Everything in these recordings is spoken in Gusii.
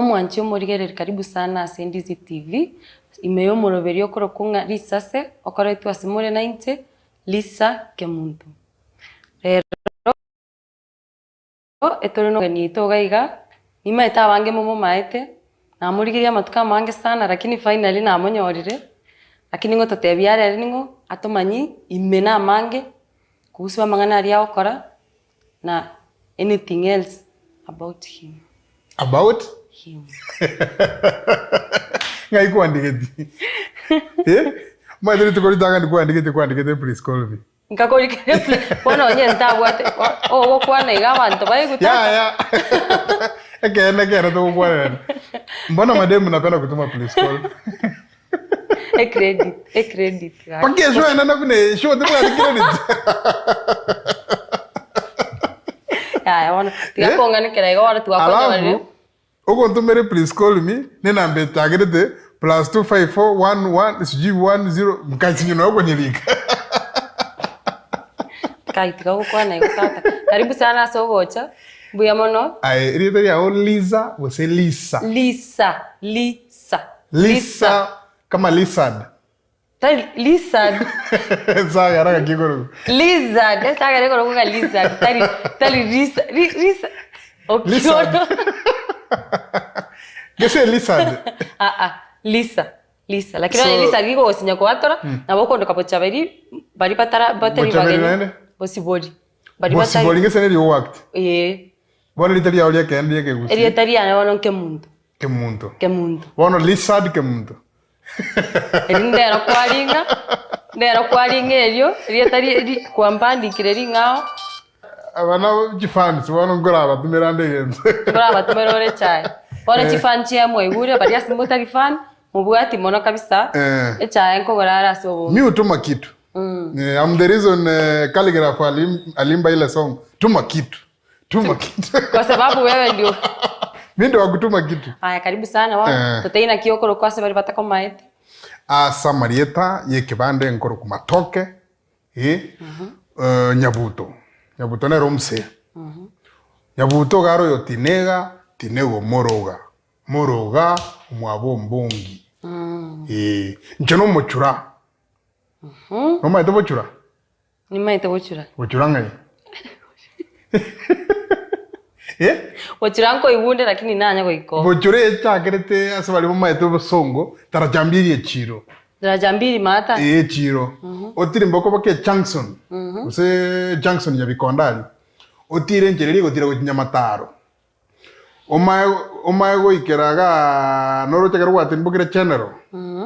Omwanchi omorigereri karibu sana ase Ndizi TV, ime y'omoroberio okorokwa ng'a Risase, okoretwe ase more nainche, Lisa Kemunto. Rero etore nomogeni oito iga iga, nimaete abange momomaete, namorigereria amatuko amange sana lakini finally namonyorire, lakini ngototebia are ere ning'o, atomanyie ime namange, kuhusu amang'ana aria agokora. na anything else about him. About? Him. Ng'ai kwandigeti? Eh? Omanyete rituko ritang'ani kwandigete kwandikete please call me. Nkakorikera bono onye ntabwate ogokwana iga abanto baigwe tata. Yaya. Ekeene ekero togokwanerana. Mbona mademu napenda kutuma please call me. Ecredit, ecredit gaki. Mpaka eshow enene buna eye, eshow tebwati credit. Yaya bono, tiga Eh? kong'anekera igo bono twakonyorire. Alafu ogontomere please call me ne namba etagerete plus 254 11 sijui 10 nkachinywa nonya okonyerika. Kai tiga gokwana igo tata. Karibu sana ase ogocha, mbuya mono. Aye erieta riao Liza gose Lisa? Lisa, Lisa. Lisa kama lizard. Tari lizard. Ensagara gaki ekorokwa. Lizard, ensagara ekorokwa ng'a lizard, tari tari lisa ri lisa Lizard. Okiono. Gese lizard. Aa, lisa, lisa. Lakini So- onye lisa rigogosinya koatora, nabo okondoka bochaberi, baria batara batari Bochaberi bageni, naende? bosibori. Baria batari Bosibori gese neri ogoact. Ee. Bono erieta riao ri'ekeene ri'ekegusii. Erieta riane bono nkemunto. Kemunto. Kemunto. Bono lizard kemunto. Eri ndero kwaring'a, ndero kwaring'a erio, erieta ri ri kwambandikire ring'ao. Aba nabo chifans bono nkorabatumera ande egento. Nkorabatumera ore echae. Bono chifan chiaye mwaigure baria ase motari fan, mobwati mono kabisa, Eh. echae nkogora are ase obonge. Mi hutuma kitu. Eh, I'm the reason eh, Khaligraph alim, alimba ile song tuma kitu. Tuma kitu. Kwa sababu wewe ndio Mi ndo wakutuma kitu. Aya karibu sana bono. Eh. Totebie naki okorokwa ase baria batakomaete. Ase amarieta y'ekebande nkorokwa Matoke, eh, eh, Nyabuto. Nyabuto nere omusee. Nyabuto iga are oyo Tinega, Tinega omoroga. Moroga omwabo ombongi. Eh, inche nomochura. Nomaete bochura? Nimaete gochura. Gochura ng'ai? Eh? Gochura nkoigwa lakini nanya goika oo. Gochura echakerete ase baria bamaete obosongo taracha mbiri echiro. Taracha mbiri maata. Ee echiro. Otirimboke oboke ejunction gose junction ya Bikondo aria. Otire enchera eria egotira gochia Nyamataro. Omae omae goikera igaa noroche ekero gwatimbokire General,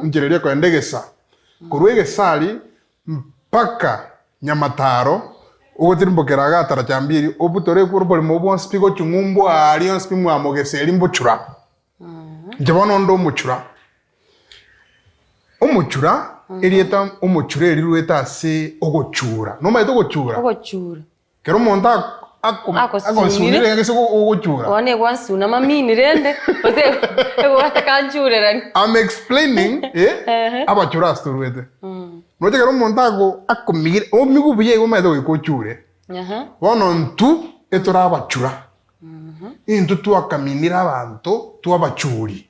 enchera eria ekoenda egesa. Korwa egesa aria Mpaka nyamataro, ogotirimbokera agatara chambiri, obutore oborimo bwonsi pi gochia ng'umbu aaria onsi pi mwamogesa eria mbochura. Inche bono onde omochura. Omochura, erieta omochura eriruete ase ogochura. Nomanyete ogochura? Ogochura. Kera omonto agosunire iga gese ogochura. Bono egwansuna mamini rende gose egwata kanchurerani. I'm explaining eh, abachura ase torwete. Roche kera omonto ago akomigire omigwe buya igo omanyete goika ochure. Bono intwe etore abachura. Intwe twakaminire abanto twabachuri.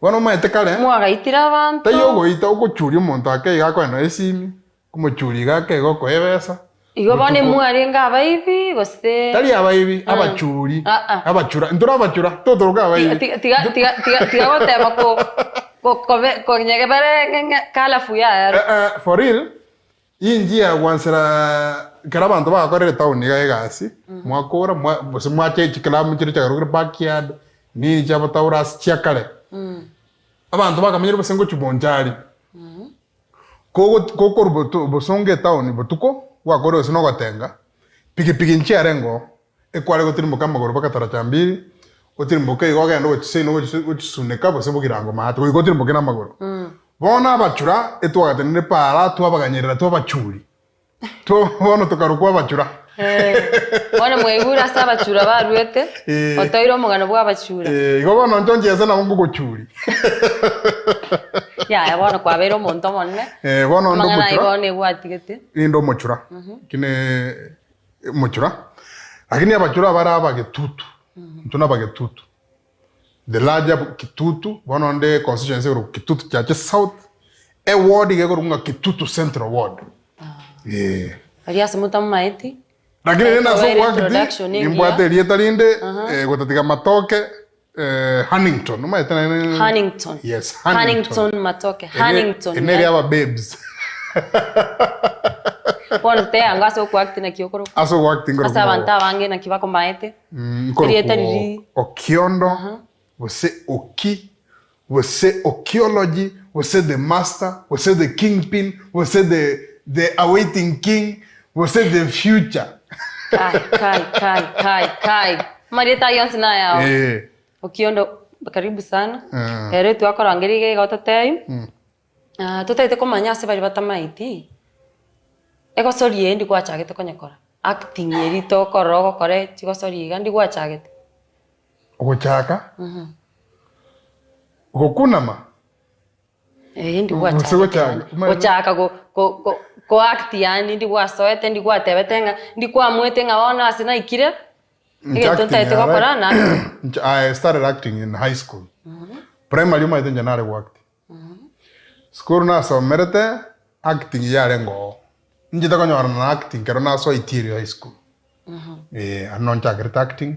Bono omanyete kare Mwagaitire abanto. taiyo ogoita ogochuria omonto ake iga akoe nonya esimi. Omochuri iga akeiga okoa ebesa. Igo bono Botuko. imwarenge abaibi gose. Tari abaibi, abachuri, Ah, ah. abachura, intore abachura, totoroka abaibi. Tiga tiga tiga tiga tiga gotema ko ko kobe konyegebere ng'e ng'e kalafu yaero. Eh, eh, for real, inchi yagwansera ekero abanto bagakorire etown iga egasi, mwakora mwa gose mwacha chiclub chire chiagarokire backyard, nini chiabotaura ase chia kare. Abanto bakamenyire gose ngochia bonchari. Kokorwa bosongo etaoni botuko, gwakorire gose nogotenga, pikipiki nchiarenge oo, ekware gotirimboka amagoro mpaka taracha mbiri, otirimboke igo ogende gochia seino gochisuneka gose bogirango maate, goika otirimboke namagoro. Bono abachura etwagatenenire paara twabaganyerera twabachuri. Bono tokarokwa abachura. Bono mwaigure ase abachura baruete, otoire omogano bw'abachura. Igo bono inche onchiese nabo ngogochuri. Yaya bono kwabeire omonto omonene, Bono onde amang'ana ayio omochura. bono egwatigete. Ninde omochura, lakini omochura, lakini abachura bare abagetutu, intwe nabagetutu. The larger Kitutu, bono onde constituency ekorokwa Kitutu Chache South, e ward iga ekorokwa ng'a Kitutu Central Ward. Eh. Aria ase motamomaeti, Lakini rende ase Tobaire ogoakti, introduction engiya. nimbwate erieta rinde, eh, gotatiga matoke, eh, Hannington, omanyete naende? Hannington. Yes, Hannington. Hannington Matoke. Ere- Hannington. ere eri aba babes. Bono toteango ase okoacti naki okorokwa. Ase ogoacti nkorokwa Ase abanto abange naki bakomaete. Nkorokwa Erieta riria. Okiondo, gose Oki, gose Okiology, gose the master, gose the kingpin, gose the the awaiting king, gose the future. Kai, kai, kai, kai, kai. Amarieta ayio onsi nayao. Eh. Okiondo, karibu sana. Mm. Ere twakorangeria iga iga ototebi, ah, totaete komanya ase baria batamaeti, egosori eye ndikwachagete konyekora. Acting eria tokorora ogokora chigosori iga ndigwachagete. Ogochaka, gokunama, Eeh gose ndigwachagete gochaka, yaani. omanyete Gochaka go go go go act yaani ndigwasoete ndigwatebete ng'a ndikwamuete ng'a bono ase naikire, Inche egento acting ntaete yare gokora na acting. inche I started acting in high school. Primary omanyete inche nare go act. Sukuru nasomerete acting yarenge oo. Inchete konyorana na acting kero nasoa Itieri high school. Eh, aria noo nchakerete acting,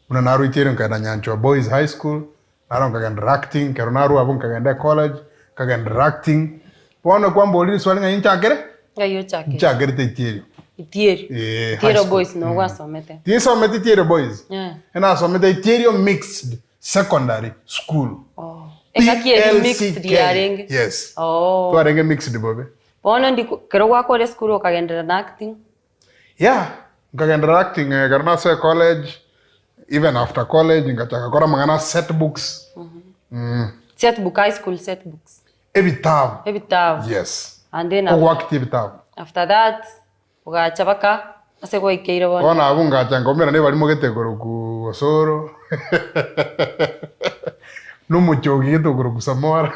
buna narwa Itieri nkaenda Nyanchwa boys high school, naro nkagenderera acting, kero narwa abwo nkagenda ecollege, nkagenderera acting. Bono kwamboria riswali ng'a inchakere? Ng'ai ochakire? Nchakerete Itieri. Itieri. Eh, high Itieri school. boys noo gwasomete. Tinsomete Itieri boys, Eh. enasomete Itieri mixed Secondary school. Oh. Engaki eri mixed PLCK. yarenge. Yes. Oh. Twarenge mixed bobe. Bono ndi kero gwakora esukuru okagenderera na acting. Yeah, nkagenderera acting eh, ekero nasoe college, even after college ngachaka kora amang'ana a set books. Mm. Set book high school set books. Ebitabu. Ebitabu. Yes. And then after, Ogoactia ebitabu. after that Ogacha baka ase gwaikeire bono. Bono abwo ngacha nkaumera nebarimo gete koroku Osoro, na omochogi gete okoroku Samora.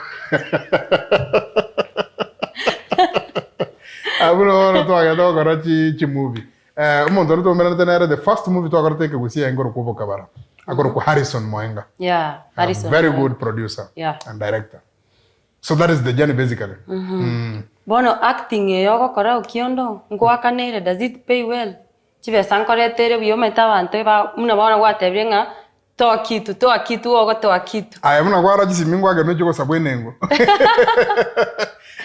Abwo nabo bono twagenda gokora chi chimovie. Omonto oria twaumeranete nere the first movie twakorete ekegusii aye nkorokwa Obokabara, akorokwa Harrison Moenga. Yeah, A Harrison very Moenga. good producer Yeah. and director. So that is the journey basically. Mm. Bono acting eye ogokora okiondo, nkoakanere does it pay well? Chibesa nkoreta ere buya omanyete abanto eba buna bono gwatebire ng'a toa kitu toa kitu ogotoa kitu. Aye buna kwarora chisimi ngwake nochie gosabwa enengo.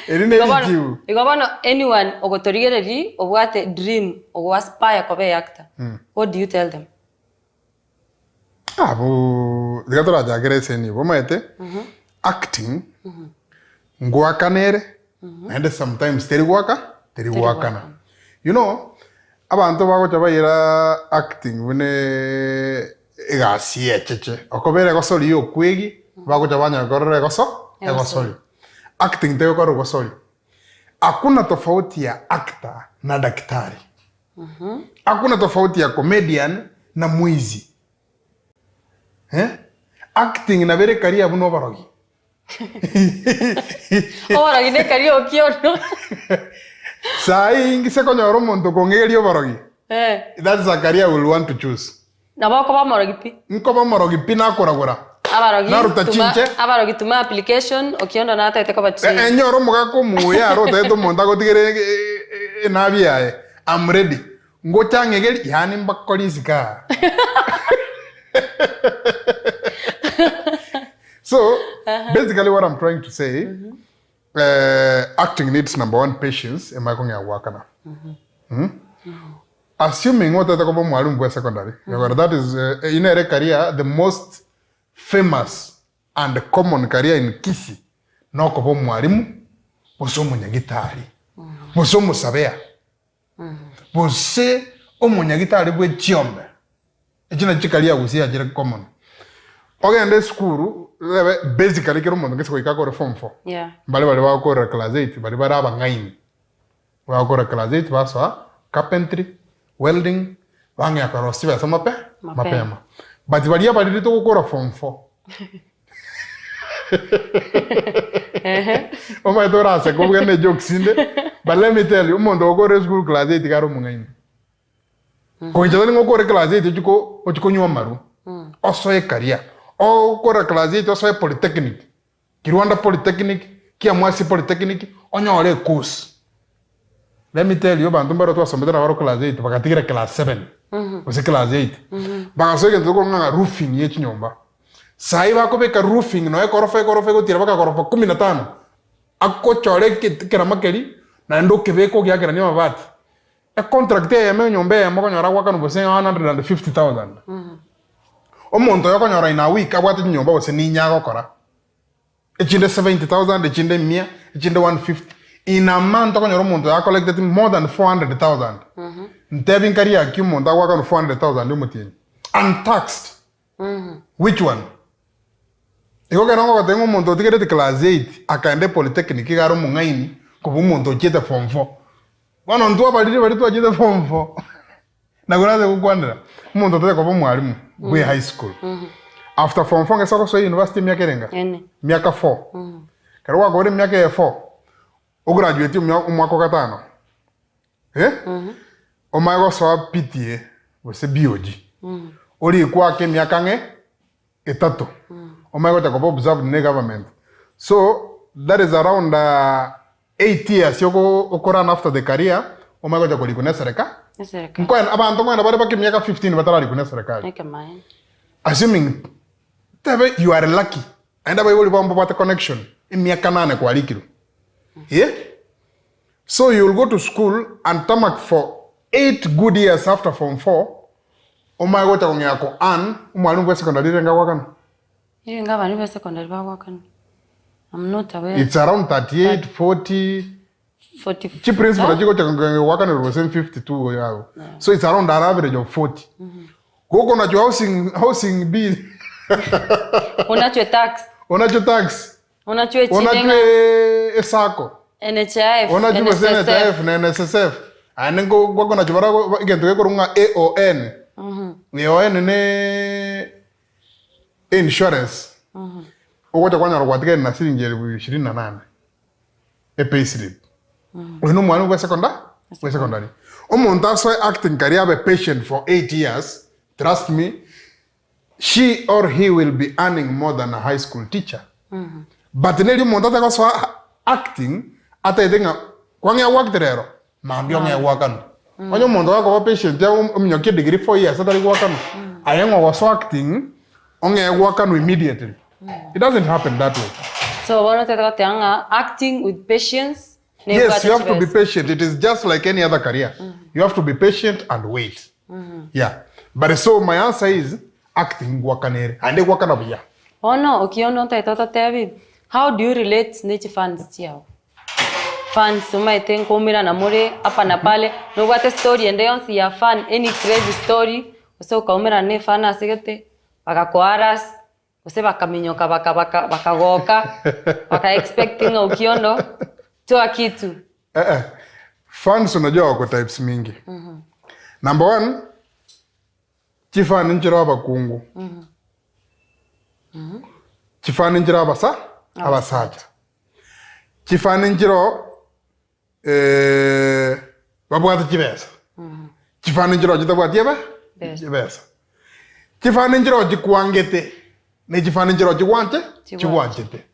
Eri ne Igo bono richibu. igo bono anyone ogotorigereria obwate dream ogo aspire koba e actor, what do you tell them? Abwo tiga torachakere ase enibo omanyete acting ngoakana ere naende sometimes teri goaka teri goakana you know abanto bagocha baira acting buna egasi echeche okobera egosori ya okwegi bagocha banyara korora egoso egosori acting tegokora ogosori hakuna tofauti ya actor na daktari. Hakuna tofauti ya comedian na mwizi. Eh? Acting nabo ere career buna oborogi. Oborogi ne career okiondo. Saii ingise konyora omonto okong'egeria oborogi. Eh. That is a career I will want to choose. Nabo okoba omorogi pi. Nkoba omorogi pi nakoragora. Abarogi Naruta tuma chinche. abarogi tuma application okiondo natagete koba trained. Enyore omogaka omuya aro otagete omonto agotigere enabi yaye. I'm ready. Ngocha ng'egeri yaani mbakore isiko aa. So basically what I'm trying to say acting needs number one patience emanye kong'ea goakana. Assuming otagete koba omwalimu bwa secondary, mm that is eyio nere career the most famous and common career in Kisii nokoba omwalimu gose omonyagitari gose omosabea gose omonyagitari bwe chiombe. Echi nachi chikaria gusii achire common. Ogende esukuru rebe basically kera omonto gese goika akore form four Yeah. mbare baria bagokorera class eight baria bare abang'aini. Bagokora class eight basoa carpentry, welding, bang'ea korosia chibesa mape Mapema. mapema. But baria abariri togokora form four omanyete oraseke obwene ejokes inde but let me tell you omonto ogokora esukuru class eight iga are omong'aini. Koincha tari ng'a okore class eight ochie ko ochie konywa amarwa, osoe career. Ogokora class eight osoe polytechnic, Kirwanda polytechnic, Kiamwasi polytechnic, onyore ecourse. Let me tell you abanto mbaro twasomete nabaro class eight bagatigera class seven gose class eight, bagasoa egento tokorwa ng'a roofing ye chinyomba. Saii bakobeka roofing nonya ekorofa ekorofa egotira mpaka korofa kumi na tano, agochora ekerama keria naende okebeka ogiakerania amabati. Econtract eyemo enyomba eyemo okonyora agoakanwa gose 150,000. Omonto oyo okonyora in a week abwate chinyomba gose ninye agokora, echinde 70,000, echinde mia, echinde 150, in a month okonyora omonto oyo acollecteti more than 400,000. Ntebi nkari aki omonto agoakanwa 400,000 omotienyi untaxed. Which one? Igo ekero ngogotebia ng'a omonto otigereti class eight akaenda epolytechnic iga are omong'aini kobua omonto ochiete form four. Bono intwe abariri baria twachete form four nabwo nase gokwanera, omonto otari koba omwalimu bwe high school, after form four ng'ese ogosoa university emiaka ere enga? Ene. Emiaka four. Ekero gwakorire emiaka eye four, ograduate omwaka o gatano, eh, omanye gosoa PTA gose BOG, orikwe ake emiaka ang'e etato, omanye gocha koba observed ne government. So that is around 8 years oko okorun after the career, omanye gocha korikwa ne sereka Eserekari. nkoen abanto nkoenda bare mpaka emiaka 15 batararikwa ne serikali. Ekemaene. Assuming tebe you are lucky, naende abaibori bao mbabwate connection, emiaka nane kwarikirwe, eh. So you will go to school and tarmac for 8 good years after form 4 omanye gocha kong'ea ko earn omwalimu bwe secondary renge agoakanwa? Nigo abalimu be secondary bagoakanwa. I'm not aware. It's around 38, 40, 40 chi principal nachi gocha kong'ea goakanerwa gose 52 iga So it's around an average of 40. Gokonachwa housing, housing bill. Onachwe tax. Onachwe tax. Onachwe Onachwe chineng'a. esacco. NHIF, Onachwe gose NSSF. NHIF na NSSF. Aye nko gokonachwa bara egento gekorwa ng'a AON. AON ne insurance. Ogocha kwanyora gwatigaire na siringi elfu ishirini na nane epayslip. Oyo na omwalimu bwa sekonda bwa secondary. Omonto asoe acting career abe patient for 8 years, trust me, she or he will be earning more than a high school teacher. But neri omonto atagosoa acting ataete ng'a kwang'ea goactera ero mambia ong'ee goakanwa. Onye omonto gakoba patient ominyokie degree 4 years atari goakanwa, aye ng'a ogosoa acting ong'ee goakanwa immediately. It doesn't happen that way. So bono otagete goteba ng'a acting with patience Yes, you have to be patient. It is just like any other career. You have to be patient and wait. Yeah. But so my answer is acting gwakanere. Ande gwakana buya. Bono okiondo ntagete ototebi, how do you relate ne chifans chiao? Fans omanyete nkoumerana more hapa na pale, nobwate story ende yonsi ya fan, any crazy story, gose okaumerana na efan ase gete, bagakoharass, Gose bakaminyoka baka baka bakagoka, baka expect ng'a Okiondo toa kitu. Eh eh. Fans unajua wako types mingi. Number one, chifan nchire abakungu. Chifan nchire abasa abasacha. Chifan nchiro eh, babwate chibesa. Chifani nchiroo chitabwati ebe Besa. chibesa. Chifani nchiroo chikwangete ne chifani nchiroo chigwanche Chigwanchete. chigwanchete.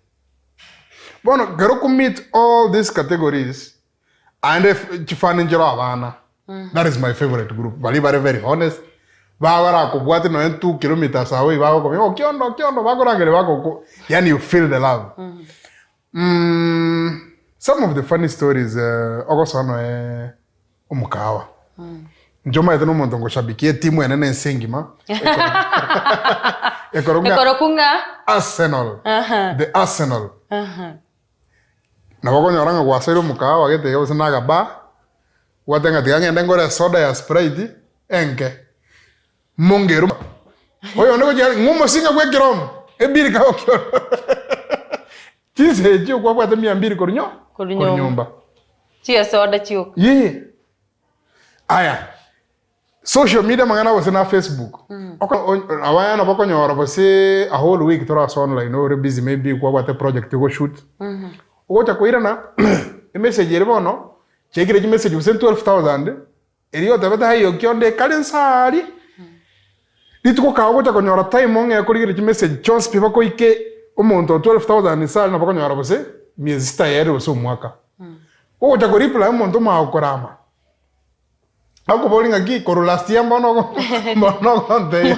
Bono kero ku meet all these categories aende f- chifani nchiroo abana. That is my favorite group. Baria bare very honest. Babarakobwate nonya 2 kilometers away bagokobia okiondo okiondo bakorangeria bagoko yani you feel the love. Mm, some of the funny stories eh, ogosoa noe omokawa inche omanyete na omonto ngoshabikia etimu enene ense engima ekoro ng'a Ekoroku ng'a Arsenal Aha. the Arsenal Aha. nabo okonyora ng'a gwasoire omokawa gete iga gose na akabar gwateba ng'a tiga ng'ende ngore esoda ya Sprite enke Mongero oyonde gochia ng'a omosinga bwa ekeromo ebiri kagokiora chinsa echio kwabwate mia mbiri korwa nyo Korwa korwa nyomba. nyomba Chiesoda chioka. Yee. Aya social media amang'ana gose na Facebook oko o- abaya nabo okonyora gose a whole week torase online ore busy maybe kwabwate project ogoshoot ogocha koirana emessage ere bono chiaikire chimessage gose 12000 Erio otebete, Hai, okio onde ekare nsa aaria. Rituko kago ogocha konyora time ong'e korigereria chimessage chionsi pi bakoike omonto o 12,000 isare nabo okonyora gose miezi sita yaerire gose omwaka. Ogocha ko reply omonto omanye gokorama, akoboria ng'aki korwa last year mbono ogo mbono ogontebia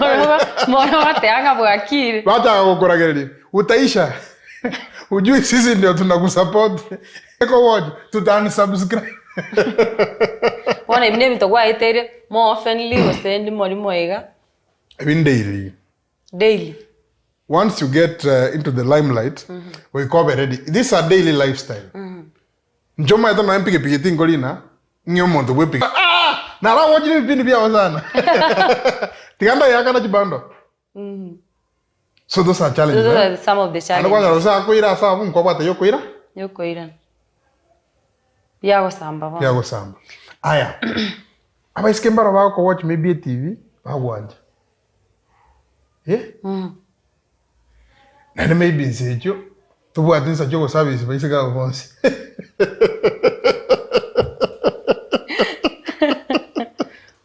Mbono ogoteba ng'a bwakire. Bachaka gokoragereria, utaisha hujui sisi ndio tunakusupport ekowatch tuta unsubscribe. Bono ebi nebinto gwaeteire more oftenly gose ndimo rimo iga. Ebi ndaily. Daily. Once you get into the limelight, goika obe ready. This is a daily lifestyle. Inche omanyete nonya epigipigi tinkorina, ng'e omonto bwe epigipigi. Ah! Naragochire ebipindi biao sana. Tiga ndaiakana chibando. So those are challenges. Those eh? are some of the Naende challenges. kwanyora gose akoira ase abwo nkwabwate yokoira Yokoirana. Biagosamba bono. biagosamba. Aya, abaiseke mbaro bagokowatch maybe etv, bagwancha. Eh? Naende maybe inse echio, tobwati insa chiogoservice baiseke abo bonsi.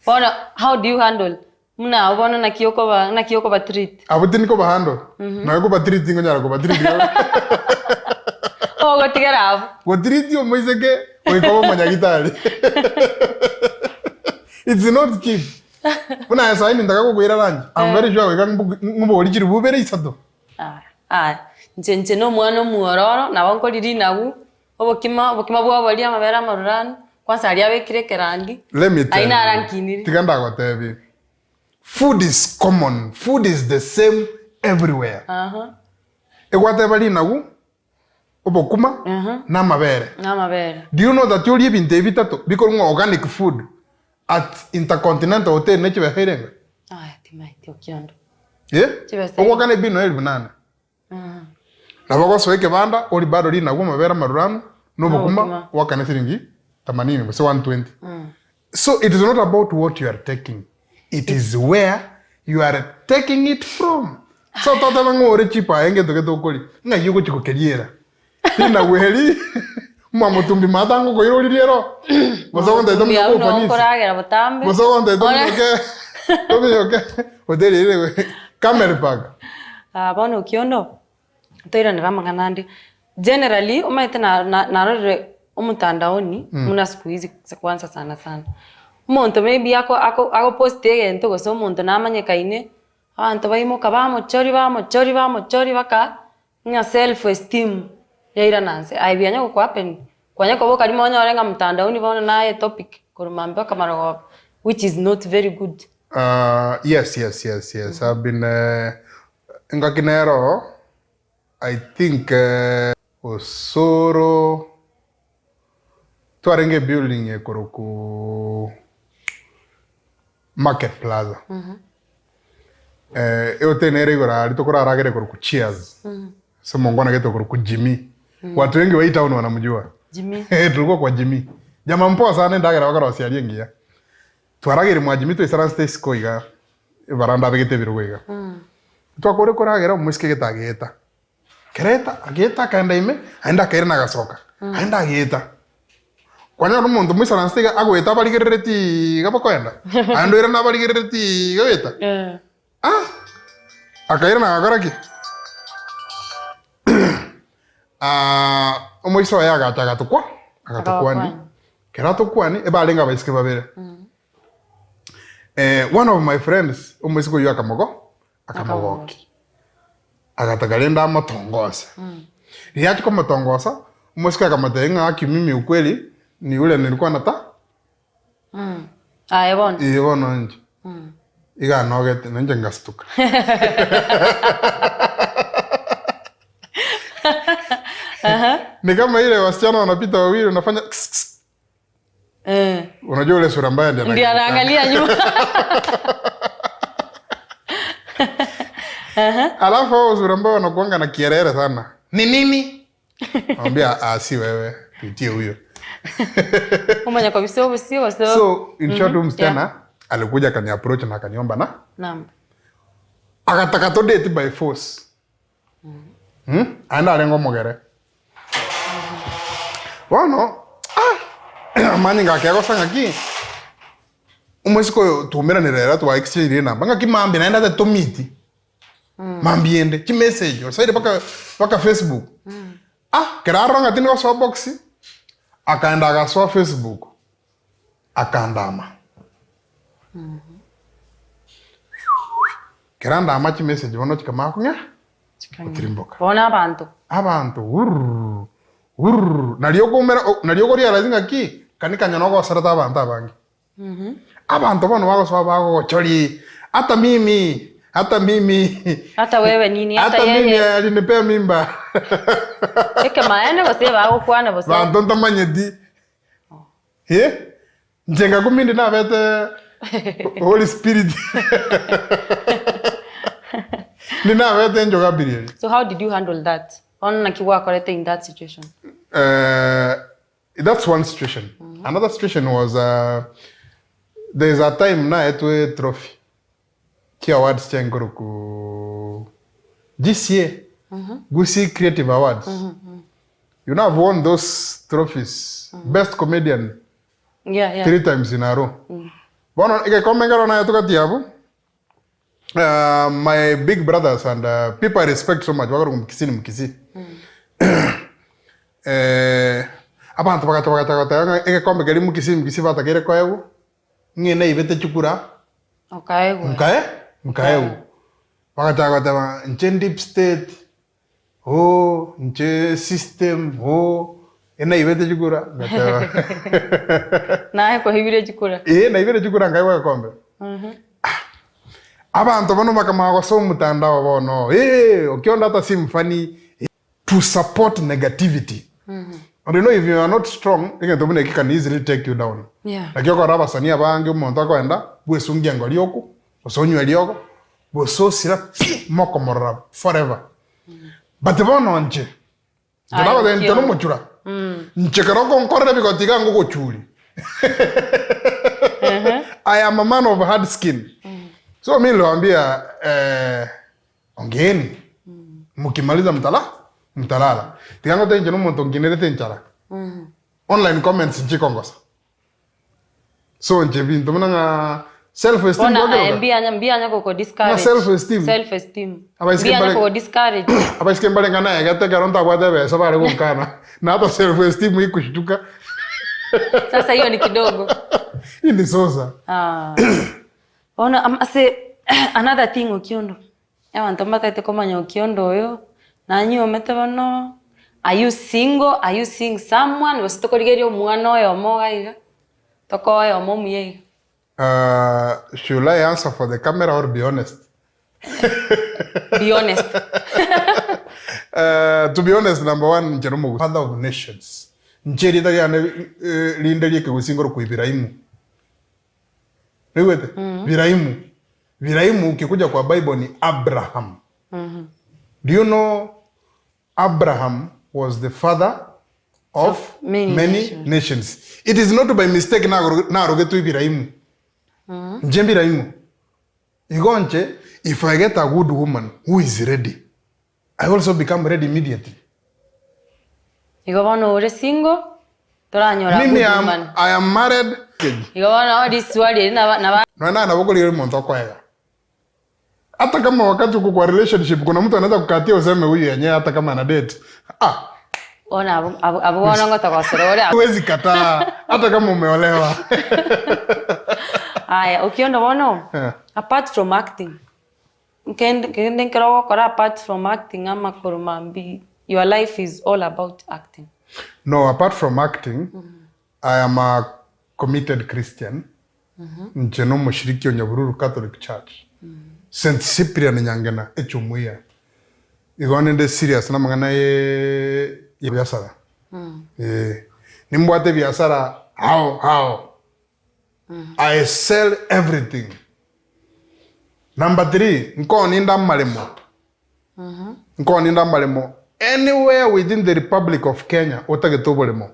Bono how do you handle buna abwo bono naki okoba naki okoba treat? Abwo tindi koba handle, nonya koba treat tingonyara koba treat Ogotigera abwo. Gotreat omoiseke goika obe omonyagitari. It's not cheap. Buna aye sayi nintaka gokoira lunch, I'm very sure goika ng'oborie chiribu ibere isato. Aya, aya, inche inche na omwana omwororo, nabo nkori rinagu, obokima, obokima bwa obori, amabere amaruranu, kwanza aria abekire ekerangi, Let me ayio tell naro you, ankinire. tiga ndagotebie, food is common, food is the same everywhere. Aha, Egwateba rinagu, obokima, na amabere. Na amabere. Do you know that orie ebinto ebi bitato bikorwa ng'a organic food at Intercontinental Hotel ne chibesa irenge? Aya timaeti okiondo. Eh? Chibesa Ogwakana ebill nonya elfu nane. Nabo ogosoa ekebanda orie bado rinagu amabere amaruranu na obokima Obokima. gwakana siringi themanini gose 120. So it is not about what you are taking, it is where you are taking it from. So totebe ng'a ore cheap aye ngento gete okoria, ng'ai ogochia gokeriera? Rinagweri mwamotumbi maata ngokoira oririe ero? Gose ogontebia Mwamotumbi tominyoke abwo noo ofanisi? nkoragera botambe. Gose ogontebia Ore- tominyoke tominyoke hoteli ere Camel Park? Ah, bono okiondo, toiranere amang'ana ande. Generally, omanyete na- na- narorire omotandaoni, buna siku hizi kwanza sana sana, omonto maybe ako- ako- agopost egento gose omonto namanyekaine, abanto baimoka bamochoria bamochoria bamochoria baka ng'a self esteem yairana nse. Aye bianya gokohappen, kwanya koboka rimo onyore ng'a mtandaoni bono naye etopic korwa mambia mpaka marogoba, which is not very good. Yes yes yes yes I've been engaki nero I think Osoro twarenge ebuilding ekorokwa Market Plaza ehoteli nere igoro aria tokoraragera ekorokwa Cheers ase omongwana gete okorokwa Jimmy watu wengi wa hii town wanamjua Jimmy. tulikuwa kwa Jimmy jamaa mpoa sana endagera bakorosia aria engiya Twarageire mwa Jimmy twaisaransete isiko iga ebaranda abegete ebirogo iga. Twakore koragera omoiseke gete ageta. Kereta ageta akaenda ime aende akairana agasoka aende ageta. Kwanyora omonto moisaransete iga agoeta abarigerereti iga bakoenda aende oirane abarigerereti iga goeta. Ah! Akairana agakora ki? Omoisa oye agacha agatokwa agatokwani. Kero atokwani, ebarenge abaiseke babere. One of my friends, omoiseke oyio akamogo, akamogokia. Agataka rende amotongose. Riria achia komotongosa, omoiseke akamotebia ng'a aki mimi ukweli ni yule nilikuwa nata Aye bono. Ee bono inche. Iga anogete, na inche ngastuka. Ni kama ile wasichana wanapita wawili unafanya kss, kss. Eh. Unajua ule sura mbaya ndiye Ndio anaangalia. anaangalia nyuma. Alafu hao sura mbaya wanakuanga na kierere sana. Ni nini? Anambia ah, si wewe, tuitie huyo. Umanya kabisa obosio gose So in short huyu msichana alikuja akani approach na akaniomba na Naam. akataka to date by force. Hmm? Aende arenge omogere. Bono, ah, amanyinga akegosa ng'aki, Omosike oyo twaumeranire ere twa exchange enamba ng'aki mambia naende ase tomeet mambia ende chimessage osoire mpaka mpaka Facebook ah kero arora ng'a tindi gosoa box akaenda agasoa Facebook akandama kero andama chimessage bono chikamanya kong'ea gotirimboka Bono abanto. Abanto wurr wurr nario okoumera nario okorealize ng'aki kani kanya nogoserete abanto abange. Abanto bono bagosoa bagogochoria hata mimi hata mimi Hata wewe nini hata hata mimi yeye. alinipea mimba Ekemaene gose bagokwana bosa. banto ntamanyeti eh inche ngakumi inde nabete holy spirit ndi nabete enchoka Gabriel So how did you handle that? Bono naki gwakorete in that situation? Uh, that's one situation. Another situation was uh, there's a time naetwe trophy chi awards chia nkoroku GCA Gusii Creative Awards. You know I've won those trophies. Best comedian Yeah, yeah. three times in a row. Bono egekombe nkero naetwe gati abwo Uh, my big brothers and uh, people I respect so much bakorokwa mkisii ni mkisii eh, abanto bagacha bagacha goteba ng'a egekombe keria mkisii mkisii batakeire koegwa ng'a naibete chikura Okaegwa. nkae nkaegwa bagachaka goteba inche deep state oh inche system oh enaibete chikura ngateba Naye kwaibire chikura. Eh, naibire chikura nkaegwa egekombe Abanto bono bakamanya gosoa omotandao bono, eh, okionda hata si mfani to support negativity. And you know if you are not strong, egento buna eki can easily take you down. Yeah. Naki okora abasani abange omonto akoenda bwesungia ngori oku, gose onywe eriogo, gose osira pi mokomorora forever. But bono inche, inche Aye, nagoteba inche okio. nomochura. Inche ekero okonkorera ebigoti iga ngogochuri. I am a man of hard skin. So mi niliwaambia eh, ongeeni mukimaliza mtala mtalala. Tiga ngote inche nomonto nkinerete enchara. Online comments nchikongosa. So inche binto buna ng'a self esteem Bona kwakeroka. aye mbianya mbianya goko discourage. Ng'a self esteem. Self esteem. Abaiseke Mbianya mbare- goko discourage. Abaiseke mbare ng'a naegete ekero ntabwate ebesa bare gonkana na hata self esteem ikoshituka Sasa hiyo ni kidogo. Hii ni sosa. Ah. Bono am- ase another thing Okiondo, abanto mbataete komanya Okiondo oyo, nanyuomete bono, are you single, are you seeing someone, gose tokorigereria omwana oyomo iga iga, tokoe oyomo omuya iga. Uh, should I answer for the camera or be honest? Be honest. Uh, to be honest, number one, inche nomogu father of nations. Inche erieta riane eh, rinde riekegusii nkorokwa Ibiraimu. Noigwete? Biraimu. Biraimu ukikuja kwa Bible ni Abraham. Do you know Abraham was the father of Of many many nations. nations. It is not by mistake narogetwe Ibiraimu. Inche Mbiraimu. Igo inche, if I get a good woman who is ready, I also become ready immediately. Igo bono ore single, toranyora Mimi good am, woman. I am married. Igo bono riswali eri naba naba Nonya naye nabo okorigereria omonto okoega. Hata kama wakati uko kwa relationship kuna mtu anaweza kukatia useme huyu yenyewe hata kama ana date. Ah, Bono abwo abwo abwo bono ngotogosera ore abwo. huwezi kataa hata kama umeolewa. Aya, okiondo bono, Eh. apart from acting, nkende kende nkero ogokora apart from acting ama korwa mambia, your life is all about acting. No, apart from acting, I am a committed Christian. Inche nomoshiriki o Nyabururu Catholic Church. St. Cyprian Nyangena echumuiya. Igo ninde serious namang'ana ye ebiasara. Eh, nimbwate ebiasara ao ao. I sell everything. Number 3, nkoninde amaremo. Nkoninde amaremo anywhere within the Republic of Kenya otagete oboremo.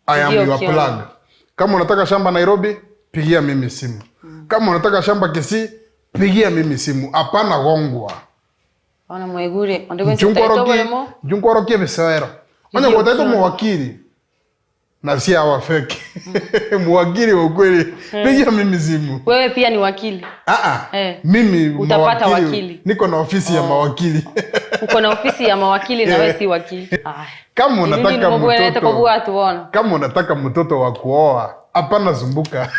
I am Ndio your kiona. plug. Kama unataka shamba Nairobi, pigia mimi simu. Kama unataka shamba Kisii, pigia mimi simu. Hapana gongwa. Bono mwaigure, onde bwensi otaete oboremo. Inchu nkworokie ebisoero. Onye Ndio gotaete kiona. omowakiri. Na si hawa fake. Mwakili wa ukweli. Pigia mimi simu. Wewe pia ni wakili. Ah ah. Eh. Mimi Utapata mawakili. wakili. Niko na ofisi ya mawakili. Uko na ofisi ya mawakili na wewe si wakili. Aya. Kama unataka mtoto. mtoto. Kama unataka mtoto wa kuoa, hapana zumbuka.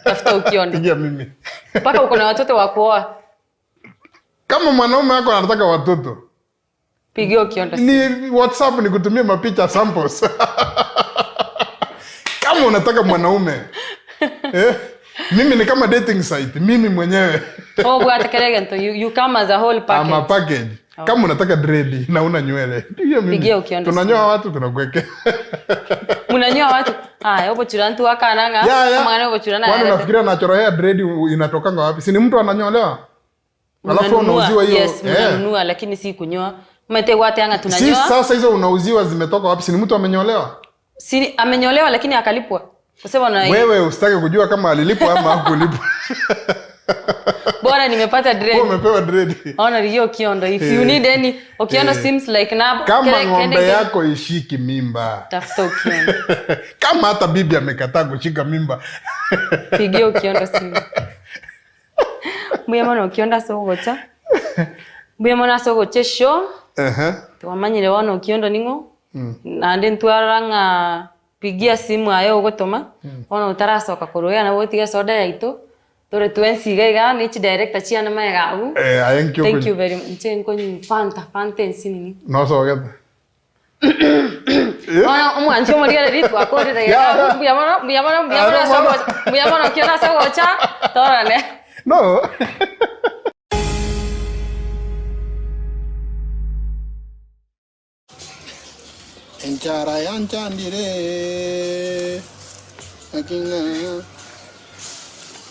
Tafuta Okiondo. Pigia mimi. Mpaka uko na watoto wa kuoa. Kama mwanaume wako anataka watoto, Pigia Okiondo. ni WhatsApp nikutumie mapicha samples. Kama unataka mwanaume eh, mimi ni kama dating site, mimi mwenyewe Oh, bwana Keregento, you come as a whole package. ama package. Kama unataka dread na una nywele, pigia mimi. Pigia Okiondo Tunanyoa watu tunakuwekea. Munanyoa watu. Aya, obochura ntu akananga. Ya, ya. Mwana obochura na. Kwani unafikiria natural hair dread inatokanga wapi? Si ni mtu ananyolewa? Alafu Mnanunua. unauziwa hiyo. Yes, eh. mnanunua lakini si kunyoa. Mete anga Si tunanyoa. sasa hizo unauziwa zimetoka wapi? Si ni mtu amenyolewa? Si amenyolewa lakini akalipwa. Kwa sababu na Wewe usitake kujua kama alilipwa ama hakulipwa. bora nimepata Wewe dread. umepewa dread. Ona hiyo Okiondo. If you need any Okiondo seems like na Kama kere- ng'ombe kende- yako ishiki mimba. Tafuta Okiondo. Kama hata bibi amekataa kushika mimba. Pigia Okiondo simu. Mbuya mono Okiondo ase ogocha. Mbuya mono ase ogocha eshow. Ehe. Twamanyire bono Okiondo ning'o. Naende ntwarora ng'a pigia simu aye ogotoma. Bono otarasoka korwa iga nabo otige esoda yaito. Tore twensi iga iga ne chidirector chiane magega abwo. Eh, aye nkio Thank you very much. Nche nkonywa Fanta, Fanta ensinini. Nosogete. Bono omwanchi omorigereri twakorire iga Ya, ya. mbuya mono, mbuya mono, mbuya mono Aro ase mono. ogocha, mbuya mono Okiondo ase ogocha, tororane. No. Enchara yanchandire akinga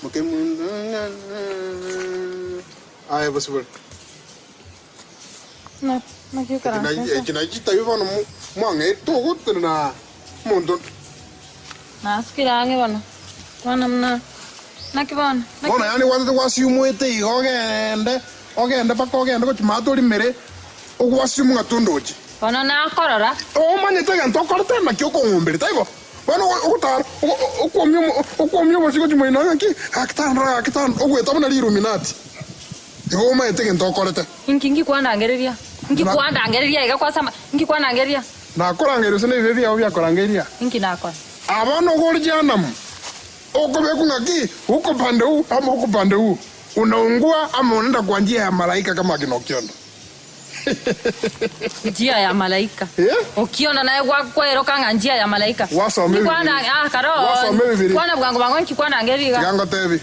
mukemundu Aya basi bwana. Na, nakio Ekinachita ibo bono mwang'e togotenena omonto Nasukire ang'e bono. Bono muna. Naki bono. bono yaani gwatete gwasiumwete iga ogende ogende mpaka ogende gochimata orimere ogwasiumu ng'a tondoche Bono nakorora. omanyete egento okorete naki okong'ombere taibo bono ogotara okwomia okwomia obosio gochimoino ng'aki akitandora akitandora ogweta buna riluminati igo omanyete egento okorete Inki nkikwandangereria. Nkikwandangereria iga kwasama. Nkikwandangereria. nakorangeria ase na ebibe biago biakorangeria Inki nakora. abana ogore jehanamu okobekwa ng'aki huko pande huu ama huko pande huu unaungua ama unaenda kwa njia ya malaika kama akina Okiondo Njia ya malaika. Eh? Okiondo naye gwakweroka ng'a njia ya malaika. Wasome Nkikwana Biblia. ah karo. Wasome Biblia. Kwana bwango bwango nkikwandangeria iga. Tiga ngotebi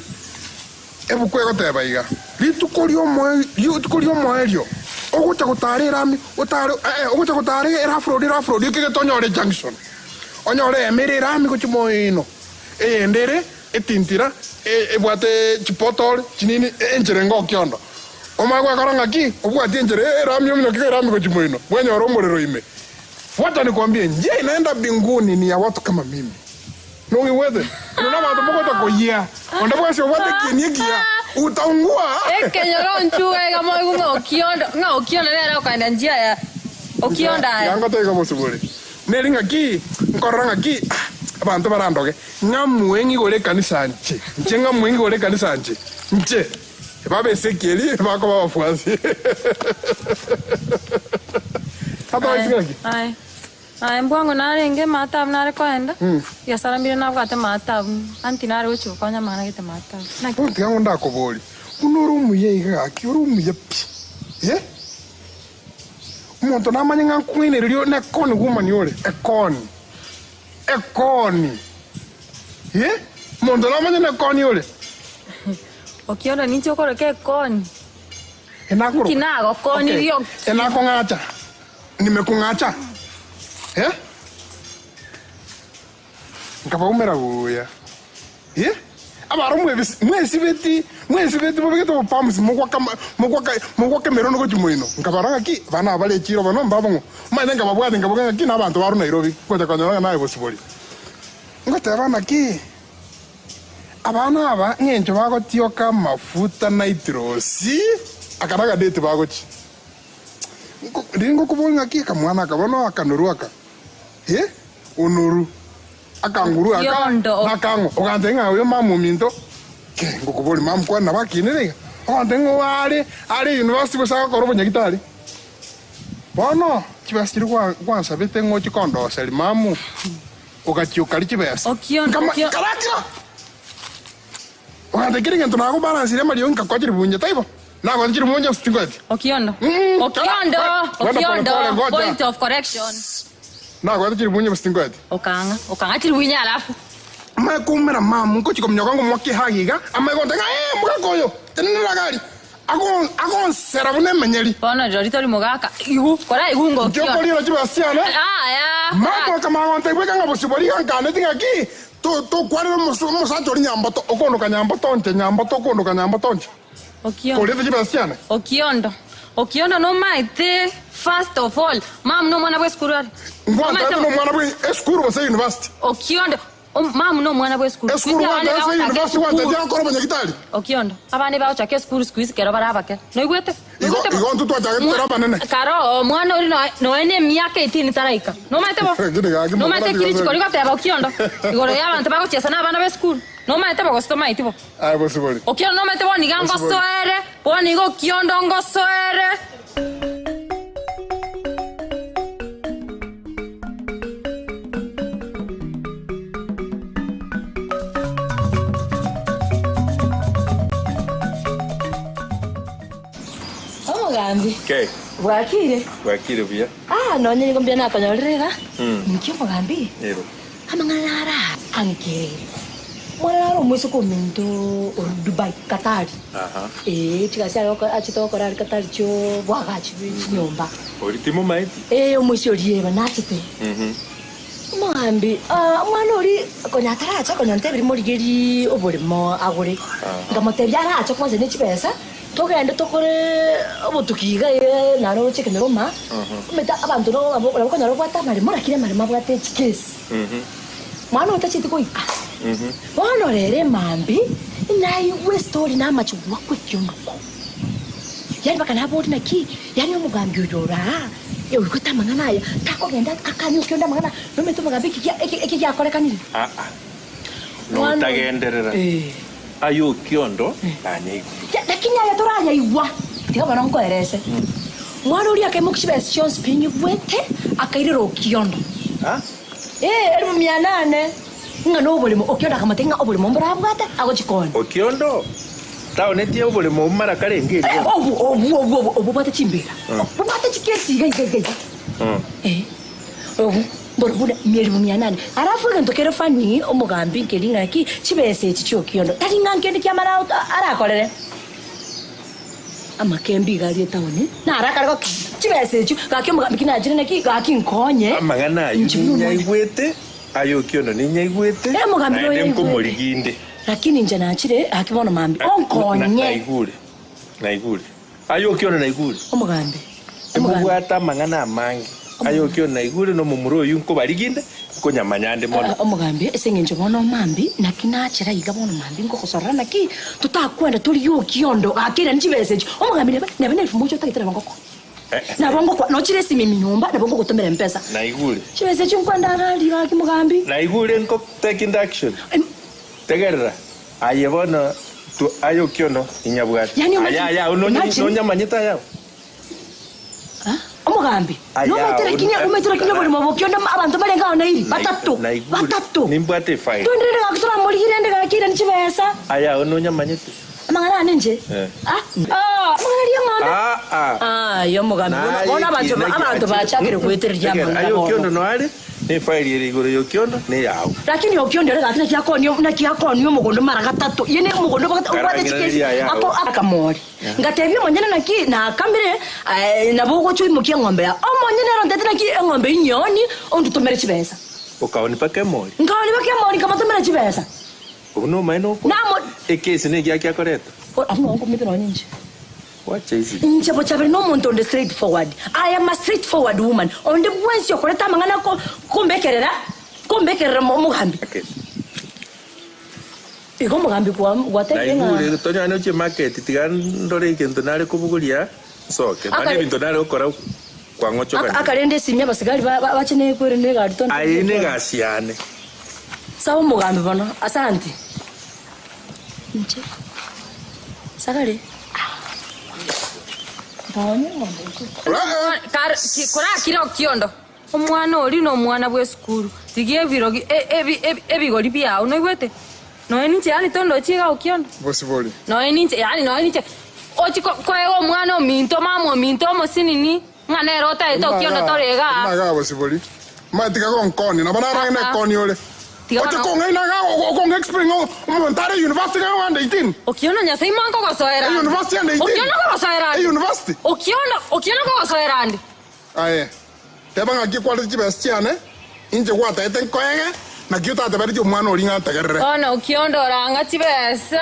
ebuku egoteba iga rituko riomoe rituko riomoerio ogocha gotara erami otare eh, ogocha gotara erafrodi erafrodi ekegete onyore junction onyore emere erami gochia moino eyende ere etintira ebwate chipotore chinini enchera enga Okiondo omanye gwekora ng'aki obwati enchera erami ominyoke erami gochia moino bwenyora omorero ime wacha nikwambie njia inaenda mbinguni ni ya watu kama mimi nong'iwete nona banto mogocha koyia onde bwasi obwate kieni ekiya utaungua Ekenyoro nchuwe iga moigu ng'a Okiondo ng'a Okiondo nere okaenda njia ya Okiondo aya. yangoteka bosibore neri ng'aki nkorora ng'aki ah, abanto barandoge ng'amue ng'igore ekanisa nche nche ng'amue ng'igore ekanisa nche nche babe Ezekieli bakoba abafuasi ata ng'aki Aye. Aye mbwango narenge maatabu nare koenda. Biasara mbire nabwate maatabu. Anti nare gochi gokonya amang'ana gete maatabu. Naki bono tiga ngondakobori buna ore omuya iga gaki ore omuya pi eh? Omonto namanye ng'a nkong'ainereria na ekoni woman ore ekoni ekoni eh? Omonto namanye na ekoni ore Okiondo ninche okoroka ekoni. Enakoroka. Nki nagokonirie Okay. Enakong'acha nimekung'acha eh? Nkabaumera buya eh? Abaro mwesibeti mwesibeti bobegete obopamusi mogwaka emerono gochia moino nkabara ng'aki bana aba bare echiro bano mbabong'o omanyete nkababwate nkaboka ng'aki na abanto barwa Nairobi gocha konyora ng'a naye bosibori ngoteba naki abana aba ng'encho bagotioka amafuta nitrosi aka na akadate bagochi Nko- riri ngokobori ng'aki akamwana aka bono akanoru aka eh onoru Akanguru aka Okiondo. nakang'o ogantebia ng'a oyo mama ominto ki ngokoboria mama kwane nabo akinire iga ogantebia ng'a oyo are are university gose agokora obonyagitari. Bono chibesa chiria gwa gwansabete ng'a ochie kondoseria mamu ogachia okaria chibesa Okiondo, nkama okio- nkarakira ogantebia kera egento nagobalansirie amariogo nkakoa chiribu taibo nagoete chiribu onye tingoeti. Okiondo. Mm, Okiondo. Kwenda pole Okiondo. pole, ngoja. Point of correction. Nagoete chiribu onye gose tingoeti. Okang'a. Okang'a chiribu inye alafu. Amaye koumera mamu ngochia kominyoka ngomoa kehagi iga, amaye gontebia ng'a ee omogaka oyo, tenenera iga aria, ago agonsera buna emenyeri. Bono rirorio tori mogaka. Igu, kora igu Inche ngokiondo. okoriera chibesa chiane, Aya. mamu akamanya gontebia bweka ng'a bosio boria iga nkaneti ng'aki, to tokwanera omosa omosacha oria nyamboto, okondoka nyamboto inche, nyamboto okondoka nyamboto inche. Okiondo. Koriete chibesa chiane. Okiondo. Okiondo nomaete first of all mamu nomwana bwe esukuru are. Ngwantaete nomwana bwe esukuru gose university. Okiondo. Mamu nomwana bwe esukuru. Esukuru ngwantaete ase university ngwantaete agokora obonyagitari. Okiondo. Abana ebagochaka esukuru siku hizi kero bare abake. Noigwete? Igo igo intwe twachagete tore abanene. Karo omwana oria nonya ne emiaka 18 taraika. Nomaete bo? Lakini gaki Nomaete mokora ekiri chikori tiga goteba Okiondo igoro ya abanto bagochiesa na abana b'esukuru. Nomaete bo gose tomaeti bo? Aye bosibori. Okiondo nomanyete bono iga ngosoere, bono iga okiondo ngosoere. Omogambi, Kei, bwakire? bwakire buya. Ah, nonye nigo mbuya nakonyorire iga. Inki omogambi? Ero. Amang'ana naro aa ankeire. Mwana naro omoiseke ominto ore Dubai, Katari. Aha. Ee, chigasi are gokora achete gokora aria Katari chio obwagachi bwe chinyomba. Oria timomaeti? Ee, omoisia oria eba nachete. Omogambi, ah, omwana oria konya ataracha konya ontebirie morigerie oboremo agore. Nkamotebia arache kwanza ne chibesa, togende tokore obotuki iga iga naro roche ekenyoro omanyete abanto nabo nabo okonyora obwate amaremo lakini amaremo abwate chikesi. Mwana oyo tacheti goika. Bono rero emambia, naigwe estori namache goakwa ekionduko. Yaani mpaka naboria naki, yaani omogambi oyo ore aa, oigwete amang'ana aya, takogenda akanye okionde amang'ana aya, nomanyete omogambi eki kia eki eki giakorekanire? Aa, Mwana oyo- notagenderera. Eh. Aye okiondo nanyaigure. Ya, lakini aya toranyaigwa, tiga bono nkoerese. Mwana oria akaimokia chibesa chionsi pi nyigwete, akairera okiondo. Ah? Ee, elifu mia nane, ng'a noboremo. Okiondo akamotebia ng'a oboremo mborabwate, agochia koonia. Okiondo taonetie oboremo obwo mara karenge erio. Eh, obwo, obwo, obwo, obwo, obwo bwate chimbera. Bobwate chikesi iga, iga, iga, iga. Eh, obwo mboro buna elifu mia nane. Alafu egento kere funny, omogambi nkeri ng'aki, chibesa echi chia Okiondo, tari ng'a nkende kiamara arakorere. Amakembe iga aria etaoni, naro akare gokenda chibesa echio, gaki omogambi ki nachire naki, gaki nkonye. Amang'ana ayio Inche buna omwana. ninyaigwete, aye Okiondo ninyaigwete, Eh, omogambi naende noyaigwete. nkomorigia inde. Lakini inche nachire, gaki bono mambia, onkonye. Naigure, naigure. Aye Okiondo naigure. Omogambi, omogambi. Timobwate amang'ana amange. Aye Okiondo naigure, na omomura oyio nkobarigia inde, Nkonyamanya ande mono. Omogambi, ase engencho bono mambia, naki nachera iga bono mambia ngogosorora naki totakwenda torigie okiondo gaki irani chibesa echio. Omogambi neba neba nelifu moja otagete nabo ngokwa. Nabo ngokwa nochire esimi nyomba nabo ngogotomera mpesa. Naigure. Chibesa echio nkwenda agari gaki mogambi. Naigure nko take into action. Tegerera, aye bono tu aye okiondo ninyabwate. Yaani imagine- Aya aya nonye imagine- nonyamanyete ayao. Omogambi, nomaete lakini omaete lakini oborimo obo kionde abanto barenge ao nairi batato batato Nimbwate efaida. Twende gaki toramorigie rende gaki irani chibesa. Aya ao nonyamanyete. Amang'ana ane inche. Eh. Ah, ah, amang'ana aria eng'ombe. Ah, ah. Aye omogambi, bono bono abanto abanto bachakire goetereria amang'ana Aye okiondo bono. noare ne efairi ere igoro ya okiondo neyao. Lakini okiondo ere gaki naki akonia naki akonia omogondo mara gatato. Ye ne omogondo obwate obwate chikesi Karang'iraneria ayao. ako akamori. Ngatebia omonyene naki nakamire, aye nabo ogocha oimokie eng'ombe yao. Omonyene ere ontebie naki eng'ombe inyeoni ondutomere chibesa. Okaoni mpaka emori. Nkaoni mpaka emori nkamotomera chibesa. Obwo nomaene okwo. Namo. Ekesi negiaki akoreta. Abwo nabo nkomete nonya inche. Wacha easily. Inche bochaberi nomonto onde straight forward. I am a straight forward woman. Onde bwensi okoreta amang'ana ko kombekerera kombekerera omogambi. Okay. Igo omogambi gwatebire ng'a. Naigure tonyane ochie market tiga ndore egento nare kobogoria nsoke. Mani Akare- ebinto nare gokora kwang'ochoka. Akarenda esimi abasigari bache nekwere negari tonto. Aye negasi yane. Saba omogambi bono, asanti. Inche. Sagare. Nkonye eng'ombe inche. Korakire okiondo, omwana oria nomwana bw'esukuru, rigia ebirogi ebigori biao, noigwete? Nonya ninche yaani tondochi iga okiondo. Bosibori. Nonya ninche yaani nonya ninche ochie koega omwana ominto mama ominto omosinini ng'a nere otaete okiondo tore igaa. Ina igaa bosibori. Maya tiga gonkoni, nabo narang'e nekoni ore. Tiga Oche bono. kong'aina igaa okong'a explain ng'a omonto are university iga under 18. Okiondo Nyasae imwe nkogosoera E university under 18. Okiondo nkogosoera E university. Okiondo okiondo nkogosoera ande. Aye, teba ng'aki kwarete chibesa chiane, inche gwataete nkoege, naki otateberetie omwana oria ng'a antegerere. Bono okiondo orang'a chibesa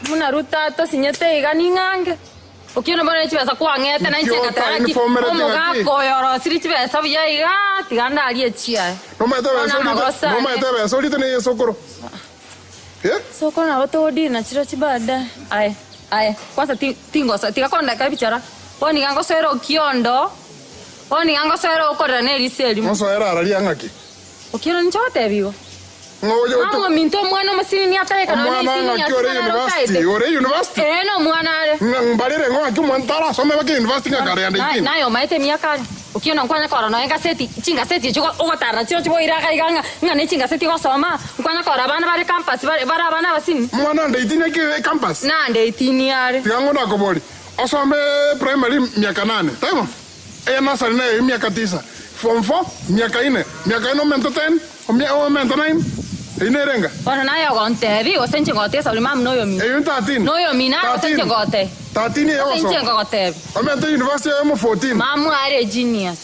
buna Ruto atosinyete iga ning'ange. Okiondo bono ne chibesa kwang'ete na inche Inki ngateba naki otainfomereti ng'aki? omogaka oyo orosirie chibesa buya iga tiga ndarie echiaye. Nomaete Bono ebesa orite, amagoso ane. nomaete ebesa orite neye esokoro. Eh? Sokoro nabo togodiri na chirochio baadaye. Aye, aye, kwanza ti tingosoa tiga kondeka ebichara, bono iga ngosoera okiondo, bono iga ngosoera okorera na eriso erimo. Ngosoera ara ria ng'aki? Okiondo ninche ogotebia igo. Ng'o oyo Mama oto- ominto omwana omosinini atageka nonya Omwana neitini ng'aki ore nyasae nere university? otaete. Ore university? Ee nomwana are. Ng'a mbarere ng'o ng'aki omwana tarasome baka university ng'a kare ande Naye 18. naye omaete emiaka are. Okiondo nkwanya korora nonya egaseti, chingaseti echio ogotarera chirochio boire iga iga ng'a ng'a ne chingaseti ogosoma, nkwanya korora abana bare campus bare bare abana abasini. Omwana ande 18 ake ecampus? Nande 18 are. Tiga ng'o nakoborie, osome primary miaka nane, taibo? Eye nursery neye emiaka tisa, form four miaka ine, miaka ine omente ten, omente nine, eyio nerenga? Bono naye ogontebia, gose inche ngotebia Sauli mama noyomino. Eyio ntatini. Noyomino aye gose inche ngotebia. Tatini eye Gose inche ogosoma. ngogotebia. Omente university eyemo 14. Mama are genius.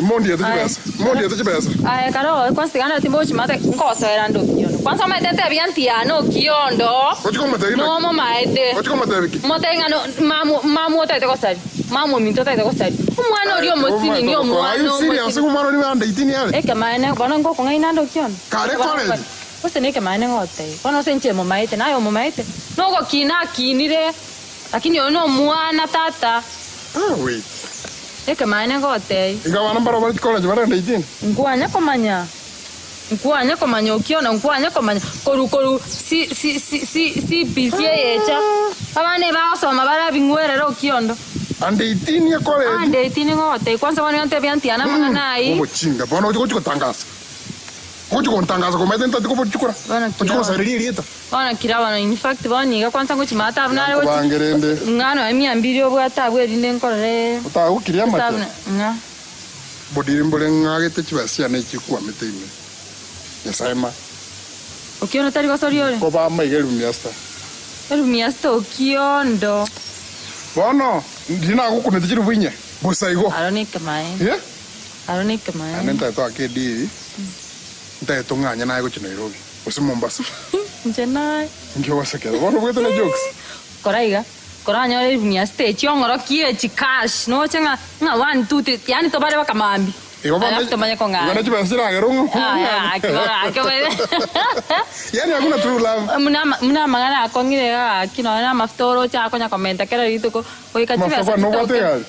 Mondiete chibesa, mondiete chibesa. Aye kare oe kwanza tiga nare timbochimate nkogosoera nde okiondo. Kwanza omanyete ntebi aunty yane okiondo Gochi komotebia naki? nomomaete. Gochi komotebia ki? Motebi ng'a no mamu mamu otaete gosaria, mamu ominto otaete gosaria. Omwana oria omosinini Are omwana you serious? omosinini. Omwana oria under 18 are? Ekemaene bono ngokong'aina nde okiondo. Kare college? Gose nekemaene ngotebia. Bono ase inche momaete naye omomaete. Nogokina akinire lakini oyo nomwana tata. Ah wait. Ekemaene ngotebie. Iga abana mbaro bare chikoleji bare under 18? Nkwanya komanya, nkwanya komanya okiona, nkwanya komanya koru koru si si si si CBC eyecha. Abana ebagosoma bare abing'werere okiondo. Under 18 ekoleji? Under 18 ngogotebia kwanza bono nigo ntebia aunty yane amang'ana ayio. Obochinga bono ochi gochi gotangasa. Gochi gontangasa komaete ntati kobochikora. Bono Ochi kira gosareria erieta. Bono kira bono in fact bono iga kwanza ngochi maate abwo nare gochi Nkobange rende. ng'a nonya mia mbiri obwate abwo erinde nkorore Otagokiria amate. esabu ng'a. Bodiri mbore ng'agete chibesa chiane chikwamete ime. Nyasae ma. Okiondo tari gosoria ore? Nkoba amaiga elifu mia sita. Elifu mia sita okiondo. Bono ndiri nagokunete chilifu inye bosa igo. Aro nekemaene. Eh? Aro nekemaene. Naende ntagete goaka edili, ntagete ong'anye naye gochia Nairobi. Gose Mombasa. Inche naye. Inki ogosekera? Bono obwate na jokes. Kora iga, koranyore elifu mia sita echi ong'orokie echi cash, noche ng'a ng'a one two three, yaani tobare baka mambia. Igo bono Alafu tomanye igo kong'anya. ne chibesa chiragere ong'o. Aya, aki bono aki bono. Yaani hakuna true love. Buna ama buna amang'ana akong'ire iga gaki nonya na amafuta oroche akonya komenta kera rituko, goika Mafuta chibesa kwani nobwate chitoke. egari?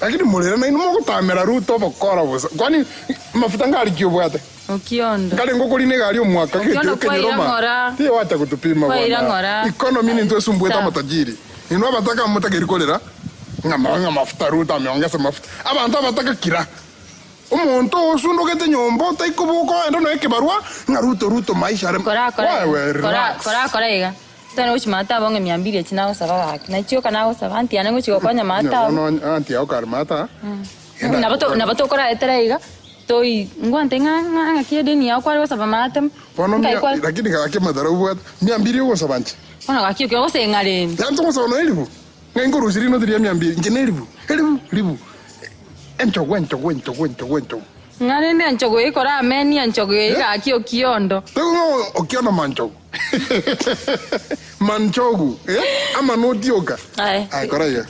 Lakini morere nainwe mogotamera Ruto obokora bosa. Kwani mafuta ngari ki obwate? Okiondo. Nkare ngokorina egari omwaka Okiondo getio kwaira kenyeroma. ng'ora. Tiye wacha kutupima Kwaira bwana. ng'ora. Economy nintwe esumbuete Sawa. amatajiri. Inwe abataka motageri korera ng'a ng'a mafuta Ruto ameongeza mafuta. Abanto abataka kira. Omonto osundogete nyomba otaikoboka oende noe ekebarua ng'a Ruto Ruto maisha are Kora kora Wewe kora relax. kora kora iga. Tari gochi maate abo ng'a mia mbiri echi nagosaba gaki. Nachi oka nagosaba aunty yane ngochi gokonya maate abo. Bono aunty yao kare maate aa. Nabo to nabo tokoraetera iga toi ngwante ng'a ng'a ng'aki edeni yao kware gosaba maate. Bono Nkai mia kware lakini gaki amadharau obwate. Mia mbiri ogosaba inche. Bono gaki okio gose ng'a rende. Yaani togosaba nonya elifu. Ng'a inkorusia rinoti ria mia mbiri inche ne elifu. Elifu ribu. Enchogu enchogu enchogu enchogu enchogu. Ng'a rende enchogu eye koramenie enchogu eye gaki okiondo. Taigo ng'a okiondo manchogu. Manchogu eh amanoti oka. Aye. Aye kora iga.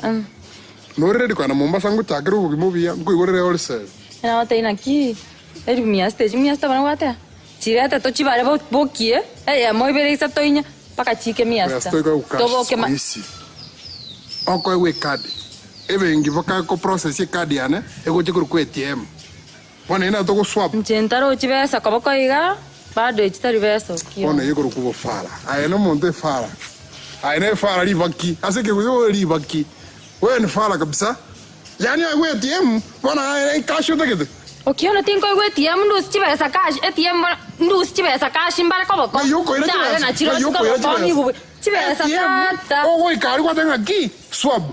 Nore ready kogenda Mombasa ngochakere obogima obuya nkoigorere wholesale. Nagotebi naki elifu mia sita echi mia sita bono gwateba chirete tochibare bokie eyemo ibere isato inya mpaka chiike mia Mia sita sita iko cash toboke ma. siku hizi. Okoegwa ecard ebenki baka ko process ecard yane egocha korokwa ATM. Bono eye nero togoswap. Inche ntarochi besa koboko iga, bado echi tari besa Bono Okiondo. eye ekorokwa obofara. Aye nomonto efara. Aye nefara ribaki. Ase ekegusii obe ribaki. Wewe ni fara kabisa. Yaani aye ATM, bono aye cash otagete. Okiondo tinkoigwa ATM ndusie chibesa cash, ATM bono ndusie chibesa cash mbare koboko, Ng'ai okoira ndare chibesa? nachirochio Ng'ai okoira koboko chibesa? ng'igwe chibesa ATM, tata. ogoika aria gwateba ng'a ki? Swab.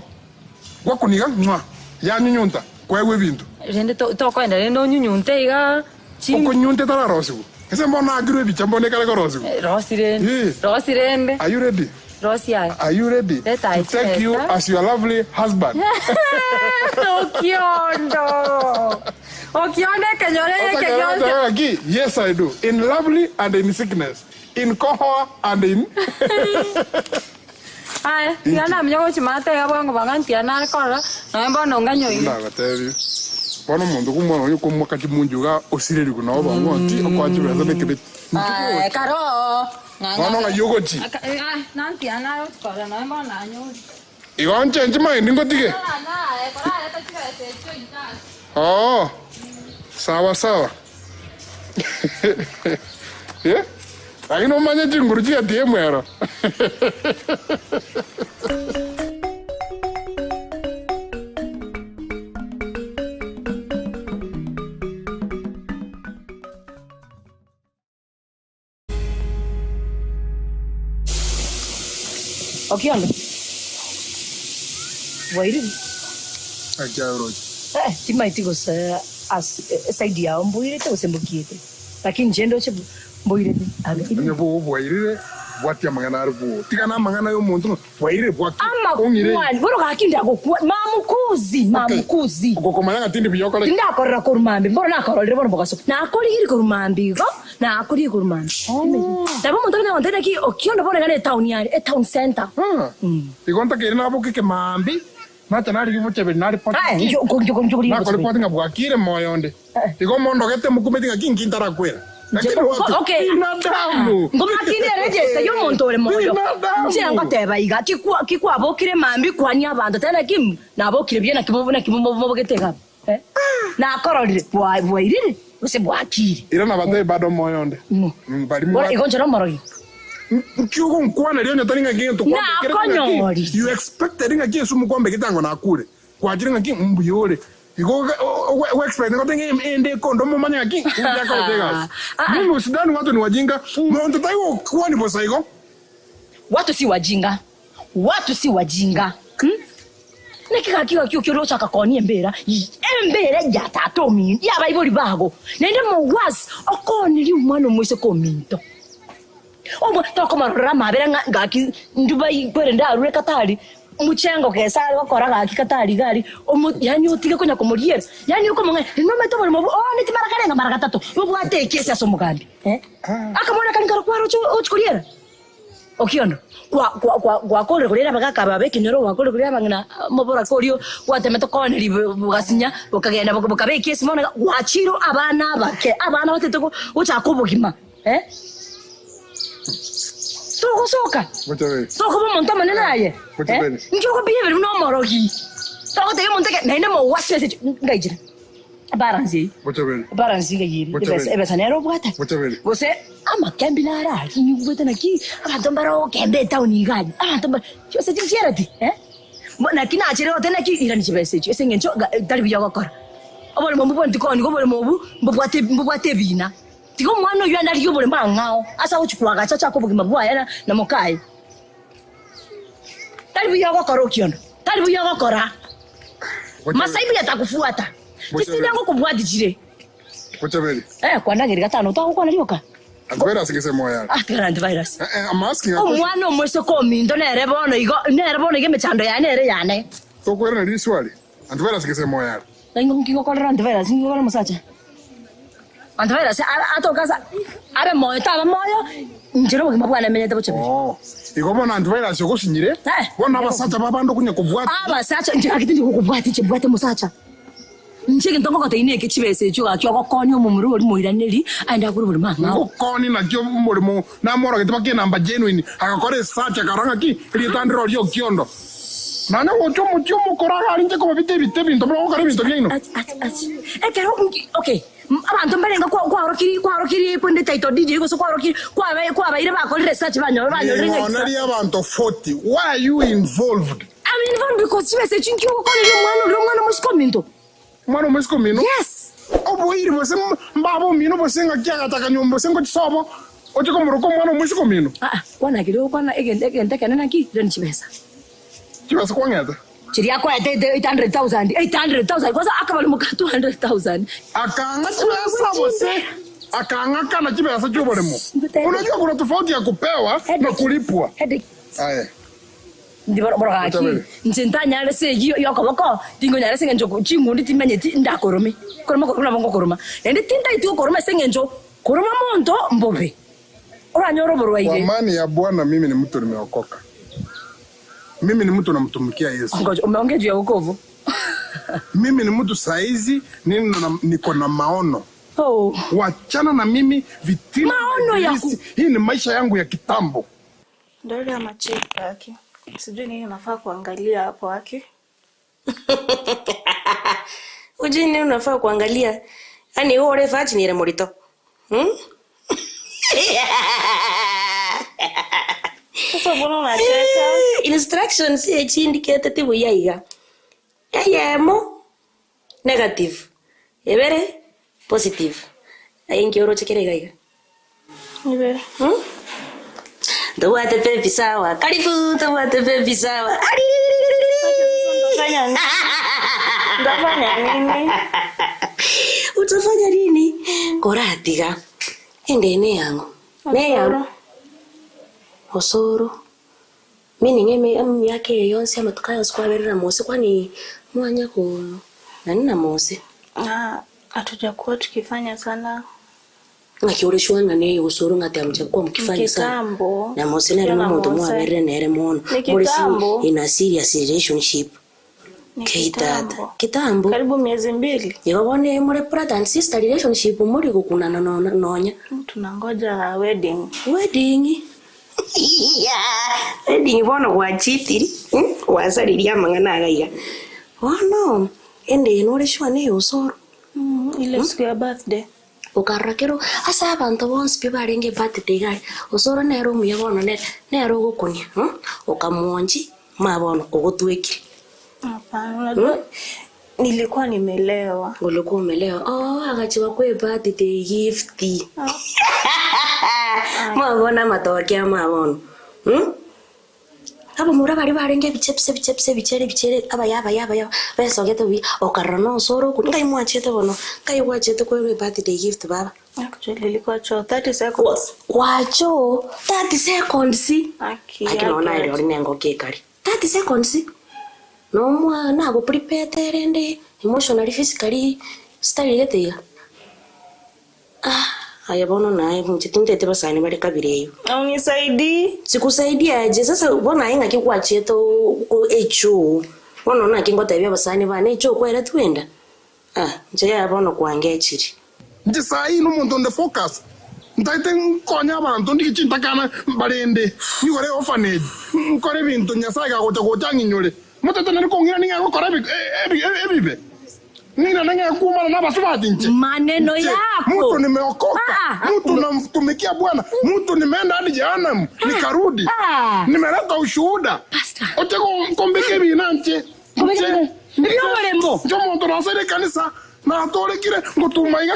Gwakuniga ng'a yanyunyunta koegwa ebinto. Rende tokoenda rende onyunyunte iga chi. Okonyunta etararosigwa. Ase mbono naakirwe ebicha mbono ekare korosigwa. Rosi rende. Rosi rende. Are you ready? Rosi aye. Are you ready Leta aye to take you chibesa. as your lovely husband? Okiondo. Okiondo ekenyoro eke gionsi. Otagera ng'a Yes I do. In lovely and in sickness. In kohoa and in. Aye, tiga namenya gochia maate iga bwango banga ntiga nare korora, nonya bono nganyoire. Ndagotebi, bono omonto komwana oyo okomoaka chimunju iga osirerigwe nabo bang'o oti okoa chibesa na ekebeti. Aye, kare oo. Bono ng'ai ogochi? Aye, nantiga nare gochia korora nonya bono nanyore. Igo nchenchi mind ngotige? Rora naye, korareta chibesa echio inche. Oo, sawa sawa. Eh, lakini omanye chinguru chia ATM ero. Okiondo. Bwairire. Naki aye oroche? Eh, timaeti gose as eside yao mboirete gose mbokiete. Lakini inche ndoche mboirete. Onye bwairire, bwatia amang'ana are bwoo. Tiga namang'ana y'omonto ng'a bwairire bwaki. Ong'ire. Amakwani, bono gaki ndagokwa, mamukuzi, mamukuzi. Ogokomanya ng'a tindi buya okore ki? Tindakorora korwa mambia, mbono nakororire bono mogaso. Nakorigiri korwa mambia igo, nakorigiri korwa mambia. Nabo omonto onye agontebia naki Okiondo bono iga ne etown yare, etown center. Igo ntakeire naboke ekemambia, nacha narigia obochaberi naripoti Aye, ki? inche nko- nko- nko- nko- Nakoripoti ng'a bwakire moyo onde. Igo mondogete mokumeti ng'a ki nkintarakwera. Lakini watu, Okay. binadamu. Ngomakini eregister y'omonto ore moyo. Binadamu. Inche ngoteba iga, kikwa kikwabokire mambia kwania abanto tena ki nabokire buya naki naki mobogete iga abwo. Nakororire bwa bwairire gose bwakire. Ira nabatebi bado omoyo onde. Ng'o? Bari Bono mobwate. igo inche nomorogi. Nki ogonkwana riria onye tari ng'aki egento kwambekire ng'aki? Nakonyori. You expected ng'aki ase omokwambekete ango nakure. Gwachire ng'aki mbuya ore. Igo ogo expect ngote ng'a ende ekonda omomanye ng'aki mbuya akorete egasi. Mimi usidhani watu ni wajinga. Monto tari gokwani bosa igo. Watu si wajinga. Watu si wajinga. Hmm? Naki gaki gaki okio orochaka koonia embera, embera ya tata ominto, ya abaibori bago, naende mogwasi okooneria omwana omoiseke ominto. Omo tokomororera amabera ng'a gaki Dubai kwerende arure Katari, mochengo gesa are gokora gaki Katari iga aria, omo yaani otige konya komoriera, yaani okomong'aina, riria nomanyete oboremo obwo ooneti mara kare ng'a mara gatato, obwate ekesi ase omogambi eh. Akamwana karia nkaro kwaroche ochi koriera. Okiondo, kwa, kwa, kwa, gwakorire koria abagaka aba b'ekenyoro, gwakorire koria abang'ina omoboraka oria gwatemete kooneria bogasinya, bokagenda bokabeka esimo bono iga, gwachiire abana abake, abana batete gochaka obogima eh. Togosoka, tokoba omonto omonene aye eh, inki okobehaveria buna omorogi? Togotebia omonto eke, naende mogwasire ase ngaichire. Ebaransi eyio. Bochaberi. Ebaransi iga eyio ere. Bochaberi. Ebesa, ebesa nere obwate. Bochaberi. Gose amakembi naro aria nyigwete naki abanto mbare ogokemba etown iga aria. Abanto mbare chibesa chinchiareti eh. Bo naki nachire gote naki irani chibesa echio ase eng'encho ga tari buya gokora. Oboremo mbwo bwanti koni igo oboremo obwo mbobwate mbobwate ebina. Tiga omwana oyio ande arigie oboremo ang'ao ase agochia koagacha achake obogima bwaye na na mokaye. Tari buya gokora okiondo, tari buya gokora. Masaibu yatakufuata. Chisida ngokobwati chire. Bochaberi. Eh, kwandageria gatano togokwana rioka. Antivirus gese moyo yare. Ah, tigara antivirus. Eh, eh, I'm asking a question. Omwana omoiseke ominto nere bono igo, nere bono iga emechando yaye nere yane. Tokwerana riswali. Antivirus gese moyo yare. Naingo nki ngokorera antivirus, nki ngokora omosacha? Antivirus atoke ase abe moyo taba moyo, inche nobogima bwane menyete bochaberi. Oh. Igo bono antivirus ogosinyire. Eh. Bono abasacha babande okonya kobwati. Abasacha, inche gaki tindi gokobwati inche mbwate omosacha. Inche egento ngogotebia neke chibesa echio gaki ogokonya omomura oria moiraneri aende agore oboremo ang'ao. Ngokoni nakio omoremo namorogete baka enamba genuine agakora esearch akarora ng'aki erieta ndire oria Okiondo. Nanye gocha omochie omokoro iga arinche kobabita ebite ebinto buna ogokora ebinto biaino. Achi, achi, achi. Ekero nki- okay, m- abanto mbarenge kwa- kwarokiri kwarokiri kwende title deed eywo gose kwarokiri kwabe kwabaire bakorire research banyore banyorire ng'a Ning'o it's a- nari abanto 40 why are you involved? I'm involved because chibesa echio nki ogokoreria omwana oria omwana omosike ominto. Omwana omosike omino? Yes. Oboiri bose mbaba omino bose ng'aki agataka nyomba bose ngochi sobo oche komoroka omwana omosike omino? Aa, kwana keria ogokwana egento egento ekenene naki? Irani chibesa. Chibesa kwang'ete? Chiria akoete 800,000, 800,000 kwanza akabarimo ka 200,000. Akang'a chibesa gose akang'akana chibesa chi'oboremo. Unajua kuna tofauti ya kupewa na kulipwa. Aye. Ndi boro boro gaki, Otabere. inche ntanyare ase eyio y'okoboko, tingonyara ase eng'encho chingundi timanyeti ndakorome. Koroma koroma nabo ngokoroma. Naende tintaeti gokoroma ase eng'encho koroma monto mbobe. Oranyore Kwa oborwaire. amani ya Bwana mimi ni mtu nimeokoka. Mimi ni mtu namtumikia Yesu. Ngoja, umeongea juu ya wokovu. Mimi ni mtu saizi nina na, niko na maono. Oh. Wachana na mimi vitina na Maono ya ibilisi. Hii ni maisha yangu ya kitambo. Ndio amacheki yake. Sijui nini nafaa kuangalia hapo aki. Ujui nini unafaa kuangalia? Yaani wewe ure virgin ile morito. Hmm? Sasa mbona unacheka? Instructions echindikete tibuya iga. Eyemo negative. Ebere positive. Aye inki oroche kere iga iga. Ibere. Hmm? Tobwate baby sawa. Karibu tobwate baby sawa. Sasa ndafanya nini? Ndafanya nini? Utafanya nini? Koratiga. Ende ene yango. Ne yango. Osoro. Meaning eme emiaka eye yonsi amatuko aya yonsi kwaberera mose kwani mwanya ko nani na mose. Ah, hatujakuwa tukifanya sana Ng'aki ore sure ng'a neye osoro ng'ati amuchakuwa mukifanya sana. kitambo. Na mose nere Tukiwa na nomonto Mose. mwaberire nere mono. Ni Muri si kitambo. in a serious relationship. Ni Keitata. kitambo. Kitambo. Karibu miezi mbili. Igo bono more brother and sister relationship muri gokunana nona nonya. Tunangoja wedding. Wedding. Wedding bono gwachitiri. Hmm? Gwasaririe amang'ana iga iga. Bono ende nore sure neye osoro. Ile siku ya birthday. Okarora kero ase abanto bonsi pi barenge birthday iga aria, osoro nere omuya bono nere nere ogokonia hmm? Okamuonchi ma bono ogotwekire. Hapana, unajua nilikuwa nimelewa. Ulikuwa umelewa. Oh, agachiwa kwe birthday gift. Mwabona amatoke amo bono. Hmm? Abamura baria barenge ebichepsi ebichepsi ebichere ebichere abaya abaya abaya besogete buya okarora na osoro okwo nkai mwachete bono nkai gwachete kwerwa ebirthday gift baba. Actually ilikuwa choo 30 seconds. Kwacho 30 seconds. Aki. Lakini ona aki. ere ori nengoki ekari 30 seconds nomwa nagoprepare rende emotionally physically style gete iga ah aya bono naye inche tintete basani bare kabere eyo Unisaidii. sikusaidia aje sasa bono aye ng'aki gwachete echo bono naki ngotebia abasani bane echo kwere twenda ah inche yaya bono kwangechire Inche saii nomonto onde focus ntaete nkonye abanto ndige chintakana mbarende nyigore orphanage nkore ebinto Nyasaye kagocha gocha ang'inyore motete nari kong'ira ning'e gokora ebibe ng'irane ng'e kumana na abasubati inche Maneno Nche, yako. mtu nimeokoka Ah, mtu namtumikia Bwana mtu nimeenda hadi jehanamu nikarudi Ah. nimeleta ushuhuda Pastor. oche kombeka ebina nche Kombeka Nche, ebina. nche, Ebioboremo. nche omonto nasere ekanisa natorekire ngotuma iga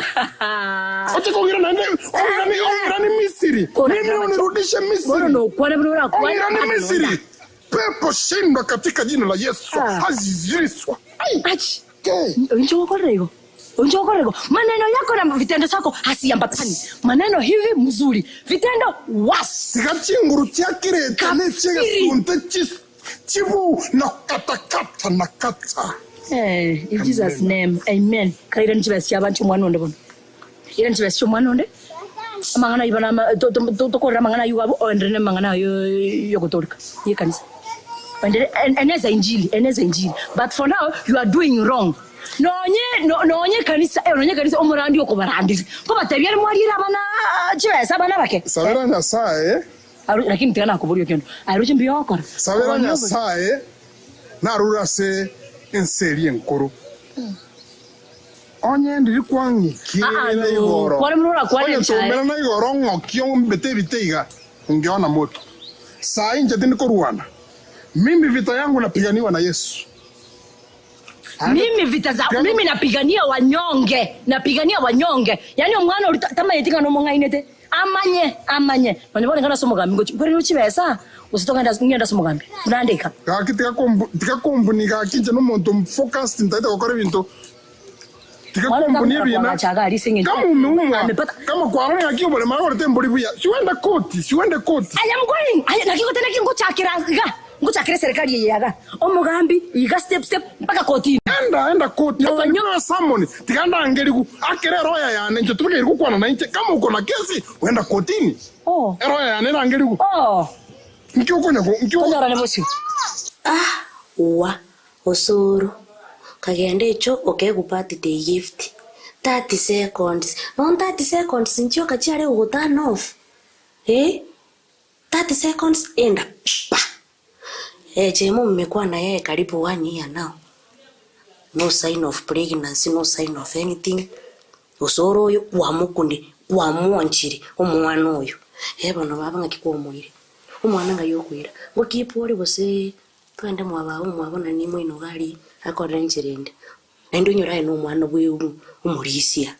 oche kong'ira naende ong'irani ong'irani Misiri Kora mimi kama- unirudishe Bora Misiri nokwana buna orakwana. ong'irani Misiri pepo shindwa katika jina la Yesu Ah. aziziriswa Ai. Achi. Okay. Unje ukorera igo. Unje ukorera igo. Maneno yako na vitendo zako hasiambatani. Maneno hivi mzuri, vitendo wasi. Tiga chinguru chiakirete Kafiri. nechigesunte chis- chibu na katakata na kata Eh, in Jesus name. Amen. Kaira nchibesi abantu omwana onde bono. Ira nchibesi omwana onde. Amang'ana ibana tokorera amang'ana ayo abo oendere na amang'ana ayo yogotorika yekanisa. Endere eneza injili, eneza injili. But for now you are doing wrong. Nonye no, nonye kanisa, eh, nonye kanisa omorandi okobarandiri. Kobatebia mwarira abana chibesa abana bake. sabera nyasaye Aru- Lakini tena nakuburia kendo. Aruche mbiyokora. sabera nyasaye Narure ase ense eria enkoro. Onye ndiri kwang'ikire igoro, onye tomerana igoro ng'okie ombete ebite iga, ngeona moto. Saa inche tindi korwana, mimi vita yangu napiganiwa na Yesu. Mimi vita za mimi napigania wanyonge, napigania wanyonge. Yaani omwana oria tamanyeti ng'a nomong'ainete, amanye, amanye. Nonya bono ng'ende ase omogambi ngochi nkwererwe chibesa, gose togende ase ng'ende ase omogambi, buna ndeka. Gaki tiga kombu tiga kombunia gaki inche nomonto focused ntaete gokora ebinto tiga Mwana kombunia otakonyara ebina koagacha iga aria ase eng'encho kama umeumwa amepata. kama kwarora gaki oboremo agorete embori buya siwende koti siwende koti. I am going, aye naki goteba naki ngochakera iga. Ngochakera eserekari eye iga, omogambi iga step step mpaka kotini. Enda enda koti Nonya. nipewe summon tiga ndangerigu akere eroya yane inche tobekeiri gokwana nainche kama uko na kesi wenda kotini Oh. eroya yane erangerigu Oh. nki okonya ko nki oko. Tonyorane bosio. Ah wa osoro kagenda echo okegwa birthday gift 30 seconds bono 30 seconds nchioka chiare gogo turn off eh. 30 seconds enda pa! Echemo mmekuwa na yeye karibu one year now no sign of pregnancy no sign of anything gose ore oyo kwamokundire kwamwanchire omwana oyo eh bono baba ng'aki kwamoire omwana ng'ai okoira ngokeep ore gose twende mwa baba omwabo nani moino iga aria akorere enchera ende. Naende onyore aye nomwana bwe omorisia,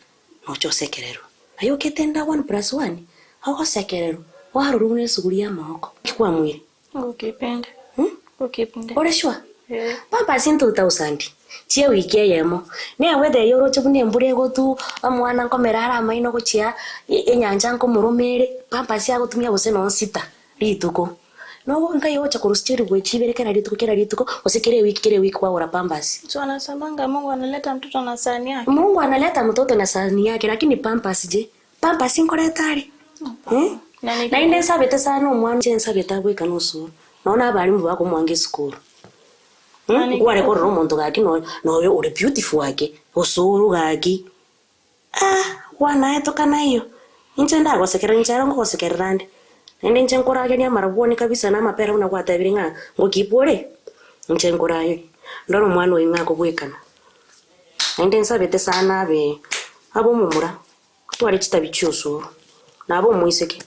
nocha osekererwe. Aye okete nda one plus one, ogosekererwa, warorwa buna esuguri y'amagoko. Naki kwamoire? Ngokipende. Hmm? Ngokipende. Ore sure? Eh. Pampers in 2000 chie ewiki eyemo. Newether eye oroche buna embura egotu, omwana nkomera are amaino gochia enyancha nkomoroma ere, pampers agotumia gose nonye sita rituko. Nogo nkai ogocha korusia chilifu echi ibere kera rituko kera rituko, gose kera ewiki kera ewiki kwagora pampers. Si wanasemanga Mungu analeta mtoto na sahani yake. Mungu analeta mtoto na sahani yake lakini pampers je? Pampers nkoreta are? Eh? Na niki- Naende nsabete sana omwana inche nsabete abweka nosuru. Nonya na abalimu bakomwanga esukuru. Na Hmm? niki- Nkware korora omonto gaki no noyo ore beautiful ake, osuru gaki. Ah, kwanaetoka naiyo, inche ndagosekerera, inche ero ngogosekerera nde. Naende inche nkoragerie amarabwoni kabisa na amapera buna gwatebire ng'a ngokibwa ore, inche nkoragerie. Ndore omwana oyio ng'a akobwekana. Naende nsabete sana abe abe omomura, atware chitabi chia osoro, na abe omoiseke,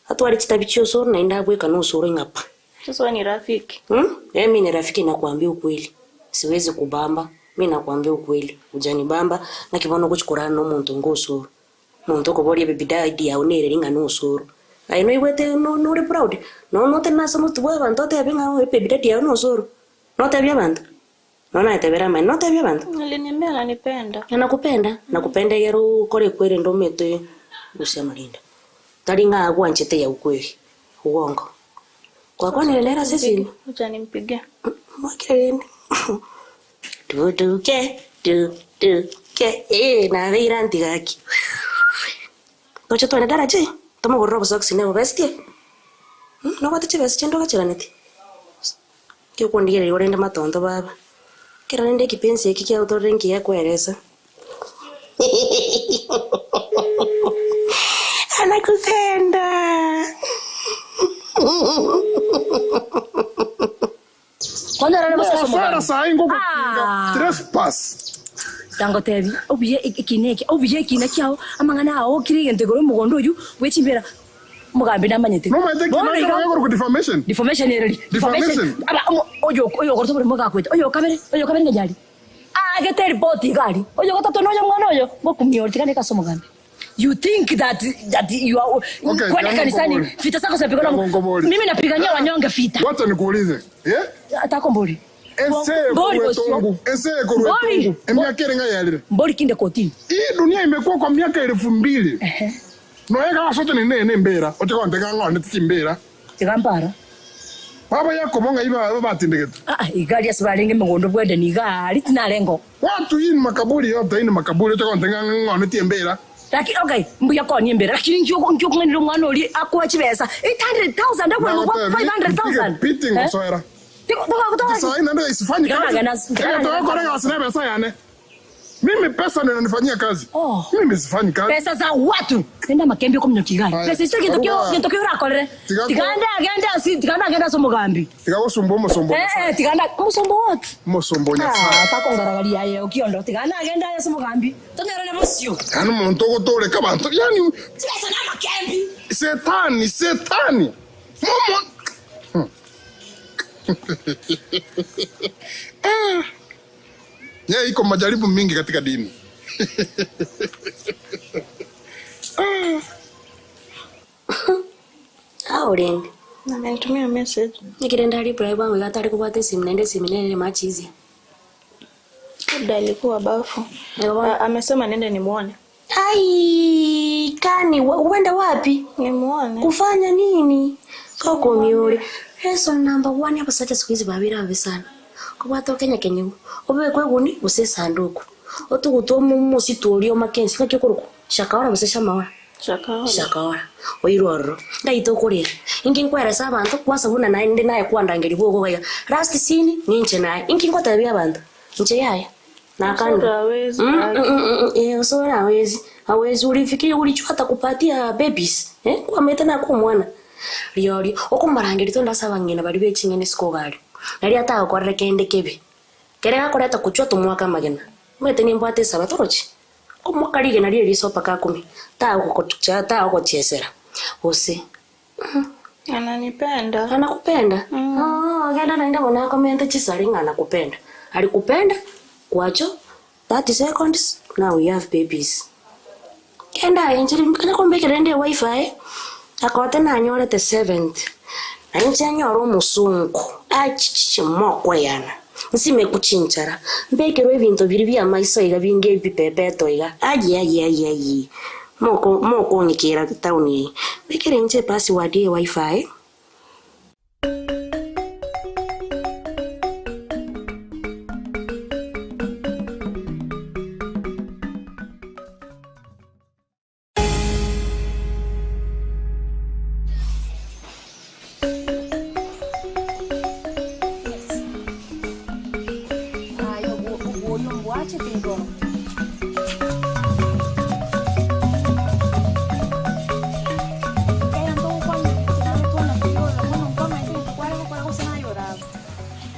atware chitabi chia osoro naende abwekane osoro ng'a pa. Sasa wewe ni rafiki. Hmm? Eh, mi ni rafiki nakwambia ukweli. Siwezi kubamba. Mi nakwambia ukweli. Hujanibamba naki bono ogochi korana na omonto onga osoro. Omonto okoboria baby daddy yao nere ring'ana osoro. Aye noigwete no nore proud? Nonya notenene ase omotwe bwa abanto otebe ng'a oyo baby daddy yao nosoro. Notebie abanto? Nonya nayetebere amaene, notebie abanto? Aliniambia ananipenda. Anakupenda? Nakupenda egere okore ekwerende omete gose amarinda. Tari ng'a agwanchete ya ukweli. Uongo. Gwakwanire nere ase esimi? Hujanipigia. Mwakire rende. Tutuke, tutuke, eh, nabeire anti gaki. Toche twende daraja eye, tomogorere obosokisi na obobestie. Hmm, nobwate chibesa chinde ogacheraneti? Nki okondigereria orende matonto baba? Ekero rende ekipensi eki kiagotorire nkiya ekweresa. Anakupenda. Konyora bosa ase Osara omogambi. sahi ngogotinga Ah. trespass. Tangotebi, obuya ekina eke, obuya ekina kiao, amang'ana ao kire egento igoro omogondo oyio bwe chimbera, omogambi namanyete. Nomaete ekina Bono iga, ekero gekorokwa defamation. defamation ereri, Defamation. Aba, omo- oyo oyo okorete oboremo gakwete, oyo okabere, oyo okabere ng'a yari. Aagete eripoti iga aria, oyo ogatato noyo omwana oyo, ngokumia ore tiga neke ase omogambi. You think that that you are Okay, kwenda yangu kanisani nkobori. vita zako zinapigwa na Yangu nkobori. mimi napigania wanyonge vita. Wacha nikuulize. Eh? Atako mbori. Ense Mbori ekorwa bosio. etongu. Ense ekorwa Mbori. etongu. Emiaka ere ng'a yarire. Mbori kinde kotini. Hii dunia imekuwa kwa miaka elfu mbili. Ehe. Noe gasote ni nene mbera. Oche kontega ng'one tichimbera. Tiga mpara. Baba Yakobo ng'ai ba- batindegete. Ah, ah, iga aria ase barenge emegondo bw'Edeni iga aria tinarengo. Watu hii ni makaburi yote hii ni makaburi oche kontega ng'one tiembera. Lakini okay, mbuya konie embera lakini nki oko- nki okong'ainera omwana oria akoe chibesa 800,000 akoe kwa 500,000. Piti Eh? ngosoera. Tiko- toko- toko- Sahi nende isifanyi Tikana kazi. gana- tikana Ega gana- tokora gasi na besa yane. Mimi pesa ndio inanifanyia kazi. Oh. Mimi sifanyi kazi. Pesa za watu. Nenda makembe okominyokia iga. Aya, Pesa icio gento kio Karuga. gento kio orakorere. Tiga ko- Tiganda agende asi tiganda agende ase omogambi. Tiga gosumbua omosombo Eh Nyasaye. eh tiganda omosombo what? Omosombo Nyasaye. Ah, takongaragaria aye okiondo tiganda agende aye ase omogambi. Tonyorane bosio. Yaani omonto ogotoreka abanto. Yaani Chibesa na amakembi. setani, setani. Momo. Eh. Yeye iko majaribu mingi katika dini. Ao rende. Amenitumia message. Ekero ndare reply bwango iga atare kobwata esimi naende esimi nere much easier. Labda alikuwa bafu. Ewa. Amesema niende nimuone. Ai, kani uende wapi? Nimuone. Kufanya nini? Tokomyore. Lesson number 1 abasacha siku hizi babere ababe sana. Kobwata okenya kenyegu. Obekwe eguni gose esanduku. Otugutwe omositu oria omake ense ng'aki okorokwa shakaora gose shamaora. Shakaora. Shakaora. Oirwe ororo. Ngai tokorera. Inki nkweresa abanto kwansa buna naye nde naye kwandangeria bwogo iga iga. Last seen ninche naye. Inki ngotebia abanto? Inche yaya. Nakanire. Osoro hawezi. Eh, Osoro hawezi. Hawezi ulifikiri ulichukua atakupatia babies. Eh, kwamete nako omwana. Rirorio okomorangeria tonde ase abang'ina baria be ching'eni isiko iga aria. Nario atagokorere kende kebe. Kere gakoreta kochwa tomoake amagena. Omanyete nimbwate esabato oroche? Omoaka rigena rie riso mpaka akome, tagogocha tagogochesera gose Ananipenda. Anakupenda? Oh, genda naende bono akomente chisare ng'a anakupenda. Alikupenda kwacho 30 seconds now we have babies. Genda aye inche kanya kombekera rende ewifi akote nanyorete 70 na inche nyore omosungu achichichi mokoyana nsime kuchinchara mbekerwe ebinto biria bia maiso iga binge ebipepeto iga aye aye aye aye moko mokong'ikera town eye mbekere inche epassword ya ewifi.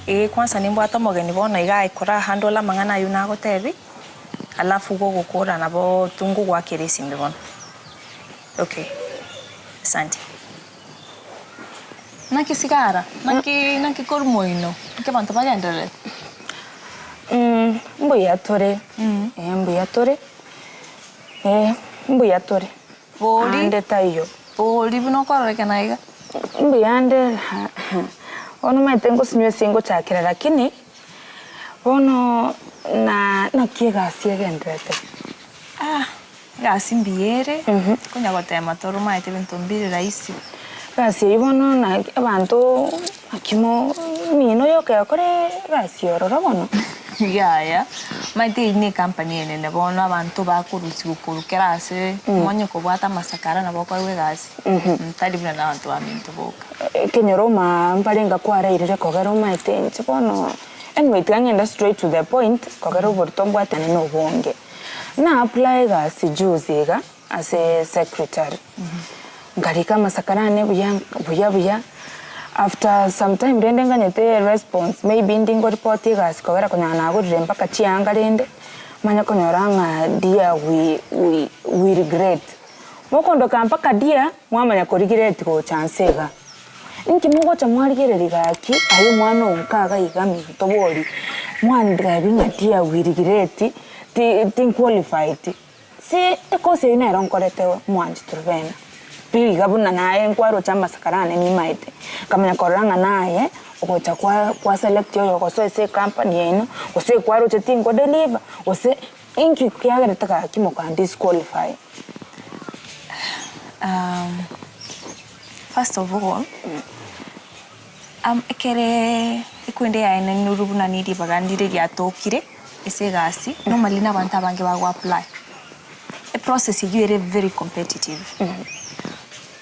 Ee, kwanza nimbwate omogeni bono iga aikora handle amang'ana aywo nagotebi, alafu gogokora nabo tongogwakera esimbe bono. Okay, asante. Naki sigara? Naki naki korwa moino? Naki abanto bagendererete? Mbuya tore, eh mbuya tore, eh mbuya tore. Bori. Ande taiyo. Bori buna okororekana iga. Mbuya ande bono omanyete ngosinywa ase ngochakera lakini bono na naki egasi egendererete. Ah, egasi mbuya ere, konya gotema tore omanyete ebinto mbire rahisi. Egasi eyio bono na abanto naki mo mino yoka yakore egasi ororo bono. Yaya, omanyete eyio na ecompany enene bono abanto bakorusiwa korwa kera ase, onye kobwate amasakara nabo okoegwa egasi, tari buna na abanto baminto boka. Ekenyoro maa mbarenge kwarairire kogera omanyete inche bono anyway tiga ng'ende straight to the point kogera oborito mbwatane na obonge. Na apply egasi juzi iga ase secretary, nkarika amasakara ane buya buya buya, after some time rende nganyete response maybe ndi ngoripoti egasi kogera konyora nagorire mpaka chianga rende, manye konyora ng'a dear we we we regret. Mokondoka mpaka dear, mwamanya korigireti gocha nse iga. Inki mogocha mwarigereria gaki aye omwana oo nkaga iga minto bori, mwantebi ng'a dear we regret ti tinqualified. Si ekosi eyio nero nkorete mwanchi Truvena. Pi iga buna naye nkwaroche amasakara ane nimaete, nkamanya korora ng'a naye ogocha kwa kwa select oyogosoa ase ecompany yaino, gose ekwaroche tinko deliver, gose inki kiagerete gaki moka disqualify. First of all, ekere ekwende yaye nainurwe buna ne ribaga ndire riatokire ase egasi, normally na abanto abange bago apply. Eprocess eywo ere very competitive.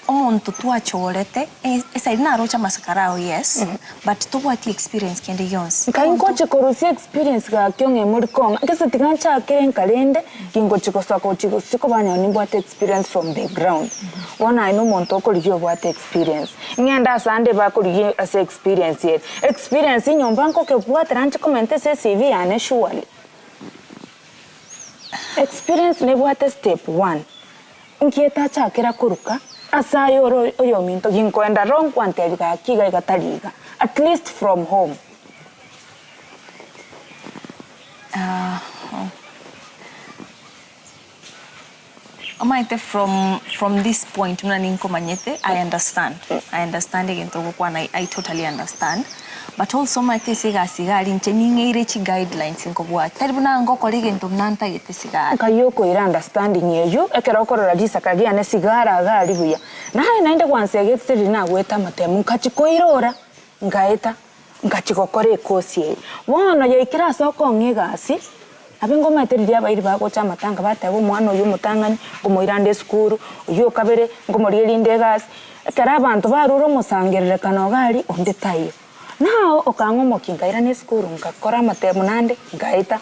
Omonto twachorete, eside naroche amasakara ao yes, but tobwati experience kende gionsi. Nkai ngochia korusia experience gaki ong'e mori kong'a, gese tiga nchakere nka rende, gingochia gosoka gochia gosio kobanyora nimbwate experience from the ground. Bono aye nomonto okorigia obwate experience. Ng'ende ase ande bakorigia ase experience ere. Experience nyomba nkokebwatera nche komenta ase ecv yane surely. Experience nebwate step one. Inki etachakera koruka ase aye ore oyominto ginkoenda wrong kwantebia gaki iga iga tari iga at least from home. Omanyete from from this point buna ninkomanyete I understand, I understand egento ogokwana I totally understand but also omanyete ase egasi iga aria inche ning'eire chi guidelines nkobwatia tari buna ngokora egento buna ntagete sigara. Nkai okoira understanding eyio ekero okorora risaka riane sigara iga aria buya. Naye naende gwansegete riria nagoeta amatemu nkachi koirora nkaeta nkachi gokora ekosi eye. Bono yaikire ase okong'a egasi Nabo ngomaete riria abairi bagocha amatanga bateba omwana oyio omotang'ani nkomoira ande esukuru, oyio o kabere nkomorigia rinde egasi. Ekero abanto barure omosangererekano iga aria onde taiyo. Nao okang'a omokia nkairana esukuru nkakora amatemu naende nkaeta.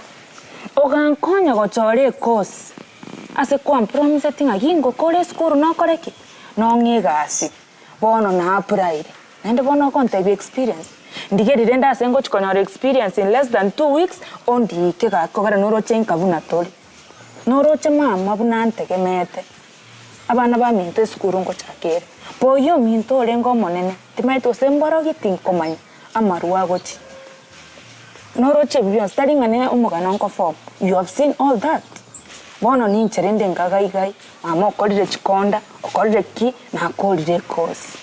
Ogankonya gochora ekosi ase kwampromiseti ng'a gingokora esukuru nokore ki? Nong'e egasi. Bono na applyire, naende bono ogontebia experience, ndigerie rende ase ngochia konyora experience in less than 2 weeks, ondiike gaki kogera noroche nka buna tori. Noroche mama buna antegemeete, abana baminto esukuru ngochaka ere. Boyio ominto orenge omonene, timanyeti gose mborogi tinkomanya, amarwa agochia. Noroche ebi bionsi, tari ng'a ne omogano nkoform, you have seen all that. Bono ninche rende nkagaigai, mama okorire chikonda, okorire ki, nakorire ekosi.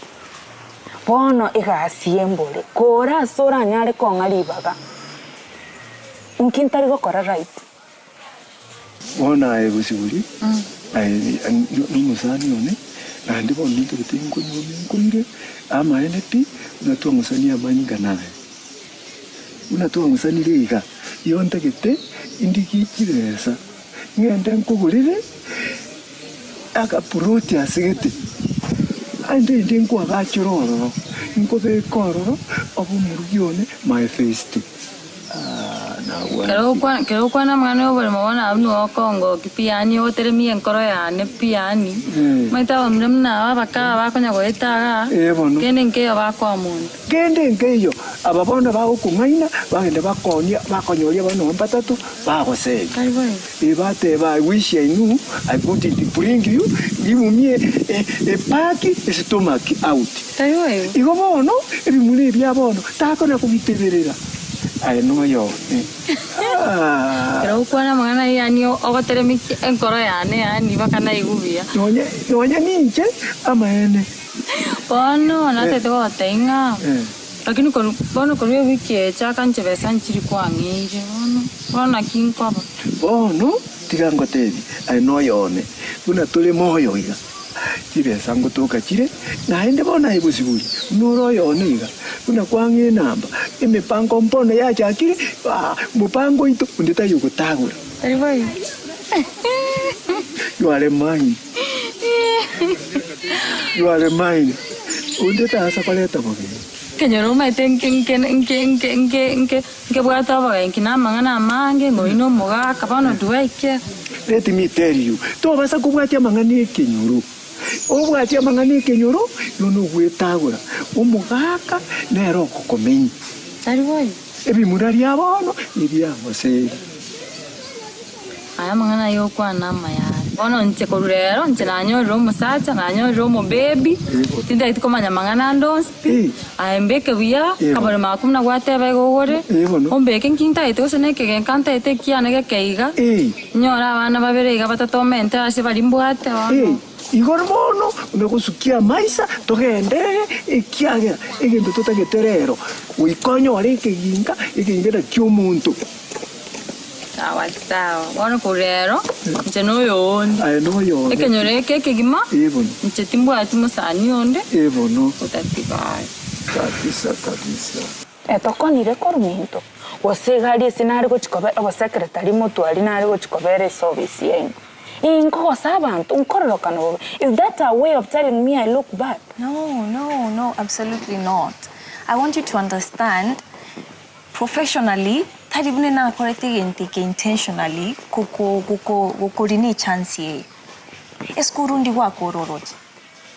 Bono egasi embore, kora ase oranyare kong'a ribaga, inki ntari gokora right? Bono aye bosibori, aye nomosani one, naende bono nintagete nkonyuome nkoire amaene pi, buna twang'usania amanyinga naye. Buna twang'usanire iga, igo ntagete indigie chibesa, ng'ende nkogorere akaploti ase gete, ande inde nkoagachere ororo, nkobeke ororo, obe omorugi one, my first. Kero okwana amang'ana y'oboremo bono abwo nigo okongokia pi yaani oteremie enkoro yane pi yaani omanyete abamura buna aba abake aba bakonya goeta igaa kende nkeiyo bakoa monto. Kende nkeiyo aba bono bagokong'aina bagende bakonia bakonyoria abana nonya mbatato bagosegi. Bateba I wish I knew I couldn't bring you give me a pack stomach out. Igo bono ebimuna ebi bia bono takona kobiteberera aye noyo one. Ekero ogokwana amang'ana ayio yaani ogoteremia enkoro yane yaani mpaka naigwe buya. Nonye ninche amaene. Bono natete gogotebia ng'a lakini korwa bono korwa ewiki eye chaka inche besa nchiri kwang'eire bono bono naki nkoba. Bono tiga ngotebie aye noyo one buna tore moyo iga. Chibesa ngotoka chire, naende bono aye bosibori, buna ore oyone iga, buna kwang'a enamba, emepango mbono yachakire, aa, mopango oito onde tari ogotagora. Tari boigo. You are mine. You are mine. Onde tasa koreta bogeni. Ekenyoro omanyete nke nke nke nke nke nke nkebwate obogenki na amang'ana amange, ng'a oyio na omogaka, bono do I care? Let me tell you, tobasa kobwatia amang'ana ekenyoro. Obwatie amang'ana ekenyoro, igo nogwetagora. Omogaka nere ogokomenya. Tari boigo? Ebimura ria bono nebiamoseri. Aya amang'ana aya okwana amaya are. Bono inche korwa rero, inche nanyorire omosacha, nanyorire omobebi, tintageti komanya amang'ana ande onsi pi, aye mbeke buya, kaboremo ako buna gwateba iga ogore, ombeke nki ntagete gose na ekegenka ntagete ekiane geke iga, nyore abana babere iga batato omente ase baria mbwate bono. Igoro bono buna gosukia amaisa togenderere, ekiagera egento totagete rero, goika onyore ekeginga, ekeginga nakio omonto. Sawa sawa, bono korwa rero inche noyo onde. Aye noyo onde. Ekenyoro eke ekegima, Ee bono. inche timbwati mosani onde, Ee bono. otatiga aye. Kabisa kabisa. Etokonire korwa minto, gose iga aria ase nare gochia koba obosekretari motwe aria nare gochia kobera ase ofisi yaino. Inkogosa abanto, nkororokana bobe. Is that a way of telling me I look bad? No, no, no, absolutely not. I want you to understand professionally, tari buna nakorete egento eke intentionally goko goko gokorina echance eye. Esukuru ndi gwakora oroche?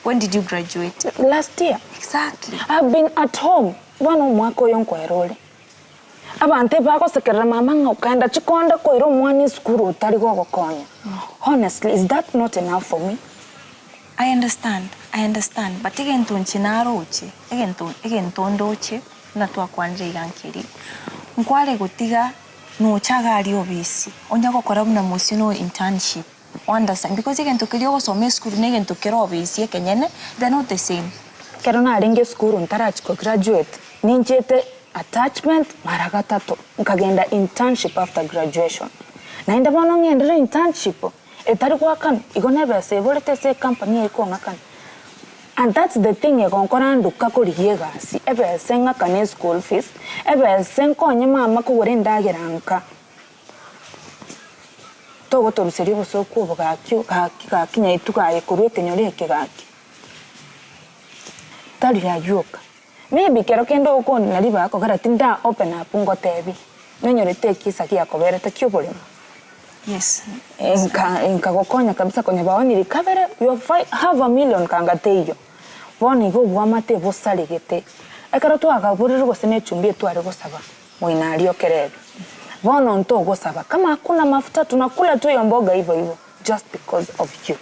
When did you graduate? Last year. Exactly. I've been at home bono omwaka oyo nkoera ore. Abanto ebagosekerera mama ng'a okaenda chikonda koira omwana esukuru otari gogokonya. Honestly, is that not enough for me? I understand, I understand, but egento inche naroche, egento egento ndoche buna twakwanire iga nkeri, nkware gotiga nocha iga aria obisi, onya gokora buna mosio no internship, o understand, because egento keria ogosoma esukuru na egento kere obisi ekenyene, they are not the same. Ekero narenge esukuru ntarachia ko graduate, ninchiete attachment mara gatato, nkagenda internship after graduation. Naende bono ng'endere internship, etari goakanwa, igo nebesa eborete ase ecompany eye kong'akana. And that's the thing egonkora nduka korigia egasi, ebesa eng'akane eschool fees, ebesa enkonye mama kogora endagera nka. Togotoruseria obosoku obo gaki gaki gaki nyaitwe gaye korwa ekenyoro eke gaki. Tari ayio oka. Maybe kero kende ogokondina ribaga kogera tinda open up ngotebi, nonyorete ekisa giakoberete kioboremo. Yes. Nka nkagokonya kabisa konya baoni rikabere your fi half a million kanga teiyo. Bono iga obwamate bosaregete. Ekero twagaborire gose ne echumbi etware gosaba, moino aria okerebe. Bono ntogosaba kama hakuna mafuta tunakula tu hiyo mboga hivo hivo just because of you.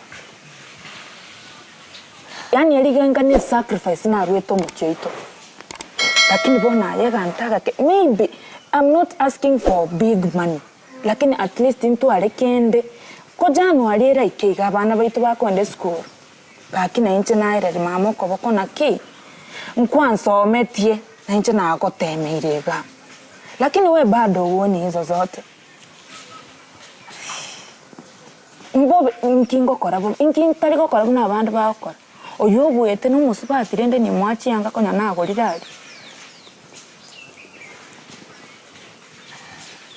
Yaani erigenga ne sacrifice naruete omochie oito. Lakini bono aye egento agake maybe I'm not asking for big money lakini at least ntware kende ko January eraike iga abana baito bakoenda esukuru gaki na inche naereri mama okoboko naki nkwansometie na inche nagotemeire igaa lakini we bado huoni hizo zote. Mbobe inki ngokora bobe, inki ntari gokora buna abande bagokora? Oyio obuete na omosubati rende nimoa chianga konya nagorire aria.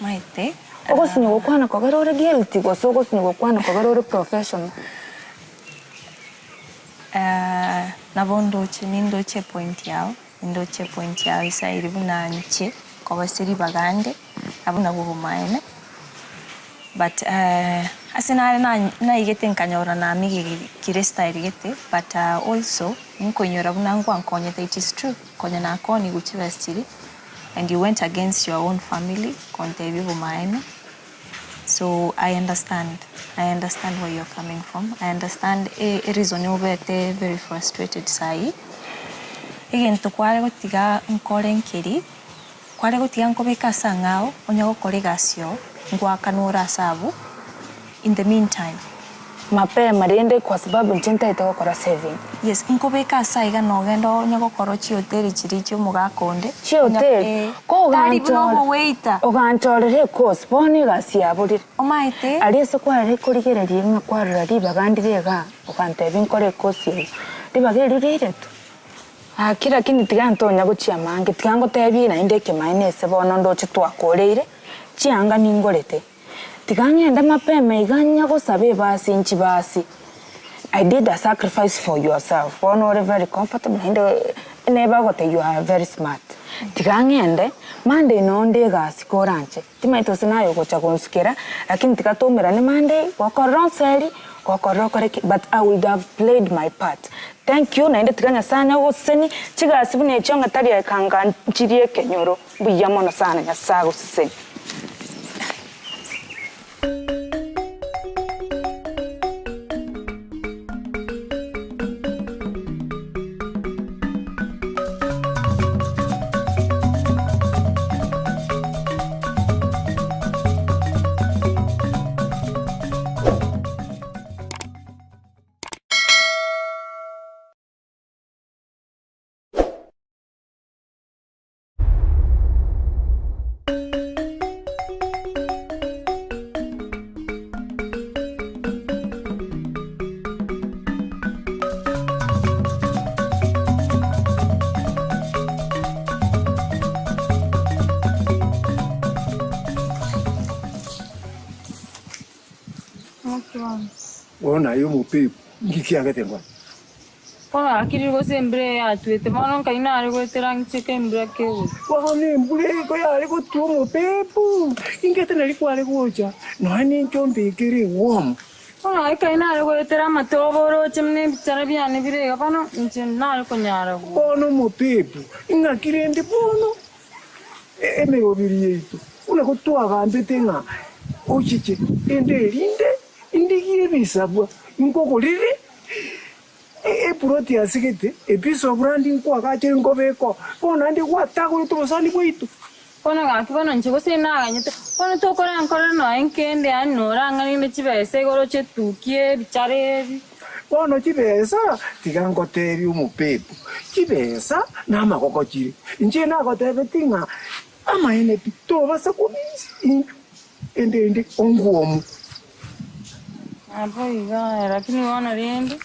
Maete. Ogosinywa gokwana kogera ore guilty gose ogosinywa gokwana kogera ore professional? Nabo ndoche nindoche epoint yao, nindoche epoint yao esairi buna inche nkobasia ribaga ande, abwo nabwo obomaene. But ase nare naigete nkanyora namigekire estyle gete but also nkoinyora buna nkwankonyete it is true konya nakonigwe chibesa chiria and you went against your own family kontebia obomaene so I understand, I understand where you are coming from, I understand ereason obete very frustrated saii, egento kware gotiga nkore nkeri. Kware gotiga nkobeka ase ang'ao, onye gokora egasi oo, ngoakanwa ore ase abwo, in the meantime. Mapema rende kwa sababu inche ntaete gokora saving. Yes, nkobeka ase aiga nogende onye gokora chihoteli chiria chia omogaka onde, onye Chihoteli? eh, Ko tari buna oganchora obowaiter. oganchorera ekosi, bono egasi yaborire. Omaete? Aria ase kwarare korigereria ng'a kwarora ribaga ndire igaa, ogantebia nkore ekosi eye, ribaga erio riairetwe. Gaki lakini tiga ntonya gochia amange, tiga ngotebie naende ekemaene ase bono ndoche twakoreire, chianga ningorete. Tiga ng'ende mapema iga nyagosaba ebasi nchibasi. I did a sacrifice for yourself, bono ore very comfortable naende neba agotebia you are very smart. Tiga ng'ende, Monday noo nde egasi koranche. Timanyeti gose naye ogocha gonsukera, lakini tiga toumerane Monday, gokorera onseri, gokorera okore ki, but I would have played my part. Thank you, naende tiga Nyasaye anya gogoseseni, chigasi buna echio ng'a tari ekanga nchirie ekenyoro, mbuya mono sana Nyasaye agoseseni. Bono aye omopepu, inki kiagete nkore? Bono gaki gose embura eye yatwete, bono nkai nare goetera ng'icheke embura kegotwa. Bono embura eye koyare gotwa omopepu, ingete nari kware gocha, nonya ninche ombekere egwomo. Bono gaki kai nare goetera amatobe oroche buna ebichara biane bire iga, bono inche nare konyara gocha. Bono omopepu, ing'aki rende bono emeroberi yaito, buna gotwagambete ng'a ochiche ende erinde indigie ebisabwa nkogorere Epuroti asigete, epiece of land nkoagachere nkobeka oo, bono naende gwatagorete obosani bwaito. Bono gaki bono inche gose naganyete, bono tokorankorera nonya nkende yaani norang'anere chibesa igoro chietukia ebichara ebi. Bono chibesa, tiga ngotebie omopepo, chibesa namagoko chire. Inche nagotebetie ng'a amaene pi, tobasa kobisa intwe ende ende ongwomu. Nabo iga, lakini bono rende,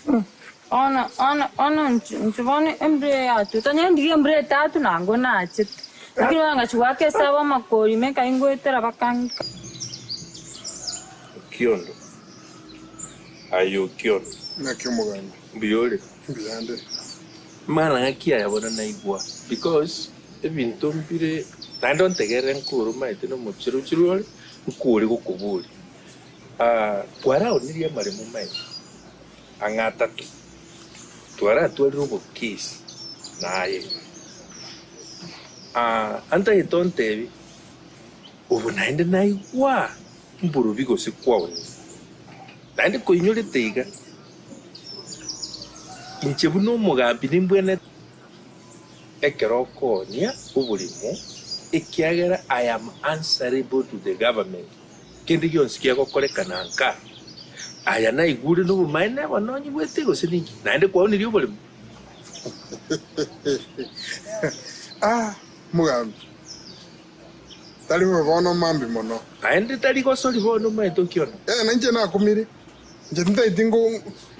bono, bono, bono inche, inche bono embura eye yatwete, onye ndiria embura etatu nangwe nachete, lakini bono ngachia goaka esabu amakori ime nkai ngoetera bakang'ika. Okiondo, aye Okiondo. Naki omogambi? Mbuya ore? Mbuya nde. Amang'ana ng'aki aya bono naigwa because ebinto mbire naende ontegerere nkore omanyete na omocherochero ore nkore gokoboria. Twaraonirie amaremo maito ang'e atato, twaratwarire obokesi naye. Antagete ontebie, obo naende naigwa mborobi gose kwaonirie. Naende koinyorete iga, inche buna omogambi nimbwenerete ekero okoonia oboremo, ekiagera I am answerable to the government. Kende gionsi kegokorekana nka aya naigure nobomaene bono onyigwete gose ninki? Naende kwaonirie oboremo? Ah, mogambi, tari bobe bono mambi mono. Naende tari gosori bono omaete okiona. Eh, na inche nakumire, inche tintaeti ngo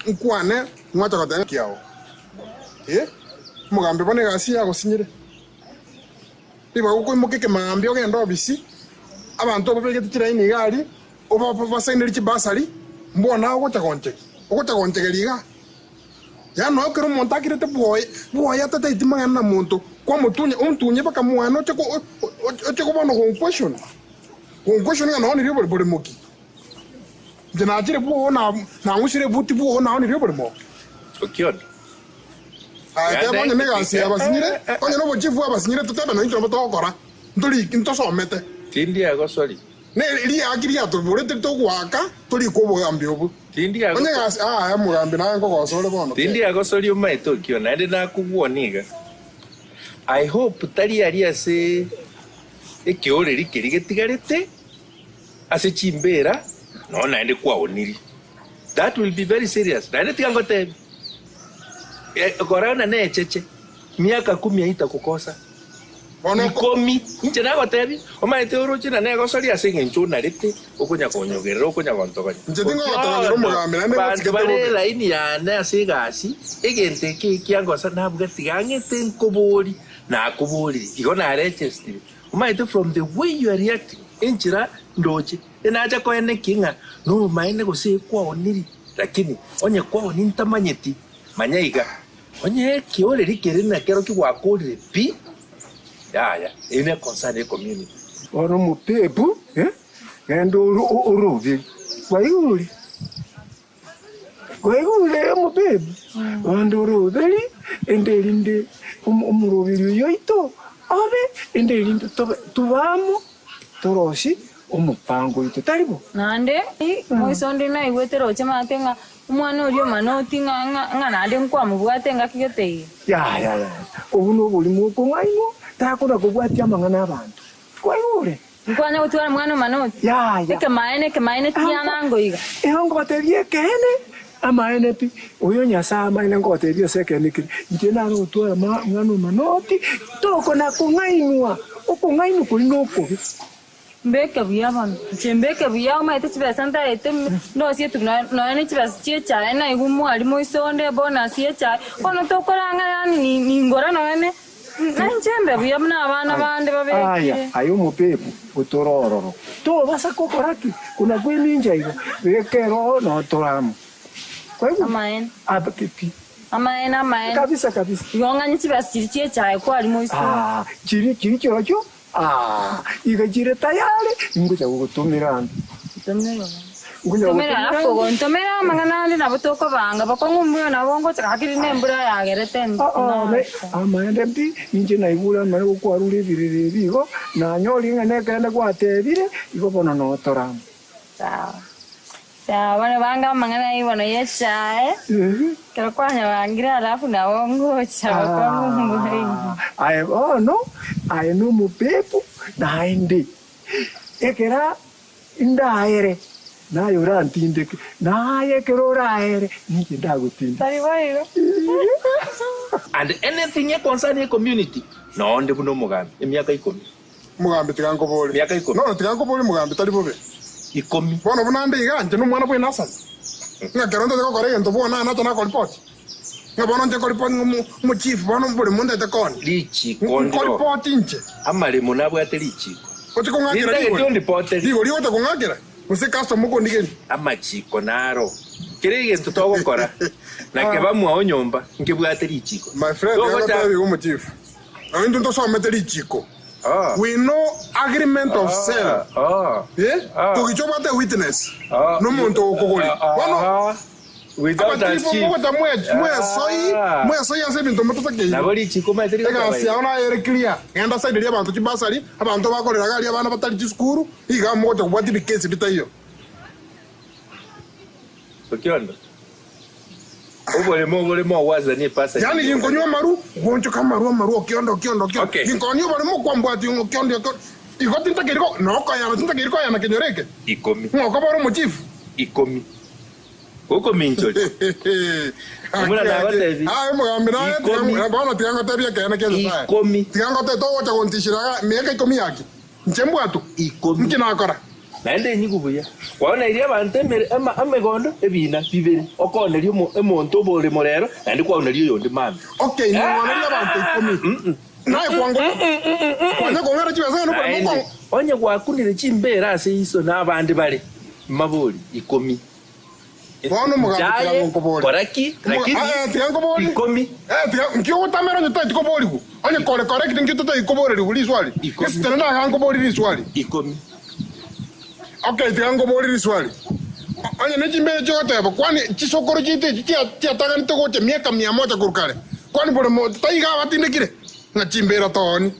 nkwane ngwacha goteba ng'a kiao. Eh, omogambi bono egasi yagosinyire. Ribaga okoimoka ekemaambia ogende obisi, abanto obabegete chilaini iga aria, obasaineri chibasari, mbono aye ogocha gonchegi, ogocha gonchegeria igaa. Yaani nonya ekero omonto akirete bwoye, bwoye atataeti mang'ana na monto, kwamotunya, omotunye mpaka mwane oche ko oche bono gonquestion, gonquestion ng'a nonya riria oboremo ki. Inche nachire bwogo na nang'usire ebuti bwogo naonirie oboremo obo. Okiondo. Aye teba onye negasi yabasinyire, onye nobochifu bwabasinyire totebe nonya intwe nabo togokora, ntori ntosomete. Tindi agosori. Ne riaki riatoborete togoaka torikwa obogambi obo. Tindi Onye egasi aa omogambi naye nkogosa ore bono Tindi teba. agosori omaete okio naende nakogwona iga. I hope tari aria ase ekeoreri keria getigarete. Ase chimbeera noo naende kwaoniri. That will be very serious. Naende tiga ngotebi, korana necheche miaka kumi aitakokosa ikomi. Inche nagotebi, omanyete oroche na negosoria ase engencho onarete okonya konyogerera okonya gontogonya. Inche tingogotogonyera omogambi naende Banto ngosigete bare bobe. elaini yane ase egasi, egento eke ekiangosa nabuga tiga ang'ete nkobori, nakoborire. Igo narechestire. Omanyete from the way you are reacting enchera ndoche enacha koenekia ng'a nobomaene gose ekwaoniri lakini onye kwaoni ntamanyeti manya iga onye ekeoreri kere nakero kigwakorire pi yaya eyio ne concern ye community. Bono omopepu, genda orobie, kwaigure? Kwaigure omobebi? Genda oroberi, ende erinde omoroberi oyo oito obe, ende erinde tobe tobe amo, torosie omopango oito, tari bo? Naende moiso onde naigwete roche maate ng'a omwana oria omanoti ng'a ng'a naende nkwamobwate engaki gete iga. Yaya, yaya, obwo noborimo okong'ainwa, takona kobwatia amang'ana 'abanto. Kwaigure? Nkwanya gotwara mwana omanoti? Yaya. Ekemaene, ekemaene tiana ngoiga. Igo ngotebia ekeene, amaene pi, oyo Nyasae amaene ngotebia ase ekeene keria, inche nare gotwara mwana omanoti, tokona kong'ainwa, okong'ainwa koria nokobe. Mbeke buya bono, inche mbeke buya omanyete chibesa ntaete ndosie etuki nonya ne chibesa chia echae naigwe mwalimu ise onde ebonus ya echae, bono tokorang'a yaani ningora nonya ne. Nainche mbe buya buna abana bande babekire. Aya, aye omopepu, gotore ororo. Tobasa gokora ki? Buna kwemincha igo, beka eroho na otore amo. Kwaigwa? Amaene. Aba pi pi. Amaene, amaene. Kabisa kabisa. Igo ng'anye chibesa chiria chia echae kwari moisiko. Ah, chiri chiri chirochio ah, iga chire tayari ingocha gogotomera ande. Ntomera. Ngocha Ntomera gogotomera alafu ande. ogontomera amang'ana ande nabo tokobanga bokong'u mbuya nabo ngocha gaki rinde embura yagerete Ah, ah, me- amaende pi inche naigure amane gokwarure ebiriri ebi igo nanyorire ng'a nekeene gwatebire igo bono notora amo. Sawa. Sawa bono banga amang'ana ayio bono ya echae, ekero kwanyabangire alafu nabo ngocha bokong'u mbuya igo. Aye bono, aye nomopepu naende, ekero ndaere, naye orantindeke, na aye ekero oraere, ninche ndagotindeke. Tari boigo? And anything e concern e community, nonde buna omogambi, emiaka ikomi. Omogambi tiga nkobore. Miaka ikomi. Nono tiga nkobore omogambi tari bobe. Ikomi. Bono buna nde iga inche nomwana bw'enasari, ng'a ekero ntete gokora egento bono nache nakoripoti, ng'a bono inche nkoripoti ng'a omo omochief bono bori montaete koni. Richiko ndiro. Nkoripoti inche. Amaremo nabwate richiko. Oche kong'akera Rintageti rigori. ondipoterie. Rigori ogocha kong'akera, gose customer okondigeria. Amachiko naro. Kera egento togokora, na keba mwao nyomba, nkebwate richiko. My friend, tiga Togocha. ngotebi iga omochief, nonye intwe ntosomete richiko. We know agreement of sale. Eh? Togicha obwate witness. Nomonto ogokogori. Bono abatifu mogocha mwe mwesoi mwesoi ase ebinto mototakeire. Nabo richiko maete rigoteba Egasi iga. yao naye ere clear. Genda side ria abanto chibasari, abanto bakorera iga aria abana batari chisukuru, iga mogocha kobwatia ebikesi bitaiyo. Okiondo, oboremo oboremo ogwasania epasari. Yaani ginkonywa amaru, gonchoka amaru amaru okiondo okiondo okiondo. Okay. Ginkonywa oboremo kwambwatia ng'a okiondo okiondo. Igo tintakeiri ko nokoyana tintakeiri koyana kenyoro eke. Ikomi. Ng'a okobora omochifu. Ikomi. Gokominchoria. Omwana nagotebi. Aye omogambi naye Ikomi. tiga bono tiga ngotebie ekeene kia Nyasaye. Ikomi. Tiga ngotebie togocha gontishera iga miaka ikomi yaki. Inche mbwatwe. Ikomi. Nki nakora? Naende enyigwe buya. Kwaoneirie abanto emere, ema, emegondo ebina bibere, okooneria omo, omonto oboremo rero, naende kwaoneria oyonde mambia. Okay, ning'onerie abanto ikomi. Naye kwango, kwanya kong'era chibesa ng'a noboremo Naende, okong'o. onye gwakunire chimbeera ase iso na abande bare, mabori ikomi. Bono omogambi tiga Nchaye, ngonkobore. kora ki, lakini Eh, tiga nkobori. ikomi. Eh, tiga nki ogotamera onye totageti koborigwa. Onye kore correct nki totageti koborerigwa riswali. Ikomi. Gese naga nkobori riswali. Ikomi. Okay, tiga nkobori riswali. O- Onye ne chimbere chiogoteba kwani chisokoro chiaito echi chia- chiataganete gocha miaka mia moja korwa kare. Kwani bore mo taiga abatindekire ng'a chimbera tooni.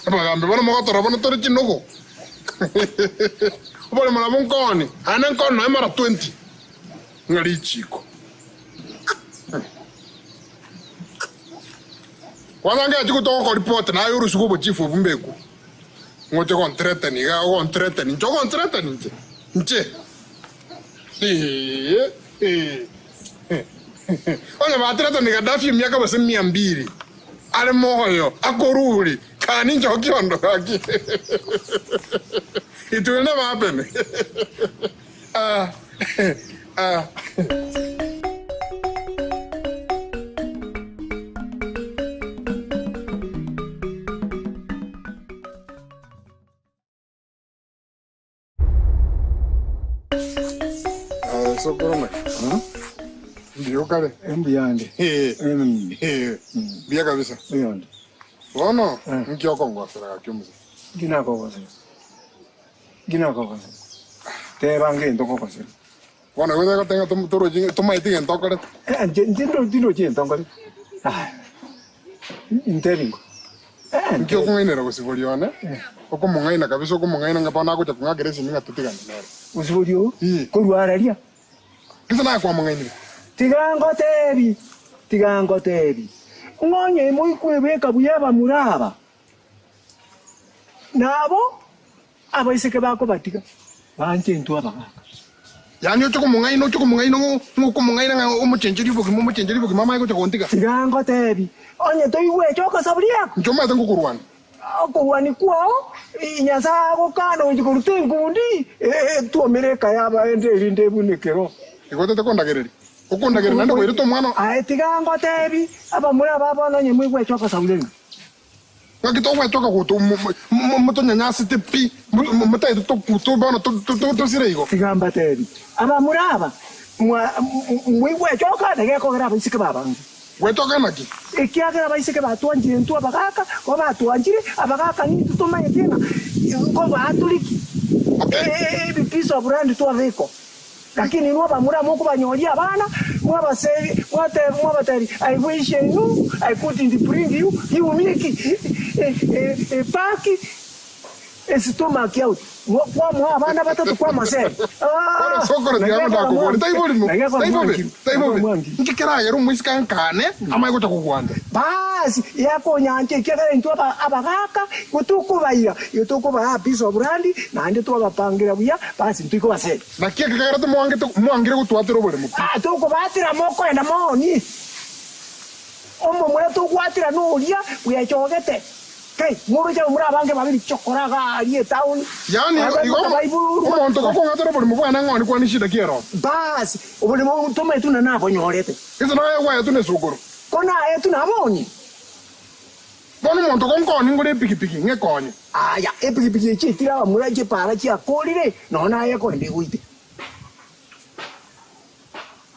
Abagambi bono mogotora bono tore chinogo. Oboremo nabo nkooni, aye nkooni nonya mara 20 ng'a richiko. Kwanza ngechi gotoka okoripoti naye orusigwe obochifu obwo mbekwe. Ngoche gonthreaten iga ogonthreaten inche ogonthreaten inche inche Eeh eeh Onye bathreaten Gaddafi emiaka gose mia mbili are moyo akorure kani inche okiondo gaki It will never happen ah ah. Sokoro ng'ai? Mbuya okare? Mbuya ande. Mbuya kabisa. Mbuya ande. Bono nki okongosera gaki omosani? Nki nakogosera? Nki nakogosera? Teba ngento okogosera. Bono igo togoteba ng'a torochi tomaeti gento okorete. Inche inche tindochi gento nkorete. Aya, intebi ingo. Nki okong'ainera gosibori one, okomong'aina kabisa okomong'aina ng'a bono agocha kong'akera esimi ng'a totigane nere. Gosibori oo, korwa araria. Gese naye kwamong'ainire. Tiga ngotebi, tiga ngotebi, ng'a onye imoikwebeka buya abamura aba, nabo Abaiseke bakobatiga banche intwe abagaaka. Yaani oche komong'aina, oche komong'aina ng'a okomong'aina ng'a omochencherie obogima, omochencherie obogima amanye gocha gontiga. Tiga ngotebi, onye toigweti ogosaburia riako. Inche omanyete ngokorwania. Okorwania kwao, Nyasae agokana gochia koruta enkundi, etwomere eka y'abaende erinde ebunekero. Igo otete kondagereria, okondagereria naende koirete omwana oo. Aye tiga ngotebi, abamura aba bono onye moigweti ogosaburia rimo. Ng'aki togwetoka goto motonyanyasete pi, motagete toku bono tosire igo. Tiga mbatebi, abamura aba, Mwa, moigwechoka na gekogera abaiseke b'abange. Gwechoka naki? Ekiagera abaiseke batwanchire intwe abagaaka, ko batwanchire abagaaka nintwe tomanyete ng'a nkobaatore ki ebi piece of land twabekwa. Lakini inwe abamura mokobanyoria abana, mwabaseria, mwateba, mwabatebia, I wish I knew I couldn't bring you, give me ki a pack a stomach out. Kwamoa abana batato kwamoseria. Bono sokoro tiga ndakobori, taibo rimo, taibo be, taibo be. Nki keragere omoiseke ankane amanye gocha kogwancha? Basi yakonyancha ekiagera intwe abagaaka igo tokobaira, igo tokobaa a piece of land, naende twabapangira buya, basi intwe ikobaseria. Naki ekegerete mwangete mwangire gotwatera oboremo pi? Ah, tokobatera mokoenda mooni. Omomura togwatera noria bwechogete. Kai, moroche abamura abange babere chokora iga aria etaoni. Yaani igo omonto gokong'atera oboremo bwane ng'o kwane shida ki ero? Basi, oboremo obo tomaete buna nabonyorete. Gese naye gwaetwe nesukuru. Ko naetwe nabonye. Bono omonto gonkonya ngore epigipigi ng'ekonye. Aya, epigipigi echi etire abamura chipaara chiakorire, nonya naye ekoenda egoite.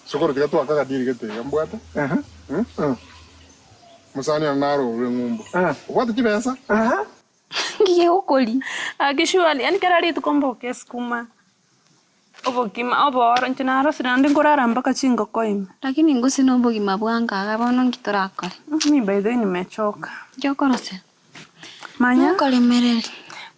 Sokoro tiga twake akadiri gete iga mbwate. Mosani one naro orure ng'umbu. Obwate chibesa? Ngiye gokori. Gaki surely, yaani kera rituko mboke esukuma, obokima, obooro, inche narosire naende nkorara mpaka chingoko ime. Lakini gose na obogima bwango iga bono nki torakore? Mi by the way nimechoka. Nki okorosera? Manya. Nokoremereria.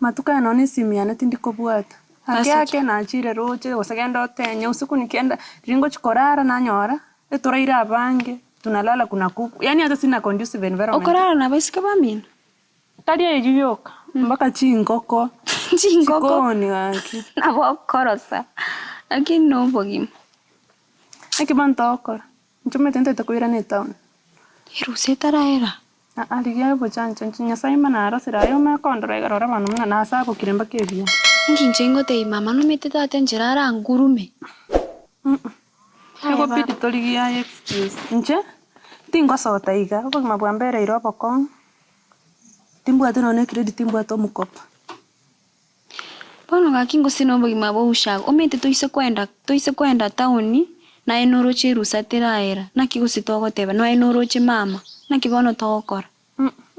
Matuko aya nonya esimu yane tindi kobwata. Ake Ase ki? ake nachire roche gose genda otenye usiku nikienda, riria ngochi korara nanyora, etoraire abange, tunalala kuna kuku, yaani hata sina conducive environment. Okorara na abaiseke bamino? Tari eyio yoka, mpaka chingoko, Chingoko. chikoni gaki. Nabo okorosa, lakini nobogima. Naki bono togokora? Inche omanyete ntaete koirana etown. Erusa etaraera. Aa rigia obochancho inche Nyasaye mana arosire aye omanye kondora iga rora bono buna nasabokire mpaka ebiya. Inki inche ngotebia mama nomete tata enchera arangurume. Egobidi torigie aye excuse. Inche tingosota iga, obogima bwambereire obokong'u, timbwati nonya ne credit timbwati omokopo. Bono gaki gose nobogima bwa ushago, omanyete toise koenda toise koenda town, naye noroche erusa teraera, naki gose togoteba, naye noroche mama, naki bono togokora?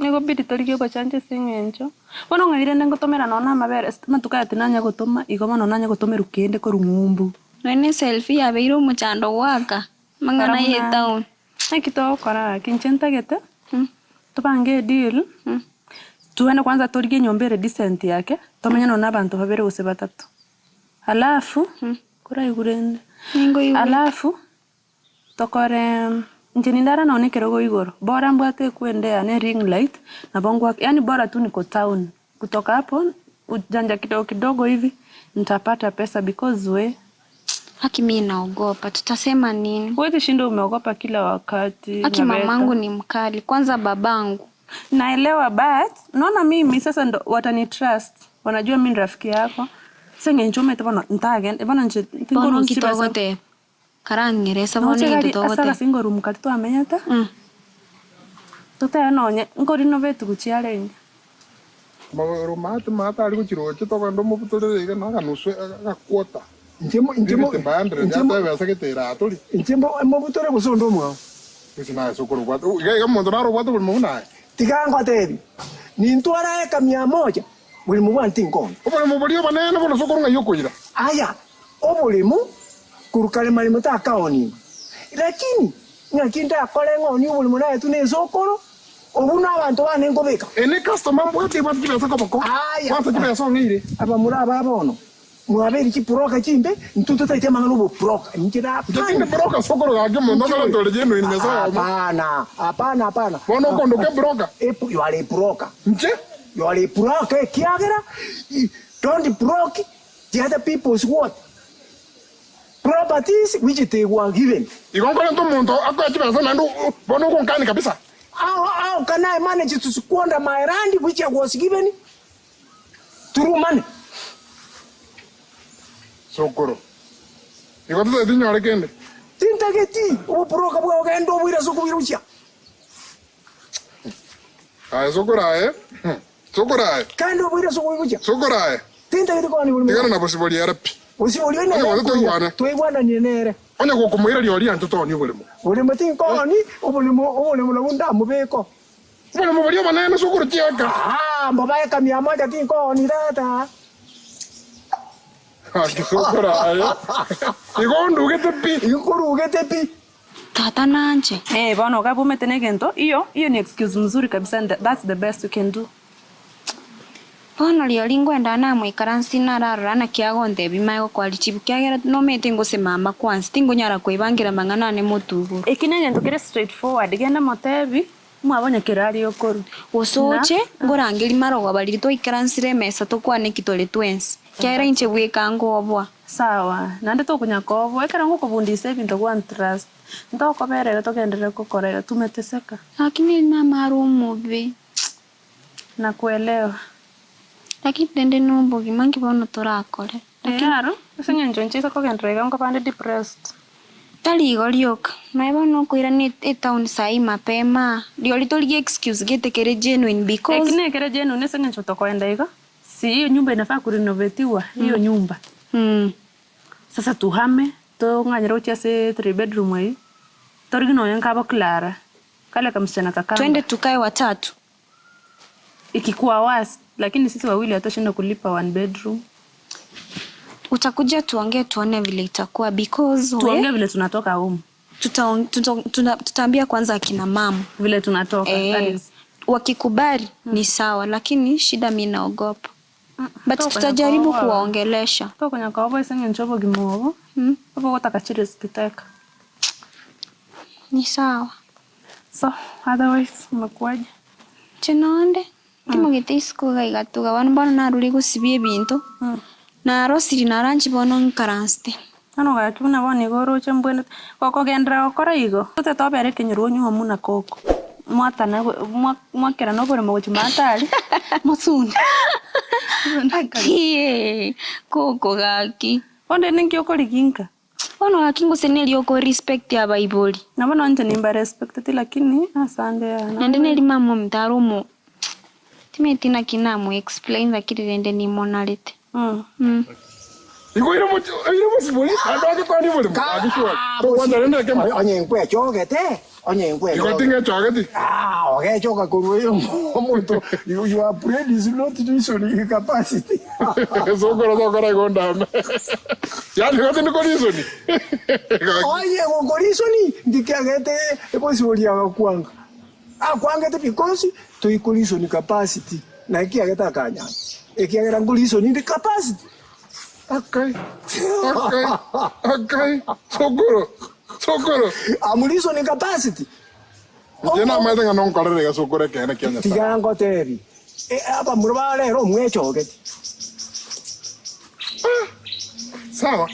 Egobidi torigie obochancho ase eng'encho, bono ng'ai rende ngotomera nonya na amabere ase amatuko aya tinanya gotoma, igo bono nanye gotomerwa kende korwa ng'umbu. Nonya ne eselfie yabeire omochando goaka, amang'ana ya etown. Naki togokora gaki, inche ntagete tobange edeal, twende kwanza torigie enyomba ere decent yake, tomenye nonya na abanto babere gose batato. Alafu, koraigwe rende, alafu tokore inche nindare nonya na ekerogo igoro, bora mbwate ekwende yane ering light, nabo ngoaka yaani bora tu niko town, kutoka hapo ujanja kidogo kidogo hivi, nitapata pesa because we. Haki mi naogopa, tutasema nini? Huwezi shinda umeogopa kila wakati. Haki Nyabeta. mamangu ni mkali, kwanza babangu. Naelewa but naona mimi sasa ndo watani trust. Wanajua mimi ni rafiki yako. Ase eng'encho omanyete bono ntagende bono inche Bono tinkorusia nki chibesa. togoteba? Karang'eresa bono Noche egento gari ase togoteba. agasingo room karia twamenyete. Totebe nonye nkorenovate gochia arenge. Magoro maate maate aria gochia roche togende omobutorere iga na akanusu agakwota. Inche mo- inche mo- Fifty by hundred inche mo- atebe ase gete iratori. Inche mbo- mobutore gose onde omwao. Gose naye ase okorobwata. Iga iga omonto naro obwate oborimo buna aye. Tiga ngotebi, nintware eka mia moja, borimo bwane tinkonya. Oborimo boria obonene bono ase okorwa ng'ai okoira. Aya, oborimo korwa kare marimo takaonigwa. Lakini ng'aki ndakore ng'onie oborimo naetwe nesokoro? Obwo nabanto bane nkobeka. Ene customer mbwate ebwate chibesa koboko. Aya. Kwansa chibesa ong'eire. Abamura aba bono mwabeire chiburoka chimbe, intwe totaeti amang'ana oboburoka. Inche Inche tindi broker sokoro gaki omonto okare ore genuine Nyasae omo. Hapana, hapana, hapana. Bono okondoka ebroka? You are a broker. Inche? You are a broker ekiagera don't broke the other people's what? Properties which they were given. Igo nkorente omonto akoe chibesa naende bono ogonkani kabisa. How, how can I manage to squander my land which I was given through money? Sokoro. Igo totagete inyore kende. Tintageti oboburoka bwao genda oboire ase okobirusia. Aye sokoro aye, sokoro aye. Genda oboire ase okobirusia. Sokoro aye. Tintageti kogania borimo. Tigana na bosibori ere pi. Bosibori oyo nere Onye gose toigwane. Toigwananie nere. Onye gokomoira rirorio anche toonie oboremo. Boremo tinkooni, oboremo, oboremo nabwo ndamobeke oo. Oboremo boria obonene sokoro chieka. Aa, mboba eka mia moja tinkooni tata. Gaki sokoro aye, igo ondugete pi. Igo nkorugete pi. Tata nanche. Eh, bono iga bumete na egento, iyo iyo ni excuse mzuri kabisa and that's the best you can do. Bono rirorio nkwenda namoikaransie nararora naki agontebia mae gokora richibu, kiagera nomanyete ngose mama kwansi, tinkonyara koebankera amang'ana ane motwe igoro. Eki negento kere straight forward, genda motebi, mwabonye kero aria okorwa. Gose oche, nkorangerie marogoba riria twaikaransire emesa tokwane eki tore twensi, ekiagera inche bweka nkoboa. Sawa, naende tokonya koboa, ekero ngokobundisa ebinto gwantrust, ntokobera iga togenderere gokora iga, tumeteseka. Lakini mama are omobe. Nakuelewa. Lakini rende nobogima nki bono torakore? Ee aro, ase eng'encho inche ase kogenderera iga nkoba nde depressed. Tari igo rioka, naye bono okoirana etown saii mapema, rirorio torigie excuse gete kere genuine because. Eki nekere genuine ase eng'encho tokoenda iga, si hiyo nyumba inafaa kurenovetiwa, hiyo nyumba. Sasa tuhame, tong'anyere gochia ase three bedroom eyio, torigie nonya nkabo Clara. Kale kamsichana kakamba. Twende tukae watatu. Ikikuwa worse, lakini sisi wawili hatushinda kulipa one bedroom. Utakuja tuongee tuone vile itakuwa because we Tuongee vile tunatoka home. Tutaong, tuta, tuna, tutaambia kwanza akina mama vile tunatoka. That Eh, is. wakikubali ni sawa, lakini shida mi naogopa but Toka tutajaribu kwenye kuwaongelesha. Tokonya koba ase eng'encho obogima obo, obogotaka chirisk teka. Ni sawa. So, otherwise umekuwaje? Inche nonde ntimogete isiko iga igatuga bono bono narure gosibia ebinto narosiri naranchi bono nkaransete. Bono gaki buna bono igo oroche mbwenerete gokogenderera gokora igo, otete obere ekenyoro onywe amo na koko, mwatana mwakerana oboremo gochia maate aria, mosunde. Gaki koko gaki. Bono rende nki okorigia inka? Bono gaki ngose neri oko respect abaibori. Nabo nonye inche nimba respecteti lakini ase ande aa. Naende neri mama ominto are omo timanyeti naki namo explain lakini rende nimonarete. Igo oire mochi oire mosibori naende oake kwania oboremo gaki sure tokwancha rende ekemo. Onye nkwechogete, onye Igo nkwechogete. ting'echogeti. Ah, ogechoka korwa oyo omonto your brain is not reasoning capacity. Sokoro tokora igo ndame. Yaani igo tindi koreasoni. Onye gokoreasoni ndikiagete ebosibori agakwanga. Akwangete because toikoreasoni capacity na ekiagete akanyanga. Ekiagera nkoreasoni inde capacity. Okay. Okay. Okay. Sokoro. Sokoro. I'm reasoning capacity. Inche namaete ng'a nonkorere iga sokoro ekeene kia Nyasae. Tiga ngotebi, abamura ba rero omwechogeti. Sawa.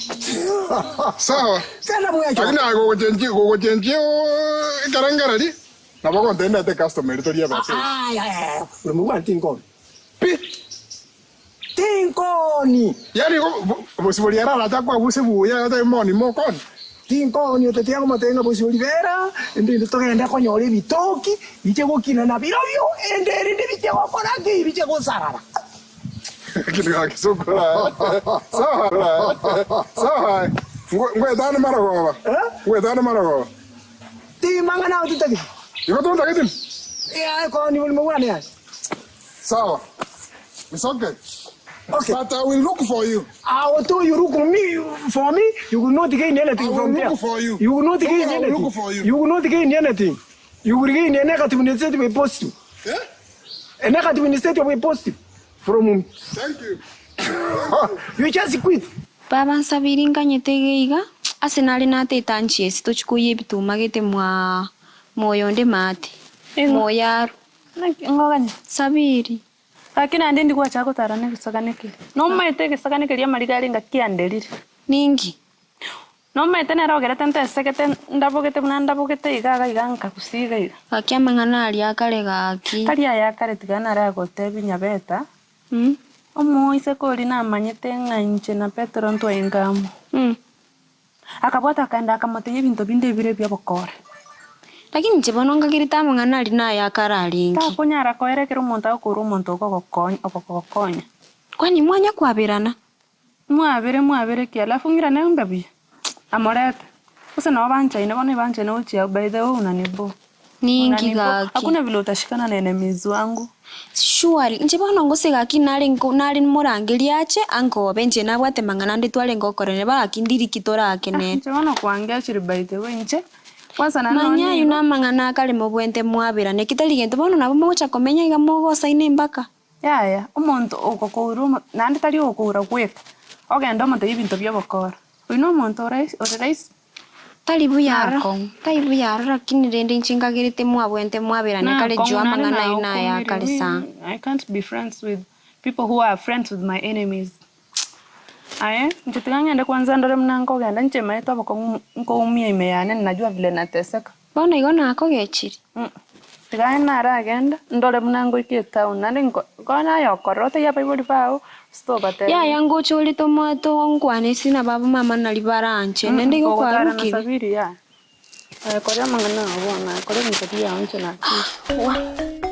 Sawa. Kera mwechogeti. Lakini aye gogochenchia gogochenchia ekerengereri, nabo ogontebia ndete ecustomer eria torie ebesa eye. Aya, ore mobwate tinkoni. Pi! Tinkoni! Yaani igo bosibori ere arache akwabuse buya otebe moni mokoni. Tinkoni otatiga komotebia ng'a bosibori bera, ende togende konyora ebitoki, biche gokina na birobio, ende erinde biche gokora ki? Biche gosarara. Lakini gaki sokora. Sawa. Sawa. Ngwetane marogoba. Ngwetane marogoba. Timang'ana ao titageti. Igo tontageti? Yaya koni bori mobwane yaya. Sawa. It's okay. Okay. But I will look for you. I will tell you look me for me. You will not gain anything I will from look there. for you. You will not gain I will anything. look for you. You will not gain anything. You will gain a negative instead of a positive. Eh? A negative instead of a positive from me. Thank you. You just quit. Baba nsabiri nkanyete iga iga, ase nare natete anchiesi tochie koiyia ebituma gete mwa moyonde maate, moyaro. Ngoganye. Sabiri. Gaki naende ndigwachaka gotara na egesagane keria. Nomaete egesagane keria amariga are ngaki kianderire. Ninki? Nomaete nere ogerete ntesegete ndabogete buna ndabogete iga iga iga nkagusia iga iga. Gaki amang'ana aria akare gaki. Tari aya akare tiga nare agotebia nyabeta. Omoiseke oria namanyete ng'a inche na Petero ntwaenga amo. Akabwata akaenda akamotebia ebinto binde ebire bi'obokora. Lakini inche bono nkagerete amang'ana aria naye akare arenge. Takonyara koera ekero omonto agokoura omonto okogokonya okogokonya. Kwani mwanya kwaberana? Mwabere mwabere ki alafu ng'irane mbe buya. Amorete. Gose nabo banchaine bono ebanchaine gochia by the way unanibo. Ninki Unanibo. gaki? Hakuna vile utashikana na enemies wangu. Surely, inche bono ngose gaki nare nko nare morangerie ache ankobe inche nabwate mang'ana ande twarenge gokorera gaki ndiri ki torake Ah, nere. inche bono kwange achire by the way inche kwanza naende Manya nonye aywo igo. namang'ana akare mobwente mwaberane ki tari gento bono nabo mogocha komenya iga mogosaine mpaka. Yaya, omonto ogokoura omo naende tari ogokoura bweka, ogende omotebie ebinto bia obokora. Oyio na omonto ore ore rahisi. Tari buya aro, tari buya aro lakini rende inche nkagerete mwabwente mwaberane kare Nakong'u juu naende amang'ana ayio naye akare nagokumirie sana. I can't be friends with people who are friends with my enemies. Aye, inche tiga ng'ende kwanza ndore buna nkogenda, inche maete obokong'u nkoumia ime yane najua vile nateseka. Bono igo nakogechire. Tiga aye naragenda, ndore buna ngoika etown, naende nko konya aye okorora otebie abaibori bao, gose tobatebia. Yaya ngocha ore tomoe tonkwane ase na baba mama nari baranche, naende igo Kogotara na kwarokire. Sabiri yaya. Aye koria amang'ana ao bono, aye koria ebinto biao inche nakire.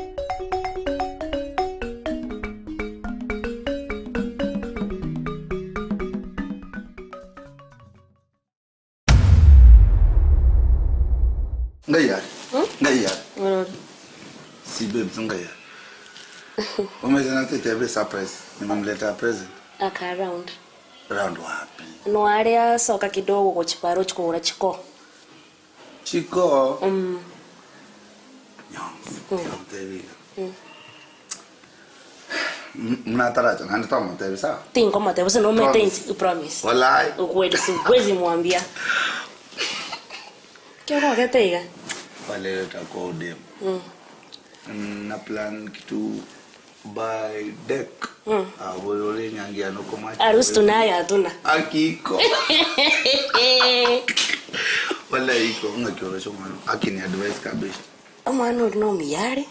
Ngai are. Ngai are. Si babes ngai are. Umeze natete ebe surprise. Nimemletea present. Aka round. Round wapi? Noare asoka kidogo gochipara ochi kogora chiko. Chiko. Mm. Nyonsi. Mm. Ntebiga. Mm. Mnataraja nandi tomotebi sawa? Tinkomotebia gose nomete Promise. inche promise. Walai. Ukweli siwezi mwambia. Kiogogete iga. Waleta kwa udem. Mm. Na plan kitu by deck. Mm. Abolole nyangia noko macho. Harusi tunayo hatuna. Akiko. Wala iko ngakiorosho mwana. Akini advice kabisa. Omwana oria nomuya are,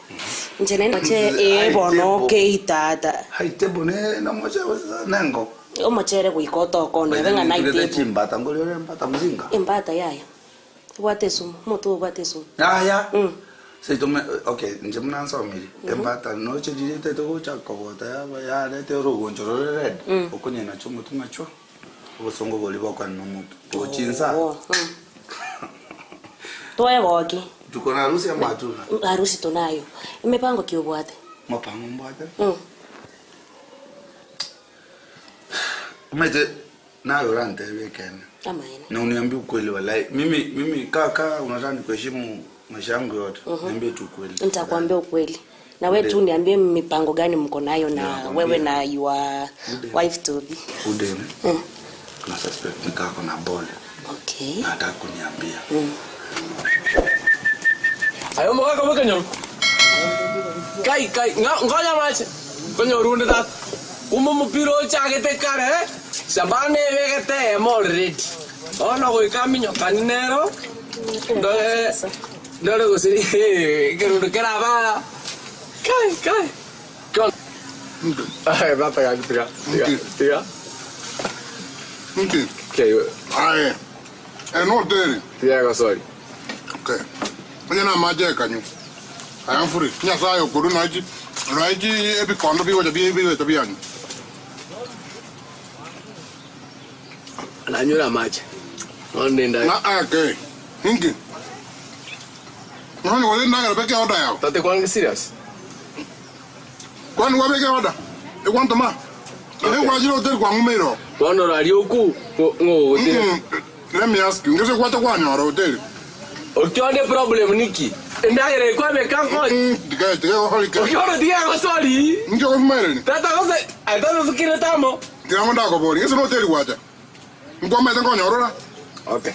inche naende ee bono okay tata. Hai table ne namoche nengo. Omochere goika otokone obe ng'a night table. Chimbata ngori ore mbata muzinga. Embata yaya, ebwate esumu, omote oyo obwate esumu. Yaya. Seito me okay inche buna nsomire embata noche riria etaete gocha kogota yaba yareta orogoncho rore red okonyena nachwo omotwe ng'a chwa obosongo boria bokwanena omotwe gochi insa. Twegoki. Tuko na harusi ama hatuna? Harusi tunayo. Emipango ki obwate? Mopango mbwate? Mm. Omanyete naye orantebie ekeene. Amaene. Na uniambie ukweli walai. Mimi mimi kaka unataka nikuheshimu maisha yangu yote. Niambie tu ukweli. Nitakwambia ukweli. Na wewe tu niambie mipango gani mko nayo na wewe na your wife to be. Udem. Mm. Na suspect ni kako na ball. Okay. Na hataki kuniambia. Mm. Ayo mogaka bwekenyoru. Kai kai ngonya mache. Konyorunde tata. Kuma omopira ochagete kare, Shabana ebegete eyemo already. Bono goika aminyokani nero, ndore ndore gose ekerundu keraba kai kai. Kon Ay, bata gaki tiga. Tiga. Tiga. Nki? Kei. Aye. Eh, no teri. Tiga gosori. Okay. Onye na amache ekanyu. Aya mfuri. Nyasaye okoru nachi. Nachi ebikondo bigocha bigocha bianyu. Nanyure amache. Bono nda. Na ake. Nki? Nonye gose ndagera beke order yao. Tate kwani serious? Kwani wabeke order? Ekwantoma. Ehe kwachire hoteli kwang'umeire oo. Bono raria oku ng'ogotire. Let me ask you, ngese kwacha kwanyora hoteli? Okionde problem niki? Endagera ekwabeka nkonye. Tiga tiga gokorika. Okiondo tiga gosori. Nki ogosumaireni? Tata gose tata sukire tamo. Tiga ndakobori, ngese hoteli gwacha. Nkwamaete nkonyorora? Okay.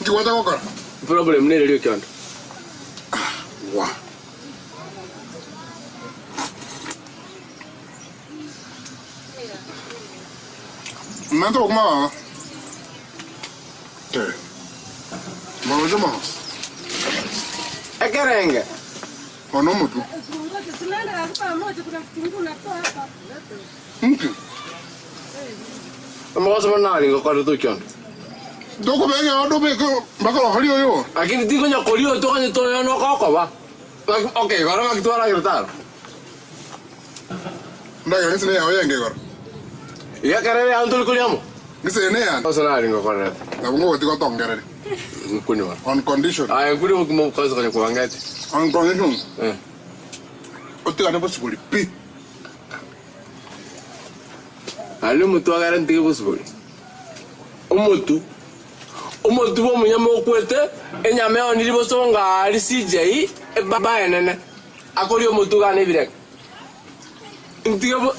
Nki gwacha gokora? Problem nere okiondo. Wa. Mento okuma baba. Okay. Moroche mono. Ekerenge. Ono omotu. Nki? Omogoso bono nari ngokorete okiondo. Tokobeka odo beke mpaka ohori oyo. Lakini tinkonya koria oyo tokonyete oyo nokokoba. Okay, goro ng'aki twaragera taro. Ndagera ng'isene yao yenge igoro. Iga ekero ere yao ntori koria amo. Ng'isene yane. Ase nari ngokorerete. Nabo ngogotiga otongerere. Nkune bono. On condition. Aye nkune bokima obokazi konya kwangete. On condition. Eh. Otigane bosibori pi. Naende omotu agere ntige bosibori. Omotu. Omotu bwa omonyama okwete, enyama eoniri bosongo aria CJ, ebaba enene. Akoria omotu iga na ebirenge. Ntige bo.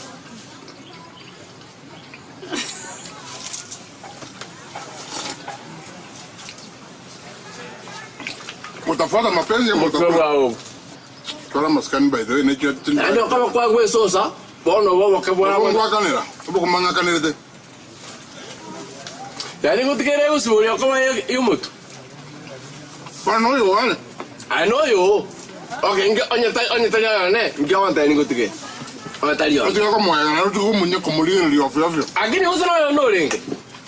Utafuata mapenzi ama Omotwe bwao. Twara amasikani by the way nekira Naende okoba kwagwa esosa, bono obo oboke bwabo. Obongwakanera, obokomang'akanerete. Yaani ngotigere egosibori okoba y'omotwe. Bono noyo are. Aye noyo oo. Okay, inke onye ta onye tari oyone, inke ogontebia ningotige. Onye tari one. Otige komoega naende otige komonya komorigereria ofio ofio. Lakini gose noyo one orenge.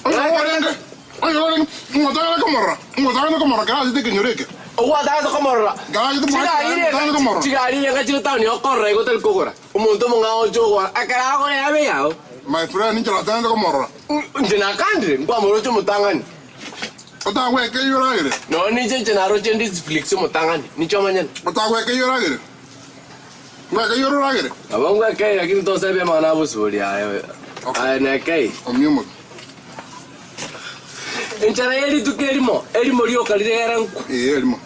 Oyo orenge, oyo orenge, ng'otagete komorora, ng'otagete komorora kera achete ekenyoro eke. Ogwatagete komorora. Kera achete mwa- Chigari otagete irenga komorora. chigari irenga chire town okorora igo otari kogora. Omonto omong'ao oche ogora ekero agora yabe eyao. My friend, inche natagete komorora. Inche nakandire, nkwamoroche omotang'ani. Otagweka eyio oragere. Nonya ninche inche naroche Netflix omotang'ani, ninche omonyene. Otagweka eyio oragere. Ngweka eyio oragere. Nabo ngwekei lakini tosebie amang'ana a bosibori aye aye nekei. Omia omote. Enchara ye rituko erimo, erimo rioka riregere nkwe. Ee erimo.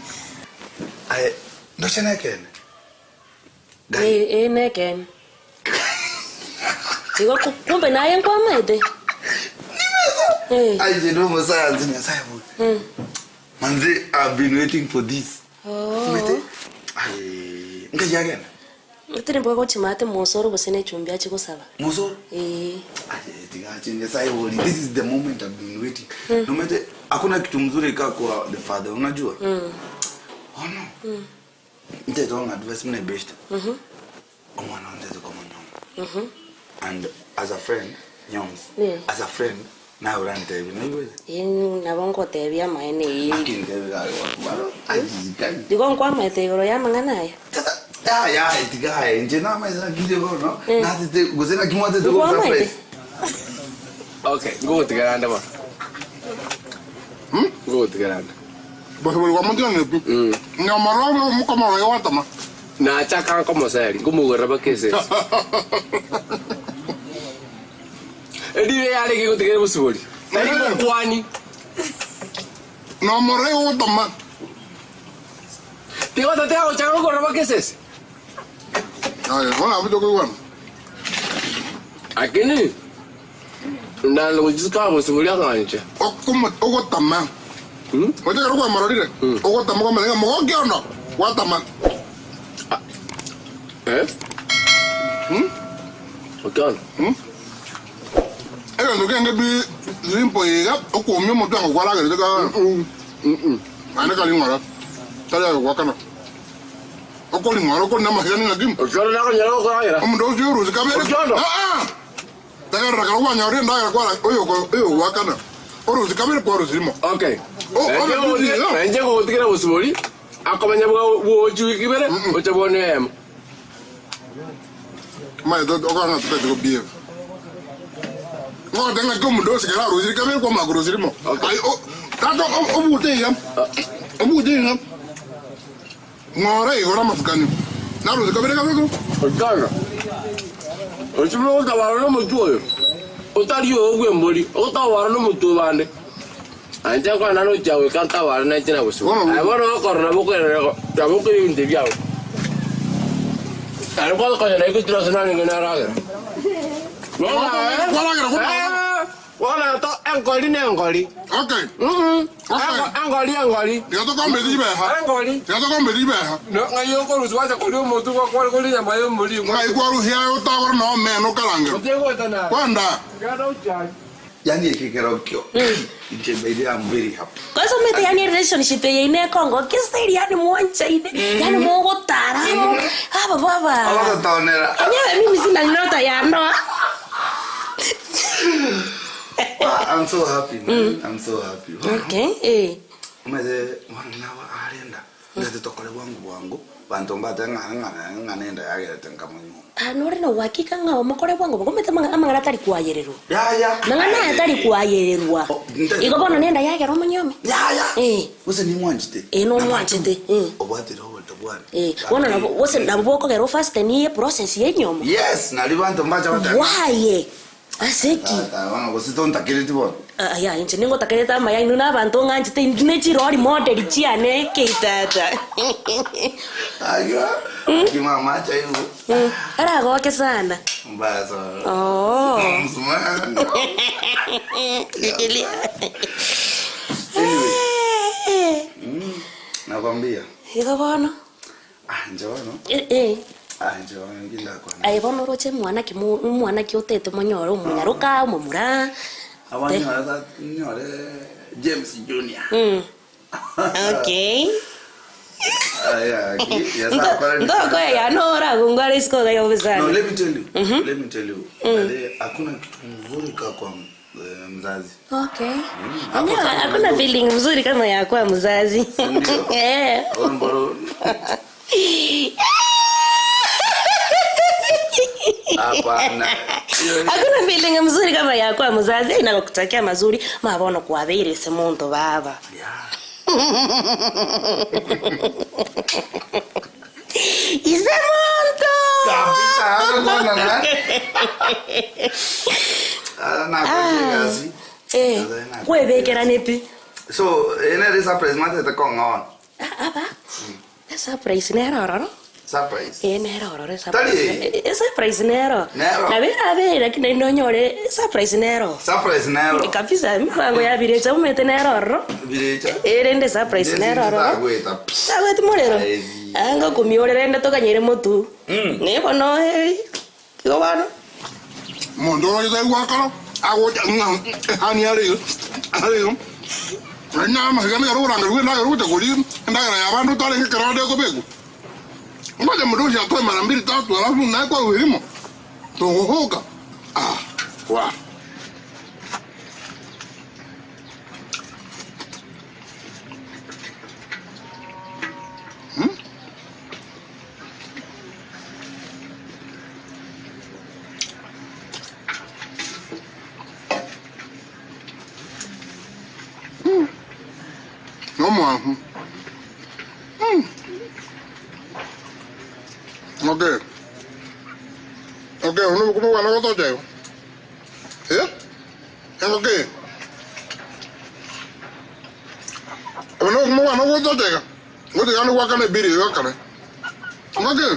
Aye ndoche nekeene. Ee, nekeene. Igo kumbe naye nkwamaete. Eh. Aye no musayansi nyasaye bu. Manze I've been waiting for this. Oh. Mete. Aye nkayagenda. Tiri mboga gochimate mosoro gose ne echumbi ache gosaba. Mosoro? Eh. Aye tigache nyasaye boli. This is the moment I've been waiting. Mm. No mete hakuna kitu mzuri kaa kuwa the father unajua? Mm. Oh no. Mm. Nte wrong advice mna best. Mhm. Omwana wanze koma nyongo. Mhm. And as a friend, Nyoms. Yeah. As a friend, nawe urantebi naiweze. Eh nabo ngotebia amaene eh. Akintebi gari wakubalo. Ajikai. Igo nkwamaete igoro ya amang'ana aya. Ya ya tigaye nje nama izakije bono. Natete gozena kimwate to Nkwamaete. surprise. Okay, ngogotigerande bono. Ngogotigerande. Bosibori kwamotiganire pi. Nyamara mokomoro yowatama. Nachaka nkomoseri, nkomogorera mpaka esese. Erire yarenge gotigera bosibori. Tari gokwani. Nomoro yogotama. Tiga tatiga gochaka gokora mpaka esese. Aye, bono abwo tokoigwana. Lakini ndalo gochisika bosibori akang'ancha. Okomo ogotama. Oche kero kwamororire. Ogotama kwamanya ng'a mogokia ono gwatama. Eh? Okiona? Egento kende pi simple iga okoumia omotwe ango kwaragerete ka naende kari ng'ora tari aye goakana okori ng'ora okori na amasigani ng'aki Okiona nakonyara gokoragera. omonto osie orusie kabere Okiona. Ah, ah. Tegerera kero kwanyorire endagera kwara oyoko oyogoakana orusie kabere kwarusia rimo. Okay. Oh, obe busy, no? Nainche ngogotigera bosibori akomenya bwa bwochi wiki ibere oche bwone eyemo. Omanyete okora ng'a totagete go behave. Ngogoteba ng'aki omonto ose kero arusiri kabere kwamanya korusia rimo. Aye o tata obute iga, obute iga, ng'ora igoro amasikani, narusia kabere kabere ko. Oikara. Ochire gotabara nomotwe oyo, otari oyo bw'embori, ogotabara nomotwe obande. Inche nkwana nochia goika ntabare nainche na bosio. Aye bono gokorora nabo okwerera nabo okoira ebinto ebiao. Aye kwanza konya naye gochira ase narenge naragera. Bono aye, Kwaragera kwa- eh, bono to enkori na enkori. Okay. Enkori enkori. Tiga tokombetie chibeha. Enkori. Tiga tokombetie chibeha. No ng'ai okorusia gwacha koria omotwe gwakore koria enyama ya omori. Ng'ai kwarusia aye otagore na omena okarangerwa. Otiga na. Kwenda. Genda ochiaye. Yani ekekero kio. Inche by the way I'm very happy. Kwanza omanyete yaani relationship eye ine ekongo kiseri yaani mwanchaine yaani mogotara amo aba baba Abagotonera. enyewe mimi sina nyota ya ndoa I'm so happy man. I'm so happy. okay eh Omanyete mwana nawe arenda. Ndete tokore bwangu bwangu. Banto mbate ng'a ng'a ng'a nenda yagerete nkamonyuoma. Ah, nore na uhakika ng'a omokore bwango bogomete amang'ana amang'ana atari koayererwa. Yaya. Mang'ana aya atari koayererwa. nte- Igo bono nenda yagera omonyuome. Yaya. Eh. Gose nimwanchete. Eh, nomwanchete. Eh. Obwatire oborito bwane. Eh, bono nabo gose nabo bokogera ofasten ye process ye enyomo. Yes, nari banto mbacha bateba. Why? Ase ki? Tata, bono gose tontakereti bono. Ah, yaya inche ningotakerete amaya inwe na abanto ng'anchete intwe ne chirori model chiane ekei tata. Aywo, aki mama acha igo. Aragoke sana. Mbaya sana. Oo. Msumari. Shikilia. Anyway. Nakwambia. Igo bono. Ah, inche bono. Eh, eh. Ah, inche bono ngindakwana. Aye bono oroche mwana ki mo- omwana ki otete monyore omonyaroka omomura. Abanyore ta- nyore James Junior. Okay. Aya, ki- yes, akora ni- Ntokoya nora isiko ga No, yobisana. let me tell you. Let me tell you. Dade, Hakuna kitu mzuri ka kwa eh, mzazi. Okay. Hapo Enyewe sasa hakuna unajua. feeling mzuri kama ya kuwa mzazi. Eh. Wewe mboro- Hapana. Hakuna feeling mzuri kama ya kuwa mzazi inakutakia mazuri mabono kuwabeire se muntu baba. Ise muntu. Kabisa, hapo kona na. Ah, na kwa kazi. Eh. Kwebekera nepi? So, ene ri surprise matete kong'ona. Surprise nerororo. Surprise. Eh nerororo Tari. surprise. Eh surprise nero. Nero. Na bera bera lakini ndonyore surprise nero. Surprise nero. Kabisa mipango ya birecha umete nerororo. Birecha. Erende surprise nerororo. Tagweta. Tagweti morero. Anga kumiorera ende tokanyere motu. Ne bono eh. Igo bono. Mundu ũrĩa gwakoro agũja hani arĩ arĩ na mahiga nĩ garũranga rũĩ na garũte kũri ndagara ya bandu tarĩ gĩkĩro ndĩkũbĩku ngoja mũndũ ũcio atoe mara mbili tatu alafu naye kwa uhirimo tũgũhũka ah wa no mwahu Okay. Okay, uno kuma wana goto jayo. Eh? Okay. Uno kuma wana goto jayo. Ngote gani wakane biri wakane. Okay.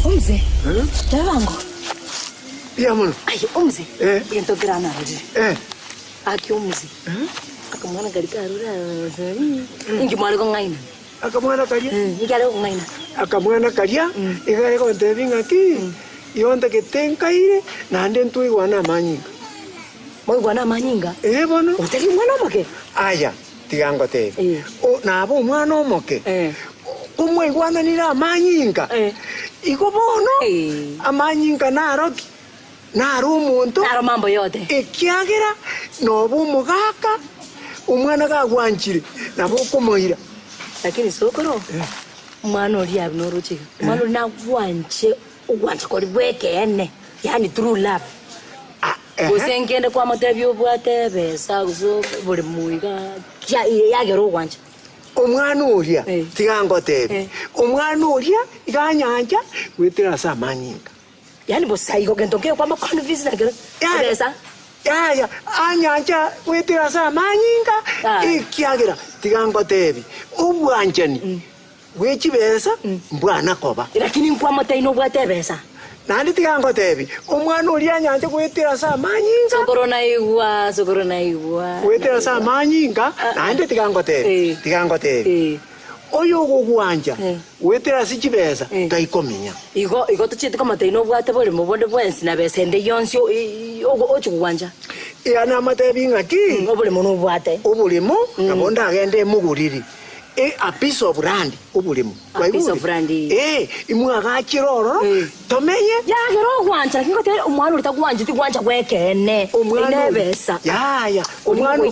Umze. Tabango. Ya mono. Ay, umze. Eh. Yento grana rudi. Eh. Aki umze. Akamwana kali karura. Ingi mwali ko ngaina. Akamwana karia? Ingi ali ko ngaina. Akamwana karia, igare kontebi ng'aki, ionte ketenkaire, naende ntuigwana amanyinga. Mwaigwana amanyinga? Eh bono. Otari mwana omoke? Aya, tiga ngotebi. O nabo omwana omoke. Komwaigwananire amanyinga. Igo bono amanyinga naroki naro omonto naro mambo yote ekiagera noba omogaka omwana gagwanchire nabo okomoira Lakini sokoro. Mwana ori abi norochika. Mwana ori nagwanche ogwancha kori bwekene. Yani true love. Gose ngende kwa matebi obwate besa gose buri muiga ya yagera ogwancha. omwana oria tiga ngotebi omwana oria iga nyanja gwetera ase amanyinga Yani bosaigo gento ke kwa maconvince na gero. Besa. yaya anyanja gwetera ase amanyinga ekiagera tiga ngotebi obwanchani bwechibesa mbwana koba Lakini nkwamate ino obwate besa. naende tiga ngotebi omwana oria anyanje gwetera ase amanyinga Sokoro naigwa, sokoro naigwa. gwetera ase amanyinga naende tiga ngotebi tiga ngotebi oyo ogogwanja gwetera ase chibesa taikominya Igo igo tuchete kama ino obwate bori mubonde bwensi na besa ende yonsi ochugwanja. Iya namatebi ng'aki obulimo nobwate obulimo nabo ndagenda emuguriri E, a piece of land, oboremo. A piece of land. Eh, imwagachire ororo, tomenye. Yagera ogwancha, lakini ngotebi omwana oria tagwancheti gwancha gwekeene. Omwana Ine oyo- ebesa. Yaya, omwana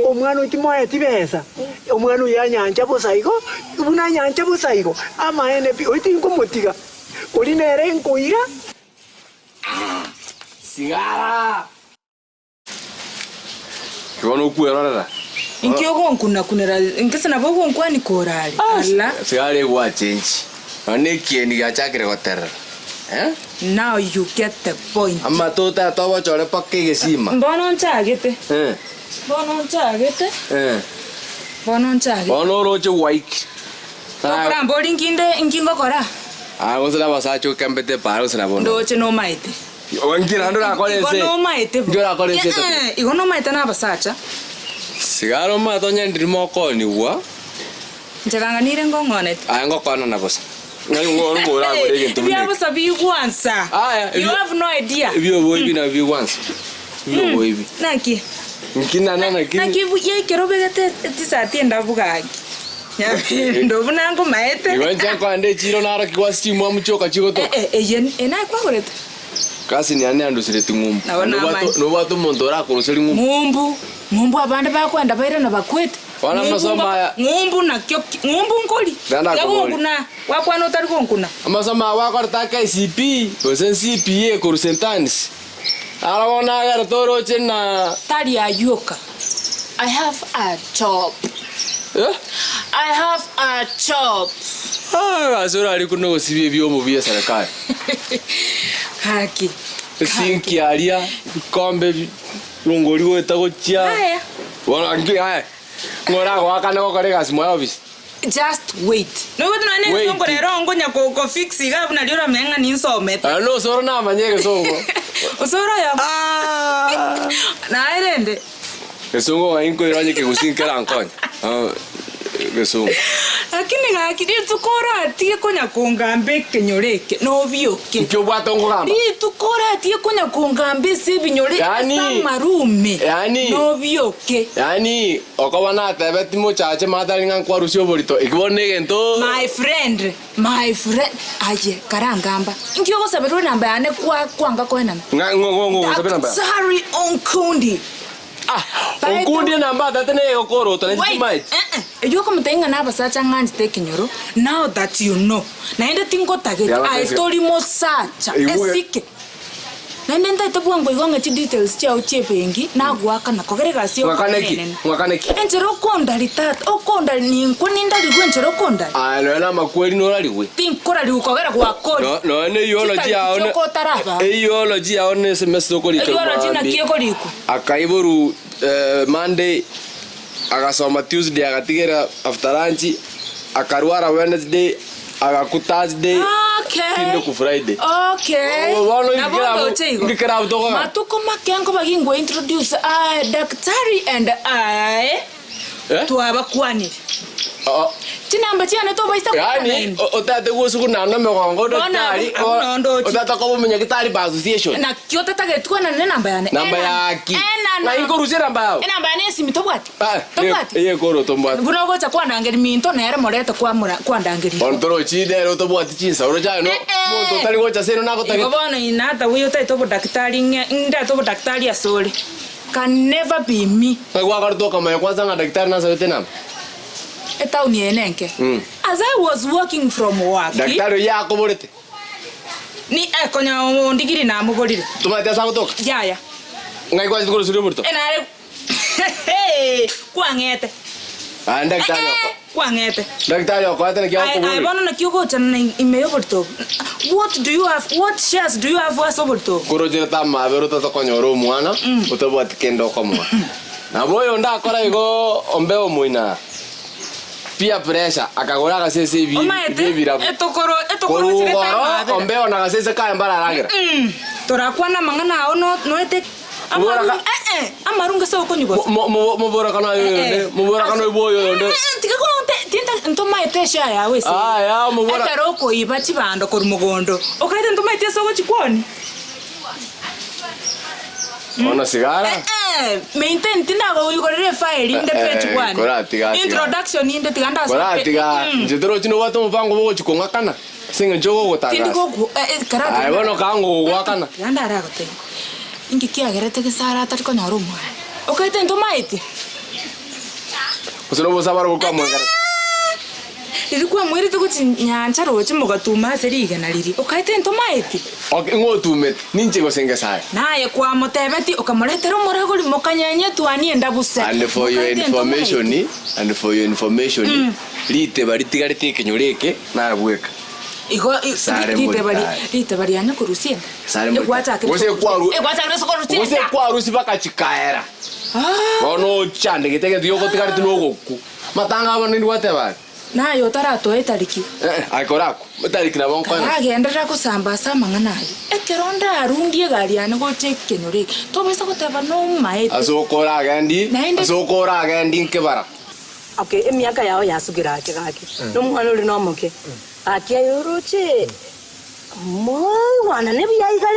omwana oyo timoeti besa. Omwana oyo anyancha bosa igo, buna anyancha bosa igo, amaene pi, oyo tinkomotiga. Oria nere nkoira. Sigara! Igo nokwerorera. Inki ogonkunakunera inki nabo ogonkwani korare ala Sigara egwachenchi. Nonya na ekieni giachakire goterera. Eh? Now you get the point. Amatoto atobochore mpaka egesima. Mbono nchagete. Eh. Mbono nchagete. Eh. Bono nchagete. Bono oroche gwaiki. Tokora mbori nkinde inki ngokora? Ah, gose na abasacha okembete para gose na bono. Ndoche nomaete. Nki naende orakore Igo ense? nomaete bo. Nki orakore ense etato? Eh, eh, igo nomaete na abasacha. Sigara omanyete onye ndiri mokonigwa. Inche ganganire ngong'onete. Aye ngokonana bosa. Ng'ai ng'o ng'o oragore egento buna Ebia eke. bosa bigwansa. Aya, You ebio- have no idea. Ebioboibi nabio bigwansa. Ebioboibi. Naki? Nki nana naki? Naki buya ekero obegete etisati endabu gaki. Nyabindo buna nkomaete. Igo inche nkoenda echiro narokigwa ase chimwamu chioka chigotoka. Eh, eh, eye enaye kwagorete? Kasi niane yandusire ting'umbu. Nabo namanya. Nobwate omonto orakoruserie ng'umbu. Ng'umbu, ng'umbu abande bakwenda bairana bakwete. Bono amasomo aya. Ng'umbu nakio ki, ng'umbu nkori. Naende Tiga akobori. gonkuna, gwakwana otari gonkuna. Amasomo aya gwakorete a KCPE gose CPA korwa St Anne's. Aro bono agere toroche na. Tari ayio oka. I have a job. I have a job. Ah, ase orari korwa nogosibia ebiomo bie eserekari. Haki. Esinki aria, ebikombe ebi, rongori goeta gochia. Aya. Bono nki aye, ng'o oragoakane gokora egasi mwa ofisi? Just wait. Noigwete nonya Wait. negesongo rero nkonya ko ko fix iga buna riria oramanye ng'a ninsomete. Aya nosoro namanye egesongo. Osoro oyo. Naye rende. Gesongo ng'ai nkoira onye kegusii nkerankonye. Ah, egesongo. Lakini gaki rituko oratige konya kongamba ekenyoro eke nobioke. Nki obwate nkogamba? Rituko oratige konya kongamba ase ebinyoro ase Yaani- amarume Yaani- nobioke. Yaani okoba natebeti mochache matari ng'a nkwarusia oborito, eki bono negento. My friend, my friend, aye karangamba. Inki ogosaberwa enamba yane kwa kwanga koenana? Ng'a ng'o ng'o ng'o enamba yao? Daktari Onkundi. Onkundi enamba atate neye egokorota nainche Wait, timaeti. eh, eh, eyio okomotebia ng'a nabasacha ng'anchete ekenyoro, now that you know, naende tingotageti, Yaba aye tesi- tori mosacha, Igwe. esike. Naende ntaete bwango igo ng'e chidetails chiao chia ebenki, nagoakana kogera egasi Ng'akane yokogera ki? enene. Ng'akane ki? Enchera okondari tata, okondari ninkwe nindarigwe enchera okondari. Aye nonya na amakweri norarigwe. Tinkorarigwa kogera gwakori. No- Nonya na eyology yao ne- Chitariki otaraba. eyology yao ne semester okorika Eyology naki mambia. ekorikwa? Akaiborwa eh, Monday agasoma Tuesday agatigera after lunch akarwara Wednesday agakwa Thursday Okay. tinde ku Friday. Okay. Oh, bono Nabo ingikera- ndoche igo. ingikera butoka. Matuko make nkoba gingwe introduce ah, daktari and I Eh? twabakwanire. Oh, Chinamba chiane tobaisa Yaani kwana otate gosuku nana megongo Bono daktari abu- abu nondochi. otata koba omunyagitari ba association. Nakio tatageti kwana ne namba yane. Namba yaki. Na inkorusia namba yao. Enamba yane esimi tobwati. Ah, Tobwati. Eye koro tombwati. Buna ogocha kwandangeria minto nere morete kwamura kwandangeria. Bono torochi nere otobwati chinsauro chiaye no monto otari gocha ase eno Igo nagotagete. bono inata buya otaete obodakitari ng'e ndate obodakitari asore. Can never be me. Ng'ai gwakorete okamanya kwanza ng'a daktari nasabete enamba. Etaoni eye nenke. Mm. As I was walking from work. Daktari oyio akoborete. Ni eh, konya ondigiri namoborire. Tomaete ase agotoka? Yaya. Ng'ai gwachete koruseria oborito? Enare kwang'ete. Aye daktari oko. Kwang'ete. Daktari okoete naki Aye, aye akoboria. bono naki ogochana na ime y'oborito obo. What do you have? What shares do you have ase oborito obo? Korocherete amabera otatokonyora omwana otabwati kende okomoa. Nabo oyonde akora igo ombe omoina. Peer pressure akagora agasese ebi Omaete ebirabu. etokoro Korwa etokorocherete igoro amabera. ombe ona agasese kaye mbararagera. Mm. Torakwana amang'ana ao no noete Mobora amarungu eh eh amarungu ase okonywa bosa. Mobora kana oyonde mobora kana obo oyonde. Tiga konte tinta ntomaete eshare yawe ase. Aya mobora Ekero okoiba chibando korwa mogondo okaete ntomaete ase ogochikwoni. Ona sigara. Eh Eh, maintain tindagoigorera efile inde page Eh, one. koratiga, tiga. Introduction inde tiga ndasoe Koratiga, inche torochi nobwate omopango bwa ogochia kong'akana ase eng'encho Tindi ogogotangaza. goku eh, eh, karatiga Aye bono kanga ogogoakana. Tiga ndaragotebi. Inki kiagerete Gesare atari konyora omwana? Okaete ntomaeti? Gose nobosabare ogokwamwegerete. Riria kwamoirete gochia nyancha roche mogatuma ase rigena riria, okaete ntomaeti? Ok, ng'o otumete? Ninche gose Ngesae? Naye kwamotebetie, okamoretera omoragori, mokanyenya etuani endabuse, And for your mokaete ntomaeti? information, and for your information, riteba ritigarete ekenyoro eke nabweka. Igo Sare riteba ri- moritari. riteba riane korusia enda. Sare moritari. Egwachakire Gose korusia- kwaru- egwachakire ase korusia Gose enda. kwarusia bakachikaera. Bono ochandegete egento giogotigareti nogokwa. Matanga abo nindi gwateba are? Naye otaratoa etariki. Eh, aye korakwa, etariki nabo nkoena. Karagenderera gosamba ase amang'ana ayio, ekero ndarundie egari yane gocha ekenyoro eke, tobaisa goteba nomaete. Ase okoragendi, Naende- ase okoragendi nkebara. Okay, emiaka yao yasukire ake gaki, na omwana ore nomoke, gaki aye oroche moigwanane buya iga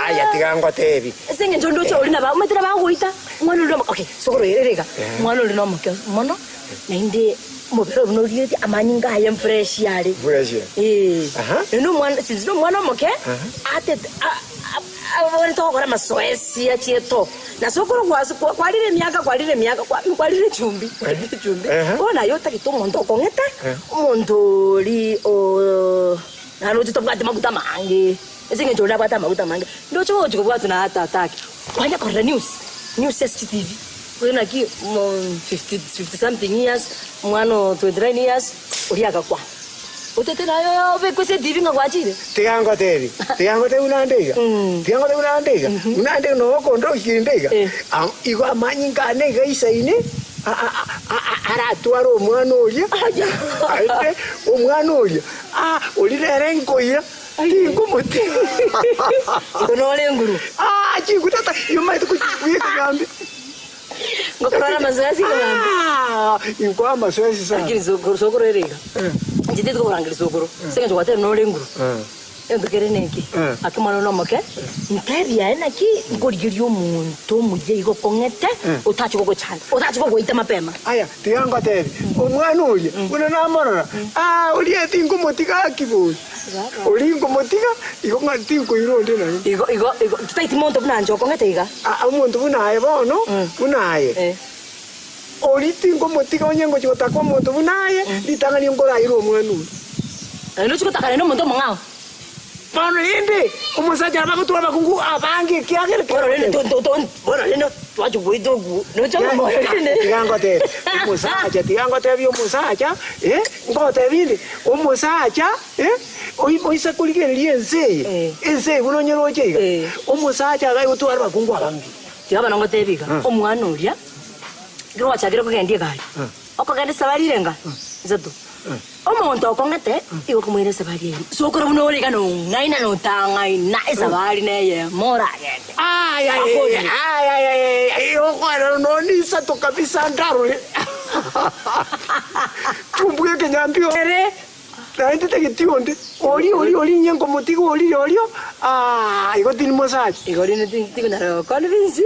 Aya tiga ngotebi. Ase eng'encho ndoche ori naba omanyete nabagoita, omwana ore nomoke, okay, sokoro ere iga, omwana ore nomoke mono, naende omobere obo norigeretie amanyinga aye mfresh are. Fresh. Eeh. Naende omwana since na omwana omoke, atete a- a- abwenerete gokora amasoesi achiete oo. Na sokoro gwase kwa- kwarire emiaka kwarire emiaka kwa- kwarire echumbi kwarire echumbi, bono aye otagete omonto okong'ete, omonto oria oo Naroche tobwate maguta amange, ase eng'encho oria nabwate amaguta amange, ndoche ogochia kobwatwa na tata ake. Kwanya korora news, news ase chitivi, oyo naki mo fifty fifty something years, omwana o 29 years, oria agakwa. Otete naye oyo obekwe ase etivi ng'a gwachire. Tiga ngotebi, tiga ngotebi buna nde iga, tiga ngotebi buna nde iga, buna nde iga nobo okondokia inde iga, ah, igo amanyinga ane iga aisaine, aratware omwana oria, aende omwana oria, ah, oria nere nkoira, tinkomotiga. Igo nore enguru. Ah, chinguru tata, iyo omanyete kochibweka egambi. Ngokorora amasoesi egambi. Ah, inkoa amasoesi sana. Lakini sokoro sokoro ere iga. Inche tindi korangeria sokoro, ase eng'encho gwatebire nore enguru. Egento kere neke, ake omwana one omoke, ntebi aye naki nkorigeria omonto omuya iga okong'ete, otache gogochanda, otache gogoita mapema. Aya, tiga ngotebi, omwana oria, buna namorora, ah, oria tinkomotiga aki bori, oria nkomotiga, igo ng'a tinkoira onde naende. Igo, igo, igo, totaeti monto buna inche okong'ete iga. Ah, omonto buna aye bono, buna aye, oria tinkomotiga onye ngochia gotaka omonto buna aye, ritang'ani nkoraire omwana oria. Naende ochie gotaka naende omonto omong'ao. Bono rende, omosacha nabo agotwara abakungu abange ekiagera Bono rende to- to- to- bono rende twachia goita okwo, nocha omoyo rende. Tiga ngotebie, omosacha, tiga ngotebie omosacha, eh, ngotebie inde, omosacha, eh, oi- oise korigereria ense eye, ense eye buna onyeroche iga, omosacha iga agotwara abakungu abange. Tiga bono ngotebie iga, omwana oria, ekero gwachakire kogendia egari, okogenda esabari irenga? Isato. Omonto okong'ete igo okomoira esabari eyemo. Sokoro buna ore iga nong'aina notang'aina esabari neyemo oragende. Akorire. Okoerera nonye isato kabisa ndarore chumbuga ekenyambio ere naende tageti onde oria oria oria inye nkomotiga oria oria aah igo tindi mosacha. Igo rende tikonyara goconvince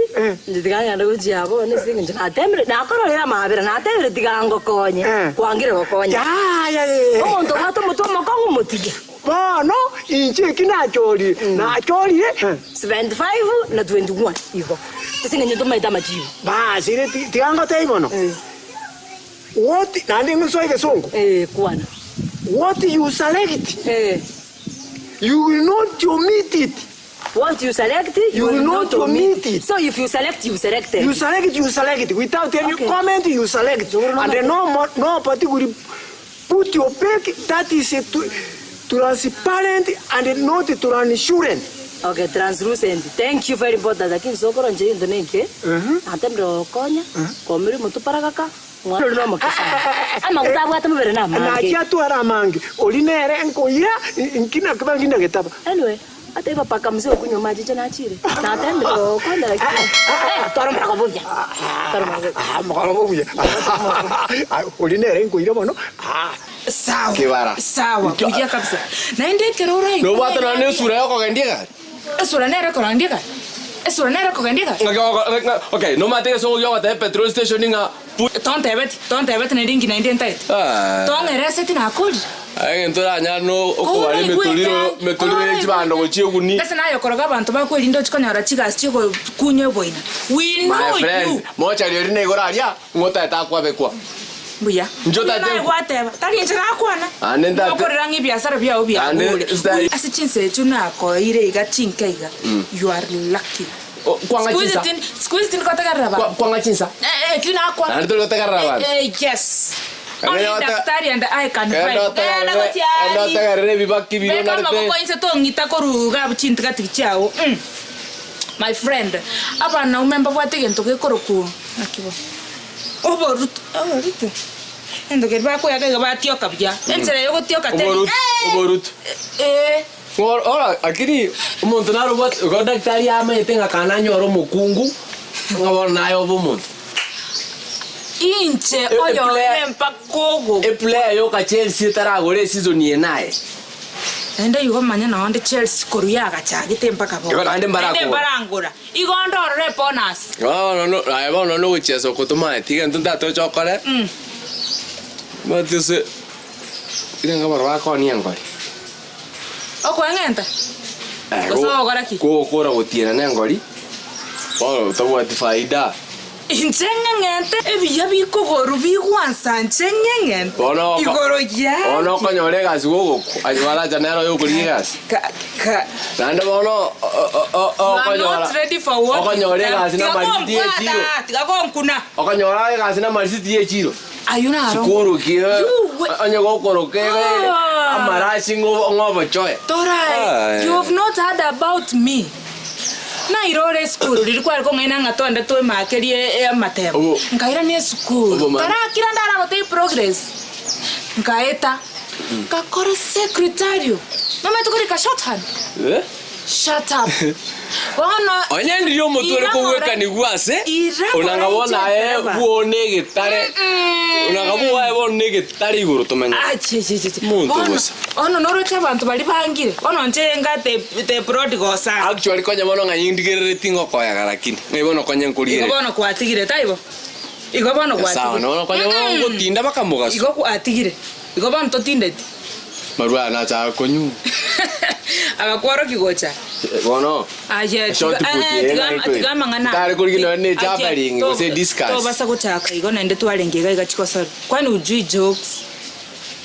inche tiga ngende gochia abwo bono ase eng'encho natemire nakororire amabera natemire tiga ngokonye kwangire gokonya. Omonto obwate omotwe omokong'u motige. Bono inche eki nachorire nachorire. 75 na 21 igo ase eng'encho ntomaete amachibu. Basi ere tiga ngotebie bono what naende ng'usoe egesongo. Kwana. What you select. You will not omit it. What you select, you will not omit it. So if you select, you selected. You select, you select. Without any comment, you select. And then no, mo- nobody will put your back. That is a transparent and not transparent. Okay, translucent. Thank you very important. Lakini sokoro nje into neke. Atemre okonya. Komiri mutu paragaka. Mwana ori nomoke sana. Amaguta abwate mobere na amange. Nachi atware amange. Ori nere nkoira nkina kiba nkina getaba. Anyway, ata iba paka mzee okunywa maji nche nachire. Natemire okonya lakini. Eh, twara omorako buya. Twara omorako buya. Ah, omorako buya. Ori nere nkoira bono. Ah. Sawa. Kibara. Sawa, buya kabisa. Naende ekero oraigwe Nobwate nonye na esura yokogendia egari. Esura nere ekorandia egari. Esura nere ekogendia egari. Ng'aki ogo- ng'a- okay, nomanyete egesongo giogoteba epetrol station ng'a pu- Tontebeti, tontebeti naende inki naende ntaete. Ah. Tong'ereseti nakorire. Egento oranyare no okobara emetoriro, emetoriro ye chibando gochia eguni. Ase naye okoroga abanto bakwerinde ochie konyora chigasi chiogokunya oboina. We My know friend, you. mochari oria nigo aria, ng'o otaete akwabekwa. Mbuya. Inche Mbuya otaete naye gwateba, tari inche nakwana. Naende ntate- Nokorera ng'a ebiasara biao Naende biagure. sitari- Ase chinsa echio nakoeire iga chinke iga, you are lucky. Kwang'a Siku hizi chinsa. tin- siku hizi tindikotegerera abanto. Kwang'a chinsa. Eh, eh, ekio nakwana. Naende tori gotegerera abanto. Eh, eh, yes. Kende Only ote- daktari and I can Kende find. Genda otegerere- gochia kende ari. otegerere ebibaki biria Beka onarete. amaboko inse tong'ita korwa iga abwo chintigatigi chiao. Mm. My friend, abanaume mbabwate egento gekorokwa naki bo? Oborutu, oborutu? Egento keria bakoyaka iga batioka buya. Enchera ya ogotioka teri Oborutu, eh! oborutu. Eh. Ora ora lakini omonto naro obwate igo daktari amaete ng'a kana anyore omokungu ng'a bono naye obe omonto. Inche oyore mpaka ogokwa. Eplayer yoka Chelsea etaragora eseason eye naye. Naende igo manya nonde Chelsea korwa yagachagete mpaka bono. Igo naende mbarakogora. Naende mbarangora. Igo ndorore ebonus. Bono no aye bono nogochiesa oko tomaeti egento ntatoche okore, omanyete ase nigo barabwo bakonia engori. Okoeng'enta? Gose ogokora ki? Kogokora gotiena nengori, bono otabwati faida. Inche ng'eng'ente ebiya bikogorwa bigwansa inche ng'eng'ente Bono oko- igoro ya bono okonyora egasi gogokwa, aye baracha nere oyo okorigia egasi. Ka- ka- Naende bono o- o- o- You are okonyora not ready for what okonyora egasi Tiga na amarisiti ye konkwata, echiro. tiga konkuna. Okonyora egasi na amarisiti ye echiro. Ayio naro. Sikuruki You onye gokoroka Ah. amarashi ng'obochoe. Torae, you have not heard about me. Nairore esukuru riria kware kong'aina ng'a twende twemakerie amatemo. Obo- Nkairania esukuru. Obo man- Karakira ndaragotebie progress. Nkaeta. Ngakora secretario. Nomanyete korika shorthand? Eh? Shut up. Bono Onye ndiria omotwe ore Ira kogwekanigwa ase Ira onanga more bono aye inche bwone egetare onanga bwaye bono na egetare igoro tomenye Monto bosa. Bono noroche abanto baria bangire bono inche nga the the prodigal son. Actually konya bono ng'a nindigerereti ngokoyaga lakini ng'ai bono konya Igo nkorigereria. bono kwatigire taibo? Igo bono Sawa kwatigire. nono konya bono ngotinda baka mogaso. Igo kwatigire. Igo bono totindeti. Marwa aya nachaka konywa. Agakworokia gocha. Bono. Aye, Short tiga- put eh, eye tiga- naye kweli. tiga amang'ana. Tare korigia nonya ne Aye, javelin gose discus. Tobasa gochaka igo naende twarenge iga iga chikosori. Kwani hujui jokes?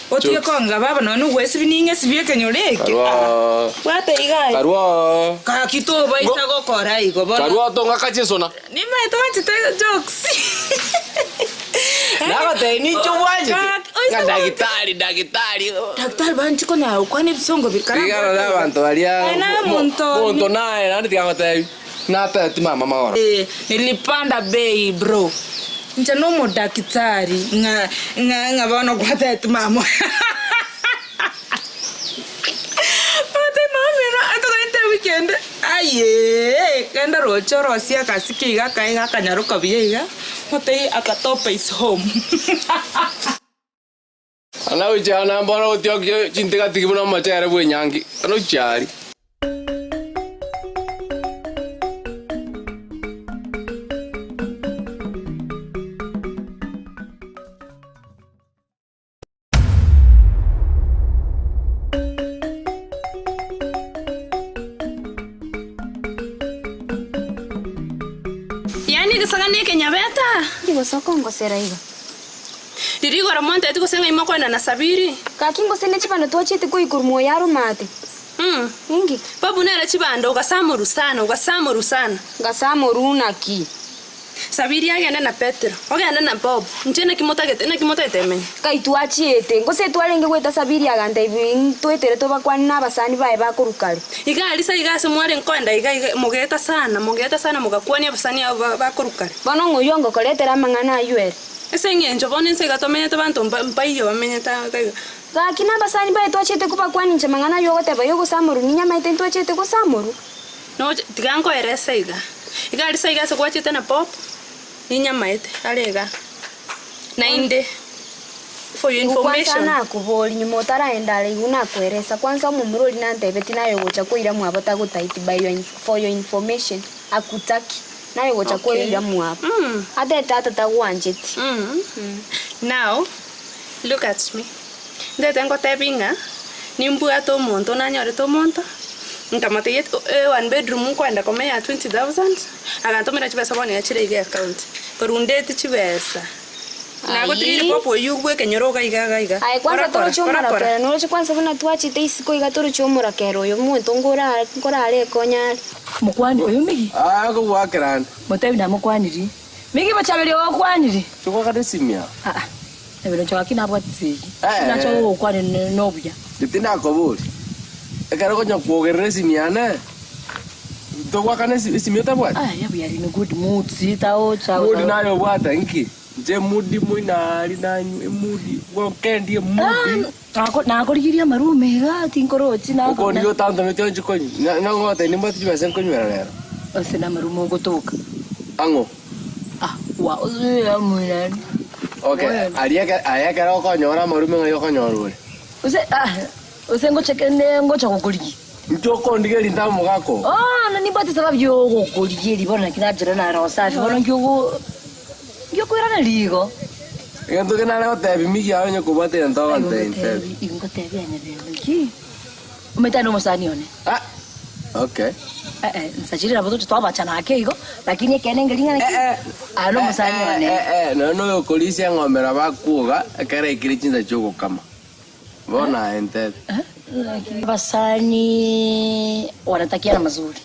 Otige Jokes. konga baba nonya nogwesibia ning'esibie ekenyoro eke. Karwa. Bwata iga aye. Karwa. Gaki tobaisa gokora igo bono. Karwa tong'aka chisona. Nimaete gwanchete jokes. Nagotebia ninche obwanchete. Gaki, oise Ng'a gwanchete. daktari, daktari. Daktari banchi konya gokwana ebisongo biri kara. Tiga rora abanto baria. Aye naye omonto. Monto naye naende tiga ngotebi. Natebeti mama magoro. Eh, nilipanda bei bro. Inche nomodakitari ng'a ng'a ng'a bono gwatebeti mama. Gwatebeti mama omino atogente weekend. Ayee, genda roche orosie akasike iga akae gakanyaroka buya iga, otebie akatopa is home. Ana gochia na mbono gotiokia chintigatigi buna omochere bw'enyangi, ana gochia aria. Yaani egesaga na ekenyabeta. Ndi gose okongosera iga. Riria igoro mwantebeti gose ng'ai mokoenda na Sabiri? Gaki ngose ne chibando twachiete koikorwa moyo aromate. Mm. Inki? Babu nere chibando ogasamoru sana, ogasamoru sana. Ngasamoru naki? Sabiri agende na Petero, ogende na Bob. Inche naki motagete, naki motagete menye? Kai twachiete, gose twarenge goeta Sabiri agantebia ntwetere tobakwane na abasani baye bakorwa kare. Iga aria sa iga ase mwarenge koenda iga iga mogeeta sana, mogeeta sana mogakwania abasani abwo ba bakorwa kare. Bono ng'oyio ongokoretera amang'ana ayio ere. Ase eng'encho bono inse iga tomenyete banto mba mbaiyo bamenyete iga iga. Gaki nabasani baye twachiete kobakwania inche mang'ana ayio ogoteba yogosamorwa ninyamaete ntwachiete gosamorwa. Noche, tiga nkoerese iga. Iga aria sa iga ase gwachete na Bob, ninyamaete are igaa. Naende, for your Igo kwansa information. nakoboria nyuma otaraenda are igo nakoeresa kwansa omomura oria nantebeti naye ogocha koira mwabo tagotaiti by your for your information. Akutaki. Naye gocha Okay. kweira mwabo. Ate tata tagwancheti. Now, look at me. Ntete ngotebi ng'a, nimbwate omonto nanyorete omonto, nkamotebia e one bedroom nkoenda komenya 20,000, agantomera chibesa bono iga chire iga account. Korwa ndeti chibesa, nagotigeire Ayii. papa oyio bwa ekenyoro iga iga iga iga, Aye kwanza kora kora, toroche kora kora. omorakera noroche kwanza buna twachete isiko iga toroche omorakera oyo omonto nkora nkorarekonya are. Mokwani oyo Migi. Ah, akogwakera ande. Motebi namokwaniri. Migi bochaberi ogokwaniri. Togwakana esimi aa. Ah ah. Nabere nchoka ki nabwate esegi. Eh. Nacha gogokwana nobuya. Tindakobori. Ekero okonya kwogerera esimi yane, togwakana esimi otabwati? Ah, yabuya ari in good mood sitaocha. Mood naye obwate nki? Inche emudi moina aria nanywa emudi, gokendie emudi. Nakorigirie amarume iga tinkorochi na. Okondigia otantometi onchi konywa. Na nagotebia nimbwate chibesa nkonywera rero. Ase namarume ogotoka. Ang'o? Ah, wa ose moinani. Okay, aria eke aye ekero okonyora amarume ng'ai okonyora ore? Ose ah, ose ngocheke ne ngocha gokorigia. Inche okondigeria intabe omogaka oo? Bono nimbwate esababu ya ogokorigeria bono naki nachera nare osafi bono nki ogo nki okoiraneria igo. Egento eke nare gotebia migi aye onye kobwate egento ogontebia intebie. Igo ngotebia nyabebe nki? Omanyete aye nomosani one. Ah, okay. Eh eh, nsachire nabo toche twabachana ake igo, lakini ekeene ngeria ng'a naki, aye nomosani one. Eh eh, nonya noyokorisia eng'ombe nabo akwoga ekero aikire chinsa chi'ogokama. Bono aye ntebe. Abasani wanatakiana mazuri.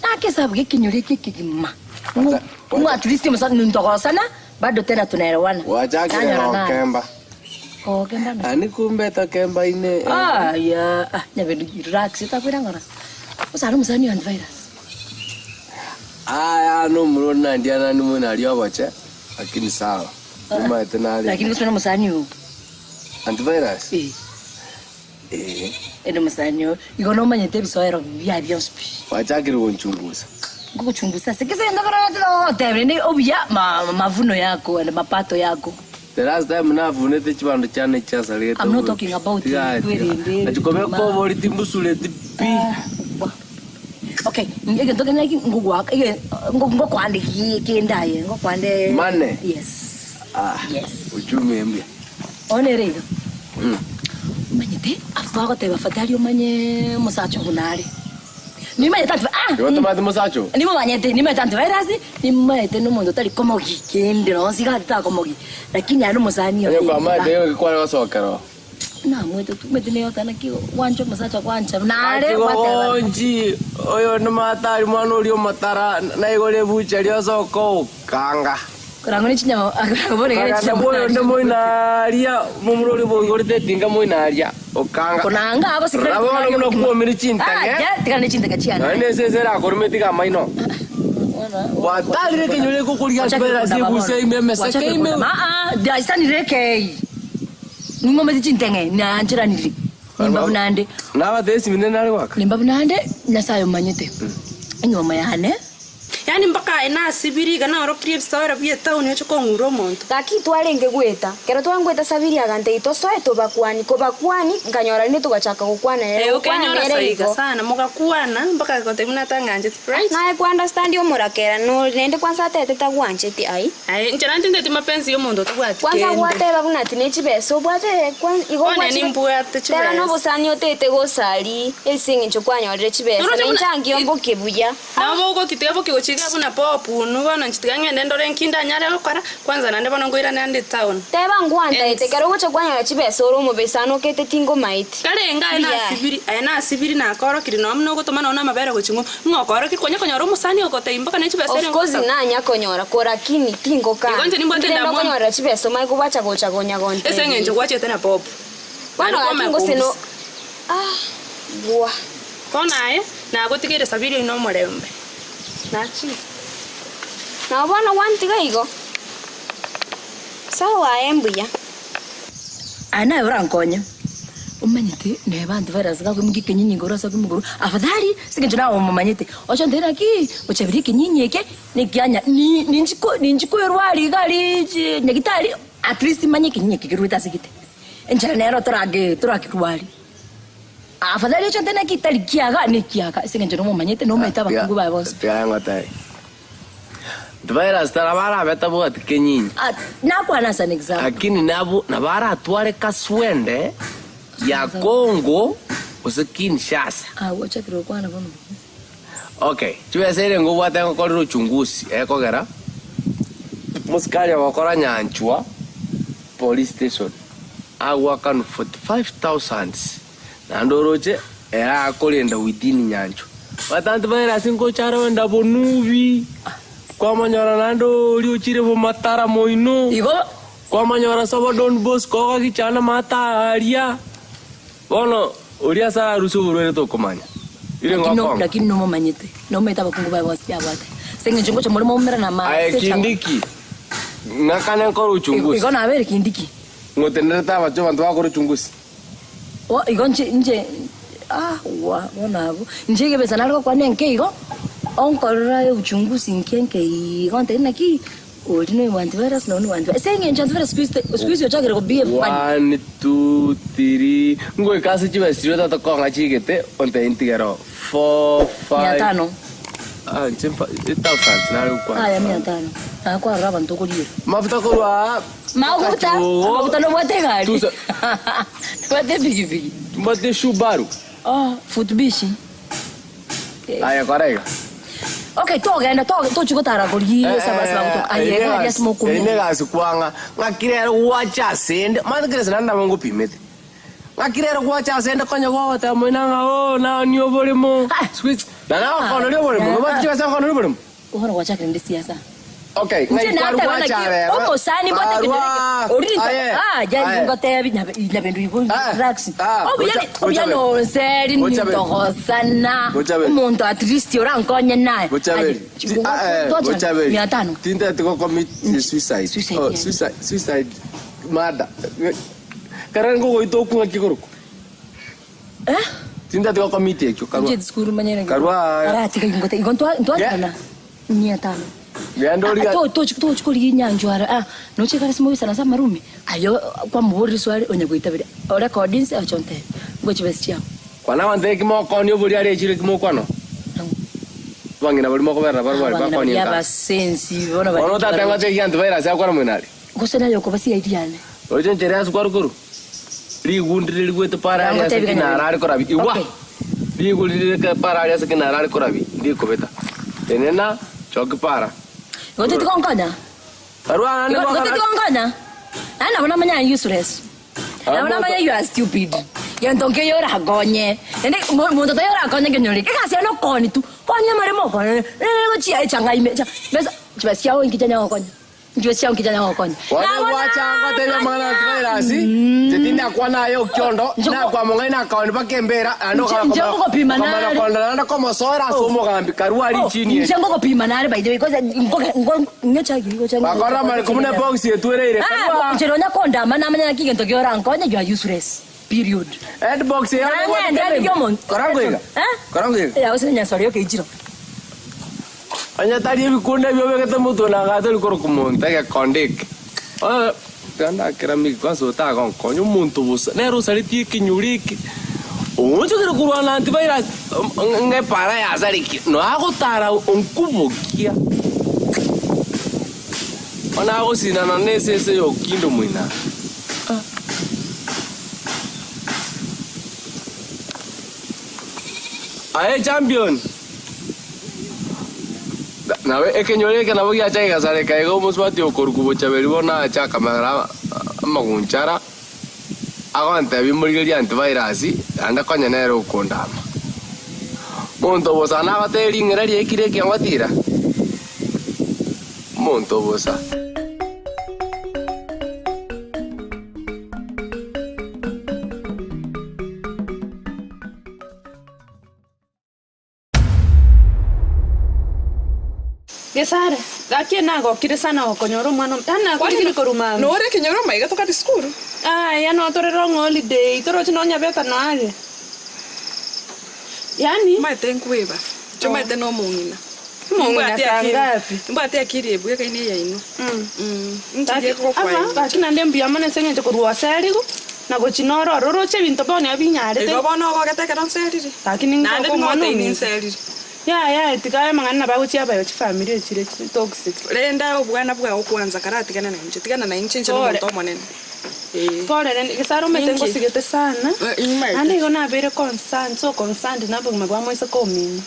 Nake esabu gekinyoro eke ekegima. Ng'o at least omosa ntogosana bado tena tunaelewana. Gwachakire Nanyora naye. gokemba. Gokemba na. Ani kumbe tokemba ine. Ah ya, ah nyabendi relax otakwira ng'ora. Osare omosani o antivirus. Aya nomorwoti nandianani moino aria oboche, lakini sawa. Nimaete nare. Lakini gose nomosani oo. Antivirus? Eh. Eh. Ere omosani oo. Igo nomanyete ebisoero biaye bionsi pi. Gwachakire gonchungusa. Ngogochungusa ase ki? Ase goteba rende obuya ma mavuno yako and mapato yako. The last time navunete chibando chiane chiasaregete I'm not talking about kwerende Nachikobeka obori timbusureti pi. Okay, egento kende naki ngogoaka ege ngokoandekia kende aye ngokoande Mane? Yes. Ah, Yes. uchumi mbuya. Bono ere iga. Mm. Omanyete abwo bagoteba afadhali omanye omosacha buna are. Nimanyete anti ah! Igo tomanyete mosacha oo? Nimomanyete, nimanyete antivirus, nimanyete nomonto otari komogi kende nonsi iga takomogi, lakini aye nomosani Onye oye kwamaete igo kware gosokera oo. Namwete tu, omanyete nigo otana ki gwancha omosacha gwancha buna are Ati gwateba. goonchi oyo nomatari mwana oria omotara naigore ebucha riosoka okanga. Korang'o ne chinyama bono iga ne Kaganda chinyama bw'oyonde moino aria, momura oria boigorete etinga moino aria, okanga. Konanga agosikera Rora bono buna kwomire chintang'e. Ah, tigana ne chintang'e chiane. Nonya nesese erakoruma etige amaino. Gwatarire ekenyoro eke okorigia chibera ase ebusa ime emeseke ime. Aa, ndaisanire ekei. Ning'omete chintang'e, naancheranire. Nimba buna nde. Nabate esimi nde nare goaka. Nimba buna nde, Nyasae omanyete. Enyuomo yane. Yaani mpaka aye nasibiri iga naorokirie ebisoero bi'etaoni oche kong'ura omonto. Gaki twarenge goeta. Ekero twangwete Sabiri agantebia tosoe tobakwani. Kobakwani, nkanyora rinde togachaka gokwana ere. Eh, Gokwana okanyora nere saiga igo. sana, mogakwana mpaka agotebia buna atang'ancheti, right? Naye kwa understand omorakera nore naende kwanza atete tagwancheti ai. Aye, inche nainche nteti mapenzi y'omonto otabwati Kwanza kende. gwateba buna ati ne chibesa obwate kwan igo Bono gwachire nimbwate teba chibesa. nobosani otete gosari ase eng'encho kwanyorire chibesa Noroche na buna inche ankio mboke buya. Nabo ogokitiga boki gochika buna popu inwe bono inche tiga ng'ende ndore nki ndanyare gokora, kwanza naende bono nkoirane ande etown. Teba ngwantaete, And ekero ogocha kwanyora chibesa ore omobesano okete tingomaeti. Karenge aye Mbuya. nasibiri, aye nasibiri nakoorokiri nonya buna ogotoma nonya na amabere gochia ng'o, ng'a okoorokia konya konyora omosani ogotebia mpaka ne chibesa ere Of course ngosaba. nanya konyora korakini Igo tingokana. inche nimbwate Inki rende endamwamu. okonyorera chibesa omanye kobwacha gocha konya Ase gontebia eng'encho igo. gwachete na popu. Bono Naende gaki kwamanya ngose no kombisa. ah bwa. Bono aye, nagotigeire Sabiri oino omorembe. Nachire. Nabo bono gwantiga igo? Sawa aye mbuya. Aye naye orankonye, omanyete neba antivirus gakoimokia ekenyinyi igoro ase okoimokia igoro, afadhali ase eng'encho naye omomanyete, oche ontebie naki ochabirie ekenyinyi eke, nekianya ni ninchi ko ninchi koerwari iga aria chi nyagitari, at least manye ekenyinyi eke kerwete ase gete. Enchera nero torage torakerwari. Afadhali echo ntene ki tari kiaga ne kiaga ase eng'encho nomomanyete nomanyete abakungu baye bonsi. Tiga ngotebi. Antivirus tara barabe tabwati kenyinyi. Ah, nakwana as an example. Lakini nabo nabo aratware kaswende ya Congo gose Kinshasa. Ah, gwachakire gokwana bono. Okay, chibesa ere ngobwate ngokorera uchunguzi ekogera mosikari ogokora nyanchwa police station agoakanwa 45,000 naende oroche ere akorenda within nyanchwa. Omanyete antivirus ngocha are oenda bonubi kwamonyora naende oria ochire bomatara moino Igo kwamonyora sobo Don Bosco ogagichana mata aria. Bono oria ase ararusie oborwaire tokomanya. Ire Lakini no- ngokonga. lakini nomomanyete nomanyete abakungu baye bonsi yabwate ase eng'encho ngocha more moumerana ama Aye ase echago. Kindiki, ng'akane nkore uchunguzi. Igo nabere Kindiki. Ng'otenerete abache abanto bagokora uchunguzi. Bo igo inche inche ah wa bono abwo inche egebesa nare gokwana enke igo, onkorera uchunguzi inke enke igo ntebie naki oria noyo bwa antivirus na oria noyo bwa antivirus. Ase eng'encho antivirus siku hizi siku hizi ochakire go behave funny. One, two, three, ngoika ase chibesa chiria otatokong'a chigete, ontebie ntigere oo. Four, Mia five, tano. ah inche mfa ethousands nare gokwana. Aya mia tano, nakwarora abanto okoriera. Mafuta korwa aa. Maguta, amaguta nobwate egari? Tusa. Nobwate epikipiki? Mbwate Subaru. Oh, footbishi. Aye kora iga. Okay, togenda to tochi gotara korigia ase abase bagotoka. Aye egari ase mokumia. Ere negasi kwang'a ng'aki rero gwacha asende mani kere ase naende nabo ngopimete ng'aki rero gwacha asende konya gogoteba moino ng'a oo naonie oboremo squeeze na nagokonoria oboremo nobwate chibesa okonoria oboremo. Bono gwachakire nde siasa. Okay, Inche ng'ai nateba kwarwa naki gwacha omosani mbwate Barwa. ekenyoro eke ori ninto Aye. ah jari Aye. ngotebi nyabe nyabendu igo drugs obuya gocha- obuya gocha be. nonseri Gocha be. nintogosana Gocha be. omonto at least orankonye naye Gochaberi. Aye, Ti- ah, eh, gochaberi. mia tano Tinteti go commit suicide. Suicide, Oh, yeah. suicide, suicide murder. Kare ngogoita okung'a ki korokwa? Eh? Tinteti go commit ekio karua. Inche sukuru manyene Karua. aratiga ingote igo ntwa ntwatana mia tano Genda origa. tochi korigia enyanchwara ah noche kare ase mogoisana ase amarumi aye kwamoborire swali onye goitabire orecordinse oche ontebie ngoe chibesa chiago. Kwana abanto eki mokonia oboria are echiro eki mokwana? Abang'ina baria mokoberera barware Abang'ina bakonia baria enka. abasensi bono Bono tata ngocha ekiagera antivirus akwana moino are. Gose naye okoba CID yane. Roche enchera ase kwarwa korwa rigundi riria rigwete para aria ase Nagotebia kinara are korabi igwa Okay. riguri rire para aria ase kinara are korabi ndikobeta tenena choki para Igo teti gonkonya? Barua naende Igo gwakora- teti gonkonya? Naende nabo namanya I'm useless. Nabo namanya you are stupid. Gento nkeiyo orakonye. Naende monto taiyo orakonye nkenyore eke. Egasi yane okoni tu. Konya amaremo okone. Gochia echanga ime. Besa chibesa chiago inki chianya gokonya. Inchwe chiao nkichanya gokonya. Bono gwacha ngotebia amang'ana antivirus, inche tindakwana aye okiondo, nakwa mong'aini nakaoni mpaka embera, naende Inche- okaba inche koma- ngogopima okamana nare. konda naende komosoera ase omogambi karua aria chini Inche ngogopima nare by the way because ngoge ngo ngechagi gocha. Bakora amare komuna box etwereire Ah, inche nonya kondama namanya naki gento kiorankonye you are useless. Period. Head box ya Nang'ende ndigia omonto. Korango iga. Eh? Korango iga. Ya ose nyasori okeichiro. Onye tari ebikunde ebio obegete motwe na agato rikorokwa omonto egekonde eke. Bono tiga ndakera miki kwanza otagonkonya omonto bosa nere osaretie ekenyoro eke oonchokire korwa na antivirus ng'a epara yasarekire nonya agotara onkubokia bono agosinana na esese ya okindo moino aa. Aye champion. Nabo ekenyoro eke nabo giacha gegasareka iga omosubati okorokwa Bochaberi bono acha akamagera amagunchara agontebia morigererie antivirus naende konya nere okondama. Monto bosa nagotebia ring'ana riaikire ekiango tira? Omonto bosa. Gesare, gaki nagokire sana gokonyora omwana omo, yaani nakorigire korwa mambia. Nore ekenyoro maiga tokari sukuru? Aya no tore long holiday, toroche nonya beta noare. Yaani Maete nkweba. Nche maete na omong'ina. Omong'ina saa ngapi? Mbwate akiri ebwekaine eyaino. Gaki, aba, gaki naende mbuya mono ase eng'encho korwa oserigu. Na gochi noro ororo oroche ebinto bono ebinyarete. Igo bono ogogete ekero nserire. Lakini Naende ngoka omwana ning'oteini ominto. nserire. Yaya tiga aya amang'ana nabo agochia abayo chifamiri echire chire toxic. Renda obwana bwao kwanza karatigana na inche, tigana na inche inche Pole. nomonto omonene. Ee. Pole rende gesare omanyete Inki? ngosigete sana, Imaete. naende igo nabeire concerned, so concerned na obogima bwa moiseke omino.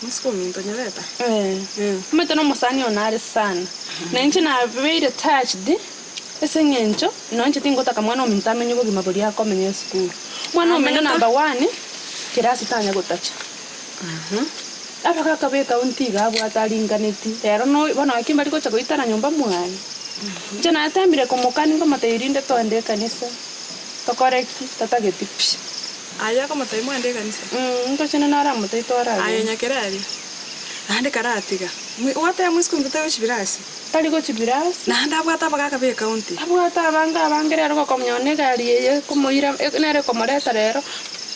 Moiseke ominto nyabeta? Eh. Omanyete na omosani one are sana. Na inche nabeire touched, ase eng'encho, nonya inche tingotaka mwana ominto amenye obogima boria akomenya esukuru. Omwana omino Amenyete? number one, kerasi tanya gotacha. Abagaka b'ekaunti iga abwate aringaneti, rero no bono gaki mbari gocha goitana nyomba mwaye. Inche natemire komokania nkomotebia rinde toende ekanisa, tokore ki, tatageti pi. Aye akomotebia mwende ekanisa? Ngochene naramotebie twaragende. Aye nyakerari, naende karatiga, gwateba moisiko ominto tari gochia birasi? Tari gochia birasi. Naende abwate abagaka b'ekaunti? Abwate abange abange rero gokonya one egari eye ekomoira nere ekomoreta rero,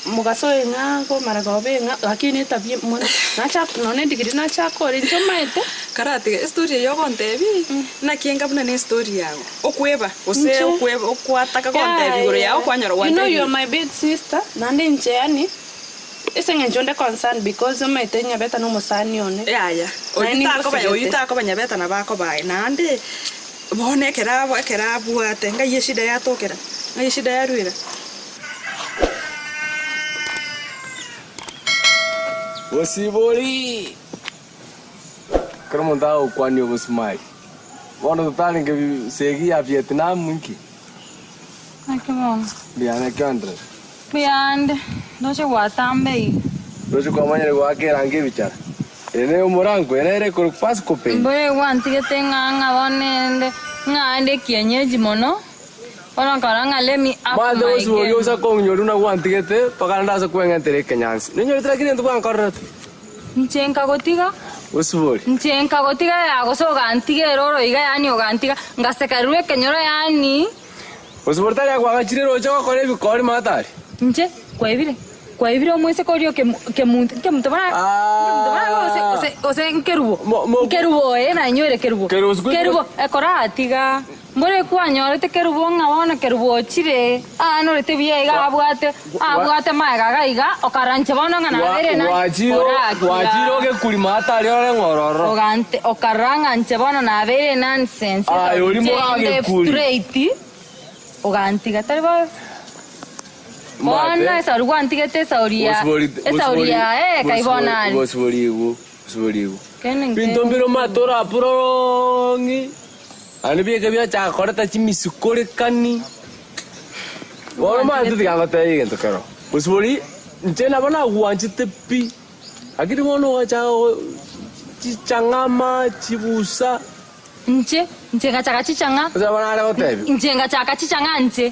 mogaso eng'a komara koba eng'a lakini etabia mono nacha nonye edigiri nacha akore inche omanyete. Karatiga estory eye ogontebia, naki enga buna ne estory yago, okweba gose Inche okweba okwataka gontebia igoro yago kwanyora You know you are gwantebire. my big sister, naende inche yaani ase eng'encho nde concerned because omanyete Nyabeta na omosani one. Yaya, oyio Naende takoba oyio ningosigete. takoba Nyabeta nabo akoba aye, naende bono ekero abo ekero abwate ngai eshida yatokera, ngai eshida yaruera. Bosibori! Ekero omonto agokwania obosumari, bono totarenge segi ya Vietnam inki? Naki bono? Mbuya naki Andre? Mbuyande, ndoche gwatamba iga. Ndoche kwamanyire goaka erangi ebichara. Ere neye omorango, ere nere ekorokwa Pasco paint. Mbore gwantigete ng'a ng'a bono ende ng'a ande ekienyeji mono, bono nkarora ng'a let me up Mante my gosibwa oria game. osa kong'inyora buna gwantigete, mpaka naende ase kweng'entera ekenyansi. Ninyorete lakini egento gwankorerete. Inche nkagotiga. Gosibori. Inche nkagotiga yaa gose ogantiga ere oro iga yaani ogantiga, ngasekererwa ekenyoro yaani. Gosibori tari akwagachire roche gokora ebikori matari. Inche kwaibire, kwaibire omoiseke oria okemu kemunto, nkemunto bana nkemunto bana gose gose gose nkerubo, nkerubo oye nainywere kerubo, kerubo ekoratiga. Mbore kwanyorete kerubo ng'a bono kerubo ochire aanorete buya iga abwate abwate magega iga iga okaranche bono ng'a nabere na Gwachire orakira ogekuri matari ore ng'ororo. Ogante okarora ng'a inche bono nabeire nonsense Aye ori inche inde mogekuri. straight ogantiga tari bobe. Bono esauri gwantigete esauri ya esauri yaye kai bono are. Bosibori igu, bosibori igu. Kende nke. Binto mbire omanyete orapure orong'i, naende bieke biachaka koreta chimisikorekani. Bono omanyete tiga ngotebie egento kero, bosibori inche nabo nagwanchete pi, lakini bono ogachaka go chichang'ama, chibusa. Inche, inche ngachaka chichang'a. Gose nabo nare gotebia. Inche ngachaka chichang'a inche.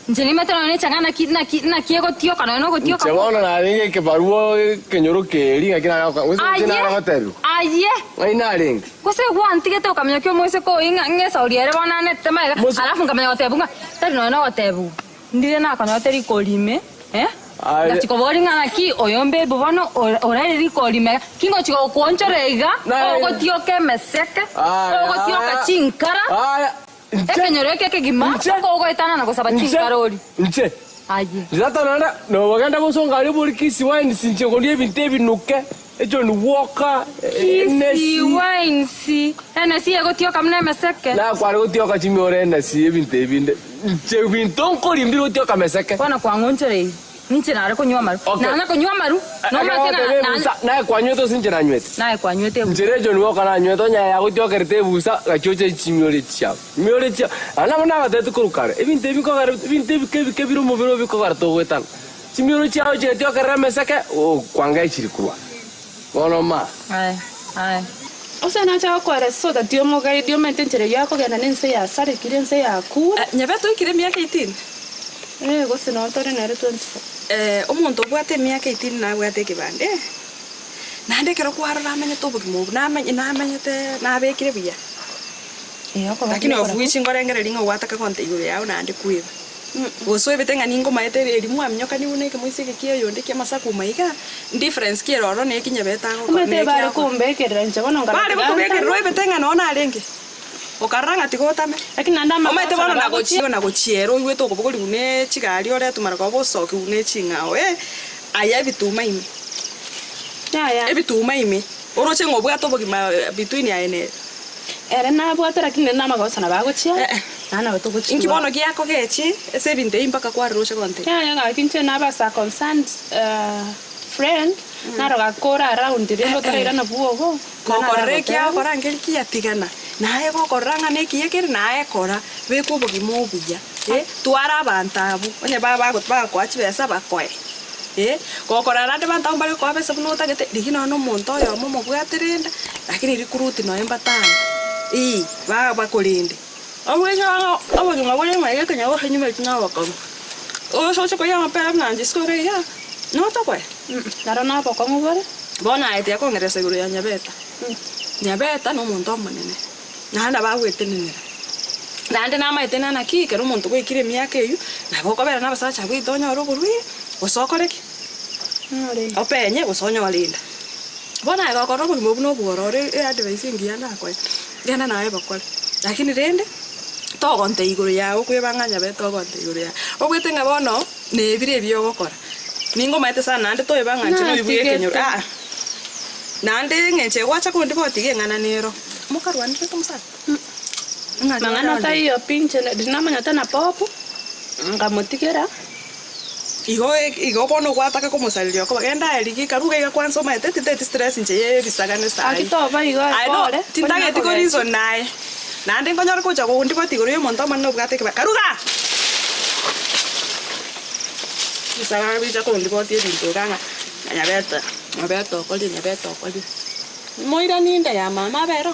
Inche nimete nonya nechang'a naki, naki, naki egotioka nonya nogotioka Inche bono narenge ekebarua ekenyoro keria ng'aki nare goka, gose inche nare Aye! gotebiwa. Aye! Ng'ai narenge? Gose gwantigete okaminyokia omoiseke oyio ng'a ng'esauri ere bono anetete magega, alafu nkamanya gotebwa ng'a tari nonya nogotebigwa. Ndire nakonyorete rikori ime, eh, Aye. ngachia koboria ng'a naki oyo mbebu bono ore orere rikori ime iga, ki ngochia gokoonchora iga, Naye. ogotioka emeseke, Aya, ogotioka aya. chinkara, Aya, inche, ekenyoro eke ekegima, Inche. mpaka ogoetanana na gosaba Inche. chinkara oria. Inche. Aye. Tata naende nobogenda bosongo aria obori Kisii Wines inche nkoria ebinto ebinuke, echo ni gwoka, Kisii enesi. Wines, enesi egotioka buna emeseke. Nakware gotioka chimioro enesi ebinto ebinde, inche ebinto nkoria mbire gotioka meseke. Bono kwang'onchoreire, ninche nare konywa amaru. Okay. Nanya konywa amaru, nomanyete ng'a na- Ebusa, naye kwanywete gose inche nanywete? Naye kwanywete ebusa. Inche recho nigo okananywete onye yagotiokerete ebusa, gachia oche chimioro echi chiabo. Chimioro chia, naende nabo nabatebete korwa kare, ebinto ebi nkogera ebinto ebike ebike bire omobere obe bikogera togoetana. Chimioro chiao chigetiokerera emeseke, okwanga echiri korwa. Bono ma. Aye, aye. Ose nacha gokoeresa so that omogaidi omanyete enchera eyio akogenda na ense yasarekire ense yakure. Nyabete oikire emiaka 18? Eh, gose noo tore nere 24. Eh, omonto obwate emiaka 18 nabwate ekebande, naende ekero kwarora amenyete obogima obwo, namenye namenyete nabekire buya. Lakini of which nkorengereria ng'a gwataka gonte igoro yao naende kweba. Gose oebete ng'a ninkomaete eri mwaminyokani buna ekemoisia eke kia oyonde kia amasaku iga, difference ki ere ororo na eki nyabete agokora Omanyete na eki bare agokora. kombekerera inche bono Bare nkarora gokobekerera oebete ng'a noo narenge. Okarora ng'a tiga otame. Lakini naende Omanyete amagoso bono nabo nagochia agochia. nagochiera oigwete okobogorigwa ne chigari oretwe mara koba osokigwe ne ching'ao eh, aya ebituma ime. Yaya. Ebituma ime. Oroche ng'a obwate obogima between aye na ere. Ere nabwate lakini naende namagoso nabo agochia, naende nabo togochia. Inki bono giakogechi ase ebinto ebi mpaka kwarora oche gontebia? Yaya gaki inche naba circumstance friend, naro gaki kore around rende otarairana bwogo, Gokorora ekiagokora nkeri kiatigana, naye gokorora ng'a nekiya kere, naye kora, beka obogima obuya, eh, twara abanto abwo, onye ba bago bagokoa chibesa bakoe, eh. Gokorora naende abanto abwo mbare gokoa besa buna otagete, rigia nonye na omonto oyomo omobwate rende, lakini recruit nonye mbatano, eh, ba bakorende. Oboiso obogima bore ng'a iga konya gocha nyuma eki nobokong'u. Ogocha oche koria amapera buna inche isiko iga iga, notokoe? Naro nobokong'u bore. Bono aye tiakong'eresa igoro ya Nyabeta. Nyabeta nomonto omonene, naende nabo agwetenenera. Naende namaete nana ki, ekero omonto gwaikire emiaka eyio, nabo okobera na abasacha abwo gete onyore oborwaire, gose okore ki? Openye gose onyore enda. Bono aye gokorora obogima obwo nobwororo eadvice engiya nakoe, genda naye bokore. Lakini rende, togontebia igoro yago okwebanga ng'a Nyabeta ogontebia igoro yago. Obwate ng'a bono. Nebire ebi ogokora. Ningomaete sana naende toeba ng'a inche noyio bw'ekenyoro. Aa. Naende eng'encho egwacha kondi botiga eng'ana nero. Mokarwanerete omosacha? Ng'a Mang'ana taiyo pi inche riria namanyete na Bob, nkamotigera. Igo igo bono gwataka komosareria okoba genda aye rigia ekaruga iga kwanza omaete tintageti stress inche ye ebisagane saii. Gaki toba igo Aye no pore, tintageti ko reason naye. Naende nkonyore gocha gondiboti igoro y'omonto omonene obwate ekebare. Karuga! Chisabari bicha kondiboti ebinto iga ng'a nyabete, nyabete okorire, nyabete okorire. Moiranie inde ya mama abe ero.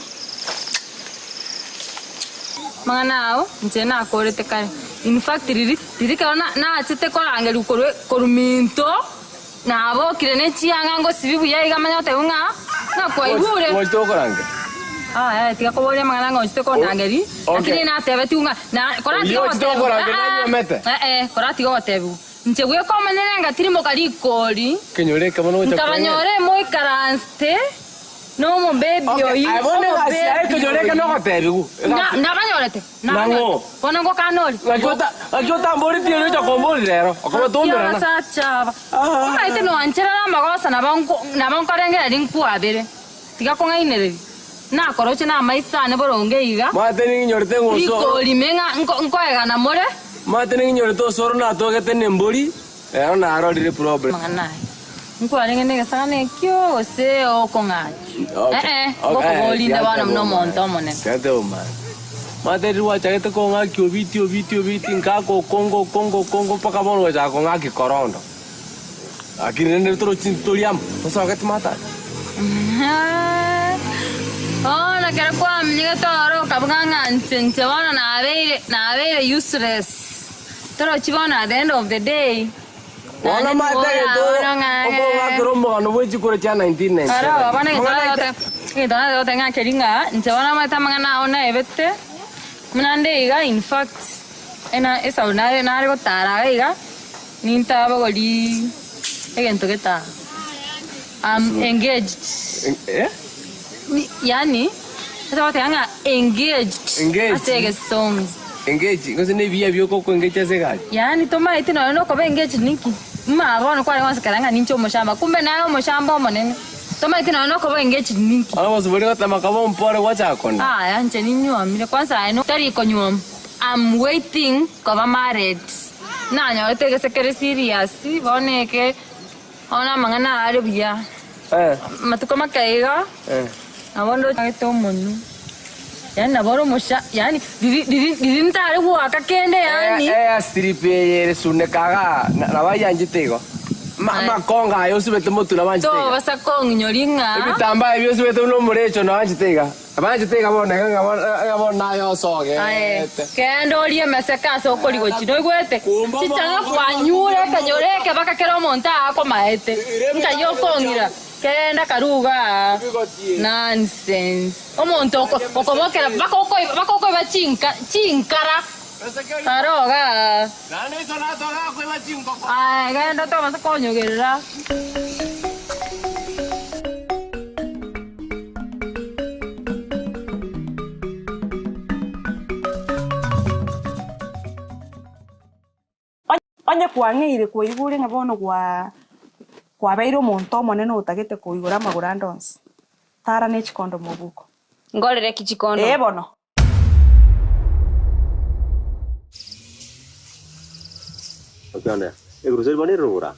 Amang'ana ao inche nakorete kare. In fact riria riria ekero na nachete korangerigwa korwa korwa minto, Nabokire ne chianga ngosibia buya iga manye goteba ng'a ng'a kwaigure. Ngochete gokorangeria. Aya tiga koboria amang'ana ng'a ochete kondangeria, Okay. lakini natebetigwe ng'a na koratiga Oyio ochete gotebiwa gokorangeria aa nanywomete? eh eh koratiga gotebiwa. Inche bweka omonyene ngatirimoka rikori, Kenyore ekemo nogocha nkabanyora emoikaransete. Nomobebi Okay, oyio, aye bono egasi yaye omobebi ekenyoro eke oyio. nogotebigu. Na- Nabanyorete, Nang'o? nabanyorete. Bono ngokana ori. Gaki ota gaki otamboretie erio ocha komboria rero. Okobatomerana. Abasacha aba. Omanyete noancherera amagoso nabo nko- nabo nkorengereria nkwabere. Tiga kong'ainereria. Nakoroche namaiso ane boronge iga. Mate ning'inyorete ng'oso. Rikorime ng'a nko- nkoegana more. Mate ning'inyorete osoro natogete nembori. Ero narorire problem. Amang'ana aya. Nkwarenge negesagane ekio gose okong'acha? Okay. Eh, eh, Okay, ngokoboria inde bono buna omonto omonene. Tiga omanye. Mate riria gwachagete kong'akia obiti obiti obiti nkaka okongo okongo okongo mpaka bono ogachaka kong'akia korondo. Lakini rende torochi ntori amo, tosogeti mate aye. Bono ekero kwamenyegete oro okabuga ng'a inche inche bono nabeire nabeire useless. Torochi bono at the end of the day. Bono omanyete egento okong'akera omogano bwe chikura chia 1997. Aro bono egento nagote egento nagote ng'a keri ng'a inche bono omanyete amang'ana ao naebete buna nde iga in fact ena esauri nare nare gotara iga iga nintabogori egento geta am engaged. Eh? Yaani ase ogoteba ng'a engaged Engaged. ase egesongo. Engage, gose na ebiya bioka okoengage ase egari. Yaani tomaeti nonya na okoba engaged ninki? Muma bono kware gosekera ng'a ninche omoshamba, kumbe naye omoshamba omonene. Tomaeti nonya na okoba engaged ninki? Bono gose boria gotema kaba ompore gwachaka kona. Aya inche ninywomire kwanza aye tari konywoma am waiting koba married. Nanyorete egesekere serious bono eke. Bono amang'ana aya are buya, amatuko make iga, nabo ndochagete omonwe, yaani nabo ore omosha yaani riri riri riri ntare goaka kende yaani. Airstrip eye ere suneka igaa nabo ayanchete igo. Amakongo aya osibete motwe nabo anchete iga. Tobasa kong'inyoria ng'a. Ebitambaa ebi osibete buna omorecho nabo anchete iga. Abanchete iga bono iga ng'a bono naye osogete. Kende orie emeseke ase okorigochi, noigwete? Chichang'a kwanyure ekenyoro eke baka kera omonto aakomaete. Nkai okong'ira? Kenda karuga aa. Nonsense. Omonto okobokera baka okoiba baka okoiba chinka chinkara. Karoga aa. Aye genda tobasa konyogerera. Onye kwang'eire kwaigure ng'a bono gwa kwabeire omonto omonene otagete koigora amagoro ande onsi, tara ne chikondo mobuko. Ngorere ki chikondo? Ee bono. Okiondea, Ebirusa ebi bono erurugura,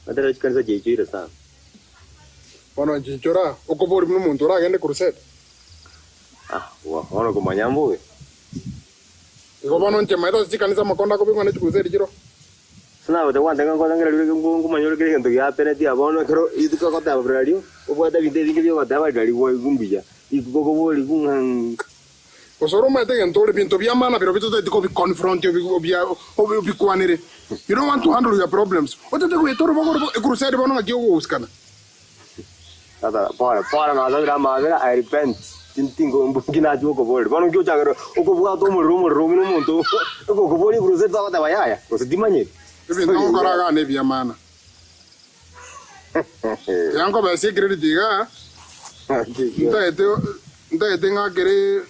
natera chikanisa chiaichoire sana. Bono nchichora, okoboria buna omonto oragende crusade. Ah, bono komanya mbobe. Igo bono inche maete ase chikanisa amakondo akobekwa ne chikrusade chiroo. Sinagocha gwantebia ng'a nkotengereri ore nkomanya ore kera egento giapeneti aa bono ekero rituko ogoteba riario obwate ebinto ebinge biogoteba riario gwaigwa mbuya rituko okoborigwa ng'a. Gose ore omanyete egento ore binto bia maana birobi totageti kobi confront obikwanere you don't want to handle your problems otete goeta orobago orobo ecrusade bono ng'aki ogohusikana. Tata, pole pole nasabire amabera, I repent, tingo mbuki nachia gokoboria. Bono nki ochagera okobwata omorero omorero buna omonto ogokoboria igoro gose togoteba yaya gose timanyeti. Ebinto ogokora igaa nebiamana. Tiga nkobesie ecredit igaa, ntagete ntagete ng'akere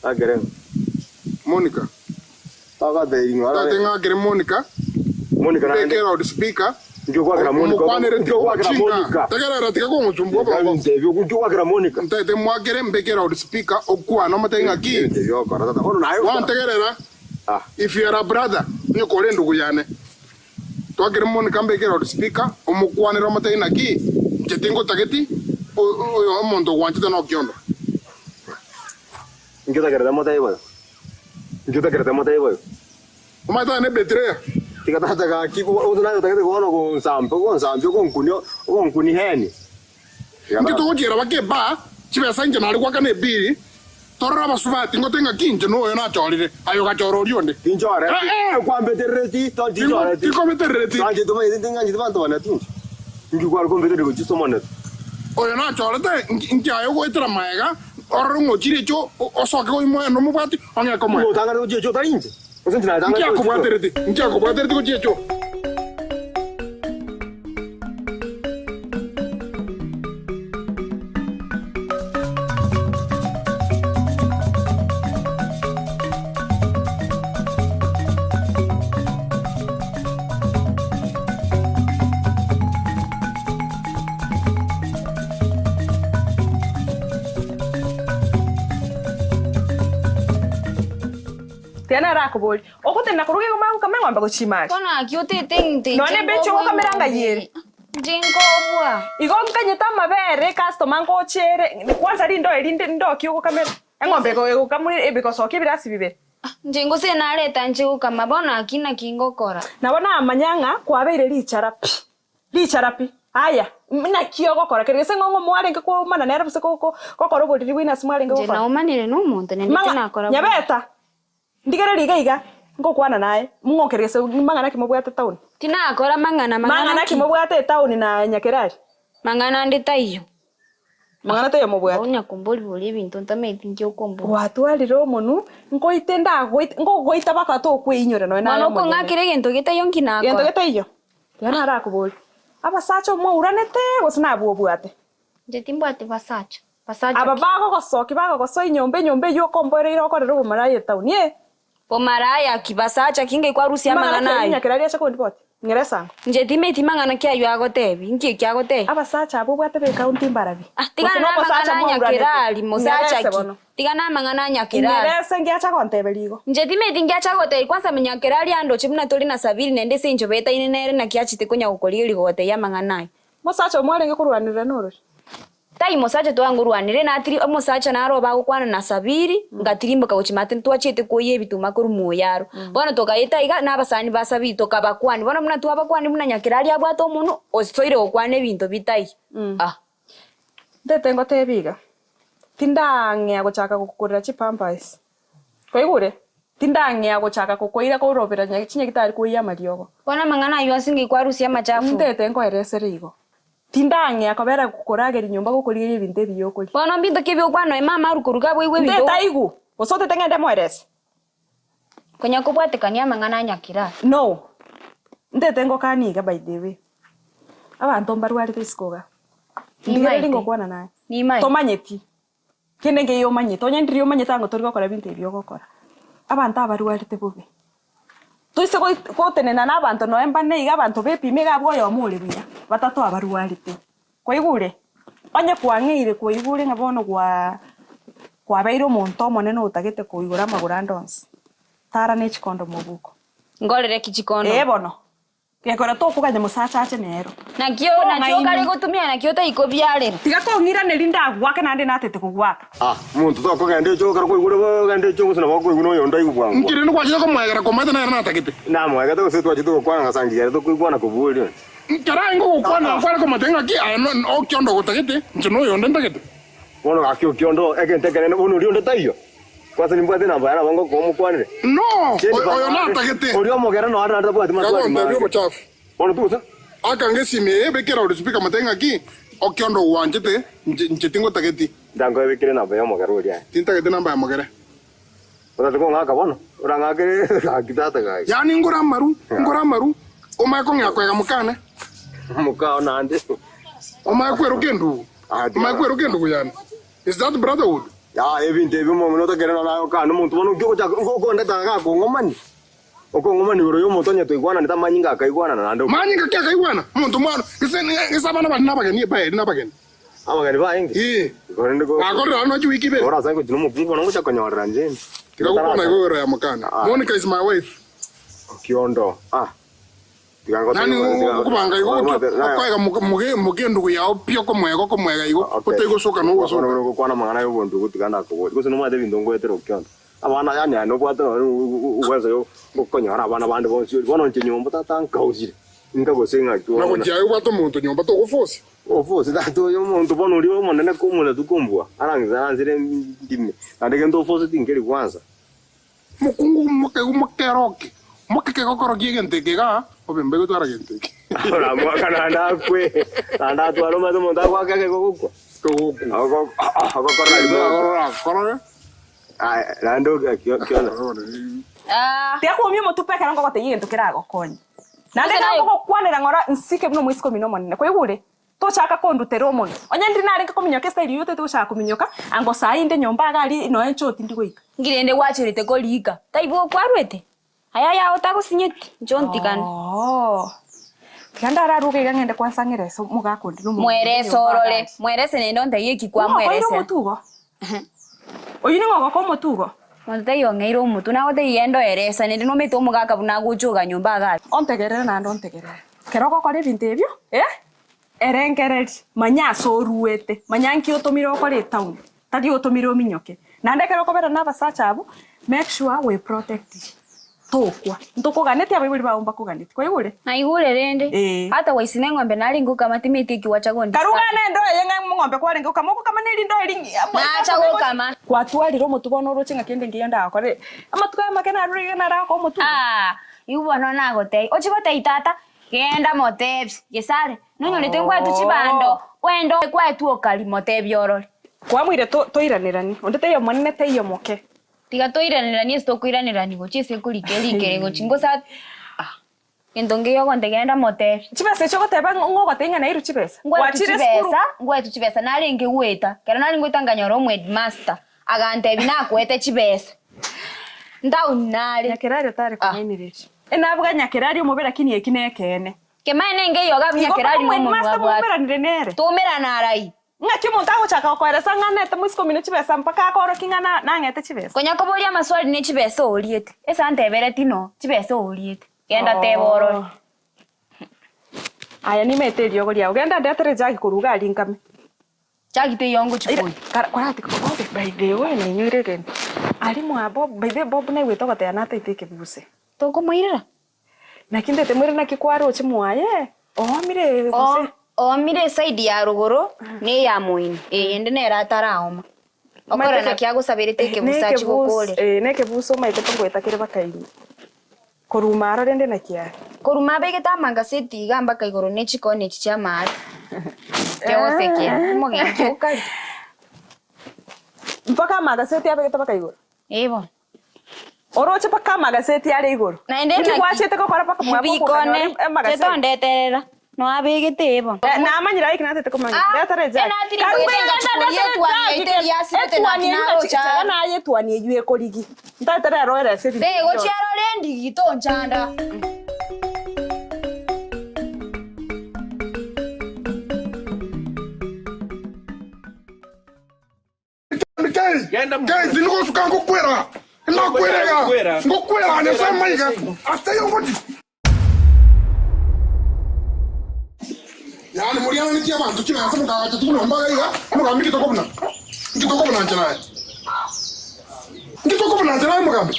Ng'akere ng'o? Monica. Togotebia ng'o? Ntagete ng'akere Monica, Monica naende. mbeke loud speaker, Nki ogoakera Monica? omokwanere Nki ogoakera tichinga. Monica? Tegerera tiga kong'osumbua obongo. Ntebia nki ogoakera Monica? Ntagete mwakere mbeke loud speaker okwane omotebie ng'aki. Ntebia ogokora tata bono naye. Gwantegerera, if you are a brother, onye kore endugu yane. Twakere Monica mbeke loud speaker omokwanere omotebie naki inche tingotageti oyo omonto ogwanchete nokiondo. Inki otakerete motebie boyo? Inki otakerete motebie boyo? Omanyete aye ne betrayer. Tiga tata gaki gose naye otagete bono gonsampa ogonsampia ogonkunia ogonkunia heni. Inki togochiera baka ebaa, chibesa inche nare goakana ebiri, torore abasubati ngote ng'aki inche noyo nachorire, aye ogachora oria onde. Tinchoreti. Eh, eh. Kwambeterereti, to tinchoreti. Tikobeterereti. Ng'anchete omanyete ting'ancheti banto bane tinche. Inki kware kombetereria gochia somonete? Oyo nachorete, inki aye ogoetera magega, orore ng'a ochire echio, osoke goimoya nomobwati, ong'e komoa. Nigo otang'anete gochia echio otari inche? Gose inche Inki natang'anete gochia echio? akobwatereti? Inki akobwatereti gochia echio? Tiga nere akoborie, Ogotenena korwa iga magokama eng'ombe gochia imari? Bono aki otete ng'ite inche Nonye ebeche nkobua ogokamera eng'ombe ng'ai ere? eye. Inche nkobua. Igo nkanyete amabere ecustomer ngocha ere, kwanza rindo eri ndi ndoki ogokamera? Eng'ombe ego egokamwa ebigosokia ebirasi bibere. Inche ngose nareta nche gokama, bono aki naki ngokora? Nabo namanya ng'a kwabeire richara pi. Richara pi. Aya, naki ogokora kere gese ng'o ng'o mwarenge koumana nere gose gokora oboriri bwaino ase mwarenge Inche gokora? naumanire nomonto naende Mang'a, tinakora bobe. Nyabeta, ndigereria iga iga, ngokwana naye, ng'o kere gese mang'ana ki mobwate etown? Tinakora mang'ana, mang'ana Mang'ana ki ki? mobwate etown na Nyakerari? Mang'ana ande taiyo. Mang'ana taiyo mobwate. Onya kombori-boria ebinto ntamanyeti inki okomboria. Gwatwarire omonwe, nkoite ndagoite, ngogoita baka tokweinyora nonya naye Bono omonyene. okong'akera egento getaiyo nki Gento nakora? getaiyo? Tiga narakoborie, abasacha omwauranete gose nabwo obwate? Inche timbwati basacha. Basacha Aba ki? bagogosokia bagogosoa enyomba, enyomba eyio okomboereire okorere obomalaya etaoni, eh. Bomalaya ki? Basacha ki? Ngai kwarusia Mang'ana amang'ana ki ayio ayo? Nyakerari acha kondiboti? Ng'ira esango. Inche timeti mang'ana ki ayio agotebi? Inki ekio agotebi? Abasacha abwo obwate b'ekaunti mbarabi? Ah, tiga Gose nomosacha namang'ana a mwauranete? Nyakerari, mosacha Ng'erese ki? bono. Tiga namang'ana a Nyakerari. Ng'erese ngiacha gonteberia igo. Inche timeti ngiacha gotebi kwanza Nyakerari andoche buna tore na Sabiri naende ase enchera etaine nere naki achete konya gokorigereria gogotebia amang'ana aye. Mosacha omwarenge korwanerera norori? Tai mosacha twangorwanire, natiri omosacha naro bagokwana na Sabiri, ngatirimboka gochia maate ntwachiete koyia ebituma korwa moyaro. Bono togaeta iga na abasani ba Sabiri tokabakwania, bono buna twabakwania buna Nyakerario abwate omonwe osoire gokwana ebinto bitaiyo. Ah. Ntete ngotebie iga, tindang'ea gochaka gokokorera chipampers, kwaigure? Tindang'ea gochaka kokoira korobera chinyagitari koyia amariogo. Bono amang'ana ayio ase ng'ai kwarusia amachafu? Ntete nkoeresere igo. Tindang'ea kobera gokorageria nyomba gokorigereria ebinto ebiya okoria. Bono mbinto ki ebiokwana oye mama arwe koruga abwo aigwe ebinto. Ntetaigwe, gose otete ng'ende moerese. Konya kobwatekania amang'ana a Nyakira. No. Ntete ngokanie iga by the way. Abanto mbarwarete isiko igaa. Ndigereria ngokwana naye. Nimaete. Tomanyeti. Kende nkeiyo omanyete. Onye ndiria omanyete ango tori gokora ebinto ebi ogokora. Abanto abarwarete bobe. Toise gotenena na abanto noe mbane iga abanto bepime iga abwo oyomo ore buya, batato abarwarete. Kwaigure? Onye kwang'eire kwaigure ng'a bono gwa kwabeire omonto omonene otagete koigora amagoro ande onsi, tara ne chikondo mobuko. Ngorere ki chikondo? Ee bono. Gekora tokoganya mosacha ache nero. Nakio nakio okare gotumia nakio otaikobiarera. Tiga kong'iraneria ndagoake naende natete kogoaka. Ah, omonto tokogenda echo ekero kwaigure ogende echo gose nabo okoigwa noyonde aigwe bwango. Nki rende gwachete komoegera komaete nere natagete? Namoegete gose twachete gokwana ng'a sangi ere tokoigwana kobua oria. Ekero aye ngogokwana kware komotebia ng'aki aye okionda ogotagete, inche noyonde ntagete. Bono gaki okionda egento ekenene bono oria onde taiyo. Kwansa nimbwate enamba yaye nabo ngokoa omokwanere. No, Jennifer oyo naende, natagete. Oria omogere noare naende tabwati maswali Kagontebia mange. obochafu. Bono togose. Akange esimi eye ebeke loudspeaker motebie ng'aki okionda ogwanchete inche inche tingotageti. Ntankoebekere enamba ya omogere oria aye. Tintagete enamba ya mogere. Otati kong'aka bono, orang'akere gaki tata gaki. Yaani ngore amaru, ngore amaru, omanye kong'ea koega mokane. Mokao naende. Omanye kweroka endugu. Omanye kweroka endugu yane. Is that brotherhood? Yaya ebinto ebi omong'ina otakerena nonya naye okane omonto bono nki ogochaka okondeta iga akong'omani? Okong'omani igoro y'omonto onye toigwananete amanyinga akaigwanana naende ok. Manyinga ki akaigwana? Omonto mwana gese gese abana baria nabageni baeri nabageni. Abageni baye inki? Ee. Korende ko. Bakorire aro nonya chiwiki ibere. Ore ase ngochia nomokungu bono ngocha konyorera inche inde. Tiga gokwana igo igoro ya mokana. Monica is my wife. Okiondo ah. Nani okobanga igo okoega moka endugu yao pi okomoega okomoega igo otaigosoka nogosoka. Bono gokwana amang'ana y'obondugu tiga ndakoborie, gose nomanyete ebinto ngoetera okionda? Abana yaani aye nobwate nonye uwezo yo okonyora abana bande bonsi oria. Bono inche nyomba tata nkausire, inka gose ng'aki Na gochia aye obwate omonto nyomba togoforce. Oforce tata oyo omonto bono oria omonene komoratu kombua, arang'ise aransire ndime, naende gento oforce tinkeri gwansa. Mokungu mokegu mokeroke, mokeke gokoro ki'egento eke igaa, obe mbe gotwara gento eke. Oramwaka naende akwe, naende atware omanyete omonto agoaka ekeko ogokwa. Ogokwa. Ogokorora Gento akorora akorore. Aye, naende kiona. Tiga koumia omotupa ekero ngogotebia egento keragokonye. Naende ekero ngogokwanera ng'ora nsike buna omoiseke omino omonene. Kwaigure? Tochaka kondutera omonwa. Onye ndiri narenge kominyoka ase riuyu otagete gochaka kominyoka, ango saa inde nyomba iga aria nonya inche otindi goika. Nki rende gwacherete koriika? Taibo okwarwete? Aya ayao otagosinyeti, inche ontigane. Oo. Tiga ndararuge iga ng'ende kwansa ng'erese omogaka onde nomonto onde Mwerese nyomba orore, iga aria. mwerese naende ontebie eki Ng'o okoire kwamweresera. omotwe igo? Oyio ning'o ogoka omotwe igo? Monto taiyo ong'eire omotwe, nagotebia genda oerese, naende nomanyete omogaka buna agocha oga nyomba iga aria. Ontegerere naende ontegerere. Ekero ogokora ebinto ebio, eh, erengereria, manya ase oruete, manya nki otomire okore etown, tari otomire ominyoke. Naende ekero okobera na abasacha abwo, make sure we protect tokwa. Ntokoganetie abaibori bao mbakoganetie, kwaigure? Naigure rende, Eh. hata gwaisina eng'ombe narenge gokama timeti eki gwacha gondisturb. Karugane endo eye ng'a eng'ombe kwarenge gokama, ogokama ne rindo eri Nacha gokama. Kwatwarire omotwe bono oroche ng'a kende nkiyo ndagokore. Amatuko aya make narure iga naragoka omotwe iga. Aah, igo bono nagotebia, ochie gotebia tata, genda motebie, gesare, nonyorete nkwaetwe chibando, oende kwaetwe okari, motebie orore. Kwamoire toiraneranie, onde taiyo omonene taiyo omoke. Tiga toiraneranie ase tokoiranerani gochia ase ekorika erikere gochia ngose ah, gento nkeiyo ogontebia genda motebie. Chibesa echio ogoteba ng'o ogotebia ng'a nairwe chibesa? Ngwaetwe Gwachire esukuru? chibesa, ngwaetwe chibesa narenge goeta, ekero narenge goeta nkanyora omoheadmaster, agantebia nakoete chibesa, ntaoni nare. Nyakerario tare kong'ainereria. Enabuga Nyakerario omobe lakini eki nekeene. Kemaene nkeiyo iga Igo Nyakerario mpaka nomonwa omoheadmaster abwate. mwaumeranire nere? Toumerana arai. Ng'aki omonto agochaka gokoeresa ng'a nete moisiko omino chibesa mpaka akorokia ng'a nang'ete chibesa? Konya koboria amaswali ne chibesa oriete. Ase antebereti no, chibesa oriete. Genda teba orore. Aya nimaete eriogo riao. Genda ndetere ejagi korwa iga aria nkame. Jagi teiyo ngochia koyia. Korati Bob by the way nainyoire egento. Aria mwa Bob by the way Bob naigwete ogoteba nataete ekebuse. Tokomoirera? Naki ntete moire naki kwaroche mwaye oomire gose? Oomire eside ya rogoro na eya moino, eyende nere ataraoma. Okore naki agosaberete ekebusa achie gokorera. Ee, nekebusa omaete tongoeta kere bakaini. Koruma aro rende naki are? Koruma abegete amagaseti iga mpaka igoro ne chikoni echi chi'amaate. Kegosekera, omogenki okari. Mpaka amagaseti abegete mpaka igoro? Ee bono. Oroche mpaka amagaseti are igoro. Naende Inki naki gwachete gokora mpaka mwabo bikone okonyora amagaseti? tetondeterera. No abegete bo. Namanyire aye kinatete komanya. Retara ejagi. Chaga naye etuani eywo ekorigi. Ntaete rero erese ebinto Bego bionsi. chiarore endigi tonchanda. Kei, tindikosuka ngokwera, nakwerega, ngokwera Nyasaye maiga, ase yongoti. Yaani moriananetie abanto chibesa mokagacha chinyomba iga iga, omogambi nkitokobuna, nkitokobuna inche naye. Nkitokobuna inche naye omogambi,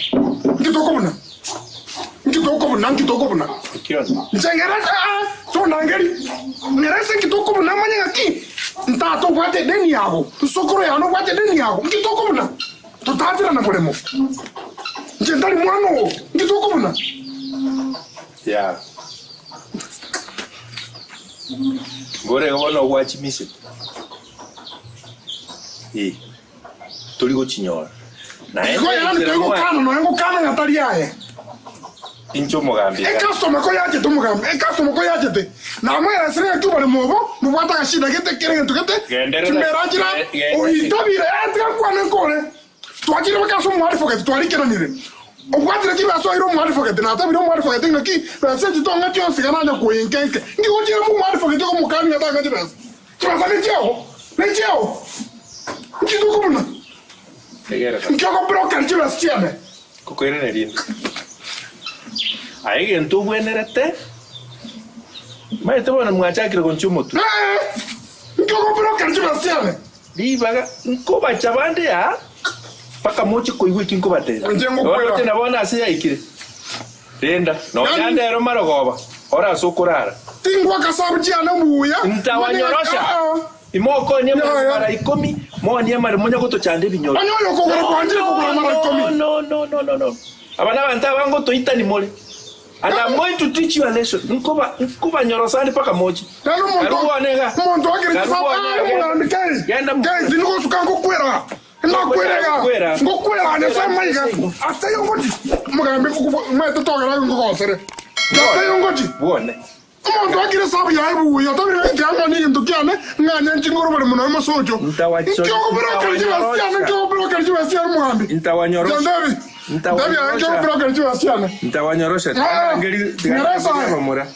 nkitokobuna, nkitokobuna, nkitokobuna. Inche ng'ere aa, tonangeri, ng'ere ase nkitokobuna manye ng'aki, ntata obwate edeni yago, nsokoro yane obwate edeni yago, nkitokobuna, totaterana boremo. Inche ntari mwana oo, nkitokobuna. Yeah. Ngore igo bono gwachimisete. Eh. Tori gochinyora. Naende Igo yaani enchera mwa- toigokana nonya ngokana ng'a tari aye. Inche omogambi iga. Ecustomer ko yachete omogambi, ecustomer ko yachete, namoeresire ng'aki oboremo obo mbobwate agashida gete kera egento gete, Genderera- chimbera nchire ge- ge- oitabire eh tiga nkwane nkore. Twachire mpaka ase omoadvocate twarikeranire. Obwatire chibesa oire omoadvocate natabire omoadvocate ng'aki besa echi tong'a chionsi iga nanya koinka enke. Nki gochire omoadvocate okomokania ng'a tang'a chibesa. Chibesa nechiao, nechiao. Nki tokobuna? Tegerera. Nki okobrokera chibesa chiane? Kokoirana rinde. Aye egento obwenerete, maete bono mwachakire gonchia omotwe. Nki okobrokera chibesa chiane? Ribaga nkobacha bande aa, mpaka moche koigwa eki nkobatebia. Inche ngokwera. Oroche na bono ase yaikire. Renda, nonya ndero marogoba, ore ase okorara. Tingwaka sabu chiane obuya. Ntawanyorosha. Imokonie amaremo mara ikomi, moonie amaremo monya gotochanda ebinyoro. Onye oyo okogoro kwanchire kogora mara ikomi. No, no, no, no, no. Aba nabanto abangotoitani more. And I'm going to teach you a lesson. Nkoba, nkobanyorosa ande mpaka moche. Nani omonto Karuone iga. omonto akire chisabu Karuone ah iga. omogambi kei. Genda mu- Kei tindikosuka ngokwera. Nakwera iga. Ngokwera Nyasaye maiga. Ase yongoti. Omogambi maete togera ngogosere. Ase yongoti. Bwone. Omonto akire esabu yaye buya tabire ekiang'ani egento kiane ng'anye nchinguru bore mono omosocho. Nkiokobirokeri chibesa chiane nkiokobirokeri chibesa chiane omogambi. Ntawanyorosha. Ndebi. Ndebi aye nkiokobirokeri chibesa chiane. Ntawanyorosha. Ah, Ngeri Ngeresa aye. bamura.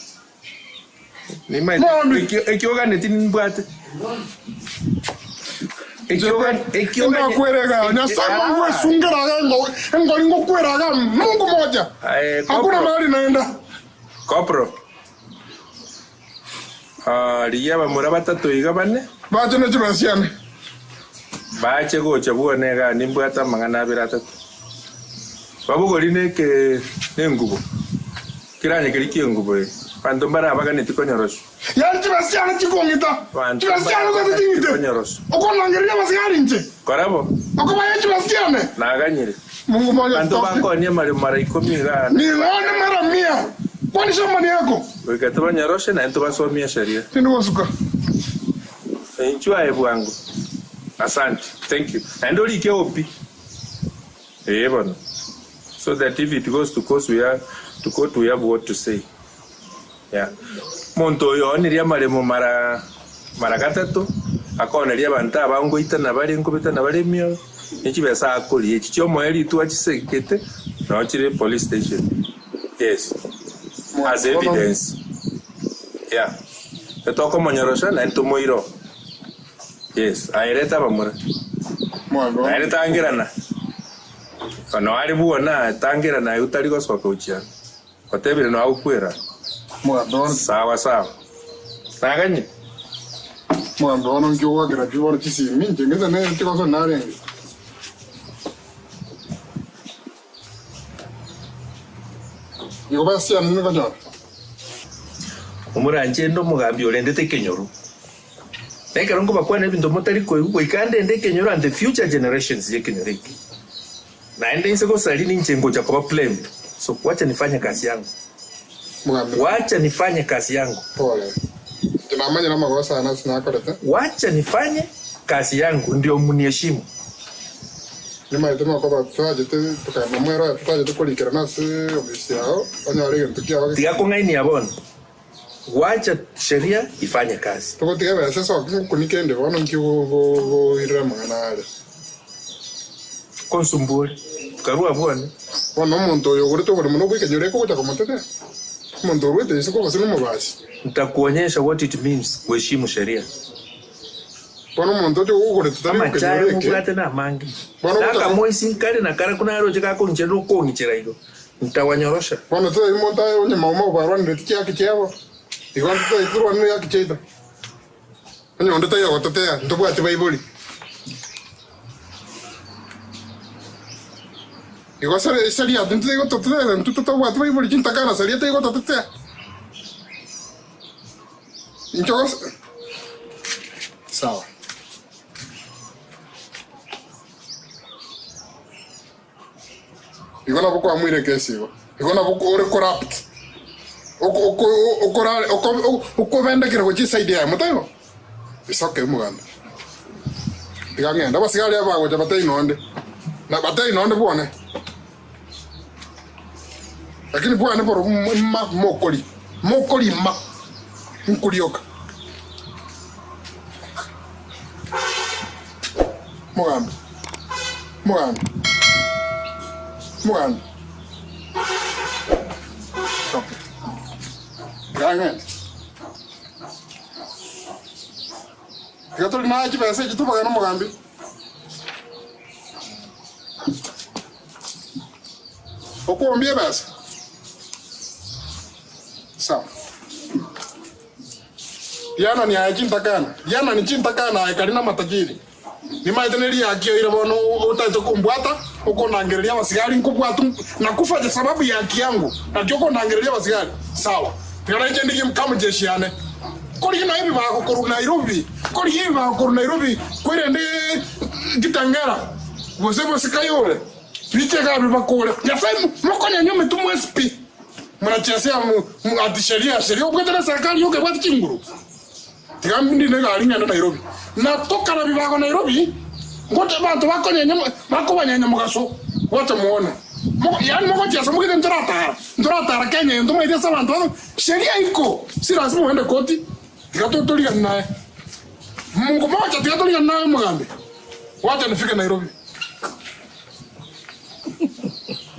Ekioganeti nimbwate. Ndakwerega Nyasaye Mungu esungeraga engori ngokweraga Mungu moja. Hakuna mahali naenda. Kopro. Ah, rigia abamura batato iga bane. Bache ne chibesa chiane. Bache gocha bwone iga nimbwate amang'ana abere atato. Babogori neke nengubo. Keranye keria ki'engubo eye. Abanto mbarabaganeti konyoroswa. Yaani chibesa chiane chikong'ita. Abanto Chibesa chiane gose ching'ite. konyoroswa. Okonangereria abasigari inche. Kora bo. Okobaya chibesa chiane. Naganyire. Mungu moja Abanto bakonia mare mara ikomi iga. Nilone mara mia. Kwani shamba ni yako? Goika tobanyoroshe naende tobasomie esheria. Tindi gosuka. Inchuo aye bwango. Asante. Thank you. Naende orike opi. Ee bono. So that if it goes to court we have, to court we have what to say. Yeah. Omonto oyo oonirie amaremo mara mara gatato, akooneria abanto aba ngoitana bare nkobetana bare emioyo, ne chibesa akoria echi chiomoerio rituko achisegete, nao chire police station. Yes. As evidence. Yeah. Etokomonyorosha naende tomoire oo. Yes, aye reta abamura. Naende tangerana. Noo are bwona, tangerana aye otari gosoka gochia aro. Otebire noo agokwera. Sawa sawa. Naganye. Omogambi bono inki ogwakera pi bono chisimi inche ngese ne chigoso narenge. Igo basiane nikonyora. Omoranche ende omogambi orendete ekenyoro. Na ekero nkobakwana ebinto motari koigwa, goika ndende ekenyoro and the future generations y'ekenyoro eke. Naende inse gosaria ninche ngocha koba blamed. So wacha nifanye kazi yangu. Wacha nifanye kazi yangu. Pole. Inche namanyire amagoso ane ase nakorete. Wacha nifanye kazi yangu ndio muniheshimu. Nimaete nokoba twachete tokagenda mwero oye twachete korikerana ase ofisi yao onyore egento kiao. Tiga kong'ainia bono. Wacha sheria ifanye kazi. Togotiga ebesa esoke nkunike ende bono nki goirera amang'ana are. Konsumbore, karua bwane. Bono omonto oyo ogorete oboremo na obwekenyoro ekogocha komotetea? Omonto orwete isiko gose nomobasi? Ntakuonyesha what it means kuheshimu sheria. Bono omonto oche ogorete tari Amachaya okenyoro eke. mobwate namange. Bono gocha Nakamoisi nkare na kare naroche gakong'ichera nokong'ichera igo. Ntawanyorosha. Bono totari monto aye onye maumau barwanereti chiaki chiabo, igo ntotari torwanere eaki chiaito. Onye onde taiyo ogototea, ntobwati baibori. Igo sere sheria ntitari gototetea, intwe totobwati baibori chintakana sheria teri gototetea. Inche gose sawa. Igo nabo kwamoire ekesi igo. Igo nabo ore corrupt. Okobendekera gochia eside yaye motaibo? It's okay omoganda. Tiga ng'ende. Abasigari aba bagocha batari nonde. Na batari nonde bwane. Lakini bwane boro mma mokori. Mokori mma. Nkurioka. Mogambi. Mogambi. Mogambi. Soke. Gang'ende. Tiga tori naye chibesa echi tobagane omogambi. Okombia ebesa. Sawa. Rianani aye chintakana, rianani chintakana aye kari namatajiri. Nimaete ne riaki oire bono otaete kombwata, okondangereria abasigari nkobwatwa nakufa sababu ya haki yangu, naki okondangereria abasigari? Sawa, tiga nainche ndigie mkamujeshi yane. Korigia naye ebibago korwa Nairobi, korigia ebibago korwa Nairobi kwerende Kitengela, gose gose Kayole, biche iga bibakore. Nyasaye mokonyenya ometwe mwensi pi. Mnachezea ati sheria, sheria obwate na serikali yoka ebwate chinguru. Tiga ndine egari ng'ende Nairobi. Na tokara bibago Nairobi, ngote abanto bakonyenya bakobanyenya mogaso, gocha muone. Moko yaani mogochiesa mogete ntoratara, ntoratara Kenya eye ntomaete ase abanto aba, sheria iko, si lazima ogende koti, tiga totorigani naye. Mongo mocha tiga torigani naye omogambi, wacha nifike Nairobi.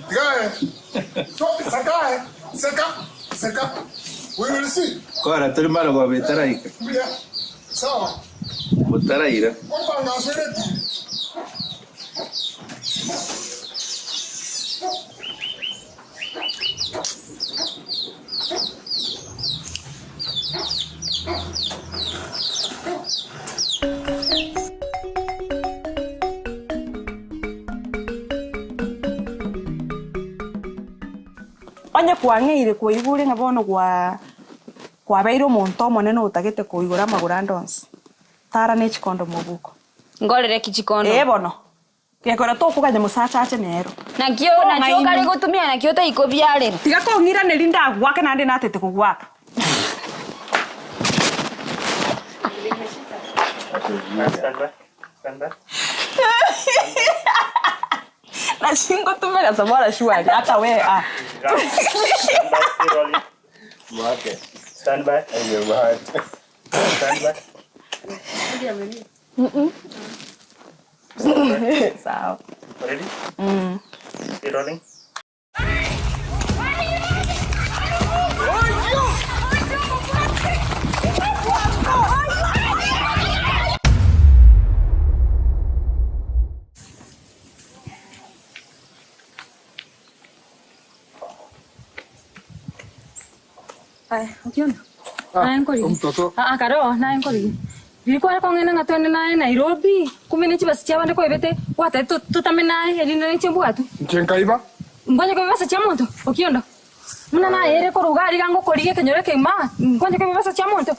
Tiga so seka seka seka we will see. Kora tori marogoba etaraika. Mbuya sawa. Otaraira. Otangaswe reti. Onye kwang'eire koigure ng'a bono gwa kwabeire omonto omonene otagete koigora amagoro ande onsi, tara ne chikondo mobuko. Ngorere ki chikondo? Ee bono. Gekora tokoganya mosacha ache nero. Nakio nakio okare gotumia nakio otaikobiarera. Tiga kong'iraneria ndagoake naende natete kogoaka. Naki ngotumeka Samora surely hata we ah. Sawa. Ready? Mm. Stay rolling. Aye, okiona. Naye nkorigi. Omototo. Ah, ah, karo, naye nkorigi. Riria kware kong'ina ng'a twende naye Nairobi, kumbe ne chibesa chiabande kwaibete, gwatebete to- totame naye, erinde ninche mbwatwe. Inche nkaiba. Nkonye koiba besa chia monto, Okiondo. Buna naye ere korwa iga ariga ngokorigia ekenyoro ekegima, nkonye koiba besa chia monto.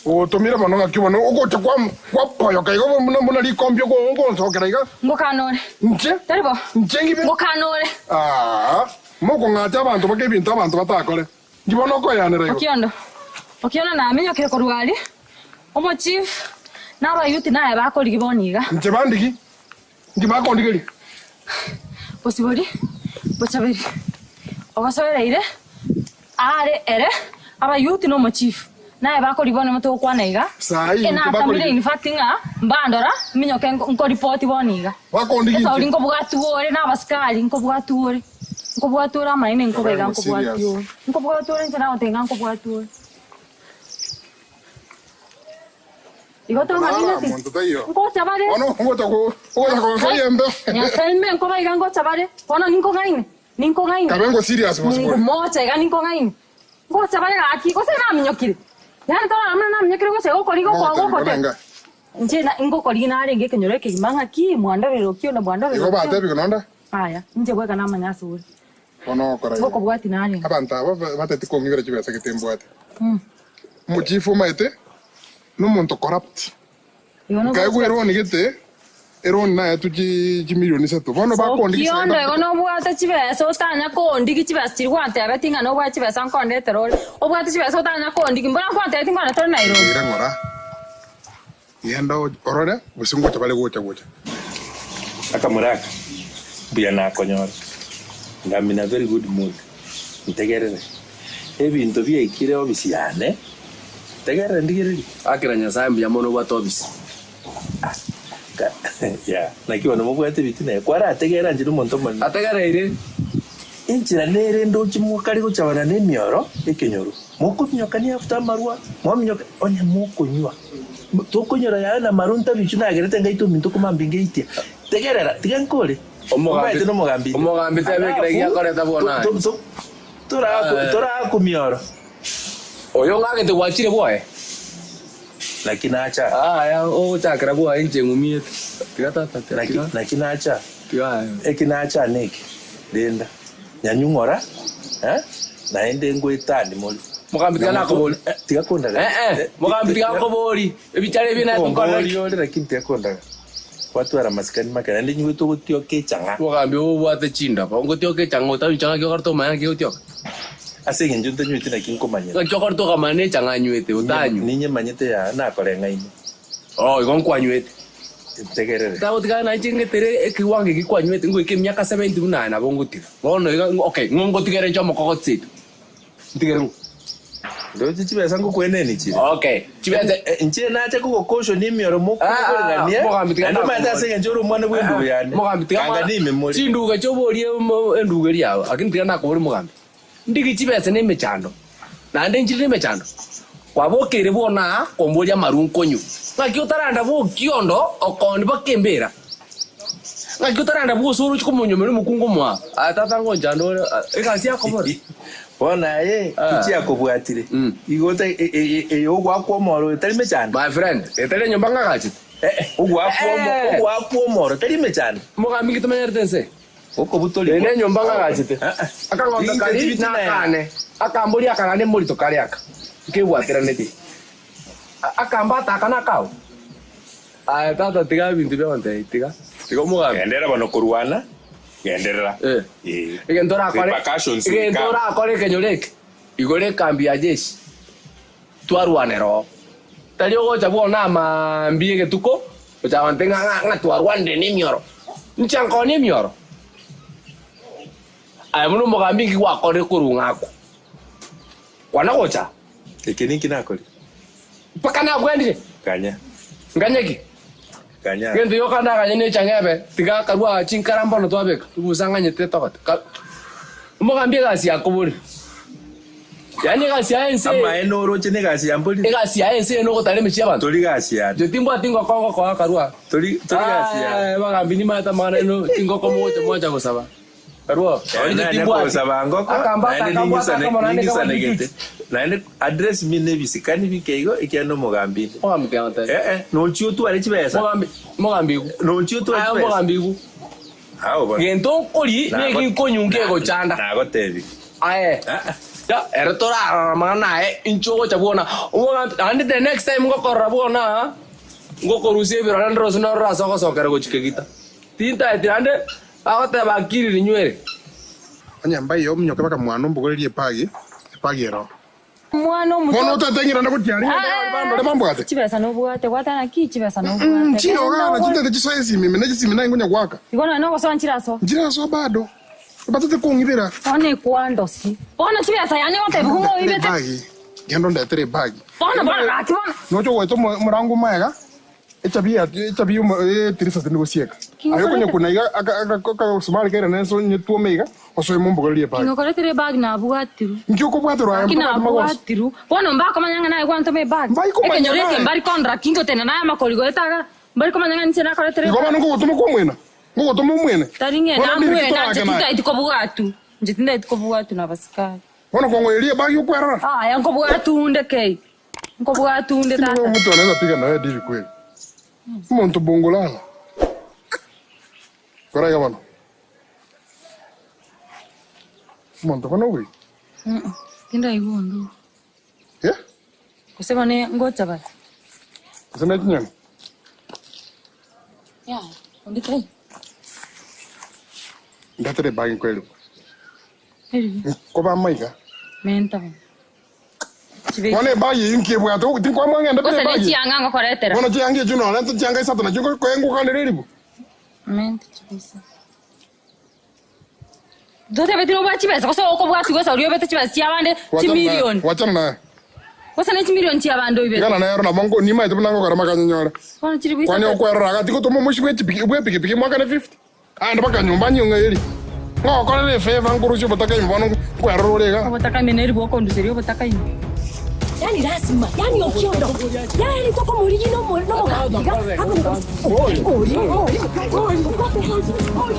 Ogotomire mono ng'aki bono ogocha kwa kwapoyoka igo buna buna rikombi ogo ogonsookera iga. Ngokanore. Inche? Tari bo. Inche ngibe? Ngokanore. Aa, mokong'acha abanto bake ebinto abanto batakore. Inki bono okoeanera igo? Okiondo. Okiondo naminyokire korwa aria, omochief na abayuti naye bakorigia bono iga. Inche bandigi? Inki bakondigeria? Bosibori, bochaberi, ogosoereire, aare ere. Abayuti na omochifu naye bakorigia bono togokwana iga, Saii eke natamire bakorigia. in fact ng'a mbandora minyoke nkoripoti bono iga. Bakondigia inche. Esauri nkobwatiwa ore na abasikari nkobwatiwa ore, nkobwatiwa ore amaene nkoba iga Kabe nkobwatiwa serious. ore. Nkobwatiwa ore inche nagoteba iga nkobwatiwa ore. Igo tomaneneti. Monto taiyo. Ngocha bare. Bono ogocha ko ogocha konsoyia embeo. Nyasae ime nkoba iga ngocha bare. Bono ninkong'aine. Ninkong'aine. Kabe ngo serious Mungu bosibore. mocha iga ninkong'aine. Ngocha bare gaki gose naminyokire. Yaani torora buna naminyokire gose gokorigia Mogotebia okoa gokote. konenga. Inche na ngokorigia narenge ekenyoro ekegima ng'aki mwandorere okio na mwandorere Igo okio. batebiwe nonda. Aya, inche bweka namanya ase ore. Bono ogokora iga. Ngokobwati narenge. Abanto aba bateti kong'ibera chibesa gete mbwate. Mm. Omochifu omaete nomonto corrupt. Igo nobwate Nkaegwa chibesa. eroni gete, eroni naetwe chi chimilioni isato. Bono bakondigisa Okiondo igo nobwate chibesa otanya kondigi chibesa chiria gwantebeti ng'a nobwate chibesa nkondetera ore. Obwate chibesa otanya kondigi mbora nkwantebeti nkondete ore Nairobi. Ira ng'ora, genda orore gose ngocha bare gocha gocha. Akamoraka, Mbuya nakonyora, and I'm in a very good mood. Ntegerere. Ebinto biaikire obisi yane, ntegerere ndigererie. Akera Nyasae mbuya mono obwate obisi. Yeah, naki bono mobwate ebitina eye? Kwarategerera inche nomonto omonene. Ategereire. Enchera nere ndoche mokare gochabana nemioro ekenyoru, mokominyokania after amarwa, mwaminyoka onye mokonywa, tokonyora yaye namarwa ntabichu nagerete ngaita ominto komambia ngeitia. Tegerera, tiga nkore. Omogambi Omanyete nomogambi inde. omogambi tebekire Alafu, giakoreta bono to- aye. to- to- toraku- torakumioro. Oyo ng'agete gwachire bwoye. Naki nacha. Aya ogochakera bwoye inche ng'umiete. Tiga tata tiga. Naki, naki nacha. Tiga aye. Eki nacha neke, renda, nyanyung'ora, eh, naende ngoetani more. Mogambi tiga nakobori. Eh, tiga kondaga. Eh eh, mogambi tiga nkobori. Ebichara ebi naye Nkombori nkorora. ore lakini tiga kondaga. Gwatwara amasikani make naende nyigwete ogotioka echang'a. Mogambi obwate chindaba, ngotioka echang'a otanywa chang'a ki okorete omanya naki egotioka? Ase eng'encho ntanyweti naki nkomanyete. Naki okorete okamanya ne echang'a anywete otanywa. Ninyemanyete yaya nakoreng'aine. Oh, igo nkwanywete. Ntegerere. Tagotigana nainche ngetere ekiwango eki kwanywete ngoika emiaka 70 buna aye nabo ngotiga. Bono iga okay, ng'o ngotigere inche omokogotsetu. Ntigere ng'o? Ndoche chibesa ngokweneni chire. Okay, chibesa Inche nache kogokoshoni emioro mokoborerania, Mogambi tiga naende omanyete nakobori. ase eng'encho ore omwana bw'endugu yane. Mogambi tiga Kanga mwana- nime more. chinduga chioborie mo- enduga eria yao lakini tiga nakobori mogambi ndigi chibesa na emechando naende nchire na emechando kwabokeire bono aa komboria amaru nkonywa ng'aki otaranda bokiondo okooni mpaka embera ng'aki otaranda bwosa oroche komonyomera omokungu omoao aya tata ngonchanda ore egasi yakobora Bono aye, ki chiakobwatire? Igo ota eye ogoakwa omoro oyo tari mechando? My friend, etari enyomba ng'agachete. Ogoakwa omo- ogoakwa omoro tari mechando? Mogambi inki tomanyerete ense? Okobutori Ere enyomba ng'agachete. Akang'ombe Inche kari chibitina ya. nakane. Akamboria akang'ana emorito kare aka. Nkebwateranetie. Akambata aka nakao. Aye tata tiga ebinto biagontebia tiga. Tiga omogambi. Genderera bono korwana, genderera. Eh. Egento orakore Repercussions will egento come. orakore ekenyoro eke igoro ekambi ya jeshi twarwanera oo tari ogocha bwona amaambia egetuko gocha gonte ng'a ng'a ng'a twarwanire na emioro inche nkonia emioro aye buna omogambi inki gwakorire korwa ng'akwo kwana gocha Eke ninki nakorire? Mpaka nakwendire. Ganya. Nganye ki? Ganya. Gento yoka ndaganye ne echang'ebe tiga akarua aa chinkara mbono twabeka ebusa ng'anyete etogote. Ka omogambie egasi yakobori. Yaani egasi yaye ense Amaene oroche ne egasi ya mbori. Egasi yaye ense eye nogotara emechie y'abanto. Tori gasi yane. Inche timbwati ngoko ngokoa akarua aa. Tori tori gasi yane. Aye bagambi nimanyete amang'ana aino chingoko mogocha mwacha gosaba. Karua. Naende nanya kogosaba ngoko, naende ning'usane ning'usanegete. Naende address me ne ebisikani bike igo ekiagera nomogambi inde. Eh eh, nochia otware chibesa. Nochia otware Aye chibesa. omogambi igu. Ao bono. Gento nkori Nago- neki nkonyunga egochanda. Nagotebi. Aye. Ya, ere torarora amang'ana aye inche ogocha bwona. Omogambi naende the next time ngokorora bwona aa, ngokorusia ebirore ndire norore ase ogosokera gochia kegita. Tintaeti naende Bagoteba, Akili rinywere. Onye mbai ominyoke baka mwane ombogorerie epagi, epagi ero. Omwana omoto. Bono otateng'ira na gochia aria, ng'ende bandore bambwate. Chibesa nobwate, gwatana naki chibesa nobwate. Nchire ogana chintete chisoe esimi ime, ne chisimi naye nkonya goaka. Igo nonya nogosoa nchirasoa. Nchirasoa bado, batete kong'ibera. Bono ekwandosi. Bono chibesa yaani gotebiwa ng'a oibete. Epagi. Genda ondetere ebagi. Bono bono gaki bono. Noche goeta omorango omaega, echabi ya echabi yomo etirisa tindi gosieka. Aye okonya kuna iga akagosumari kaire nense onyetwome iga, osoe mombogorerie ebagi. Kingokoretera ebag nabwatirwe. Nki okobwaterwa aye Gaki mpaka magoso? nabwatirwe. Bono mbakomanya ng'a naye gwantoma ebag. Mbaikomanya Ekenyoro eke naye. mbari kondora ki ngotenena naye amakori goeta iga. Mbari komanya ng'a ninche nakoretera Igo ebag. bono nkogotoma kwa omwena? Nkogotoma omwene? Tari ng'e Bono ndiri namwena ki inche torake naye? tintaeti kobwatu. Inche tintaeti kobwatu na abasikari. Bono kong'oyeria ebag okwerora? Aya nkobwatunde kei. Nkobwatunde Lakini tata. wewe mtu anaweza piga na wewe dili kweli. Omonto bongolana. Kora iga bono. Omonto bono ogwe. Tindaigwa onde. Eh? Gose bono ngocha bare. Gose ne chinyoni. Yaya, onde taiyo. Ndetere ebag nkoerigwe. Erigwe. Nkoba amaiga. Menta bono. Bono ebag eyio nki ebwate? Tinkwamua ng'ende Gose buna ne ebag eye. chianga ngokoretera. Bono chianga echio norente chianga isato nachio nkoengokanera eribu. Menta chibesa. Totebeti nobwate chibesa gose okobwati gose oria obete chibesa chiabande chimilioni. Wachana naye. Gose ne chimilioni chiabande oibete. Tigana nero nabo nko nimaete buna ngokora makanyenyore. Bono chiri Kwani isato. okwerora agati gotoma omochi bwe chipiki bwe pikipiki mwakane 50. Aende mpaka nyomba nyong'aeri. Ngokorera efavor nkorusia obotaka ime bono nkwerora ore iga. Obotaka ime neri bwokonduseria obotaka ime. Yani lazima, yani okiondo. Yani toko murigi no muri no mugambiga. Ori, ori, ori, ori,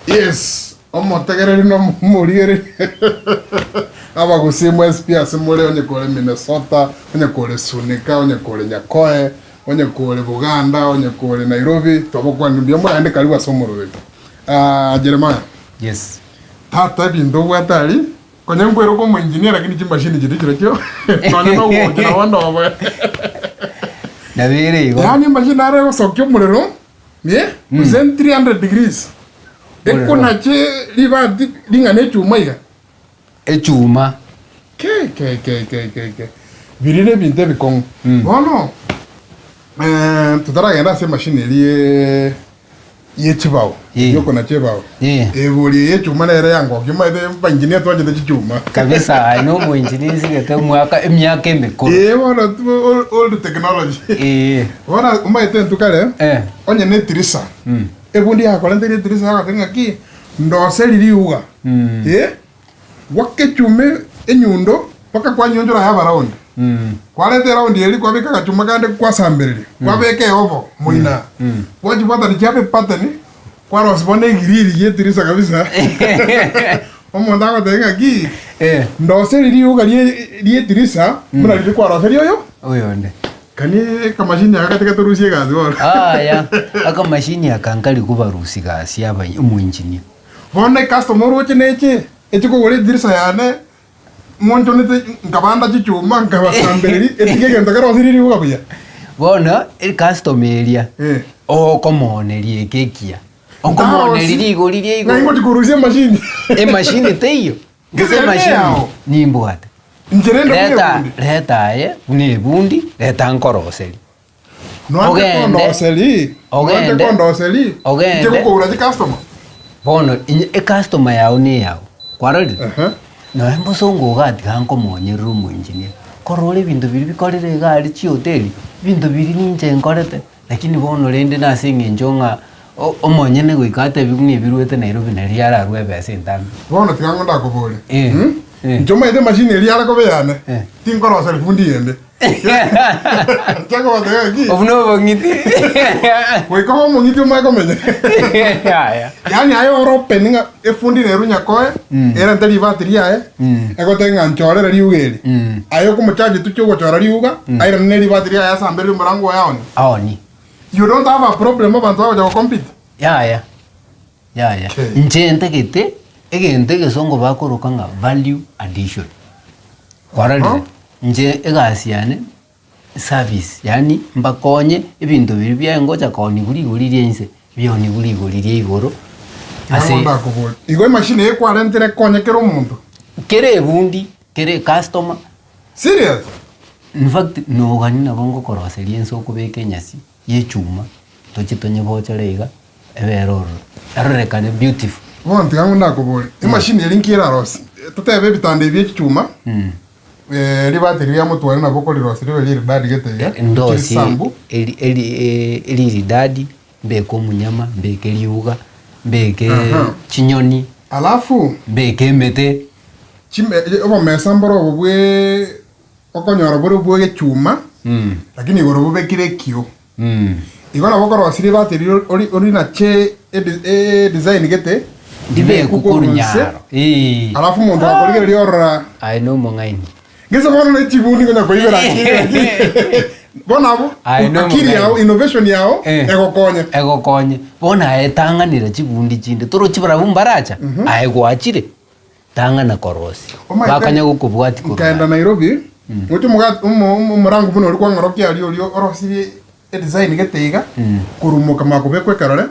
Yes, omotegereri na omorigereri abagusii mwesi pi ase more onye kore Minnesota, onye kore Sunika, onye kore Nyakoe, onye kore Buganda, onye kore Nairobi, twabokwanire mbuya moraende karibu ase omoroberi. Ah, Jeremiah. Yes. Tata ebinto obwate aria, konya nkwere oko omoengineer lakini chimashini chiria chirochio nonya na ogocha nabo ndobe. Nabere igo. Yaani emashini are egosokia omorero, eh, gose 300 degrees. Omorero. Ekonache ribati ring'ana echuma iga. Echuma. Ke ke ke ke ke ke. Biria na ebinto ebikong'u. Bono, eh, totaragenda ase emashini eria ye chibao, yokonacha ebao. Ebori eye echuma nere yangokia omanyete abaengineer twanchete chichuma. Kabisa aye na omoengineer nsigete omwaka emiaka emekoro. Ee bono old technology. Ee. Bono omanyete intwe kare, onye na etirisa, ebundi yakorentire etirisa yagoteba ng'aki, ndoseri riuga, eh, gwaka echuma enyundo mpaka kwanyionchora yaba round. Kwareta eround eria kwabeka agachuma kande kwasambereria, kwabeka eovo moina, gwachibwatani chiaba epattern, kwarosia bono egiriri gie etirisa kabisa. Omonto agoteba ng'aki, ndoseri riuga rie rie etirisa, buna riria kwaroseria oyo. Oyonde. Kani ekamashini aka gati gatorusie egasi bono. Aya, akamashini aka nkari kobarusia gasi aba omoengineer. Bono ecustomer oroche neche, eche kogora edirisa yane, monchonete nkabanda chichuma nkabasambereria, etige egento kerosirie riuga buya. Bono, ecustomer eria, okomooneria eke ekiya. Okomooneria rigori ria igoro. Ng'ai ngochi korusia emashini? Emashini teiyo. Gose Gese emashini yao. nimbwate. Inche rende buna Reta, ebundi. reta aye buna ebundi, reta nkoroseri. Noanche Ogende. kondoseri, noanche Ogende. kondoseri, inche Ogende. gokogora chicustomer. Bono inye ecustomer yao na eyao, kwarorire? Nonya mbosongo iga tiga nkomonyerere omoengineer, korora ore ebinto biria bikorire iga aria chihoteli, ebinto biria ninche nkorete, lakini bono rende nase eng'encho ng'a omonyene goika atebiwe ng'a ebiruete Nairobi nario ararue ebesa entambe. Bono tiga ng'o ndakoborie, Eh. Inche omanyete emashini eria yare koba eyane, tinkorosa rifundi yende. Nchakobatebia ng'aki? Obwo na obong'iti. Goika obe omong'iti omanye komenya. Yaya. Yaani aye ore open ng'a efundi nero nyakoe, erente ribati riaye, egotebie ng'a nchorere riuga eri. Aye okomocharge tu chiogochora riuga, airane ne ribati riaye asambereri omorango oye aonie. Aonie. You don't have a problem abanto bagocha gocompete? Yaya. Yaya. Inche ntagete egento egesongo bakoroka ng'a value addition. Kwarorire? Inche egasi yane service, yaani mbakonye ebinto biria biaye ngocha kooniwa rigori ria inse, bioniwe rigori ria igoro ase. Nigo ndakoborie, igo emachine eye kwarentire ekonye kera omonto? Kera ebundi, kera ecustomer. Serious? In fact, nogani nabo ngokoroseria ense okobeka enyasi ya echuma, toche tonyebochore iga, ebere ororo, erorekane beautiful. Bono tiga ng'o ndakoborie, emachine eria nki erarosie? Totebe ebitanda ebi bie chichuma, ribati riria motware nabo okorirosia ribe riridadi gete iga, Ndosie chirisambu. eri eri eriridadi, mbeke omunyama, mbeke riuga, mbeke Aha. chinyoni, Alafu mbeke emete. Chime obomesa mboro obo bwe okonyora bore bw'egechuma, lakini igoro bobekire ekio. Igo nabo okorosia ribati riria ori orinache edi edesign gete, Ribeku ribeku korwa korwa inse, nyaro. Eeh. alafu omonto gakorigereria orora Aye nomong'aini. Gese bono ne chibundi konya koibera akili lakini bono abwo Aye akili yao nomong'aini. innovation yao Eh. egokonye. Egokonye. Bono aye tang'anera chibundi chinde torochi barabwo mbaracha, aye gwachire. Tang'ana korosia. Omanyete Bakanya gokobwatia korwa nkaenda are. Nairobi, ngocha omogati omo omorango buna oria kwang'orokia aria oria orosirie edesign gete iga, korumoka makobekwa ekerore,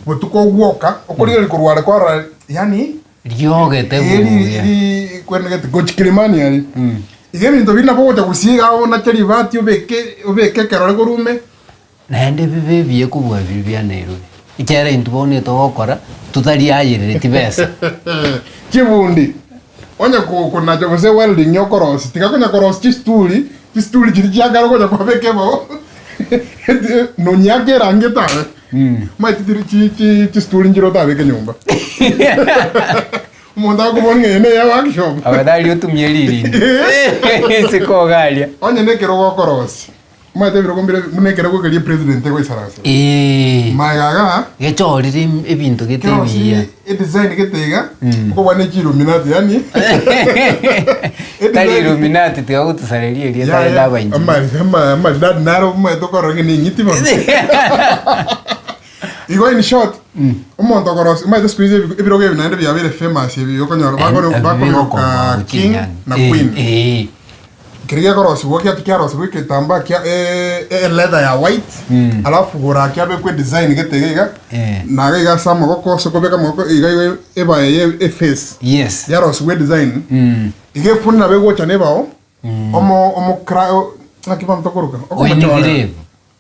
botuko ogwoka, okorigereria korwa are kwarora yaani Riogete eri buya. ri kwenegete gochi Kilimani aria. Iga ebinto biria nabo ogocha gosiiga iga onache ribati obeke obeke ekerore korwa ime. Naende bibe ebiya kobua biria bia Nairobi, ekiagera intwe bono etogokora totariayerereti besa. Chibundi, onye konacha gose welding okorosia, tiga konya korosia chistuli, chistuli chiria chia kare okonya kobeka ebao nonyiake erangi etabe. Omanyete chiri chi chi chistuli nchire otabeke nyomba. Omonto akobori ng'a eye neye workshop. Afadhali otumie ririndi isiko iga aria. Onye na ekerogo okorosia. Omanyete ebirogo mbire buna ekerogo keria epresident egoisaransera. Eeh. Magega igaa. Gechorire ebinto gete Kerosirie ebiya. edesign gete iga, okobua ne chiilluminati yaani. Tari illuminati tiga gotusareria erieta Yaya, rende abainchi. ama- ama- amaridadi naro omanyete okorora ng'a neng'iti bono. Igo in short, omonto okorosia, omanyete siku hizi ebirogo ebi naende biabeire famous ebi okonyora bakore bakoroka king na queen. Keria gekorosigwa giacha kiarosigwa egetambaa kia eleather ya white, alafu igoro aa kiabekwa edesign gete iga iga, na iga iga ase amagoko ase okobeka amagoko iga iga ebaye ye eface. Yes. Yarosigwa edesign, iga efundi nabo egocha na ebao, omo omokra naki bono tokoroka? Okomochorera. Oinigire.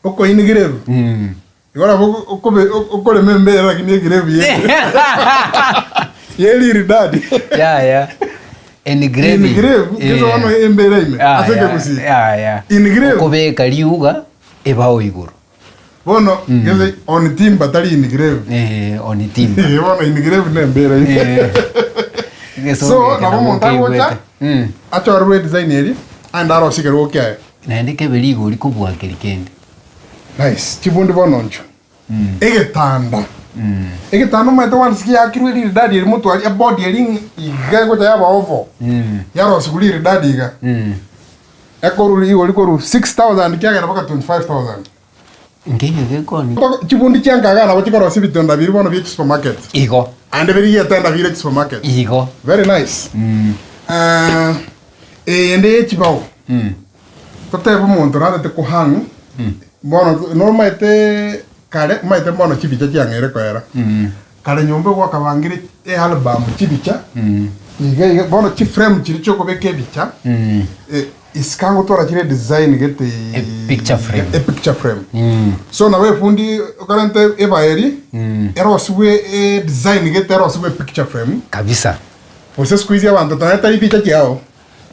Okoinigire. Igo nabo okobe okorema embera lakini egrave ye yeriridadi. Yaya. Engrave. Engrave, gese bono embera ime ase ekegusii. Yaya. Engrave. Okobeka riuga ebao igoro. Bono gese on timber tari engrave. Eh, on timber. Eh, bono engrave ne embera ime. Egesongo So eke nabo nabo omonto agocha nkeigwete. Mm. achorerwe edesign eria aende arosie ekerogo kiaye. Naende kebe rigori kobua keri kende. Nice, chibundi bono inchuo. Egetanda. Egetanda omanyete once giakirwe riridadi eri motwe aria ebody eri iga egocha yaba oval. Yarosigwa riridadi iga. Ekoru rigori koru 6000 kiagenda mpaka 25000. Nkeiyo gekoni. Chibundi chia nkaga nabo chikorosia ebitanda biria bono bie chisupermarket. Igo. Aende birigie etanda bire chisupermarket. Igo. Very nice. Eyende ye chibao. Totebe omonto narete kohang bono nomaete kare omaete bono chibicha chiang'eire koera. Kare nyomba gwakabangire ealbum chibicha iga iga bono chiframe chiria chiokobeka ebicha isiko angotwara chire edesign gete Epicture frame. epicture frame. So nabo efundi okorenta ebaeri erosiwe edesign gete erosiwe epicture frame. Kabisa. Gose siku hizi abanto tari bicha chiao.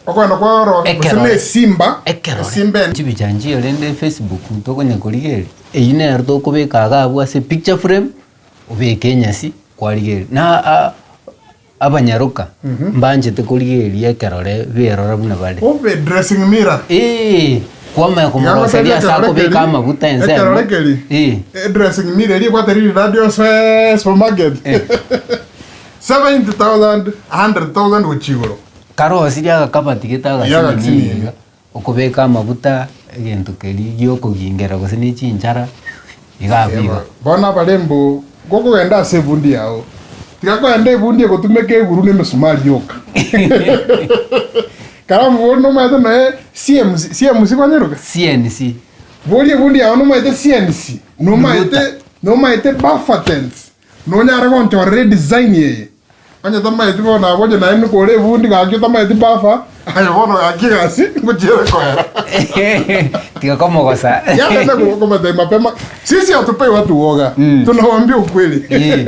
Okogenda kwa oro gose Ekerore. na esimba, Ekerore. esimba ende. Chibicha nchiyo rende Facebook tokonya korigereria, eyio nero tokobeka iga abwo ase picture frame, obeke enyasi kwarigereria. Na. Abanyaroka mbanchete korigereria ekerore berora buna bare. Obe dressing mirror. Ee, kwamanya komoroseria ase akobeka amaguta ensemo. Ekerore keri. Ee. Dressing mirror eria ebwate riradi ase supermarket. 70,000, 100,000 gochia igoro. Karosirie agakabati gete Iya agasinini agasinini. iga, okobeka amaguta, egento keria giokogingera gose ne chinchara, iga abwo igo. Bono abarembo, gokogenda ase ebundi yao, tiga kogenda ebundi egotumeka eguru na emesumari yoka. Karamu boria nomanyete noe CMC, CMC kwanyeroka? CNC. Boria ebundi yao nomanyete CNC, nomanyete nomanyete buffer tents, nonyare gonchorera edesign eye. Onye tamaeti bono abwo onye naende kore ebundi gaki otamaeti buffer, aye bono gaki egasi ngochiere koera. Tiga komogosa. Yaani komata mapema. Sisi hatupei watu woga. Tunawaambia ukweli.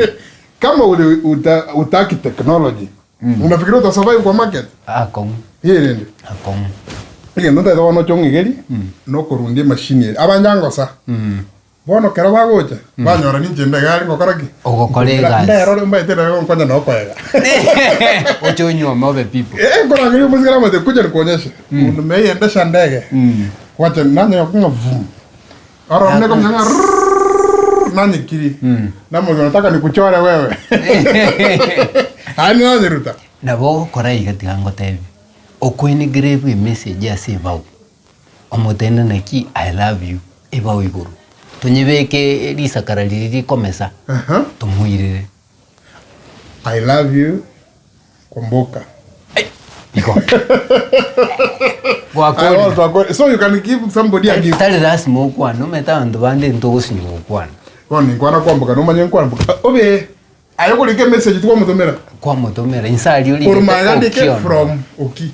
Kama uli uta, utaki technology, unafikiria uta survive kwa market? Akong'u. Yerende. Akong'u. Egento ntaete bono ochong'igeri, nokorundia emachine ere. Abanyangosa. Bono kero bagocha, banyora ninche nde egari ngokora ki? Ogokora egasi. Ndero mbaete nere gonkonya nokoega. Oche onyuome obe people. Eh, nkorangeria omosigari amate kuja nikuonyeshe. Nimeiendesha ndege. Wacha nanye ng'a vum. Oro niko mnyanga rrrr, nanyekiri. Namoja nataka nikuchore wewe. Ani nanyeruta. Nabo ogokora iga tiga ngotebie, okoengrave emessage ase ebao, omotende naki I love you ebao igoro, tonyebeke risakara riria rikomesa, tomoirere. I love you kumbuka. Igo. I want to go- So you can give somebody a gift. Tari lazima okwane, omanyete abanto bande ntogosinywa gokwana. Bono inkwana kwamboka nomanye nkwamboka. Obe aye okorika emessage twamotomera. Kwamotomera inse aria origete Koruma andike okiona. from Oki.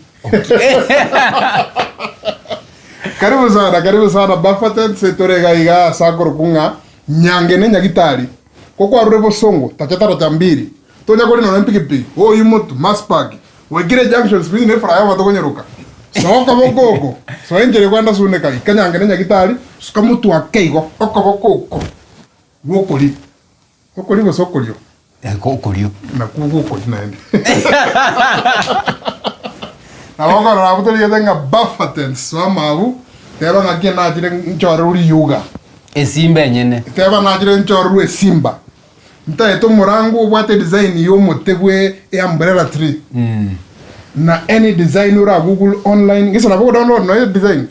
Karibu sana, karibu sana Buffeted setore iga iga ase akorokwa ng'a Nyange ne Nyagitari. Kokwarure bosongo tacha taracha mbiri. Tonya kori nonya epikipiki, oyu motu, Maspark, Waikire junction siku hizi ne flyover tokonyeroka. Soa okoboko oko, soa enchera ekwenda Suneka, ika Nyange ne Nyagitari, suka motwe ake igo, okoboko oko gwokorio. Okorio gose okorio? Okorio. Nakwo gwokorio naende. Nabo okorora abwo torigete ng'a Buffeted soa amabu, teba ng'aki nachire nchorerwe riyuga. Esimba enyene. Teba nachire nchorerwe esimba. Ntaete omorango obwate edesign ya omote bwe eumbrella tree. Na any design ora google online, gese nabo ogodownload nonya edesign.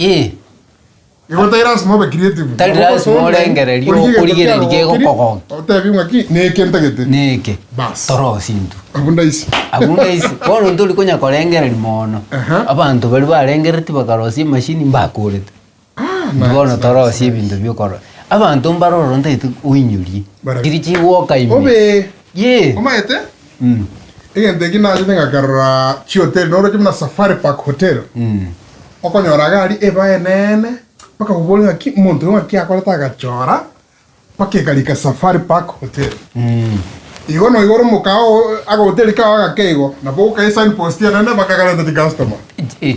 Igo tari lasima obe creative. Tari Nabo lasima ogosoa online, orengererie, origie egento okorigereria kiago okiri, kegokogokia. otebi ng'aki neke ntagete. Neke. Bas. Torosie intwe. Abwo ndaisi. Abwo ndaisi. Bono ntori konya korengereria mono. Abanto baria barengereretie bakarosia emachine mbakorete. nice, Bono torosie ebinto biokoro. Abanto mbare ororo ntagete oinyorie. Chiri chigwoka ime. Obe. Ye. Omanyete? Egento eki nachete ngakarora chihoteli, noroche buna Safari Park Hotel. Okonyora iga aria eba enene, mpaka oborie ng'aki omonto oyo ng'aki akorete agachora, mpaka ekarika Safari Park Hotel. Igo noigo ore omokao agahoteli kao agake igo, nabo ogokae esignpost enene mpaka ekareta chicustomer.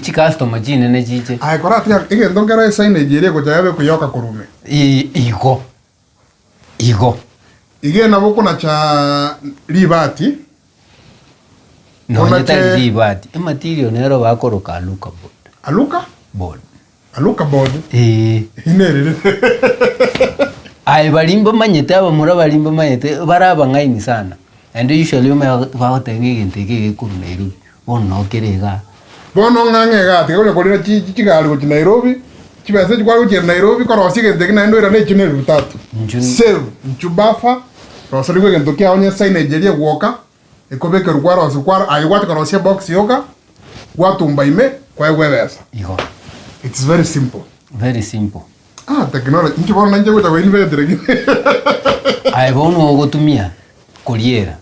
Chicustomer chinene chiche. Aye koratiga egento nkero esignage eria egocha yabe ekoyoka korwa ime. Igo. Igo. Iga nabo okonacha ribati. Nonye Onache- tari ribati, ematerial nero bakoroka aluka board. Aluka? Board. Aluka board? Ee. Inerere. Aye baria mbamanyete abamura baria mbamanyete bare abang'aini sana. Naende usually omanye bagoteba ng'a egento eke gekorwa Nairobi, bono noo kere igaa. Bono ng'a ng'a igaa tiga konya korina chi chigari gochia Nairobi, chibesa echi kware gochiera Nairobi korosia egento eke naende oirane echio na elfu tatu. Save, inchu buffer, roserigwe egento kiago onye signage eria egwoka, ekobekerwa kwarosia kwaro aye gwacha korosia ebox yoka, gwatumba ime, kwaegwa ebesa. Igo. It's very simple. Very simple. Ah, technology, inki bono nainche gocha koinvent lakini. Aye bono ogotumia koriera.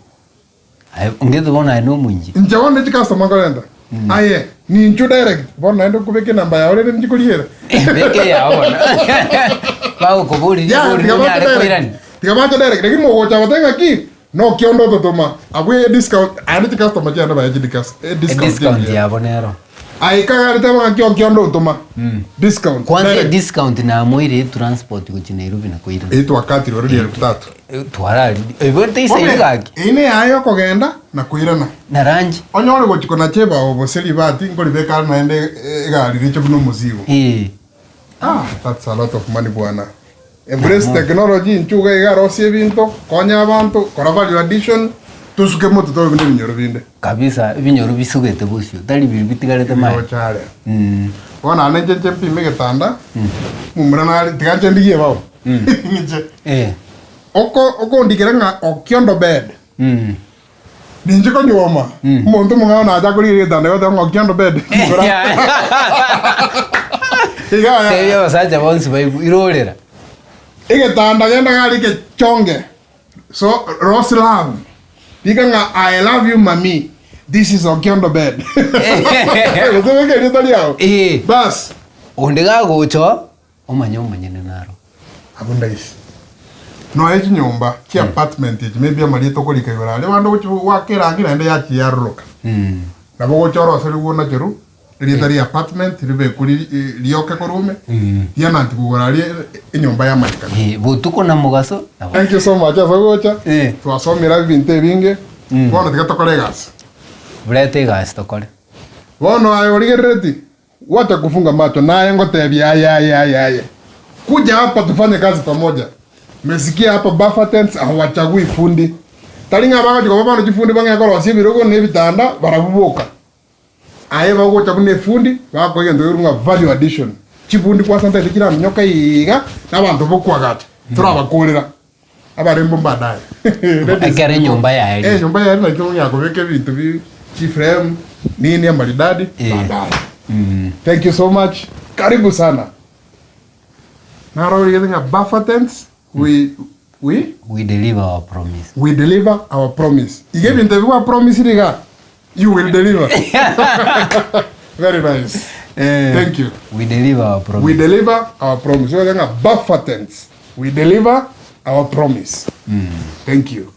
Aye ngete bono aye nomoinchi. Inche bono ne chicustomer nkorenta. Aye, ninchu direct, bono naende okobeka enamba yao rende ninchi koriera. Beka eyao bono. Bagokoboria Yeah, ribori tiga bache onyare direct. koirani. Tiga bache direct, lakini mogocha goteba ng'aki, nokionde ototoma. Abwo ediscount, aye ne chicustomer chiane baye chidicas, ediscount Ediscount engiya. yabo nero. Aye kagari teba ng'aki okionda ontoma. Discount. Kwanza Direct. discount namoire etransport gochia Nairobi na koirana. Eye twakatire already elfu tatu. Twarari. Ebo teisaini gaki. Eye neyaye okogenda na koirana. Na rangi. Onyore gochia konacha ebao gose ribati nkoribeka are naende egari riche buna omozigo. Ah, that's a lot of money bwana. Embrace technology inchuo iga iga rosia ebinto, konya abanto, kora value addition, tosuke moto tobe buna ebinyoro binde. Kabisa, ebinyoro bisugete bosio, tari biria bitigarete maega. Ebiroche aria. Bono naende inche nche mpime egetanda, momura nare, tiga nche ndigie ebao. Inche. Oko okondikera ng'a Okiondo bed. Ninche konyuoma, omonto omong'ao nache akorigereria egetanda goteba ng'a Okiondo bed. Iga aya. Tebia abasacha bonsi baigwe, irorera. Egetanda genda gari kechonge. So Rose love. Rika ng'a I love you mami. This is Okiondo bed. Gose beka erieta riao. Bas. Onde gagocha omanye omonyene naro. Abwo ndaisi. Noe chinyomba, chi apartment echi maybe amarieta okorika igoro aria abande ogochi goaka erangi naende yachia yaroroka. Nabo ogocha oroserigwe onacherwe erieta ria apartment ribekwe rioke korwa ime, riananti kogora aria enyomba yamanyekana. Botuko na mogaso. Thank you so much ase ogocha, twasomire ebinto ebinge, bono tiga tokore egasi. Bureta egasi tokore. Bono aye origerereti, Wacha kufunga macho naye ngotebia aye aye aye aye. Kuja hapa tufanye kazi pamoja. Mesikia hapa buffer tents hawachagui fundi. Tari ng'a bagochi koba bono chifundi bang'e korosia ebirogo na ebitanda barabwo boka. Aye bagocha buna efundi bakoa egento kekorwa ng'a value addition. Chifundi kwanza ntaete chiraminyoka iga na abanto bokoagacha torabakorera. Abarembo mbadaye. Ekero enyomba yaerire. Eh, enyomba yaerire naki ong'ea kobeka ebinto bi chiframe nini amaridadi baadaye. Thank you so much. Karibu sana. Naro origete ng'a buffer tents we we We deliver our promise. we deliver our promise. Iga ebinto ebi gwa promise iga you will deliver. Very nice. Thank you. We deliver our promise. We deliver our promise. Oyo ng'a buffer tents. We deliver our promise. Thank you.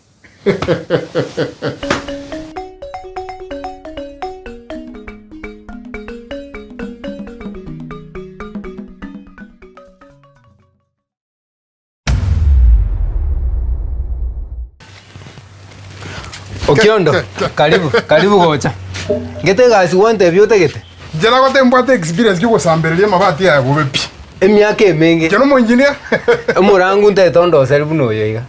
Okiondo, karibu, karibu gocha. Ngete egasi gwantebia otagete? Inche nagote mbwate experience yogosambereria amabati aya bobe pi. Emiaka emenge. Inche nomoengineer. Omorangu ntagete ondoseri buna oyo iga.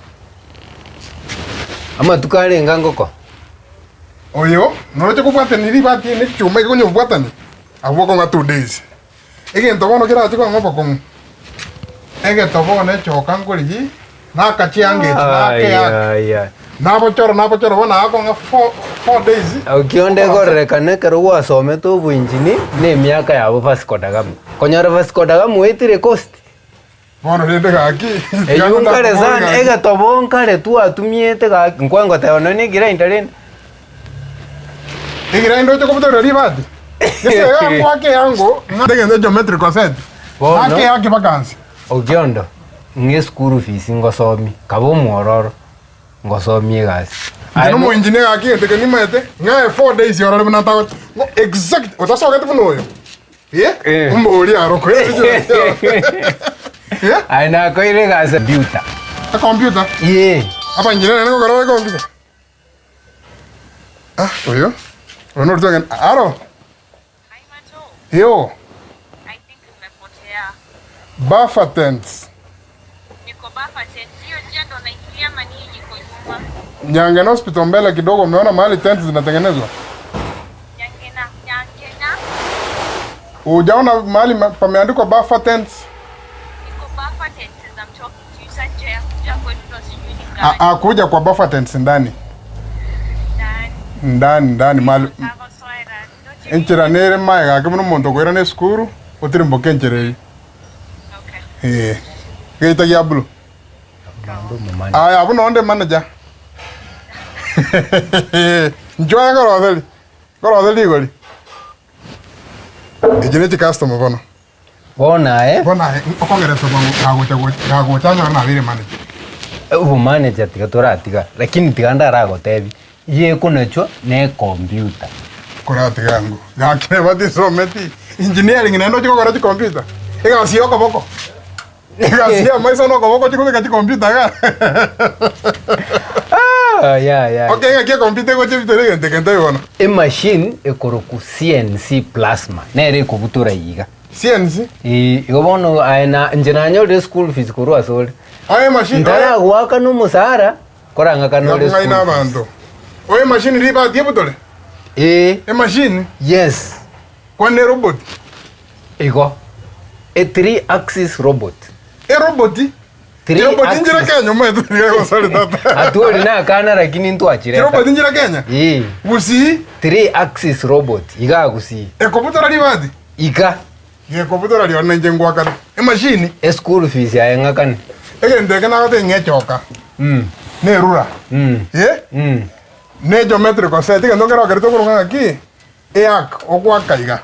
Amatuko arenge ngoko. Oyo noroche kobwatania ribati eri ne echuma iga konyobwatania, abwo okong'a 2 days. Egento bono kerache kong'a obokong'u, egeto bono echoka nkorigia, nakachianga echi nake ake, nabochora nabochora bono agakong'a 4 days. Okionde ekorerekana ekero gwasomete oboengineer na emiaka yabo Vasco da Gama. Konyora Vasco da Gama oetire coast. Bono rende gaki, Eywo nkare sana, egetobo nkare twatumiete gaki, nkwa ngoteba nonye na egrinder rende. Egrinder oche kobutorera ribati? Gese iga nkwake eango, ng'ate egento geometrical set, Bono, ng'ake eake vacancy. Okiondo, ng'a eschool fees ngosomie, kabe omwororo, ngosomie egasi. Inche nomoengineer gaki egento eke nimaete, ng'ae 4 days orore buna ntagocha, ng'o exact, otasogeti buna oyo, eh, omborie aro Aye nakoire egasi computer. Ecomputer? Ee. Abaengineer naende ngokora bare ecomputer? Ah, oyo, oyo norito ogende, aro? Yo. Buffer tents. Nyangena Hospital mbele kidogo, umeona mahali tents zinatengenezwa? Hujaona mahali pameandikwa buffer tents? Ah, ah, kuja kwa buffer tents ndani. Ndani ndani mahali enchera nere maye gake buna omonto okoirana esukuru otirimboke enchera eywo. Eh. Geita gia blue. Aya abwo nonde manager. Inchuo aye nkoroserie, nkoroserie rigori. Echi ne chicustomer bono. Bono aye. Bono aye okongeresa bwango gagocha gocha gagocha anyore nabeire manager. Obomanager tiga toratiga, lakini tiga ndaragotebi, iye ekonachwa na ecomputer. Koratiga ango. Gaki neba tisometi engineering naende ochi gokora chicomputer. Egasi ya okoboko. Egasi ya amaiso na okoboko chikobeka chicomputer iga. Ah, ya, ya. Okay, ng'aki ecomputer egocha ebitere egento eke ntabe bono. Emachine ekorokwa CNC plasma nere ekobutora iga. CNC? Ee, igo bono aye na inche nanyorire school fees korwa asore. Aye emachine. Ntaragoakana omosara Korang'akana ore Ng'aina school fees. abanto. Oye emachine ribati ebutore? Ee. Emachine? Yes. Kwani ne robot? Igo. A 3 axis robot. Eroboti? Three Chiroboti nchire axis. Kenya omanyete nigo egosari tata. Atuori na akana lakini ntwachireta. Chiroboti nchire Kenya? Ee. Gusii? 3 axis robot. Iga Gusii. Ekobutora ribati? Iga. Gekobutora rirorio nainche ngwakane. Emachine? Eschool fees yaye ng'akane. Egento eke nagotebia ng'a echoka. Nerura. Eh? Ne geometrical set egento nkere okere tokorwa ng'a ng'aki? Earc, ogoaka iga.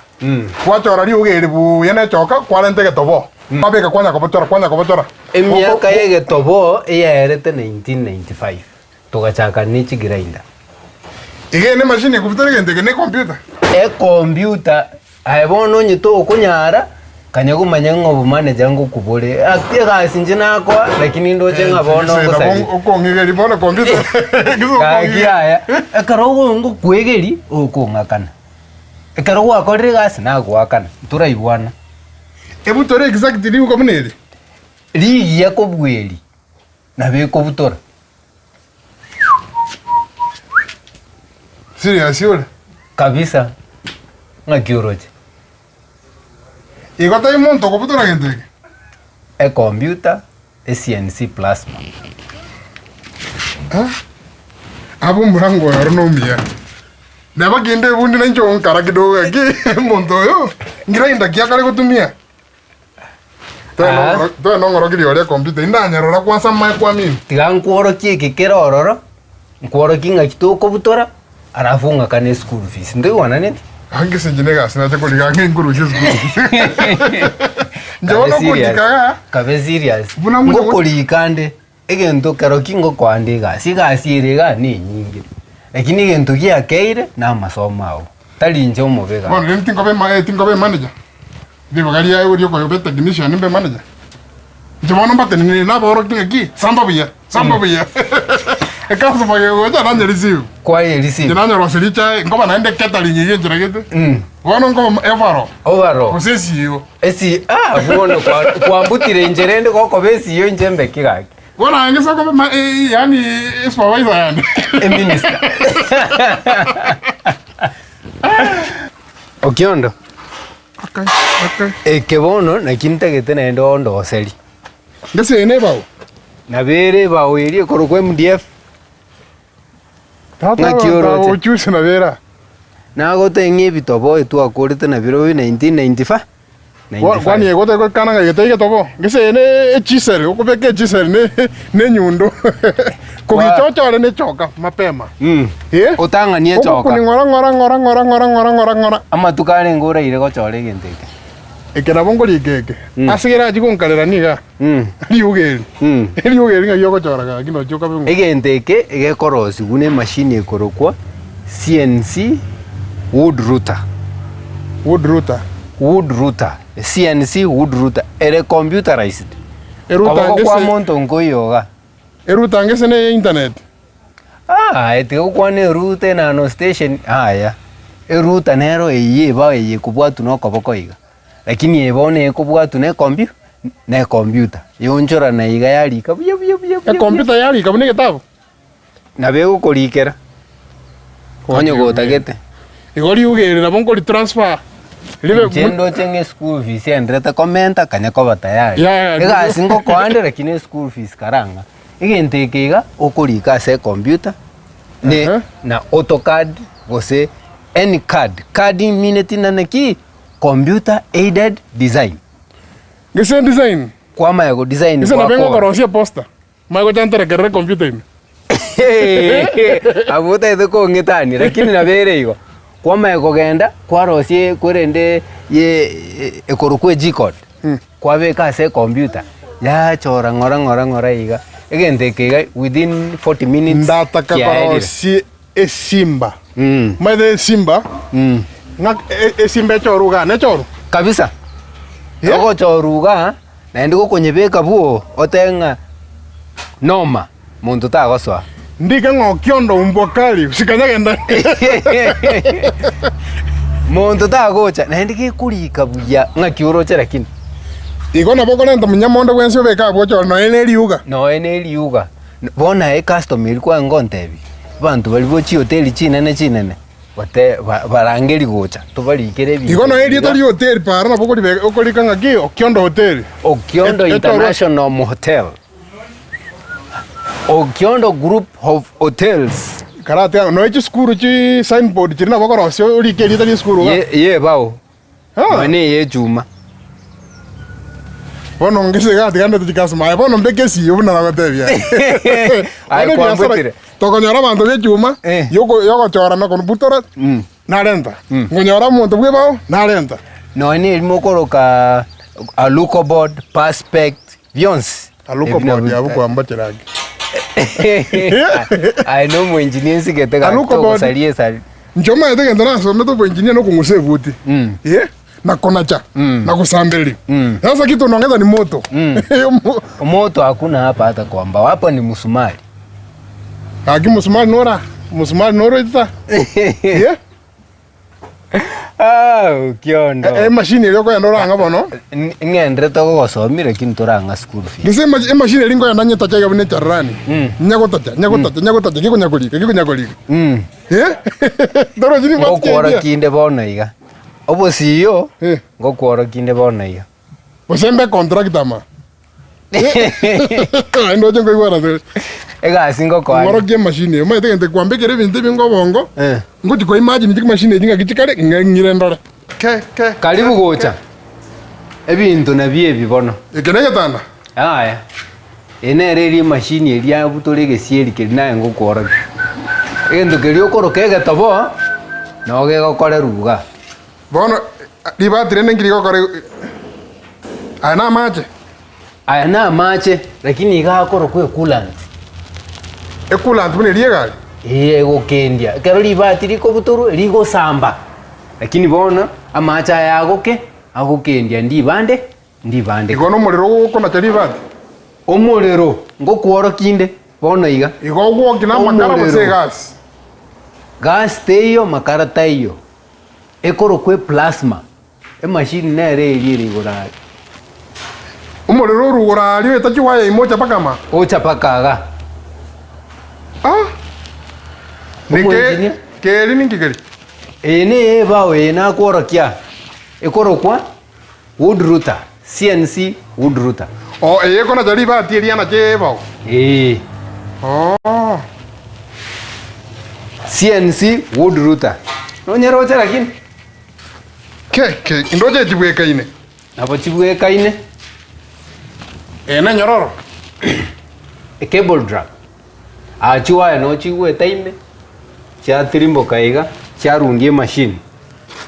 Gwachora riuga eri buya na echoka, kwarenta egetobo. Kwabeka kwanya kobochora, kwanya kobochora. Emiaka ya egetobo eyaerete 1995 togachaka ne chigrinder. Iga ene emachine ekobutora egento eke ne ecomputer? Ecomputer Aye bono onye tokonyara, kanya komanya ng'a obomanager ngokobore. Aki egasi inche nakoa, lakini ndoche ng'a bono ngosaria. Okong'egeria bono computer. Gaki yaya, ekero ogo ngokwegeria, okong'akana. Ekero gwakorire egasi, nagoakana, ntoraigwana. Ebutore exactly riuga buna eri? Rigiya kobua eri, nabo ekobutora. Serious ore? Kabisa. Ng'aki oroche? Igo tai monto okobutora gento eke? Ecomputer, eCNC plasma. Ah, abwo omorango oyo oro nomuya. Neba kende ebundi nainche onkara kidogo gaki omonto oyo, ngirainda ki akare gotumia? Ah. Toe nong'orokeria oria computer, indanyerora kwansa amaye kwamini. Tiga nkworokie eke kere ororo, nkworokie ng'aki tokobutora, alafu ong'akane eschool fees. Ntoigwananeti? Ange ase inche negasi nache koriga ang'e nkorusia eschool fees. Inche Kabe bono serious. okonchika igaa, Kabe serious. Buna ng'o- Ngokorika nde, egento kero ki ngokoa nde egasi, egasi ere igaa na enyinge. Lakini egento giakeire, na amasomo ao. Tari inche omobe bono gaki. rende tinkoba ema tinkoba emanager. Ribaga riaye oria okoyoba etechnician mbe manager. Inche bono mbatenenere nabaorokia ng'aki, samba buya, samba buya. Ecustomer kegocha nanye receive. Kwaye receive. Inche nanyoroseria echae, nkoba naende catering iga enchera gete. Bono nkoba overall. Overall. Gose eCEO. Esi ah bono kwa kwambutire inche rende gokoba eCEO inche mbe ki gaki. Bono aye ng'ese okoba ma yaani esupervisor yane. Eminister. Okiondo. Eke bono naki ntagete naende ondoseri. Ngese eye nebao? Nabo ere ebao eria ekorokwa MDF. Tata Ng'aki abanto oroche? ochusi nabo ere aa. Nagotebia ng'a ebitobo etwakorete nabirobio 1995. Kwani egoteba goikana ng'a egete egetobo? Ngese eye ne echisel, okobeka echisel ne ne enyundo. Kogicha ochore ne echoka mapema. Eh? Otang'anie echoka. Ogokuni ng'ora ng'ora ng'ora ng'ora ng'ora ng'ora ng'ora ng'ora. Amatuko arenge oraire gochora egento eke. Eke nabo nkorika eke. Ase kerachi gonkarera niga. Riuga eri. Riuga eri ng'aki ogochora gaki nochi okabe ng'o. Egento eke egekorosigwa na emachine ekorokwa CNC wood router. Wood router. Wood router. CNC wood router. Ere computerized. Erouter Koboko kwa ngese- monto nkoiyo iga. Erouter ngese ne internet. Ah, tiga gokwana erouter enano station yaya. Erouter nero eyio eba eye ekobwatwa na okoboko iga. Lakini eye bono ekobwatwa na ecompu na ecomputer. Yonchorana iga yarika buya buya buya buya. Ecomputer yarika buna egetabu? Nabo egokorikera onye gotagete. Igo riuga eri nabo nkori transfer ribe Inche ndoche ng'a eschool fees enderete komenta kanya koba tayari. Yeah, Egasi ngokoa nde lakini eschool fees karang'a. Egento eke iga okorika ase ecomputer ne na AutoCAD gose any card, card imineti nane ki? Computer aided design. Gese design? Kwamanya go design Gese nabo gwakora. engokorosia eposter. Manye gocha nterekerere ecomputer ime. Abwo otagete kong'etania lakini nabo ere igo. Kwamanya kogenda kwarosia korende ye ekorokwa ejikoni, kwabeka ase ecomputer, yachora ng'ora ng'ora ng'ora iga, egento eke iga within 40 minutes Ndataka kiaerire. korosia. Esimba. Omanyete esimba, ng'a esimba echoru igaa nechoru? Kabisa. Ogochoru igaa, naende gokonyebeka bwoo, otebe ng'a noma, monto tagosoa. Ndike ng'a Okiondo umbwa kali, sikanyagenda. Monto tagocha, naende gekorika buya, ng'aki oroche lakini. Igo nabo okorenta monyama onde bwensi obeke abwo ochore nonya ne eriuga. Nonya ne eriuga. Bono aye customer eria kware ngontebia, abanto baria bo chihoteli chinene chinene, bate ba barangerie gocha tobarikere ebinto Igo nonya ebi erieta iga. ria hoteli para nabo okoribeka okorika ng'aki Okiondo Hotel. Okiondo Et- etorwa- International Motel. Okiondo Group of Hotels. Karate amo nonya chisukuru chi signboard chiria nabo okorosia orike erieta ria esukuru iga. Ye yebao. Nonya na eye echuma. Bono ngese iga tiga ndete chikasoma aye bono mbeke esiyo buna nagotebia. Aye Bono ebiasara kwambutire. tokonyora abanto be echuma yoko yogochora na kobutora narenta. Nkonyora omonto bwe ebao narenta. Nonya na erimo okoroka Aluko board, Perspect, bionsi. Aluko board abwo kwambachera ake. Aye na omoengineer nsigete gaki Aluko board. togosaria esari. Inche omanyete egento nasomete oboengineer nokong'usa ebuti, eh, na konacha, na gosambereria. Sasa kitu unaongeza ni moto. Moto hakuna hapa hata kwa mbao, hapa ni msumari. Gaki msumari nora, msumari noroitita. Eh? Ah, Okiondo. Eh, emashini eria okoenda orang'a bono. Ng'endere togogosomia lakini torang'a school fees. Gese emashini eria nkoenda nyetacha iga buna echarurani. Nyagotacha, nyagotacha, nyagotacha, gekonya korika, gekonya korika. Eh? Torochi nigo Ngokworokia inde bono iga. Obosio, ngokworokia inde bono iga. Gose mbe contractor ma. Naende oche nkoigwana tore. Egasi ngokoa. Ng'orokie emashini eye. Omanyete egento kwambekera ebinto ebi ngobongo, ngochi ko imagine chimashini echi ng'aki chikare, ng'a ng'ire ndore. Ke, ke, Karibu gocha. Ebinto nabio ebi bono. Eke negetanda? Yaya. Eye nere eria emashini eria abutore egesieri keria naye ngokworokia. Egento keria okoroka egetobo, noo gegokorerwa iga. Bono ribati rende nki rigokora aya namache? Aya namache, lakini iga akorokwa ecoolant. Ecoolant buna eria egari? Ee, egokendia. Ekero ribati rikobutorwa, rigosamba. Lakini bono, amache aya agoke, agokendia ndibande, ndibande. Igo nomorero ogokonacha ribati? Omorero, ngokworokia inde bono iga. Igo ogwokia na amakara gose egasi? Gasi teiyo, makara taiyo. Ekorokwa eplasma, emashini nere eria ere igoro aria. Omorero orwo igoro aria oeta chiwaya ime ocha mpaka ama. Ocha mpaka iga. Ah! Neke keri ninki keri? Eye neye ebao eye nakworokia ekorokwa wood router, CNC wood router. Oh, eye ekonacha ribati eria nache ebao? Ee. Oh. CNC wood router. Nonyeroche lakini? Ke, ke, ndoche chibwekaine. Nabo chibwekaine. Eye nenyororo? E cable drag. Aa chiwaya noo chigwete ime, chiatirimboka iga, chiarundia emachine.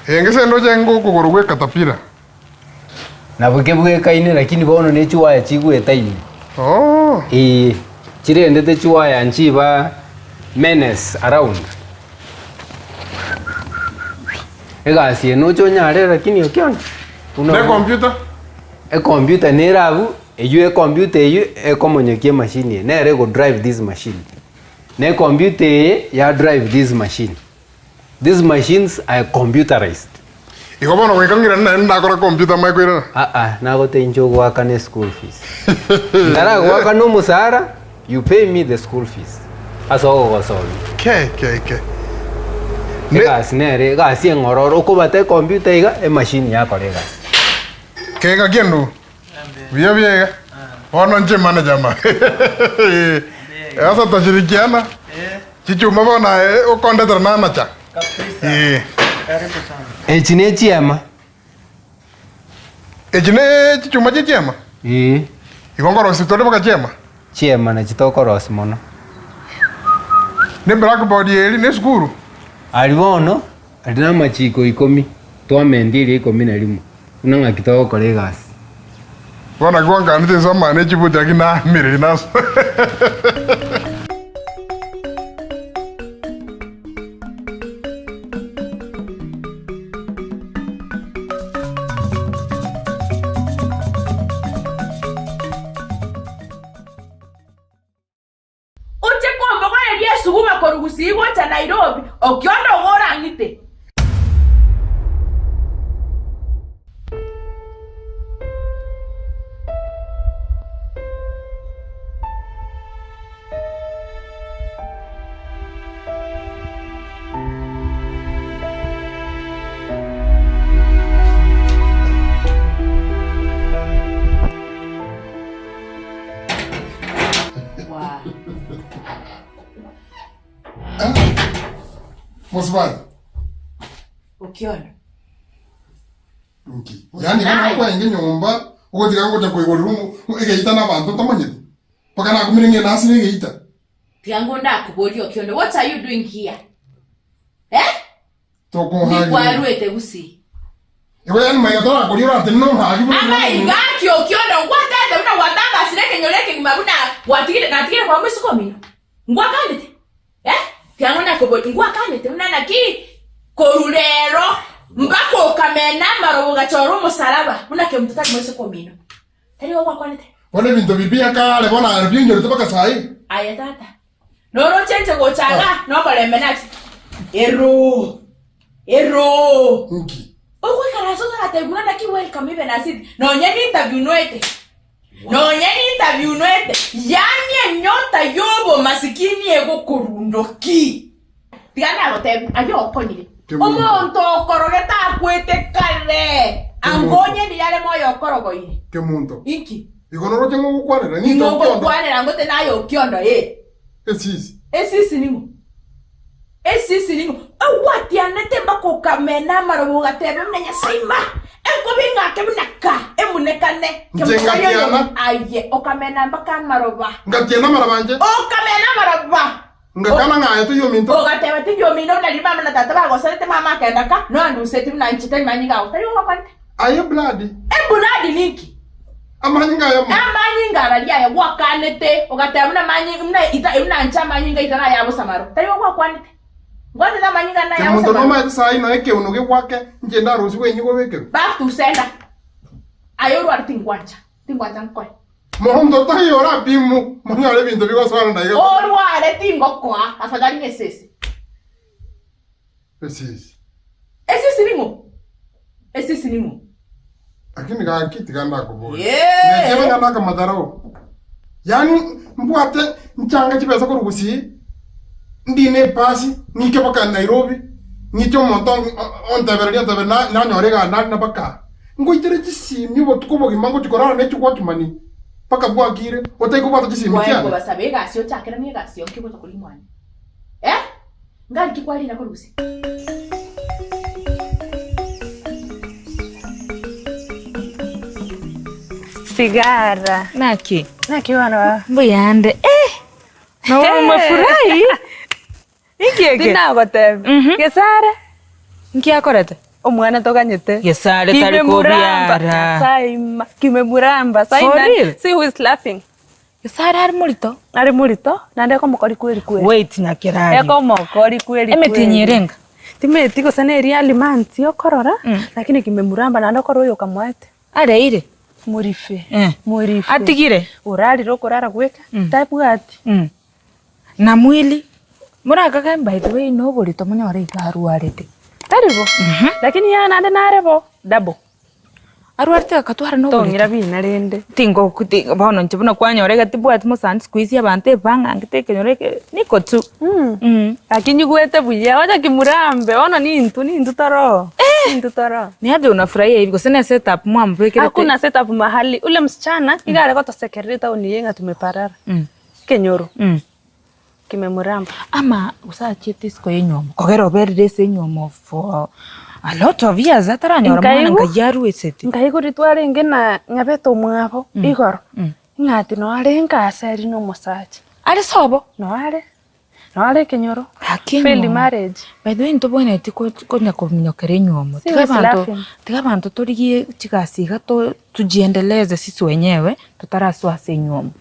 Eye ngese ndoche ngokogoro gwe caterpillar. Nabo kebwekaine lakini bono ne chiwaya chigwete ime. Oh. Ee, chirendete chiwaya nchiba menace around. Egasi eye noche onyare lakini okiona. Ne computer? Ecomputer nere abwo, eywo ecomputer eywo ekomonyokia emachine eye, nere ego drive this machine. Na ecomputer eye ya drive this machine. These machines are computerized. Igo bono goika ng'irane naende ndakora computer manye koirana? Aa, nagotebia inche ogoakana eschool fees. Ntaragoakana omosara, you pay me the school fees ase ogogosomia. Ke, ke, ke. Egasi nere, egasi eng'ororo, okobata ecomputer iga, emachine yakora egasi. Kega kiendu. Buya buya iga. Bono inche manager ma. Sasa twashirikiana. Chichuma bono aye okondetera nanacha. Eh. Echi ne chiema. Echi ne chichuma chie chiema? Ee. Igo nkorosia tore boka chiema? Chiema nachi tokorosia mono. Ne blackboard eri ne esukuru? Aria bono, aria namachiko ikomi, twamentia eria ikomi na rimo, buna ng'aki togokora egasi. Bono naki gwankanete inse amang'ana echibuti lakini naamereri naso. Nairobi, okiondo igo orang'ite. Mosubati. Okiona. Nki? Yaani iga nakwenge nyomba ogotiga ngocha koigorera egeita na abanto ntamanyeti. Mpaka nakumire ng'ende ase na egeita. Tiga ngo ndakoborie Okiondo, what are you doing here? Eh? Tokonhagia. Ndikwarwete gusii. Igo yaani maiga torakoria oratene nonhagi buna Ama igaki Okiondo ngwatete buna gwatangasire ekenyoro ekegima buna gwatigire natigire kwa moisiko omino. Ngwakanete? Eh? Tiga ngo ndakoborie ngwakanete buna naki koru rero mpaka okamena amarobo ogachora omosalaba buna kemonto tari moisiko omino. Tari igo gwakwanete? Bono ebinto bibi akare bono aro binyorete mpaka saii. Aye tata, noroche inche gocha iga nomorembe nache. Eroo! Eroo! Nki? Ogoikaransa otaratebigwa buna naki welcome even as it. Nonye ne interview noete. Nonye ne interview noete. Yaani enyota y'obomasikini egokorundoki. Tiga nagotebie, aye okonyire. Omonto okorogete akwete kare, ango onye ndiyo are moyo okorogoire. Kemunto. Inki? Igo noroche ng'o ogokwanera? Ning'o Ng'o okiondo? ngokwanera ngote naye okiondo, ee. Esisi. Esisi ning'o? Esisi ning'o? Ogwatianete mpaka okamena amarobo ogateba buna Nyasae ima, enkobi eng'ake buna ka, emunekane. Inche Kemunto aye oyo- ngatiana. Aye, okamena mpaka amaroba. Ngatiana amaraba inche. Okamena amaroba. Ngakana ng'a aye toiyo ominto. Ogateba, Tindi omino buna riria mama na tata bagosanete, mama akenda ka, noanduseti buna inche tari manyinga ao. Tari gokwanete? Aye blood. Eblood ninki? Amanyinga aya mo. Amanyinga araria aya gwakanete, ogateba buna manyi buna ita buna inche amanyinga aito naya abosamaro. Tari igo gwakwanete? Ngwanete amanyinga ane naya Kemonto abosamaro. nomaete saii noe ekeuno gegwake, inche ndarusigwe inye gobekerwe. Back to sender. Aye orware tingwancha, tingwancha nkoe. Monto taiyo orapimu monyore ebinto bigosoana na iga. Orware tingokoa, afadhali nesese. Esisi. Esisi ning'o? Esisi ning'o? Lakini gaki tiga ndakoboria. Yee. Nekebe ng'a nakamatharau. Yaani mbwate nchanga chibesa korwa Gusii, ndine epasi, ng'ike mpaka Nairobi, ng'iche omonto ontebereria ontebereria nanyore egari narina mpaka. Ngoitere chisimi obotuko obogima ngochia korara ne chiwatchman mpaka bwakire, otai kobwata chisimi Kwaye chiane. nkobasaba egasi ochakeranie egasi yonki ogocha koria mwane. Eh? Ngari ki kwarina korwa gose? Sigara. Naki? Naki bana ba? Mbuyande. Eh! Na umefurahi? Inki eke? Tinagotebia. Gesare. Inki akorete? Omwana toganyete. Gesare tari Kimemuramba. kobiara. Saima. Kimemuramba. For Saima. real? See who is laughing. Gesare ari morito? Ari morito. Naende ekomokori kweri kweri. Wait nyakerario. Ekomokori kweri kweri. Emetienyi erenga? Timeti gose na eria alimanti okorora, lakini kimemuramba naende okora oyo okamoete. Areire? Morife. Eh. Morife. Atigire? Orarire okorara gweka. Tabwati. Na mwili morakage by the way noborito monyore iga arwarete. Tari bo. Lakini yaya naende nare bo double. Arwarete akatwara noborito. Tong'ira bina rende. Tingo bono inche buna kwanyora iga tibwati mosani siku hizi abanto ebang'angete ekenyoro eke niko tu. Gaki nyigwete buya onya kimurambe bono nintwe nintwe toro. Nintwe toro. Niaje unafurahia hivi gose ne setup mwamobekerete? Hakuna setup mahali. Ule msichana iga are gotosekerera etaoni eye ng'a tumeparara. Kenyoro. Kimemuramba. Ama osachiete isiko ya enywomo kogera oberire ase enywomo for a lot of years ataranyora mwana Nkaigwa- nkai aruesete. Nkaigwa riria twarenge na nyabete omwabo igoro, ng'a ati noare arenge ase aria na omosacha. Are sobo? Noare, noare ekenyoro. Gaki Failed enywomo. marriage. By the way ntobwenereti konya kominyokera enywomo. See Tiga who is abanto laughing. tiga abanto torigie chigasi iga tujiendeleze sisi wenyewe totarasoa ase enywomo.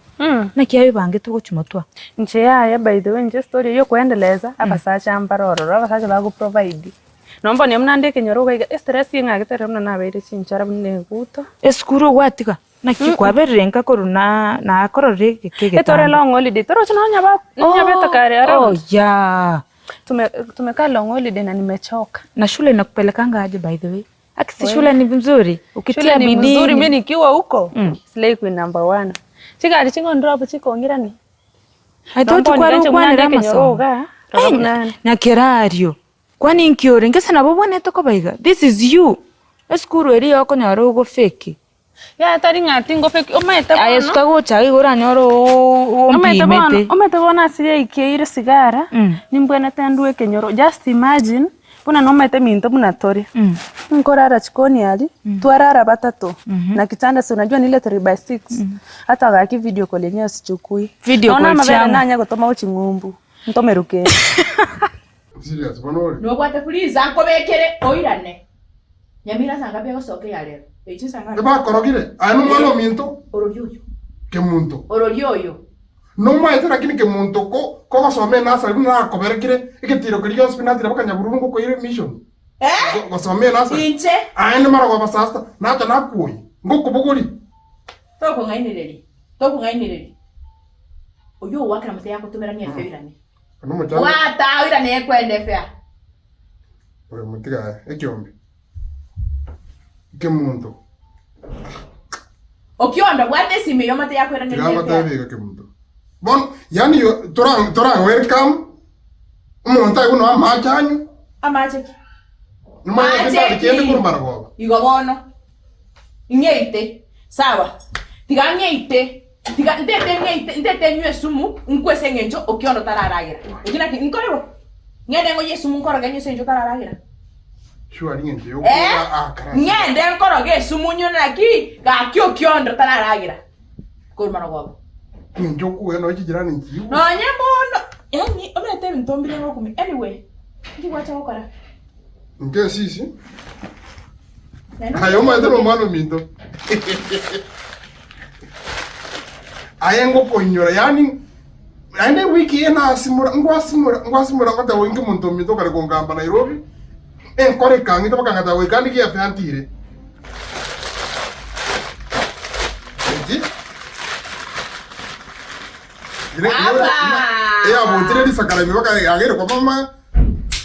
Naki aye ogochia motwe? Inche yaya by the way inche story eywo okoendeleza abasacha mbare ororo abasacha bago provide. Nomba niyo buna nde ekenyoro iga iga estress eng'agete ere buna nabeire chinchara buna eguto. Esukuru gwatiga? Naki kwaberire nka korwa na nakororire egeka Etore egetambe. long holiday toroche nonya ba nonyabete kare Oh around. yeah. Tume, tumekaa long holiday na nimechoka. Na shule inakupelekanga aje by the way? Aki si Wewe. shule ni mzuri. Ukitia Shule ni bidii. mzuri, mi nikiwa huko Mm. slay queen number one. Chikari chingondropo chikong'irani. I thought kwari ukwanira amasomo. Ai, nyakerario kwani nkiore ngese nabo bwanete kobaiga this is you esukuru eri yokonyora ogofeki Ya tari ng'ati ngofeki omaete bono. aye suka gocha iga oranyore Omete bono, ompimete omete bono ase yaikeire sigara nimbwenete ndue ekenyoro just imagine buna nomete minto buna tore nkorara chikoni aria twarara batato na kitanda si unajua ni ile 3 by 6 hata gaki video call yenyewe sichukui Video Naona call amabere chiang'o. nanya gotoma goching'umbu ntomerukere Serious, bono ore. Nobwate fuliza nkobekere oirane. Nyamira sanga bego soke ya lero. Echi sanga. Ebakorogire. Aya nomwana ominto Orori oyo. kemunto. Orori oyo. Nomaete lakini kemunto ko kogosoma enasari buna nakoberekire egetiro keria gionsi natire bakanyabururu ngokoire mission. Eh? Gosoma enasari. Inche. Aya nimarogoba sasa nacha nakuoyi ngokobogori. Tokung'ainereri. Tokung'ainereri. Oyo owakera mate yagotumera ni efe oirane. Nomochando. Wata oirane ekwenda efea. Oyo motiga ekiombe. Kemunto. Okiondo bwate esime yo mate yakweraneria Tiga efea. ngotebi kemunto. Bon, yani yo tora tora welcome. Omonto aye buna amache anyu. Amache ki? Nomanya Mache tindari kende ki? korwa marogoba. Igo bono. Ng'eite. Sawa. Tiga ng'eite. Tiga ntete ng'eite ntete nywe esumu nkwese eng'encho okiondo tararagera. Eki naki nkorerwa. Ng'ende ng'oye esumu nkoroge nywe ase eng'encho tararagera. Sure ng'encho yo. Eh? Ah, Ng'ende nkoroge esumu nywe naki gaki okiondo tararagera. Korwa marogoba. ng'encho okuya no chijirani nchiu. Nonye bono. Yani omanyete ebinto mbire ngokumi. Anyway, nki gwacha gokora? Nke sisi. Aye omaete nomwana ominto. Aye ngokoinyora yani naende wiki eye nasimora ngwasimora ngwasimora ngoteba oinge omonto ominto okare kongamba Nairobi enkore ekang'ete bakang'ata goika ande giafe antire. Eki eyabotire risakara ime baka yagere kwa mama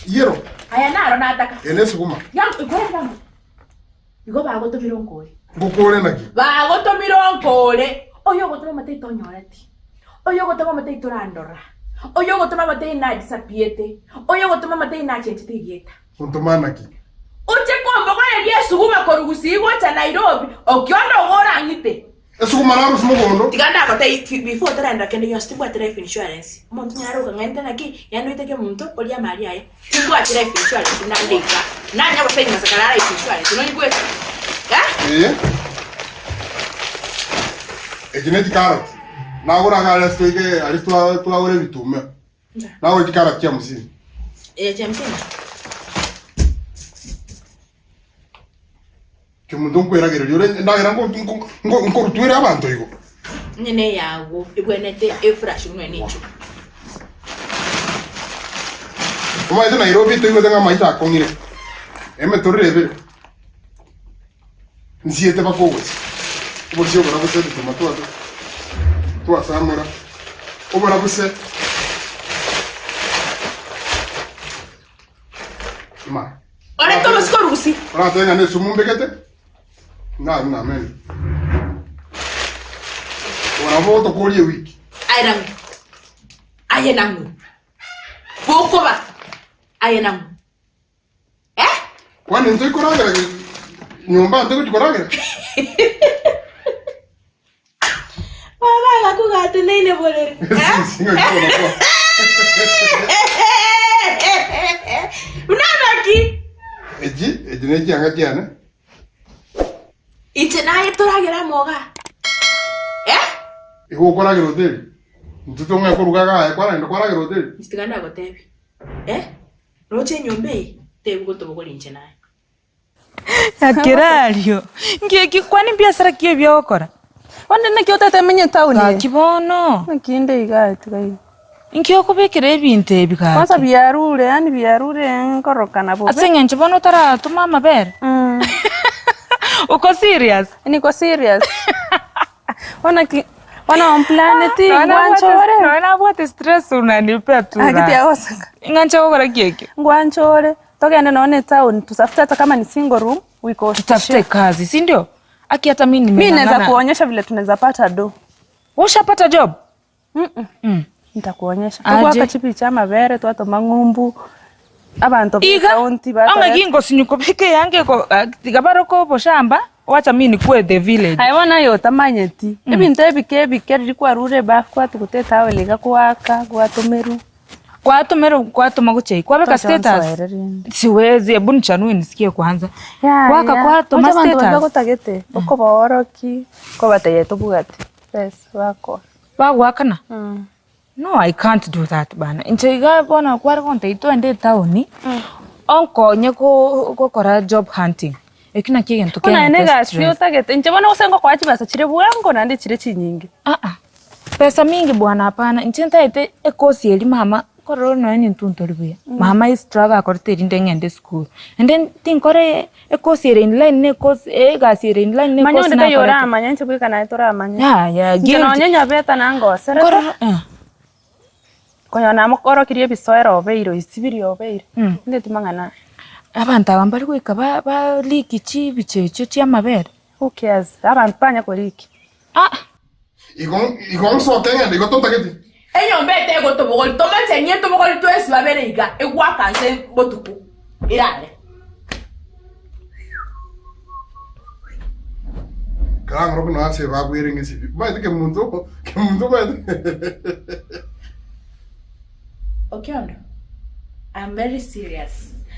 yero Aya naro nataka. ene esuguma Yangu ikore yangu. Igo bagotomire onkore. ngokore naki Bagotomire onkore. Oyo ogotoma amate itonyoreti. Oyo ogotoma amate itorandora. Oyo ogotoma amate inadisapiete. Oyo ogotoma amate inachenchete erieta. ontomanaki Oche kombogoreria esuguma korwa Gusii gocha Nairobi okiondo ogorang'ite. esuguma narusia mogondo Tiga ndagotebia before otarenda kende gionsi tibwati life insurance. Omonto nyare okang'ainete naki yandoiteke omonto oria amari aye. Timbwati life insurance nande iga. Nanya gosaini masakara a life insurance nonigwete. Ee. Eki ne chikaroti. Nagora iga aria toike aria twa twagora ebituma. Nagora chikaroti chia hamsini. Eh, chia hamsini? Kemunto nkoeragereria ore endagera nko nko nko nkorutwere abanto igo. Onye na eyago ebwenerete efurash buna ene enchugu. Omanyete Nairobi toigwete ng'a amaisha akong'ire. Emetorero ebere. Nsiete mpaka obosie. Obosie obora bose ebituma twa twasamora. Obora bose. Ma. Orete obosiko orugusi. Oratebe ng'a nesumu mbegete, ng'a ng'a amen. Obo nabo bogotokoria ewiki. Aye nang'o? Aye nang'o? Bokoba, aye nang'o? Eh? Kwani ntoikoragera nyomba ntogochi koragera? Baba agakugateneine borere. Buna naki? Echi echi nechianga chiane. Inche naye toragera amoga. Eh? Igo okoragera hoteli? Intwe tong'ae koruga iga aye kwaragenda kwaragera hoteli? Inche tiga ndagotebi. Eh? Roche enyomba eye, tebi gotobogoria inche naye. Akerario, nki eki kwani mbiasara ki ebi ogokora? Bono naki otete menye town eye? Gaki bono. Naki inde igaa tiga iga. Inki okobekera ebinto ebi gaki? Kwanza biarure yaani biarure nkorokana bobe. Ase eng'encho bono otaratoma amabere? Uko serious? Niko serious. Bono naki. Bono mplaneti ngwanchore. Nonya nabwate stress unanipea tu Aki raha. tiagoseka. Ng'anche gokora ki ekio? Ngwanchore, togende nonya ne town tutafute hata kama ni single room we go Tutafute kazi, si ndio? Aki hata mi Mi naweza nimeng'ang'ana. kuonyesha vile tunaweza pata do. Ushapata job? Mm. Nitakuonyesha. Aje. Tugwaka chipicha amabere twatoma ng'umbu abanto ba Iga, county anga gingosinyu kobeke yange ko tiga baroko oboshamba wacha mi nikue the village. Aye bono aye otamanyeti ebinto ebike ebike riria kwarure ebafu kwatuguta etowel iga kwaka gwatomerwa. Kwatomerwa kwatoma gochia kwabeka status. Siwezi, hebu nichanue nisikie kwanza. Kwaka kwatoma Abanto baria status. bagotagete okobaoroki kobatebia tobwati besa bakora. Bagwakana? No, I can't do that bana. Inche iga bono kware gontebia twende etaoni, onkonye go gokora job hunting. Ekio nakio egento Buna keng'ete ene egasi stress. otagete inche bono gose ngokoa chibesa chire bwango naende chire chinyinge. Pesa mingi bwana hapana. Inche ntaete ekosi eria mama nkorora nonya nintwe ntori buya. Mama e struggle akorete erinde ng'ende esukuru. Naende tinkore ekosi ere in line na ekosi egasi ere in line na Manya ekosi onde taiyo nakorete. oramanye inche bweka naye toramanye. Yaya, Inche guilty. nonye nyabeta nangoserete. Nkorora eh. Konya namokorokirie ebisoero obeire oisibirie obeire. Inde timang'ana aya. Abanto aba mbari goika ba baliki chibicha echio chia amabere. Who cares? Abanto banya koriki. Igo igo nsoke ng'ende igo totageti. Enyomba etegotobogori tomachenie etobogori twensi babere iga egwaka nse botuko erare. Karang'ora buna ase bagwere ng'esibi. Omanyete kemunto, kemunto omanyete. Okiondo, I'm very serious.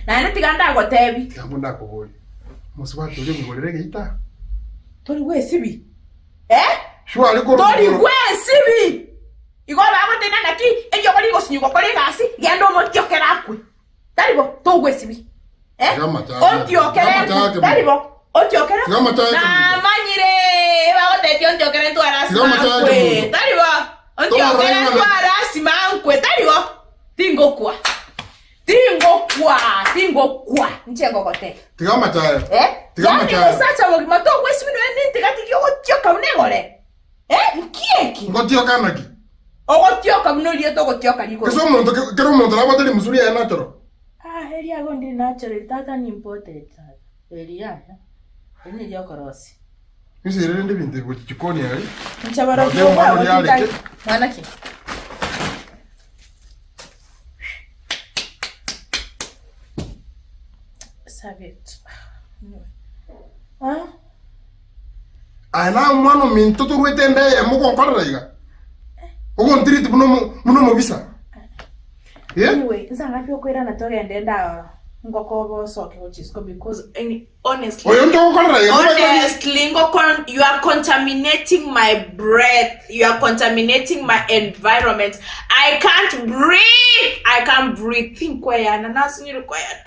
Naende tiga ndagotebi. Tiga mbuna ndakoborie. Mosubati oria omogorere egeita. Tori gwesibi? Eh? Sure korwa Tori igoro. gwesibi? Igo bagoteba naki eriogo rigosinywa gokora egasi, genda omotiokere akwe. Tari bo, togwesibi. Eh? Tiga amachache. Ontiokere, Tiga amachache tari bo. Ontiokere. Tiga amachache Namanyire bagotetia ontiokere ntware Tiga amachache asimankwe. munto. Tari bo. Ontiokere Tomorora ntware asimankwe. Tari bo. Tingokwa. Tingokwa. Tingokwa. Inche ngogotebia. Tiga amachaye. Eh? Tiga Yaani amachaye. omosacha bogima togwesibi nonya nintiga ogotioka buna egore. Eh? Nki eki? Ngotioka naki? Ogotioka buna oriete ogotioka rigoro. Ase omonto kera omonto nabwate rimusu riaye natural. Ah, eri ago ndiri natural tata ni imported tata. Eri yaya. Eri neri okorosia. Inse ere rende ebinto ebi gochia jikoni aria. Inche barobwo Notebe omwana oria areke. Mwana ki? Sabet. Ah? Aye naye omwana ominto torwete enda eyemo ogonkorera iga? Ogontiriti buna omo buna omobisa? Eh? Anyway, nsangapi okoirana togende ndaoro ngokoba osoke gochia isiko because any, honestly Oyo ntogokorera iga, honestly ngoko you are contaminating my breath you are contaminating my environment I can't breathe I can't breathe tinkoyana nasinyire koyana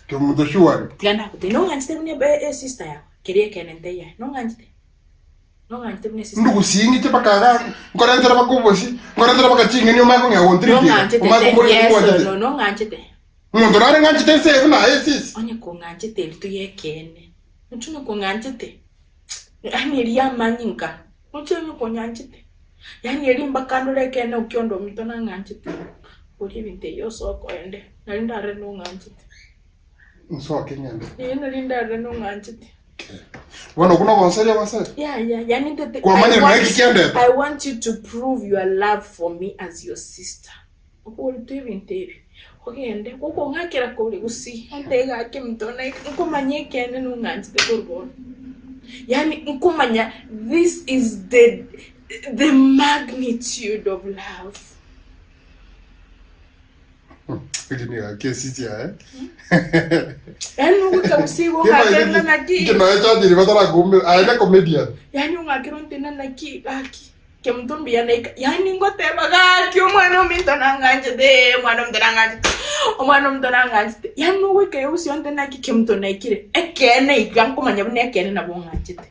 Kemunto sure. Tiga ndagotebie nong'anchete buna ebe esister yao keria ekeene nteiyo aye nong'anchete nong'anchete buna esister Ndugu sing'iche mpaka iga nkorentere mpaka obosie, nkorentere mpaka ching'eni omanye kong'ea gontiritia iga, nong'anchete omanye te komboria yes ekio or ngwanchete. no nong'anchete Omonto nare ng'anchete ense eye buna aye sis. Onye kong'anchete eri toy'ekeene inche onye kong'anchete yaani eri yamanyinga inche onye konyanchete yaani eri mpaka ndore ekeene okionde ominto nang'anchete boria ebinto ebi osoe oende nari ndarore nong'anchete. Nsoke ng'ende. Ee nari ndarore nong'anchete. Bono okwo nogonseria ogonseria? Yaya yaani ntete Kwamanyire I naye want, ki kiandeta? I want you to prove your love for me as your sister. Oboritwe ebinto ebi ogende gokong'akera kore gusii ontebi gaki ominto nkomanya ekeene nong'anchete korwa bono. Yaani nkomanya this is the the magnitude of love. Eri nigo kesisi yaye. Yaani ogoika gusii igo ong'akere naki. Inche nonya chachiri batarakumera aye ne comedian. Yaani ong'akere ontena naki gaki kemonto mbuya naika yaani ngoteba gaki omwana ominto nang'anchete ee omwana ominto nang'anchete omwana ominto nang'anchete yaani ogoika iga gusii onte naki kemonto naikire ekeene iga nkomanya buna ekeene nabo ong'anchete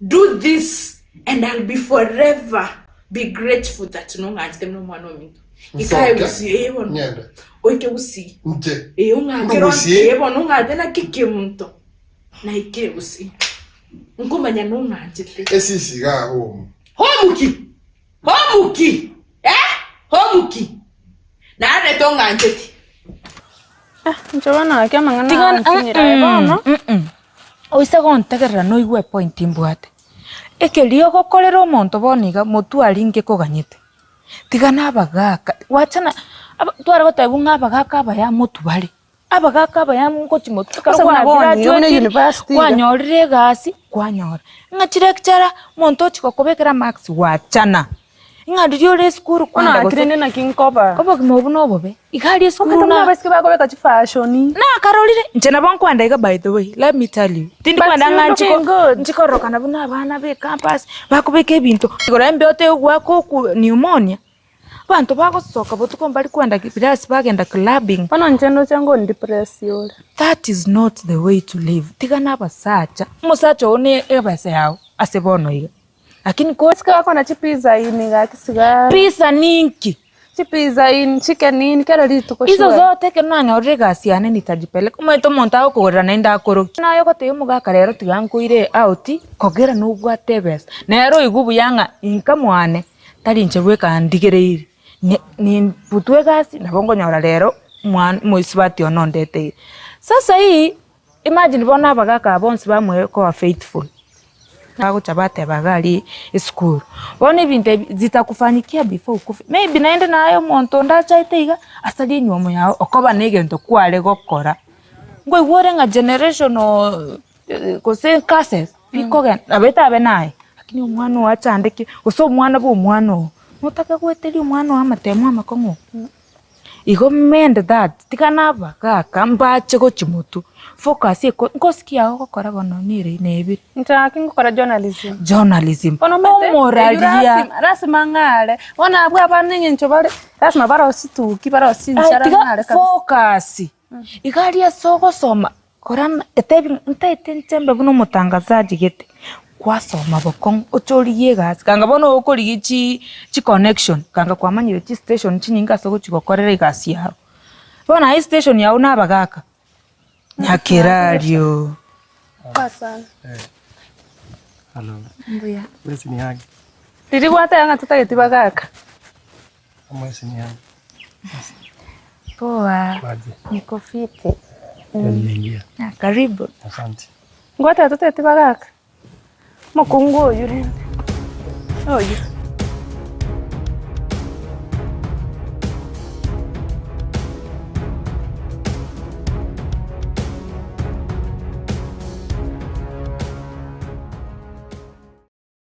do this and I'll be forever be grateful that nong'anchete buna omwana ominto ikae Nsoke gusii ee bono ng'ende. oike gusii Inche. ee ong'akere Ndugusie. ee bono ong'ate naki kemonto naikire gusii. Nkomanya nong'anchete. Esisi iga home. Home ki? Home ki? Eh? Home ki? Narorete ong'anchete. Inche bono gaki amang'ana Tiga aya nsinyire aye bono. Oise gontegerera noigwe epoint mbwate. Ekeria ogokorera omonto bono iga motwe aria nkekoganyete. Tiga na abagaka, wachana aba tware gotebwa ng'a abagaka abaya motwe bare. Abagaka abaya ngochi motwe ekero Ase buna kwa bono iga buna graduatire, university iga. kwanyorire egasi, kwanyora. Ng'a chilecturer, omonto ochi gokobekera marks gwachana. Ng'a riria ore esukuru Bono kwenda gaki gose rende naki nkoba. obogima obwo nobobe. Iga aria esukuru Okete buna na abaiseke bakobeka chifashion. Nakarorire, inche nabo nkwenda iga by the way, let me tell you, tindi But kwenda you ng'a looking nchiko good. nchikororokana buna abana ba ecampus, bakobeka ebinto, igoro embeo tegoaka oku pneumonia, abanto bagosoka botuko mbari kwenda class bagenda clubbing. Bono inche ndoche ngondepress ore. That is not the way to live, tiga na abasacha, omosacha oo ne ebesa yago ase bono iga. Lakini ko. Sika bakona chipizza inn gaki sigara. Pizza ninki? Chipizza inn, chicken inn kera rituko Izo sure. zote ekero nanyorire egasi yane nitajipeleka, omanyete omonto agokogorera naende akorokia. Naye ogotebia omogaka rero tiga nkoire out, kogera nobwate ebesa. Nere oigwe buya ng'a inka mwane, tari inche bweka ndigereiri, ni nimbutwe egasi nabo nkonyora rero mwan moisubati one ondeteire. Sasa hii, imagine bono abagaka aba bonsi bamwe koba faithful. Bagocha bateba iga aria esukuru, bono ebinto ebi zitakufanyikia before okufe, maybe naende naye omonto onde achaete iga, asarie enywomo yago okoba na egento kware gokora, nkoigwa ore ng'a generational gose curses bikogenda, nabo etabe naye, lakini omwana ogo achandeke, gose omwana bwa omwana oo, notake goeteria omwana oo amatemo amakong'u. Igo mend that, tiga nabagaka mbache gochia motwe, focus eko nkosi ki yago ogokora bono nere nebire. Inche gaki ngokora journalism. Journalism, Bono omanyete, eywo omoraria. lasima, lasima ng'are, bono abwo abana eng'encho bare, lasima barosie chituki, barosie Aye chinchara tiga ng'are kabisa. focus, iga aria ase ogosoma, kora etebi ntaete nchembe buna omotangazaji gete, kwasoma bokong'u oche origie egasi, kanga bono okorigia chi chiconnection, kanga kwamanyire chistation chinyinge ase ogochi gokorera egasi yago. Bono aye estation yago na abagaka, nyakerario. Poa sana. Hello. Mbuya. Mwesi ni aje? Riria gwateba ng'a totageti bagaka. Mwesi ni aje? Poa. Kwaje? Niko fiti. Nimeingia. Ah, karibu. Asante. Ngwateba totageti bagaka. Omokungu oyio rende. Oyio.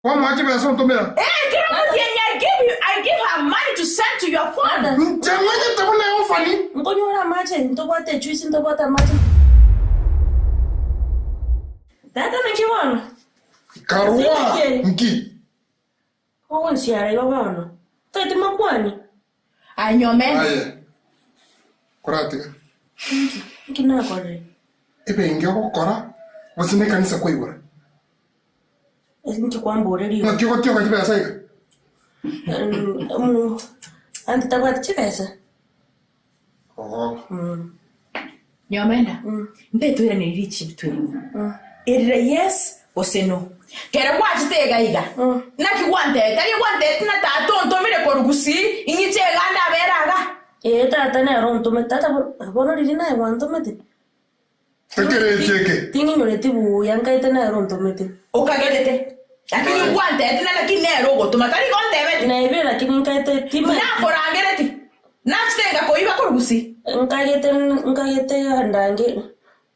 Kwamoa chibesa ontomera. Eh, kera omotienyi I give you, I give her money to send to your phone. Inche ng'anyete buna eofani. Nkonyora amache, ntobwate ejuice, ntobwate amache. Tata naki bono? Karua nki? Ogonsiara igo bono. Totagete makwani? Aye nyomenda. Aye. Koratiga. Nki nakorire? Ebenki ogokora gose ne ekanisa kwaigora. Inki kwamboreria igo? Naki ogotioka chibesa iga? Anto tabwati chibesa? Ogo. Nyomenda, mbe toiranerie richibu twerimo. Erire yes gose no. Kere gwachete iga iga, naki gwantebete? Tari gwantebete ng'a tata ontomire korwa gusii, ing'iche iga ndabere iga? Ee tata nere ontomete. Tata bono riria naye gwantomete? Ekerecha eke. Ting'inyoreti buya, nkaete nere ontomete. Okagerete, lakini ngwantebete na naki nere ogotoma, tari igo ontebete? Naebire lakini nkaete timanyeti. Nakorangereti, nachete ngakoiba korwa gusii. Nkagete nkagete andange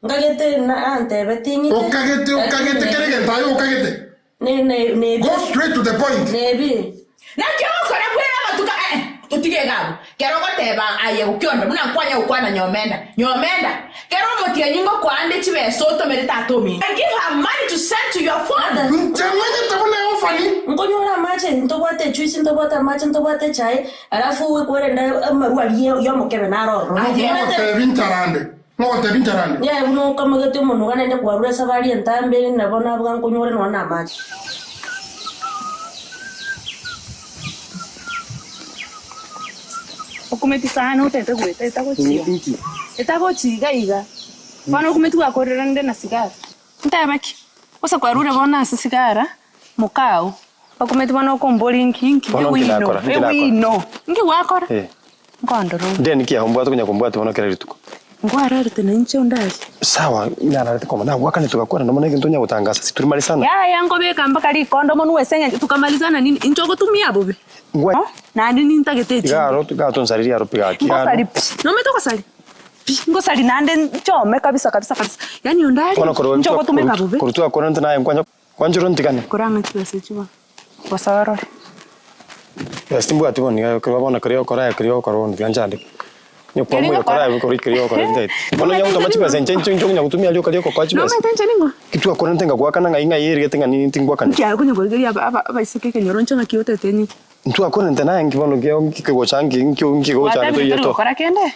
nkagete na antebeti ng'ite. Okagete okagete kera egento aye okagete. Ne ne ne Go straight to the point. Nebire. Naki ogokora kwere amatuko eh, totige iga abwo. Kero ogoteba aye gokionda buna nkwanya gokwana nyomenda, nyomenda, kera omotienyi ngokoa nde chibesa otomere tata omino. I give her money to send to your phone. Inche ng'anyete buna eofani. Nkonyora amache, ntobwate ejuice, ntobwate amache, ntobwate echae, alafu ekwerende amarwa aria yomokebe naro ororo. Ngogotebi ncharande. Ngogotebi ncharande. Yaya buna okamogete omonwa naende kwarure esabari entambe, nabo naboga nkonyore nonya na amache. Okumeti sana otete goeta etagochiga. Etagochiga iga. Bono okumeti gwakorire rende na sigara. Ntebe ki? Gose kwarure bono ase sigara, mokao, bakumeti bono okomboria inki inki Bono nki ewino, nakora? Nki nakora? ewino, inki gwakora? Eh. Nkondora obo. Ndeni ki aye mbwate konya kombwati bono kera rituko? Nkwararete na inche onde aria. Sawa, nararete koma nagwakane togakwana nomo negento onya gotangasa si turi marisana. Yaya nkobeka mpaka rikondo monwe ase eng'encho tukamalizana nini? Inche ogotumia bobe. Ngwa Naende nintagete Iga echinde. aro iga tonsaririe aro pi gaki aro. Ngosari pi, nomanyete ogosari? Pi, ngosari naende nchome kabisa kabisa kabisa. Yaani onde aria, Bono korwa inche ogotumeka bobe. korwa twakwanete naye nkwanya kwanchera ontigane. Korang'a chibesa echio bono, gose orore. Besa timbwati bono iga korwa bono keria ogokora aye keria ogokora bono tiga nchandeke. Onye Keria kwamboria ngokora. kora aye kori keria ogokora tintagete. Bono onye gotoma chibesa inche inche inche onya gotumia rioka rioka okoa chibesa. Nomanyete inche ning'o? Ki twakwanete ngagoakana ng'ai ng'ai erigete ng'a nini tingwakani. Nki aye konya korigereria aba aba abaiseke ekenyoro inche ng'aki otete nyinki? Ntwakwanete naye nki bono nki nki kegocha nki nki nki gocha Gwatebire toiye tori to. gokora kende?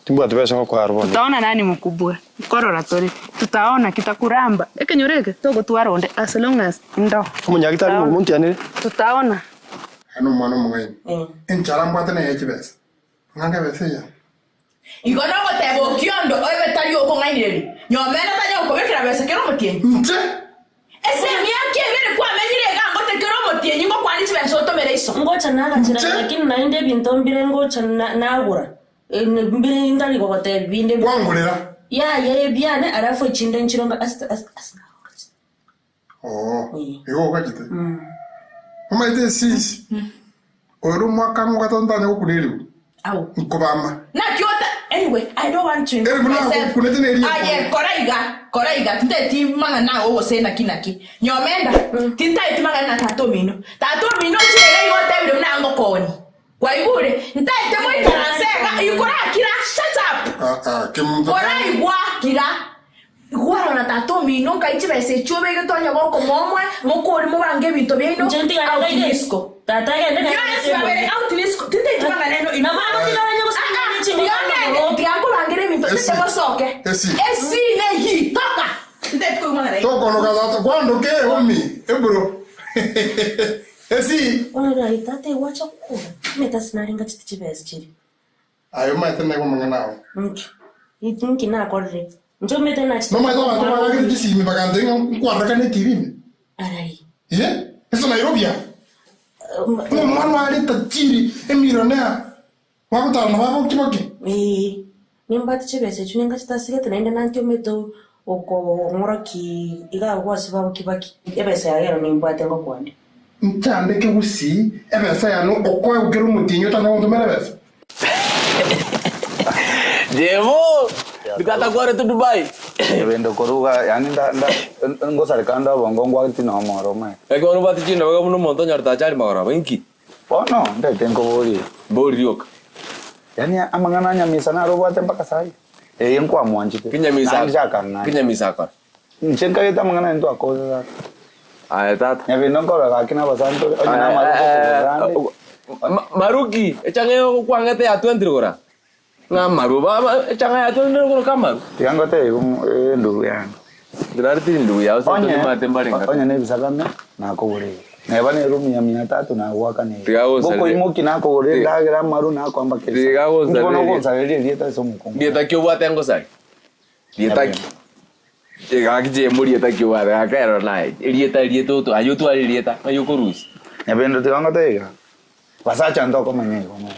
Timbwati besa ngokoa aro bono. Tutaona nani mkubwa, nkorora tore, tutaona kitakuramba, ekenyoro eke togotwara onde as long as ndo. Omonyagitari Tutaona. omontianere. Tutaona. Aye nomwana omong'aini. Enchara mbwate neye chibesa. Ng'ange ebesa eye. Igo nogoteba okiondo obe tari okong'ainereria, nyomenda tanya gokobekera besa kera omotienyi. Inche? Ase emiaka ebere kwamenyire iga ngote kera omotienyi ngokwane chibesa otomere iso. Ngocha nagachera lakini naende ebinto mbire ngocha nagora mbire ntari gogotebia binde. Kwangorera? Yaya ebiane alafu echinde nchire ase ase ase. Oo, igo ogachete. Omanyete esisi, oyo omwaka ng'o gatontanya gokuna eribu. Nkobama. Naki ota anyway I don't want to Eribu myself. nagokunete na eribu. Aye kora iga kora iga tintageti mang'ana ago gose naki naki. Nyomenda tintageti mang'ana na tata omino. Tata omino ochire iga igo otebire buna ngokoni. Kwaigure? Ntagete moikaranse iga ikorakira shut up. Ah ah, kemonto. Koraigwa kira. Igwara na tata omino nkai chibesa echio obegete onye gokomoa omoe mokore mobange ebinto biaino Inche ntigare out gaire. nisiko. Tata agende na Yonsi babere out nisiko tintageti mang'ana eno Na mama tiga banye gosanga Ah, ah, chingo tiga kando ngende, goroka. tiga nkobangere ebinto Esi. tete bosoke. Esi. Esi ne hi toka. Tintageti koigwa mang'ana aino. Tokonoka tata kwandoke homi ebro. Esi. Ora tata egwacha gokura. Emete ase narenga chiti chibesa chiri. Aye omanyete naigwa amang'ana ao. Nki? Nki nakorire? Inche omanyete nachete Nomanyete abanto bagakire chisimi bagantebia ng'a nkwaroreka ne TV ime? Arai. Ee, ase Nairobi aa. Ng'a omwana are tajiri, emillionaire, bagotara nabo aboki boki. Ee, nimbwate chibesa echio ninga chitasigete naende nanti omanyete okong'oroki iga abwo ase baboki baki. Ebesa yaye ero nimbwate ngokwandia. Nchandeke gusii ebesa yane okoegwa kera omotienyi otanya gontomera ebesa. Jemo, ndikatakwarete Dubai. Ebinto koruga yaani nda nda ngosareka ande obongo ngwati na omoro omanyete. Ekero obwate chindobe buna omonto onyorete achari magoroba inki? Bono ndete nkoborie. Mbori rioka. Yaani amang'ana a Nyamisa naro obwate mpaka saii? Eye nkwamwanchete. Kinyamisa Naende chakang'acha. Kinyamisa akora. Inche nkagete amang'ana aye ntwakosa tata. Aye tata. Nyabinto nkorora gaki na abasani tore onye na amaruki okogorera ande. Maruki, echang'a okwang'ete ya 20 gora. Ng'a amaru, ba- echang'a ya 20 goroka amaru. Tiga ngotebie endugu yane. Ndinari tiri ndugu yao sasa Onye mate mbarenga. onye na ebisakame nakogorire. Neba ne room ya mia tatu nagoakanire. Tiga gosareria. Gokoimoki nakogorera Tiga- endagera amaru nakoamba kera. Tiga gosareria. Bono ogonsareria erieta ase omokungu. Ndieta ki obwate ngosari? Rieta ki? Gaki jemo rieta ki obwate gakero naye. Erieta erieta oto aye otware erieta aye okorusia. Nyabendo tiga ngotebie iga. Basacha ntokomanya igo mono.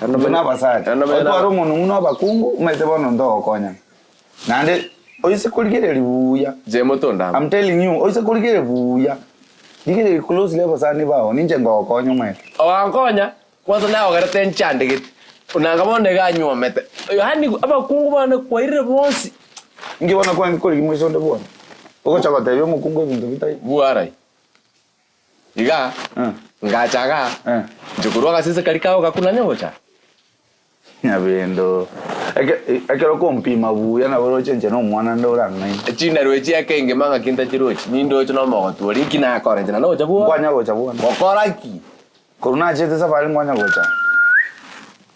Intwe na abasacha. Otware omonong'u na abakungu, omanyete bono ntogokonyana. Naende oise korigereria buya. Jemo tondama. I'm telling you, oise korigereria buya, rigereria closely abasani bao, ninche ngogokonya omanyete. Ogankonya, kwanza nagogerete nchandegete. Nanga bono iga anywomete. Yaani abakungu bane kwairire bonsi. Inki bono kwange korigia moise onde bwona? Ogocha gotebia omokungu ebinto bitai. Bwarai. Iga, ngacha igaa, inche korwa agasese karia kao gakunanya gocha. Nyabendo, eke- ekero okompima buya nabo oroche inche na omwana nde orang'aine. Chindarwe echi ekengima ng'aki ntachirochi, nindoche na omogotu oria, inki nakora inche naende gocha bwona. Nkwanya gocha bwona. Gokora ki? Korwa nachete safari nkwanya gocha.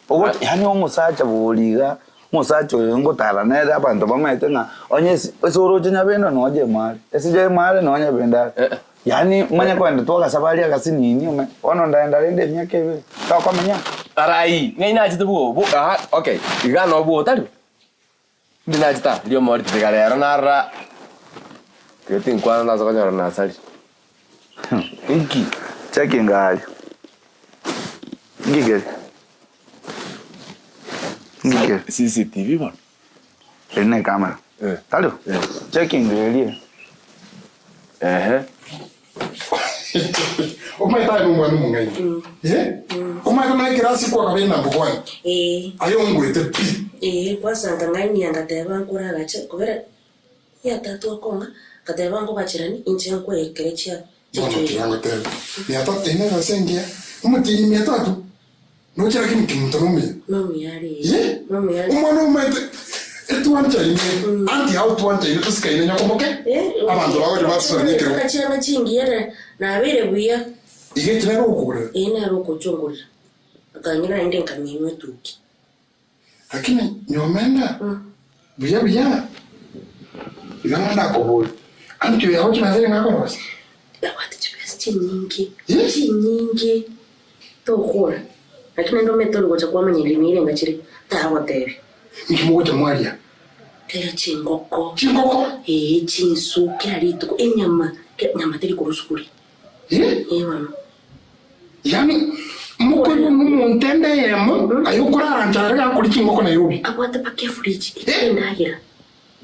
Ogo- Yaani omosacha bori iga, omosacha oyo ngotara nere abanto bamaete ng'a onye ase ase oroche nyabendo nonya emare, ase emare nonya nyabendo are. Yaani manye kogenda twagasaba aria agasinini ome, bono ndaenda rende emiaka ebere, tokomenya. Arai, ng'ai nachete bwo bo aha okay, iga nobwo otari? Indi nachete aa, rioma ritete rero narora. Tiga tinkwana nase konyora nasari. Inki? Cheki ngari. Inki kere? Inki kere? CCTV bono. Eri ne camera. Tari? Cheki ngeri. Ehe. Omanyete aye nomwana omong'aini. Eh? Omanyete buna ekerasi kwakaba enamba one. Ee. Aye ongwete pi. Ee, kwanza nkang'ainia ngateba nkoragache kobera ya tatu akong'a, ngateba nkobachirani inche nkwekere chia Bono chichweri. tiga ngotebe. Mia tatu eye negasi engiya. Omotienyi mia tatu. Noche lakini kimonto nomuya. Nomuya are Ye? nomuya are. Omwana omanyete etwanchaine anti ao twanchaine tosikaine nyoko moke. Abanto bagocha batusorania ekerogo. Mpaka chianga chingiya na nabeire buya. Iga eki nere ogokogorera? Ee nere okochongorera. Akang'ira naende nkaminwa etuki. Lakini nyomenda buya buya iga ng'a ndakoboria anti oyo agochia nase nigo akorosia. Nabwate chibesa chinyinge chinyinge tokora lakini naende omanyete ore gocha kwamanya rimiire ng'a chire tagotebia. Inki mogocha mwaria? Kera chingoko. Chingoko? Ee chinsu kera rituko enyama ke nyama teri korwa sukuri. Ee? Ee bono. Yaani mokoigwa ng'a omonto ende eyemo aye okorara nchara iga akoria chingoko Nairobi. Abwate mpaka efridge echire endagera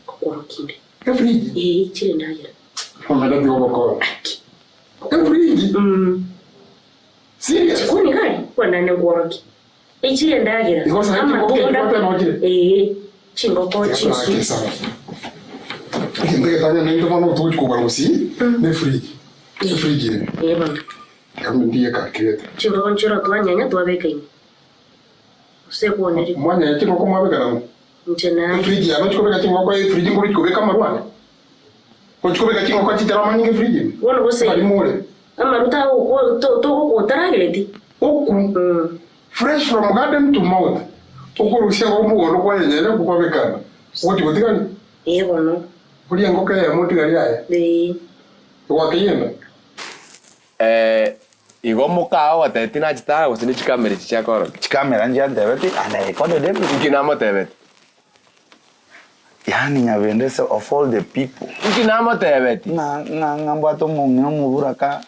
okworokia inde. Efridge? Ee echire endagera. Omanyete tiga obokora. Efridge? Serious? Chikoni kare kwanane nkworokia. Echire endagera. Igo sahi chingoko Amatunda. echi gwateba ochire? Ee chingoko chinsu. Tiga sawa. Egento egetang'ani naintwe bono togochi kogora gusii ne efridge. Efridge eye. Ee bono. Kando ndiye calculator. Chingoko nchire twanyenya twabeka ime. Gose ekwoneria. Mwanyenya chingoko mwabeka nang'o? Inche naye. Efridge yane ochia kobeka chingoko efridge nkoruchi kobeka amarwa ane? Ochia kobeka chingoko chitere amanyinga efridge ime? Bono gose Bari more. amaruta agokwa togokwa otaragereti. Oku fresh from garden to mouth. Okorusia engoko mogondo kwanyenyera kwabekana. Ogochi gotigari? Ee bono. Orie engoko eyemo otigari aye? Ee. Egwakeyenda? Eh, igo mokao gotebeti nachete aa gose ne chikamera echi chiakorokia? Chikamera nchiantebeti and I recorded everything. Inki namotebeti? Yaani Nyabende ase of all the people. Inki namotebeti? Ng'a ng'a ng'a mbwate omong'ina omoburaka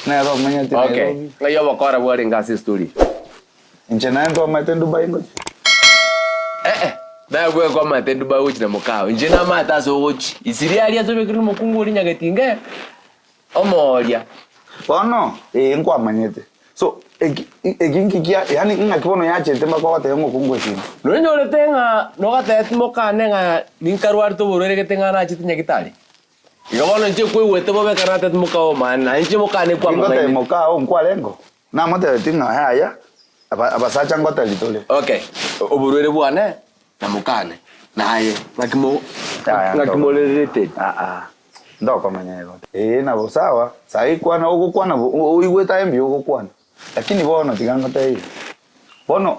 nere omenyete Okay, Nairobi. ng'ai obokora bwarenge ase estory eye? Inche naye ntwamaete Dubai ngochia. Eh-eh, naye bwekwamaete Dubai gochia na mokao. Inche namaete ase ogochia. Isiri aria ase obekire omokungu oria nyagetinga, Omooria. Bono, ee, nkwamanyete. So, eki, eki nki kia, yaani ng'aki bono yachete mpaka ogoteba ng'a okongwa esimi. Nonyorete ng'a nogatebeti mokane ng'a ninkarwarete oborwaire gete ng'a nachete nyagitari? Igo bono inche nkoigwete bobe ekero natebeti mokao omane, naye inche mokane Ningotebia kwamong'ainete. mokao nkwarenge? Namotebeti ng'a yaya, aba abasacha ngotari tore. Okay, oborwaire bwane na mokane, naye ng'aki mo Yaya, ng'aki ndoko. more related? Aa, ndokomanya igo. Ee nabo sawa, sahi kwana ogokwana bo oigwete aye mbuya ogokwana, lakini bono tiga ngotebie iga, bono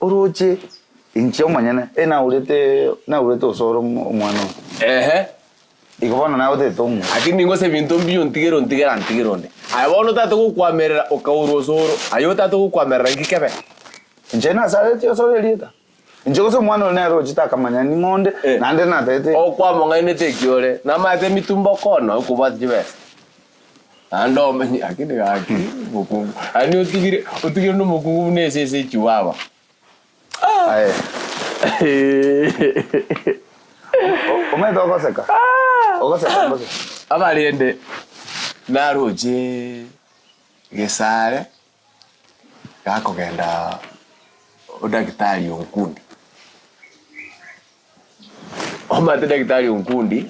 oroche inche omonyene e naurete naurete osoro omwana oyo. Ehe. Igo bono nagotebete omonto. Lakini ningose ebinto mbuya ontigere ontigere antigere onde. Aye bono otagete gokwamerera okaurwa osoro, aye otagete gokwamerera nki kebe? Inche nasaretie osoro erieta. Inche gose omwana oria nere ochete akamanya ning'o onde, naende natebete. Okwamong'ainete eki ore, namaete emitumba okona okobwata chibesa. Naende omenye, lakini gaki mokungu, yaani otigire otigire na omokungu buna esese echiwawa. Aye. Omanyete ogoseka? Ogoseka gose? Abarende naroche gesare gakogenda odagitari Onkundi. Omanyete daktari Onkundi,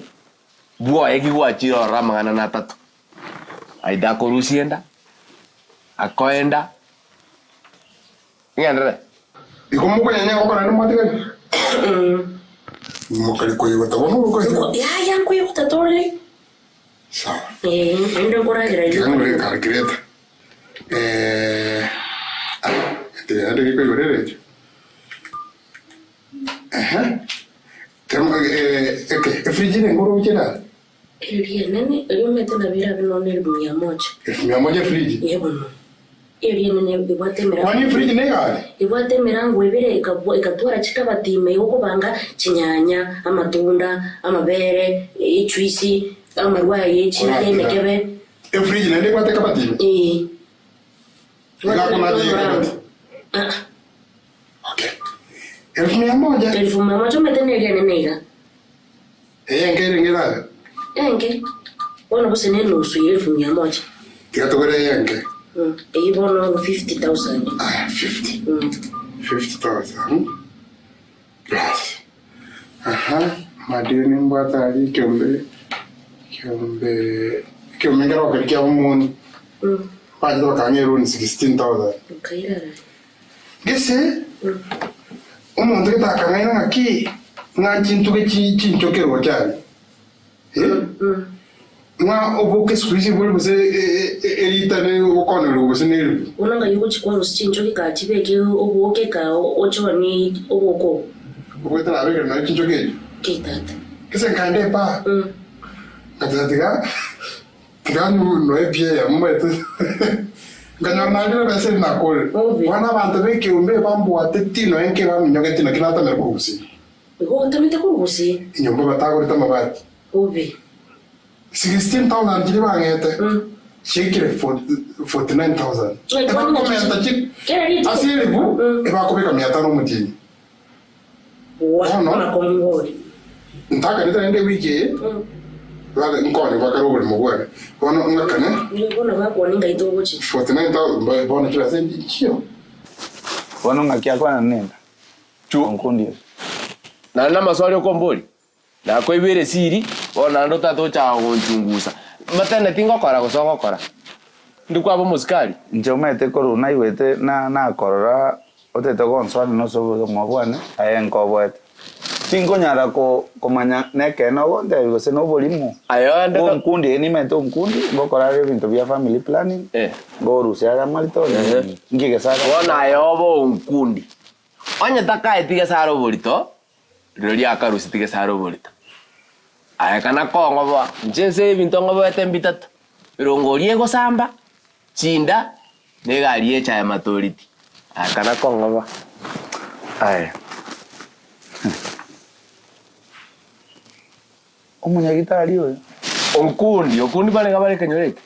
bwoye ki gwachire ororo amang'ana na atato, aida akorusia enda, akoenda, ng'enderere. Igo mokonyenya engoko naende mwatigari? Mokari koigota bono ogokoigota. Yaya nkoigota tore. Sawa. Eh, naende nkoragera Tiga ngore calculator. Eh, ah, tiga naende gekoigora eredio. Ehe. Temo eh, okay, efridge ere ngoro gochia dani? Eria enene, eria omanyete nabo erabe nonya elfu mia moja. Elfu mia moja efridge? Ee bono. Eria enene ebwate emerango. Kwani efridge ne egari? Ebwate emerango ebere ekabwa ekatwara chikabati ime igokobanga chinyanya, amatunda, amabere, ejuisi. Amarwa aya ye Koratiga. emekebe. Efridge naende ebwate ekabati ime? Ee. Iga akonacha ye ekabati? Ah. Okay. Elfu mia moja? Elfu mia moja omanyete neri enene iga. Eye enke erenge erabe? Enke. Bono gose ne enusu ye elfu mia moja. Tiga togore eye enke. Eyio bono 50,000. Aya, 50. 50,000 plus. Aha, amadeni mbwate aria ekiombe, ekiombe, ekiombe nkero okeri kia omoni. Bachete bakang'a eloan 16,000. Okairara. Gese, omonto gete akang'aina ng'aki, ng'a chintuge chi chinchoke roche aria. Eh? Ng'a oboke siku hizi bori gose eritane ogokonerwa gose neribu. Bono ng'ai ogochia kwarusia chinchoke kaa chibeke oboke kaa ochonie oboke obo. Obwete nabekire nonya chinchoke echio. Ki tata. Gese nkaenda epaa. Ngateba tiga tiga noe pi eyemo omanyete. Nkanyora narire ebesa eria nakorire. Bono abanto ba ekeombe bambwateti nonya nke baminyogeti naki natamire korwa gusii. Igo otamete korwa gusii. Enyomba batagorete amabati. Bobe. 16,000 chiria bang'ete chiaikire 49,000. Ebakomenta chi ase eribu ebakobeka mia tano omotienyi. Bono ntakanete naende ewiki eye nkone bakare oborimo bwane. Bono ng'akane 49,000 bono chibesa nchio. Bono ng'aki akwana nenda. Chu. Naende namaswali okomboria? Nakoibeire esiri, bono naende otagete gochaka gonchungusa. Matene tingokora gose ogokora? Indi kwaba omosikari? Inche omanyete korwa naigwete na nakorora otete gonsoana nose obogima bwane, aye nkoboete. Tinkonyara ko komanya nekeene ogontebia gose na oborimo. Aye oende Bo nkundi eye nimanyete onkundi, ngokora are ebinto bia family planning, ngorusia are amarito, nkigesa are Bono aye obe onkundi. Onye takaeti gese are oborito, rirorio akarusetie gese are oborito. Aye kana kong'oboa, inche nse ebinto ng'oboete mbitato, erongo oria egosamba, chinda, na egari ye echaye matoriti. Aye kana kong'oboa. Aye. Omonyagitari oyo. Okundi, okundi barenge bare ekenyoro eke.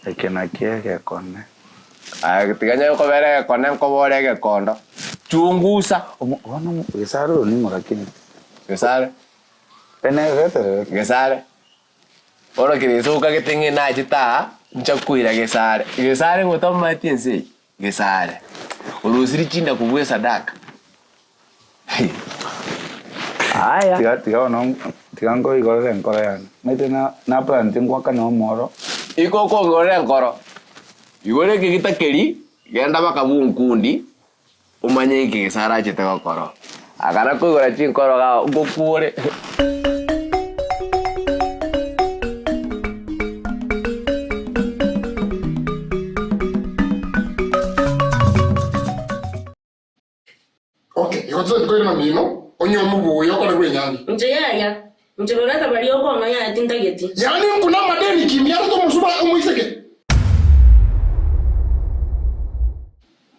Eke nakio egekone. Aye tiga nyare kobera egekone nkobore egekondo. Chungusa. Bono Gesare oyo ning'o lakini? Gesare. Enegeterere. Gesare. Bono kere okagete ng'a nachete aa, ncha koira Gesare. Gesare ng'o tomaeti ense eye? Gesare. Orosirie chinda kobua esadaka. Aya. Tiga tiga bono tiga nkoigorere enkoro yane. Maete na naplanete ngoakane omoro. Iko okongorera enkoro. Igoro ekegita keria, genda baka bw'onkundi, omanye inki Gesare achete gokora. Akana koigora chinkoro igaa ngokuore. Okay, igo totari koirana mino, onye omobuya okore bw'enyangi. Inche yaya, inche barata baria okong'a yaya tintageti. Yaani nkuna amadeni ki mbiarete omosuba omoiseke?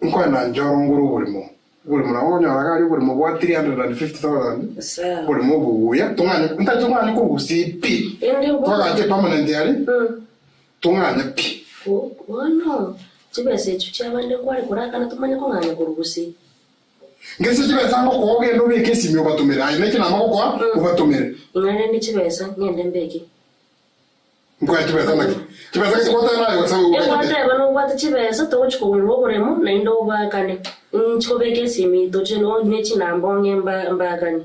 Nkoenda nchore ngore oborimo, oborimo nabo okonyora iga aria oborimo bwa 350,000, oborimo obobuya, tong'anye ntari tong'anye korusia pi, twagacha epermanent aria, tong'anye pi. Bono chibesa echio chiabande nkware korakana tomanye kong'anya korwa gose. Ngese chibesa ngokoa ogende obeke esimi obatomere, aye naki nama gokoa obatomere. Ing'a rende chibesa ng'ende mbeke. Nkoe chibesa naki? Chibesa gese gwateba naye gose ogachete? Egwateba nobwate chibesa togochi kogorerwa oboremo naende obaakane. Inchi kobeka esimi toche ne chinamba ong'e mbaakane.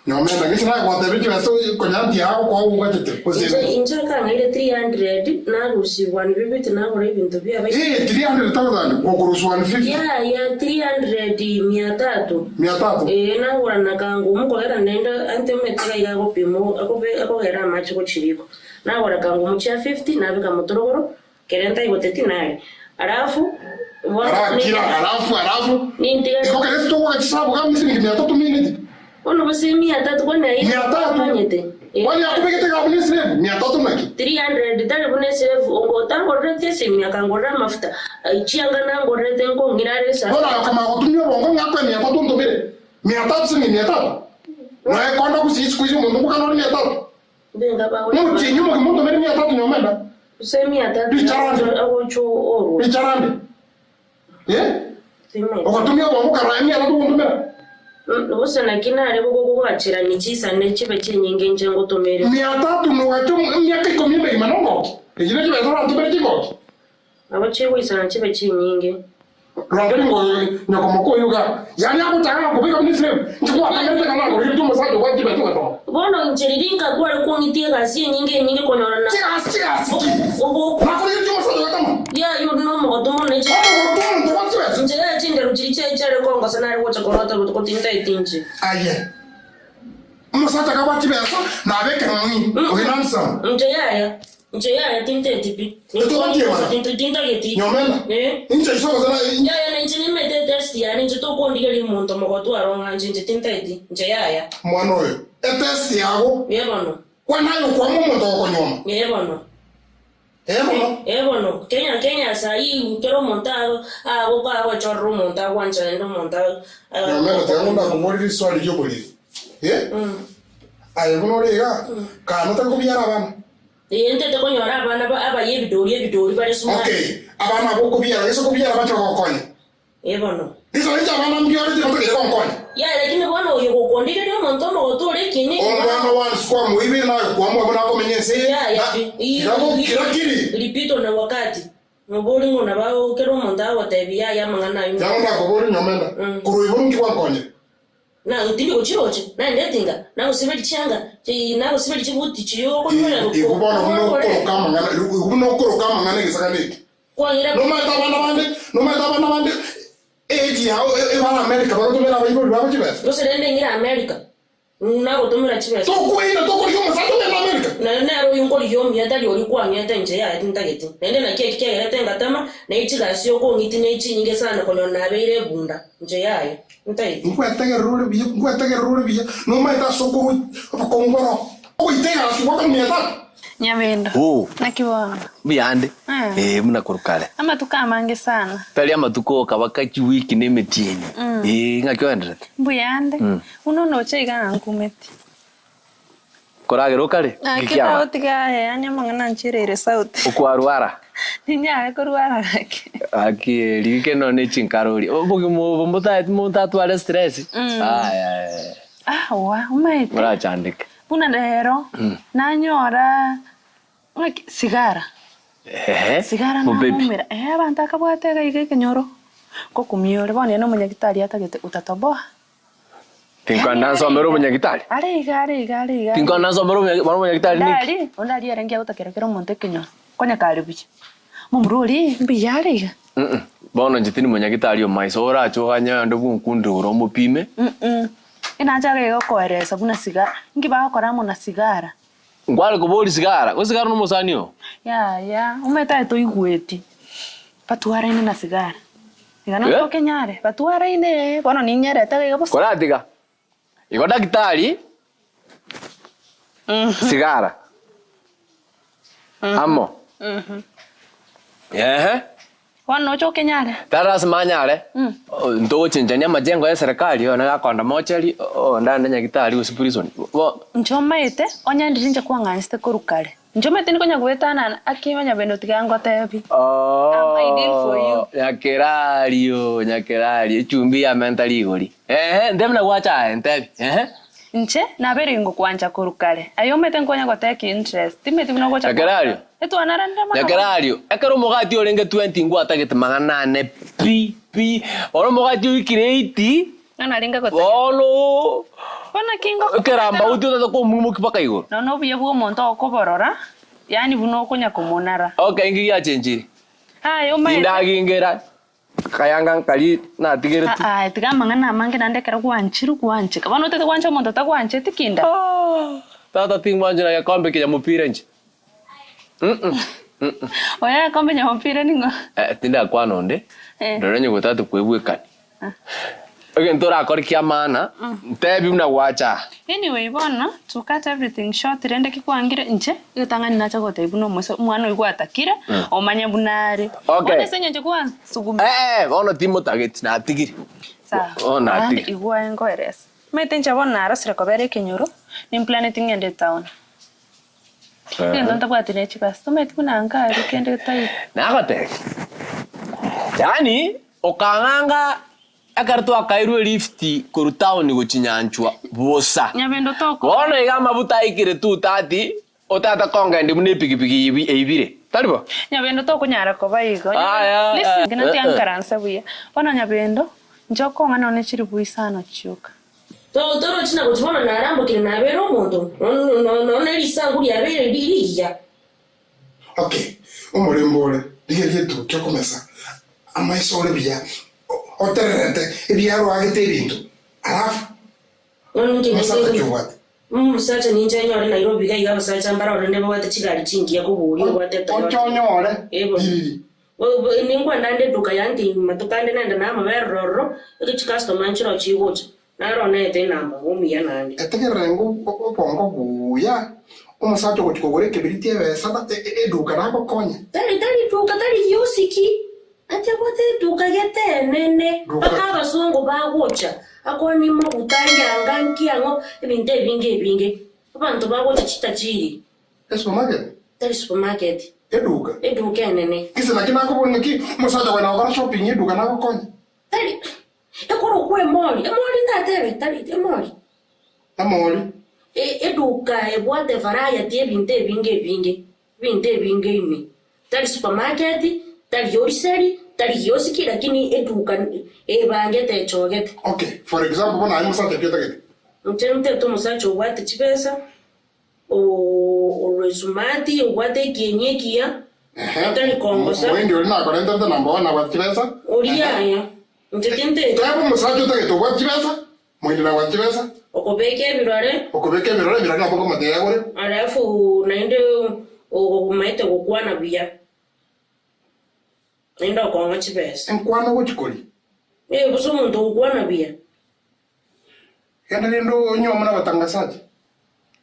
Nyomenda, gese naye gwatebire chibesa konya ntiago koa ogachete gose Inche inche akang'aire 300 narusia 150 nagora ebinto biaba. Ee, 300,000 gokorusia 150. Yaya 300 mia tatu. Mia tatu. Ee nagora na kangumu kogera naende antemete iga iga agopima akobe akogera amache gochiriko. Nagora kangumu chia 50 nabeka motorogoro kere ntaigoteti nare. Alafu bono Arakira, alafu alafu. Nintiga Iko kere sitogoka chisabu kama silingi mia tatu minute. Bono gose mia tatu kwani aye Mia tatu? manyete. Kwani akubegete ka buna esirefu mia tatu naki? 300 tari buna esirefu otangorerete esimi akangorera amafuta chianga nangorerete nkong'ira are esa. Bono aye okamanya gotumia obongo ng'a akoe mia tatu ontomere. Mia tatu silingi mia tatu. Noe konda gusii siku hizi omonto ngokana ore mia tatu. Omotienyi omogima ontomere mia tatu nyomenda. Richarande. Richarande. Eh? Ogotumia obongo okarora emia tatu ogontomera. Gose naki nare gokogwachera chisane chibe chinyinge inche ngotomere. Mia tatu nogacha emiaka ikomi emegima nongoki. Echi ne chibesa orantomere chingoki. Nabo chigoisana chibe chinyinge. Rwanda ringo nyoko moko oyo iga. Yaani agochaka gakobeka buna eslave. Inche gwatagerete ekero nakoreire omosacha obwate chibesa ogatoma. Bono inche riria nkakware kwong'itia egasi enyinge enyinge konyora na. Chigasi chigasi ki? Nakoreire omosacha ogatoma. Yaya ore nomogotu mono inche. Omogotu omonto obwate chibesa. Inche yaya chinderu chiria chiaye chiare kongosa nare gocha korota botuko tintaeti inche. Aye. Omosacha akabwate chibesa nabe ekeng'ang'i oyo nansana. Inche yaya. Inche yaya tinteti pi. Totogatiemana. Tintageti. Nyomenda. Inche iso gose na. Yaya na inche nimete etest yane inche tokondigeria omonto mogotu aro ng'anche inche tintageti. Inche yaya. Mwana oyo. Etest yago. Ee bono. Kwana aye okwama omonto ogokonyuoma. Ee bono. Ee bono. Ee bono. Kenya Kenya saii kera omonto agoka agochorera omonto agwancha naende omonto. Nyomenda tiga ng'o ndakoborie riswali rioboriri. Eh? Aye buna ore iga, kana otari kobiara abana. Ee, ntete konyora abana ba abaye ebidori ebidori bare smart. Okay, abana abwo okobiara, gese okobiara bache gogokonya. Ee bono. Gese inche abana mbiarete batagete gonkonya. Yaya lakini bono oyo gokondigeria omonto omogotu ore ekieni ekio Omwana one sikwamoibire naye kwamua buna akomenya ense eye, Yaya na pi. kira go- kira kiri. Lipitwa na wakati. Nobori ng'o nabo kera omonto agotebia yaya amang'ana ayio. Yabo ndakoboria nyomenda, korwa igoro nki gwankonyire? Na tindi gochiroche, naende etinga, nagosiberia chianga, chi nagosiberia chibuti chiria okonywera Igo bono buna okoroka amang'ana, igo buna okoroka amang'ana egesagane eke. Kwang'ira Nomaete abana bande, nomaete abana bande age yao ebare America bagotomera abaibori babo chibesa. Gose rende ng'ire America, nagotomera chibesa. Tokoina tokorigia omosacha ogende America. Naende nere oyio nkorigia omuya tari oria kwang'ete inche yaya tintageti. Naende naki eki kiagerete ngatama, na echigasi okong'itia ne chinyinge sana konyora nabeire ebunda, inche yaya. Ntaiti. Nkwetegerera ore buya, nkwetegerera ore buya, nomaete ase okorwa obokongu boro. Ogoita egasi gwaka mia tatu. Nyabendo. Oo. Naki bono? Mbuyande. Eh. Eh, buna korwa kare. Amatuko amange sana. Tari amatuko okaba chiwiki na emetienyi. Eh, ng'aki oenderete? Mbuyande. Buna onoche iga nkumeti. Koragera okare? Naki Nki kiaba? otagotiga aye yaani amang'ana anchireire sauti. Okwarwara? Ninyare korwara gaki. Gaki rigike nonye ne chinkarori. Obogima obo mbotaeti monto atware stress. Aya aya. Awa, omaete. Morachandeke. Buna rero, nanyora ng'aki sigara. Ehe. Sigara Mobebi. naumera. Eeh abanto akabwate iga iga ekenyoro, ngokumia ore bono ere na omonyagitari atagete utatoboa. Tinkwana nsomere obonyagitari? Are iga, are iga, are iga. Tinkwana nsomere obonya bono obonyagitari ninki? Ndari, onde aria ere ngiagotakera kera omonto ekenyoro, konya kare buya. Momura oria mbuya are iga. Mm bono inche tindi monyagitari o maiso orache oganye onde bwonkundire ore omopime. Mm Inachaka iga gokoeresa buna sigara, inki bagokora amo na sigara? Nkware koboria sigara, gose sigara nomosani oo? Yaya, omanyete aye toigweti, batwaraine na sigara. Iga Eh? notokenyare, batwaraine ee, bono ninyerete iga bosa. Koratiga, igo daktari, sigara, amo, ehe. Bono noche okenyare. Tari lasima anyare, ntogochenchania amajengo ya eserekari, oyo nagakonda mochari, onde aende nyagitari gose prison. Bo. Inche omaete, onye ndiri inche kwang'anchete korwa kare. Inche omanyete nikonya goetanana, aki onye tiga ngotebi. I'm ideal for you. Nyakerario, nyakerario, echumbi yamenta rigori. Ehe, ntebi buna gwacha aye, ntebi, ehe. Inche nabeire ngokwancha korwa kare. Aye omanyete nkonya gotake interest, timanyeti buna ogocha Nyakerario. Etwanaranire mono. Nyakerario, ekero omogati orenge 20 ngwatagete magana ane pi pi, bono omogati oikire 80, Ng'a narenge gotagete. bono Bono ki ngokobwatera ekerambauti otagete komoimokia mpaka igoro. Nonya obuya bwa omonto okoborora, yaani buna okonya komonara. Okay, inki giachenchire? Aye omaete. Tindagingera, akayanga nkari natigeretwe. Aye tiga amang'ana amange naende ekero gwanchirwe gwancheka. Bono otagete gwancha omonto otagwancheti kinda? Tata tingwanchera gekombe kinya mopira inche. Oyo akombe nyamopira ning'o? Eh, tindakwana onde, Eh. ndore onye gotati kwebwekani. Egento orakore kia maana, ntebi buna gwacha aa. Anyway bono to cut everything short rende ki kwangire inche egetang'ani nacha gotebia buna omoisa omwana oyio gwatakire omanye buna are. Okay. Bono ase eng'encho kwansugumia. Eh, bono timotageti, natigire. Sawa. Bono Naende natigire. igwa aye nkoerese. Omanyete inche bono narosire kobera ekenyoro, nimplaneti ng'ende etown. Egento ntabwati ne chibesa, tomanyeti buna nkare kende getaiyo. Nagotebia, yaani okang'anga ekero twakairwe lift korwa town gochia Nyanchwa bosa. Nyabendo toko. Bono iga amabuta aikire 2:30 otata kongendi buna epikipiki eibire, tari bo? Nyabendo tokonyara koba igo. Aya, Listen, eh, natiga eh, eh. nkaranse buya. Bono Nyabendo, inche okong'a nonye chiribu isano chioka. Torochi na gochia bono narambokire nabeire omonto, nonya ne risangu riabeire rigiya. Okay, omorembe ore, rigereria etukia okomesa amaiso ore buya, otererete ebiaro oagete ebinto, alafu omosacha ki obwate? Omosacha ninche nyore Nairobi iga iga abasacha mbare orende babwate chigari chingiya kobua oria obwate Toyota. Oche onyore Ebo. ririri. Ninkwenda ande eduka ya nti matuko ande nende namabere ororo, eke chicustomer nchiroo chigocha. Naro onaete enamba omuya naende. Etegerere ng'o obongo buya, omosacha ogochia kogora ekebiriti ebesa eduka nagokonye. Tari tari duka tari giosiki ati abwate eduka gete enene mpaka abasongo bagocha akoni maguta ayanga nki ang'o ebinto ebinge ebinge abanto bagocha chitachiri. Esupermarket? Tari supermarket. Eduka? Eduka enene. Gese naki nakobora ng'aki omosacha ogoenda gokora shopping eduka nagokonye. Tari Ekorokwa emori, emori ntatebe, tari emori. Emori. Eduka ebwate variety y'ebinto ebinge ebinge, ebinto ebinge ime. Tari supermarket, tari oriseri, tari giosiki, lakini eduka ebangete echogete. Okay, for example bono aye mosacha ki otagete? Inche ntete omosacha obwate chibesa, ore smart, obwate ekieni ekiya, otari kongosa. Moindi oria nakorenterete number one nabwate chibesa. Oria aya, inche tinteti. Teba omosacha otagete obwate chibesa, moindi nabwate chibesa. Okobeka ebirore. Okobeka ebirore, ebirore nabo okomotebi agore. Alafu naende omaete gokwana buya, naende okong'a chibesa. Enkwana ogochikoria. Eh, gose omonto ogokwana buya. Genda rende onywe amo nabatangasaji.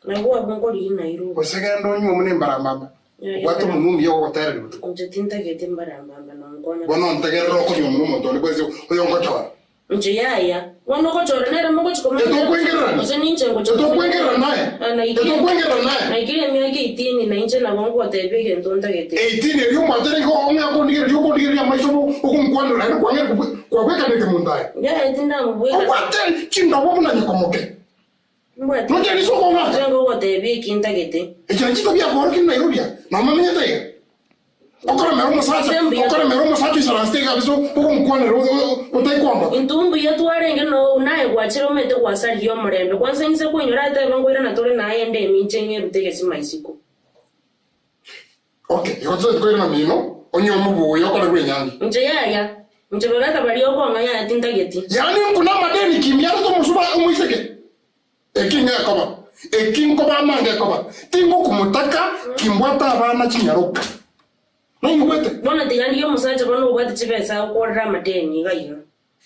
Nabwo abwo nkorigia Nairobi. Gose genda onywe amo nembarambamba, obwate omonwa omuya ogogotereria botuko. Inche tintagete mbarambamba nonkonya. Bono ntegerere okonywa amo nomonto onde bwensi oyongochora. Inche yaya, bono ogochora nere mogochi komanya. Etokwengererana. Gose ninche ngochi Etokwengererana naye. Etokwengererana naye. Naikire emiaka 18 na inche nabo ngotebia egento ntagete. 18 erio omwachere igo ong'e okondigereria okondigereria amaiso bo ogonkwanera naende kwang'eire kwabwekanete monto aye. Yaya tindamobweka. Obwate chindobo buna nyokomoke. Mbwate. Noche riso okong'ata. Inche ngogotebia eki ntagete. Ekero chitabi akoorokia Nairobi aa, nomamenyete iga. Okoremera omosacha, okoremera omosacha oisaransete iga kabisa ogonkwanera otaikwamboka. Intwe mbuya twarenge no naye gwachire omanyete gwasarigia omorembe. Kwansa inse koinyora atebe nkoirana tore naye ende eminche ng'erute egesima isiko. Okay, igo totaeti koirana mino, onye omobuya okorerwe enyangi. Inche yaya, inche bagaka baria okong'a yaya tintageti. Yaani nkuna amadeni kimbiarete omosuba omoiseke. Eki ngekoba, eki nkoba amange ekoba, tingokumotaka, kimbwate abana chinyaroka. Noigwete? Bono tiga ndigie omosacha bono obwate chibesa agokorere amadeni iga iga.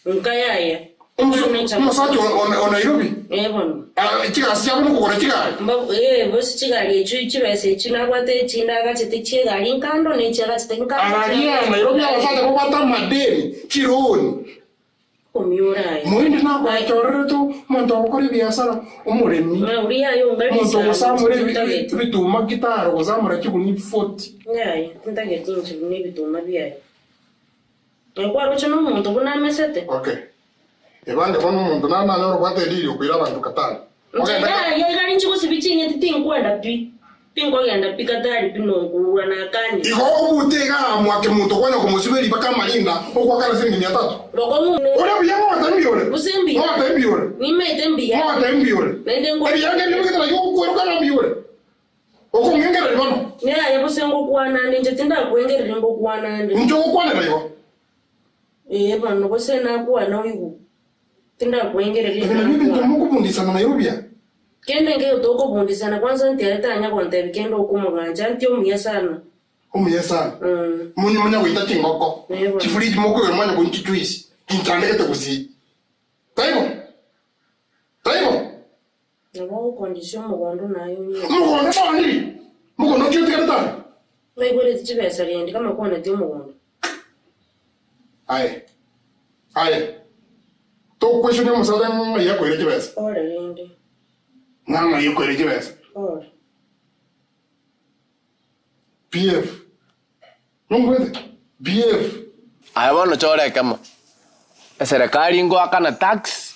Nka yaya. Omosacha o Nairobi? Ee bono. Chigasi chiabo nokogora chigari? Ee bosi chigari echio chibesa echio nabwate echinde agachete chiegari nkando ne echiagachete nkando. Araria Nairobi abasacha babwate amadeni, chironi. Moindi nagochorerete omonto ogokora ebiasara, omoremi, omonto ogosamora ebituma gitaro, ogosamora chigunia 40. Okay. Ebange bono omonto nare nanyore obwate ediri okoira abanto Katari. Ogende Igo obute iga mwake monto kwanya komosiba ribaka amarinda ogoakana siringi mia tatu. Ore buya ng'ogote mbuya ore. Ng'ogote mbuya ore. Ng'ogote mbuya ore. Ebianga ebio bigete naki ogokwerwa kana mbuya ore. Okong'engereria bono. Inche ogokwanera igo. Ebi nabio ebinto mokobundisana Nairobi aa. Kende nkeiyo tokobundisana kwanza ntiare tanya gontebi kende okomogancha nti omuya sana. Omuya sana. Monye monya goita chingoko. Chifridge mokoigora mwanya konywa chijuice. Chinchandegete gusii. Taibo? Taibo? Nabo ogokondisia omogondo naye onywe. Omogondo twaniri? Mogondo ki otigarete are? Naigwereti chibesa rende kama kwaneti omogondo. Aye. Aye. Tokweshonia omosacha ng'ai akoire chibesa. Pore rende. Ng'a ng'ai akoire chibesa. Pore. PF. Nonkwete? PF. Aye bono chora ekemo, eserekari ngoakana tax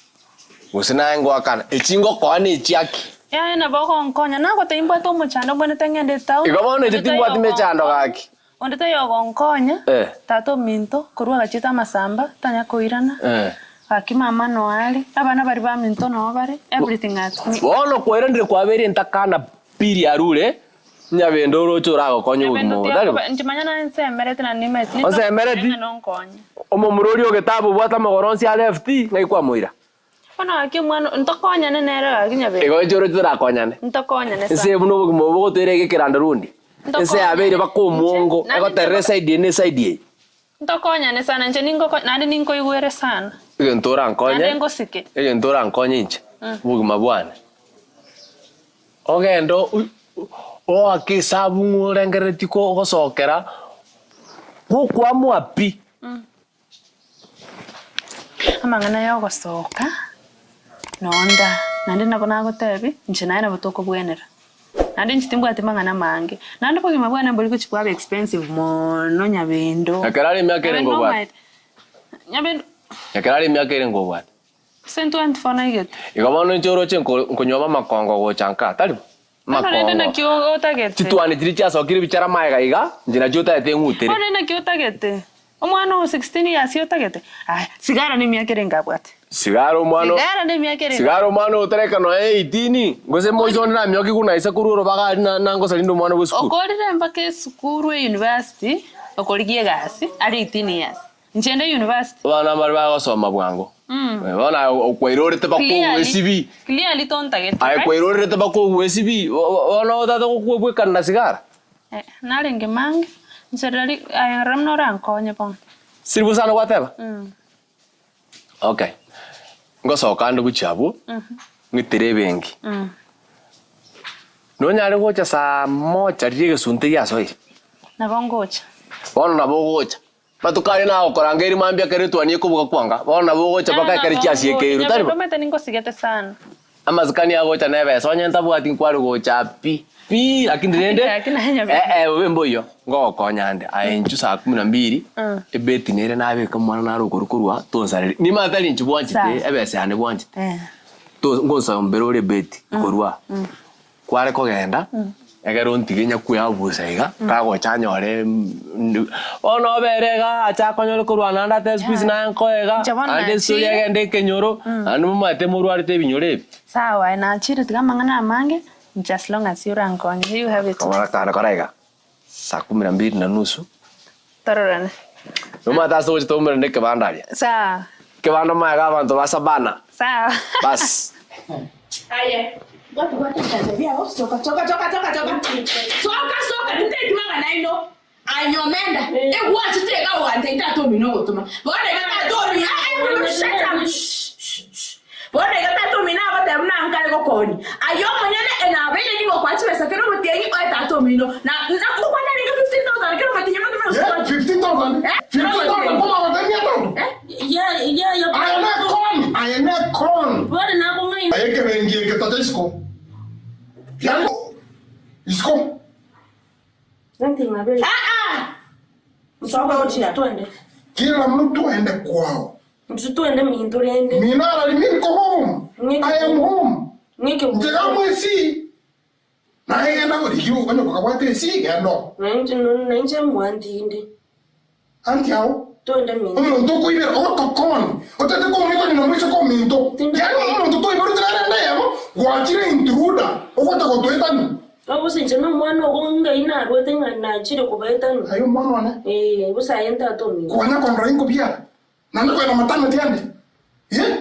gose naye ngoakana, echi ngokoa ne echiaki. Yaya nabo ogonkonya, nagotebia mbwate omochando mbwenerete ng'ende etown, Igo bono inche onde timbwati mechando gaki. Onde taiyo ogonkonya, Eh. tata ominto, korwa agachiete amasamba, tanya koirana, Eh. gaki mama noo are, abana baria baminto noo bare, everything at me. Bono kwairanire kwabeire entakana pili arure, nyabende oroche oragokonye obogima obo, tari bo? Nchimanya naye nsemereti na nimeti. Onsemereti? Ng'a nonkonye. Omomura oria ogetabu obwate amagoro onsi a left, ng'ai kwamoira? Bono gaki omwana ntokonyane nere gaki nyabere. Igo inche oroche torakonyane. Ntokonyane Ense sana. eye buna obogima obo bogotoira iga ekerando rundi. Ense yabeire baka omwongo, egoterera eside eye na eside eye. Ntokonyane sana inche ningoko naende ninkoigwere sana. Egento orankonye, Naende ngosike. egento orankonye inche, obogima bwane. Ogende oake esabu ng'a orengereretie gosokera, gokwamua pi. Amang'ana y'ogosoka nonda, naende nabo nagotebi, inche naye nabo tokobwenera. Naende inche timbwati mang'ana amange. Naende obogima bwane mbori gochia bwaba expensive mono nyabendo. Ekero are emiaka ere Nyabendo ngobwate. nomaete, nyabendo. Ekero are emiaka ere ngobwate. Ase 24 naigete. Igo bono inche oroche nkonyuoma amakongo gocha nka, tari bo? Bono rende Amakongo. naki otagete? Chitwani chiria chiasokire ebichara magega iga, inche nachio otagete eng'utere. Bono rende naki otagete? Omwana o 16 years otagete? Aya, sigara na emiaka ere nkabwate. Sigara omwana o- Sigara na emiaka ere Sigara omwana oyo otareka nonya 18, gose moise onde namioki buna ise korwa orobaga aria na- nangosa rinde omwana bwe esukuru. Okorire mpaka esukuru e university, okorigia egasi, are 18 years. Inche nde university. Abana mbare bagosoma bwango. Bono aye okwairorete bakogwa esibi. Clearly tontagete, Aye right? kwairorete bakogwa esibi, bono otagete gokwebwekana na sigara. Eh, narenge mange, inche rirorio aye rora buna orankonye bono. Siri bosa gwateba? Okay. Ngosoka ande gochia abwo, ng'itere ebenki. Nonyare gocha saa moja riria egesunte giasoire? Nabo ngocha. Bono nabo ogocha. Matuko aria nagokoranga eri mambia ekero etuoni ekobuga kwanga, bono nabo ogocha mpaka ekero chiasiekeirwe, tari bo? Omanyete ningosigete sana. Amasikani agocha nebesa, onye ntabwati nkware gocha pi, pi, lakini rende, eh eh bobe mboiyo, ngogokonya ande, aye inchuo saa kumi na mbiri, ebeti nere nabeka omwana nare okorwa korwa tonsareri, nimanye tari inchuo bwanchete, ebesa yane bwanchete, to ngonsombera ore ebeti korwa aa. Kware kogenda, ekero ontige nyakwe abusa iga, kagocha anyore bono obere iga ache akonyore korwa naende ate siku hizi naye nkoe iga, Inche bono naende estori nachire. egende ekenyoro, naende momanyete morwarete ebinyoro ebi. Sawa aye nachire tiga amang'ana amange, inche as long as orankonye, you have it. Kobora kare kora iga, saa kumi na mbili na nusu, Tororane. nomanyete ase togocha toumerane ekebanda aria. Sawa. Ekebanda omanyete abanto ba Sabana. Sawa. Bas. Aye, bwata bwata ebiganza biabo, soka soka soka soka soka soka soka tinteti mang'ana aino aye omenda egwachete iga ogantebia tata omino ogotoma bono iga tata omino eh eh shut up shh shh bono iga tata omino agoteba buna nkare gokonya aye omonyene enabeire nigo okoa chibesa kera omotienyi oe tata omino na na ngokwana arenge 15,000 kera omotienyi omotome Eh, 15,000? 15,000 koma amatari atatu? Aye ne con, aye ne con. Aye ekebengi eke tacha isiko. Yani isiko. Kila mtu aende kwao. Mina arari mi niko home. I am home. Njega mwesi. Naye genda borigia onye okabwate esi genda oo. Anti ao omonto okoibera ogotokon otete komwikani na moiseke ominto yaani omonto toiborete nere ende eyemo gwachire intruder ogocha gotoetani. Aye omwana one kwanya kondora inkobiara naende koenda maternity ande eh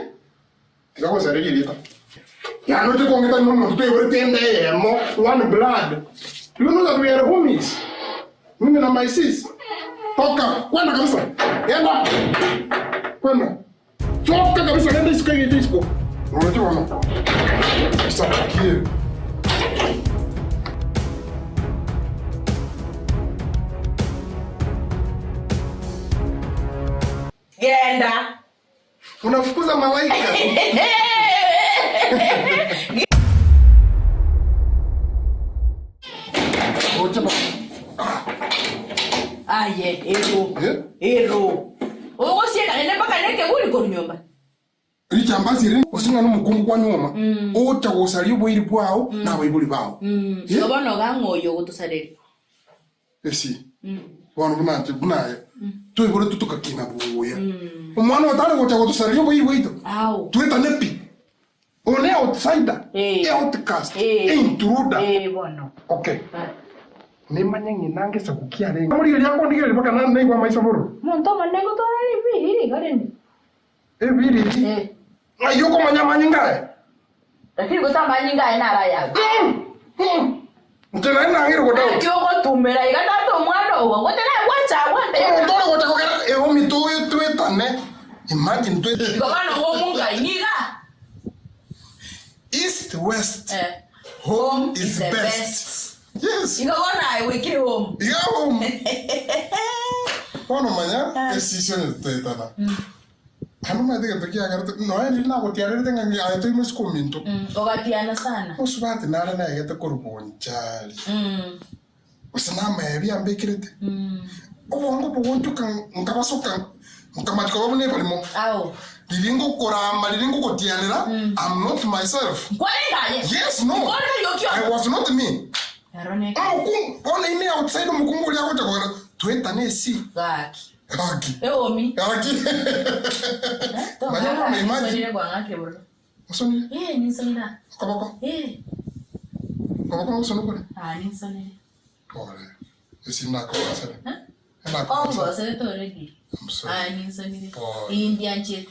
tiga gosereria erieta yaani oche kong'etani na omonto toiborete ende eyemo one blood do you know that we are homies mimi na my sis toka kwenda kabisa genda kwenda toka kabisa genda isiko egete isiko roche bono Sakie. Genda. Unafukuza malaika. Aye, ero. Ero. Ogosieka nende mpaka nekeburi korwa nyomba. Richambasi eri gose ng'a nomokungu kwanyuoma, ogocha gosaria oboiri bwao na abaibori bao. Igo bono iga ng'a oyo ogotosareria. Esi, bono buna inche buna aye, toiboretwe togakina buya. Omwana oyo tare gocha gotosareria oboiri bwaito, twetane pi. Oyo ne outsider, e outcast, e intruder. Okay. Nimanye ng'ina ngesaku ki arenge. Amorigereria akondigereria mpaka naigwa amaiso bororo. Omonto omonene ngotwara ribiri iga rende. Ebiriri. Ng'ai okomanya amanyinga aye? Lakini gose amanyinga aye naro ayago. Inche naende nang'eire godoubt. Naki ogotumera iga tata omwana ogo, gote naye gwancha agwante. Omonto ore gocha kogera eomi twetane, imagine twe. Igo bono omongaini iga. East west home is best. Yes. Igo bono aye gwaikire home. Iga home. Bono manya esisi onye totetana. Naende omanyete egento kiagerete, nonya riria nagotiarerete ng'a aye tori mosike ominto. Ogatiana sana. Mosubati nare naegete korwa bonchari, gose namaebi ambekerete, obongo bogonchoka nkabasoka nkamachia koba buna ebarimo. Riria ngokorama, riria ngogotianera, I'm not myself. Nkwarenge aye? Yes, no. Igo ore tari okio? I was not me. Ero ne. Omokungu, bono ime outside omokungu oria agocha kogera, twetane esi. Gaki. Gaki. Eomi. Gaki. Manya bono imagine. Nsonire kwang'akire bororo. Osonire? Eh, ninsonire. Okoboko? Eh. Okoboko ngosona kore? Ah, ninsonire. Pole. Esi nakogosera. Ongoserete already. I'm sorry. Ah, ninsonire. Pole. India nchete.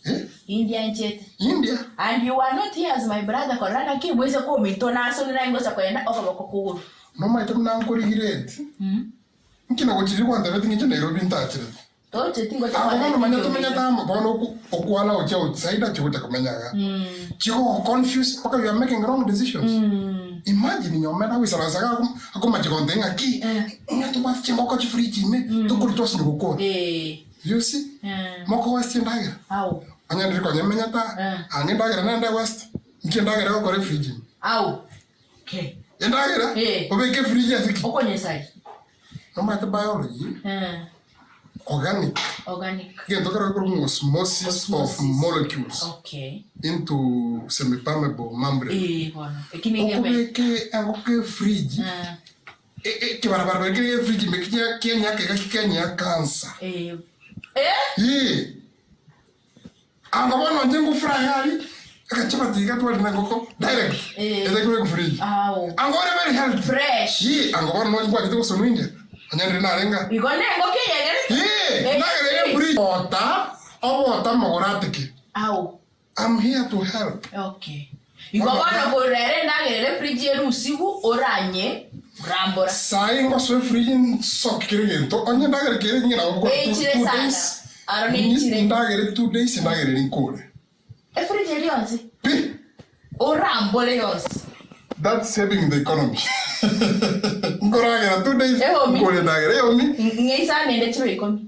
Eh? India nchete. India? And you are not here as my brother korora naki bwese kominto nasonire ngocha koenda okoboko kogoro. Nomaete buna nkorigireti. Inki nagochirie gwantabeti ng'iche Nairobi ntachirete. Tocheti ngocha Abo bono manya tomenyete kogenda. amo bono okwala gochia outside chigocha komenya iga. Chigogo confuse mpaka you are making wrong decisions. Imagine nyomera agoisaransa iga akomachi gontebia ng'a ki ng'a tobwate chingoko chifridge ime tokori twasinywa gokora. You see? Moko waste endagera. Onye ndiri konya emenyete aa, ang'e endagera nende waste. Inki endagera egokora efridge ime? Endagera obeke efridge ase ki? Okonyesari. Nomanyete biology organic Organic. egento kero gekorokwa ng'a osmosis of molecules Okay. into semipermeable membrane. Eh, bono. Eki nigo eme. Okobeka engoko efridge ekebarabara kere efridge ime kianyaka iga kikanyia cancer. Eh. Ee. Anga bono inche ngofurahi aria, egachapati iga twari na engoko direct, etakire kofridge. Anga ore very healthy. Fresh. Ee, anga bono nonye nkwachete gosonwa inche, onye ndiri narenga. Igo na engoko eyegerete. Ee, nagere efridge. Ota, obote amagoro ateke. Au. I'm here to help. Okay. Igo bono korera endagera ere efridge erusigwe oranye rambora. Sai ngosoa efridge nsoke kera egento, onye endagera kere ng'ina gokora Eichire two sana. days. Aro neichire. Ndagere 2 days ndagere rinkore. Efridge eri yonsi. Orambore yonsi. That's saving the economy. Nkoragera 2 days Ehomi. nkore ndagera ehomi. Ng'eisane ende chiro ikomi.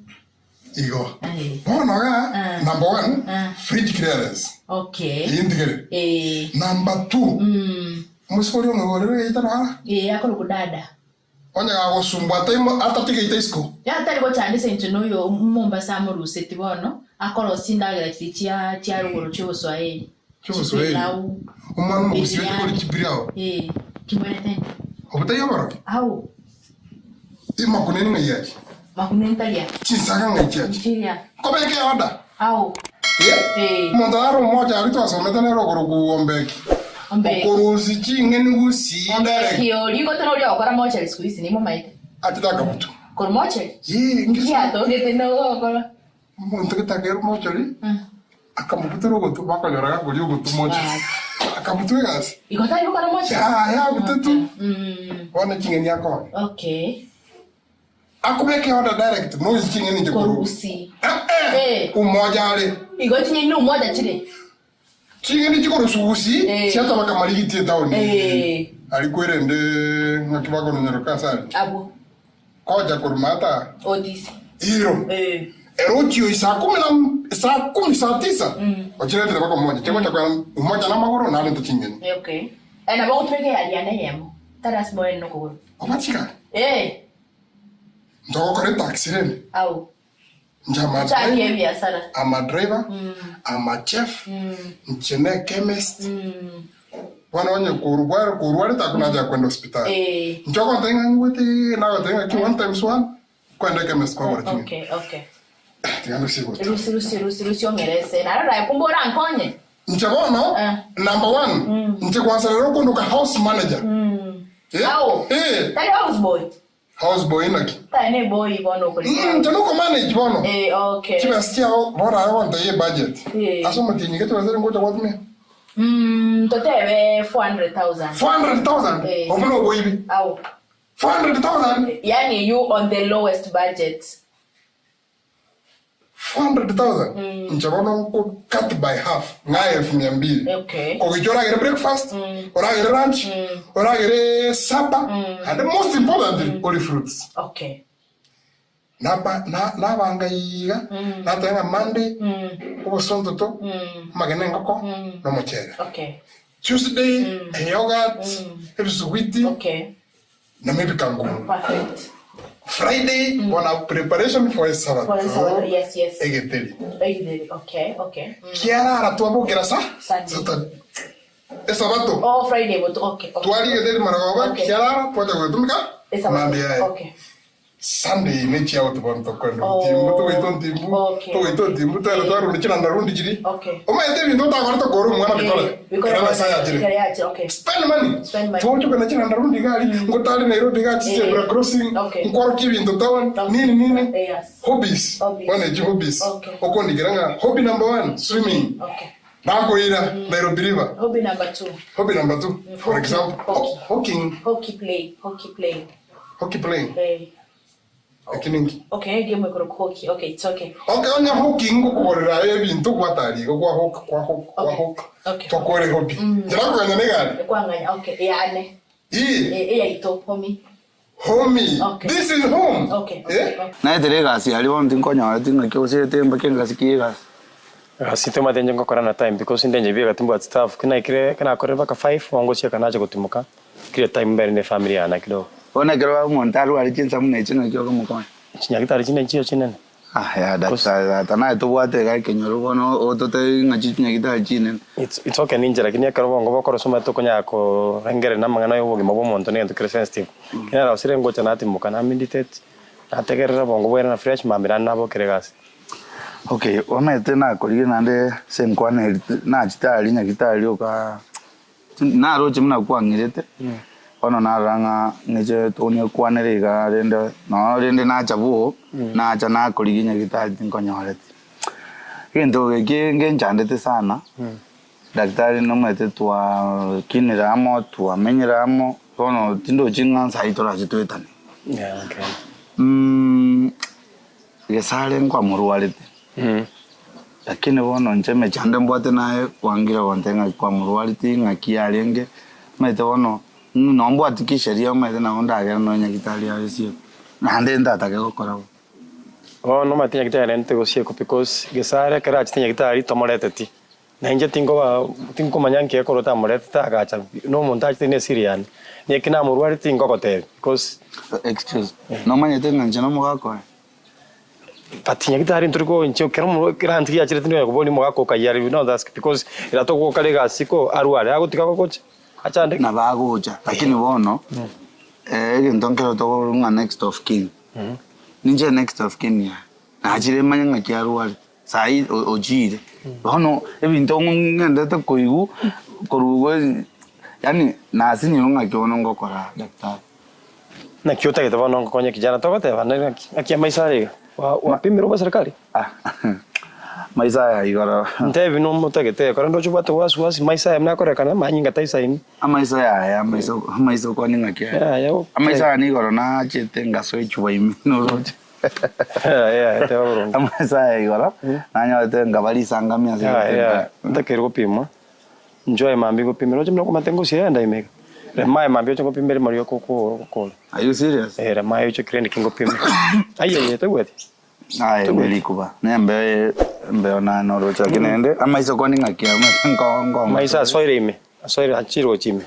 Igo. Bono iga number 1 fridge clearance. Okay. Eyio ntigere. Eh. Number 2 omosike oria ong'igorere egeita nara. Eh akorokwa dada. Onye gagosumbua ataimo atatigeite isiko. Yatari gochandisa inche noyo Mombasa amoruseti bono akorosia endagera chiria chia chia rogoro chioboswahili. Chioboswahili? Chipilau. Omwana omogusii oche Biryani. kori chipirao. Eh, kimwerete. Obotaiyo oboroki. Au, Imakuneni ng'ai ache. makuneni taria. Chinsaga ng'ai chiache. Chiria. Nkobeke eorder. Au. Eh? Omonto nare omocha aria twasomete nere okorokwa Ombeki. Ombeki. Okorusia ching'eni gusii direct. Ombeki oria gotari oria ogokora mochari siku hizi nimomaete. Achete akabutu. Korwa mochari? Yee, Nki atogete nogokora? Omonto getakeire mochari, akamobutora ogotu bakonyora gakoria ogotu mochari. Akabutu egasi. Igo tari gokora mochari? Yaya abutetu. Bono ching'eni akonya. Okay. Akobeka eorder direct nonya ching'eni inche korwa. Korusi. Eh, umoja are. Igo ching'eni na umoja chire. Ching'eni chikorusia gusii chiatabaka marigiti etown. Eh. Aria kwerende ng'aki bakononyora ase aria. Abwo. Kocha korwa maata. Otisi. Iro. Eh. Erochio saa kumi na saa kumi saa tisa ochiretire mpaka Umoja. Chigocha kwera Umoja namagoro narente ching'eni. Okay. Eh, nabo ogotumeka eyari yane eyemo. Tari ase moyo nokogoro. Obachika. Eh, Ntogokora etaxi rende. au. Nche ama Chake driver, ebiasara. ama driver, ama chef, nche ne chemist. Bono onye korwara korwarete akuna kwenda hospitali. Eh. Nche ogontebia ng'a ngwete nagotebia ng'a ki one times one kwenda chemist kwagora ching'eni. Okay, okay. Tiga ndusie gocha. Rusi rusi rusi rusi ong'erese. Narora kumbe orankonye. Nche bono number one nche kwanza rero okondoka house manager. Eh? Au. Eh. Tari house boy. House boy naki. Tari ne boy bono okori. Nche noko manage bono. Eh, okay. Chibesa chiao bora aye ogontebia ebudget. Eh. Ase omotienyi gete chibesa ngocha gwatumia. Totebe 400,000. 400,000? Eh. Obwo noboibi. Au. 400,000? Yani you on the lowest budget. 400,000? Nche bono nko cut by half ng'a elfu mia mbili. Okay. Kogicha oragere breakfast, oragere lunch, oragere supper, and most importantly, ori fruits. Okay. Naba na nabanga iga, nateba ng'a Monday, obosontoto, amagena engoko, na omochere. Okay. Tuesday, eyogurt, ebisuguiti, na maybe kangumu. Perfect. Friday, bona preparation for a Sabbath. For a Sabbath, yes, yes. Egeteri. Egitheri. Okay, okay. Kiarara twabokera sa? Sunday. Saturday. Esabato. Oh, Friday but okay. okay. Twari geteri maragoba, Okay. kiarara twacha gwetumika. Esabato. Mambia yaye. Okay. Sunday nechi out bono tokwenda Oh. ntimbu togoita ntimbu Okay. togoita ntimbu twere twarundi chiranda rundi chiri Okay. omaete ebinto otagora tokora omwana bikore Bikore. kera masaa yachire Kera yachire, okay. Spend money. Spend money. Twochoka na chiranda rundi gari ngotari Nairobi gachi Eh. zebra crossing Okay. nkworokia ebinto town nini nini Yes. hobbies bono echi hobbies Okay. okondikera ng'a hobby number one swimming Okay. nakoira Nairobi River Hobby number 2. hobby number 2 for example hawking Hockey play, hockey play. hockey playing Eh. Lakini Okay, game ekoro hockey. Okay, it's okay. okay onya hawking ngokoborera ebinto gwatari igo kwa hawk kwa hawk kwa hawk Okay. tokore hobby njira kuganya negari Kwanganya. Okay, yane. Ii. Eh, eyaito homie. Homie. This is home. Okay. Eh? Naetire egasi aria bono tinkonyora ting'aki osirete mpaka engasi ki egasi. Egasi tomate inche ngokora na time because inde inche bieka timbwati staff kinaikire kinakorire mpaka 5 wangochia kanacha gotimoka kire time mbere ne family yana kidogo. Bono ekero ba omonto arware chinsa buna echi naki okomokonya. Chinyagitari chinde nchiyo chinene. Ah, ya daktari tata naye tobwate iga ekenyoro bono ototebi ng'a chinyagitari chinene. It's, it's okay ninche lakini ekero bongo bokora somate tokonyara korengera na amang'ana ya obogima bwa omonto na egento kere sensitive. Kera osire ngocha natimoka na meditate nategerera bongo bwaira na fresh mambia naende nabokera egasi. Okay, omanyete nakorire naende ase enkwana eri nachete aria nyagitari oka naroche buna kwang'irete bono narora ng'a ng'eche tonyekwanere iga rende nonye rende nacha bwogo nacha nakorigia nyagitari tinkonyoreti. Egento eke ngenchandete sana daktari nomanyete twakinire amo twamenyire amo bono tindochi ng'a nsa torache toetane. Yeah, okay. Gesare nkwamorwarete lakini bono inche emechando mbwate naye kwangire gontebia ng'aki kwamorwareti ng'aki yarenge omanyete bono nombwati kisheria omanyete nabo ndagere nonye nyagitari aye esieko naende ntatake gokora bo. Bono omanyete nyagitari arentete gosiekwa because gesare ekero achete nyagitari tomoreteti. Na inche tinkoba tinkomanya nki ekero otamoretete agacha na omonto achete na esiri yane. Niga namorwareti tingogotebia because Excuse, nomanyete ng'a inche nomogaka oye? But nyagitari ntori ko inche ekero omo ekero aunty giachire tindi konya kobori omogaka okayia are not ask because ere togoka egasi ko arware agotiga gogocha achandeke. Nabo agocha lakini bono egento nkero tokorwa ng'a next of kin ninche next of kin yaye nachire manye ng'aki arwarete sahi ochire bono ebinto ng'endete koigwa korwa igo yaani nasinyirwe ng'aki bono ngokora daktari. Naki otagete bono ngokonye kijana togoteba naki naki amaiso are iga wapimire obo serikali? Maiso aya igoro. Ntebi nomotagete ekero ndoche obwate wasiwasi maiso aya nakorekana amanyinga taisaini. Amaiso yaya amaiso amaiso kwani ng'aki aya. Yaya okay. Amaiso aya niigoro nachete ngasoa echuba ime noroche. Amaiso aya igoro nanyorete nkaba risangami ase Yaya egete yaya ntakeire gopimwa inche aye mambia ngopimera roche buna okomate ngosiria enda ime iga. Rema aye mambia oche ngopimere maria okokora. Are you serious? Eh rema aye oche clinic ngopime. Aye aye tobwati. Aye nerikuba nembe embeo naye noroche lakini naende amaiso kwani ng'aki amaiso nko nko Amaiso asoire ime, asoire achire gochia ime.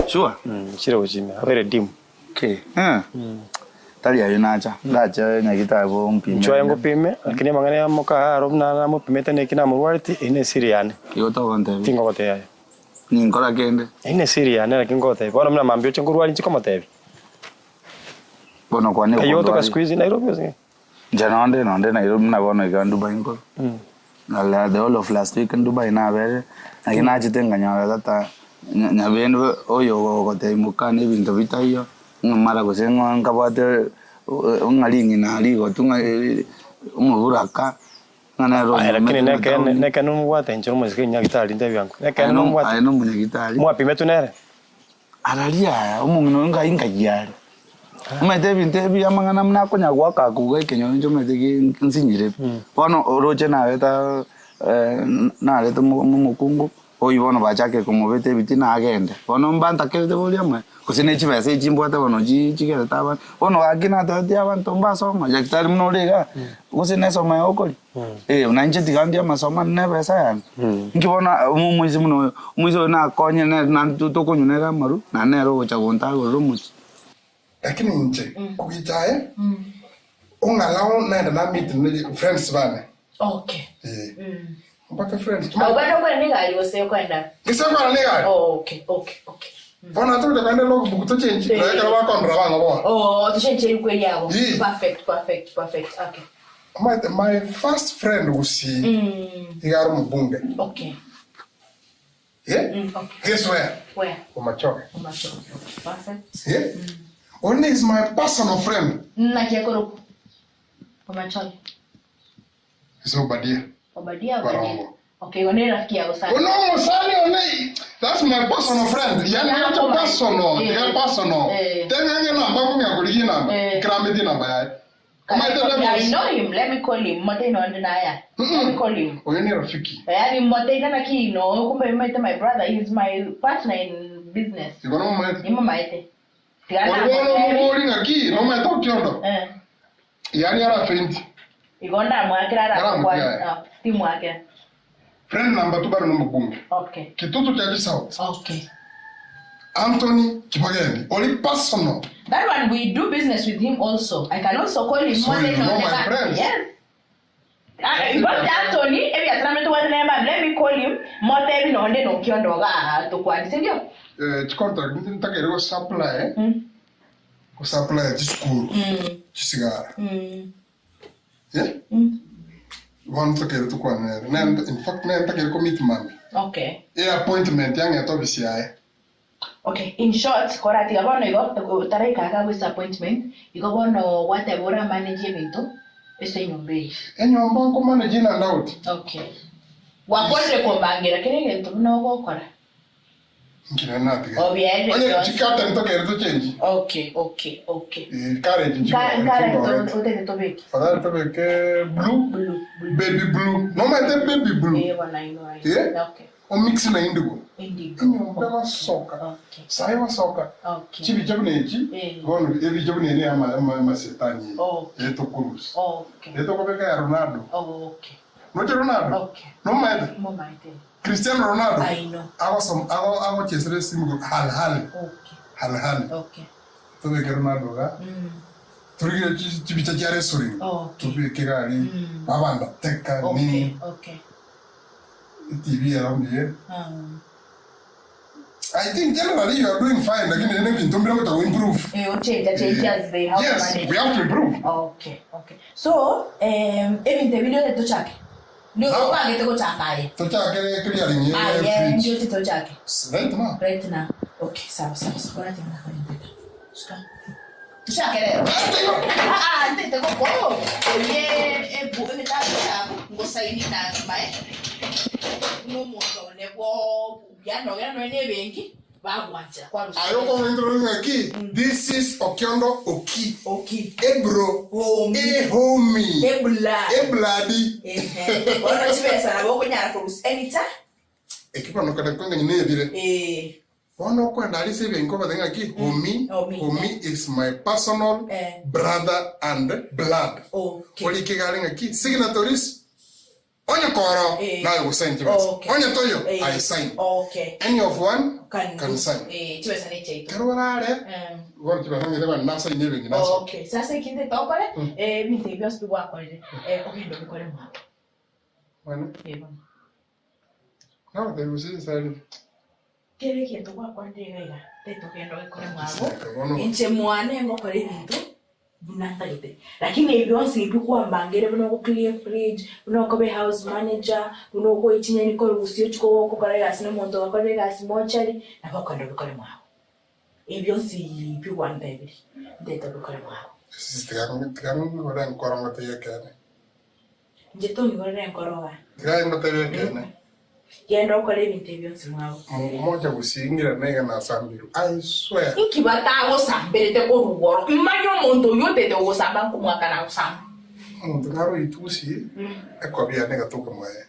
Sure? Achire gochia ime, abeire dim. Okay. Tari ayio nacha, ndache nyagitari bompime. Inchuo aye ngopime, lakini amang'ana ya moka aro buna namopimete neki namorwareti, eyio nesiri yane. Igo togontebia? Tingogotebia aye. Ninkora kende? Eyio nesiri yane naki ngogotebia. Bono buna mambia oche nkorwaria inche komotebia. Bono kwane Eyio otoka okondwaria. siku hizi Nairobi gose ng'ai? Inche nonde nonde Nairobi buna bono iga Dubai nkorwa. Na the whole of last week Dubai nabere, naki nachete nkanyora tata nyabende oyo ogotebia mokane ebinto bitaiyo, ng'a mara gose ng'a nkabwate ng'a ring'ina rigotu ng'a omoburaka, ng'a nere Aye lakini onyomete nekeene mataoni. nekeene nomobwate inche omosike nyagitari ntebi ango. Nekeene Aye no nomobwate. aye nomonyagitari. Mwapimetwe nere? Araria aya, omong'ina oyo ngai nkai are. Omanyete ebinto ebi amang'ana buna akonya goaka akouga ekenyoro inche omanyete ki nsinyire pi. Bono oroche nareta nareta omokungu, oywo bono bachakire komobeta ebitina agende. Bono mbantakerete boria amo gose ne chibesa echi mbwate bono chigerete abana. Bono gaki natebetie abanto mbasoma, daktari buna ore igaa, gose nesoma yago okoria. Eh, na inche tiga ndie amasomo ane na ebesa yane. Inki bono omoisia buna oyo, omoisia oyo nakonye nere naintwe tokonywa nere amaru, naende nere ogocha gontagorera omochie. Lakini inche kogicha aye ong'alao naende na meet ne friends bane. Okay. Eh. Mpaka friends. Awo bado okwenda negari gose okwenda? Gese okwenda negari. Oh, okay, okay, okay. Bono atogocha kogenda logbook tochenchi Eh. nonya ekero bakondora bang'a bono. Oh, tochenche rikwe riabo. Eh. Perfect, perfect, perfect. Okay. Omanyete my first friend gusii iga are omobunge. Okay. Eh? Guess where? Where? Bomachoge. Bomachoge. Okay, perfect. Eh? One is my personal friend. Naki akorokwa? Bomachoge. Is Obadia. Obadia, Obadia. Barongo. Okay, igo nere rafiki yago sana. Ono omosani one that's my personal friend. Yani Yeah, nacho oh my- personal, Eh. tiga personal. Eh. Teng'ang'e namba kong'ea korigia namba. Eh. Nkerameti namba yaye. Omanyete I levels. know him. Let me call him. Mote ino ande naya. Let me call him. Oyo ni rafiki. Yaani mote ina naki no kumbe mete my brother he's my partner in business. Igo nomomaete. Imomaete. Ori bono omobori ng'aki nomaete okiondo. Eh. Yani ara faint. Igo ndamwakira ara Ara kwa mwakira. timwakira. Friend number 2 bado nomobunge. Okay. Kitutu cha South. Okay. Anthony Kibagendi. Oli personal. That one we do business with him also. I can also call him So Mote you ino know ande my na- friends. Yes. Ah, Got Anthony, ebi atrame to wale namba, let me call him. Mote ebi no onde no kiondo ga tukwani, si ndio? Eh, chicontract ntakere go supply. Go supply chisukuru. Chisigara. Yeah? Bono ntakere tukwanere. Nenda in fact nenda ntakere ko meet mami. Okay. E appointment yange office yaye. Okay, in short, koratiga bono igo taraikaga gwisa appointment, igo bono gwatebora manage ebinto ase enyomba eye. Enyomba nkomanage in and out. Okay. Wakorire kombangera kere egento buna ogokora. Nkira natiga. Obiaere Onye byonsi. chikata ntokere to change. Okay, okay, okay. Eh, courage nchiko. Nkare otete tobeke. Fadhali tobeke blue. Blue. Baby blue. No matter baby blue. Eh, bona ino. Yeah? Okay. O mix na indigo. Indigo. Enyomba basoka. Sai basoka. Okay. Chibicha bunechi. Eh. Gono ebicha bunene ama ama ama setani. Okay. Eto kurus. Okay. Eto kobeka ya Ronaldo. Okay. Noche Ronaldo. Okay. No matter. Mo maite. Cristiano Ronaldo. I know. Ago som ago ago chesere simu hal hal. Okay. Hal hal. Okay. Tobeke Ronaldo ga. Turigire chibicha chia wrestling. Okay. Tubike gari. Babanda teka ni Okay. TV around here. I think generally you are doing fine, lakini ene bintu mbira kuta improve. Eh, uchenja change as they have Yes, manage. we have to improve. Okay, okay. So, ebintu ebi ndio tuchake. Ndio ubangete kuchaka aye. Tuchake clearing ye Aye, fridge. ndio tuchake. Right now. Right now. Okay, sawa sawa. Sikora tena kwa ndeta. Suka. Tuchake leo. Ah ah, ndete koko. Oye, ebu ebitabu ngosaini na mae. N'omuntu nebo byanogera no nebengi bagwanjira kwa rusa. Ayoko introduce aki. This is Okiondo Oki. Oki. Ebro. E homie. Ebla. Ebladi. Ehe. Bona chibesa nabo kunyara kurusa anytime. Ekipa no kada kwanga nyine ebire. Eh. Bono okwenda aria ase ebenki obate ng'aki Omi, Omi, Omi is my personal Eh. brother and blood. Okay. Orike iga are ng'aki signatories onye koro Eh. naye ogosign chibesa. Okay. Onye toyo Eh. I sign. Okay. Any of one Can can do. sign. Eh, chibesa ne chiaito. Kero orare Eh. bono chibesa ng'ete bana nasaine ebenki nasoka. Okay. Sasa ekinde tokore, eh ebinto ebi bionsi bigwakorire, eh ogende obikore mwabo. Mwana. Eh bono. Nagotebi gose ensare. Kera egento gwakwanire iga iga, tetogenda ogekore mwabo. Bono. Inche mwane ngokora ebinto buna ntagete. Lakini ebi bionsi ebi kwambangire buna ogoclean fridge, buna okoba house manager, buna okoa chinyeni korusia ochiko gokora egasi na omonto ogakora egasi mochari, nabo okogenda obikore mwabo. Ebi bionsi ebi gwantebiri, ntete obikore mwabo. Tiga ngore nkoro ngotebie ekeene. Inche tong'igorere enkoro iga. Tiga ngotebie ekeene. Genda okore ebinto ebi bionsi mwabo. Mungu moja gusingira nega nasambirwe. I swear. Inki batagosamberete korwa igoro? Manya omonto oyio otete ogosamba nkomwaka nagosamba. Omonto naro oitusie ekobia negatoka mwaye.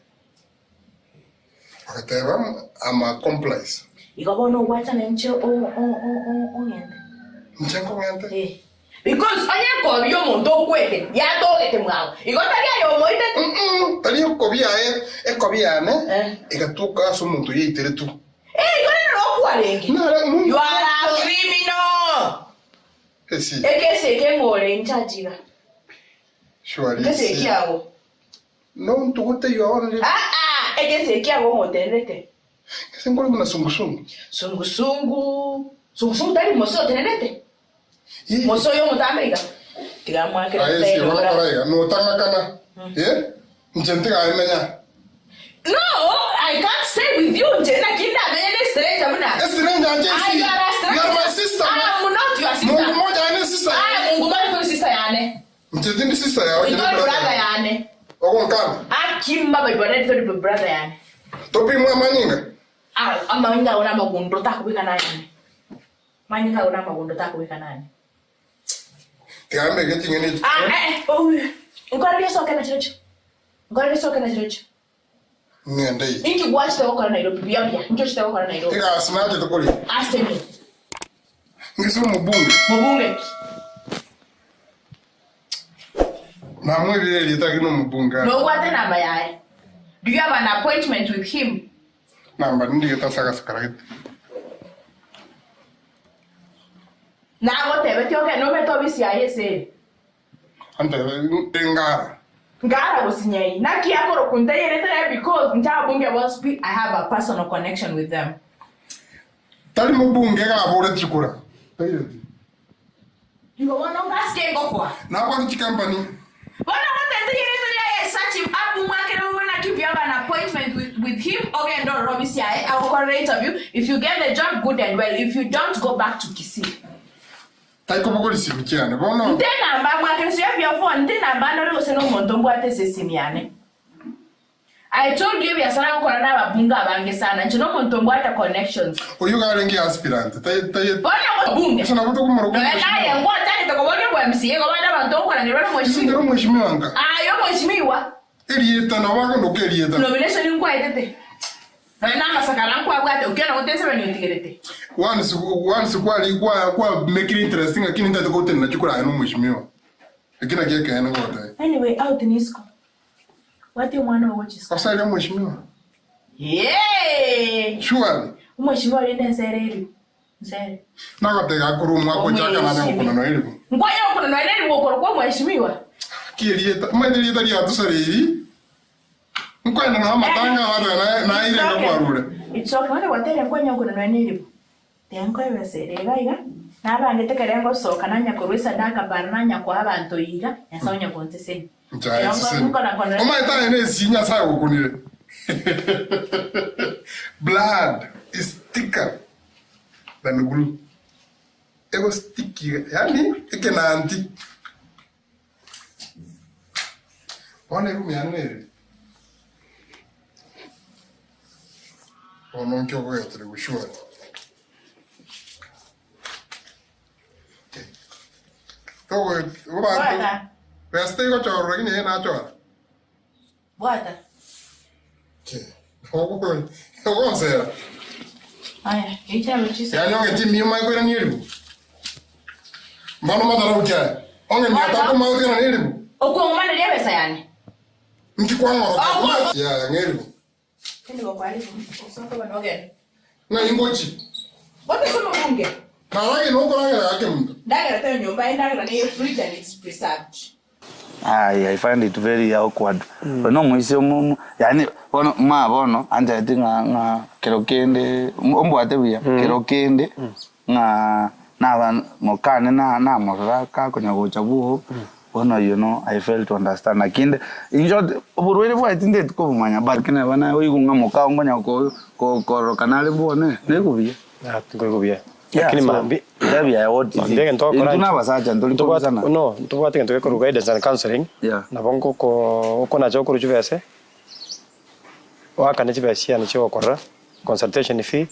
Agateba I'm a complice. Igo bono ogwachana inche ong'ente. Inche nkong'ente? Because onye ekobia omonto okwete yatogete mwago. Igo tari aye omoitete. Tari ekobia aye, ekobia yane egatoka ase omonto yaitire tu. Eh, igo rero okwarenge. You are a criminal. Esi. Ekesi eke ng'ore in charge iga. Surely. Ekesi ekiago. No ntugute you are only. Ah ah, ekesi ekiago ng'otenete. Ese nkore buna sungusungu. Sungusungu. Sungusungu tari moso otenenete. Moso oyo omotambe iga. Tiga mwakere Aye si bono kora iga notang'akana. Eh? Inche ntigaemenya. No, I can't stay with you. Nje na kinda amenye ni stranger muna. A stranger nje Ah, si. you are a stranger. You are my sister. I'm not your sister. Mungu moja ane sister. Ah, Mungu moja tu sister yane. Nche tindi sister yawe. Ito brother yane. Ogonkana. Akimba but brother ito brother yane. Topimwa amanyinga. Ah, amanyinga ona magundo takubika nani. Manyinga ona magundo takubika nani. Tigambe ching'eni. Ah, eh, oh. Nkora lyo soke na chirocho. Nkora lyo soke na chirocho. Ng'ende iyi. Inki gwachite gokora Nairobi bia bia. Inki chite gokora Nairobi. Egasi nachete kori. Asemi. Ngisi omobunge. Mobunge. Namwebire erieta lakini omobunge. No gwate namba yaye. Do you have an appointment with him? Namba ndigete ase agasakara gete. Nagotebete oke nomete obisi yaye ase. Ante ngara. Ngara gosinyai. Naki akoro kunteyerete because ntabunge bonsi I have a personal connection with them. Tari mobunge gabore chikura. Taireti. Igo bono ngasike ngokwa. Nakwati chikampani. Bono gotete yaye search him up mwakere mubona keep you have an appointment with him ogenda ororo obisi yaye agokora interview. If you get the job good and well. If you don't go back to Kisii. Taikobogori simu chiane. Bono. Nte namba mwakere so you have phone nte namba ndore gose no omonto mbwate ase esimu yane. I told you biasara ngokora n'ababunge abange sana. Nche no omonto mbwate connections. Oyu garenge aspirant. Tai tai. Bono bunge. Ese nabo tokumoroka. Naye ngwatane tokobonye bwa MCA gobana abantu okoranira no mheshimiwa. Ndero mheshimiwa nga. Ah, yo mheshimiwa. Erieta na wako ndoke erieta. Nomination nkwaetete. Na masakara nkwabwate ukiona gotese bani utigerete. Once once kwali kwa kwa make it interesting lakini ndate kote na chukura no mheshimiwa. Lakini akiye kaena ngote. Anyway, out nisco. Wati omwana ogochisko. Asali mheshimiwa. Yeah. Surely. Mheshimiwa alienda nsere eri. Nsere. Nakatega kurumwa kochaka na ngokona no eribo. Ngwaya okona no eri wokoro kwa mheshimiwa. Kierieta, maitirieta ria tusariri. Nkwenda na matanga watu na na ile ndo kwarure. It's okay. Wale watere ngwanya okona no eri. Tenko ebesere iga iga. Nabangete kare ngosoka nanya korwesa ndakabara nanya kwa abantu iga. Nyasaye nyakonteseni. Nchaye sisi. Omaita ene sinya sa gokunire. Blood is thicker than glue. Ego sticky, yani ekenanti. Bona room yane ere. Ono nkyo goyetere gushura. Togo obantu. Bwata. Beste gochorora lakini yeye nachora. Bwata. Ogo. Ogonsera. Aya, eichame chisa. Yaani onge chimiyo mae koirania eribu. Mbono madharau ki aya? Onge mia tatu mae otigerania eribu. Okuong'omaneria ebesa yane. Nki kwang'oroka? Yaya ng'a eribu. Tindi gokwaribu. Osoke bono ogende. Ng'ai ngochi? Bono ase omobunge. Naragera nokoragera gake monto. Ndagera taiyo nyomba, endagera neye fridge and it's preserved. Aye, I find it very awkward. Bono omoisia omo yaani bono ma bono anchaeti ng'a ng'a kero kende ombwate buya, kero kende ng'a naba mokane na namorora kakonya gocha bwogo, bono you know I fail to understand lakini in short oborwaire bwaye tindeti kobomanya but lakini neba naye oigwe ng'a mokao nkonya ko ko kororokana are bwone, naigo buya. Nkoigwa buya. Yeah, Lakini so, mambi tebia ya what is Mambia it? egento ogokora Intwe na abasacha ntori kobisana. No, ntobwate egento gekorwa guidance and counseling. Yeah. Nabo ngoko okonacha okorwa chibese, oakane chibesa chiane chiogokorora, consultation fee,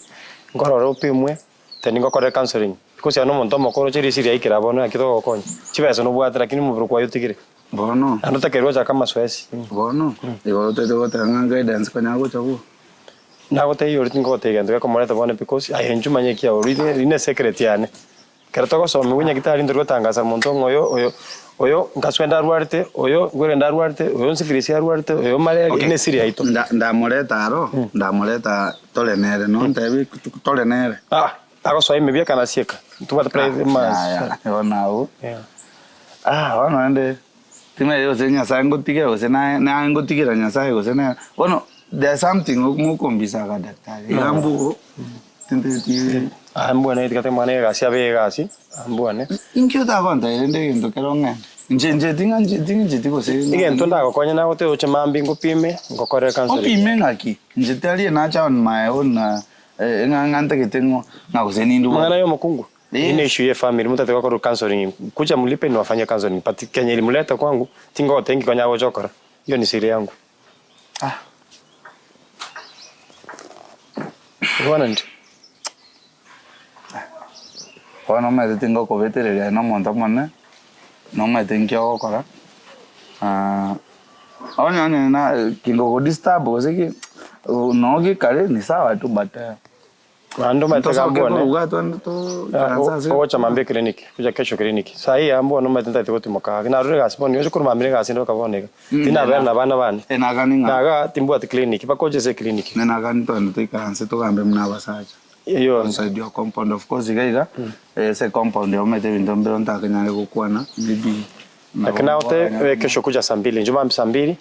nkorore opimwe, then ngokorere counseling. Because aye na omonto omokoro oroche risi riaikire abwo bono naki togogokonya. Chibesa nobwate lakini omobere kwaye otigire. Bono. Naende otakeirwe gochaka amasoesi. Bono, igo toete goteba ng'a guidance konya gocha bwo. Nagotebia oria tingogotebia gento gekomoreta bono because aye inche omanye ekiagera oria eri ne secret yane. Ekero togosomiwa nyagetari ntori gotangasa monto ng'a oyo oyo oyo nkaswende arwarete, oyo ngwerende arwarete, oyo nsifirisi arwarete, oyo malaria, eri ne esiri yaito. Ndamoreta aro, ndamoreta tore nere, nontebi tore nere. Aa, agosoa ime bieka nasieka, ntobwate private Yaya, bono abwo. Ah, bono naende timanyeti gose Nyasaye ngotigera gose naye naye ngotigera Nyasaye gose nere, bono there's something mokombisaga daktari, iga mbuo tinteti. Aye mbwane tiga mwana egasi abe egasi, mbwane. Inki otagontebi rende egento kero ng'ende? Inche inche ting'ancheti ting'ancheti gose Egento ndagokonye nagotebia oche mambia ngopime, ngokorere counselling. Opime ng'aki? Inche tari nacha on my own ng'a ng'a ntagete ng'o ng'a gose ninde Amang'ana ya omokungu? Eye ne issue ye family motate gokorwa counselling kuja mlipe niwafanyie counselling but kenye ilimleta kwangu tingogotebia nki konya agocha gokora hiyo ni siri yangu. Bwana ndi. Bono omanyete tingokobetereria aye na omonto omonene, nomanyete nki ogokora, onye onye na kingogodisturb gose ki, nogikare ni sawa tu but. Naende omanyete iga Ntosoke mbwane, koruga twende toikaranse ase. ogocha mambia eclinic, gocha kesho clinic. Saii iga mbwane omanyete ntagete gotimoka ake, narure egasi bono, oche korwa mambia egasi ndoka bono iga. Tinabera na abana bane. Naga timbwati clinic, mpaka oche ase eclinic. Nenakani twende toikaranse togambe buna abasacha. Outside your compound of course iga iga, ase ecompound omanyete ebinto mbire ntakonyare gokwana maybe. Lakini nagotebi kesho kuja saa mbili, inche mambia saa mbili,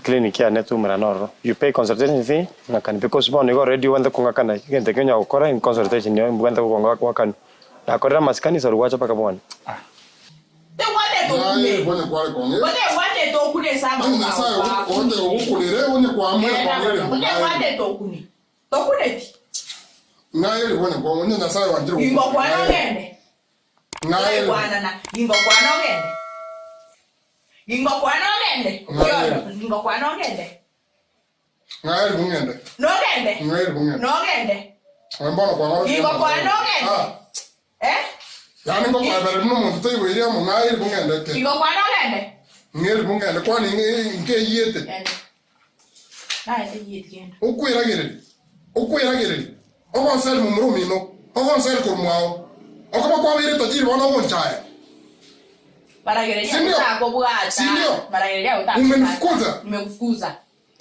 Clinic yane tumera nororo. You pay consultation fee ng'akani because bono igo already obwate kong'akana egento ekio onya gokora in consultation nigo mbwate gokonga goakanwa. Nakorire amasikani isaro gwacha mpaka bono. Okweragereria, okweragereria, ogonseria momura omino, ogonseria korwa mwao, okoba kwabeire tajiri bono ogonchaya. Baragereria Si ndio? utakobwata. Si ndio? Baragereria utakobwata. Umenifukuza. Nimekufukuza.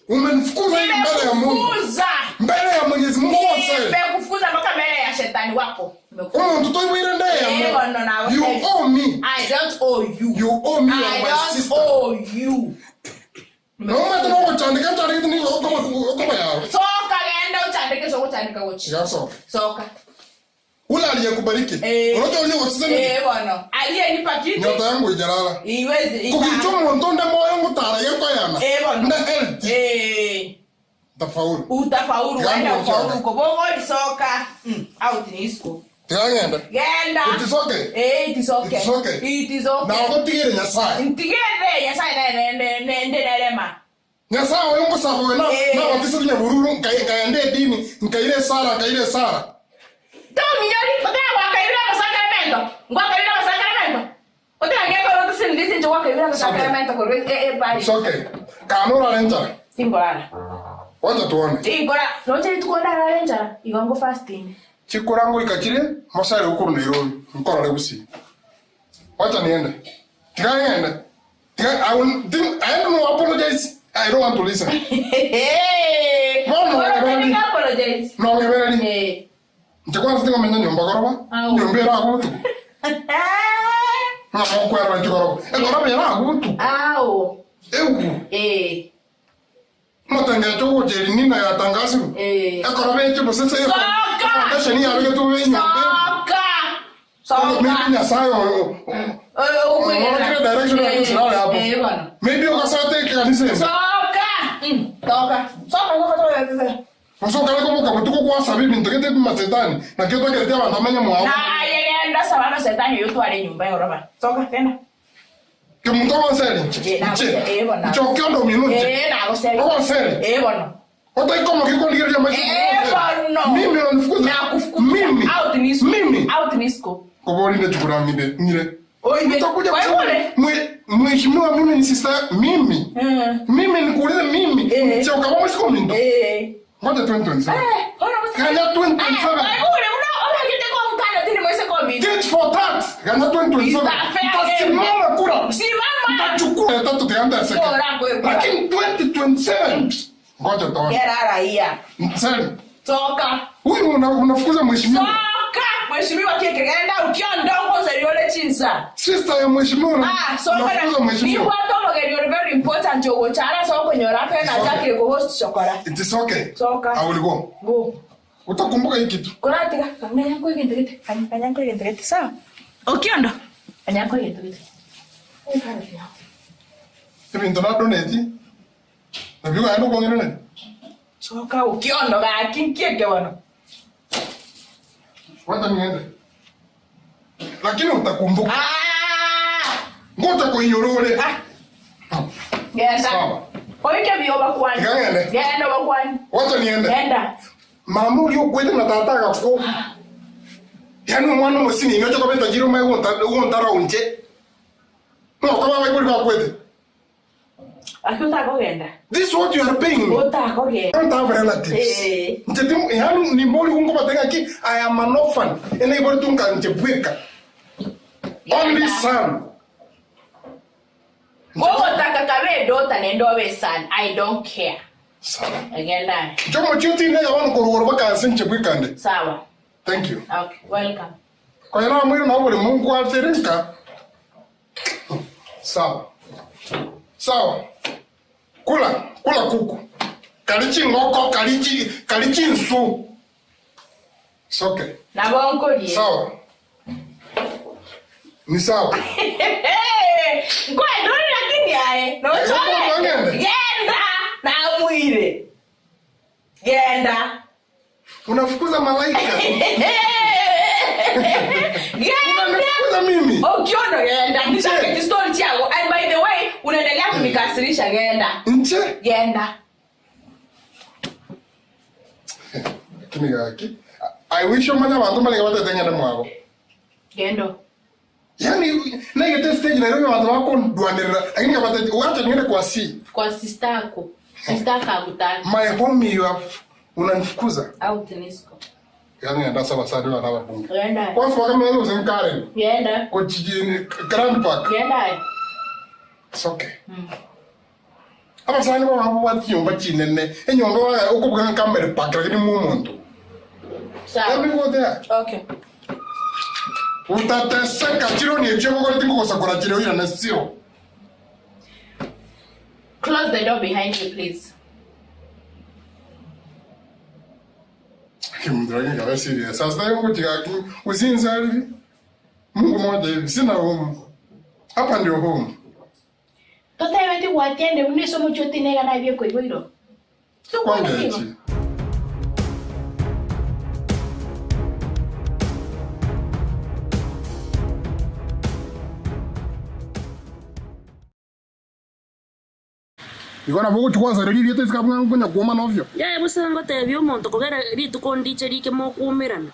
Umenifukuza hivi mbele ya Mungu. Nimekufukuza. Mbele ya Mwenyezi Mungu wose. Nimekufukuza mpaka mbele ya shetani wako. Omonto toiboire nde Eh, yamo. bono nawe. You owe me. I don't owe you. You owe me I and my don't sister. owe you. Nomanyete nogochandeka nchandekete nigo okoba okoba yawe. Soka genda uchandike soko chandika gochi. Yasoka. Soka. Ule aliyekubariki. Unacho uliye usiseme. Eh bono. Aliyenipa kiti. Nyota yangu ijalala. Iwezi. Kukicho omonto nde moyo ngotara yekoyana. Eh bono. Nde health. Eh. Tafaulu. Utafaulu Yangu wenda ufaulu uchoka. uko bongo soka. Out ni isko. Tigagenda. Genda. It is okay. Eh, it is okay. It is okay. It is okay. Na ogotigere Nyasaye. Ntigere Nyasaye ne ne ne ne nerema. Nyasaye oyo ngosaba oyo na nabatisa nyabururu nkaenda edini nkaira esara nkaira esara. Tominyori, otega gwakairira amasakaramento. Ngwakairira amasakaramento. Otega ngekora otosindisi nje gwakairira amasakaramento korwa e e bari. It's okay. Kana orare nchara. Tingorara. Wacha tuone. Tinkora, noche rituko ndarare enchara, igo ngo fasting. Chikura ngoika chire, mosare okorwa Nairobi, nkorore gusii. Wacha niende. Tiga ng'ende. Tiga, I will, think, I don't know, apologize. I don't want to listen. Bono Oro ngebereri. tindika apologize. No ngebereri. Nche kwanza tingomenya nyomba goroba. Nyomba erago botuko. Ng'a mokwera nche goroba. Egoroba erago botuko. Ao. Egu. Eh. Motengecho ogocheri nina yatangasiru. Eh. Ekoroba eche bosese Soka! foundation yabegetwe enyomba. Soka! Soka! Maybe Nyasaye oyo. Unaona direction ya kusilala hapo. Eh, bwana. Maybe ukasate kanisa. Soka! Toka. Soka, soka, soka, soka. Musoka leko boka butuko kwa sabibi ntokete masetani na kyo tokeretia abantu amenye mwao. Na yegenda sabana setani yotware nyumba yoroba. Soka tena. Ke muntu obonseri nche. Eh, Nche. eh, bwana. Nche okiondo minu nche. Eh, nagoseri. Obonseri. Eh, bwana. Otaikoma kikondigeria maisha. Eh, bwana. Mimi unanifukuza. Nakufukuza. Mimi. Out nisco. Mimi. Out nisco. Kobori chukura mide ngire. Oibe. Utakuja Kwa kusema hiyo mheshimiwa mimi ni sister mimi. Mimi nikuulize mimi. Nche ukaba mwisiko minto. Eh. Ngoja 2027. Eh, ona Kanya 2027. Tit for tat. Kanya 2027. Nitasimama kura. Simama. Nitachukua ya tatu tianda seke. Bora kwe kura. Lakini 2027. Ngoja tuone. Gera raia. Msali. Toka. Huyu unafukuza mheshimiwa. Toka. Mheshimiwa kike genda ukiondoka uzaliole chinsa. Sister ya mheshimiwa Ah, so unafukuza mheshimiwa. Ni watu omogeni uri very important ogochara so okonyora pena chakire go host chokora. It is okay. Toka. I will go. Go. Utakumbuka hii kitu. Kuratiga kanyanko igentegete. Kanyanko igentegete sawa. Okiondo. Kanyanko igentegete. Ebintu na donate. Nabyo gaenda kwongerera. Soka ukiondo gaki nkieke bono. Wacha niende. Lakini utakumbuka. Ah! Ngoja kuinyorore. Genda. Sawa. Oike bio bakwani. Genda. Genda bakwani. Wacha niende. Genda. Mama uri okwete na tata agako. Yaani omwana omusini inocho kobe tajiri omaye gontara unche. No, kaba baibuli bakwete. Aki utakogenda. This is what you are paying me. Utakogenda. I don't have relatives. Eh. Nche timu yaani nimboli kungo batenga ki I am an orphan. Ene ibori tunka nche bweka. Only son. Gogotaka kabe daughter nende obe son. I don't care. Sawa. Genda. Chomo chuti ne yawano kororo bakanse nche bwekande. Sawa. Thank you. Okay, welcome. Kwa hiyo mwili na buli Mungu atereka. Sawa. Sawa. Kula, kula kuku. Kalichi ngoko, kalichi, kalichi nsu. It's okay. Nabonkorie. Sawa. Ni sawa. Ngwendore lakini ae. No chole. Ngende. Genda. Namwire. Genda. Unafukuza malaika. Genda. Unanifukuza mimi. Okiono genda. Nisaketi story chako. And by the way, unaendelea kunikasirisha genda. Nche. Genda. Lakini gaki. I wish omanya abantu mbaleke batetengene mwabo. Gendo. Yaani naigete stage Nairobi abantu bakondwanirira lakini kabate wacha niende kwa C. Kwa sister yako. Sister yako hakutaki. My homie you have unanifukuza. Out nisco. Yaani enda sawa sawa na ababunge. Genda. Kwanza wakameza usenkaren. Genda. Kuchijini Grand Park. Genda. It's okay. Abasani baba bati nyumba chinene. Enyumba ba ukubuka kamera park lakini mu muntu. Sawa. Let me go there. Okay. Utateseka chiro ni echo bokore tingo kosakora chiro ira na sio. Close the door behind you, please. Kimdragi kabe serious. Sasa yangu chikaki usinza hivi. Mungu mmoja hivi sina home. Hapa ndio home. Totalmente guatiende, uno eso mucho tiene ganas de koiboiro. Kwanza echi. Igona bogo chukwa sareri riete sikabwa ngonya kuoma novyo. Yaye busa ngotebia omonto kogera rituko ndiche rike mokuumerana.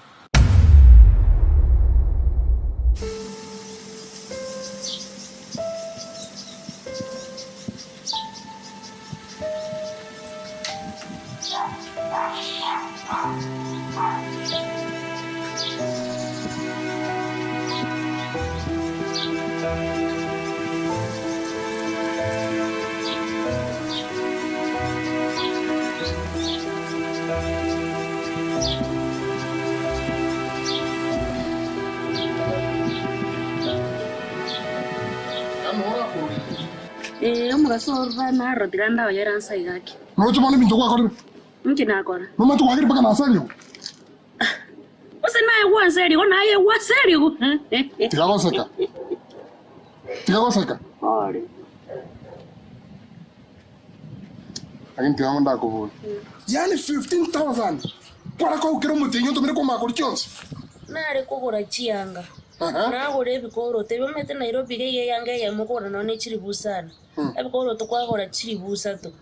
Ee, omogaso orure naroro tiga ndaoyere ansa iga ake. Roche bono ebinto gwakorire. Inki nakora? Nomanyete gwakire mpaka naserigwe. Gose naye gwanserigwe naye gwaserigwe. Tiga goseka. Tiga goseka. Ore. Lakini tiga ndakobori. Yaani 15000 kwara koukera omotienyi otomire komaka koria chionsi. Nare kogora chianga. Nagora ebikoroto ebi omanyete Nairobi iga eyanga eyemo okogora nonya ne chiribu sana. Ebikoroto kwagora chiribu isato.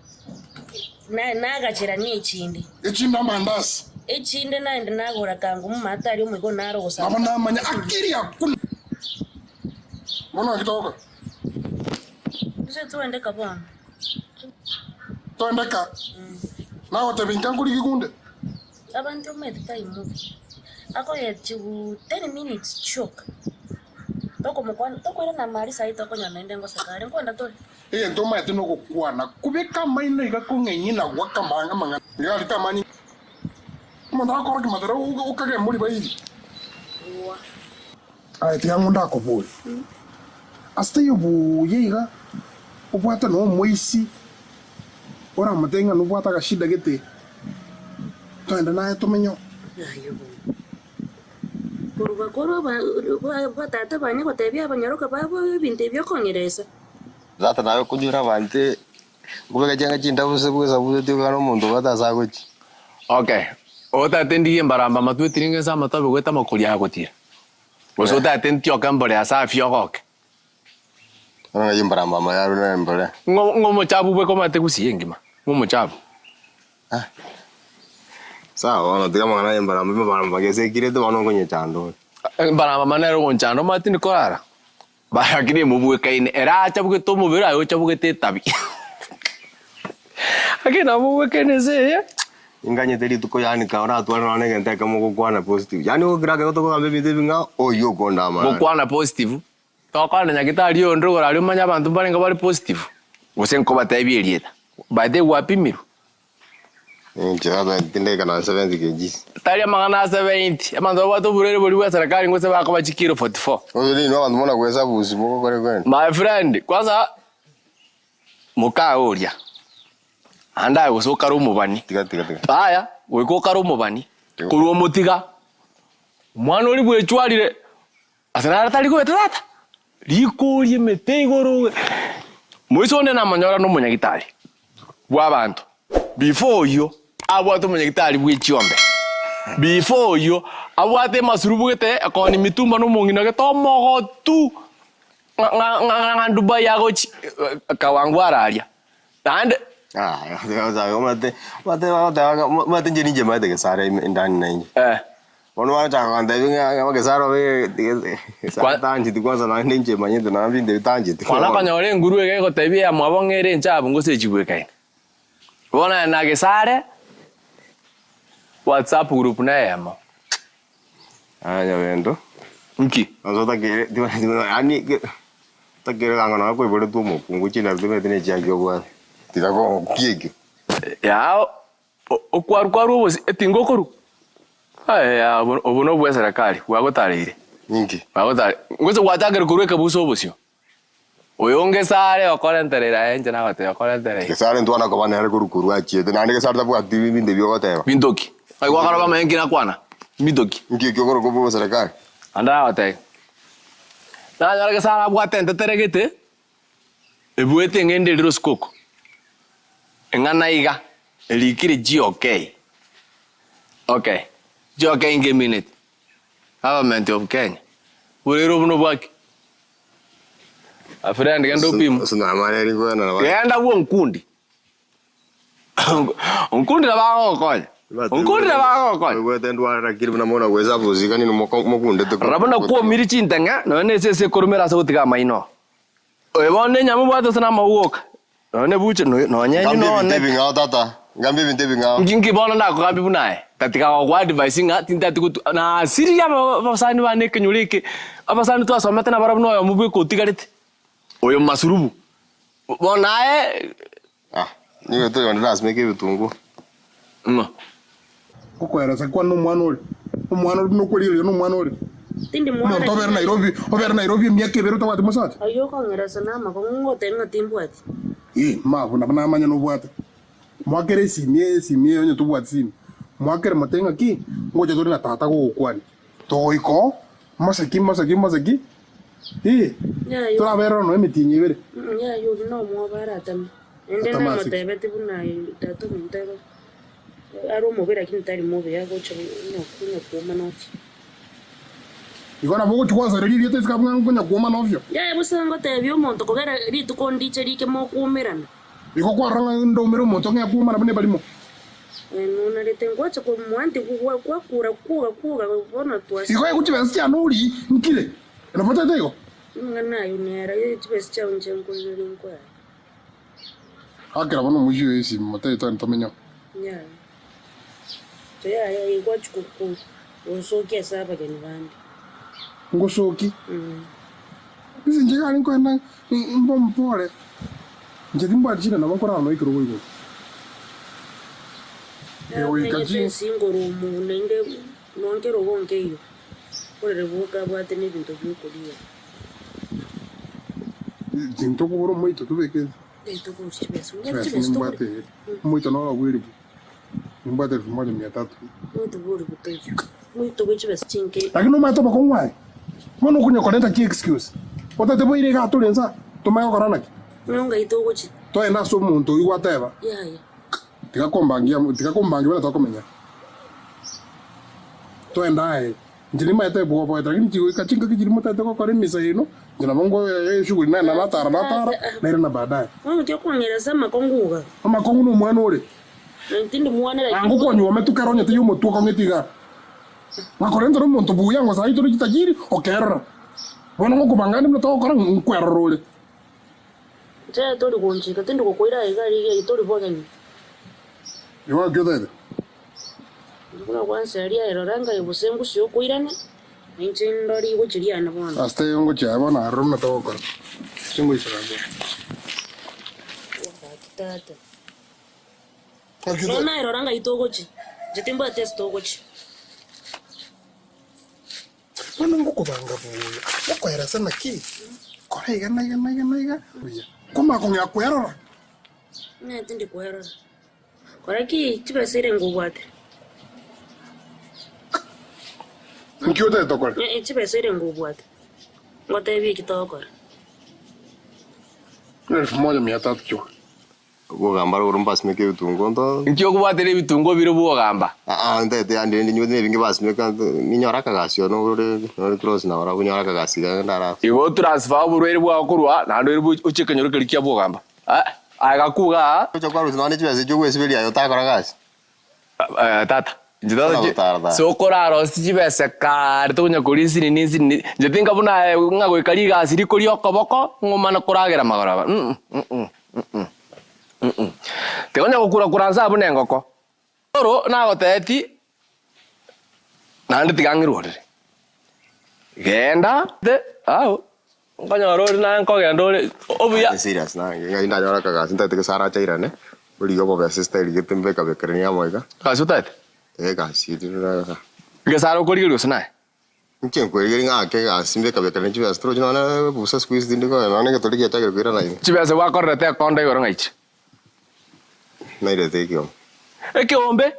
Na nagachera ne echinde. Echinde amandasi. Echinde naende nagora kango momate aria omoika naro gosamba. Nabo namanya akili akuna. Bono naki togokora? Gose twendeka bono. Twendeka. Nagotebia inka nkorigie kunde. Abanto omanyete tai mobe. Akoyechiguu 10 minutes chioka. Tokomokwana tokoirana amari saii tokonyora naende ngoseka are nkwenda tore. Egento omanyete nogokwana, kobeka amaino iga kong'enyi na goaka amang'ana. Iga aria tamanyi omonto agokora kimatera okage mori bairi. Aye tiga ng'o ndakoborie, ase taiyo buya iga obwate nonya omoisi oramotebie ng'a nobwate agashida gete, togende naye tomenye oo. Aye bono. Korwa korwa batata banye gotebia abanyaroka babo ebinto ebi okong'eresa. Tata naye okonyora abanto okobeka chianga chindabu ase bwesabuseti okogana omonto obwate ase agochia. Okay, otaete ndigie mbaramba amatwe etiringa ense amatobe goeta amakori agotira. Gose otaete ntioke mbore ase afya ogoke. Bono ng'ai mbaramba amaya arure mbore. Ng'o ng'o omochabu bweka omanyete gusii engima, ng'o omochabu. Sawa bono tiga amang'ana aye mbaramba mbaramba gesekirete bono okonyechanda ore. Mbaramba mana ere ogonchanda omanyete tindi korara. Lakini emobwekaine ere achabugete omobere aye ochabugete etabi. Lakini namobwekaine ense eye. Inganyete rituko yaani ka oratware nonya na egento ekemo gokwana positive. Yaani ogokira ekero tokogamba ebinto ebi ng'a oyio okondama nare. Gokwana positive, tokwana nyagetari onde igoro aria omanye abanto mbarenge bare positive, gose nkobatebia erieta, by the way gwapimirwe? Inche sasa tindeka na 70 kgs. Tari amang'ana a 70, abanto babwate oborwaire boria bwa serikali gose bakoba chikilo 44. Gose ninwe abanto muna kwesabusi mogokora kwene. My friend, kwanza mokaye oria, naende aye gose okare omobani. Tiga tiga tiga. Yaya, goika okare omobani, korwa omotiga, omwana oria bwechwarire, ase naro tari kobeta tata, riko orie emete igoro, moise onde namonyora na omonyagitari bw'abanto, before oyio abwate omonyagitari bwe chiombe, before oyio abwate emasurubu gete ekoni mitumba na omong'ina gete omogotu ng'a ng'a ng'a ng'a Dubai agochi kawangware aria, naende. Omanyete inche ninche maete gesare ime ndani na inche. Bono bagochaka gontebia ng'a gesare obe gesare tancheti kwanza naende inche manyete naende binto ebi tancheti. Kwana okonyora enguru iga egotebia eyamwabo ng'a ere enchabu gose echibwekaine. Bono aye na gesare whatsapp group neyemo. Aya nyabento. Nki? Onsi otakeire yaani otakeire ganga nonya koiboretwe omokungu chindaru timanyeti ne chiaki obwate. Tiga ki ekio? Yaa okwarwa kwarwa obosi etinga okorwa aya obo nobwa eserekari bwagotareire. Ninki? Bwagotare gose gwachakire korwa ekabusa obosio. Oyo ngesare okorentereire aye inche nagotebia okorentereire. Gesare ntwana koba nere korwa korwa achiete naende gesare tabwati binto ebi ogoteba. Binto ki? Naki gwakora bamanye nki nakwana? Mbinto ki? Nki ekio okorokwa bwa oboserekari? Naende nagotebia, nanyora gesare abwate entetere gete, ebuete eng'ende eria rosukoko, eng'ana iga, erikire GOK, okay, GOK ngemineti, Government of Kenya, borere obo nobwaki? My friend genda opimwe. Genda bwo Onkundi. Onkundi nabo agogokonya. Onkundi nabo agogokonya. Rora buna kwomire chintang'a nonya na esese ekoromera ase gotiga amaino. Oyo bono nenyama obwate ase namauga oka. Nonya nebuche nonya enywe none. Ngambie ebinto ebing'ao. Nki nki bono ndakogambie buna aye? Tatiga gokoa advice ng'a tintati gotu nasiririe aba abasani bane ekenyoro eke, abasani twasomete nabarabwo na oyomo bweka otigarete, oyo masurubu. Bono aye. Ah, nigo toyonde nasimeke ebitunguo. Ng'o? Okoeresa kwane nomwana ore, omwana ore buna okwerigereria nomwana ore. Tindi mwana Omonto obere Nairobi, obere Nairobi emiaka ebere otabwati mosacha. Ayio okong'eresa namakong'u ngotebia ng'a timbwati. Ee, mabwo nabo namanya nobwate. Mwakere esimi eye, esimi eye onye tobwati simi. Mwakere motebe ng'a ki, ngocha tore na tata gogokwania. Togoika oo, moseki moseki moseki, ee, Yaye toraberera nonya emetienyi ebere. Yaye oyio nomwoba aratame. Naende Atame ase ki? namotebeti buna tata ominto aro are omobe lakini tari mobe agocha konya kwomana ofio. Igo nabo ogochia gwansareria erieta isiko abwo ng'a nkonya kwomana ofio. Yaye bosa ngotebia omonto kogera rituko ndiche rike mokwumerana. Igo kwarora ng'a ndomere omonto ng'a akwomana buna ebarimo. Nonarete ngocha komoa nti gwakura kuoga kuoga bono twasira. Igo ego chibesa chiane orie nkire, nabo tete igo? Amang'ana ayio nere, chibesa chiao inche nkoigeria nkoe. Akera bono omochie oyo esimi motebie twende tomenye oo. Yaya, yaya igwachia gosokia ase abageni bande. Ngosoki? Ase inche iga nkoenda mbe omopore, inche timbwati shida nabo nkorara nonya ekerogo igoro. Egoika Namenyete chi. ense igoro omo naende nonya nkerogo nkeiyo, orere boka abwate nebinto biokoria. Tintokobora omoito tobeke ense. Chibesa Chibesa nimbwate ere. Omoito noro bw'elifu. Nimbwate elfu moja mia tatu. Lakini nomanyete obokong'u aye? Bono okonya korenta chi excuse. Otete boire iga atore insa, tomanye gokora naki? Toende ase omonto oyio gwateba, tiga kombangia tiga kombangia buna tokomenya. Toende aye. Inche nimanyete bwoboete, lakini chigoika chingaki chiria motagete gokora emisa yaino, inche nabo ngoyaya eshughuli naende natara natara, nairana baadaye. Amakong'u nomwana ore. Anga okonyuoma tu kero onyete y'omotwe okong'ete igaa. Ngakorentera omonto buya ngo saii tore chitajiri okerora. Bono ngokobanga ande buna togokora nkwerora ore. Igo naki otagete? Ase taiyo ngochia aye bono aroro buna togokora. Ase ngoisaransa. Bono aye rora ng'ai togochia, inche timbwati ase togochia. Bono ngokobanga buya, ngokoeresa naki, kora iga na iga na iga na iga buya, nkomanya kong'ea kwerora. Ng'a tindi kwerora. Kora ki chibesa ere ngobwate? Nki otagete okore? Ng'a chibesa ere ngobwate. Ngotebie eki togokora. Elfu moja mia tatu chioka. Bwogamba rogoro mbasimeke ebitunguo nto. Inki okobwatera ebitunguo bire bwogamba? Aa ntagete yande rende nywe nebinge basimeka ninyore akagasi one ore ore close na barabwo nyore akagasi iga ndara. Igo otransfer oborwaire bwao korwa naende oire oche ekenyoro keria kia bwogamba. Aye gakuga aa. Gocha kwarusia nonya ne chibesa echio ogwesiberia aye otakora gasi. Tata, inche tata sokorarosie chibesa kare tokonya koria nsinini nsinini, inche tinka buna aye ng'a goika rigasi rikoria okoboko ng'omane koragera magoro aba Tikonya gokura kura nse abwo buna engoko. Oro nagotebetie naende tiga ng'irorere, genda ao. Nkonyora ore naye nkogenda ore obuya. Naende serious nange ng'ai ndanyore akagasi ntagete gose arache airane, origie obobesa style gete mbekabekeranie amo iga. Egasi otagete? Eh egasi eri rora. Gese are okorigereria gose naye? Inche nkwerigeria ng'a ake egasi mbekabekeranie chibesa torochi nonya busa siku hizi tindi kogenda nonya egetori giachakire koirana ime. Chibesa gwakorerete ekondo igoro ng'ai chire? Nairete ekeombe. Ekeombe?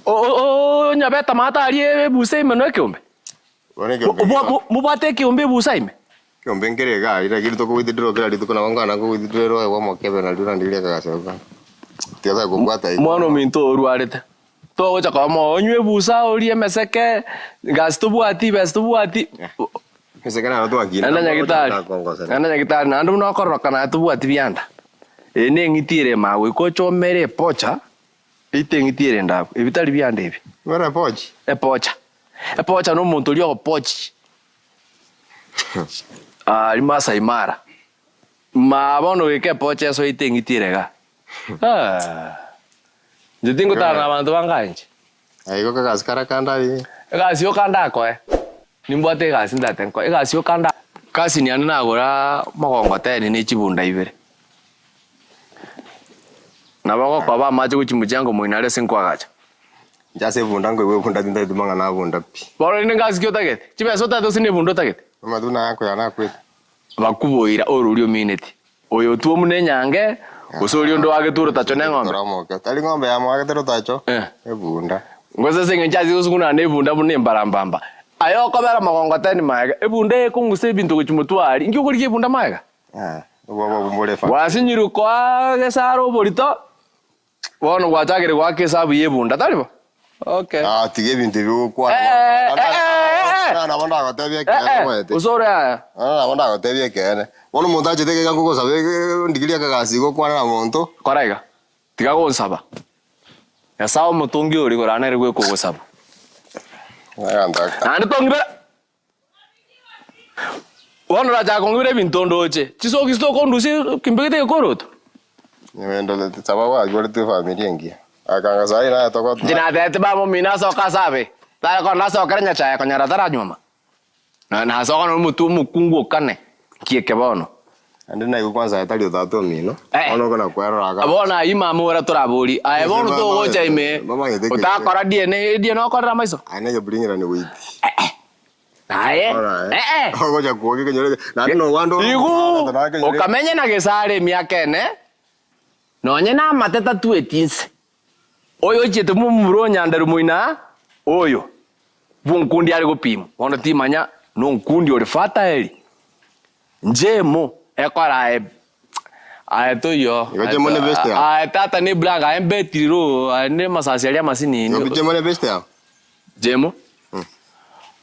Onyabete amato aria ebusa ime no ekeombe? Mobwate ekeombe ebusa ime? Ekeombe nkere iga aria, lakini tokowithdraw kera rituko nabo nkwana nkowithdraw oegwe omokebe nario naende riria akagasi ako tiga kobwata igo. Mwana ominto orwarete, togocha koba moyo onywe ebusa orie emeseke, gasi tobwati, besa tobwati. Emeseke naro twakina. Naende nyagitari, naende nyagitari naende buna okororokana aye tobwati bianda, eye neng'iti ere ime goika ochomere epocha. Eite eng'iti ere ende abwo, ebi tari bianda ebi. Bera epochi. Epocha. Epocha nomonto oria ogopochi. Aria Masai Mara. Maa bono goika epocha esoe eite eng'iti ere igaa. Ah. Inche tingotara na abanto bangaye inche. Igo kagasi kara kande aye. Egasi yoka ndakoe, nimbwate egasi ndate nkoe, egasi yoka nda. Cousin yane nagora mogongoteni ne chibunda ibere. Nabo ogokoba amache gochia mochango moino aria ase nkoagacha. Inche ase ebunda nkoigwa ebunda tintageti mang'ana a bunda pi. Bono rende ngasi ki otagete? Chibesa otagete gose nebunda otagete? Amatunda aya nkoyana nakwete. Bakuboira ororia omineti. Oyo otwo buna enyange, gose oria onde oagetwe orotacho neng'ombe. Toromoke. Tari ng'ombe yamoagete rotacho, ebunda. Gose ase engencho ase gosung'unana nebunda buna embarambamba. Aye okobera mogongoteni magega, ebunda eye ekong'usa ebinto gochia motwe aria, inki okorigia ebunda magega? Gwasinyirwe koa gesare oborito, bono gwachakire goaka esabu y'ebunda, tari bo? Okay. Ah, tiga ebinto ebi ogokwana. Eh, eh, eh, eh. Na nabo ndagotebia ekeene Eh, eh, omanyete. gose ore aya. Na nabo ndagotebia ekeene. Bono omonto achete iga nkogosaba ondigerie akagasi iga okwane na monto. Kora iga, tiga gonsaba. Nyasae omotongi oria igoro nere bweka ogosaba. Naende tong'ibera. Bono orachake kong'ibera ebinto ndoche, chisokisi tokondusia kimbegete egekoroto. Sababu aiboretwe efamiri engiya. Akanga sayi naye togoteba. Inche natebete baba omino asoke ase abe, tare korora nasokere nyachae konyora taranywoma. Na nasoka nonya omotwe omokungu okane, nki eke bono? Naende naigwe kwanza aye tari otata omino, bono okona kwerora aka. Bono ayio mama ora toraborie, aye bono togocha ime, otakora DNA, DNA okorera amaiso? Aye negeburing'erani goiti. Aye, eh-eh. Ogocha kwokia ekenyoro eke, naende nogwanda ore Igu, omonto naende ekenyoro eke. okamenye na gesare emiaka ene, nonye namate tatueti inse. Oyo ochiete momura o nyandaru moino oyo, bw'onkundi are gopimwa, bono timanya nonkundi ore fertile. Njemo ekora aye aye toiyo Igo Jemo ne best yao? aye tata ne blank aye mbetiri ro aye ne masasi aria amasinini. Igo Jemo ne best yao? Jemo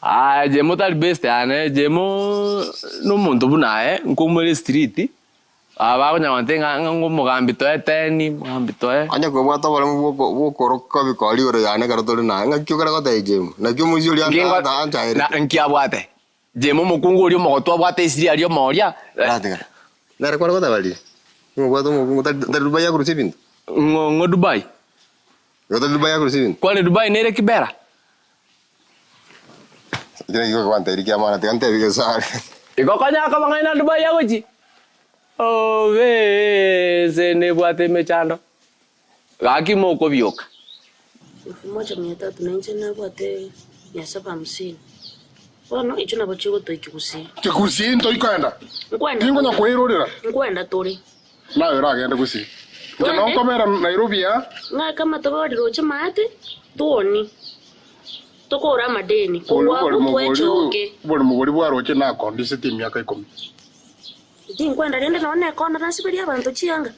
aye Jemo tari best yane Jemo nomonto buna aye nkoumera estreet aba bakonya gontebia ng'a ng'a omogambi toe teni omogambi toe. Onye kobwate oboremu bw'okoroka ebikori igoro yane ekero tore naye, ng'aki okare gotebia Jemo? Naki omoisia oria Nkingo anchaerete? na nki abwate? Jemo omokungu oria omogotu abwate esiri aria omoria. Aratiga. Nere kware goteba riria, Ng'o obwate omokungu tari tari Dubai akorusia ebinto? Ng'o ng'o Dubai? Igo tari Dubai akorusia ebinto? Kwani Dubai nere kibera? Ekio nakio gwantebirie kia maana, tiga ntebi Gesare. Igo konya koba ng'ai na Dubai agochia? Obee ense nebwate emechando. Gaki mokobioka. Elfu moja mia tatu na inche nabwate mia saba hamsini. Bono echio nabo chigotoikia gusii. Gusii ntoikoenda. Nkwenda Tinkonya tore. kweirorera. Nkwenda tore. Naye oragende gusii. Inche Twende. nokobera Nairobi aa. Ng'ake amatobori roche maate, tuoni. Tokore amadeni. Oria Korwa abwo oboremo boria twechoke. oboremo boria bwaroche nakondisete emiaka ikomi. Tinkwenda rende nonya nekonda nasiberie abanto chianga,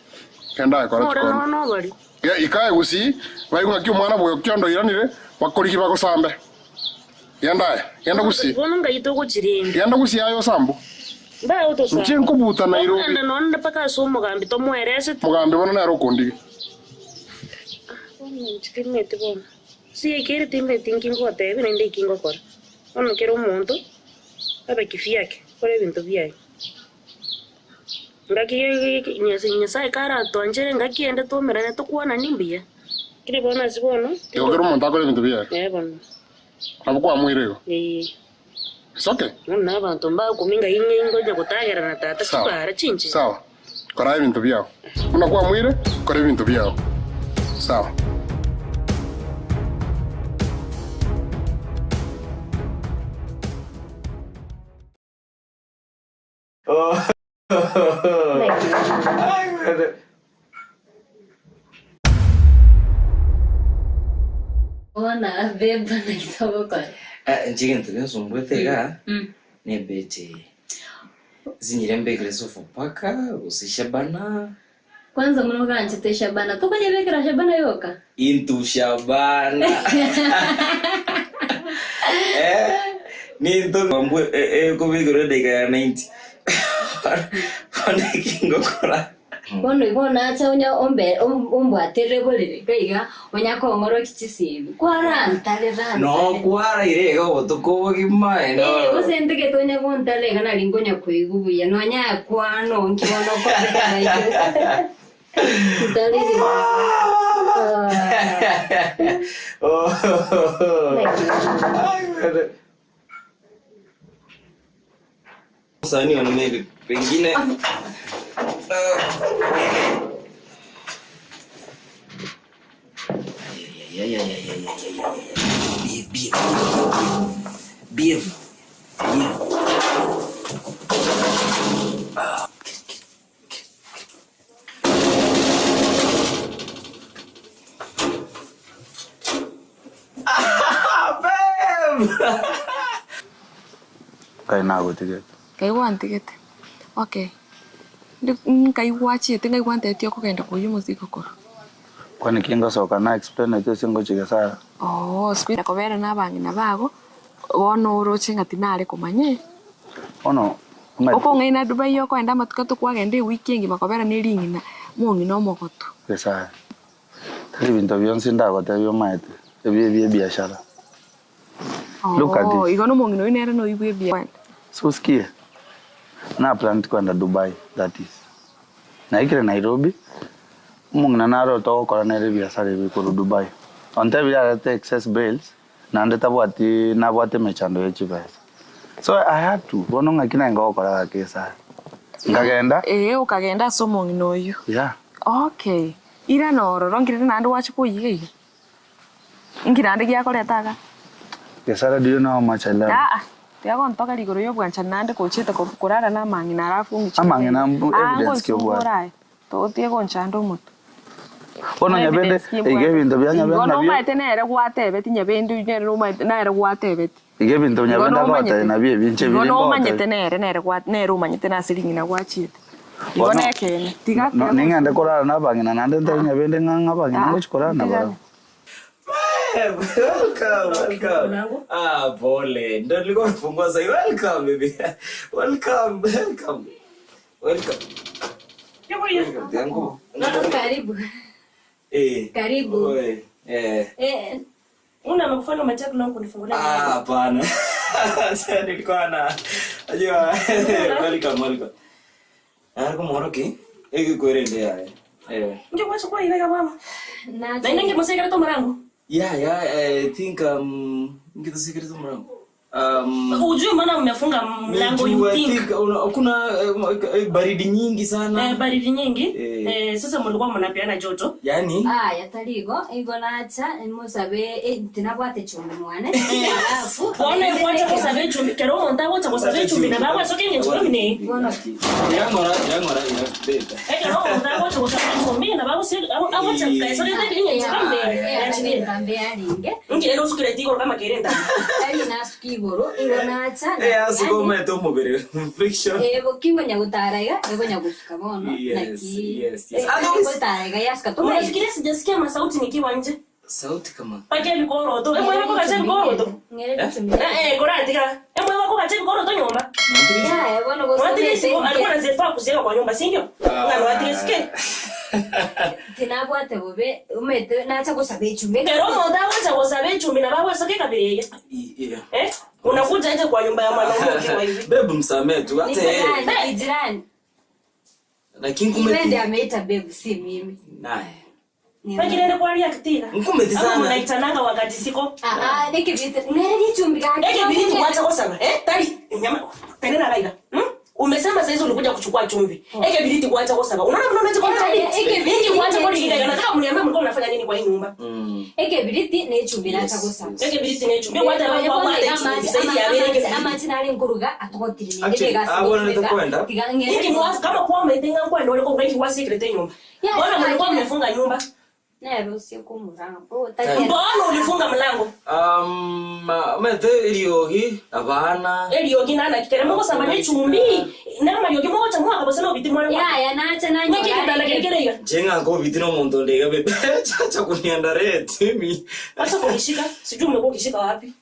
Kenda akora nore chikondo. nonya nobori. Iga ikae gusii, baigwe ng'aki omwana bw'okiondo oiranire, bakorigie bagosambe. Genda aye, genda gusii. Bono ngai togochirenda. Genda gusii aye osambu. Mbae otosamba. Inche nkobuta Nairobi. Tokogenda nonya mpaka ase omogambi tomoeresete. Mogambi bono nere okondigia. Bono inche timeti bono. Ase ekeri timeti inki ngotebia naende inki ngokora. Bono kera omonto abe kivyake, akore ebinto biaye. Ngaki Nyasae karatwanchere ngaki ende twaumerane tokwanani mbuya. Keri bono ase bono. Igo kera omonto akore ebinto biaye. Ee bono. Nabo kwamoire igo. Ee. It's okay. Bono na abanto mbakumia ng'ai ng'ai ngonya gotagera na tata Sawa. chibara chinche. Sawa. Kora ebinto biao. Buna kwamoire, kora ebinto biao. Sawa. Bono abeba naki togokora. Inche egento gensumbuete igaa, nebeti eye. Nsinyire mbekere Sofapaka gose Shabana. Kwanza buna oganchete Shabana, tokonyebekera Shabana yoka? Into Shabana. Eh, ninto mbwe ekobekerwa edagika ya 90. Bono eki ngokora. Bono igo nacha onya ombe ombwaterere borere iga iga, onya kong'orokia chisemi, kwarantarera No ntare. kwaraire iga obotuko obogima Eh, gose ntigete onya gontarera iga nari nkonya koigwa buya, nonya akwana onki bono okobeka ntarire. Oh. Ai, bwana. Msanii wana maybe pengine Ay, ay, ay, ay, ay, ay, ay, ay. Behave, behave, behave. Behave. Ah. Ah, babe! Ngai nagotigete. Ngai gwantigete okay nkai gwachete ngai gwantebetie okogenda koyia omosigo korwa. Kwani ki ngosoka na explain ete ase ngochia gesara? Ooh siku kobera na abang'ina bago, bono oroche ng'a tinare komanya eh. Bono omanyete. Okong'aina Dubai okoenda amatuko tokwagenda ewiki engima kobera ne ring'ina mong'ina omogotu. Gesare, tari binto bionsi ndagotebie omanyete, ebi ebie ebiashara. Look at Oo, this. igo na omong'ina oyio nere noigwe ebiya. So usikie. Na plan kwenda Dubai that is. Naikire Nairobi, omong'ina nare otogokora nere ebiasara ebi korwa Dubai. Ontebirie arete excess bales naende tabwati nabwate emechando ye chibesa. So I had to, bono ng'aki naye ngogokora gaki esare. Nkagenda. Ee, okagenda ase omong'ina oyio. Yeah. Okay. Irana ororo nkirende naende gwacha koyia iga iga. Inki naende giakoreta iga? Gesare do you know how much I love you? Aa, tiga gontogeria igoro y'obwanchani naende kochiete korara namang'ina alafu ong'iche Amang'ina gotebia. Aa, evidence ki ngonsumbora obwate? aye, totige gonchanda omotwe. Bono nyabende, Evidence ki iga mbwate? ebinto bia Igo nyabende nabio, nomaete nere gwatebeti nyabende oyio nere nomaete nere gwatebeti. iga ebinto Igo nyabende agotebia nomanyete, nabio ebi inche igo bire nomanyete ngotebia. nere nere gwa nere omanyete nase ring'ina gwachiete. Igo Bono, nekeene, tiga no tiga ning'ende gonsumbua. korara na abang'ina naende ntebi nyabende ng'a ng'a abang'ina Aa, ngochi korara ntigane. nabarabwo. Welcome, welcome. Ah, pole. Ndio nilikuwa nafungua sasa. Welcome baby. Welcome, welcome. Welcome. Welcome yangu. Karibu. Eh. Karibu. Oi. Eh. Eh, Una amekufanya umetaka na kunifungulia Ah, hapana. Sasa nilikuwa na najua welcome, welcome. Ah, kumoroki. Eki kwerende ya. Eh. Nje kwacha kwa ile mama. Na inenge musekere to murango. Yeah, yeah, I think ngitusikiriza mrango. Ujui maana mmefunga mlango you Nijua, think. think, kuna eh, baridi nyingi sana. Eh, baridi nyingi. Eh. Eh, sasa mlikuwa mnapeana joto. Yani Aya tarigo igo nacha musabe eh, tinabwate chumbi mwane alafu Bona ikwacha kusabe chumbi kero omuntu agocha kusabe chumbi na bagwa soke nge chumbi ne. Yangora, yangora, ya babe. Ekero omuntu agocha kusabe chumbi na bagwa agocha kaisoke nge chumbi. Ngambe yaringe Ngi ero sukire tigo kama kerenda. ari nasuka igoro igo nacha Eh, asiko mete umubiri. Friction. ego kigonya gutara iga egonya gusuka bono Yes, naki yes, yes. Eh, gutara iga yasuka tumaye Unafikiria sijasikia masauti nikiwa nje? Sauti kama Pakia bikoroto. Emwe wako kacha bikoroto. Eh eh, koratika. Emwe wako kacha bikoroto nyumba. Ya, bono go Mwatirisi alikuwa anazifaa kuziweka kwa nyumba, si ndio? Ah. Na mwatirisi tinabwate bube umete nacha gusaba echumbi Kero omuntu agocha gusaba echumbi na bagwesoke kabiri eye. Yeah. Eh? Unakuja nje kwa nyumba ya mwanaume ukiwa hivi. Babe msamee tu hata yeye. Ni jirani Lakini iwe kumbe ndiye ameita babe si mimi naye. Pekirende kwa react Nkumbe Ama sana. mnaitananga wakati siko. Ah ah nekibiti ngere chumbi gaki Eke biliti kuacha kusaba. Eh, tari nyama tenena raida. Hmm? Umesema sasa hizo ulikuja kuchukua chumvi. Eke biliti kuacha kusaba. Unaona mnaona hizo contradict. Eke biliti Mingi kuacha kwa ni lingine. Nataka mniambie mlikuwa mnafanya nini kwa hii nyumba? ekebiriti nechumbi nacha gusaba Eke biliti ne chumbi. Wata wa kwa chumvi. Sasa ya bere eke amachi nari nkuruga atogotire Actually, ah, bwana nitakwenda. Ingi mwa kama kwa umetenga kwa ndio kwa kwa secret nyumba. Ya, Mbona mlikuwa ya. mmefunga nyumba? Nero usiku murango Mbona ulifunga mlango? Mete eriogi abana. Eriogi nana kikere mungu samba chumbi. Na mariogi mungu chamwa kabisa ubiti mwana. Ya, ya nacha nanyo. Niki kitanda kile iga. Jenga ngo bitino omuntu ndega bebe. Chacha kuniandarete mi. Acha kunishika. Sijui umekuwa ukishika wapi.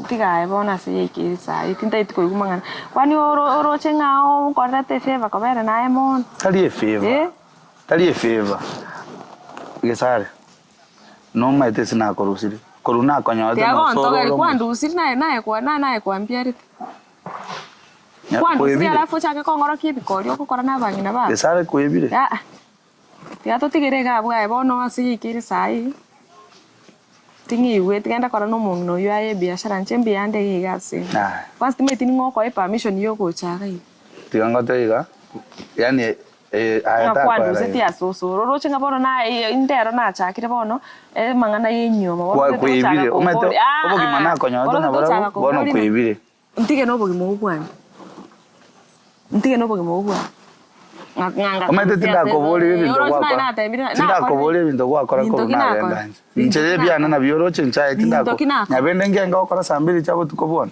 Tigae bono ase yaikire sayi tintaeti koigwa mang'ana kwani oroche ng'ao nkorerete efavour kobere naye mono Tari efavor. Eh? Tari efavor. Gesare. Nomaete sinakorusiri. Koru nakonyorete tiagontogeri kwandusiri naye naye kwa naye naye kwambiarete kwandusiri alafu ochake kong'orokia ebikori okokora na abang'ina babo Gesare kwebire. Ah, ah. Tiga totigere iga abwo aye bono ase yaikeire saii, ting'igweti genda kora na omong'ina oywo aye ebiashara inche mbuya nde iga iga ase ime. Kwanza timanyeti ning'o okoa epermission ya ogocha iga iga. Tiga ngotebi iga, yaani aye Ng'a takoera kwandusetie iga. ase osoro, oroche ng'a bono naye ndero nachakire bono, amang'ana ya enyiomo bono Kwa tochaka kwaibire, omanyete koboria obogima aa, nakonyorete bono nabarabwo, tochaka bono koboria ng'a kwaibire. Ntige na obogima obwo bwane, ntige na obogima obwo bwane. Omanyete tindakoboria ebinto gwakora, tindakoboria ebinto gwakora korwa nagenda inche. Inche ebiane nabio oroche inche aye tindako, nyabende ngenge gokora saa mbiri chia botuko bono?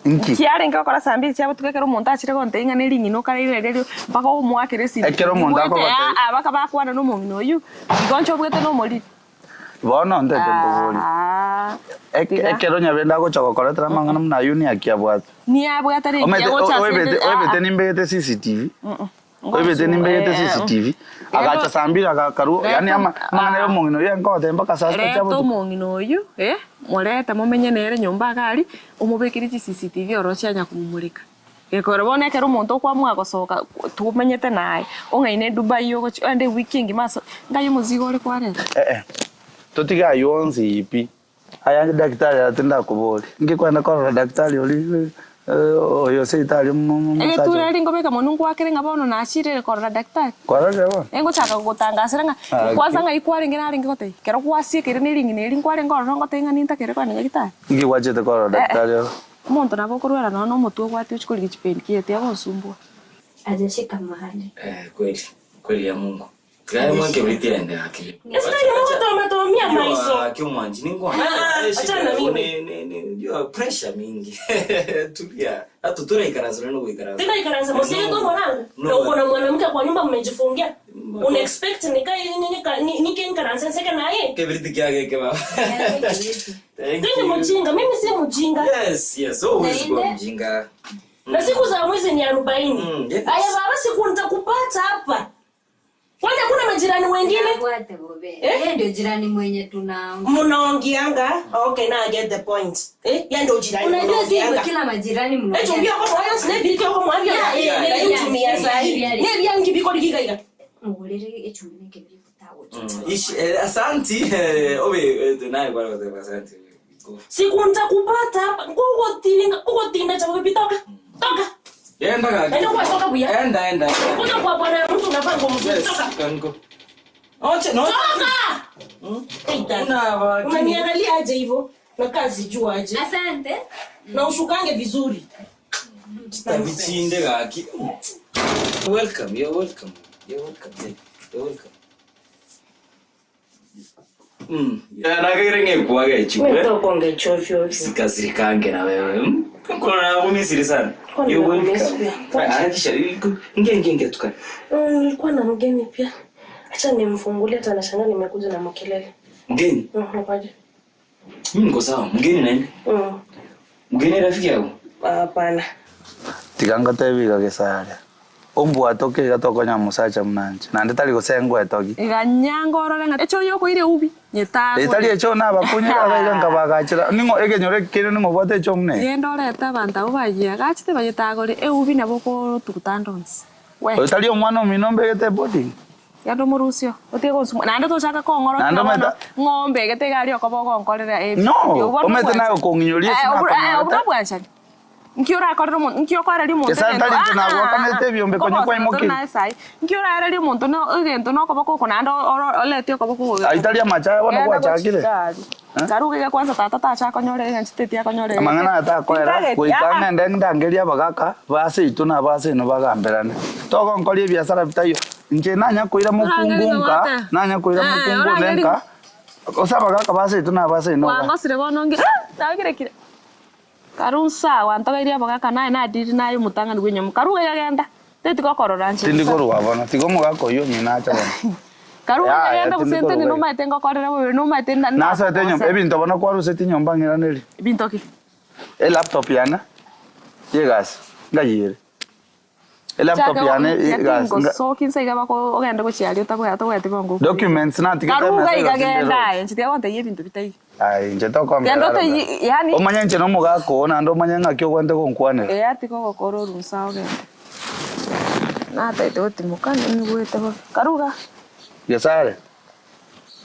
Inki? Kiarenge gokora saa mbiri chia botuko ekero omonto achire gontebia ng'a nering'ina okaraire riria mpaka omoakere esimi. Ekero omonto Igwete akogotebi. aa baka bakwana na omong'ina oyio, igo inche obwete nomoriri. Bono ntete nkoborie, ekero nyabende agocha gokoretera amang'ana buna ayio niaki abwate? Niabwate rinki Omanyete agocha ase oebete ende- oebete nimbegete CCTV, oebete nimbegete CCTV, agacha saa mbiri agakarwa, yaani ama amang'ana ya omong'ina oyio enkote mpaka saa sita chia Reta botuko. omong'ina oyio, eh, morete momenye nere nyomba iga aria, omobekere chi CCTV ororo chianya komomoreka. Gekogera bono ekero omonto okwamua gosoka tomenyete naye, ong'aine Dubai ogochia oende ewiki engima ase ngai omozigo ore kwareta. Eh-eh, totige ayio onsi pi, aya daktari aya tindakobori, nki kwenda korora daktari oria oyo seito aria omosacha Egetura oria. eri nkobeka monwe nkwakere ng'a bono nachire korora daktari. Kwarorire bono? Engochaka gogotangasera ng'a Gaki. kwanza ng'ai kwarenge narenge gotebia, ekero gwasiekeire ne ring'ina eri nkwarenge ororo ngotebia ng'a nintakere kogenda nyagetari. Nki gwachete korora daktari oro? Omonto nabo okorwara nonya nomotwe obwate ochie korigia chipendi ki tiga gonsumbua. Hajashika mahali. Eh, kweli kweli ya Mungu Tiga mwanke ende akili. Tomia maiso. Kimwanji ningwa. Ah, achana na mimi. Ni ni jua pressure mingi. Tulia. Hata turaikaranza no kuikaranza. Tena ikaranza msije tu mwanangu. Na uko na mwanamke kwa nyumba mmejifungia. Una expect nikae nike nikaranza nseke na yeye? Kibiriti kyake kema. Thank Mimi you. mjinga, mimi si mjinga. Yes, yes, always go mjinga. Na siku za mwezi ni 40. yes. Aya baba siku nitakupata hapa. Kwani hakuna majirani wengine? Eh? Yeye ndio jirani mwenye tuna Mnaongeanga? Okay, now I get the point. Eh, yeye ndio jirani. Unajua si mnaongeanga. kila majirani mnaongea. Eh, chungia kwa mwana sine birike kwa mwana. Yeah, yeah, Na yeah, yutumia yeah, sahi. yeah. Ne byangi biko ligiga iga. Mugulire echumbi nekebiri Ishi, eh, asanti. Eh, obe eh, naye kwa kwa asanti. Siku nitakupata hapa. Ngogo ugotinda cha bibi toka. Toka. Enda kaka. Enda kwa soka buya. Enda enda. Kuja kwa bwana mtu unavaa nguo mzuri Yes, toka. kanko. Oche no. Toka! Una Unaniangalia aje hivyo? Na kazi jua aje. Asante. Na ushukange vizuri. Tabichinde kaki. Welcome, you're welcome. You're welcome. You're welcome. Nakagire ngekuaga ichukue. Mimi chovyo ovyo. Sikasirikange na wewe. mm? Kuna na kumisiri sana. Kwani You're nakumisiri welcome. pia? Harakisha. Ingia ingia ingia tukae. Nilikuwa na mgeni pia. Acha nimfungulie hata anashangaa nimekuja na makelele. Mgeni? Unapaje? Mimi niko sawa. Mgeni nani? Mgeni rafiki yako? Hapana. Tiga ngotebi iga gesare ombwate oke iga tokonya mosacha munanche naende tari gosengwa etogi Iganyanga orore ng'a echo yokoire ubi nyetagore. etari echo nabakunyera abaiga nkabagachera ning'o ekenyoro ekere ning'o obwate echo mune Genda orete abanto abo bayia gachete bayetagore eubi nabo okotuguta ndonsi. We. oyo tari omwana omino mbegete boarding Genda omorusio otige gonsumwa naende tochaka kong'orokia Naende bono omanyete- ng'ombe egete iga aria okoba ogonkorera No, omanyete naye okong'inyoria ase nakonyorete. obwo bwanchani nki orakorera omonto nki okoereria omonto Gesa egento- ntari inche Ah, ah, nagwakanete ah, ebiombe konya kobosa kwaimokire. tore naye sahi nki oraereria omonto no egento na okoboko oko naende olete okoboko goeta. Ai tari amache bono Genda gwachakire gochikari. Karuga iga kwanza tata tachakonyora iga nchiteti akonyora amang'ana aya takoera goika ng'ende ndangeria abagaka base intwe na base ino bagamberane togonkoria ebiasara bitaiyo inche nanya koira mokungu nka nanya koira mokungu one nka ase abagaka base intwe na base ino wangosire bono ngi nagirekire karunsa wantogairie abagaka naye nadiri naye omotang'ani bwa enyomba karuga iga genda teti gokorora nche tindi korwa bono tiga omogaka oywo omino ache bono karuga Ya, iga ya, genda tindi gose ntene koruga iga. nomaete ngokorera bobe nomaete nasoete enyomba ebinto bono kwarusete enyomba ng'iraneri Ebinto ki? elaptop yane yegasi ngayire elaptop yane yegasi nga- ngosoki nsa iga bako ogende gochiaria otabwate obwate bongo documents natigete karuga emesa iga iga genda aye nchitiga gonteyia ebinto bitaiyo Ai, inche genda tokombera oteyie yani omanye inche nomogaka oo naende omanye ng'aki ogwente gonkwanera eh atiga ogokora orunsa ogende. Natagete gotimoka ninyigwete bobe. Karuga. Gesare.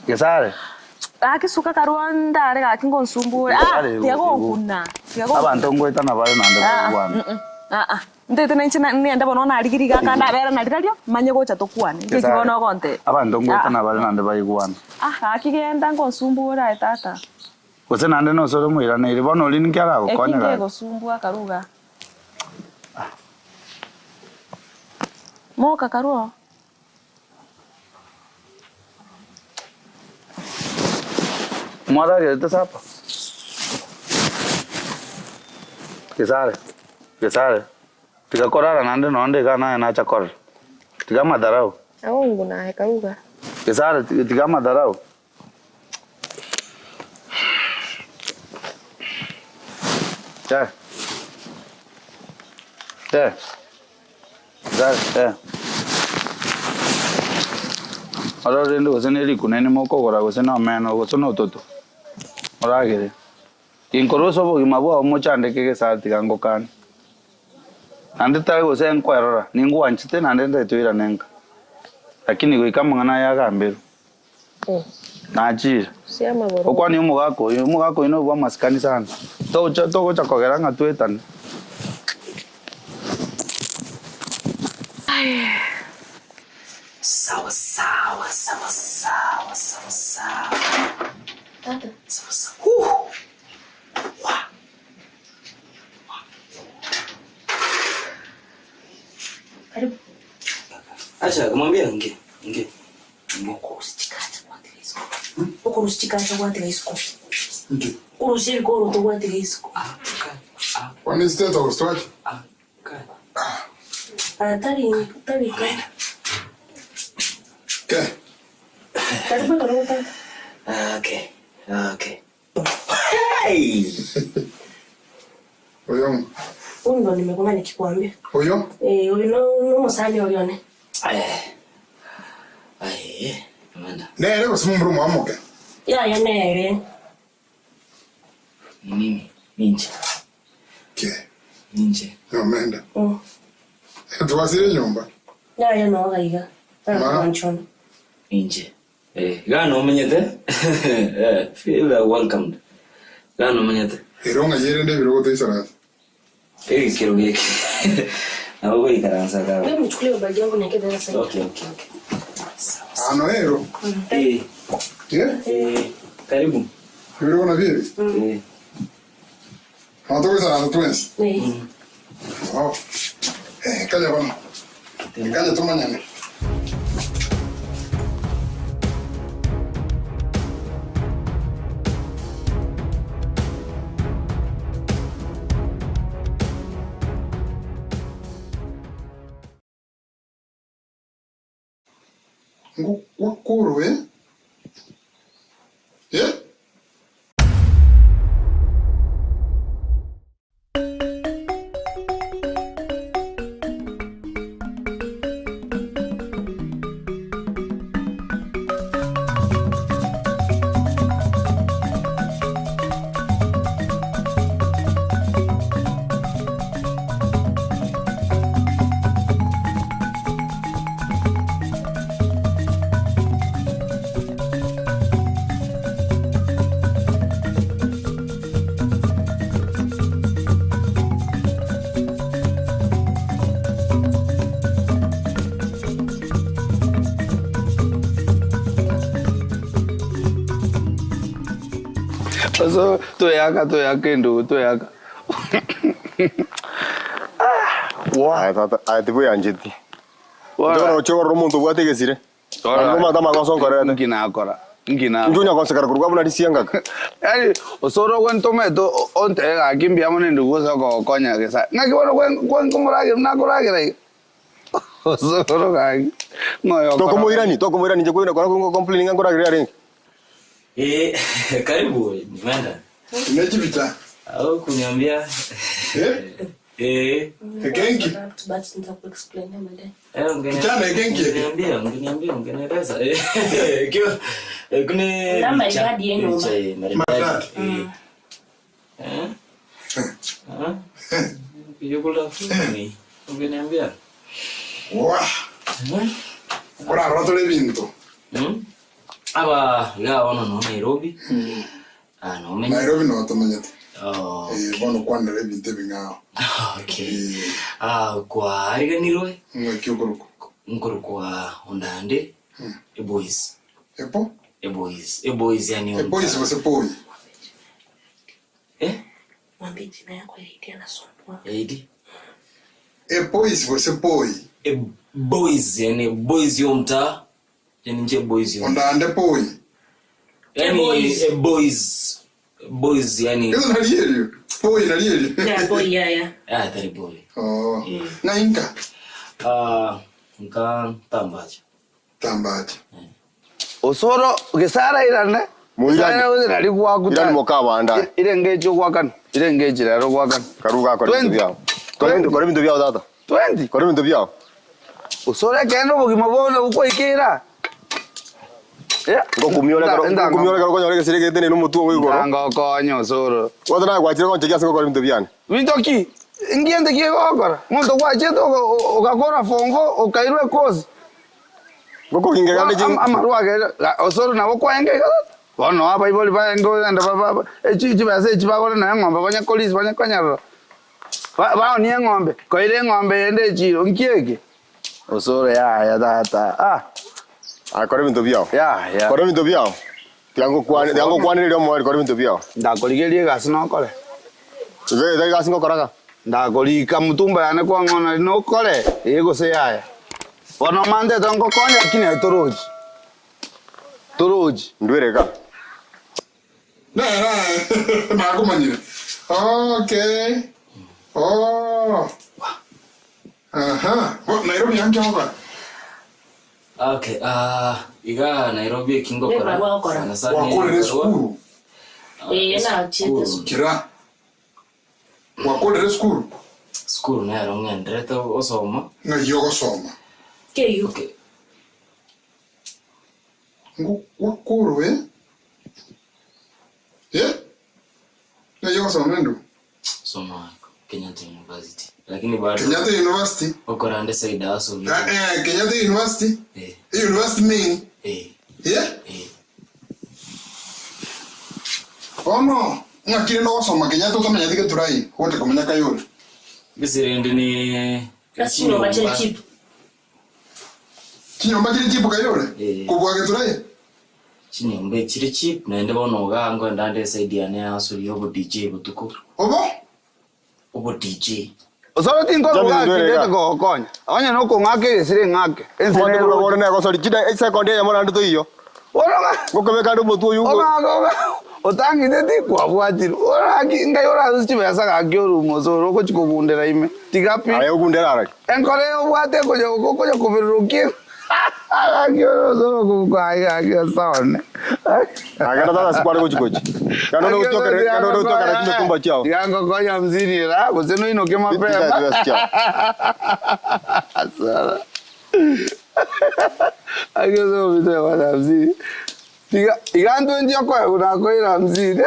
Gesare. Gaki suka karua ndare gaki ngonsumbure. Ah, Gesare, tiga igo- gonkuna. Tiga gonkuna. Abanto ngoetana bare naende Ah, ah, baigwane. mm, mm, ah, ah. Ntaete nainche na- niende bono narigirie iga akande abere nari rario, manye gocha tokwane. Inche eki Gesare. bono ogontebia. Abanto Ah, ngoetana bare naende baigwane. ah, gaki genda ngonsumbure aye tata. Gose naende nose ore omoiraneiri, bono oria ninki Eki aragokonye gaki? nkegosumbua karuga. Moka karwo. Mwaragerete sapa? Gesare, gesare, tiga korara naende nonde iga naye nacha korora. Tiga amadharau. Aongu naye karuga. Gesare, tiga amadharau. Eh. Eh. Gesare, eh. Oro rende gose ne rikunene mokogora gose na omeno gose na ototo. Oragere. Inkorwa ase obogima bwao mochandeke Gesare tiga ngokane. Naende tari gose nkwerora, ningwanchete naende ntaitoirane nka. Lakini goika amang'ana aya agamberwe. Nachire. Okwanie omogaka oyo, omogaka oyo nobwa amasikani sana. Togocha togocha kogera ng'a twetane. Sawa sawa sawa sawa sawa sawa. Tata. Sawa sawa. Huh. Wa. Karibu. Acha kumwambia ingie. Ingie. Okorusia chikacha gwatiga isiko. Orusie ebikoroto gwatiga isiko. Kwani state of storage? Ah, tari tari ka. Ke. Karibu karibu tata. Okay. Okay. Hey! Oyo. Huyu ndo nimekuwa nikikwambia. Oyo? Eh, huyu no no musani orione. Ai, Amanda. Nere gose momura omwamo ke? Yaya nere. Ni mimi. Ninje. Ke. Ninje. Nomenda. Mm. Twasire nyomba. Yaya no gaiga. Ma. Manchon. Ninje. Eh, gano omenyete? Eh, feel welcomed. Gano omenyete. Ero ng'a yerende ebirogo toisarase. Eh, kero geke. Nabo goikaransa kabe. Wewe mchukulie bagi yangu niweke darasa. Okay, okay, okay. Ano ero. Eh. Eh? Eh, karibu. Ebirogo nabio ebi? Eh. Nabo togoisarasa twensi? Eh. Oh. Eh, kaja bono. Kaja tomanyane. Ngokwakorwe? Eh? So toyaka toyaka endugu toyaka. Aya tata, aya tibuyancheti. Ndoro ochogorora omonto obwate egesire. Ora. Naende omanyete amagoso nkorete. Nki nakora. Nki nakora. Inche onyagosekera korwa buna risiangaka. Yaani osoro gwentomete ontebe gaki mbuya mono endugu ase okogokonya gesa. Ng'aki bono gwenkomoragera nakoragera iga. Osoro gaki. Ng'oyo okora. Tokomoirani, tokomoirani inche kwenda kora complain ng'a nkoragera arenge. Eh, karibu Amanda. Nechibicha. Au kuniambia. Eh? Eh. Egenki. But nitakuexplain baadaye. Eh, ungeni- Kijana egenki ege. Ungeniambia, ungeniambia, ungenieleza. Eh, kio eh, kune Na picha, maridadi yenye picha, uma. eh, maridadi. Eh. Eh? Ah? Yukula funi. Ungeniambia. Wa. Orarora tore ebinto. Aba iga bono no Nairobi. Ah, nomenye. Nairobi no tomenyete. Oh. Eh, bono kwanera ebinto ebing'ao. Okay. Ah, kwariganirwe. Ng'aki okorokwa? Nkorokwa Ondande. Eboys. Epo? Eboys. Eboys yani Eboys gose poi? Mwambie jina yako ya ID anasumbua. Eidi. Eboys gose poi? E boys yani boys yo mtaa. Yani nje boys yo. Ondande poi. Yani Boys. e boys. Boys yani. Hizo nalierio. Poi nalierio. Ya boy ya ya. Ah, tari boy. Oh. Na inka. Ah, nka tambacha. Tambacha. Osoro gesara irane. Muirani. Irani gwaku. Irani mokabanda. Irengeje gwakana. Irengeje rero gwakana. Karuga kore bintu byao. Kore bintu kore bintu byao tata. 20. Kore bintu byao. Osoro kendo bugima bono bukoikira. Ngokumiora karo konyora gesire gete no mutuo goigoro. Ngokonya osoro. Wotho na gwachire gonchekia ase gokora bintu byane. Bintu ki? Ngiende kie gokora. Muntu gwachete ukakora fongo ukairwe kozi. Ngokoginga gande Amarwa osoro nabo kwaenge bono abaibori baenge ogenda chibesa echi bagore na eng'ombe banyakorisi banyakonyarora baonie eng'ombe koira eng'ombe yende echiro nkieke osoro yaya tata ah Akore bintu byao. Yaya. Kore bintu byao. Tiango kwane tiango kwanire omweri kore bintu byao. Ndakorigeria egasi nokore. Ibe egasi ngokoraga. Ndakorika mutumba yane kwang'ona nokore ĩ gose yaya bono mantete nkokonya lakini torochi torochi ndwireka Na na nakumanyire. Okay. Oh. Aha. Bo Nairobi yanke hokora. Okay, ah, iga Nairobi ekingokora. Eba, gwakora. Sana sana Wakorere barua. sukuru. Eh, na chete Sukuru. Kira. Wakorere sukuru. Sukuru nero ng'enderete osoma. Ng'ai ogosoma. Keyu. Okay. Wakorwe. Eh? Ng'ai ogosoma ndu. Soma Kenyatta University. Lakini bado Kenyatta University. Okora ande side hustle. Eh, eh, Kenyatta University. Eh. Eh, University main. Eh. Yeah? Eh. Ono, ng'akire no gosoma Kenyatta utamenyete gĩthurai ũgote kũmenya kayũrĩ Gisirende ni Chinyomba chiri cheap. chinyomba chiri chipu kayũrĩ Eh. kũbua gĩthurai Chinyomba chiri cheap naende bono iga ngwenda ande side yane hustle yobo DJ butuko. Obo? Obo DJ. Osoro tinkoro gakindete gogokonya onye nokong'aka egesire ng'ake Mwandu kuno gore na gosori chida second ya mwana ndu iyo. Ngokobeka ndu mutu uyu. otang'ite tikwabwatire oraki ngai orasu chibesa gaki orumo osoro ogochikogundera ime tigapi Aya ogundera araki. enkore obwate konya kobirurukie gaki osoro kukwai gaki osone Agana tata sikware gochikochi. Kano no utokere kano no utokere chino tumba chao. Tigangokonya mzini ra gose noinoke mapema Tita chao. Asara. Akizomite kwa hamsini. Tiga igantu ndio kwa unakoira hamsini.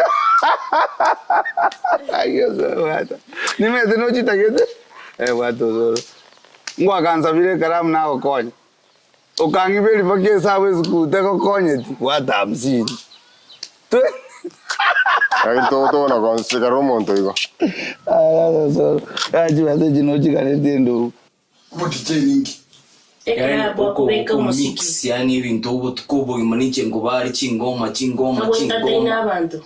Akizomata. Nimete no chitagete. Eh watu zoro. Ngwa kanza vile karamu nako konya. Ukangibeli pakie sawe sikute kokonye ti wata hamsini. Agin to to na kon sikaro monto igo. Ah zoro. Yaji wase chino chikanete ndo. Obo DJ ningi. Yani Ekera uko beka uko omuziki. mix yani ibintu obutuko obogima ninche ngobari chingoma chingoma Abo entertainer chingoma. abantu.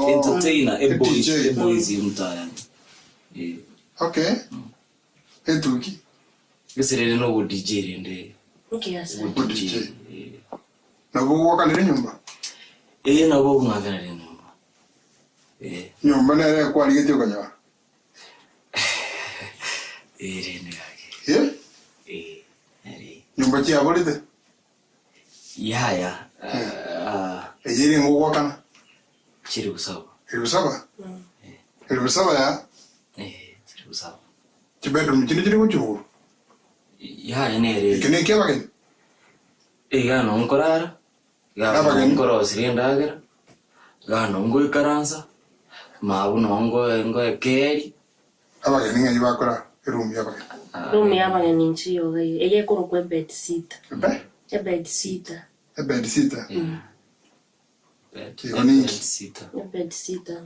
Entertainer e boys e boys mtaa yani. Eh. Okay. Etuki. Gisirende no DJ rende. Okay, asa. Obo DJ. Nabo gwakanire nyumba. Eh nabo ng'agana rende. Eh. Nyumba nere kwarigetie okanyora. Eh rende gaki. Eh? Eh. Nyumba chiaborete. Yaya. Ah, Eyeri ngogwakana. chiri gusaba. Eri gusaba? Eri gusaba ya? Eh, chiri gusaba. Chibedroom chino chiri gochiguru. Yaya nere. Eke ne ekiabageni. Iga nonkorara. Iga Abageni. nonkorosirie endagera. Iga nongoikaransa. Mabu nongo ngoekeri. Abageni ng'ai bakora. Eroom y'abageni. Room y'abageni inche iyoga eye, eye ekorokwa ebed sitter. Ebe? Ebed sitter. Ebed sitter. Bed, Igo ninki? bed sitter. Ebed sitter.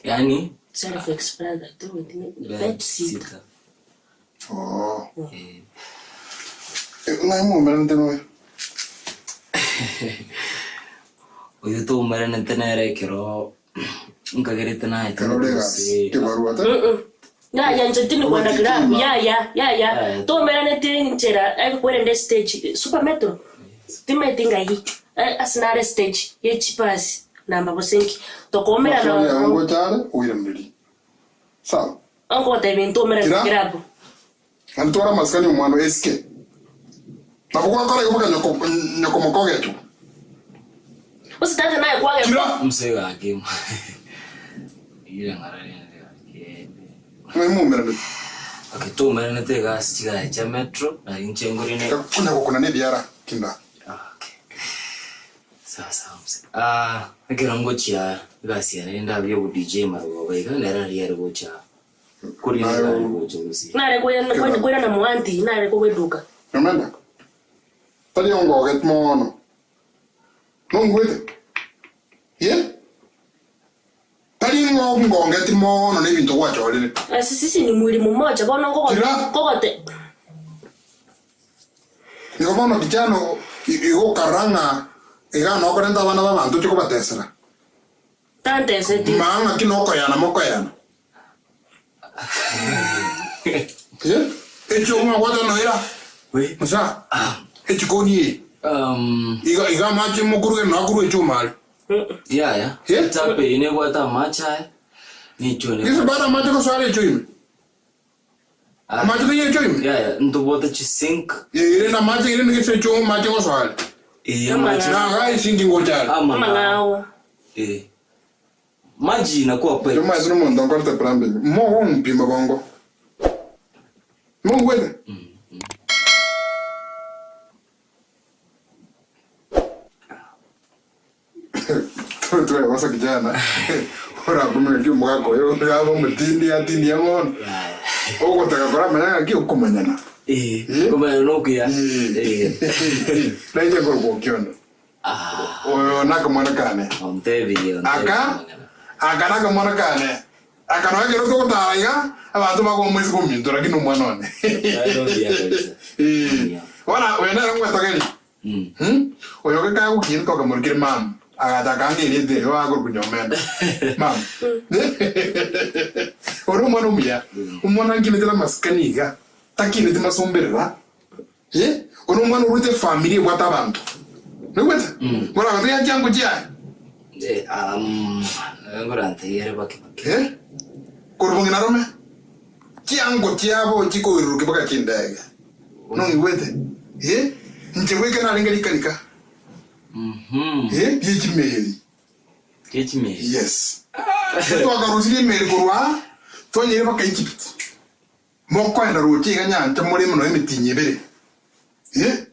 Yani Self explanatory. bed Bed sitter. sitter. Oh. Ng'ai mwaumeranete noyo? Oyo twaumeranete nere ekero nkagerete naye Ekero ore egasi, ekebarua te? Yaya inche tindi kwenda club yaya yaya twaumeranete nchera ekwerende stage super metro timanyeti ng'ai ase nare stage ye chibasi namba gose nki tokoumerana Maswali ororo. ngocha are, oiranerie. Sawa? Ogotebia ntoumerane Kira? club. Naende tware amasikani omwando esike. Nabo gwakora igo mpaka nyoko nyoko mokogechwa. Gose tata naye kwage Mzee gaki ire ng'ara rende gaki. Ng'ai mwaumeranete? Okay, twaumeranete egasi chigaye chia metro na inche ngorine Konya gokuna na ebiara kinda. Sawa sawa mzee. Ah, ekero ngochia egasi yane rende abia obo DJ marogoba iga nere aria are gocha korina egari gocha gose. Nare koirana mwanti nare kogoeduka. Nyomenda. Tari ongoget mono. Nongwete. Ye? Tari ng'o ngongeti mono na ebinto gwachorire. Ase sisi ni mwili mmoja bono kogote Igo bono kijana igo okarora ng'a iga nokorenta abana ba abanto oche kobatesera. Tanteseti. Maa ng'aki nokoyana mokoyana. Ye? Echi okong'a gwateba noira. Musa. Echikoni eye. Iga iga amache mokoruge nakorwa echuma aria. Yaya. Tap eye nebwate amache aya nichone. Gese bado amache gosoa are echo ime. Amache taiyo echo ime. Yaya, ntobwate chisink. Ere na amache ere gese echo amache gosoa are. Eh, amache. Na iga esinki ngocha are. Amang'ao. Eh. Maji inakuwa pipes. Choma ase nomonto nkorete plumbing. Mogompima bongo. Mongwete. Twebasa kijana orakumenya ng'aki omogaka oyo iga abe omotindi atinie bono ogotaka koramanya ng'aki okomanyana komanyana nokuya nainche nkorokwa okiondo oyo nakamwana kane Ontebirie aka aka nakamwana kane aka noe ekero togotara iga abanto bakomoisa kominto lakini omwana one bono oyo nere ngwetogeria Oyo gekagokia ntokamorokire mama agacha akanga erieta erio akorokwa Nyomenda mama ore omwana omuya omwana nkinete na amasikani iga takineti masomberera eh ore omwana orwete efamiri ebwate abanto noigwete ngoragotebia chiango chiaye Eh, um, ngoranteiyere bake bake. Eh? Korwa bong'ina rome chiango chiabo chikoirurukia mpaka chindege nong'igwete eh inche goika narenge rika rika eh rie chimeri Rie chimeri yes twakarusirie emeri korwa aa twanyeire mpaka Egypt mokoenda roche iga nyancha more mono emitinyi ebere eh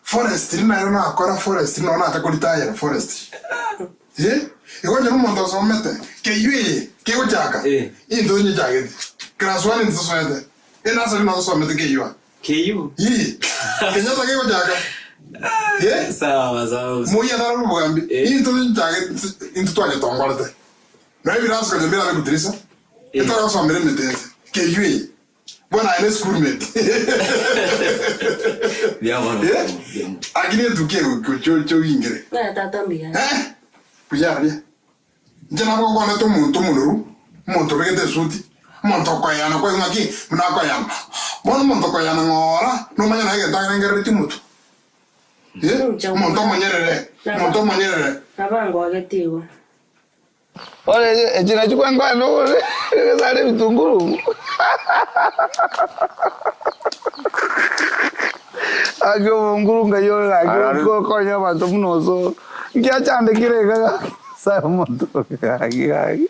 forestry nayo nakora forestry nonya nacha koritayera forestry eh igo onye nomonto osomete KU eye kegochaka into nyechagete class one ntosoete enasari notosomete KU aa KU Ii Kenyatta kegochaka eh Sawa sawa. Moi atare obogambi into nchagete into twanyetongorete nonya ebirasi konya mbirabe gotirisa etwagosomera emete ense KU eye Bono aye ne school mate. Eh? Lakini etuki choingire. Ng'a tata mbuya. Buya aria. Inche nabokwanete omonto omonoru, omonto obegete esuti, omonto okoeyana kwaigwa ng'aki buna akoeyana. Bono omonto okoeyana ng'ora, nomanye naye egento arengereretie omotwe. Eh? Omonto omonyerere, omonto omonyerere. Nabangogete igo. Bono echi nachio kwenkwana nogore egesare ebitunguru. Gaki obonguru ngai ore gaki okonya abanto buna osoro. Nkiachandekire iga gaki nyasaye omonto gaki gaki.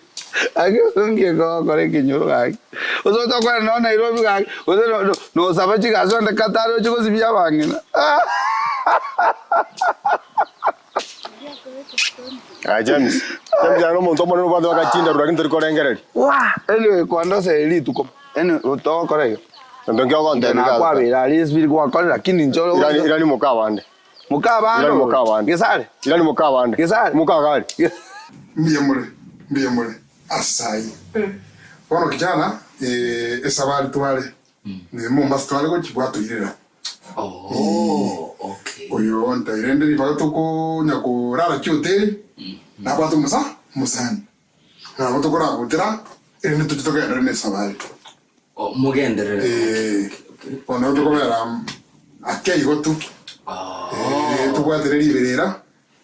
Gaki ase nki gokora ekenyoro gaki. Gose otokore nonye Nairobi gaki gose nosaba chigasi onde Qatar oche gosibia abang'ina. Aye James, James aye nomonto omonene obwate bagachinda rura lakini tori korengereria. Wah! Anyway, kwandoseire rituko. Anyway, togokora iga. Ento nki ogontebia Nche nakwabera aria esibiri gwakora lakini inche ore Irani irani moka abande. Moka abande Irani moka abande. Gesare. Irani moka abande. Gesare. Moka gari. Mbuya more, mbuya more ase ayio. Bono kijana, eh, esabari tware, ne Mombasa tware gochia bwatoirera. Oyo ontaire rende ribaga tokonya korara chihoteli, nabwate omosa omosani. Nabo tokoragotera, erinde toche togenderere ne esabari. Mogenderere. Eh, bono nabo tokobera ake igo tu. Eh, tobwatire riberera,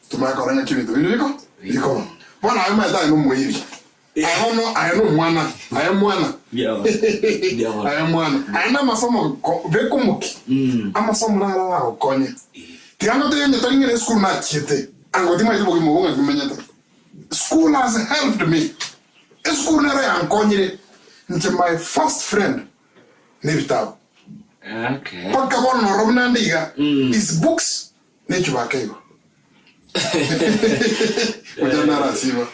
tomanye korora ng'aki ebinto binde biko bikoba. Bono aye omanyete aye nomoiri. Aye bono aye nomwana, aye mwana. Aye mwana. Aye namasomo ko beka omokia. Amasomo naro aragokonye. Tiga ngotebie onye tari ng'ina esukuru nachiete, ango timanyeti obogima obo ng'aki menyete. School has helped me, esukuru nero yankonyire inche my first friend nebitabu. Mpaka bono norora buna nde iga is books ne chibaka igo. Gocha narasiba.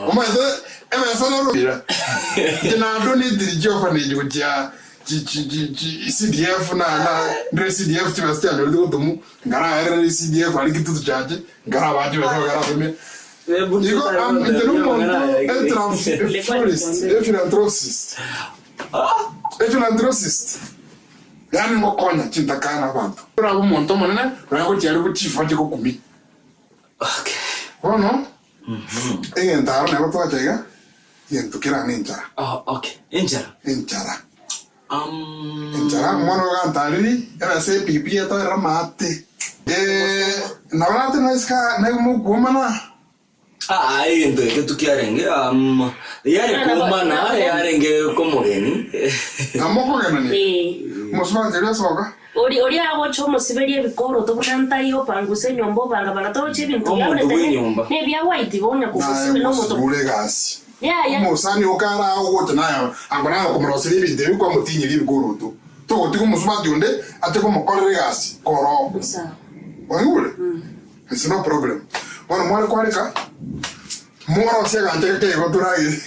Omanyete ebesa nero ira. Inche nadonatire chi orphanage gochia chi chi chi chi CDF na na ndire CDF chibesa chianyorete gotomu nkaraerera CDF aria Kitutu Church nkarabache chibesa bakaratomia. Igo am inche nomonto etrans e philanthropist e philanthropist yaani ngokonya chintakana abanto. Orabe omonto omonene nonya gochia aria bochief ache gokumia. Bono egento aro nabo twacha iga egento kera nenchara. Enchara. Enchara. Enchara omwana oyo gantariri ebesa epikipiki etoerere amaate. Eh, nabo nate naisika naimokuomana. Ah, egento eke tukiarenge um, yare kuomana yarenge komogeni Namokogenani mosubati oria soka Ori oria agocha omosiberia ebikoroto buna ntai opanguse enyomba obangabanga toroche ebinto Omonto bw'enyomba. nebia white bonya naye kogosibe nomonto mosubure egasi yaya omosani okara ogocha naye ango naye okomoroseria ebinto ebi kwamotinyeria ebikoroto togotiga omosubati onde ache komokorera egasi koro waigure it's no problem bono mware kwareka mworosie aganto geke igo toragere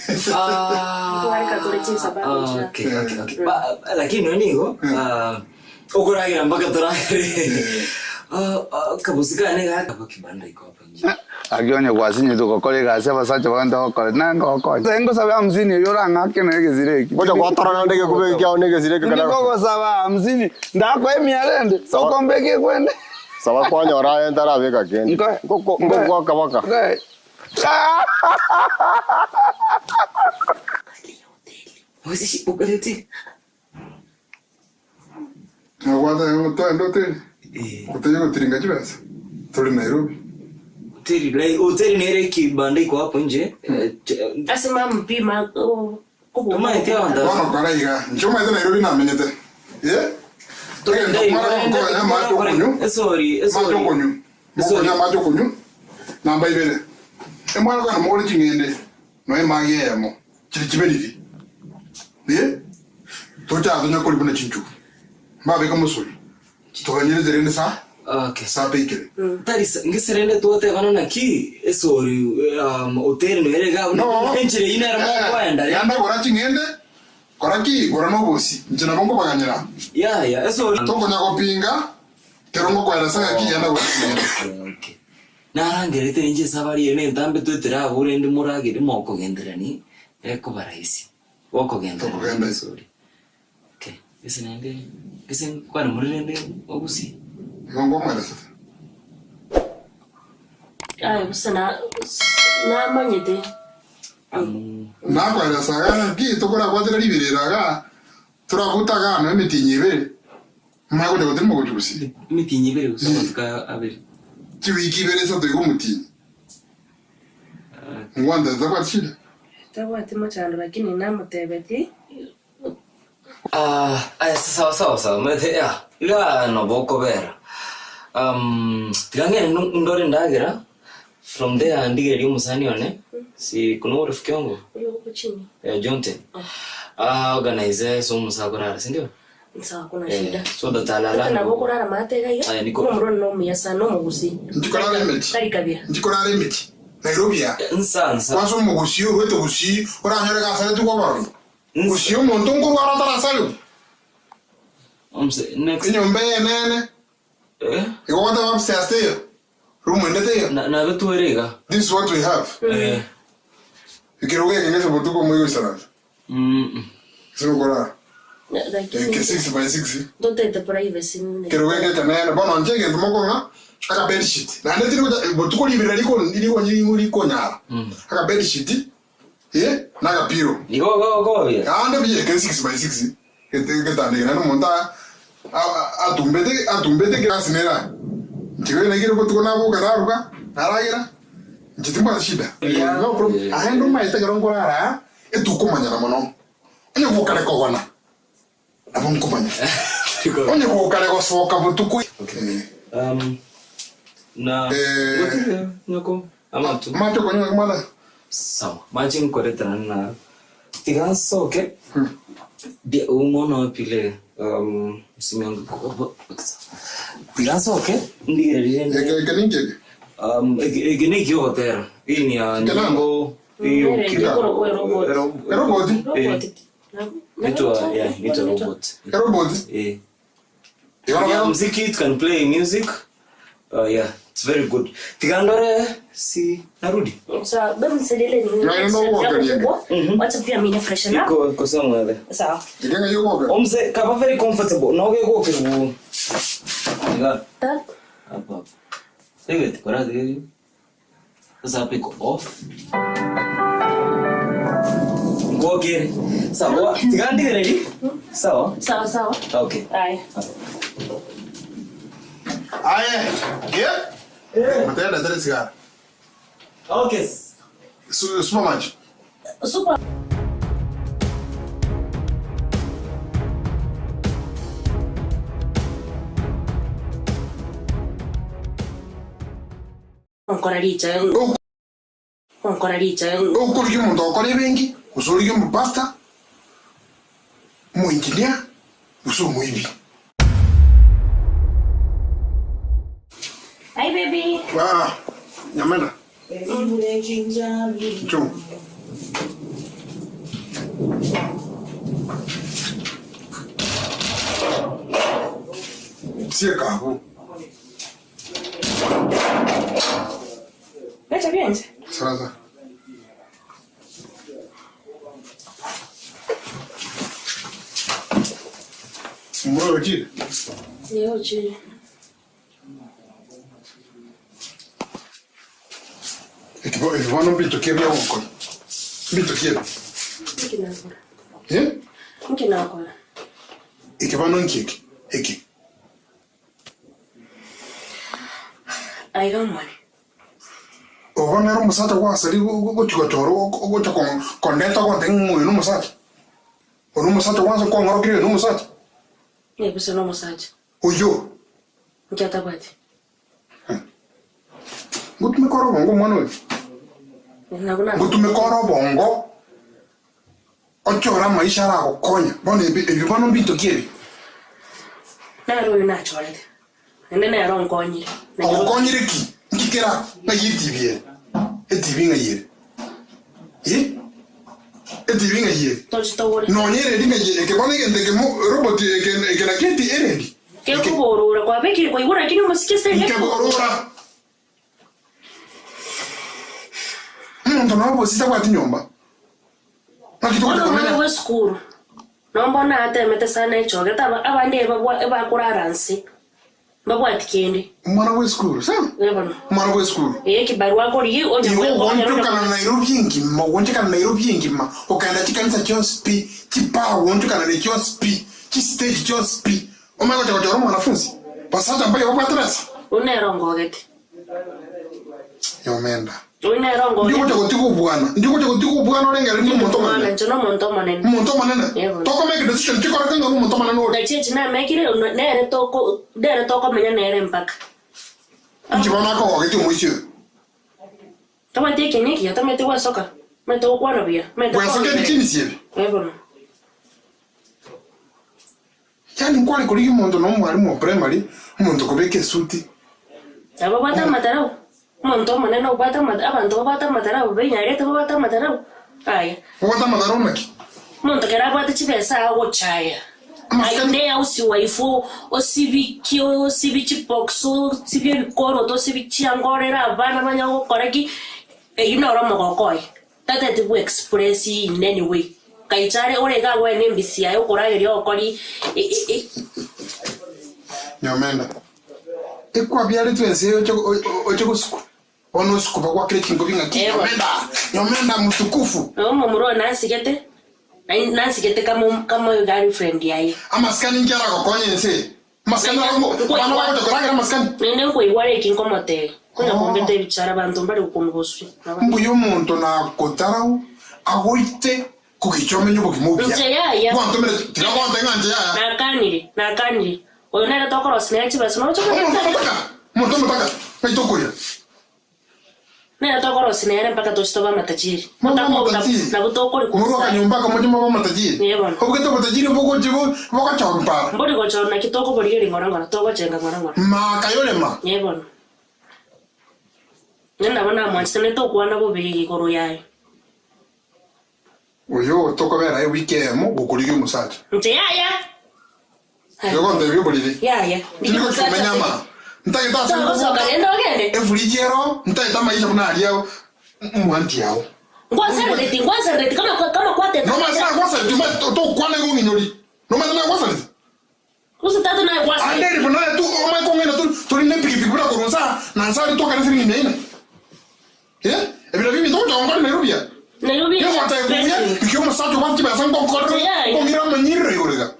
Twareka tore chinsababu Okay, okay, okay. Ba, lakini no nigo ah, okoragira mpaka toragere Ah, ah, kabusi kane gaka kibanda iko hapa nje Aki onye gwasinyete gokora egasi abasacha bagende gokora nange gokonya. Ngosaba hamsini erio orang'ake na egesire eki. Ngocha gwatorana ndege kube kiao na egesire eki kana- Nigogosaba hamsini ndakoa emia rende sokombeke ekwende. Saba kwanyora aye ntarabeka kende. Ngoko ngoko baka. Nagwata toende hoteli oteche gotiringa chibesa tore Nairobi hoteli like hoteli nere kibanda iko hapo nje Eh, ch- Asema mpima bono kora iga inche omanyete Nairobi namenyete eh togenda kumara gokonya amache okonywa Sorry, amache okonywa mokonya amache okonywa namba ibere emwana kwana mogore ching'ende noe emagi eyemo chiri chiberiri eh tochatonya kori buna chinchugu mbabeka mosori toganyerete rende sa Okay. sape ikere Tari ngiserende twotebana naki esori um, hoteli nere ga No. enchire inere mokwenda yanda gora ching'ende kora ki gora nobosi inche nabo nkobaganyera ya ya esori tokonya gopinga kero ngokoeresa ng'aki yanda gora ching'ende narangerete ninche esabari ere nentambe twetera abure ndi muragere mokogenderani ekoba rahisi wokogenderani esori okay ese nende ese kwana murirende ogusi ngomweresa Ai busa na namanyete nakoeresa ga naki tokorakwatera riberera ga torabuta gano emitinyi ibere magocha gotiri mogochi gusii emitinyi ibere gusa amatuko abere chiwiki ibere esato iga omotinyi ngwantete tabwati shida tabwati mochando lakini namotebeti Ah, aya sawa sawa sawa mete ya ila nobokobera um tigangene ndore ndagira from there ndigere omusani one si kuna urafiki wangu uyo huko chini eh, Jonte ah organize so musakorara si ndio nsawa kuna Eh, shida so that alala Ata nabo kurara matega iga Aya, niko- nomuroni nomuya sana nomugusi nchikorara emeti tari kabira nchikorara emeti nairobi ya nsa nsa kwanza omogusi orwete gusii oranyore gasareti kwabaroi gusii omonto nkorwara atarasariwa Omse, next. Enyomba eye enene. Eh? Igo ogoteba upstairs teiyo? Room ende teiyo? Na nabetwere iga. This is what we have. Eh. Ekerogo eke gese botuko moigoisaransa. Mm. Ase okorara. Lakini Eke 6 by 6. totete privacy nene. Ekerogo eke ekenene. Bono inche egento mokong'a aka bed sheet. Naende tiri gocha botuko ribera riko riko rikonyara. Aka bed sheet eh na aka pillow. Igo gokobia. Naende buya eke 6 by 6 getanda eke naende omonto atumbete atumbete egasi nere aa. Inche rero naikire botuko naboka naruga naragera inche timbwati shida. No problem. Aye omanyete ekero nkorara aa etokomanyana mono. Onye gokare kogona nabo nkomanya. Onye gokare gosoka botuko. Um, na gotire nyoko amatu. Amache okonywa ng'aki mwana? Sawa, mache nkoretana na tiga nsoke. Dia umono pile um simyangu tiga nsoke ndigererire Eke eke ninki eke? Um eke eke neki ogotera. Hii ni ya nyimbo hiyo Robot. Eh. Inaitwa yeah, inaitwa robot. Robot? Eh. Yeah, muziki it can play music. Yeah, it's very good. Tigandore si narudi. Sawa, babe nisaidie ile nini. Na ino Yako woga niende. kubwa. Wacha pia mimi freshen up. Iko iko somewhere there. Sawa. Omse kaba very comfortable. Noge go kibu. Iga. Tak. Hapa hapa. Sasa kora hivi. Sasa hapa iko off. Ngogere. Sawa, tigandire ready? Sawa. Sawa sawa. Okay. Haya. Aye, yeah? Matenda tere sigara. Okay. Supermatch. Super. Onkora richa. Onkora richa. Okorigia omonto ogokora ebenki, gose origie omopastor, omoengineer, gose omoibi. Hi baby. Ah, Nyamena, nchoo. Sieka abwo. Lecha byenje. Sasa. Mbona ochire? Leo je. Ekibo ebibono mbitukie byagokora. Mbitukie. Nki nakora. Eh? Nki nakora. Ekebano nki eke? Eke. Aiga mwane. Obo nere omosacha gwasari gochi gochora ogocha kondeta ogonte ng'a oyo nomosacha. Oyo nomosacha gwansa kwang'orokire oyo nomosacha. Nebuse nomosacha. Oyo. Nki atabwati. Ngotumeka ore obongo omwana oyo. Naguna. Ngotumeka ore obongo ochore amaisha aragokonya. Bono ebi ebi bono mbinto ki ebi? Naro oyo nachorete. Naende nere onkonyire. Ogokonyire ki? Nki kera ng'ai etibi ere? Etibi ng'ai ere? Eh? Etibi ng'ai ere? Tochitogore. Nonya eredi ng'ai ere? Eke bono egento ekemo robot eke eke naki eti eredi? Kekoborora kwabekire kwaigure lakini omosike ase Nkeborora. Omonto nabo obosisi abwate nyomba. Naki togocha Bono omwana komenya? bwa esukuru nomba natemete sana echogete abande ebakorara nse mbabwati kende Omwana bwa esukuru sawa? Ebono. Omwana bwa esukuru. Eye ekibarua akorigia onya Igo ogoonchokana Nairobi engima, ogoonchokana Nairobi engima, okaenda chikanisa chionsi pi, chipaa ogoonchokana ne chionsi pi, chistage chionsi pi, omanye gocha gochora omwanafunzi, basacha mbaye babwate besa. Oyio nere ongogete. Nyomenda. Oyio nere ongogete. Ndi ogocha gotiga obwana, ndi ogocha gotiga obwana orengere ni omonto omonene. Inche nomonto omonene. Omonto omonene? Tokomake decision chikorete ng'a omonto omonene ore. Na chiachi namekire nere toko nere tokomenya nere mpaka. Inche bono akogogetie omoisia oyo. Tamanyeti ekieni ekiya, tamanyeti gwesoka, tamanyeti gokwana buya, tamanyeti Gwesoka kong'aina. ebichini ebi? Eh bono. Yaani nkware korigia omonto na omwalimu o primary, omonto okobeka esuti. Ababwate amatarau, omonto omonene obwate ama abanto babwate amatarau benyarete babwate amatarau, aya. Obwate amatarau naki? Omonto kere abwate chibesa agochaya. Aye house wife osibi ki osibi chibox osibi ebikoroto osibi chianga orere abana banya gokora ki eywo noro omogoko oye. Tateti bwe express in any way. Kaichare ore iga agwene embisi yaye okorageria ogokori Nyomenda, ekwabiaretwe ense eye oche oche gosukwa, bono osukwa bagwakere chingobi ng'aki Nyomenda, Nyomenda mtukufu. Omomura oyo nansigete, nansigete kamo kamo girlfriend yaye. Amasikani inki aragokonye ense eye? Amasikani abana bagocha koragera amasikani. Naende nkoigwa are eki nkomotebia, konya kombeta ebichara abanto mbare gokong'u boswe. Mbuya omonto nagotarau agoite kogicha omenye obogima obuya. Inche yaya. Gwantomire tiga gontebia ng'a inche yaya. Nakanire, nakanire. Oyo nere tokorosia nere chibesa noche Omonto omotaka, omonto omotaka, ng'ai tokoira? Nere tokorosia nere mpaka toche tobe amatajiri. Mobe amatajiri. Nabo tokori Morwe akanyomba aka moche mobe amatajiri. Ee bono. Obegete obotajiri bogochi bogochorwa mpara. Mbori gochorwa naki tokoborigeria ng'ora ng'ora, togochenga ng'ora ng'ora. Maka yorema. Ee bono. Naende nabo namwanchete naende tokwana bobe igoro yaye. Oyo tokobera ewiki eyemo gokorigia omosacha. Inche yaya. Igo gontebia oboriri. Yaya. Tindi gochia komenya ama. Ntagete ase Togosoka nkoboka, rende ogende. efuriji ero, ntagete amaisha buna aria omwanti ao. Ngwaserereti, ngwaserereti kama kama kwatete. Nomanyete nagwasereti omanyete tokwana igo ong'inyori. Nomanyete nagwasereti. Gose tata naye gwasereti. Ande eribu naye tu omanye kong'ina tu tori ne pikipiki buna korwa nsa na nsa aria twakane siringi mia ine. Eh, ebiro ebi ebinto gocha gonkora Nairobi aa. Nairobi is Nigogotebi buya, expensive. piki omosacha obwate chibesa ngonkorere, Tayari. nkong'ira amanyiriro igoro iga.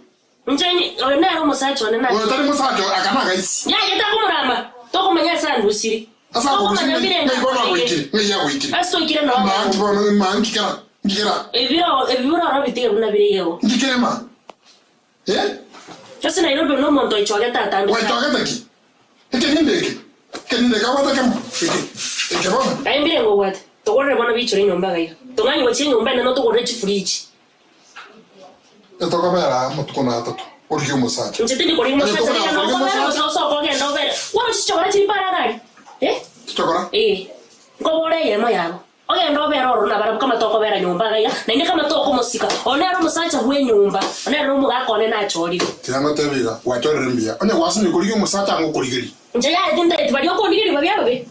Inche oyo nere omosacha one Oyo tari mosacha aka nagaisi. Yaya takomorama, tokomanya ase andusiri. Ase akorusia Tokomanya ng'ai birengo ng'ai bono akorenge. agoikire, ng'ai agoikire. Ase toikire noo Ma nki bono ma nkikera, nkikera. Ebiro ebibiro oro bitige buna bire igego. Nkikere ma. Eh? Ase Nairobi one omonto oichogete atambe sana. Gwaichogete ki? Ekenindi eke? Ekenindi eke abwate kemo? Eke? Eke bono? Aye mbirengo obwate? Togorere bono biichore enyomba iga iga. Tong'anye gochia enyomba enene otogorere chifridge. Etokobera aa amatuko na atato, origie omosacha. Inche tindi korigia Onye omosacha tokonyara niga korigia nokobera omosacha, gose osoke ogende obere. Bono chichokora chiri para gari? Eh? Chichokora? Eh. Nkobora eyemo yabo. Ogende obere ororo nabarabwo kama tokobera nyomba iga iga, naende kama tokomosika, oyo nere omosacha bw'enyomba, oyo nere omogaka one nachorire. Tiga ngotebie iga, gwachorire mbuya. Onye gwasinyire korigia omosacha ang'e okorigerie. Inche yaya tintageti baria okondigeria babe ababe.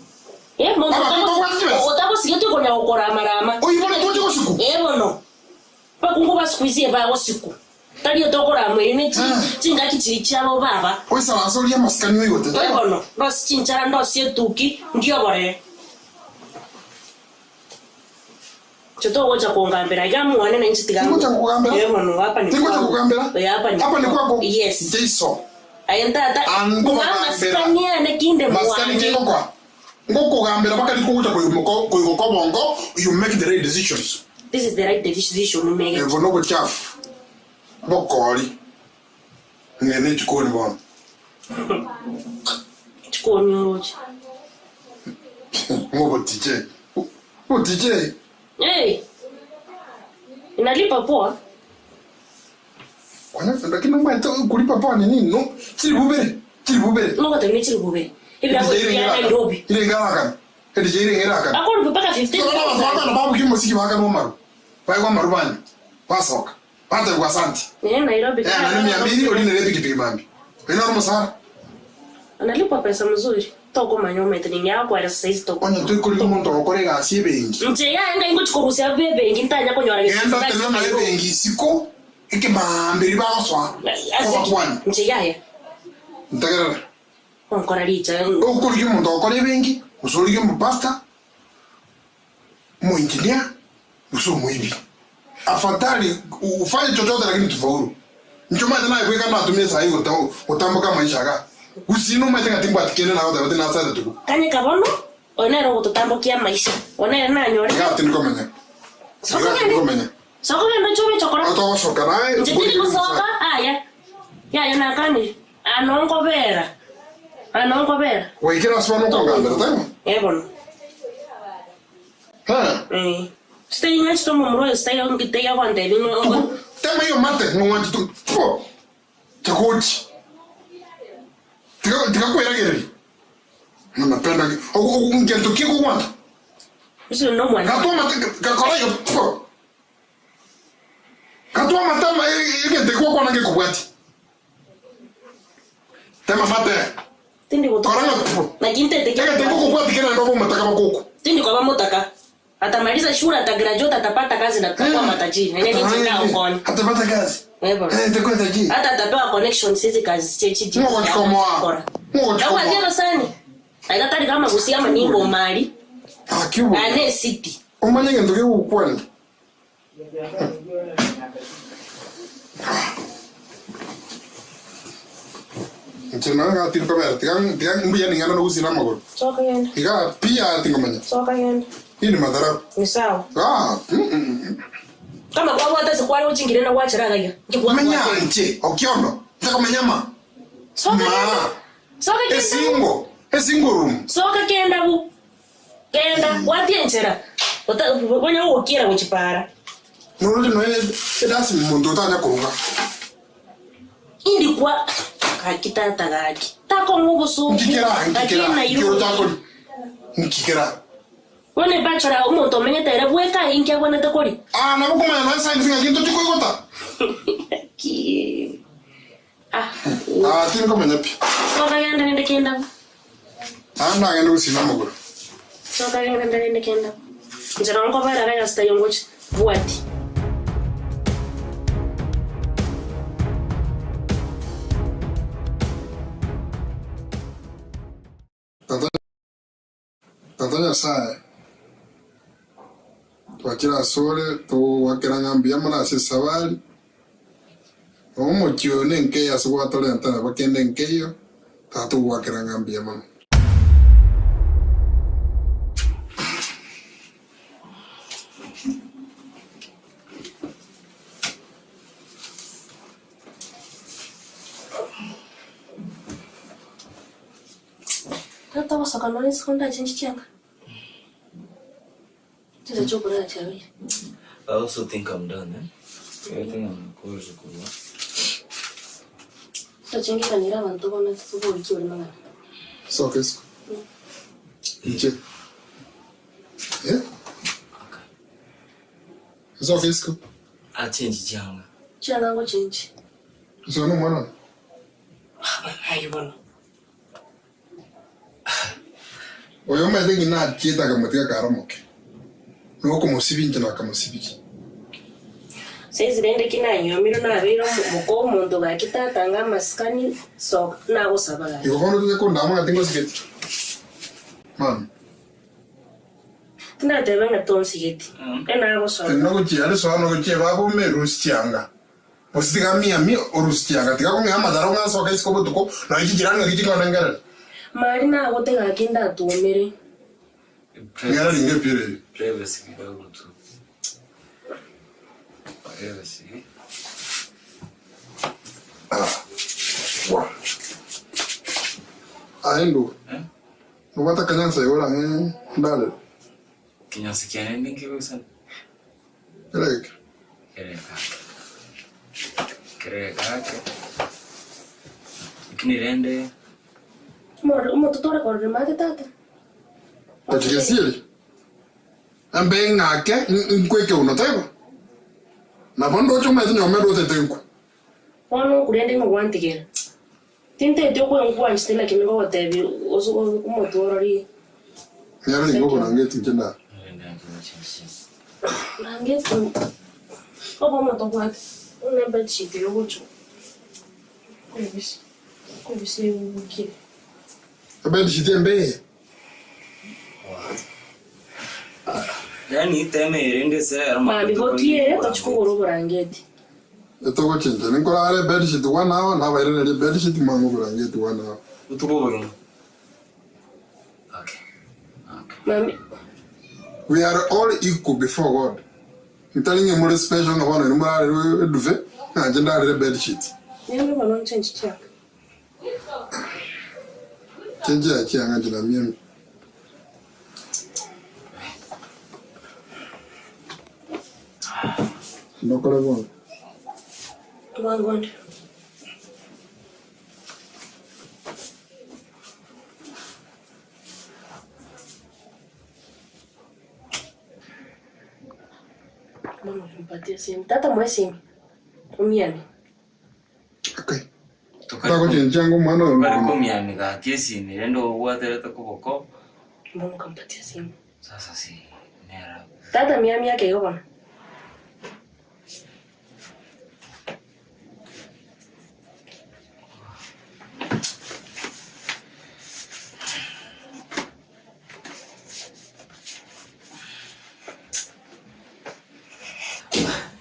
Eh, monto Ababe tobwati chibesa. otagosigete okonya gokorama-rama. Oibore toche gosiku. Eh bono, abakungu ba siku hizi ebagosikwa, tari otokoramwa ere ne chingaki chiria chiabo baba. Oisaranse orie amasikani oigote. Eh bono, ndosie chinchara, ndosie etuki, ndioborere. Inche togocha kongambera iga mwane na inche tiga Tingocha gokogambera. Eh bono hapa ni Tingocha kwangu. gokogambera. Eh, hapa ni Hapa ni kwako. Yes. Inche iso. Aye tata, An ng'a ngokogambera. masikani ane kinde Masikani mwane. kingokwa. Ngokogambera mpaka riko gocha koigoka obongo, you make the right decisions. This is the right decision you make. Ebo nobochafu. Bokori. Ng'e ne chikoni bono. Chikoni oroche. Ng'obotiche. Botiche. Hey. Inalipa poa. Kwani lakini omanyete kulipa poa ni nini? No, chiri bubere. Chiri bubere. Nogotebia ne chiri bubere. Ebirago Edije bia ere Nairobi. Ire ngerakana. Edije ire ngerakana. Akoripa mpaka 15,000. Tokona abanto bakana babugia omosiki bakana omaru. Baigwa amaru banywa. Basoka. Batebigwa asanti. Eh, Nairobi. Eh, nonye mia mbili orinere epikipiki mambia. Oyio noro omosara. Analipwa pesa mzuri. Tokomanya omanyete ninge akoeresa saizi toko. Onye toikorigia omonto ogokora egasi ebenki. Inche yaye ngai ngochi korusia abe ebenki ntanya konyora gese Genda otenene na ebenki isiko ekemaambia riria bagosoa kobakwania. Inche yaye. Ntegerere. Onkora richa. Okorigia omonto ogokora ebenki, gose origie omopastor, omoengineer, gose omoibi. Afadhali ufanye chochote lakini tufaulu. Inche omanyete naye bweka natumia esaa eye gotamboka amaisha aya. Gusii nomanyete ng'a timbwati kende nagoteba tinasaete tuko. Kanyeka bono, oyo nere ogototambokia amaisha, oyo nere nanyore. Iga tindikomenya. Soka Iga ogende. tindikomenya. Soka ogende oche obe chokora. Otogosoka naye. Inche tindi gosoka, aya. Yaya nakanire. Ano nkobera. Ano nkobera. Gwaikire ase bono okongambera, taibo? Eh bono. Eh. Sitei ng'anchete omomura oyo sitaiyo taiyo agontebia ng'a Tema iyo mate ng'wanchete po. Chagochi. Tiga tiga kweragereria. Ng'a napenda ki ngento ki gogwancha. Ase nomwancha. Gatwa amate gakora igo po. Gatwa amate ama egento ekio gwakwana ngekobwatia. Tema mate. Tindi gotoka. Kora ng'a Naki ntete kia Egete ngokobwati kera naende obe omotaka bokoko. Tindi koba motaka. Atamaliza shule atagraduate atapata kazi na tutakuwa matajiri. Nene ninche ndaokonya. Atapata kazi. Ebo. Itakuwa tajiri. Hata atapewa connections hizi kazi chechi. Ngochikomoa. Ngochikomoa. Kwa sani. Aikatari kama gusiama ningo mali. Akiubo. Ane city. Omanye egento kegokwana. Inche nonye iga tindi kobera tiga tiga mbuya ning'ana nogusina amagoro. Soka genda. Iga pia tingomanya. Soka genda. Hii ni madharau. Ni sawa. Ah, mm. Kama kwa wata sikwari uchingire na wachira gaya. Menya nche okiondo. Ntakomenya ma. Soka genda. Soka genda. Esingo. Esingo room. Soka kenda bu. Kenda watienchera. Bonya wokira kuchipara. Norori noe edasi muntu otanya koruga. Indi kwa gaki tata gaki. Tako ngubusu. Nkikera nkikera. Nkikera takori. Nkikera. Wone bachora omonto omenyete ere bweka inki abwenete kori. Ah, nabo komanya noe signs ng'a kinto tikoigota. Ki. Ah. Ah, tindi komanya pi. Soka genda nende kenda. Ah, ndagenda gusina amagoro. Soka genda nende kenda. Njera nkobera gaya sitayongochi. Bwati. Tata Tata Nyasaye, twachire asore togwakera ng'a mbuya mono ase esabari, omochie oyo nenkeiyo ase gwatorenta nabo kende nkeiyo, tata togwakera ng'a mbuya mono. Tata wasoka none sikonda chinchi changa. Chiza chokulala chabiri. I also think I'm done, eh? I think I'm cool to go. Tochengekanira abantu bona tubuki uri mangana. Soka isiko. Nche. Eh? Soka isiko. Achenji changa. Changa ngo chinchi. So no mwana. Hayi bona. Oyo omanyete ng'a nachiete akamotiga kare omoke. Nokomosibia inche nakamosibia. Saizi rende kinanyomire nabire muko omonto gaki tata nga amasikani soka nagosaba gaki. Igo bono tote kondama ng'a tingosigeti. Mama. Tindateba ng'a tonsigeti. Enagosaba. Nogochia risoa nogochia babome rusi chianga. Gose tiga miami orusi chianga. Tiga kong'ea amadharau ng'a asoke isiko botuko nonya chichirani ng'aki chikonengerera. Mari nagote gaki ndatumire. Ng'era ringa epira eyio. Privacy kidogo tu. Privacy. Wa. Aye ndugu. Nobwate akanyansa igo orang'e ndarere. Kinyasi kiane ninki sana. Kere geke. Kere kake. Kere kake. Lakini rende Omoto tore korire mate tata. Tochigesieri. Embe ng'ake nkweke uno taibo. Nabo ndoche omanyete nyomba ndotete nkwe. Bono okurende ng'a gwantigera. Tintete okwenkwanchete lakini ngogotebi omotu orori. Ng'era ringa oborangeti inche ndare. Burangeti obo omoto obwate une bedsheet yogocho. Kwebisa. Kwebisa ebukire. Ebedsheet embe eye. Yani teme rende se Mambi gotiere tochikogora oborangeti. Etogochencha ninkorare ebedsheet one hour nabairaneria ebedsheet mang'u oborangeti one hour. Botuko obogima. Mami We are all equal before God. Ntari ng'a more special ng'a bono inwe morarerwe eduve ng'a inche ndarere bedsheet. nyambe bono nchenchi chianga. Chenche ya chianga inche namiemi. Nokore bono. Bwango nde. Mama nimpatie simu. Tata mwe simu. Umiani. Okay. Tagochenchia ngo omwana oyo Bari nono. komiami gaki esimi rende obwaterete koboko Mbona ukampatia simu? sasa si nera Tata miami yake igo bono.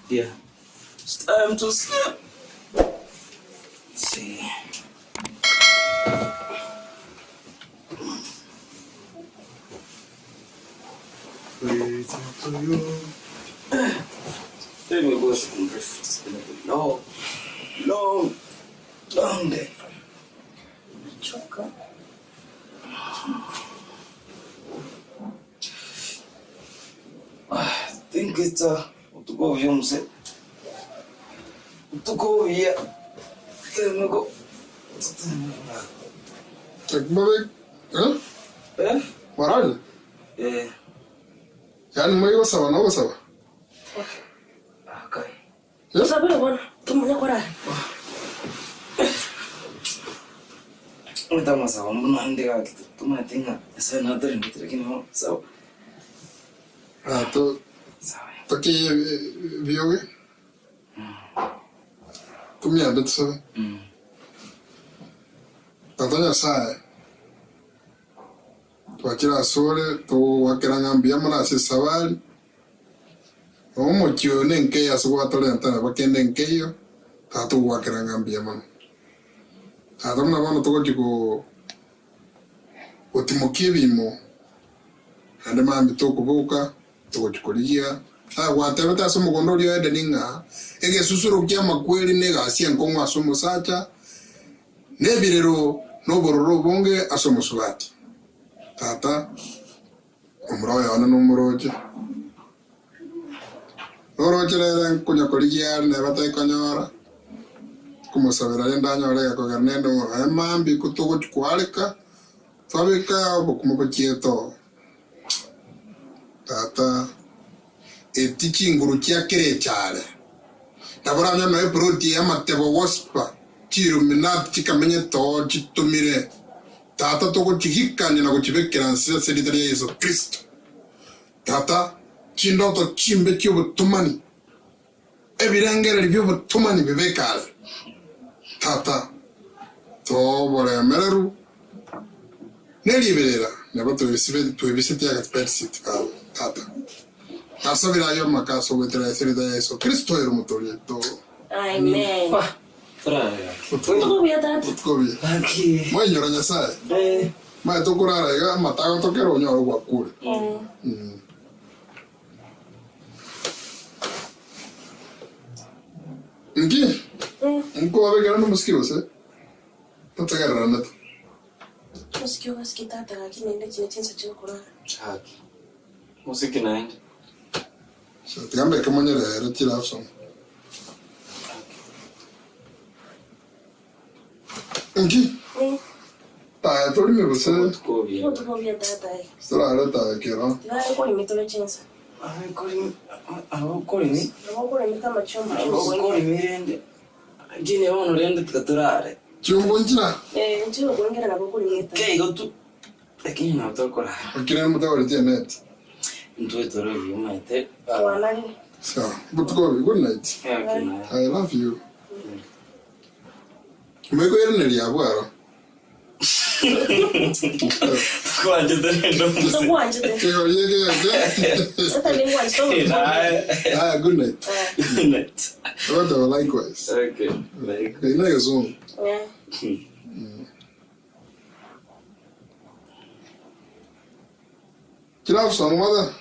Yeah. It's time to sleep. See. Let me go some breakfast. It's been a long, long, long day. Choka. I think it's utuko vyumse. Utuko vya. Let me go. Babe, eh? Eh? Warali? Eh. Yaani moi gosaba no gosaba. Usabire bono. Tumanya korara. Utamasaba mbona ndika kitu tumatinga. Sasa na tare nditire kino. So Ah, to toki bioge. Tumia betsabe. Tata Nyasaye. Twakira asore togwakera ng'a mbuya mono ase esabari. Omochie oyo nenkeyo ase gwatorenta bakende enkeyo, tata togwakera ng'a mbuya mono. Tata buna bono togochi go gotimokia ebimo, naende mambia tokoboka, togochi korigia, ah gwatebete ase omogondo oria o Edeni ng'a, egesusuro kia amakweri na egasi enkong'u ase omosacha, na ebirero na obororo obonge ase omosubati. Tata, omura oyo one nomoroche. Noroche rere nkonya korigia are neba taikonyora, nkomosabera rende anyore egekogera nende ng'a mambia ko togochi koareka, twabeka obokima bochiete oo. Tata, eti chinguru chia kera echare, nabo oranyore nonya eploti y'amatebo gospa, chiilluminati chikamenyete oo chitomire. Tata, togochigikania na gochibekera nse ase erieta ria Yeso Kristo. Tata, chindoto chimbe chi'obotomani, ebirengererio bi'obotomani bibeke are. Tata, toboremereru neriberera, nabo twebisete agati bedsit baba. Tata, nasabire ayio amaka ase ogoetera ase erieta ria Yeso Kristo ere Omotoori oito. Amen. Utuko buya tata. Utuko buya. Mwainyora Nyasaye. Maye tokorara iga amata agotokera onyore gwakure. Nki? Nkobabekera nomosiki gose? Totegereranete. Mosiki ogasike tata gaki naende chine chinsa chiokorara. Chaki. Mosiki naende. Tiga mbeke monyerere chilove song. Nki? Taya torime gose? Obotuko buya tata eh. Torare taya kero. Tiga korimi tore chinsa. Abakorimi. Abakorimi amachumba. Abakorimi rende. Jine bono rende tukaturare. Chumbo nchira. Eh, nchiro kuongera nabo korimi. Keigo tu. Lakini na utokorara. Okire mutagoreti net. Ntwe tore biumaete. Twanarire. Sawa. Botuko buya. Good night. I love you. Mwikoireneria abwo aro. Tukwanjete rende omuse. Tukwanjete. Kigorie geke. Tata ningwanjete. Ah, good night. Good night. Whatever, likewise. Okay. Like. Inayo Yeah. Chilove song, mother.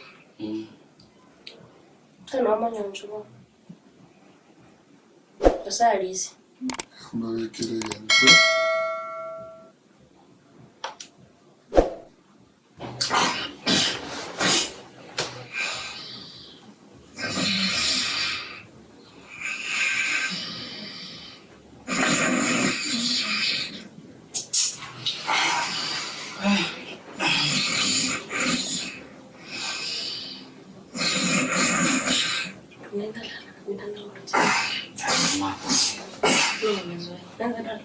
Tena amanyonjo bo. Osarisi. Mbabekere egento. Nenda lala, nenda lala. Mimi nimezoea. Nenda lala.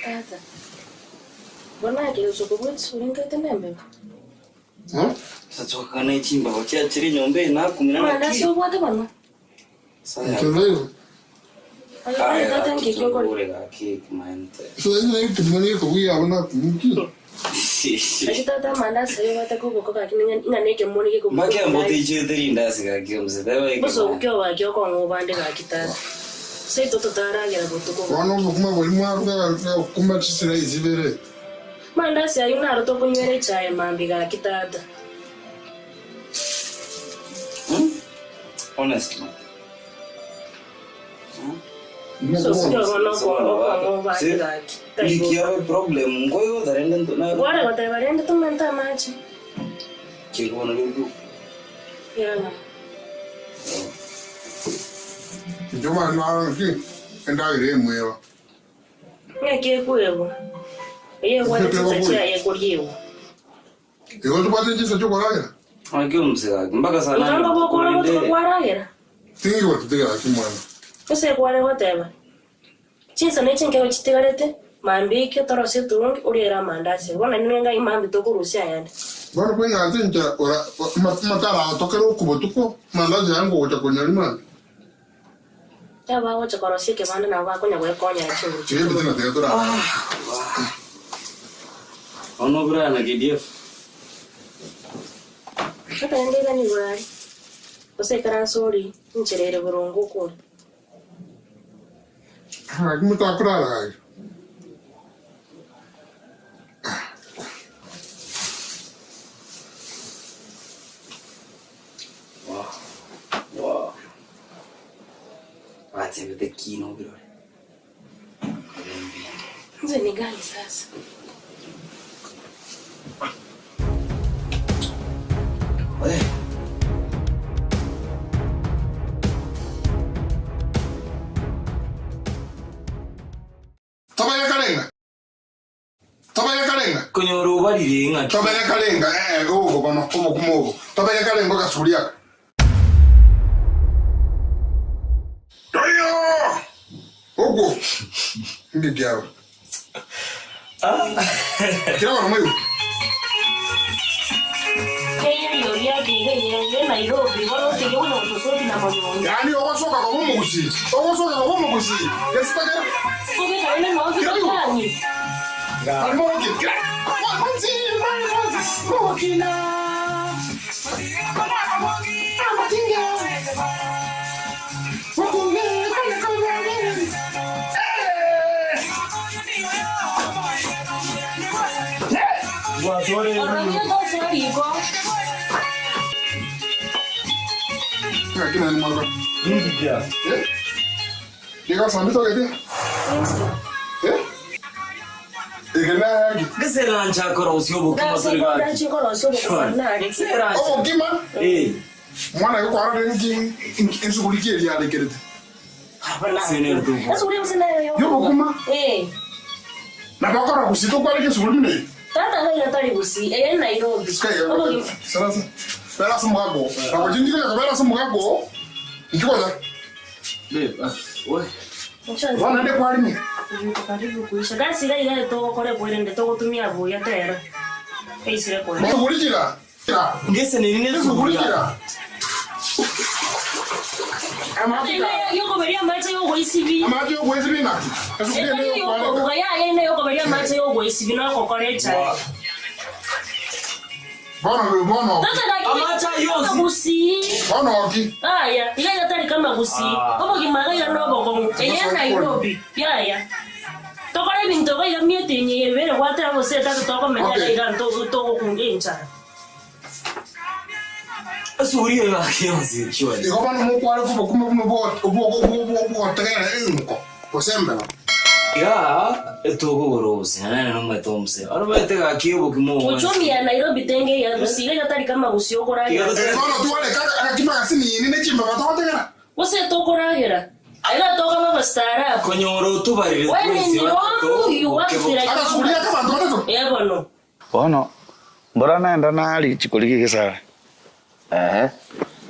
Tata. Bono akire gosoka bw'echisuri nkaete nembeba. Sasa chimbabo chiachire nyomba eye nakumira Mandasi obwate bono. Aye tata nkeki okore. Achi tata mandasi ayo obwate koboko gaki ng'a na ekemoni gekoboko. Boso kio gaki okong'u obande gaki tata. Seito totaragera botuko. Bono obokima bori mwaruga kuma chisira ibere. Mandasi ayo naro tokonywera echae mambi gaki tata. Honestly. So kio bono okong'u obande gaki. Ndikiabe problem ngoyo darende ntona. Gware goteba rende tomente amache. Kikono lugu. Yana. Njoba na ki endagire emwewa. Ng'aki ekwegwa. Eye egwate chinsa chiaye ekoriegwa. Igo tubwate chinsa chiokoragera? Akio msega mpaka sana. Okanga bokora botuko kwaragera. Tingi gotutigera ki mwana. Ase kware goteba. Chinsa na echinkero chitigarete, mambi ekio torosie eturungi oriere amandasi. Bono ning'e ngai mambi tokorusia ayande. Bono kweng'ancha incha ora matara atokere okubotuko mandazi yango gocha konyari mani. Yaba gocha korosia ekebanda nabo bakonya goekonya chinguru. Chiye bitina tiga tora. Ono bra na KDF. Tata rende iga nigo are. Gose ekaranse ori ncherere boronge okore. Gaki motakorara gaki. Wow. Wow. Batebete kino birore. Nze ni gani sasa? Tabaya karenga. Tabaya karenga. Konyora obarire ng'aki. Tabaya karenga eh obo bono obokima obo. Tabaya karenga ogasuria aka. Toyo! Ogwo. Ndi kiao. Kira bono moyo. Yaani ogosoka koba omogusi. Ogosoka koba omogusi. Gesitake. Geserancha korosia obokima tore gaki. Obokima? Eh. Mwana gikwarore nki ensuguri ki eria arekerete. Yobokima? Na bakora gusita okwareke esuguri muna eye. Tata ngai tari gusi eye Nairobi. Sarasa. Bera ase omogago. Nagochi nchikonya kobera ase omogago. Nchikonya. Babe, ah, we. Bono nde kwarime. Karibu kuisha. Gasi iga iga togokore bwerende togotumia buya tera. Eisire kore. Esuguri chira. Ngese nini Esuguri chira. Yokoberia amache yogoisibi. Amache yogoisibi naki? Esuguri ene yokwareka. Ya ene yokoberia amache yogoisibi nokokora echae. Bono bono. Tata gaki. Amache yosi. Gusi. Bono ki? Aya, iga iga tari kama gusii, obogima iga iga nobokong'u, eye Nairobi, yaya. Tokore ebinto iga iga miete enye ebere gwateba gose etato tokomenya iga iga togokunga enchara. Esuguri eye gaki yonsi surely. Igo bono mokware kobokima buna obwogotegerera enguko, gose embeba. Igaa tokogora obosio naende nomanyete omosee orobete gaki obokima obo bwensi. Uchumi ya Nairobi tenge ya gusii iga iga tari kama gusii okoragera. Bono twareka agakima agasinini ne chimbeba togotegera. Gose tokoragera aiga tokoba abastaarabu. Konyora otubarire When twensi in batato Rome you work boke boke. like Agasuguria akabanto batato. Eh bono. Bono mbora naenda nari chikoriki gesare. Ehe.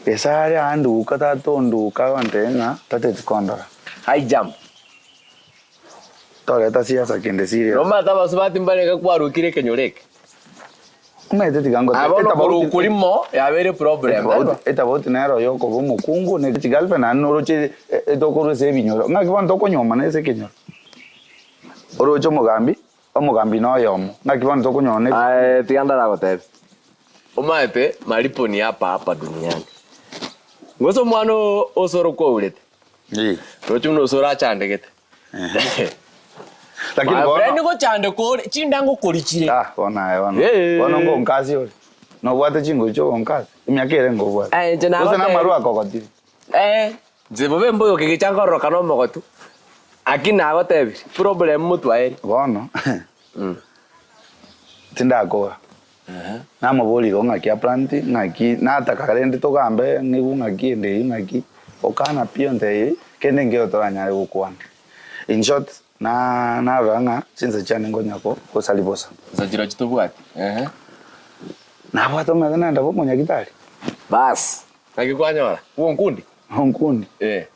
Gesare anduka tata onduka agontebia ng'a tateti kondora. High jump. Toreta siasa kende serious. Nomanyete abasubati mbarenge kwarokire ekenyoro eke. Omanyete tiga ngote. Aa bono korokwa rimo yabeire problem. Etabauti nero ya okoba omokungu ne chigirlfriend naende noroche etokorwa ase ebinyoro. Ng'aki bono tokonyomana ase ekenyoro? Oroche omogambi, omogambi noyomo. Ng'aki bono tokonyomana Aye tiga ndaragotebie. Omanyete malipo ni hapa hapa duniani. Gose omwana oo osoro kwaurete. Roche buna osoro achandegete. Lakini My bono- friend gochandeka ore chinda ngokori chire. Ah, bono aye bono. Bono ngonkasi ore. Nobwate chinguru chia ogonkasi. Emiaka ere ngobwate. Eh, inche Gose nagotebia. namarwa akogotire. Eh, inche bobe mboyo kegecha nkororoka na omogotu. Lakini nagotebirie, problem motwaeri. Bono, tindakora. Namoboria igo ng'aki aplanti, ng'aki nataka rende togambe ng'igu ng'aki ende eyio ng'aki, okana pi ontebia kende nkeiyo toranyare gokwana. In short, na narora ng'a chinsa chiane nkonya ko gosari bosa. Nsa chirochio tobwati, ehe. Nabwate omanyete naenda bwa omonyagitari. Baas, naki kwanyora? Bwa Onkundi? Onkundi. Eh.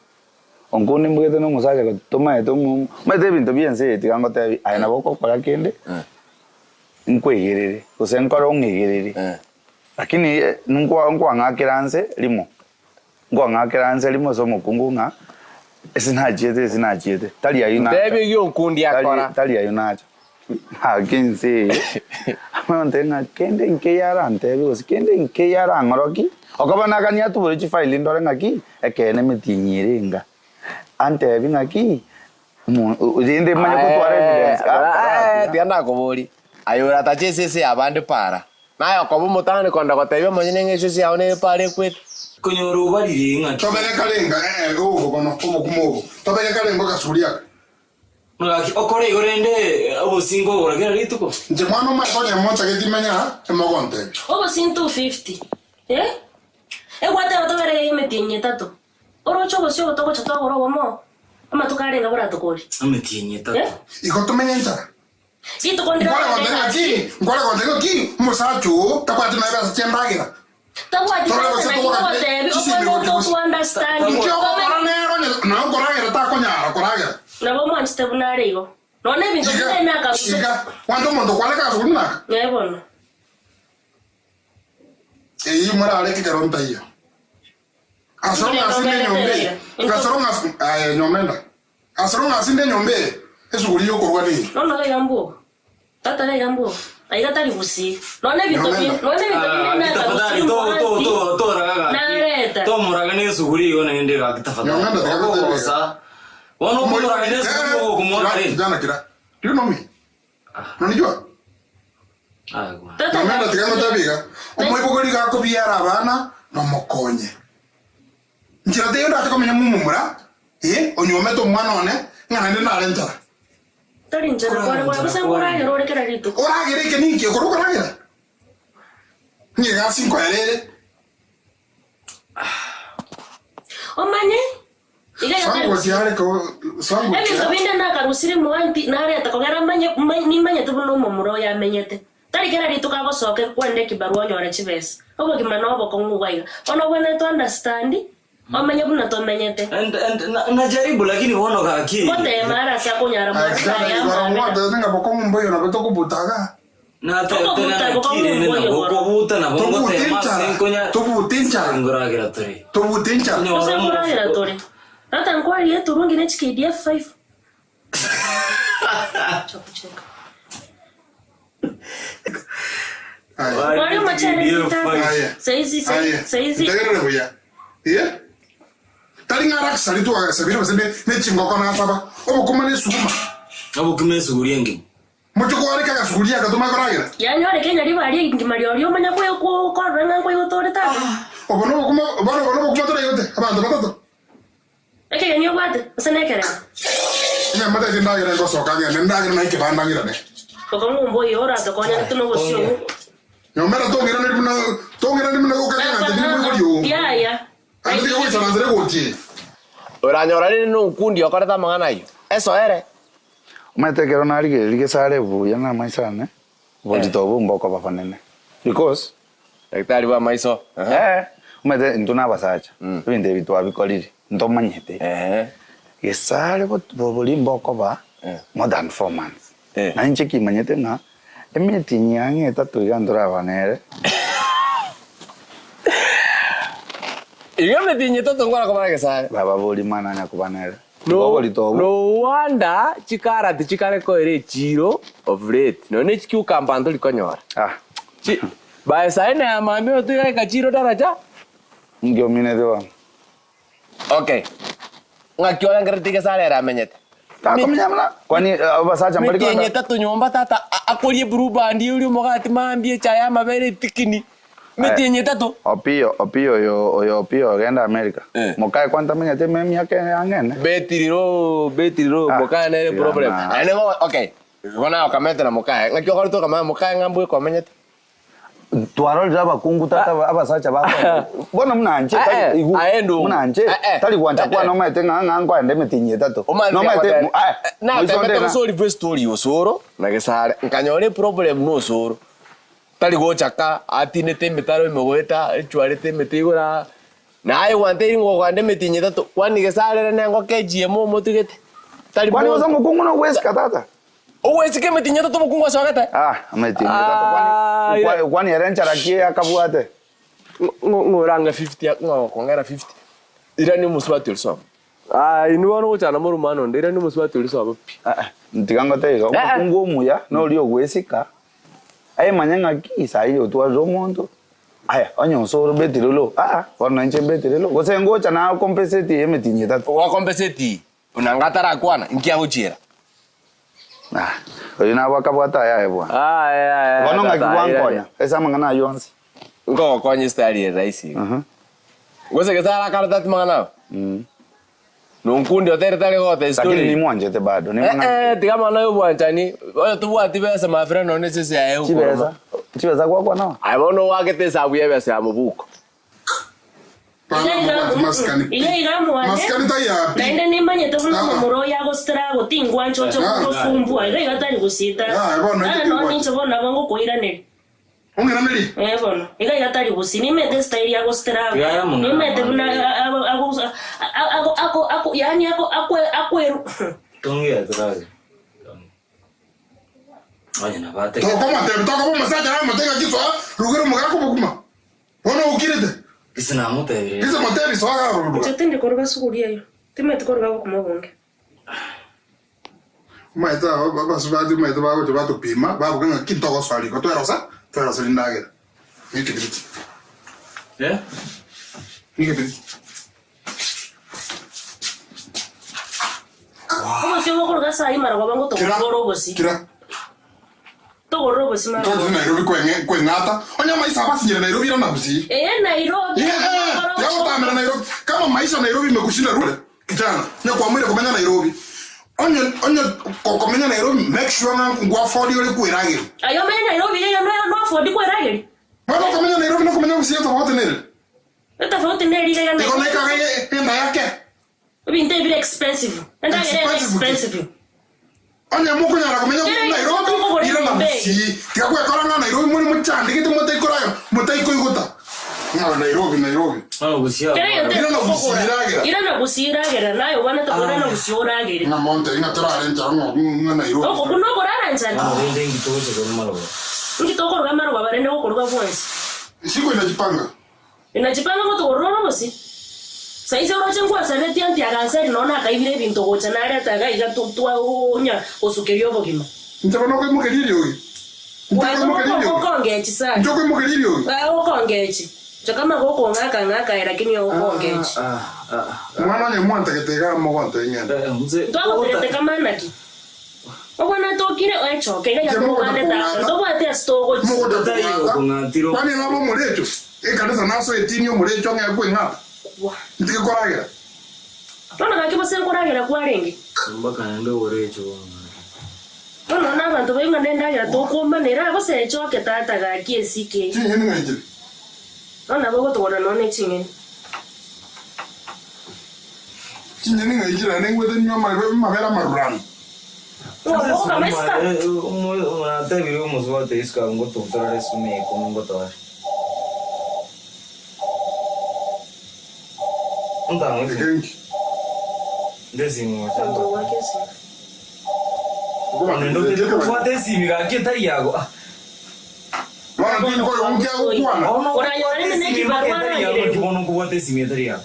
Onkundi mbwete na omosacha gose tomaete omo omanyete ebinto bia ense eye tiga ngotebi aye nabo ogokora kende, nkwegerere gose nkore ong'egerere. Lakini nkwa nkwang'akera nse rimo, nkwang'akera nse rimo ase omokungu ng'a ase nachiete ase nachiete, tari aywo nacha. Ntebi egi Onkundi akora. Tari tari aywo nacha. Gaki ense eye, amonto ng'a kende nkeiyo arantebie gose kende nkeiyo arang'orokie, okoba nagania atubore chifaili ndore ng'aki, ekeene emetienyi ere enga. Antebie ng'aki, omo rende manye gotwara evidence Aye, tiga nakoborie, aye oratache esese y'abande para, naye okoba omotang'ani kogenda gotebia omonyene ng'a esese yao nere para ekwete. Konyora obarire ng'aki. Tobegeka renga, eh, obo bono, obokima obo. Tobegeka renga ogasuria aka. Gaki okore igo rende obosingo ogora kera rituko. Inche mwana omaete onye montageti menya emogontebia. Obosinto 250 eh egwateba tobere emetienyi etato oroche obosio obo togocha twagora obomo amatuko arenge boratokorie Emetienyi etato. Eh? Igo tomenye nchara. Rituko ndire Nkware gontebia ng'aki? Nkware gontebia ng'aki? Omosacha oo tabwati nonya ebesa chi'endagera. Tabwati Tore besa gose naki togora ngogotebi chisimi okobwate gochi oku understand Inki ogokora nere onye nonya okoragera takonyara koragera. Nabo omwanchete buna are igo. Nonya ebinto Iga, binde nakarusia. iga, gwancha omonto okwareka ase buna aka? Ee bono. Eyio morareke ekero ntaiyo. Asoro ng'a ase inde enyomba eye, asoro ng'a ase, aye nyomenda. Asoro ng'a ase inde enyomba eye, esuguri y'okorua neye. Nono gaiga mbwogo. Tata gaiga mbwogo. Aiga tari gusii. Nonya ebinto bi, nonya ebinto binde Gaki tafadhali to to to toraga gaki. Nareta. Tomoraga ne esuguri igo naende gaki tafadhali. Okogosa. Bono okomoraga ne esuguri ogokomwaka rende. Kijana kira. Do you know me? Unanijua? Nyomenda tiga ngotebi iga, omoibogori iga akobiara abana nomokonye. Nchera teiyo ndache komenya momomura, eh, onyuomete omwana one, ng'a naende nare nchara. Tari nchara kware kware gose nkoragera ore kera rituko. Oragere eke ninki okora okoragera? Ng'a egasi nkoera ere. Omanye iga Sango chiare ko sango Ebinto binde nakarusire moanti nareta kogera manye nimanyete buna omomura oyo amenyete. Tari kera rituko agosoka kwenda ekibarua onyore chibesa. Obogima nobokong'u iga iga. Bono obwenerete o understand omanye buna tomenyete. And and na, najaribu lakini bono gaki. Gotema are ase akonyara mwansi aye amabera. Mwatebete ng'a bokong'u mboiyo nabo tokobutaga. Natetena naki rende nabo okobuta nabo ngotema ase nkonya Tobute enchara. Nkoragera tore. Tobute enchara. Gose nkoragera tore. Tata nkwarie eturungi ne chi KDF 5. Nkwarie omochere Peter. Saizi saizi. Ntegerere buya. Eh? Tari ng'a luxury twagasabire gose ne ne chingoko nasaba, obokima na esuguma. Obokima esuguri engima. Moche kwareka agasuguri aka tomanye koragera? Yaani oreke ng'a ribaga rigima riorio omanye korora ng'a nkoigota ore tata. Obo nobokima bono obo nobokima toraigote abanto batato. Ekegeni obwate, gose nekeremo? Onye motagete endagera ngosoka ngende ndagere naye ekebanda ng'irane. Okong'umba oyio oratokonyanete nobosio obwo. Nyomera tong'iraneri buna tong'iraneri buna gokage ng'a inche tindi moibori oo. Yaya. Naende tiga goisaransa egoti eye. Oranyora rende nokundi okorete amang'ana ayio, esoere. Omanyete ekero narigereria gesare buya na amaiso ane, oborito obo mbokoba bonene because. Daktari bwa amaiso. Eh, omanyete intwe na abasacha, ebinto ebi twabikorire, ntomanyete. Gesare bori mbokoba more than 4 months. Na inche kimanyete ng'a emeeting ang'e etato iga ntoraba nere. Iga emeeting etato nkora kobara gesare. Baba bori mwana anya koba nere. Igo oborito obo. No wonder chikarati chikare koira echiro of late. Nonya ne chicucumber ntori konyora. Chi by saa nne ya mambia otigaika chiro daraja. Inki ominete bono? Okay. Ng'aki orengereretie gesare ere amenyete? Takomenya buna kwani abasacha mbari Metienyi kogenda. etato nyomba tata akorie blue band orie omogati mambia echae y'amabere etikini. Metienyi etato. Opiyo Opiyo oyo oyo Opiyo ogenda America. Mokaye kwani tamenyete emiaka ang'e ene? Betiriro betiriro mokaye nere problem. Naende bono okay. Bono aye okamete na mokaye ng'aki okorete okamanya mokaye ng'a mbwe komenyete. Twarorire abakungu tata abasacha bakoenda bono buna inche tari igu buna inche tari gwancha kwane omanyete ng'a ng'a nkoenda emitinyi etato nomanyete aye moiso onde Natemete ng'a gosolve estory ya Osoro na Gesare nkanyora eproblem na Osoro tari gocha ka atinete emetaro ime goeta echwarete emete igoro aa naye gwantebirie ng'a okoenda emitinyi etato kwani Gesare ere nengoka echiemo omotugete tari Kwani gose monto. omokungu nogwesika tata? Ogwesika emitinyi etato omokungu asogete? Ah, emitinyi etato kwani kwa- kwani ere nchara ki akabwate? Ng'oranga 50 ng'a okong'era 50 irani omosubati oria sobo. Ah, inwe bono gochana morumana onde irani omosubati oria sobo pi. Tiga ngotebi iga, omokungu omuya noria ogwesika, aimanye ng'aki saii otwarire omonto, aya onye osoro betire low, aa bono nainche mbetire low, gose ngocha na compensate emitinyi etato. Gwa compensate Buna anga atarakwana, inki agochiera? Ah, oyio nabo akabwata ayaye bwana. Bono ng'aki gwankonya ase amang'ana ayio onsi? Nkogokonya estari ere rahisi iga. Gose gese arakare tati mang'ana ao? Nonkundi otere tari gota Lakini estory. nimwanchete bado, Eh, eh, tiga amang'ana ya obwanchani, onye tobwati besa my friend nonye esese yaye egokoroma. Chibesa, chibesa gwakwana? Aye bono oakete esabu ya ebesa ya mobuko. Iga iga mwane Masikani taiyapi. naende nimanyete buna omomura oyo agositara tingwancha oche gosumbua iga iga tari gosita Ah, bono Ah, inche no ninche bono nabo ngokoiraneria Ong'iranerie? Eh bono iga iga tari gosi nimete estyle agositara Yaya muna nimete buna ako ako ako yaani ako akweru Tongea turabe. Onye nabate. Tokomotebia tokoba omosacha namote ng'aki soa rugera omogaka obokima. Bono okirete. Gese namotebire. Gese motebi soa iga aroruga. Inche tindi koruga suguri eyio timanyeti koruga bokima obonge. Omanyete aba abasubati omanyete bagocha batopima baboka ng'aki ntogosoa riko twerosa tweroseria endagera. Ng'ekebiriti. Eh? Ng'ekebiriti. Obosie bokoruga saa imara kwaba ngo togorora obosie. Kira. Togorora obosie mara. Ntwachete Nairobi kweng'e kweng'ata onye amaisa abasinyire Nairobi irana Gusii. Ee Nairobi. Yeah, tiagotamera Nairobi. Kama maisha Nairobi imekushinda rule kijana. Nyakwamwire komenya Nairobi. Onye onye kokomenya Nairobi make sure ng'a ngwa afford ore kwerageria. Aye omenye Nairobi iga no no afford kwerageria. Bono okomenya Nairobi na komenya Gusii etofauti nere. Etofauti nere iga iga Igo naikaga enda yake. Ebinto ebire expensive. Endagera ere expensive. Onye mokonyara komenya Kera egento Nairobi tokogora irana enyomba eye. Gusii. Tiga gwekora ng'a Nairobi more mochandegete motaikoraga motaikoigota. Ng'a Nairobi Nairobi. Kera egento Irana Gusii tokogora. ragera. Irana Gusii ragera naye obwanete korana Gusii oragere. Ng'a monte ng'a torare nchara ng'a ng'a Nairobi. Oko buna okorara nchara. Ah, rende ngitoche koru marogo. Inki tokoruga amarogoba rende gokoruga bwonsi. Isiko inajipanga. Inachipanga gotogorora orobosi. Saise oroche nkwasabetie anti aganseri nonya nakaibire ebinto gocha nareta iga iga twa onya gosukeria obogima. Inche bono okoimokeria eriogi. Inche okoimokeria eriogi. Okongechi sana. Inche okoimokeria eriogi. Okongechi. Nchoka amagoko ng'aka ng'aka aye lakini okongechi. Mwana onye mwantagete iga mogonto ing'ende. Ntwagoterete kama naki? Obwanate okire oechoke iga yakobande tata ntobwati ase togochi. Kwani nabo omorecho ekanisa nasoetinie omorecho ng'e kweng'ata ntige koragera. Bono gaki bose nkoragera kwarenge. Mpaka naende oborecho Bono na abanto baigwa nendagera tokomanera gose echoke tata gaki esike. Ching'eni ng'ai chire? Bono nabo ogotogora nonya ne ching'eni. Chinyeni ng'ai chire naende ngwete nywe amabere amaruranu. Natebire omosubati isiko abwo ngototorare esuma ikomi ngotore. Ekenki. Ndesimi Ndotete esimi gaki etari yago. Bono tinkoyo nkiagokwana. Bono nkobwata esimi etari yago.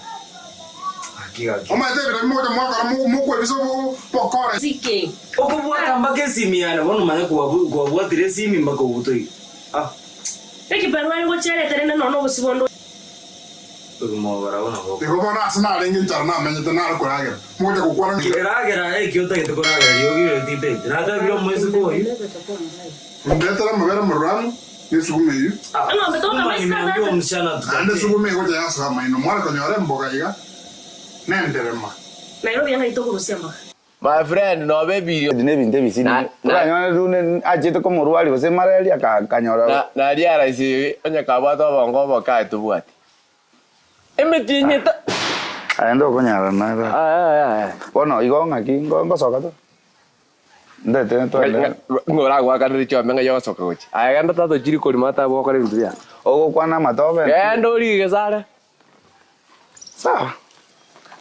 Gaki gaki. Omanyete ebinto bimogocha mwakora mokwebisa bokora. Okobwata mpaka esimi yane bono omanye kwabwatire esimi mpaka obutoige. Ah. Ekibarua aye ngochiarete rende nonya obosio bonde. Obogima bora nabo. Igo bono ase narenge enchara namenyete nare koragera, mogocha gokwana ng'a. Ragera eki otagete koragera riogi riria tintagete. Natebire omoiseke oyio. Ndetere amabere amaruranu na esuguma eyio. Eng'ombe toka maisika tata. Naende esuguma egocha yasoa amaino, mware konyora emboga iga nenderema. Nairobi ng'ai tokorusia amboga. My friend noba ebirio. Ebi nebinto ebisini. Oranyore rune achete komorwaria gose malaria akanyora. Naria araisewe onye kabwate obongo oboke aye tobwati. Emetienyi eta. Aye ndokonyara naro. Bono igo ng'aki ngosoka to. Ndete twende. Ng'o oragoakanere chiombe ng'ai ogosoka gochia. Aye genda tata ochire korima taba gokora ebinto biago. Ogokwana amatobe. Genda orige gesare. Sawa.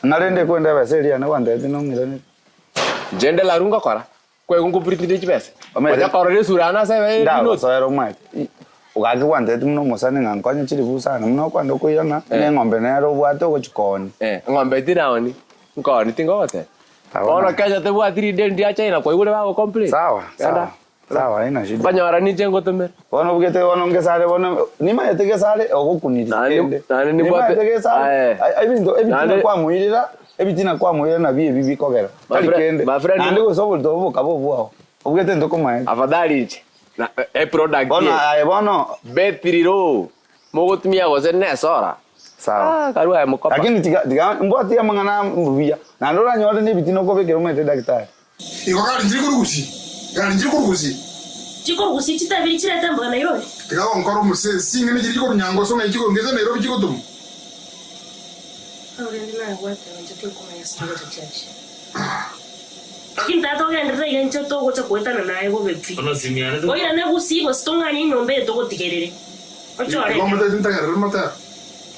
Ng'a rende kwenda ebesa eria yane gwantebeti nong'iranere. Inche nde laru ngokora, kwegwa nkopuritinde chibesa. Onya korora esura yane ase ebe rinoti. Ndagosoera omwete. Gaki gwantebeti buna omosani ng'a nkonye chiribu sana buna okwenda okoirana na eng'ombe nere obwate ogochi koonia. Eng'ombe tinaoni, nkooni tingogotebia. Bono Kenya tebwati rideni ria China kwaigure bago complain. Sawa, sawa. Sawa, haina shida. Banyora ninche ngotomera. Bono obugete bono ngesare bono nimanyete gesare ogokunirie kende. Naende Nimanyete gesare ebinto ebitina kwamoirera ebitina kwamoirera nabio ebi bikogera. Tari kende. Naende gose oborito obo bokaba obwao. Obugete ntokomaete. Afadhali inche. Na e product. Bono aye bono betiri ro mogotumia gose nesora. Sawa. Ah, karua ya mokopa. Lakini tiga tiga mbwati amang'ana buya. Naende oranyore na ebitina okobekera omanyete daktari. Igo gari nchiri korugusia, gari nchiri korugusia. Chikorugusia chitabiri chirete mboga Nairobi. Tiga gonkora omosee, sing'ina chiri chikorunyanga ng'ai chikorungesa Nairobi chigotoma. Aro rende naye gwateba inche tinkomanya ase togocha church. Lakini tata ogenderere iga inche togocha goetana naye bobe pi. Oirane gusii gose tong'anye enyomba eye togotigerere. Ochore Igo omotebie ntegerere motebe.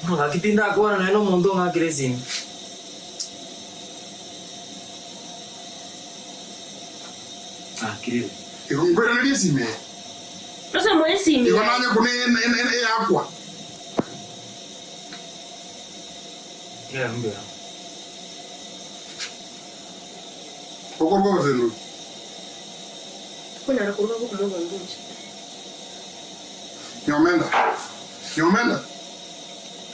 Bono gaki tindakwana nonya na omonto ong'akire esimi. Akirire. Igo nkoiranerie esimi eye. Gose moe esimi Igo yaye. nanye buna eyakwa. Yeah, mbuya. Okoruga gose ndoche. Tikonyara koruga bokima obonge inche. Nyomenda, Nyomenda,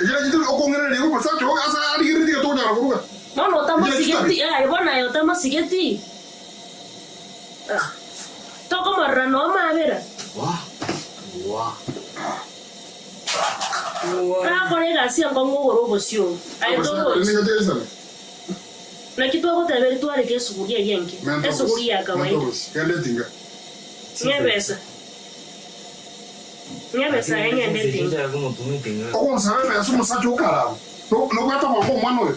ekero chitari okong'ereria igo omosacha oo ase arigereretie tiga tokonyara koruga. Bono otamosigeti, aye bono aye otamosigeti, ah, tokomorora nonya amabera. Takora egasi enkong'u ogore obosio obo. Aye torochi. Naki twagoteberia twareke esuguria eyio enke, esuguria ya kawaida. Ng'a ebesa. Ng'a ebesa aye ng'ende etinga. Ogonsaba ebesa omosacha okaraba nobwate obongo omwana oyo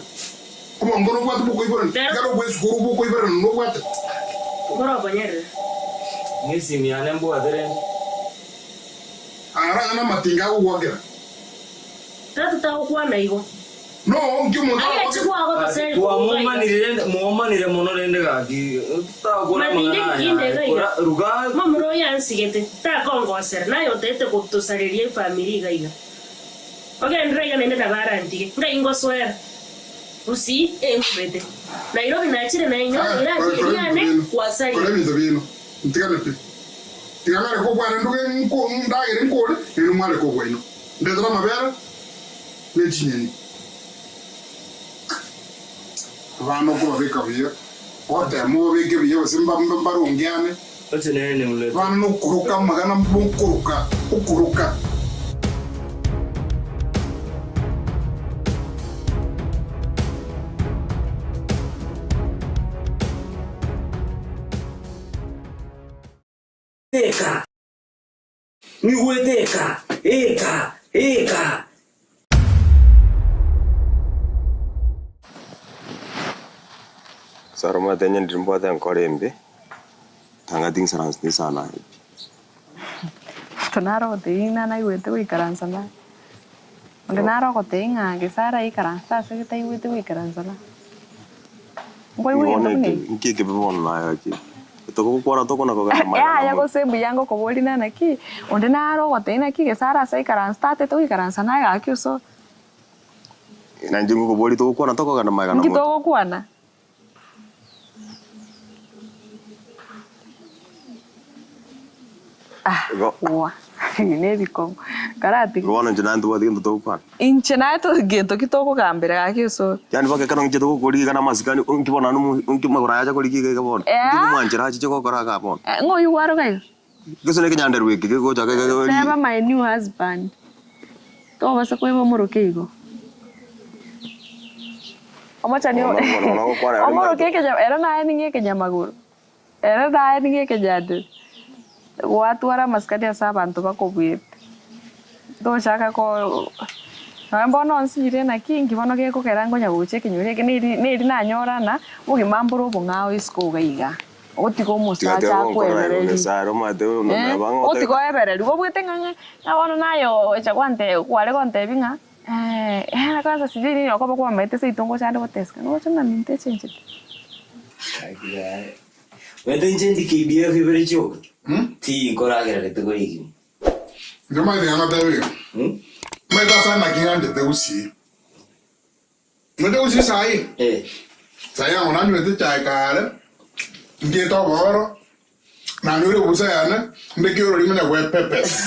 obongo nobwate bokoiborana ekero obwa esukuru bokoiborana nobwate. Nkorokonyerera. Ng'esimi yane mbwate rende. Aroro aya namatinga agogwakera. Tata tagokwana igo. No, nki omonto Aye aragwake? chigwagotoseri koruga iga. Twamomanire rende, mwomanire mono rende gaki, totakora Matinga amang'ana ekinde aya. iga iga. Kora ruga. Momura oyo ansigete, takongosera, naye otaete gotosareria efamiri iga iga. Ogenderere iga naende nabo arantige, ngai ngosoera. Gusii engubete. Nairobi nachire nainyorire Kore ati ebinto riane biino, kore gwasaria. ebinto biino, ntigane pi. Tiga ngare kobwana nduge nko ndagere nkore, nainwe mware kobua inwe. Ndetera amabere. Ne chinyeni. Abana okobabeka buya, ogotema obabeke buya gose mbarongeane. Abana nokoroka amagana mokoroka, okoroka. Eka! Nigwete eka! Eka! Eka! Sara omanyete onye ndiri mbwate enkoro embe, tanga tingisaransi tinsana aye pi. Monto nare ogotebia ng'a naigwete goikaransa naye, onde nare ogotebia ng'a gese araikaranse ase gete aigwete goikaransa naye. Nkwaigwa Bono egento buna eke ekio? nki ekebe bono naye gaki? Togokwana tokona kogenda magega na Yaya moto. gose mbuya ngokoboria na naki, onde nare ogotebia naki gese are ase aikaranse tatete goikaransa naye gaki osoe. Na inche ngokoboria togokwana tokogenda magega na Nki moto. togokwana? Ah, Igo wa na ebikong'u karatiga. igo bono inche naye ntobwati gento togokwana. Inche naye to gento ki tokogambera gaki osore. Yaani mpaka ekero nchiete gokorigia iga na amasikani nki bono naende omo nki magoro aya acha korigia iga iga bono? Nki Eeh. komwanchera achiche gokora igaa bono? Ng'o oyio kwaroka iga? Gose na ekenyanderwa eke kegocha iga iga Teba my new husband. Tobasa koeba omoroke igo. Omochani Bono bono bono ogokwana ere omoroke omanyete. ekenya ere naye ning'e ekenyamagoro. Ere naye ning'e ekenyandero. Gwatwara amasikani ase abanto bakobuete. Tochaka ko nonye bono onsinyire naki inki bono gekogera nkonya gocha ekenyoro eke neri neri nanyorana, obogima mbore obong'ao isiko iga iga. Otiga Tiga tiga omosacha gonkora igo akwebererie. Nyasaye omanyete Eh, neba ng'a otiga oebererie. Obwate ng'a ng'a ng'a bono naye ocha gwante kware gontebia ng'a eh kwanza sijui nini okoba kwamaete seito ngochande goteseka noche buna minto echenchete. Omanyete inche ndi KDF ibere chioka, tinkoragera rituko rigima. Inche omanyete ng'a ngoteba iga, omanyete ase naki ng'anchete gusii. Omanyete gusii saii, saii ango nanywete echae kare, nkiete obooro, nanyure ebusa yane, mbeke orori manya gwepepesa.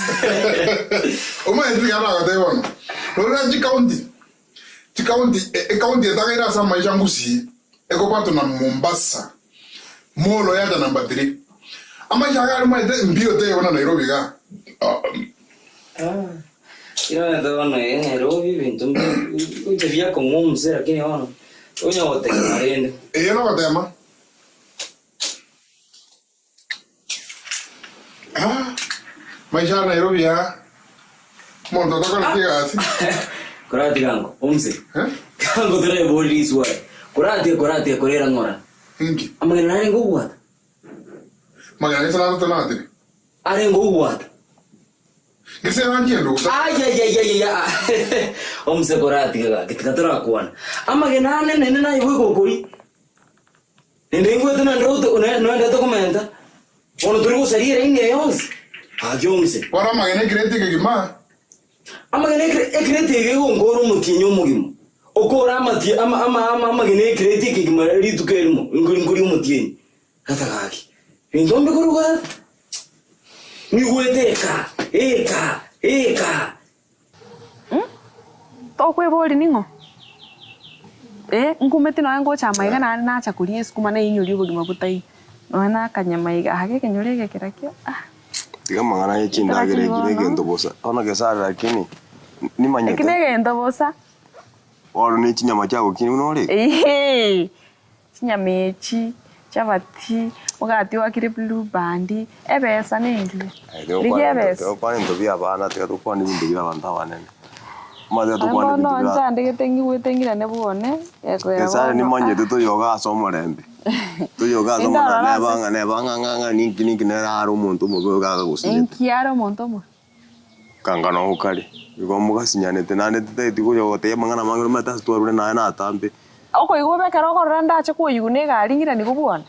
Omanyete tiga nagotebia bono, rora chikaunti, Chikaunti, Ekaunti etagaire ase amaisha ngusii ekobwatwa na Mombasa, Molo yacha number 3. Amaisha aya arimanyete mbio teiyo buna Nairobi igaa. Inonete bono eh, Nairobi ebinto mbi- biakong'u omuse lakini bono onya gotema rende. Eye nogotema. Ah, maisha a Nairobi aya, omonto otakoreti egasi. Korati gango, omse. Gango torebori riswali. Korati korati korera ng'ora. Inki? Amagena narenge ogwata. Magena gese natotenatire. Arenge ogwata. Gese nanchie ndusa. Ayayayaya. Omse korati gaki tiga torakwana. Amagena ane nene naigwe gokori. Naende ingwete noendete komenta, bono tori gosaria eraini eye yonsi. Gaki omse. Bono amagena ekireti ekegima. Amagena ekireti eke egonkora omotienyi omogima. Okore amatie ama ama ama amagena ekireti ekegima rituko erimo, nkori nkori omotienyi. Tata gaki, binto mbikorwa tata. Nigwete eka, eka, eka. Tokweboria ning'o? Eh, nkumeti nonya ngocha amaiga naende nacha koria esukuma nainyoria obogima botaiyo. Nonya na akanyama iga ake ekenyoro eke kerakio ah. Tiga amang'ana ye chindagera Lakini eki bono. negento bosa. Bono Gesare lakini Eki nimanyete. negento bosa. Bono ne chinyama chiagokina buna ore iga. Eeh, Chinyama echi, chabati, omogati oakire blue band, ebesa nengiya. Rigia ebesa. Togokwana ebinto bia abana, tiga tokwane ebinto bia abanto abanene. Omanyete Aye tokwane bono ebinto bia nchandegete ng'igwete ng'irane bwone, gekoera Nyasaye bono nimanyete ah. toyoga ase omorembe. Toyoga ase omorembe Nindorora neba ase ng'a neba ng'a ng'a ng'a ninki ninki nere are omonto omobe oyo gagagosinyete. Inki are omonto omobe? Kanga noo kare, igo mogasinyanete, naende titaeti gocha gotebia amang'ana amange omanyete ase twarure naye natambe. Okoigwa bobe ekero okorora ndache koyigwa na egari ng'irani bwone.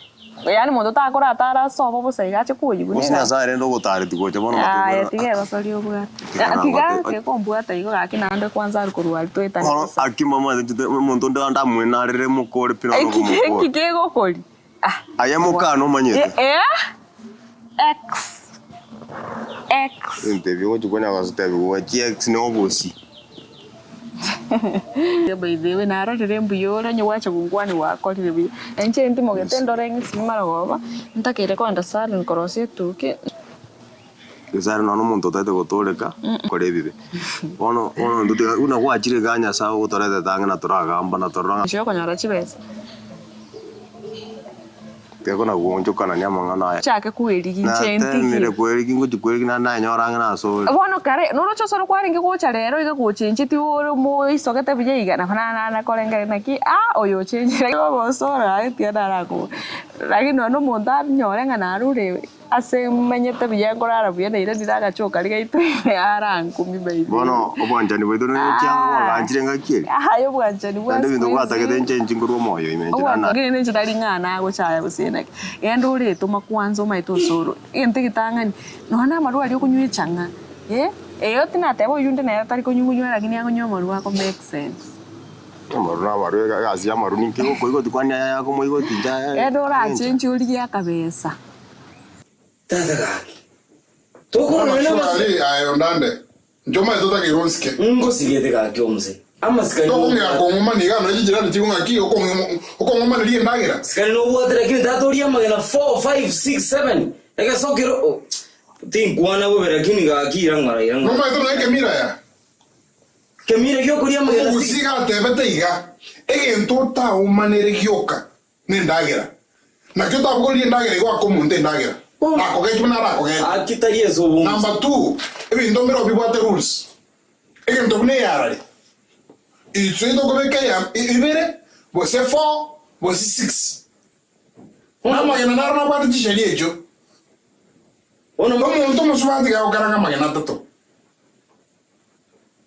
Yaani monto takora atare ase obo bosa iga ache koyigwa na Gose egari. Nyasaye rende ogotareti gocha bono Yaya matuko tiga egosoria obwate. Tiga Tiga nabwate. kekombwata igo gaki naende kwanza aria korwa aria toetane Bono bosa. aki momanyete inche omonto onde ndamwenarere mokore pi nonya Eki okomokora. eki kegokori. Ah. Aye mokana omanyete. Eh, X. X. Ebinto ebi ogochi konya gotebigwa chi X na obosie. By the way narorire mbuya ore onye gwacha gonkwania gwakorire buya. Inche ntimogete ndore ng'esimi marogoba, ntakeire kogenda salon korosia etuki. Nyasae nonya omonto otaete gotooreka, kore ebibe. Bono bono intwe tiga buna gwachire igaa Nyasae ogotoretete ang'e na toragamba na torora ng'a. Inche okonyora chibesa. Tiga kona goonchokanania amang'ana aya. Nchake kwerigia inche ntigie. Natemire kwerigia ngochia kwerigia naende nanyora ang'e nase ore. Bono kare noroche osoro kwarenge gocha rero iga gochenchetie ore moisogete buya iga nabo nana korengereria naki ah oyo ochenchire obosoro aye tiga narakoboria. Lakini nonye na omonto anyore ng'a narure Ase menyete buya nkorara buya naira rire agachoka riria gaito ime arankumie by the way. Bono obwanchani bwaito nechianga bwaganchire ngaki eri? Aye obwanchani bwa Naende ebinto siku hizi. gwatagete inche inche nkorwa omoyo ime inche nana. Obwanchani inche tari ng'a nagochaya gose naki. Genda oretoma kwanza omaete osoro. Egento egetang'ani, nonya na amarwa aria okonywa echang'a, eh, eyo tinateba oyonde nere tari konywa lakini akonywa amarwa ako make sense. Amaru na amaru, egasi ya amaru ninki okoigoti kwani aya yakomoigoti inche aya Genda orachenche origie akabesa. Tata gaki. Tokorora na Amashwari aye ondande. Inche omanyete otakeire onsike. Ngosigete gaki omuse. Amasikani Tokong'ea kong'omania iga nonya chijirani chikong'a ki okong'omaneria endagera. Sikani nobwate lakini tata oria amagena 4 5 6 7 egesokero oh, tinkwana bobe lakini gaki ira ng'ora ira ng'ora. Nomanyete nonya ekemira aya. Kemira giokoria amagena 6. Omogusii iga atebete iga, egento otaomanere gioka nendagera. Naki otabogorerie endagera igo ake omonto endagera, nakogechi buna arakogeche. Aki tari ase obonsi. Number two, ebinto mbire obibwate rules. Egento buna eyarare, iswe tokobeka eya ibere, gose four, gose six. Namagena naro nabwate chisheria echio. Omonto omosubati gagokaranga amagena atato.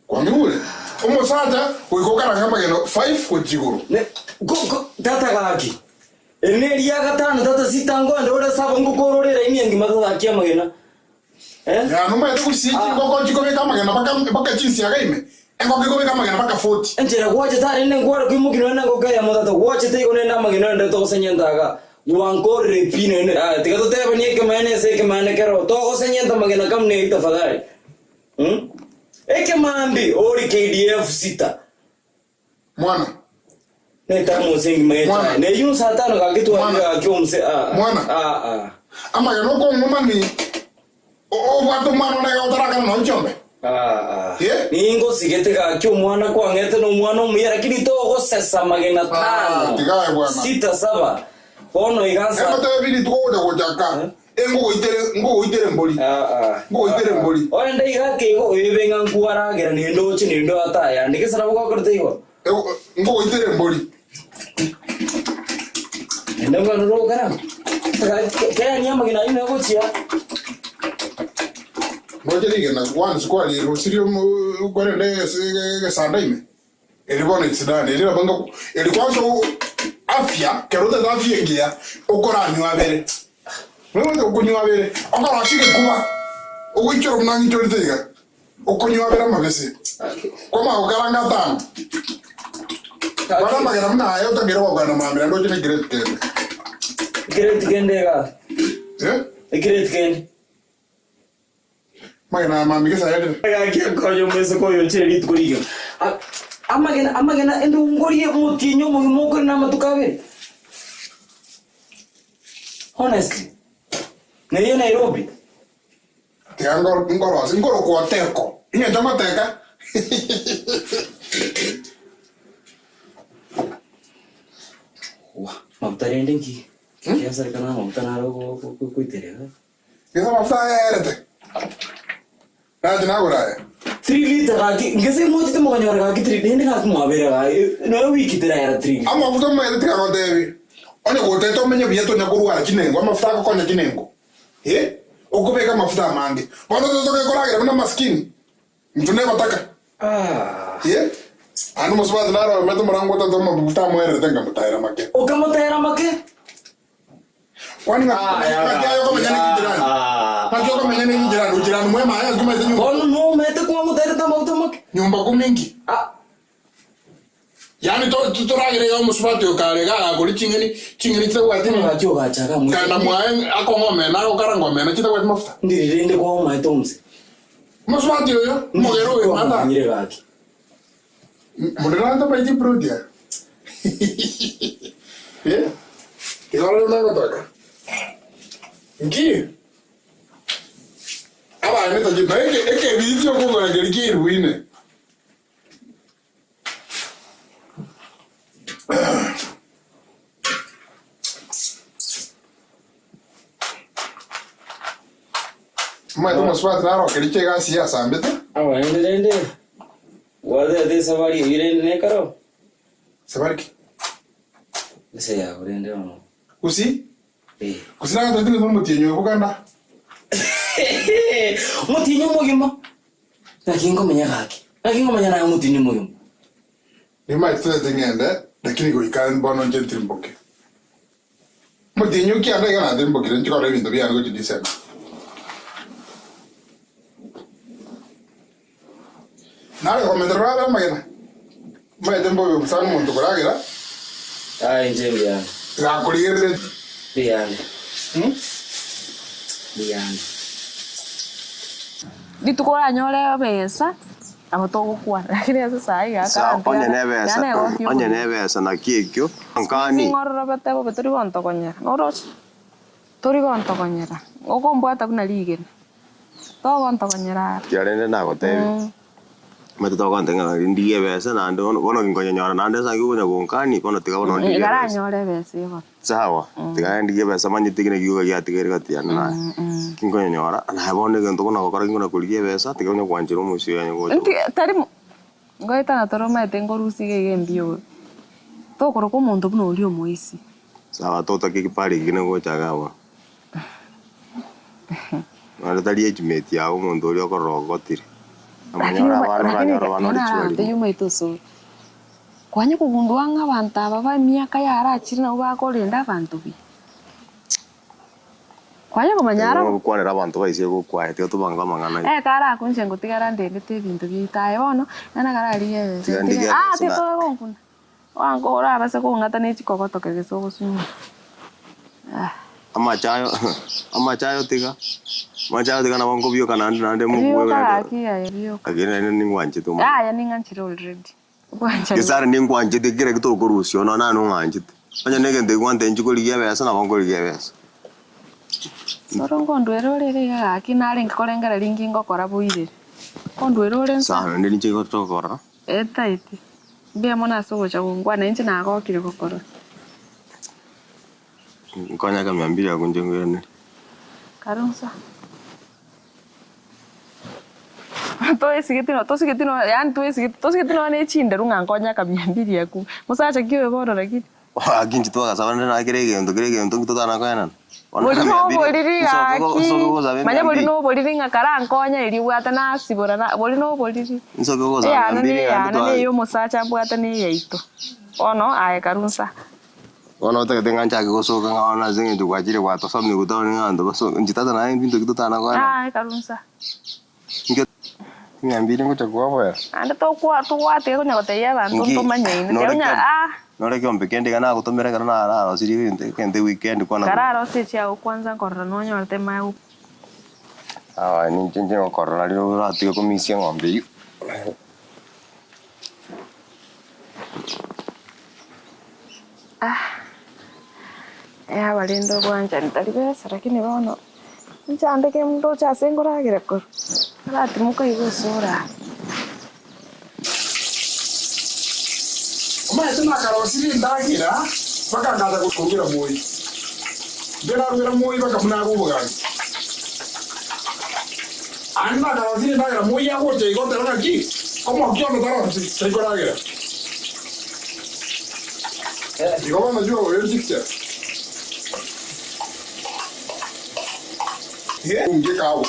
Kwamigure? Omosacha goika okarange amageno five gochia igoro. Tata gaki, eri neria gatano tata sita nkoenda ore saba ngokora ore eraini engima tata gaki amagena. Eh? Ya nomaete gusii chingoko chikobeka amagena baka baka chinsiaga ime, engoko ekobeka amagena baka 40. Enchera gwachete are nde nkware koimokia nonya nengoko eyemo tata gwachete igo nende amagena onde togosenyenta iga gwankorire pi nende ah tiga totebanie ekemanene ase ekemanene kero togosenyenta amagena kamuna eyio tafadhali. Ekemambi ori KDF sita. Mwana. Netamusa engima y'echaye. Mwana. Neyio nsa tano gaki twarire Mwana. gaki omuse ah. Mwana. Ah ah. Amagena okong'umani obwate omwana one iga otarakana nonya chiombe. Ah ah. Ningosigete gaki omwana kwang'ete nomwana omuya lakini togosesa amagena tano. tiga aye bwana. Sita saba. Bono iga nsa. Egotebia rituko ogocha gochaka Engogoitere, ngogoitere embori, ngogoitere embori. Onde iga akeigo oyobe ng'a nkwaragera nende oche nende atayande, gese nabo gwakorete igo? Ngogoitere embori. Naende omwana ore ogokora keyania amagena ayio naye gochia. Ngoche rigena once kwarirusirie kwarende egesanda ime. Eri bono it's done. Eri nabo nga eri kwanza afya kero otagete afya engiya okoranywa abere. Nonya okonywa abere okorosia egekuba ogoichora buna ng'ichorete iga okonywa abere amabese kwamanya gokaranga atano. Bono amagena buna aya otagere gokwana mambia naende oche na egrade kende. Egrade kende iga. Eh? Egrade kende. Amagena aya mambia gese ayarire. Gaki akonya omoiseke oyo ochire rituko rigima. Amagena amagena endongorie omotienyi omogima okore na amatuko abere. Honestly. Neyio Nairobi. Tiga ngorosie nkorokwa oteko. Inye ngoteka. Wah, maguta rende nki? Kiasarekana amaguta naro goiterera. Gese amafuta aya aerete, nache nagore aya. 3 litre gaki ngese mochete mokonyora gaki 3 rende gaki mwabere gaki nonya wiki teraera 3 litre. Amafuta omanyete tiga gotebi, onye gotete omenye buya tonya korwara chinengo, amafuta agokonya chinengo, eh, okobeka amafuta amange. Bono totoke koragera buna maskini, intwe nebataka. Eh, aende omosubati naro omanyete omorango otato amafuta amoererete nkamotahera make. Okamotahera make? Kwani ng'aki aye okomenya ne jirani? Ng'aki okomenya ne jirani? Ujirani mwema aye akumete nyumba. Bono nomete kwamoterete amaguta make. Nyumba kumi inki? Yaani to to- toragere iga omosubati oyo kare iga agakori ching'eni ching'eni chitabwati nini? Ng'aki ogacha iga Kanda mwaye akong'a omena agokaranga omena chitabwati mafuta. Ndiri rende kwaomaete omose. Omosubati oyo omogere oyo mata. Kwamomanyire gaki. Mundu ntomaiti plot ya. Eh? Igo rero nagotoka. Nki? Abana tachi na eke ekebiti okogora keri kirwine. Omanyete omosubati narokeri chegasi yasambete. Abaende rende gwatete esabari eyio rende nekero. Sabari ki? Ase yago rende bono. Gusii? Gusii nagotoete ng'a omotienyi oyo boganda. Omotienyi omogima. Naki nkomenya gaki? Naki nkomenya naye omotienyi omogima? Nimaete totete ng'ende, lakini goika bono inche ntirimboke. Omotienyi o kianda iga natirimbokire inche korora ebinto biane gochia December. Nare komentera orabere amagena, omanyete mbobe bosa omonto koragera. Aye inche mbuyande. Gakorigereretie. Mbuyande. Mbuyande. Rituko oranyore ebesa, nabo togokwana, lakini ase saii iga Sawa, akarantiga onye nebesa, yaani egokia onye omonto. nebesa naki ekio, nkani. Sing'ororobete bobe tori gontogonyera, noroche? Tori gontogonyera, okombwata buna rigena, togontogonyera are. Tiga rende nagotebi, omanyete togontebia ng'a ndigie ebesa naende bono bono nkonyenyora naende ase aywo okonya gonkani, bono tiga bono ndigie ebesa. Igaranyore ebesa eye bono. Sawa, tiga ndigie ebesa manyete ki naki giatigaire gati yane naye. Ki nkonyenyora, naye bono egento buna gokora ki nkona korigia ebesa, tiga onye gwanchera omosio oyo onye gocha. Nti tari mo ngoetana tore omanyete nkorusia iga iga embio, tokoroka omonto buna oria omoisia. Sawa totake ekipare eke negocha iga bono. Naende tari ejumeti yago omonto oria okorora ogotire. Lakini Namanyore oma- abana lakini oranyore abana ore naro chiwarimo. agotebi omaete osoro, kwanya kogundua ng'a abanto aba ba emiaka yarachire nabo bakorenda abanto buya. Kwanya komanya aro. Gokwanera abanto baise gokwaye tiga tobange amang'ana aye. Ekero akunche ngotigara ndendete ebinto biaito aye bono, nere kararigie ebesa Tiga ndigie ntige ah ebesa na- titogonkuna. Oango orabase kong'ata ne chikogoto kegesa ogosunywa. Ah. Amachayo amachayo tiga amachayo tiga nabo nkobioka naende naende mokwe Rioka naende gaki aye rioka. lakini naende ningwanchete omanyete. Yaya ning'anchire already. Obwanchani. Gesare ningwanchete kera ekio tokorusia ono nane ong'anchete. Onye na egento ekio inche korigia ebesa nabo nkorigia ebesa. Soro nkondwera ore iga iga gaki narenge korengereria inki ngokora boirere. Nkondwera ore nsa. Sawa naende ninche igo tokorora. Etaiti. Mbuya mono ase ogocha gonkwana, inche nagokire gokorora. Nkonya eka mia mbili abwo inche nkoiranerie. Karunsa. Toesigeti no tosigeti no yaani toesigeti tosigeti nonya ne chinderu ng'a nkonye eka mia mbili akwo. Mosacha ki oyo bono lakini? Gaki inche twagasabanire naye kera egento kera egento nki totana koenana. Bono Bori eka mia mbili, noboriri nsoke go- gaki, nsoke gosaba manya emia bori mbili. noboriri ng'a karankonye erio bwate nasibora na bori noboriri. Nsoke gosaba mia Eyane mbili naende neyane twa neye omosacha abwate neyaito. Bono aye karunsa. Bono otagete ng'a nchake gosoka ng'a bono ase eng'encho gwachire gwatosomia gotaoni ng'a abanto basoke, inche tata naye ebinto ki totana koenana. Aye karunsa. Inche mia mbili ngocha koboera. Naende tokwa togwatiga konya gotebia abanto Nki ntomanyaine, nore tiga konya kiombe ah. nore kiombe kende iga nagotomera ekero nararosirie egento egento eweekend kwana Kararosie echiago kwanza nkorora nonyorete maya go. Aye ninche inche ngokorora rirorio oratige komisia eng'ombe eyio. Ah, yaba rende obwanchani tari besa lakini bono. Nchandeke ndoche ase nkoragera korwa, aratimoka igo osore aa. Omanyete nakarosirie endagera bakangacha korugera moi. Inche narugera moi baka buna abe obogambi. Aande nakarosirie endagera moi agocha igo oteba ng'aki, omokia onde tarosi taikoragera. Igo bono chua oyo chifcha. Unge kago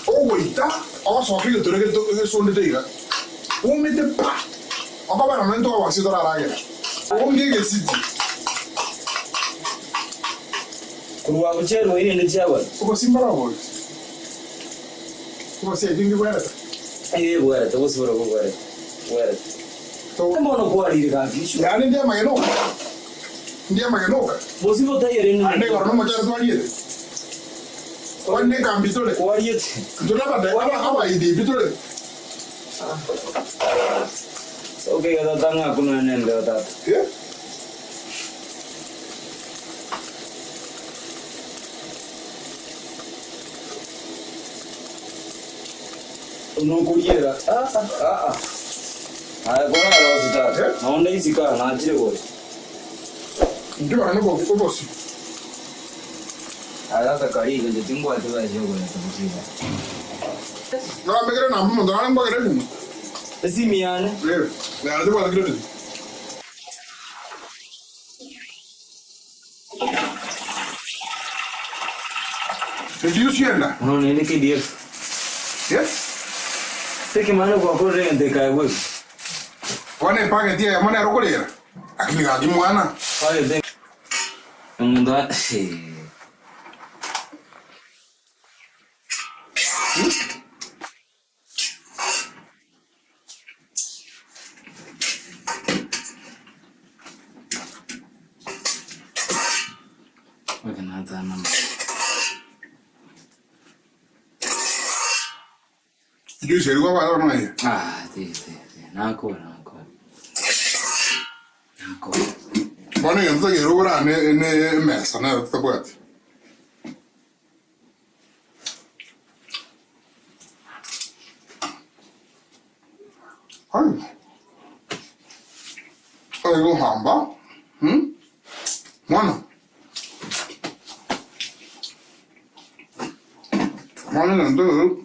ogoita ogosoka egetore gesondete iga, oumete pa, okobera nonya ntwagwasia toraragera. Unge egesiti. Korwa agwo chiarwa erinde chiagora. Ogosimba roborio. Ogosia ekio nkebwerete. Ee, bwerete, obosibore obwo bwerete, bwerete. Mbono kwarire gaki iswe. Yaani ndi amagena oka. Ndi amagena oka. Bosibore taiyo rende Ande igoro nomochare twariete. Kwani nekambi tore. Kwariete. Ntore abade aba abaidi tore. Okay, tata ng'akunana nembeo tata. Eh? Nokoriera. Ah ah ah. Aya korara ose tata. Naonde isika nachire gocha. Ndibara nobosi. Aya tata kariga nje tingwate basi yokoreta gusika. Nabegere namba omonto nare nkwagere esimi. Esimi yane? Eh, nare tibwate credit. Reduce yenda. Unaona ile KDF. Yes. Seki mane kwa kore ente kai wewe. Wane packet ya mwana rokolera. Akini gaki mwana. Pale de. Mundu Okay, na namba. Juice erigwa bana bana. Ah, ti ti ti. Nako nako. Nako. Bono yonto gerobora ne ne mesa na tabwati. Ai. Ai go hamba. Mwana. Mwana ndo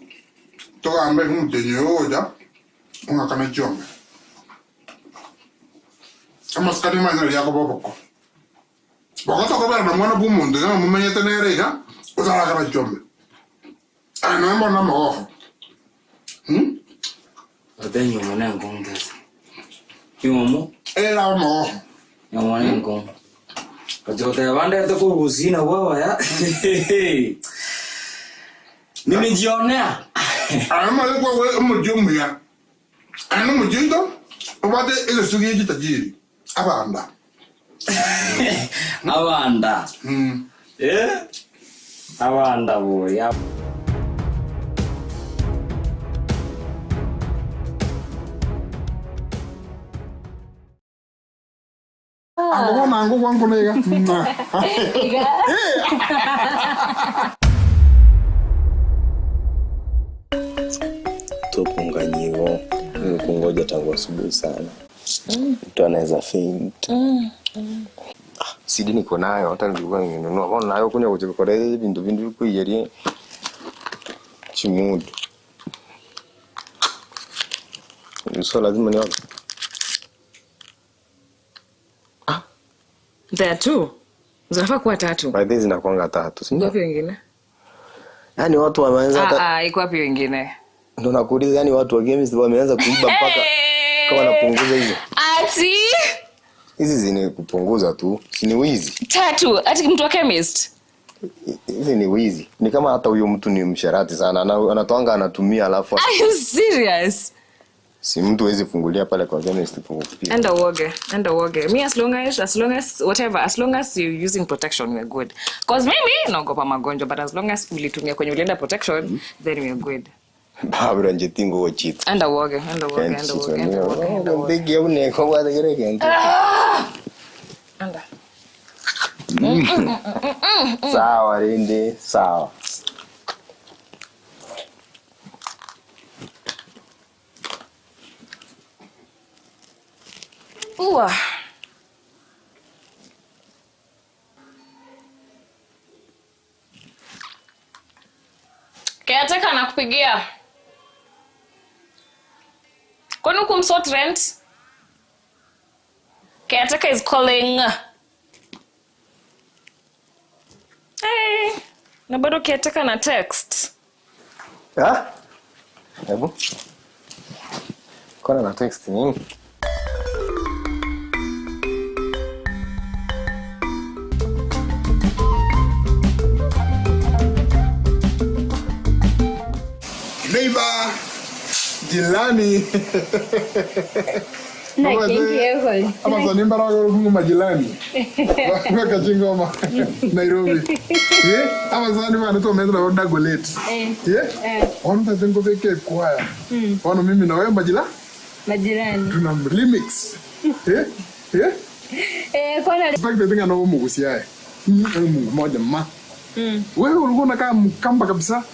togambe nk'umugenyi woja umwaka n'igihumbi amasikani imana lyako boboko bokotokobera na mwana bw'omonto iga mumenyete nere iga otarakana chombe aya naye mbona amagogo Ate nyumo ne nkong tata. Nyumo? Era amagogo. Nyumo ne nkong. Kachote bande to kugusina baba ya. Nimejionea. Aya kwa we omuji omuya aya nomuji oito obwate egesugi ekitajiri abanda Abanda. Eh? Abanda boy. Ango nango kwangu nega. Tupunganyivo kungoja tangu asubuhi sana, mtu anaweza faint. Sidi niko nayo hata nilikuwa nimenunua kwa nayo kunya kuchikora vindu vindu kuiyerie chimudu so lazima ni There are two. Zinafaa kuwa tatu. by the zinakuanga tatu, si Iko ndio? wapi wengine? Yaani watu wameanza hata Ah, ah, iko wapi wengine? ndo nakuuliza, yani watu wa games wameanza kuiba mpaka kama wanapunguza hizo Ati hizi zini kupunguza tu, si ni wizi tatu. Ati mtu wa chemist. hizi ni wizi. Ni kama hata huyo mtu ni msherati sana, anatoanga anatumia, alafu Are you serious? si mtu hawezi fungulia pale kwa chemist kupiga. Enda uoge, enda uoge. Me as long as as long as whatever, as long as you're using protection we're good. Cause mimi naogopa magonjwa but as long as ulitumia kwenye ulienda protection then we're good. Babura njetingo wochita. Enda uoge, enda uoge, enda uoge, enda uoge. enda uoge. Ndigi uneko kwa kile kintu. Ah! Enda. Sawa Rinde, sawa. Ua. Caretaker anakupigia. Kwani hukumsort rent? Caretaker is calling. Hey, na bado caretaker na text. Ah? Hebu. Kona na text nini? Neighbor, jirani. Na kingi yego. Amazon imbaraga rukungu majirani. Bakachingoma Nairobi. Eh? Amazon bana to mendra oda golet. Eh. Eh? Ono tatengo beke kwaya. Ono mimi na wewe majira? Majirani. Tuna remix. Eh? Eh? Eh, kwana Expected ngana wo mugusi aye. Mungu moja ma. Wewe ulikuwa unakaa mkamba kabisa.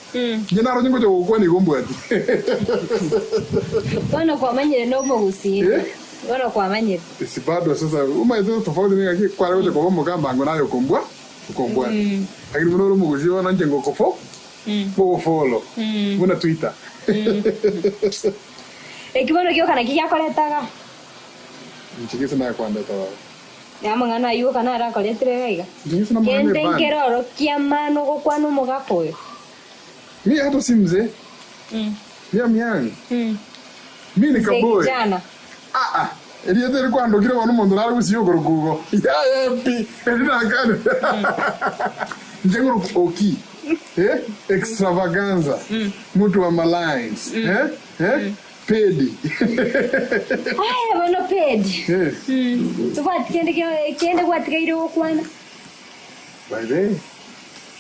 Jina ro nyingo cho ni gombo ati. Bono kwamanyire no mugusi. Eh? Bono kwamanyire. Si bado sasa uma hizo tofauti ni ngaki kwa leo kwa mkamba ngo nayo kombwa. Kombwa. Lakini muno ro mugusi wana njengo kofo. Bogo follow. Muna Twitter. Ekibono kio kana kiakoretaga. Nchigisa nayo kwandeta wao. Yamang'ana aywo kana arakoretire gaiga. Nchigisa na mwana Kente band. nkeroro kia mano gokwana omogaka oyo. Mi hata si mzee. Mi am young. Mi ni Mzee kaboy. kijana. Ah ah. Eriete rikwandukire bono omonto nare gosiya okorukugo. Ya ya pi. Eri nakane. Njenguru oki. Eh? Extravaganza. Mtu wa malines. Eh? Eh? Pedi. Aya bono pedi. Eh. Tobwati kende kende gwatigaire gokwana. By the way.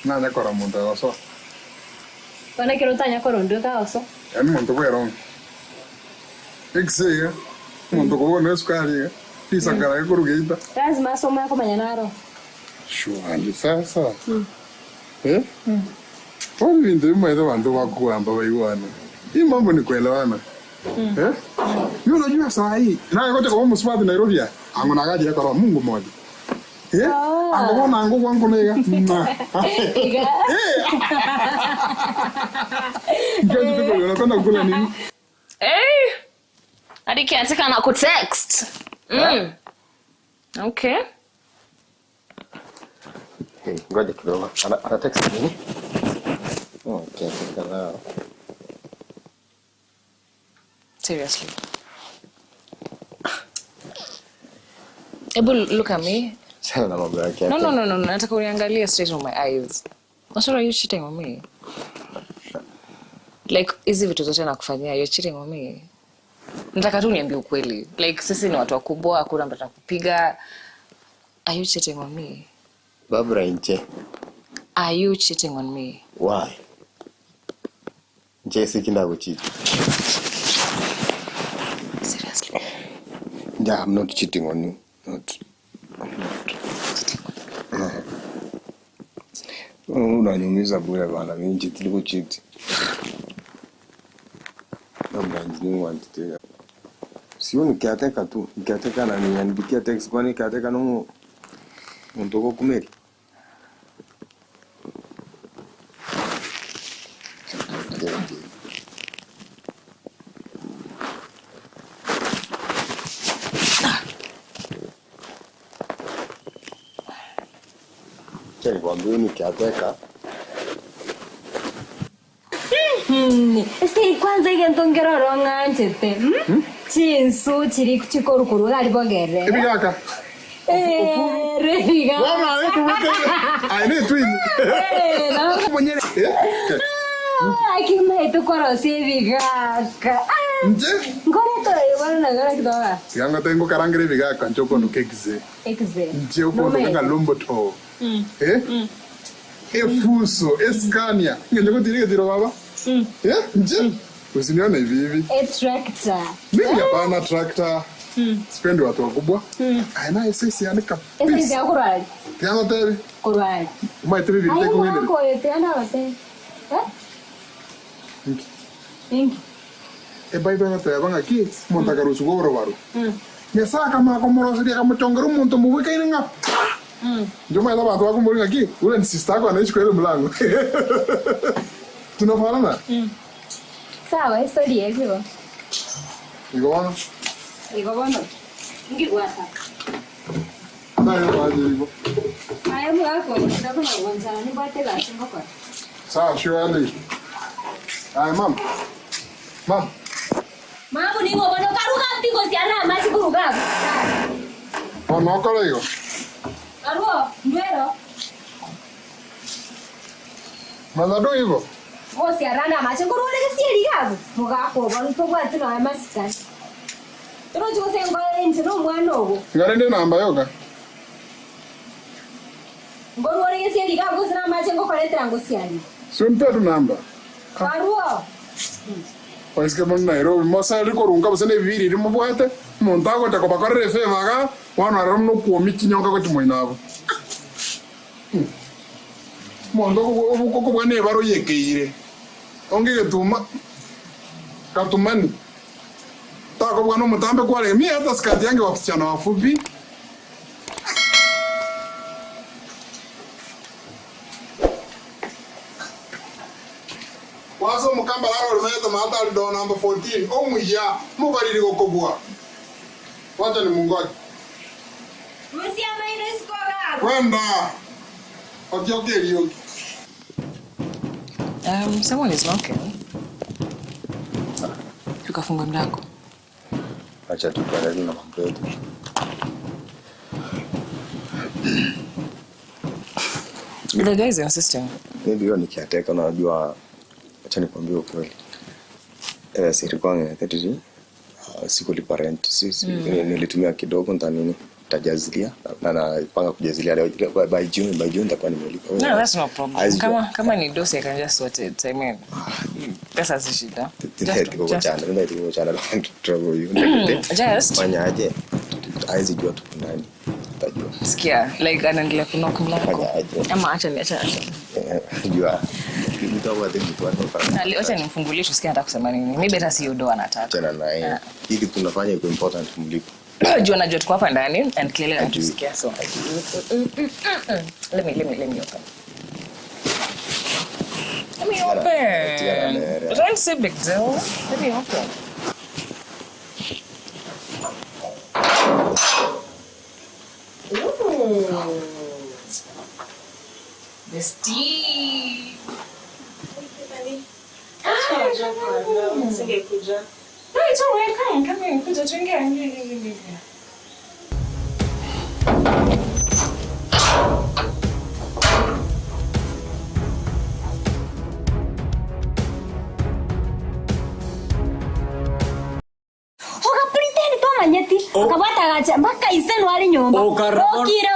Nanya kora muntu agoso. Bono ekero otanya korondwe kagoso. Yaani muntu bwerong. Ekisega. Muntu kubona esukari iga. Risakara ekurugeita. Lazima asome akomanya naro. Shwali sasa. Eh? Kwa vintu vimwe vantu vakuamba vaiwana. Hii mambo ni kuelewana. Eh? Mimi unajua saa hii na ngoja kwa msmart Nairobi ya. Ango na gaji kwa Mungu mmoja. Eh? Ango bona ango kwangu nega. Eh. Ndio tuko unapenda kula nini? Hey! Hadi kiateka na kutext. Okay. Hey, ngoja kidogo. Ana text nini? Okay, kadhaa. Seriously. Ebu look at me. Sana na mambo yake. No, no, no, no, no. Nataka uniangalie straight on my eyes. Masoro, are you cheating on me? Like hizi vitu zote nakufanyia, you're cheating on me. Nataka tu niambie ukweli. Like sisi ni watu wakubwa, hakuna mtu atakupiga. Are you cheating on me? Barbara nche. Are you cheating on me? Why? Nche sikinda kucheat. Seriously. Yeah, I'm not cheating on you. Not. I'm not. No. Unaniumiza bure bana. Mimi nche tiliko cheat. Labda nje want to. Sio nikiateka tu. Nikiateka na niandikia text kwani kiateka no muntu kumeri. Acha nikwambie nikiateka. Ese kwanza egento nkeroro ng'anchete. Chinsu chiri chikorukoru gari bogerere. Ebigaka. Eh, rebiga. Wana wetu wote. Ai ni twin. Eh, no. Mwenyewe. Eh? Okay. Akimaite korosia ebigaka. Nje? Ngoreto bono nagora kidogo. Yanga tengo karangire ebigaka nchoko no kekze. Ekize. Nje ukondo kanga lombo to. Eh? Efuso, Escania. Ngenye kutirike tiro baba. Eh? Nje? Usinione hivi hivi. A tractor. Mimi hapana tractor. Sipendi watu wakubwa. Aina esesi yani Ese kabisa. ya kurwari. Tiano tebe. Kurwari. Umaite bibi Ayo teko ngene. mwako yote ana wate. Eh? Ingi. E bai bai ngata banga ki monta karusu goro baru. Nyasaye kama akomoroseria kamuchongera omonto mubwekaine ng'a njo maitha bantu bakumboria ng'aki ule ni sister yako anaishi kwa ile mlango tunafanana Sawa, histori yekibo. iko bono Iko bono. Ngigwata. sawa waje hivyo Aya mwako, ndakona kuonjana nibwate gasi ngokora. sawa surely aya mam mam Mamu ningo bono karuga mtigo siana machi kuruga. bono okora igo Karuo, ndwero. mathando igo Gosiarana machi ngorore gesieri gabu. Mugako bono tobwate no masikani. Torochi gosengo enche no mwana ogo. ngarende namba yoka Ngorore gesieri gabu gosina machi ngokoretera ngosiani. simpe tu namba Karuo. Oisike more Nairobi, mosereri korunka gose nebibiri erio mobwate, omonto agocha kobakorera efavour igaa, bono aroro buna okwomia chinyonka gochia moino abwo. Omonto okobua nebaro oyekeire, onge egetuma, katumani, takobua nomotambe kwarenge, mie hata skati yange wasichana wafupi. Kwase omokambara aroremete maate ari door number 14, omuya, omobariri gokobua. Wacha nimungoje. Rusia amaino isiko iga abwo. Kwenda otioke eriogi. Um, someone is knocking. Tukafunga mlango. Acha tu tuendelee na mambo yetu. The guy is insisting. Maybe hiyo nikiateka, unajua, acha nikwambie ukweli. Eh, silikuwa ng'ethetiri sikulipa rent si, si, Nilitumia kidogo nita nini nitajazilia na napanga kujazilia leo by June nitakuwa nimelipa. No, that's no problem. Hawezi jua. Kama ni dosi, I can just sort it. I mean, pesa si shida. Tinaitikochana trouble you. Fanya aje? Hawezi jua tuko ndani. Atajua. Sikia, like anaendelea kunock mlango. Fanya aje? Ama acha ni acha acha. Eh, Jua. Mtu wa mtu wa Acha nimfungulie tusikie anataka kusema nini. Maybe hata sio do anataka. Achana na yeye. Hii kitu tunafanya iko important kumliko. Juu anajua tuko hapa ndani and clearly anatusikia so. Let me open. Let me open. Don't say big deal. Let me open. Ooh. The steam. Singekuja. No, it's all right. Come, come in. Kuja tuingie. Ingia, ingia, ingia, ingia. Ogapretend twamanyeti akabwata mpaka ise nwari nyomba okire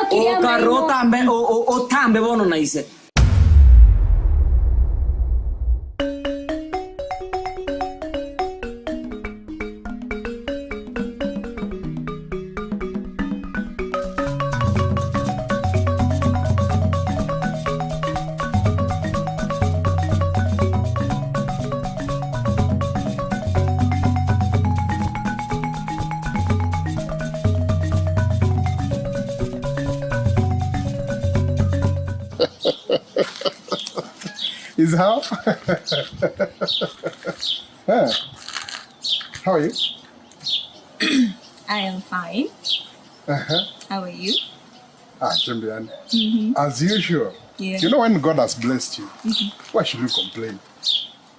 okire okarra otambe otambe bono na ise. Is how? Huh. How are you? I am fine. How are you? Ah, Chimbian. As usual. Yeah. You know when God has blessed you, why should you complain?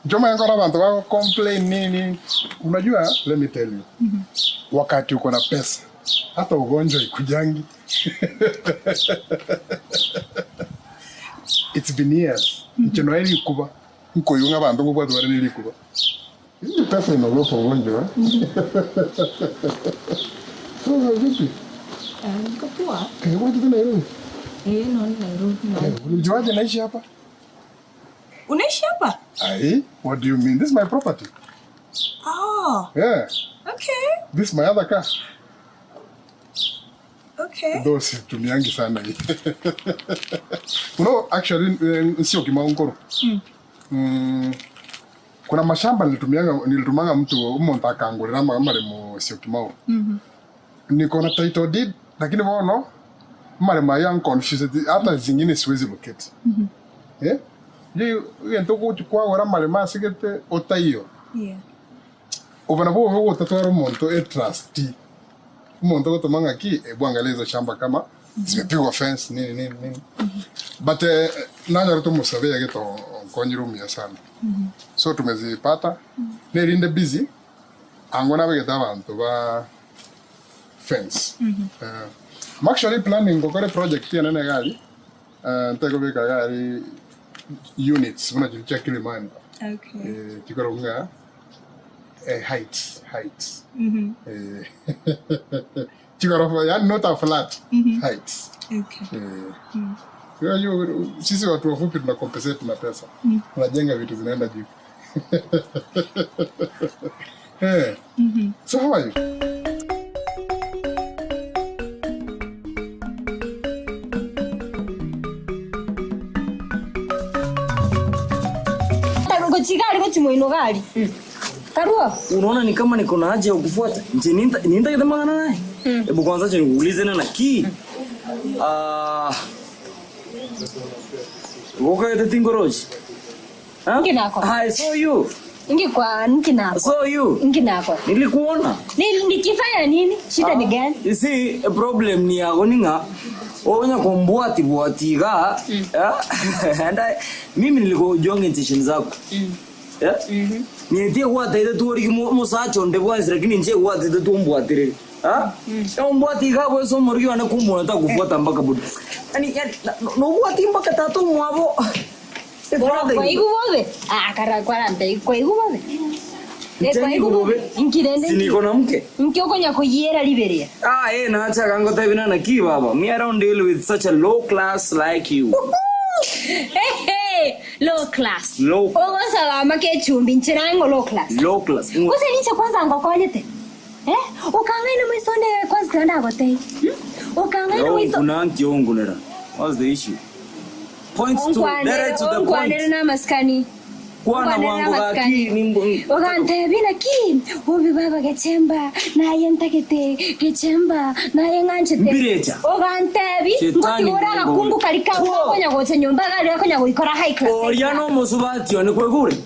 Njoma yangu abantu wako complain nini? Unajua, let me tell you. Wakati uko na pesa, hata ugonjwa ikujangi. It's been years. Ncheno eri kuba. Nkoyunga abantu ngobwa tware neri kuba. Hii pesa inaogopa ugonjwa. Eh? Sasa vipi? Niko poa. Eh, wapi tu Nairobi? Eh, naona Nairobi. Eh, ulimjuaje naishi hapa? Unaishi hapa? Ai, what do you mean? This is my property. Oh, Yeah. okay. This is my other car. Okay. Though situmiangi sana hii. Actually sio Kimaunkoro. Kuna mashamba nilitumianga nilitumanga mtu umuntu akangurira amaremo sio Kimau. Niko na title deed lakini bono maremo aya confused hata zingine siwezi locate. Eh? Je, yento kuchukua maremo asigete otaiyo. Ubona bo bo utatwara umuntu e trustee. Umuntu agotoma ng'aki ebu angalia hizo shamba kama zimepigwa fence nini nini nini. But nanyora tumusurvey geto nkonyirumia sana. So tumezipata nerinde busy ango nabegete abantu ba fence. I'm actually planning gokore project yenene gari ntekobeka gari units buna chintu chia Kilimani. Chikoro ng'a heights. Chigorofa yani not a flat heights. Unajua sisi watu wafupi tuna compensate na pesa. Tunajenga vitu zinaenda juu. Eh. So how are you? Gochigari gochimoino gari. Karua. Unaona ni kama niko na haja ya kukufuata. Nje ninta ninta kitamangana naye. Hebu kwanza acha nikuulize na naki. Ah. Woka ete tingoroji. Huh? Nginako. I saw you. Ngikwa nkinako. Saw you. Nginako. Nilikuona. Ni nikifanya nini? Shida ni gani? You see, a problem ni yako ninga onya kombwati bwatiga yeah? And I, mimi nilikujonga intention zako yeah? Nietie gwataite tuoriki musacha onde bwansi lakini nche gwataite tuombwatirire ombwatiga bwese omoriki wane kumbona takufuata mpaka budu yani yani nobwati mpaka tata omwabo Kwa igu bobe. Ah, kara kwarante kwa igu bobe. Nche Kwa igu niko bobe. Nkirende. Si niko na mke. Nkiokonya kuyera liberia. Ah, eh, naacha kango tabina na ki baba. Me I don't deal with such a low class like you. Hey, hey, low class. Low Ogosalama ke chumbi nchirango low class. low class. Use niche kwanza ngokonyete. Eh? Ukangaina mwisonde kwanza tanda gotei. Hmm? Ukangaina mwiso. Kuna ngira. What's the issue? Points to direct to the point. Onkwanere n'amasikani. Kwana Onkwanere wangu n'amasikani. gaki nimbo. Ogantebina ki ubi baba gechemba naye ntagete gechemba naye ng'anchete Mbirecha. ogantebi Shetani ngotigora mungu. agakungu kari kakonya gocha nyomba gari gakonya goikora high class Oria no musubati one kwegure.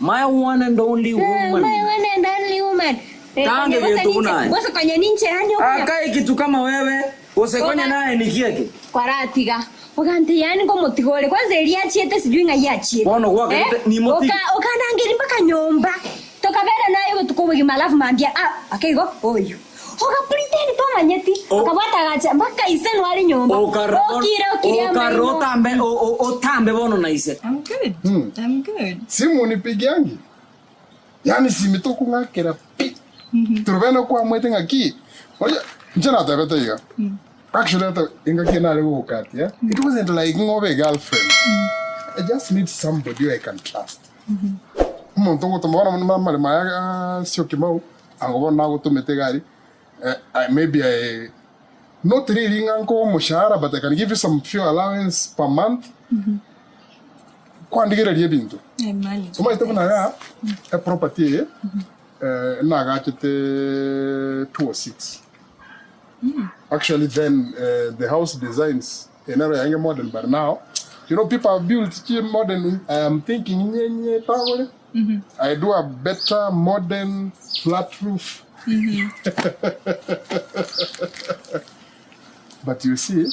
My one and only woman. My one and only woman. Eh, Tange konya getu bosa ninche- unaye. bosa konya ninche yani okonya Akae kitu kama wewe, usekonye Oga- naye nikieke. kwaratiga ogante yani ngomotigore kwanza eri achiete sijui ng'ai achiete Bono gwake, ni moti- okanangeri mpaka nyomba tokabera naye botuko bogima alafu mambia ah akeigo oyu okapretend tomanyeti okabwata agacha mpaka ise nwari nyomba okire okire Okaro otambe otambe bono na ise. I'm good. I'm good. Simu unipigiangi. Yaani simitokung'akera pi. Turubena kwa mwete ng'aki. Oya, nche natebete iga. Actually hata ingaki nare gugukati, yeah? It wasn't like ngobe girlfriend. I just need somebody who I can trust. Omonto ogotoma bono mamare maya sio kimau ango bono nagotomete gari maybe I not really ng'a nkoa omoshahara but I can give you some few allowance per month kwandigereria ebinto I manage. omaete buna iga eproperty eye nagachete 206 actually then the house designs enero yange modern but now you know people have built chi modern I am thinking nyenye tagore I do a better modern flat roof but you see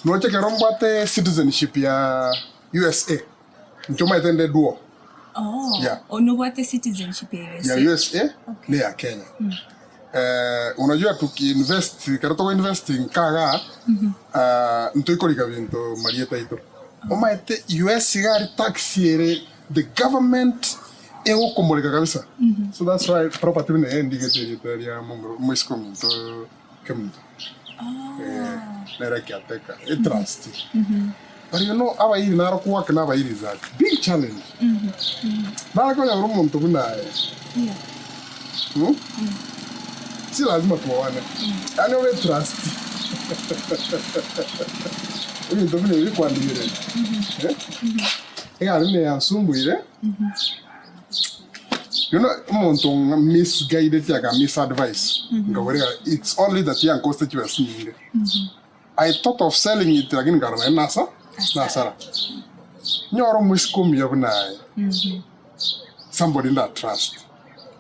nochekero mbwate citizenship ya USA nchomaete nde duo Oh. Yeah. Onobwate citizenship ya USA. ya USA ni ya Kenya. Unajua tukiinvest kero tukuinvest nkaga ntoikorika binto marieta ito omaete US igari tax ere the government egokomoreka kabisa so that's why property buna endigete rita ria mwisiko minto keminto nere kiateka etrust but you know abairi naro kuwaka n'abairi is a big challenge narakonya buri omonto buna Yeah. Si lazima tuoane. Yaani ube trust. Ebinto bino ebikwandigire. Eh? Egari bino yansumbuire. You know, omonto misguided aka misadvice. Ngawerega it's only that yankoste chiba sinyinge. I thought of selling it lakini ngarora nasa nasara. Nyoro mwisikomi bunaye. Somebody that trust.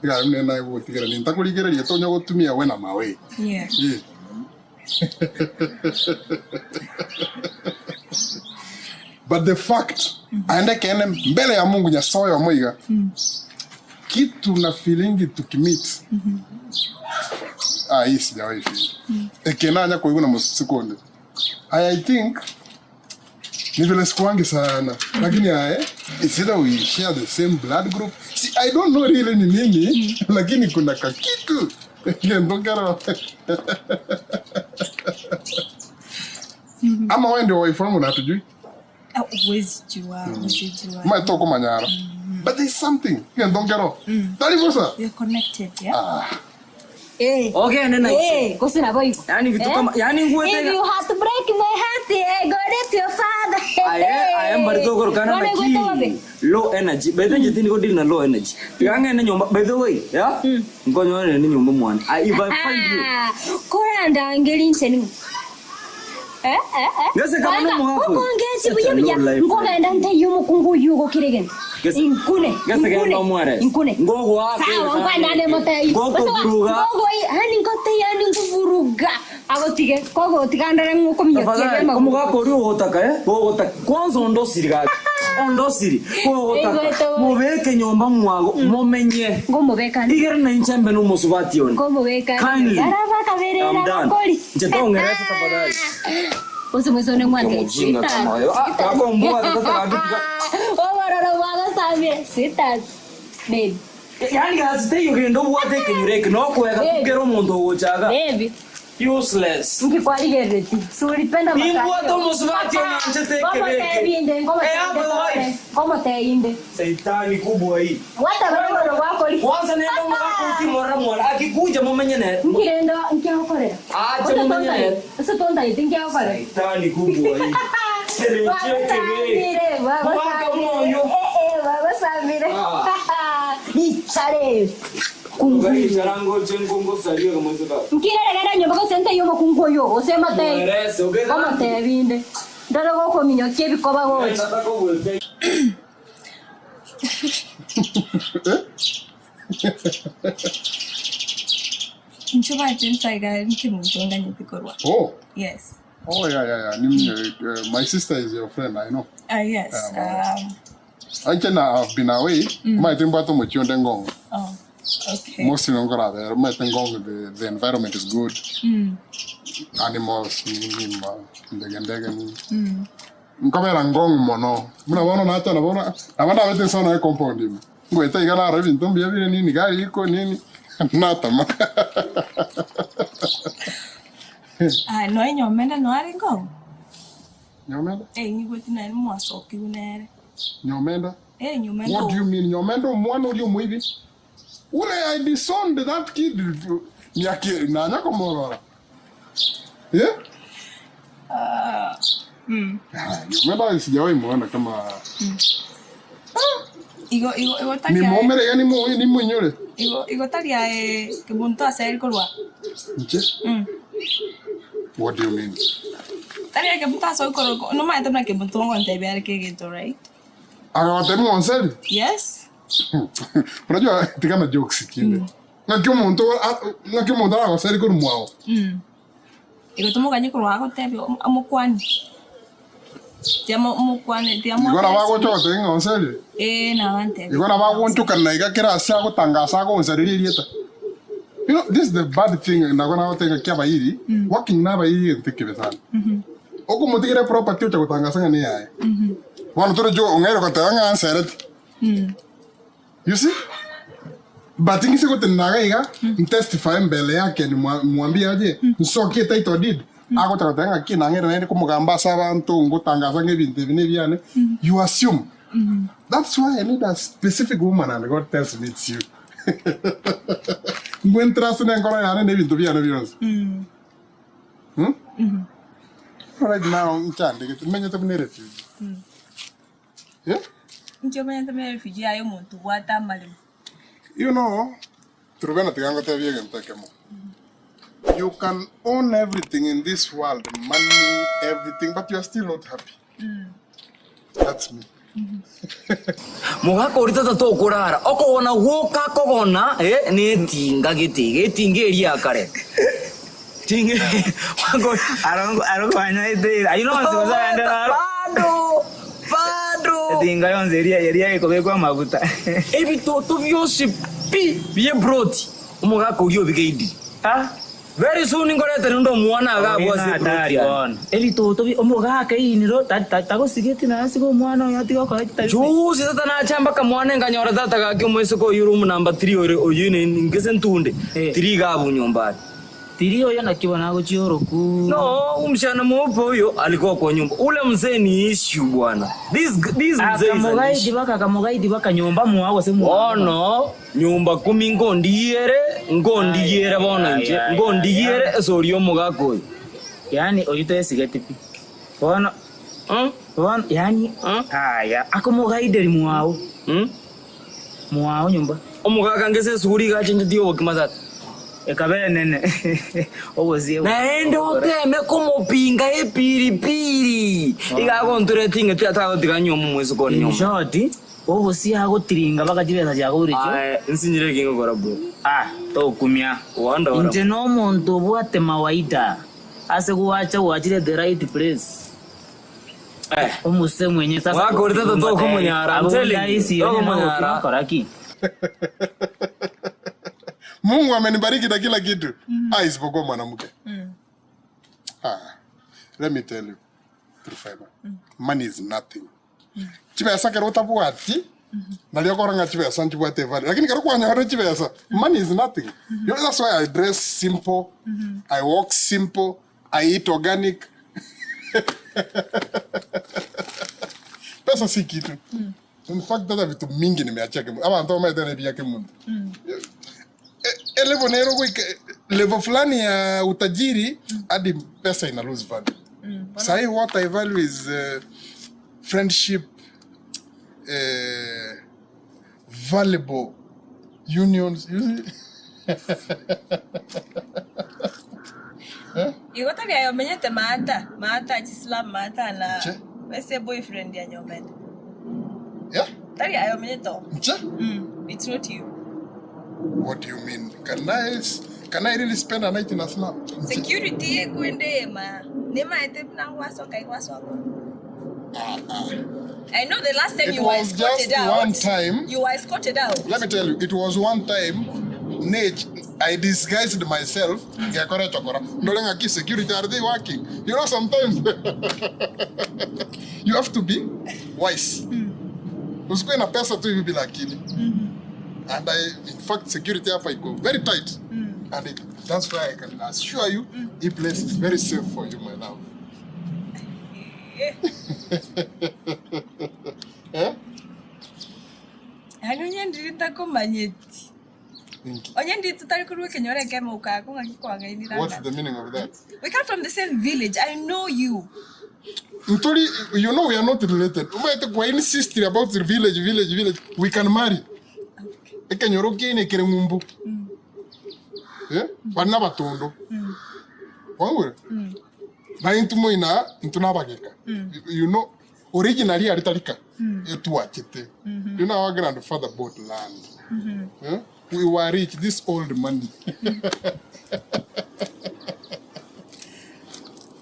Egari bino naye gotigera nintakurigereria tonya gotumia we na mawe. Yeah. Yeah. But the fact aende kene mbele ya Mungu nyasoyo omoiga kitu na feeling tukimit ah hii sijawahi feel ekenanya kuiguna na musikonde I think ni vile sikuangi sana lakini ae it's either we share the same blood group see I don't know really ni nini lakini kuna kakitu gendokera ama wewe ndio wife wangu na hatujui Ah, Huwezi jua, huwezi jua. maitoko manyara But there is something. Egento nkero. Tari bosa. We're connected, yeah? Ah. Eh. Ogende na ise. Eh, gose nabo igo. Yani vitu Eh? kama yani nguo If tega. you had to break my heart, eh, go let your father. Aye, aye mbari tokorokana Bono na igwete wabe. ki low energy. By the way, jitini ko deal na low energy. Yangene nyumba by the way, yeah? Nkonyone ni nyumba mwana. I- If I find you. Ah, koranda ngeri ncheni. Eh, eh, eh. Ngese kama Kwanza, no muhako. ukongechi Such buya a buya. low life. Nkogenda nte yumukungu yugo kiregen. Ngese- Inkune. Ngese Inkune. kenda omwere. Inkune. Ngogo wake. Sawa, nkwanane motai. Ngoko vuruga. Ngogo hani ngote yani nguvuruga. Agotige kogo tigandara nguko Tafadhali, omugaka ori ogotaka eh? Gogotaka. Kwanza ondosiri gaki. Ondosiri. Gogotaka. Igwete wowe. Mubeke nyomba mwago momenye. Ngomubeka. Igere na inchembe n'umusubati one. Ngomubeka. Kindly. Araba kaberera I'm done. bakori. Nje tongereza tafadhali. Usimwezone mwange. Mujinga kama wewe. Ah, kako mbwa tata kakitu. Obororo bwagosambire. Sweetheart. Babe. Yani gazite yugenda obwate ekenyoro nokwega kugera omonto ogochaga. Baby. Useless. Nkikwarigereti. Sulipenda Nimbwate omusubati onyanchete ekebeke. Eh, have a wife. Ngomoteinde. Saitani kubwa hii. Wata bororo bwakori. Kwanza nenda omugaka otimorra mwana akikuja mumenye ne. Nkirenda nkiagokorera. Acha mumenye ne. Usitondaite nkiagokorera. Saitani kubwa hii. Wagosambire, Mwaka moyo. wagosambire. Ah. Ichare. Nkireregera nyomba gose nte yomo kungoyo osema te. Mwerese, ogenda. Omotebinde. Ndore gokominyokia ebikoba gocha. Nchobate nsaiga nkimuntu nganyitikorwa. Oh. Yes. Oh yeah, yeah, yeah. My sister is your friend, I know. Yes. Actually, I've been away. My thing about Ngong. Oh, okay. Mostly Ngora there. My thing Ngong, the environment is good. Animals, nini, ndege ndege nini. Nkomera Ngong mono. Muna bono nacha na bono. Na bana bete sona e compound imi. Ngweta igana ara bintu mbya bile nini gari iko nini. Natama. Ah, no enyomenda no ari ngong. Nyomenda? Eh, ngigweti nari mwasoki unere. Nyomenda? Eh, nyomenda. What do you mean? Nyomenda mwana uri muibi? Ule I disowned that kid. Nyaki nanya komorora. Yeah? Ah. Nyomenda sijawahi muona kama Igo igo igo ni tari. muomere yani mu ni munyure. Igo igo tari eh kibuntu aseri korwa. Nche? What do you mean? Tari ya kibuntu aseri korwa. No maete na kibuntu ngonte biare kegento, right? Akawatema onseli. Yes. Unajua tikana jokes kinde. Ngaki omuntu ngaki omuntu aragoseri kuri mwao. Igo tumuganye korwa agotebia amokwani. Tiamo mukwani tiamo. Igora bagochote ng'onseri. Eh, na bante. Igora bagonchukana iga kera ase agotangasa agonseri rieta. You know, this is the bad thing nagona goteka kia bairi. Working na bairi ntekebe sana. Okumutigire property ucha gotangasa ng'ani yaye. Bono tore jo ong'aire goteba ng'a ansereti. You see? But ingise gotenaga iga ntestify mbele yake ni mwambie aje nsokie title deed agotaka goteba ng'a ki nang'ere naende komogamba ase abanto ngotangasa ng'ebinto ebi nebiane you assume that's why I need a specific woman and God tells me it's you ngwentrase nenkoro yane nebinto biane bionsi Hmm? Right now nchandikete menyete buna refugee yeah? Nkiomenya me refugee ayo muntu gwata amaremo. You know, Turubena tigango tebie gentekemo. You can own everything in this world, money, everything, but you are still not happy. That's me. Mugaka ori tata tokurara okogona gwoka kogona eh ni etinga giti getinga eria kare tinga Arongo ite ayo no nzi bado bado Etinga yonse eria eria ikobekwa maguta. Ebitoto byose pi bye broti omugaka ori obigeidiri Ah very soon ngorete ndo mwana agabwa se hatari bono. Ebitoto bi omugaka iniro tagosigeti nasiga omwana oyo atiga okora chitabi. Juzi tata nachamba kamwana nganyora tata gake omweseko oyu room number 3 ore oyu ne ngese ntunde 3 gabu nyombani. Tiri oyo naki bono agochia oroku. No, huyu msichana mweupe huyo alikuwa kwa nyumba. Ule mzee ni issue bwana. This this mzee is an Akamogaidi issue. baka akamogaidi baka nyomba mwao gose mwao. Bono nyumba kumi ngondigiere ngondigiere bono inche ngondigiere esori omogaka oyo. Yaani oyu twesigeti pi. Bono bono yaani aya akomogaideri mwao. Mwao nyomba. Omogaka ngese esuguri iga achenchetie obokima tata. Ekaba enene obosie. Naende oteme komopinga epiripiri. Iga agontura eting'eti atagotiga nyoma omwesiko one In nyoma. short, obosie agotiringa baka chibesa chiago ore chio. Aye, nsinyire eki ngokora bro. Ah, tokumia. Wandora. Inche nomonto obwate mawaida ase gwacha gwachire the right place. Omuse mwenye sasa. Mwaka ore tata tokomonyara, I'm telling you, tokomonyara. Koraki. Mungu amenibariki na kila kitu ah, isipokuwa mwanamke ah, let me tell you Trufaima, money is nothing chibesa kero utabwati nario koranga chibesa nchibwate value lakini kero kwanyore chibesa money is nothing you know, that's why I dress simple I walk simple I eat organic pesa si kitu in fact hata vitu mingi nimeachia kimuntu abantu bamaete nebia kimuntu e level nero kuike level fulani ya utajiri hadi pesa ina lose value sahi what I value is friendship valuable unions you see? Eh? Igo tari ayo menyete maata maata chislam maata na Che? wese boyfriend ya nyomene Yeah? tari ayo menyete o. Nche? It's not you. What do you mean? Can I, can I really spend a night in a slum? Nche? Security ekwende ma nemaete buna gwasoka igwasoko. I know the last time It you were was escorted just out. one time. You were escorted out. Let me tell you, it was one time Nate, I disguised myself. Ngekora chokora. Ndolenga ki security are they working? You know sometimes you have to be wise. Usikuwe na pesa tu hivi bila akili. And I, in fact, security hapa iko very tight. And it, that's why I can assure you, this place is very safe for you, my love. Eh? Hani onye ndirita komanyeti. Onye ndiri tutari kurwa kenyore kema ukako ngakikwangainira. What's the meaning of that? We come from the same village. I know you. Ntuli, you know we are not related. Umaete kwa insist about the village, village, village. We can marry. Ekenyoro kine kere ngumbu. Eh? Bana batondo. Wangwe. Na intu moina, intu nabageka. You know, originally aritalika. Etuachete. You know our grandfather bought land. Eh? We were rich, this old money.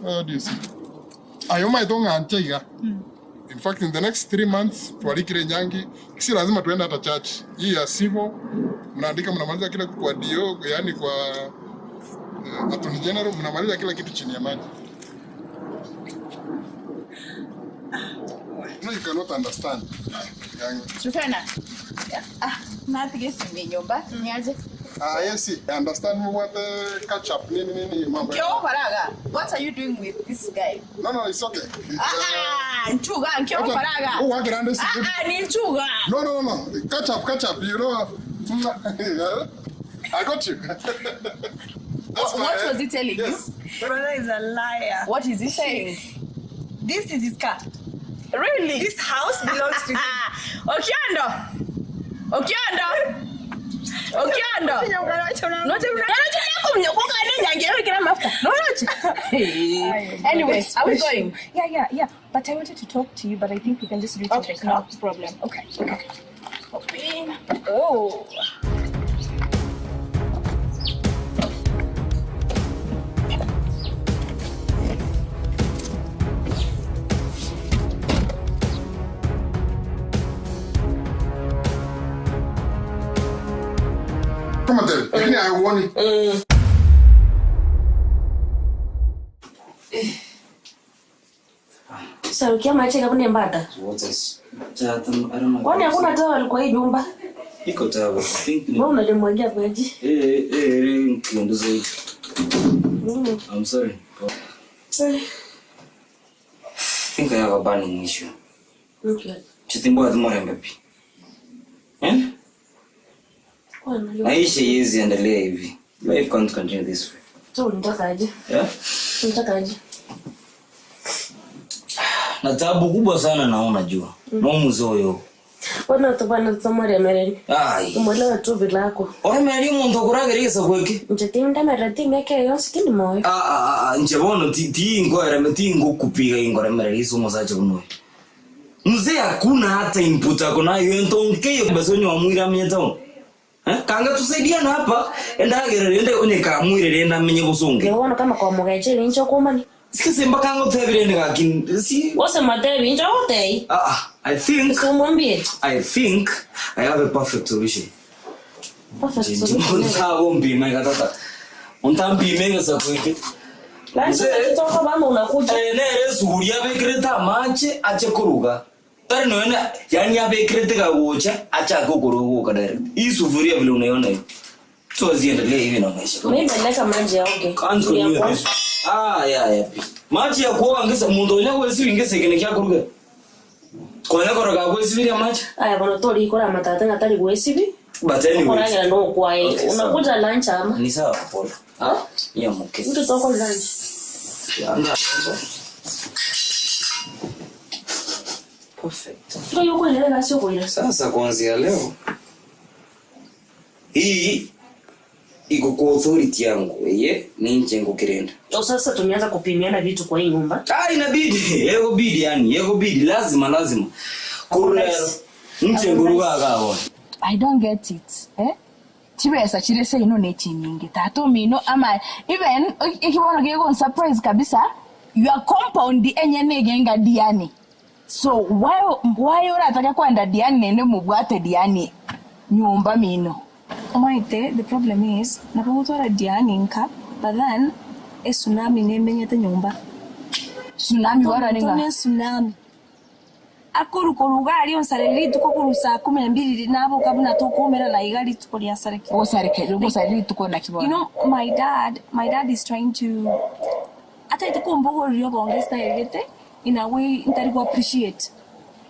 What do you see? Ayo maito ng'anche iga. In fact, in the next 3 months tualikire nyangi, si lazima tuende hata church. Hii ya civil mnaandika mnamaliza kila kitu kwa DO, yani kwa Attorney General mnamaliza kila kitu chini ya maji. No, you cannot understand. Yani, Trufena. Ah, natige simu nyumba. Niaje? ah, yes, I understand what catch up nini nini mambo. ya- Kyo faraga. What are you doing with this guy? No, it's okay. Ah, ah, nchuga, kyo Wacha- faraga. Oh, wagira ndesi. Ah, ah, ni nchuga. No. Catch up, catch up. You know, I got you. That's What my- was he telling yes. you? Brother is a liar. What is he saying? This is his car. Really? This house belongs to him. Okiondo. Okiondo. Okiondo. Anyways, are we going? Yeah. But I wanted to talk to you, but I think we can just do it Okay, in the car. no problem. Okay, okay. Oh. Come on, tell. Lakini I want it. Sarukia maisha kabune mbata. Kwani hakuna towel kwa hii nyumba? Iko tawa. Think ni Wewe unalimwagia maji. eh eh eh nkindo zaidi. I'm sorry. I think I have a burning issue. Chitimbwati morembe pi. Eh? Maisha haiwezi endelea hivi. Life can't continue this way. So unataka aje? Yeah? Unataka aje? Na tabu kubwa sana naona jua. No muzoyo. Bona tobana tsomoremereri. Ai. Umwelewa tu bilako. Oremeri omonto okurageresa gweke. Nje tindemerera timiaka eyo yonsi tindi moyo. Ah ah ah nje bono ti tingoereme tingokupiga ingoremerera iso omosacha buna oyo. Mzee hakuna hata input ako nayo entonkeyo basonyo wamwira amenye town. Eh? Kanga tusaidiana hapa endagerere ende onye kamwirere ende amenye gusonge. Yowono kama kwa mugeche incho kumani. Sikise mpaka ngotebire ende gakin si Wose matebi incho otei. Ah ah I think Umwambie. I think I have a perfect solution. Perfect solution. Ntabompima ikatata. Untampime gesakweke. Lazima kutoka mama unakuja. Eh, nere suguria abekirete amache ache kuruga tari noene yani abekirete kagocha achake okuruga direct hii sufuria vile unaiona hivi so ziendelee hivi na maisha kama Mimi naleka maji yaoge. Kanzo niwe this. Ah ya ya pi machi ya kuoga ngesa mundu onya gwesibi ngesa ikene kya kuruga konya koroga gwesibiria machi Aya bono tori ikora matata ngatari gwesibi. but anyway Ukoragera no kwae. Okay, sawa. Unakuja lunch ama? ni sawa pole ah ya mke Mtu toko lunch. Anga Perfect. Ndio yuko ile gasi uko ile. Sasa kuanzia leo hii iko kwa authority yangu ye ni njengo kirenda. Ndio sasa tumeanza kupimiana vitu kwa hii nyumba. Ah, inabidi yego bidi yani yego bidi lazima lazima kurero mchengo rugaga I don't get it. Eh? Chibesa chirese ino nechinyingi tata omino ama even ikibono gego surprise kabisa your compound enyene egenga diani so why why urataka kwenda diani nende mubwate diani nyumba mino Omaite, the problem is napogotwara Diani nka but then esunami nemenyete nyumba Tsunami wara ninga? Tone tsunami akurukoruga ari onsareri rituko kuru saa kumi na mbili naboka buna tukumera na iga rituko riasareke Ogosareke rituko na You kibona know, my dad, my dad is trying to ataite kumbogorria obonge style gete in a way ntari ku appreciate.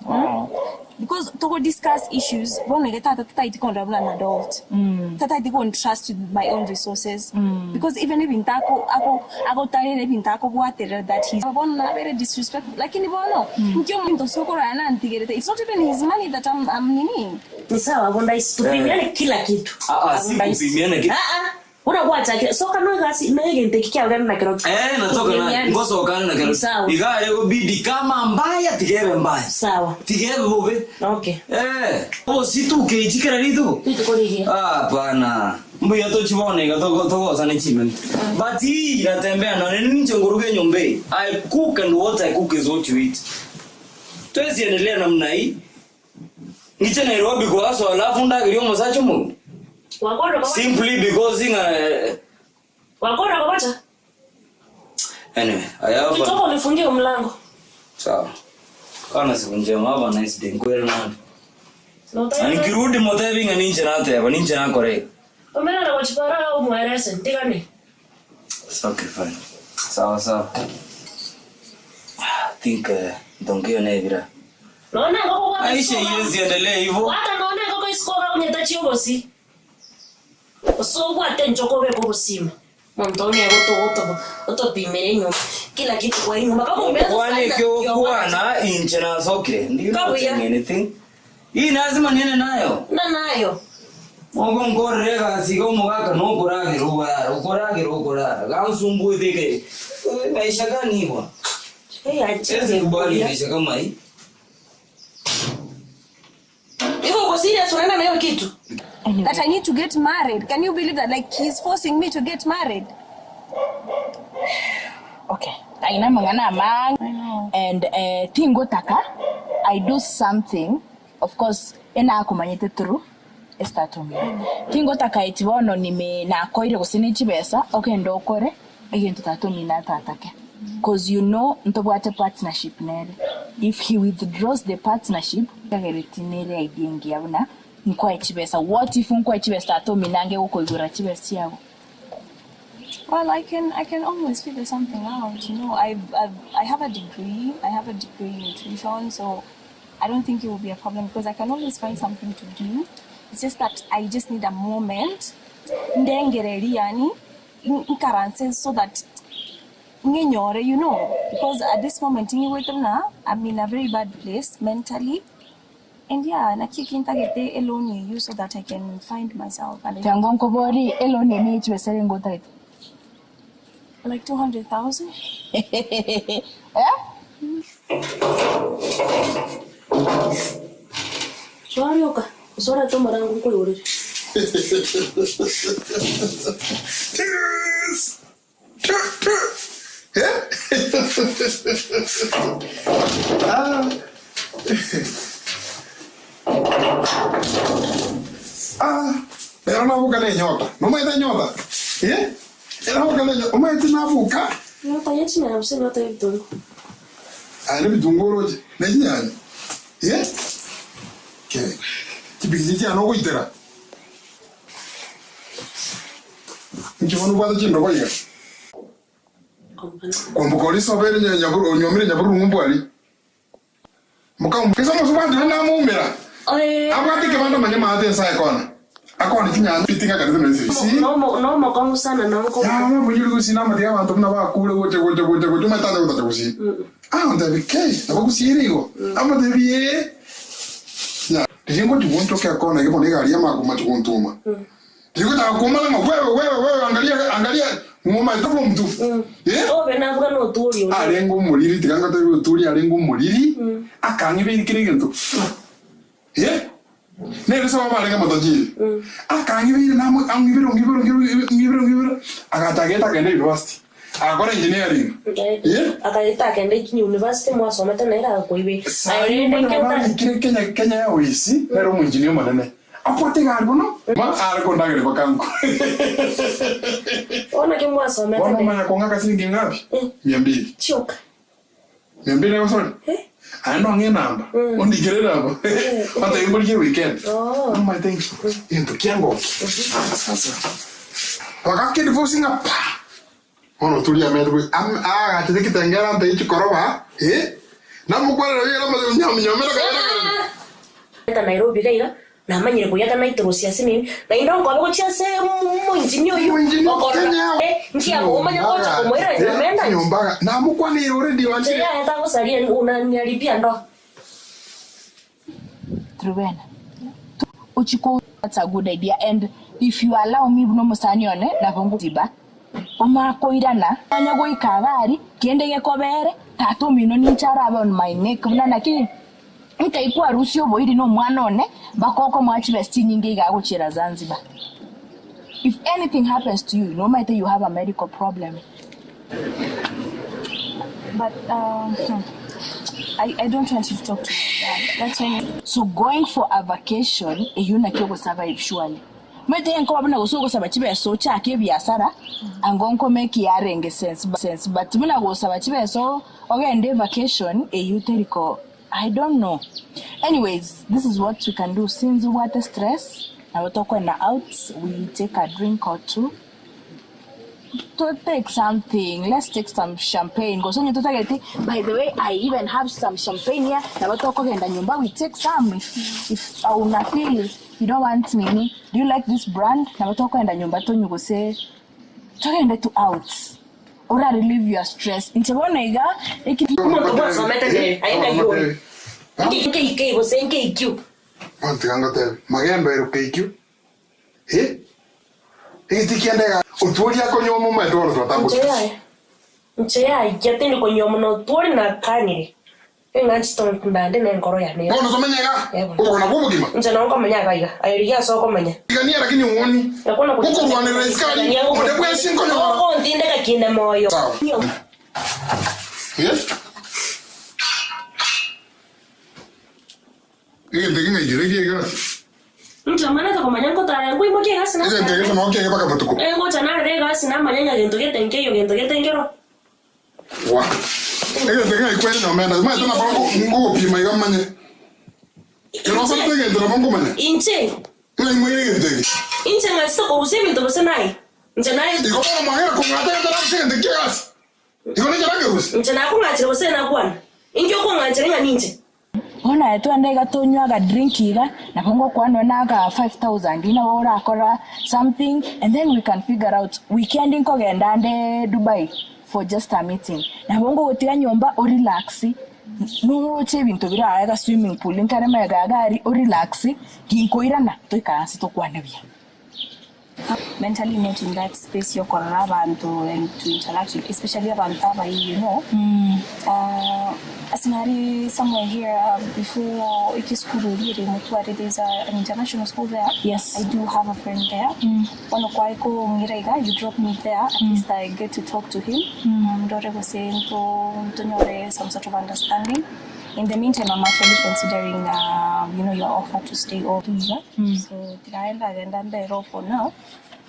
Mm? Because to discuss issues, bono ge tata tataiti kondra buna an adult. Mm. Tataiti kon trust with my own resources. Mm. Because even if intako ako ako tarere ibintako bwaterera that he's bono na very disrespectful. Lakini bono Mm. nkio muntu sokora ana antigerete. It's not even his money that I'm I'm nini. Ni sawa bonda isi tupimiane kila kitu. Ah ah si kupimiana kitu. Ah ah. Unakuwa chake. Soka no gasi no yegente kikia ugana na kero. Eh natoka na ngoso kana na kero. Sawa. Iga yego bidi kama mbaya tigebe mbaya. Sawa. Tigebe bobe. Okay. Eh, o si tu ke ichikera ritu. Rituko rigia. Ah pana. Mbuya tochibone ga togo sana chime. But hii inatembea na nini nje nyumba. I cook and what I cook is what you eat. Twezi endelea namna hii. Ngiche Nairobi kwa aso alafu ndagirio musacho mu. Wakora kwa Simply because inga Wakora kwa bacha. anyway, I have Ukitoka a, unifungie mlango. sawa. Kana siku njema have a nice day. Nkwere na. Na Na utaenda. nikirudi motebi nga ninje nateba ninje nakore. Omera na kuchipara au muerese ndigane. It's okay fine. Sawa sawa. I think ndongeo naye bila. Naona ngoko kwa Aisha iwezi endelee hivyo. Hata naona ngoko isikoka unyeta chiyobosi. Osogwa tenjoko beko busima. Montoni ya goto goto otopimere nyumba. Kila kitu kwa hii nyumba kama umeanza Kwani sasa. kyokuwa inche na sokre. Ndio Kabuya. anything. Hii lazima niende nayo. Na nayo. Mogo nkorere gasiga omogaka nokoragira oborara okoragira okorara gansumbuithike maisha gani hivyo Siwezi kubali maisha kama hii Hivyo uko serious unaenda na hiyo kitu? That I need to get married. Can you believe that? Like he's forcing me to get married. okay aina mang'ana mang and eh, tingotaka i do something of course enakumanyite through estatumia tingotaka iti bono nime nakoire gose ni chibesa okenda okore egento tatumina tatake cause you know ntobwate partnership nere if he withdraws the partnership kagereti nere idea engiya buna nkwae chibesa what if nkwae chibesa tatumina ange gokoigura chibesa chiago. Well, I can I can always figure something out. You know, I've, I've I have a degree. I have a degree in nutrition, so I don't think it will be a problem because I can always find something to do. It's just that I just need a moment. Ndengereri yani nkaranse so that ng'inyore, you know, because at this moment ng'igwete buna I'm in a very bad place mentally. And yeah, naki eki ntagete eloan eyio so that I can find myself and I Tiango nkobori eloan eye neye chibesa erenga otagete? Like 200,000. Eh? Soa rioka, gose orete omorango nkoigorere. Ah, rero naboka na enyota. Nomaete enyota? Eh? Ero naboka na enyota. Omaete naboka. Enyota ye chinyanya gose enyota y'ebitunguo? Aye nebitunguo oroche, ne chinyanya. Eh? Ke. Chipigichi chiane ogoitera. Inki bono obwate chindobo iga? Kwamboka oria isoba ere onyuomire nyabururu ng'umbu aria. Mokambu, Ase omosubati oria namoumera, abwate ekebanda manya maate ense aye kona, akone chinyanya fitinga kanisa na esiri. Nomokong'u sana nonko. Yaba omonyori gusii namatiga abanto buna bakure gocha gocha gocha gocha omanyete tanya gotacha gusii. Agontebia kei nabo gusii ere igo? Amotebia ee. Riria ngochia gonchoka ekona ege bono egari y'amakumba gontuma. Rigochaka komana ng'a wewe wewe wewe angalia angalia ng'omaete form two. Eh? Obe nabuga noturi oria. Arenge omoriri tiga ngotebi oturi arenge omoriri akang'iberia kera egento eh? Nere sababu arenge motajiri akang'iberia namo ang'ibera ong'ibera ong'ibera ong'ibera ong'ibera agacha ageta agenda university agakora engineering eh? Akaeta akenda university mwasomete nere agakoiberia. Aye Sahi rende bono ekero tari. barikire Kenya Kenya Airways nere omoengineer omonene Abwate egari bono, ma are kondageria bakanku. Bono ki mwasomete Bono ne? omanya kong'aka siringi ngapi? Mia mbili. Chioka. Mia mbili egosori? Aye ndong'e enamba. Ondikere enamba. Ontebi mborikie weekend. Nomanyete inki? Egento kiangokia. Sasa. Bagakedivosi ng'a pa! Bono oturia amete bwe am aagachete ekitengere ante chikoroba, eh, namokwanera bigere amache nyam nyomera kare kare. Eta Nairobi iga iga, namanyire koyaka naitorosia ase nini, naende onkobe gochia ase omoengineer oyio, okorora eh, nki akomanya gocha komoira nyomba enda inche. Nyomba namokwaneire already wanchire. Yaya tagosaria unaniharibia ndoa. Truvena. Ochi ko that's a good idea and if you allow me buna omosani one nabo ngotiba omara koirana manya goika iga aria kende gekobere tata omino ninche arabe on my neck buna naki nkai kwarusia oboiri na omwana one mpaka okomoa chibesa chinyinge iga agochiera Zanzibar. If anything happens to you nomaete you have a medical problem. But um, I, I don't want you to talk to my dad. That's when So going for a vacation eyio naki ogosurvive surely. Omanyete enkoba buna gose ogosaba chibesa ochake ebiasara ango nkome eki yarenge sense sense but buna gosaba chibesa ogende evacation eyio teri ko I don't know. Anyways this is what we can do since obwate stress nabo tokoenda out we take a drink or two to take something let's take some champagne gose onye totageti by the way I even have some champagne here nabo tokogenda nyomba we take some if, if una feel you don't want nini do you like this brand nabo tokogenda nyomba tonywe gose togende tu out ora relieve your stress inche bono iga eki Omonto bwasomete nere, aye ng'ai ore? Nki KK gose NKQ? Bono tiga ngotebe, magendo ere KQ, eh, egeti kiende iga, otwori akonywa omomaete bono Inche twatambokire. yaya, inche yaikia tindi konywa mono otwori nakanire. Eng'anchete ndande na enkoro yane yonsi. Bono tomenye iga, okogona kwa obogima. Inche nabo nkomenya iga iga, aye rigia ase okomenya. Tigania lakini ng'oni, gokorwanerera isiko aria, onde bwensi nkonyora. Ogontindeka kinde moyo. Sawa. Eh? Egento eke ng'ai kere ki'egasi? Inche omanete komanya nkotara nkoimokia egasi na Egento eke noo kiage mpaka botuko. Ngocha narere egasi namanya ng'a gento gete nkeiyo gento gete nkero. Wa. Egento eke ng'ai kwere nomenda. Omanyete nabo ngogopima iga manye. Kero osarete egento nabo nkomanya. Inche. Ng'ai moire egento eke. Inche ng'achete korusia ebinto gose naye. Inche naye Igo bono mwang'era kong'ata egento narusia egento ki'egasi. Igo ninche nakerusia. Inche nakong'achire gose nakwana? Inki okong'anchera ng'a ninche? Bono aye twende iga tonywe agadrink iga, nabo ngokwana nonya na aka 5000 nabo orakora something and then we can figure out. Weekend nkogenda ande Dubai for just a meeting, nabo ngogotiga nyomba orelax, noroche ebinto bire aa iga swimming pool nkare magega iga aria orelax, ginkoirana toikaranse tokwane buya. Mentally not in that space yokorora abanto and to interact with especially abanto abayi you know ase nari somewhere here before eke esukuru eria ere motware there is an international school there Yes. I do have a friend there bono kwaye kong'ira iga you drop me there at least I get to talk to him ndore gose nto ntonyore some sort of understanding in the meantime I'm actually considering you know your offer to stay over iga So tiga ndagenda mbere oo for now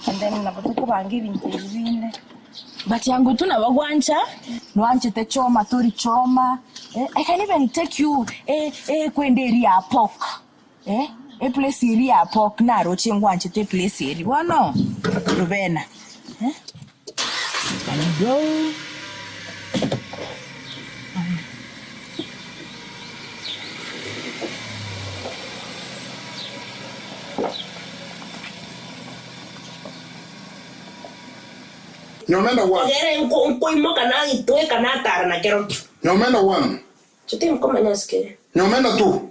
and then nabo tokobanga ebinto ebi binde. But yango tu nabo gwancha nwanchete choma tori choma eh, I can even take you eh, eh, kwenda eri ya pork eh, eplace eri ya pork naroche ngwanchete eplace eri bono Rubena eh, can go. Nyomenda one. Ogere nko nkoimoka naitweka natara na kerokio. Nyomenda one. Inche tinkomanya ase kere. Nyomenda two.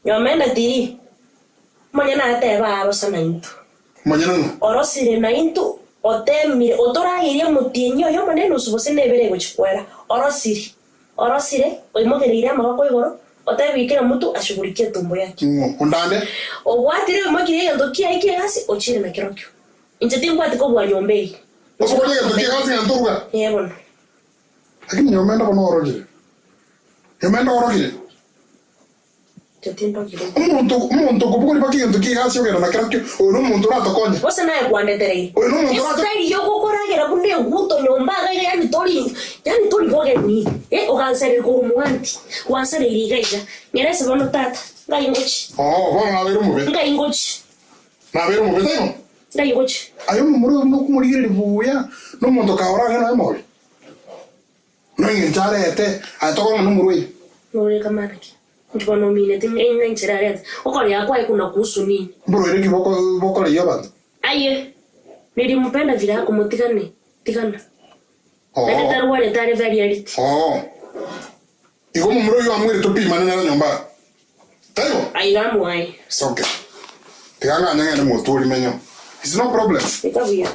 Nyomenda tiri. Omonyene atebe arosa naintwe. Omonyene ng'o? Orosire naintwe, otemire, otorageire omotienyi oyo omonene enusu gose nebere egochia kwera. Orosire, orosire, oimokereire amaboko igoro, otebirie kera omonto ashughulikie etumbo yake. Ng'o? Ondande? Obwatire oimokirie egento kiaye ki'egasi, ochire nakerokio. Inche timbwati kobua nyomba eye. Obogorie egento ki'egasi ng'a ntoruga? Ee bono. Lakini nyomenda bono orogire. Nyomenda orogire. Omonto omonto okobogori mpaka egento ki'egasi ogenda na kerokio, oyo nomonto oratokonye. Gose naye kwandetereire. Oyo nomonto orato. Estyle yogokoragera buna eguto nyomba iga iga yaani tori yaani tori bogeni eh ogansareire korwa mwanti gwansareire iga iga nyerese bono tata ngai ngochi. Oo, bono nabeire omobe. Ngai ngochi. Nabeire omobe taibo? Ngai ngochi. Aye omomura oyo buna okomorigereria buya, nomonto kaore ang'e noye mobe. Neng'encho arete, aye tokong'a nomorwaire. Norore kamana ki? Inki bono omineti ng'a enchera arete okorea kwaye kuna kuhusu nini? Mborwaire ki bokoreyia abanto? Aye, nilimpenda vile ako motigane, tigana. Naende tarwarete are very healthy. Oo. Igo omomura oyio amwere topimane nere nyomba. Taibo? Aiga amoaye. It's okay. Tiga ng'anye ng'ende motwe rimenyo. It's no problem. Eka buya.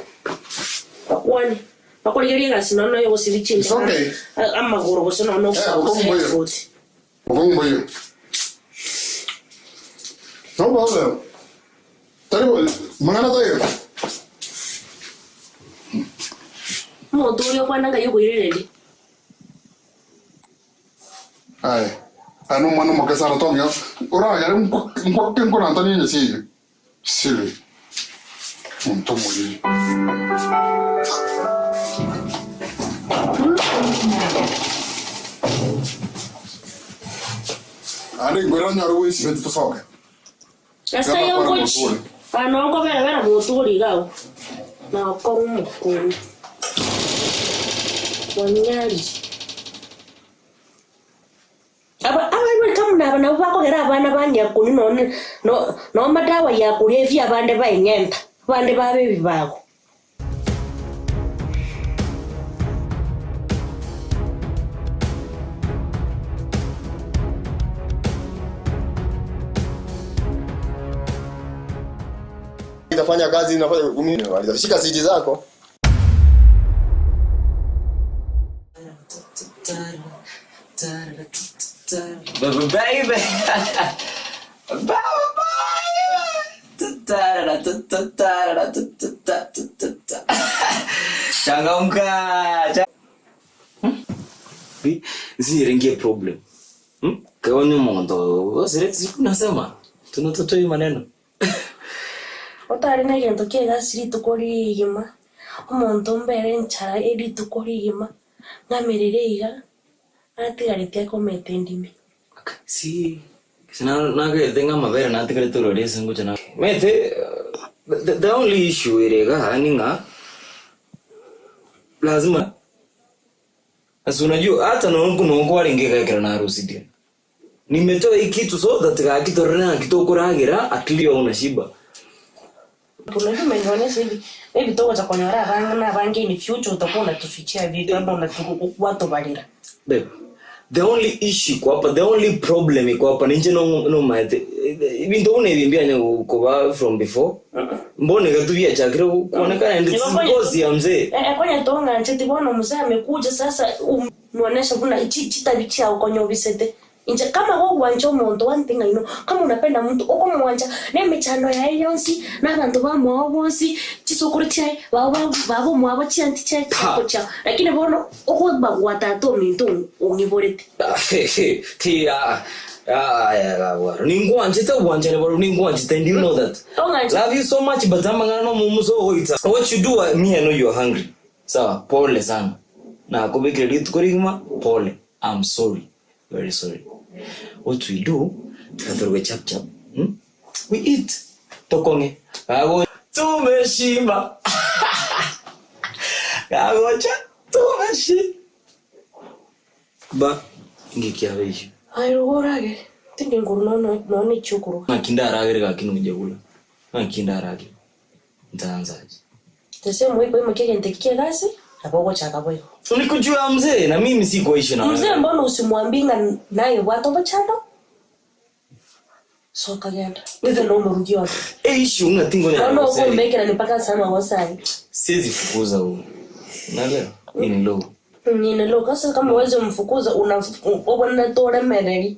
Bakwane. Bakorigerie egasi nonya noyo gosibia It's okay. chinda amagoro gose nonya Eh, ogosabusa okong'u mboyo. headfoot. Okong'u mboyo. No problem. Tari mang'ana taiyo. Omonto oria okwana ng'ai okoirereria. Aye, aye nomwana omoke sana tong'ea oragere nkwake nkorantanie enyasi eyio. Silly. Omonto omoriri. Naende nkoira nyore goesibeti tosoke. Nyasae ogochi, bono nkobera-bera moturi iga agwo, na gokora omokungu onyarire. Aba abaibori kamuna aba nabwo bakogera abana bang'ea konywa nonye no no madawa ya kulevya abande baeng'enta, abande babe ebibago. Itafanya kazi inafanya mimi shika siti zako. Baby, baby. Changamka. Hmm? Ziringie problem. Hmm? Kaonye omonto. Nasema tunatotoa hii maneno. Otare negento ki'egasi rituko rigima, omonto mbere enchara erituko rigima, ng'amerere iga, natigareti akometa endimi. Si nagete ng'a amabere natigarete orore ase ngocha na mete the, the only issue ere iga ni ng'a Lazima Asi unajua hata nonku nonku warenge iga ekero narusirie. Nimetoa hii kitu so that gaki torore ng'aki tokoragera at least unashiba. Unajua umenionyesha hivi maybe togocha konyora abange na abange in future utakuwa unatufichia vitu ama unatuwatubalira. Babe, the only issue iko hapa, the only problem iko hapa ninche no no maete. Ibinto buna ebi mbianya koba from before. Mbona iga tubiachakire kuonekana and it's ngozi ya mzee. Eh, eh, konya tong'ancheti bono mzee amekuja sasa umuonesha buna chi chitabi chiao konya obisete inche kama gogwancha omonto one thing I know kama unapenda mtu okomwancha na emechando yaye yonsi na abanto bamwabo bonsi chisokoro chiaye babo babo mwabo chianti chiaye chiako chiao lakini bono okobagwa tata ominto ong'iborete Ti ah ah ya bwaro. Ningwanchete obwanchani bwaro ningwanchete and you know that. Tong'anchete. Love you so much but amang'ana no omomuso ogoita. What you do uh, me I know you are hungry. Sawa, pole sana. Nakobekire rituko rigima pole. I'm sorry. Very sorry. What we do, tukathorwe chap chap. Hmm? We eat. Tokong'e. Kago tumeshiba. Kagocha tumeshiba. Ba ngikiabe isho. Aye rogorage tindi nguru nono none chukuru Ng'aki ndaragere gaki nonya buna. Ng'aki ndaragere. Ntaanzaje? the same way kwa kegente kiegasi nabo ogochaka boigo Nikujua mzee na mimi sikuishi na mzee wewe. mbona usimwambii ng'a naye bwate obochando soka genda ithe no murugi wake Eh, issue ng'a tingo nono nya. okombekera ni mpaka sama gosai Siwezi fukuza huyu. Unaelewa? Hii ni low. nyine lo kasa kama uweze mfukuza una toremereri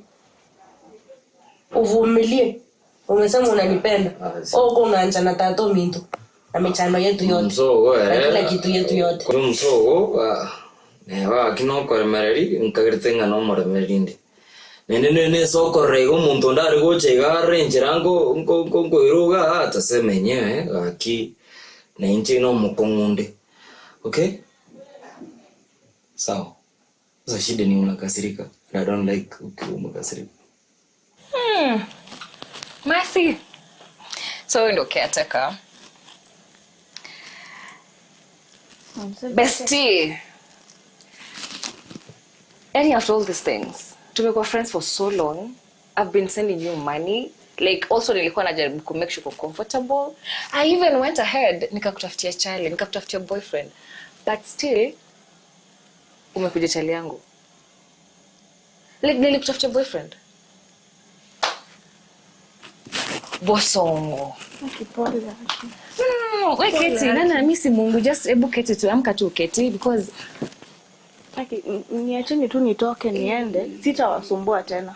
uvumilie umesema unanipenda okong'ancha na tata ominto na michano yetu yote Msogo na kila eh. kitu yetu yote Kuri omusogo neba aki nokoremereri nkagerete ng'a nomoremereri inde nende nese okorora iga omonto onde are gocha iga are enchera nko nko nko nkoiruga atasema enyewe gaki na inche nomokong'u onde okay sawa sasa shida ni unakasirika and I don't like ukiwa umekasirika Mercy. So huyu ndio caretaker. Bestie. Any after all these things, tumekuwa friends for so long. I've been sending you money. Like also nilikuwa najaribu ku make sure uko comfortable. I even went ahead nikakutafutia chali, nikakutafutia boyfriend. But still umekuja chali yangu. Like nilikutafutia boyfriend. Bosongo. No, no, no, no. We Pole, keti, Aki. nana mi si Mungu, just hebu keti tu, amka tu keti because Aki, niacheni tu nitoke niende, sitawasumbua tena.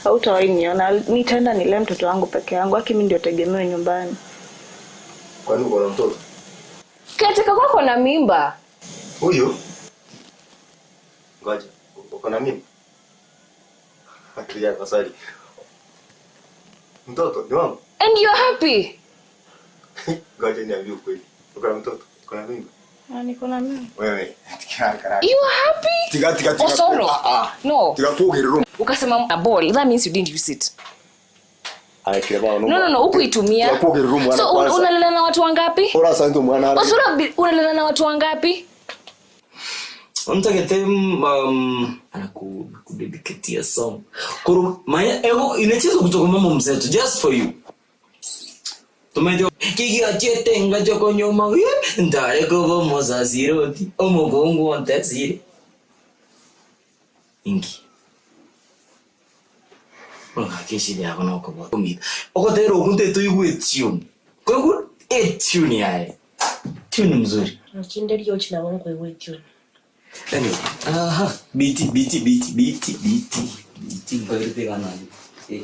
Hautawahi niona, nitaenda nilee mtoto wangu peke yangu. Aki, mi ndio tegemeo nyumbani. Kwani uko na mtoto? katika kwako na mimba. Huyu? Ngoja, uko na mimba? Akili yako swali. Mtoto ni wangu? And you're happy. Ngoja niambie ukweli. Uko na mtoto? Uko na mimba? Niko na mimi. Wewe, tika karaka. You are happy? Tika tika tika. Osoro. Ah ah. No. Tika kugerero. Ukasema a ball, that means you didn't use it. Aya kile bana. No, no, no, hukuitumia. Tika kugerero mwana So kwanza. unalala na watu wangapi? Ora santo mwana. Osoro unalala na watu wangapi? Mtakete anakudedicatia song. Kuru maya ego inachezwa kutoka mama mseto just for you. Tumaite kigiachete ngacho konyoma ndare kubo mosasiroti omugongo ontesire. Ingi. Ngakishide yako nokobo. Okotero okunte tuigwe tune. Kogu e tune yae. Tune mzuri. Mkinde riochi na wangu iwe tune. Anyway, aha, BT BT BT BT BT BT ngoja kana. Eh.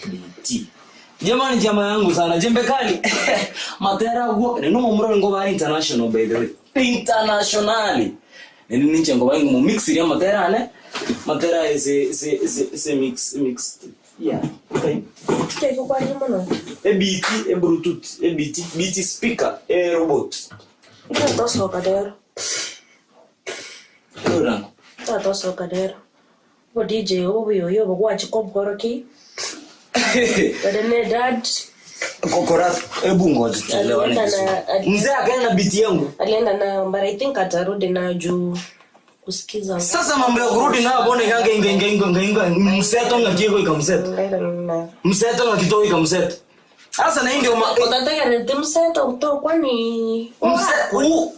BT. Jamani jamaa yangu sana jembe kali. Matera guo ni no mumuro ngo international by the way. Internationally. Nini ninche ngo bangu mu mix ya matera ne. Matera is is is is mix mix. Yeah. Okay. Keko kwa muno. E BT e Bluetooth e BT BT speaker e robot. Ndatosoka rero. Ora. Ndatosoka rero. Bo DJ obo buyoyo bo gwachika obworoki. But ne dad. Kokora, hebu ngoja tuelewane Alienda vizuri. na- alienda- Mzee akaenda na biti yangu. Alienda nayo but I think atarudi nayo juu kusikiza. Sasa mambo ya kurudi nayo bone gange inga inga inga inga inga mseto ngakiko ikamseto. Mseto ngakito ikamseto. Sasa na hii ndio ma Utategerete mseto kutoka kwani Mse u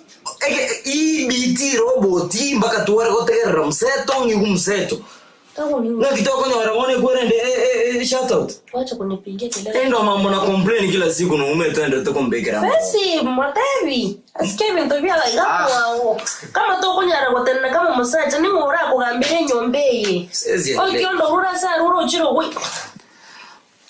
eke EBT robot mpaka tuware gotegerera mseto ngiku mseto. Ngakito konyora bone kwerende eh eh shout out. Wacha kunipigia kelele. Hii ndio mambo na complain kila siku na umetende tukombekera. Fesi mwatebi asikie bintu byalaigakwao kama tokunyara gotena kama musacha ning'ora akugambira enyomba eye Siwezi endelea. okiondo rura sa rura ochire gwe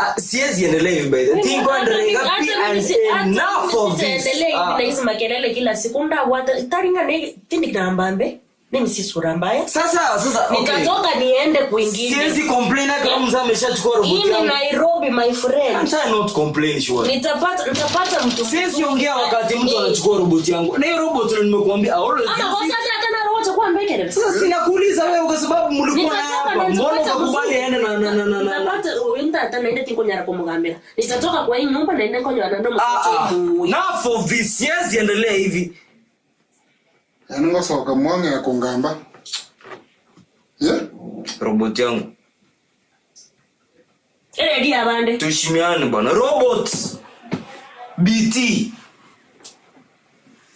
Ah, siwezi endelea hivi by the think and Hata and mimi si- hata enough mimi of this. sitaendelea hivi na Ah. hizi makelele kila siku ndabwata taringa ne tindikirambambe mimi si sura mbaya Sasa sasa okay. nitatoka niende kwingine Siwezi complain hata kama mzee ameshachukua robot Hii ni yangu. Nairobi my friend I'm trying not to complain sure. nitapata nitapata mtu Siwezi ongea wakati mtu anachukua robot yangu. Na hiyo robot ndio nimekuambia I always ama use kwa it. sasa hata na robot kwa mbekere Sasa sinakuuliza wewe kwa sababu mlikuwa naye Nitatoka hapa. na Mbona nitapata ukakubali mzuri. aende na na na na na. Nitapata uinda hata naende tinkonyara kumugambira nitatoka kwa hii nyumba naende konyana ndo Ah, ah. Enough of this. Siwezi endelea hivi. Yani ngosoka mwange akungamba. Yeah? Robot yangu. eredi abande Tuheshimiane bwana. Robot. BT.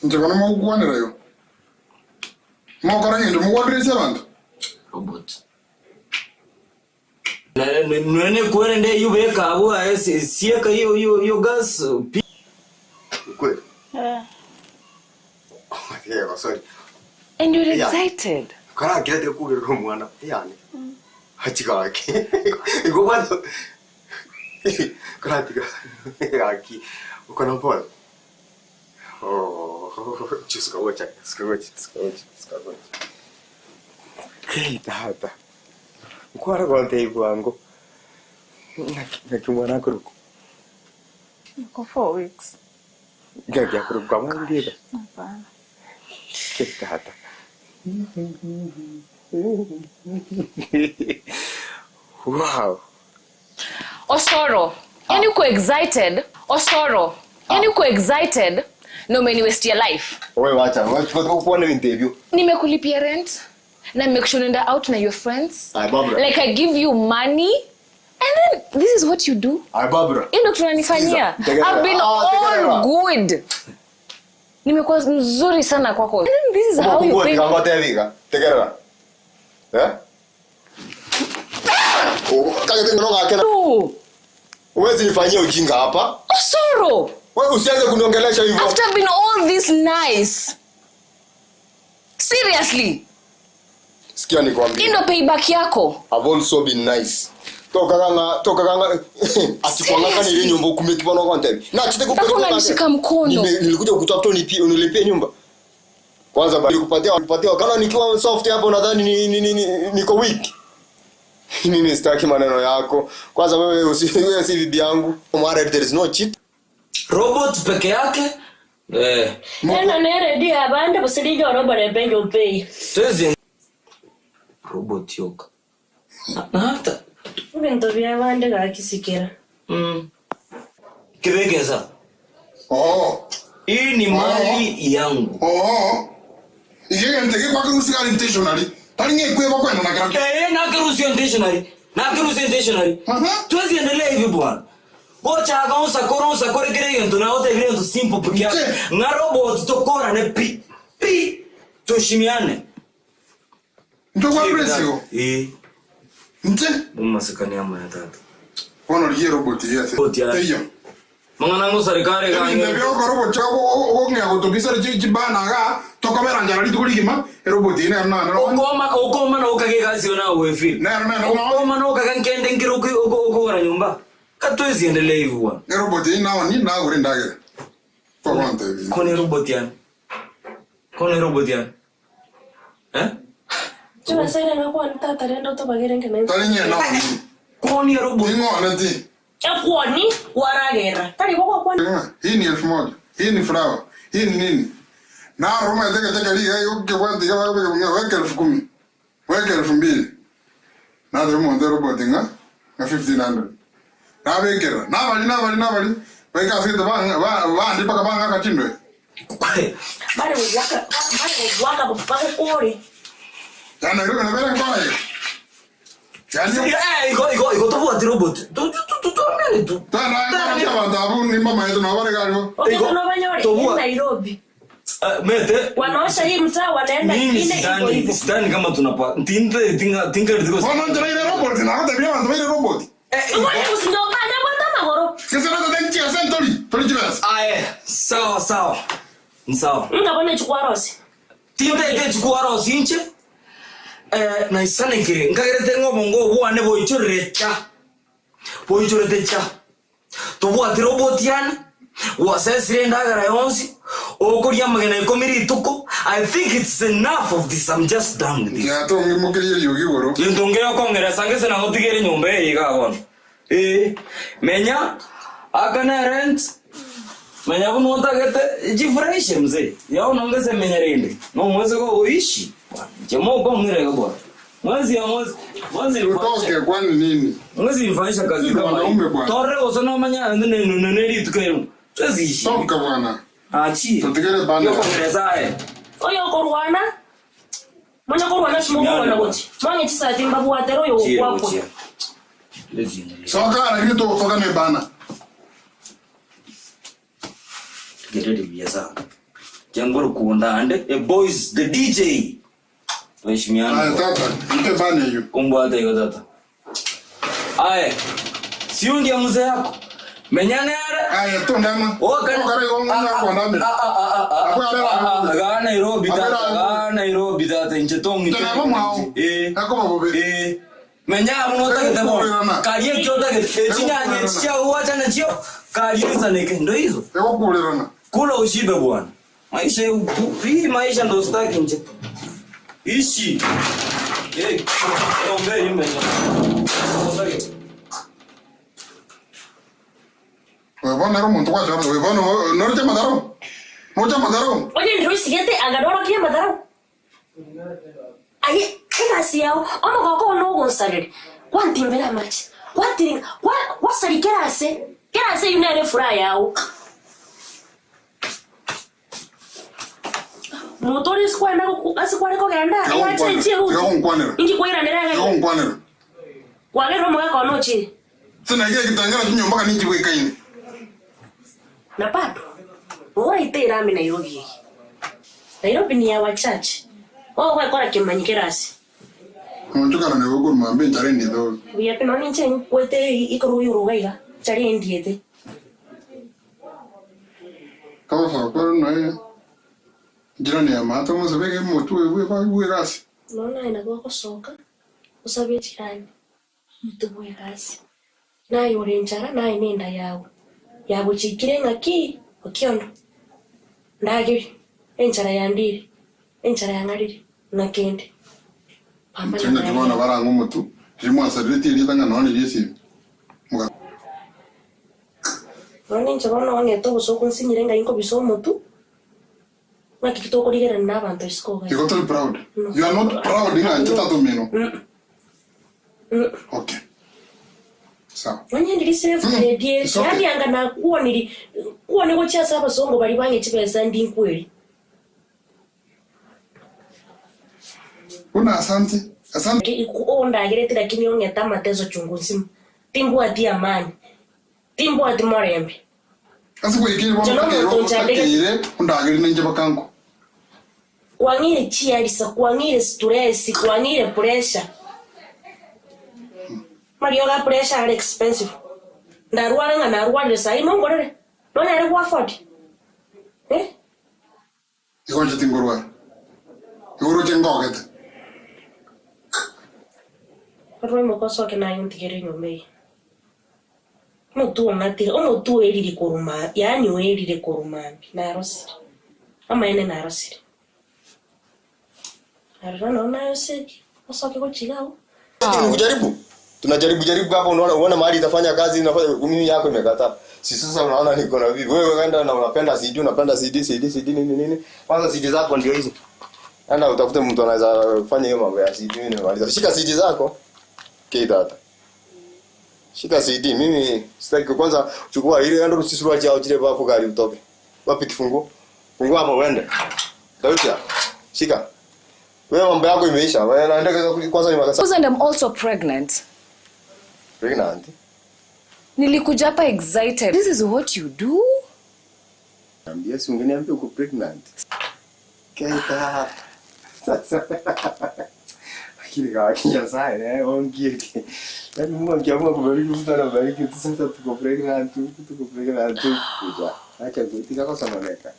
Nje bana mugwanira yo. Mokora ngende mugwandirisa abantu. Robot. Nwene kwene yubeka abo sieka hiyo hiyo hiyo gas pi- Kweli? Eh. Yeah, sorry. And you're Yeah. excited. Kara kira te kugerera omwana yani hachigake igo bado karatiga aki ukona pole oh chisuka wacha suka wacha suka wacha suka wacha kei tata nkwara konte igwango ngakimwana kuruku Niko 4 weeks. ngakyakuruka mwandira Hapana. kei tata wow Osoro. Yani uko excited. Osoro. Yani uko excited na umeniwaste your life. Wewe wacha, wacha kuona interview. Nimekulipia rent na make sure unaenda out na your friends. Ay, Barbara. Like I give you money and then this is what you do. Ay, Barbara. Hii ndio tunanifanyia. Sikiza, tegemea. I've been Ah, tegemea. all good. Nimekuwa mzuri sana kwako. And then this is how you pay. Tegerera. Tegerera. Eh? Kaka tengo gakena. Huwezi nifanyia ujinga hapa. Osoro. Wewe usianze kuniongelesha hivyo. After being all this nice. Seriously. Sikia Hii nikwambie. ndio payback yako. I've also been nice. Toka kanga toka kanga atikwanga ni ile nyumba ukumekibona kwa ntebe. Na chite Mpaka unanishika mkono. Nilikuja kutafuta unipie unilipie nyumba. Kwanza bali kupatia kupatia kama nikiwa soft hapo nadhani ni, ni, ni, ni, niko weak. Mimi sitaki maneno yako. Kwanza wewe usi wewe si bibi yangu. Married there is no cheat. Robot peke yake? Eh. eno neredi abande busilija orobore benyo pei Siwezi robot yoka. Na hata ebintu byabande gakisikira kibegeza. Oh. Hii ni mali yangu. Oh. Iye ntege kwa kurusi intentionally. Tari ngekwe kwa kwenda na kira. Eh, nakiruhusiwa intentionally. Nakiruhusiwa intentionally. Tuwezi endelea hivi bwana. Gocha akaonsa koronsa kore kere yento na wote vile ndo simple peke yake. Nga robot tokora ne pi. Pi. Tuheshimiane. Ndio kwa pressure. Eh. Nje. Mumasikani ama ya tata. Ono riye robot yes. Robot ya. Teyo. Mangana serikali Ebintu byoko robot chako okong'ea gotobisa chibana ga tokomera njara rituko rigima erobot ine na na Okoma okoma na ukage kazi na wefi. Okoma na ukage nkende nkiro uko na nyumba. Katuwezi endelea hivi bwana. Erobot ine nawo ni nagure ndagera. Kwa kwante hivi. Kone robot yani. Kone robot yani. Eh? chibasaire ngakwani tata renda utobagere nkena Tari nye nawo ni. Koni robot. Ing'one ti. ekwoni waragera tari gwokwani Hii ni 1000. Hii ni flower. Hii ni nini? Na roma teke teke liga ukibwati kama weka 10,000. Weka 2,000. Na the month robot nga nga 1500. Nabekera. Nabali nabali nabali. Baika ase egento bandi mpaka bang'aka chindoe. Bare gogoaka, bare gogoaka bagokore. Yaani Nairobi nabo ere nkora iga. Yaani Eh, igo igo igo tobwati robot. Twamene tu. Tana abanto abwo nimbamaete nabo bare iga aribo. Okero nobanyore Tobua. Nairobi. Mete Wanaosha hii mtaa wanaenda mimi ingine hivyo sidhani hivyo. sidhani kama tunapa tinte tinga tinga ritiko. Bono nchera ire robot nagotebirie abanto baire robot. Ngoja usindokane bwata magoro. Sese natete nchiase ntori, tori chibesa. Aye, sawa sawa. Ni sawa. Ngabone chikwarosi. Tinte ite chikwarosi inche. Eh, naisanekire nkagerete ng'obongo obwane boichorere cha. Boichorete cha. Tobwati robot yani. Wasesire endagera yonsi. Okoria amagena ikomi rituko. I think it's enough of this. I'm just done with this. Yeah, tongimokerie riogi igoro. Gento ngere okongeresa ngese nagotigere nyomba eye iga bono. Eh, menya akana rent. Menya buno otagete jifurahishe mzee. Yao nongeze menya rende. No mwezi go uishi. Chemo kwa mwire bwana. Mwezi ya mwezi. Mwezi Utoke kwani nini? Mwezi ilifanyisha kazi Sisi kama hii. wanaume bwana. Tore osona manya nene nene rituko. Twezi ishi. Toka bwana. Achi. Tutigere bana. Yo kongeresa eh. Oyo korwana. Mwenye korwana chimokorwana gochi. Mwange chisati mbabwatero oyo Chie, gwakwa. chie. Soka lakini toka ne bana. Gerere biasa. Jambo kunda ande a boys the DJ. Tuheshimiane. Aya tata, mpe bana hiyo. Kumbu hata hiyo tata. Aya. Sio ndia mzee yako. Menyane are. Aya tondama. Oka Okara igo ng'onya kondame. Akwe are Ah, ga Nairobi tata, ga Nairobi tata inche tongi. Tena mwao. Eh. Akoba bobe. Eh. Menya muno otagete bono. Karie kyo otagete. Chinyanya chia uacha na chio. Karie saneke ndo hizo. Eko Kula ushibe bwana. Maisha ya upu- hii maisha ndo sitaki nje. Ishi. Eh, ombe imenya. Otagete. Webona ero omonto gwachora webona noroche madaro. Noche madaro. Oye ndiroisigete angadorokia matharau. Aye egasi yao omogoko ono ogonsarere gwantimbera amache gwatiringa gwasari kerase kerase eywo nere efuraha yao moto ori sikwenda ase kware kogenda yache nchie Tiga inki kwairanera Tiga gonkwanera. kwagerera omogaka one ochire Sina iga kitangera chinyomba kani chibwekaine. na bado owaite irami Nairobi iyi Nairobi ni ya wachache wao gwekora kimanyi kerasi Onchokana ne gokuru mambe nchare ndi do. buya pe noni nche nkwete ikoru yuruga iga chari endiete Kawa fa kwa no e. Jirani ya mato mo sabege motu we kwa we gasi. nona ena gwagocoka ucabie jirani mutu gasi naye uri njara naye ni nda yawe yaguchikire ng'aki okiondo ndagiri enchara yandire enchara yang'arire ng'akende pambana Chenga naye. tibona baranga omotu. Rimwasarire tiri tanga noni ryesi. Muga none inche bono wang'ete obosoku nsinyire ng'ai nkobisa omotu ng'aki kitokorigerana na abanto isiko iga. You got to be proud. You are not proud ina ncheta to mino. Okay. Sawa. Onye ndiri self grade it's okay. yani anga nakuoniri kuone gochiasa abasongo bari bang'e chibesa ndi nkweri Una asante. Asante. ondagirete lakini ong'eta amateso chungu nzima timbwati amani timbwati morembe Asi kwikiri bono Jeno takeire omonto nchandege- takeire undagiri ninje bakanko. kwang'ire chiarisa kwang'ire stress kwang'ire pressure marioga pressure are expensive ndarwara ng'a narwarire sahi nongorere nonyare gwa afford eh Igonje tingorwa. Igoro chengogete. Orwo mokosoke nayo ntigere nyomba eye omotu ong'atire omotu oerire koruma yaani oerire korumambi narosire amaene narosire arora noo nayoseki osoke gochigao Kujaribu. Tunajaribu jaribu hapo unaona unaona mahali itafanya kazi inafanya mimi yako imekataa. Si sasa unaona niko na vipi. Wewe unaenda na unapenda CD unapenda CD CD CD nini nini. Kwanza CD zako ndio hizo. Enda utafute mtu anaweza kufanya hiyo mambo ya CD mimi nimemaliza. Shika CD zako. Okay tata. Shika CD, mimi sitaki kwanza chukua ile ando sisi suruali yao chile hapo gari utoke. Wapi kifunguo? Funguo hapo uende. Dautia. Shika. Wewe mambo yako imeisha. Wewe naenda kwanza ni makasa. And I'm also pregnant. Pregnant. Nilikuja hapa excited. This is what you do? Niambia si ungeniambia uko pregnant. Keita. Sasa. Akili kwa Nyasaye eh ongie. Yaani Mungu akiamua kubariki mtu anabariki tu sasa tuko pregnant, tuko pregnant kuja. Acha kuitika kwa sononeka.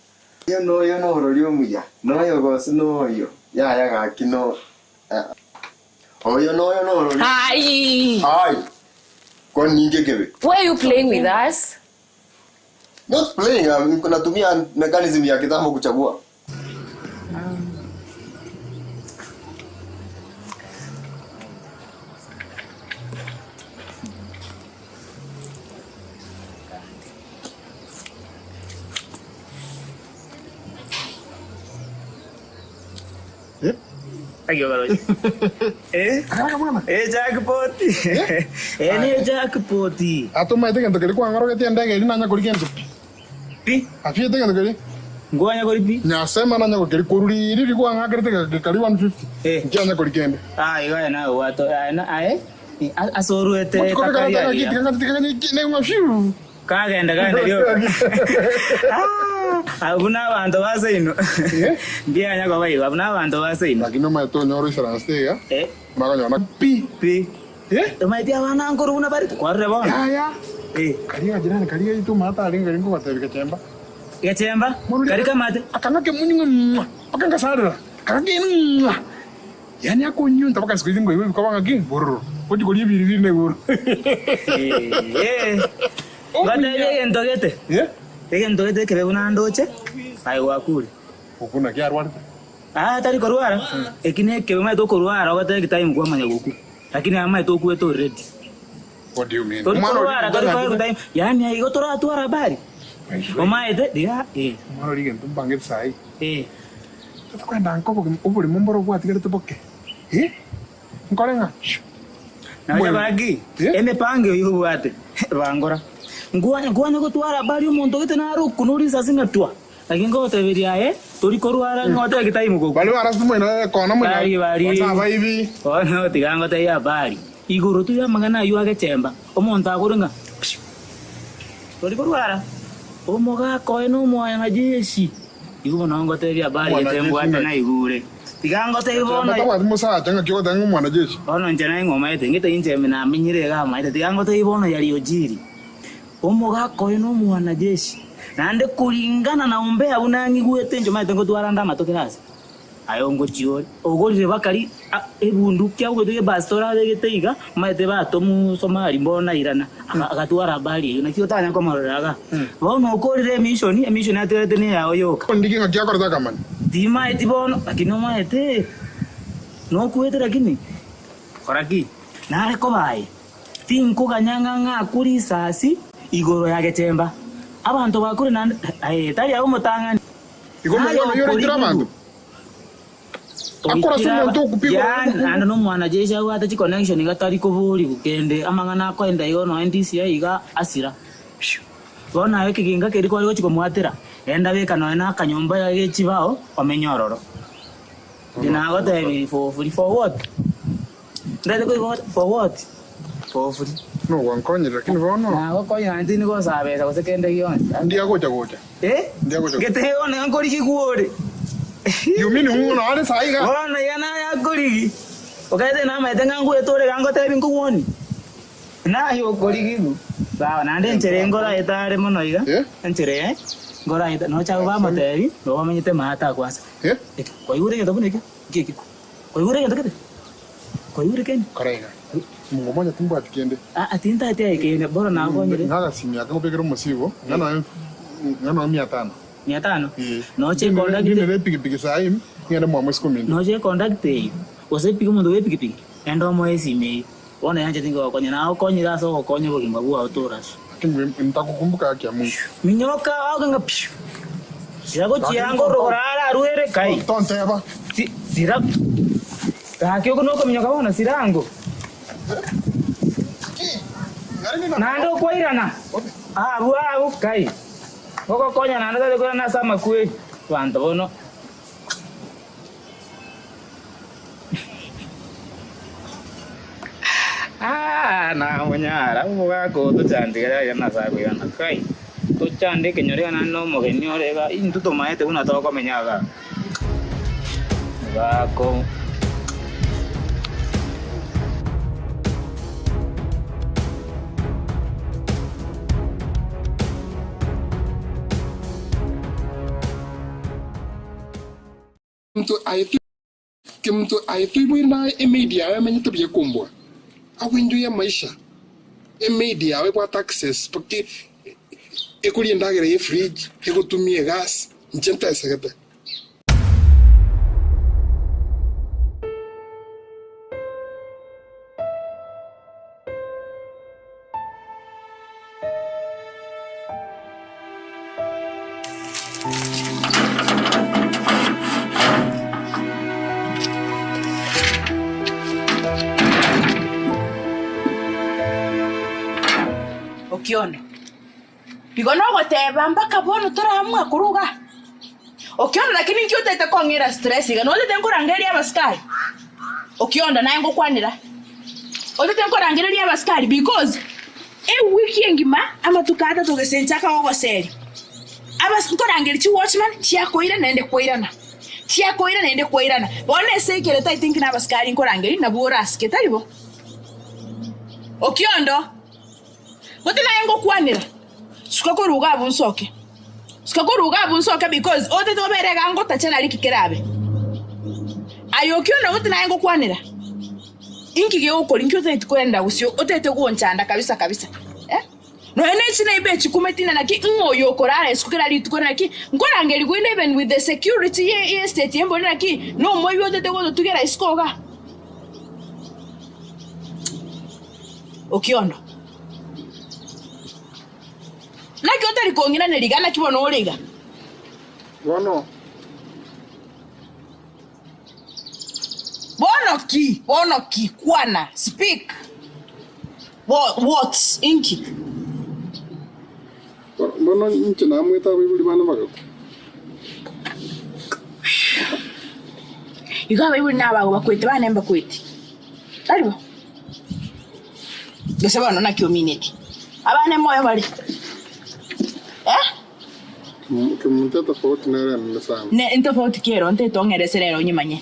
Yo no yo no rori omuya. No yo gose no yo. Ya ya gaki no. Oyo no yo no rori. Hi. Hi. Kwa ninge kebe. Why are you playing with us? Not playing, I'm natumia mechanism ya kitambo kuchagua. Eh? Eh, jackpot. Eh, ni jackpot. Atumaite gento keri kwang'orogetie endege eri nanya kori gento pi. Pi? Afiete gento keri. Ngwanya kori pi? Nyasema nanya kori koruri riri kwang'akerete kari 150. Eh. Nkianya kori kende. Ah, iga na wato na ae. Asoruete kagenda genda ryo. Ah, abuna abantu baseino. Mbianya kwa baiwa, abuna abantu baseino. Lakini omaete onyore iseranse iga. Eh. Makanyona pi. Pi. Eh? Omaete abana nkoro buna bari kwarure bona. Ya ya. Eh. Karia jirani karia itu mata aringa ringo batebi gachemba. Gachemba? Kari kamate. Akanga ke munyunga mwa. Paka ngasarira. Akanga ke mwa. Yani akunyunta paka siku hizi ngo iwe kwa ngaki bororo. Oti kori biri biri ne goro. Eh. Ngate egento gete. Eh? Egento gete kebe buna ndoche. Ai wakure. Okuna ki arwarete. Ah, tari korwara. Ekine kebe mai to korwara ogate time kwamanya goku. Lakini amae to kuwe to ready. What do you mean? Tori korwara tori kwa time. Yani igo toratwara habari. Omaete diga eh. Mwana ori gento mbange sai. Eh. Tatakwenda nkobo oburimo mboro bwatigarete boke. Eh? Nkorenga. Naja bagi. Emipango oyo obwate. Bangora. Ngwanya ngwanya gotwara habari omonto gete naruku nori sasi ngatwa. Lakini ngoteberia aye tori korwara ngote gitaimu goku. Bali warasu mwena kona mwena. Bari bari. Wata baibi. Ono tiga ngote ya habari. Igoro tu ya mangana ayu agechemba. Omonto akorenga. Tori korwara. Omogaka oye no omwana jeshi. Igo bono ngoteberia habari Mwana gete jeshi mbwate ng'aki? na igure. Tiga ngotebi bono. Tabwati musacha ng'aki ogoteba ng'a omwana jeshi. Bono inche naing'omaete ng'ete inche namenyire iga amaete tiga ngotebi bono yari ojiri omogaka oyo na omwana jeshi naende kulingana na umbea buna ng'igwete inche omanyete ngotwara nde amato kerase ayo ngochiore ogorire bakari ebunduki abogete ebastora abegete iga omanyete batomu Somali mbona irana agatwara habari eyo naki otanya komorora iga bono okorire emishoni emishoni aterete na eyao yoka Ndiki ng'aki akorete akamanya timaeti bono lakini omaete nokwete lakini kora ki nare kobaye tinkoganya ng'a ng'akure isasi igoro ya gechemba abanto bakure naende aye tari abo omotang'ani Igo Naye omwana oyo oraitire okorire abanto? Akora ase omonto okupigwa Yani, naende na omwana jeshi abwate chiconnection iga tari kobori kende amang'ana akoenda igo noe ndisi iga asira bono aye ekeginga keri kwari gochi komwatera enda beka noe na akanyomba ya gechibao omenye ororo ndinagotebiri for free for what ndete koigo for what for free no gwankonyire lakini bono nagokonya naende nigosabesa gose kende gionsi ndiagocha gocha eh ndiagocha geteo nkorigi kuore You mean ng'ono are sai ga bono iga nayakorigi okaete namaete ng'a ngwetore iga ngotebi nkogwoni naye okorigigu sawa naende enchere ngoraete are mono iga enchere eh ngoraete nochako bamotebi nobamenyete maata kwanza kwaigure egento buna ekio iki ekio kwaigure egento kete kwaigure kende koraiga mungu moja timbwati kende ah tintate ekende bora nakonyire ng'agasimi aka ngobekere omosigo ng'ano ng'ano mia tano mia tano noche conduct ndinere epikipiki sai ng'ende mwamo siku mingi noche conduct eyo gose epiki omonto bwa epikipiki ende omoe esime eyo bono yanchete ngogokonya nagokonyire ase ogokonya obogima bwao toraso lakini nitakukumbuka haki ya Mungu minyoka wagenga pshu siragochianga orogoro ararwere kai tonteba sira gaki oko nokominyoka bono sirango. Naende okwairana abwo abwo kai, ogokonya naende tari koirana ase amakweri, abanto bono. Ah, namonyara omogaka oo tochandike yaya nase akoirana kai, tochande ekenyoro iga naende na omogeni ore iga, intwe tomaete buna tokomenya igaa. Omogaka oo. Kemunto aye toiboire naye emaid yaye emenyete buya kombua agwenjoy amaisha emaid yago ebwate access mpaka ekoria endagera ye fridge egotumia egas inche ntesegete. Okiondo, igo nogoteba mpaka bono toramua korwa igaa? Okiondo lakini inki otaete kong'ira stress iga? Notete nkorangereria abasikari? Okiondo naye ngokwanera, otete nkorangereria abasikari because ewiki engima amatuko atato gose nchaka gogoseria, abas nkorangeria chiwatchman chiakoira naende kwairana, chiakoira naende kwairana. Bono ase ekero otaete inki na abasikari nkorangeria nabwo orasike, tari bo? Okiondo, gose naye ngokwanera, suka korwa iga abwo nsoke, suka korwa iga abwo nsoke because otete obere iga ngotacha nari ki kerabe. Aye Okiondo gose naye ngokwanera. Inki gegokoria? Inki otagete korenda gose otagete gonchanda kabisa kabisa? Eh? Nonya ne chinaiba echi kumeti na naki ng'a oyo okorara isiko kera rituko naki nkorangerigwa inde even with the security ye ye estate embori naki nomoibi otagete gototugera isiko igaa? Okiondo. Naki otari kong'iraneria iga naki bono ore iga? Bono. Bono ki? Bono ki? Kwana, speak. What? Inki? Bono inche namwete abaibori bane bagakwa. Igo abaibori nabago bakwete bane mbakwete. Tari bo? Gose bono naki omineti? Abane moyo bare? Eh? Kemunto etofauti nere enene sana. Ne entofauti ki ero ntaete ong'erese rero onyimanye?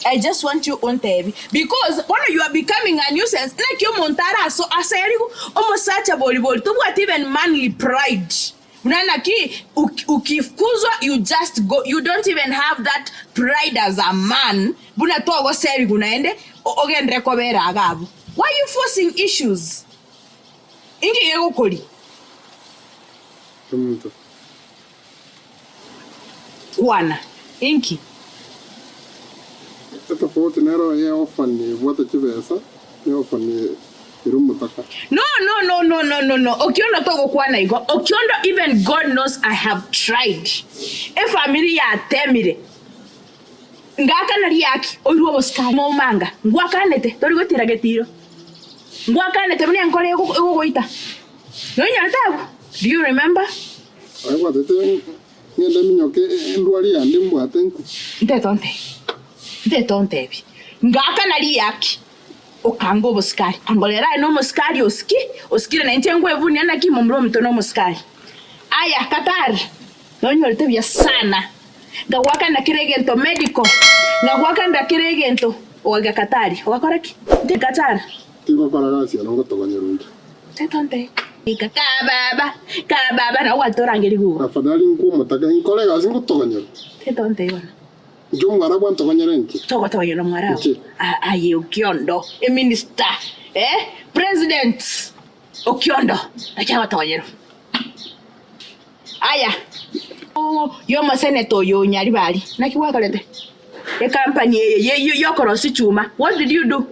I just want you ontebi because bono you are becoming a nuisance naki omonto are aso aserigwe omosacha bori bori tobwati even manly pride buna naki ukifukuzwa you just go you don't even have that pride as a man buna togoserigwa naende ogenderere kobera iga abwo why you forcing issues? Inki gegokoria? Omonto. Kwana, inki? Etofauti nero ye orphan ebwate chibesa ne orphan ere omotaka. No no no no no no no Okiondo togokwana igo Okiondo even God knows I have tried efamiri yatemire ngakana riaki oirwe obosikari momanga ngwakanete tori gotira getiro Ngwakanete buna enkoro egogoita. Noinyorete abwo? Do you remember? Aye gwatete ng'ende minyoke endwari yande mbwate nkwe. Ntete ontebie, ntete ontebie, Ngaakana riaki, okanga obosikari. Angorera aye nomosikari osiki, osikire na inche nkwebunia naki momura ominto nomosikari. Aya, Qatar, nonyorete buya sana. Ngagoakanera kera egento medical, ngagoakanera kera egento, ogaika Qatar, ogakora ki? Nte Qatar. Tingokora gasi ero ngotogonyerwa inche. Tetonte. Ika kababa, kababa nabo gwatorangerigwe igo. Afadhali nkwe omotaka nkore egasi ngotogonyerwa. Tetonte bono. Inche omwarabu antogonyere inche. Togotogonyera omwarabu. Inche. Aye Okiondo, eminister, eh, president Okiondo, naki agotogonyerwa. Aya, y'omoseneta oyo o Nyaribari, naki gwakorete? Ecompany eye y'okorosia chuma, what did you do?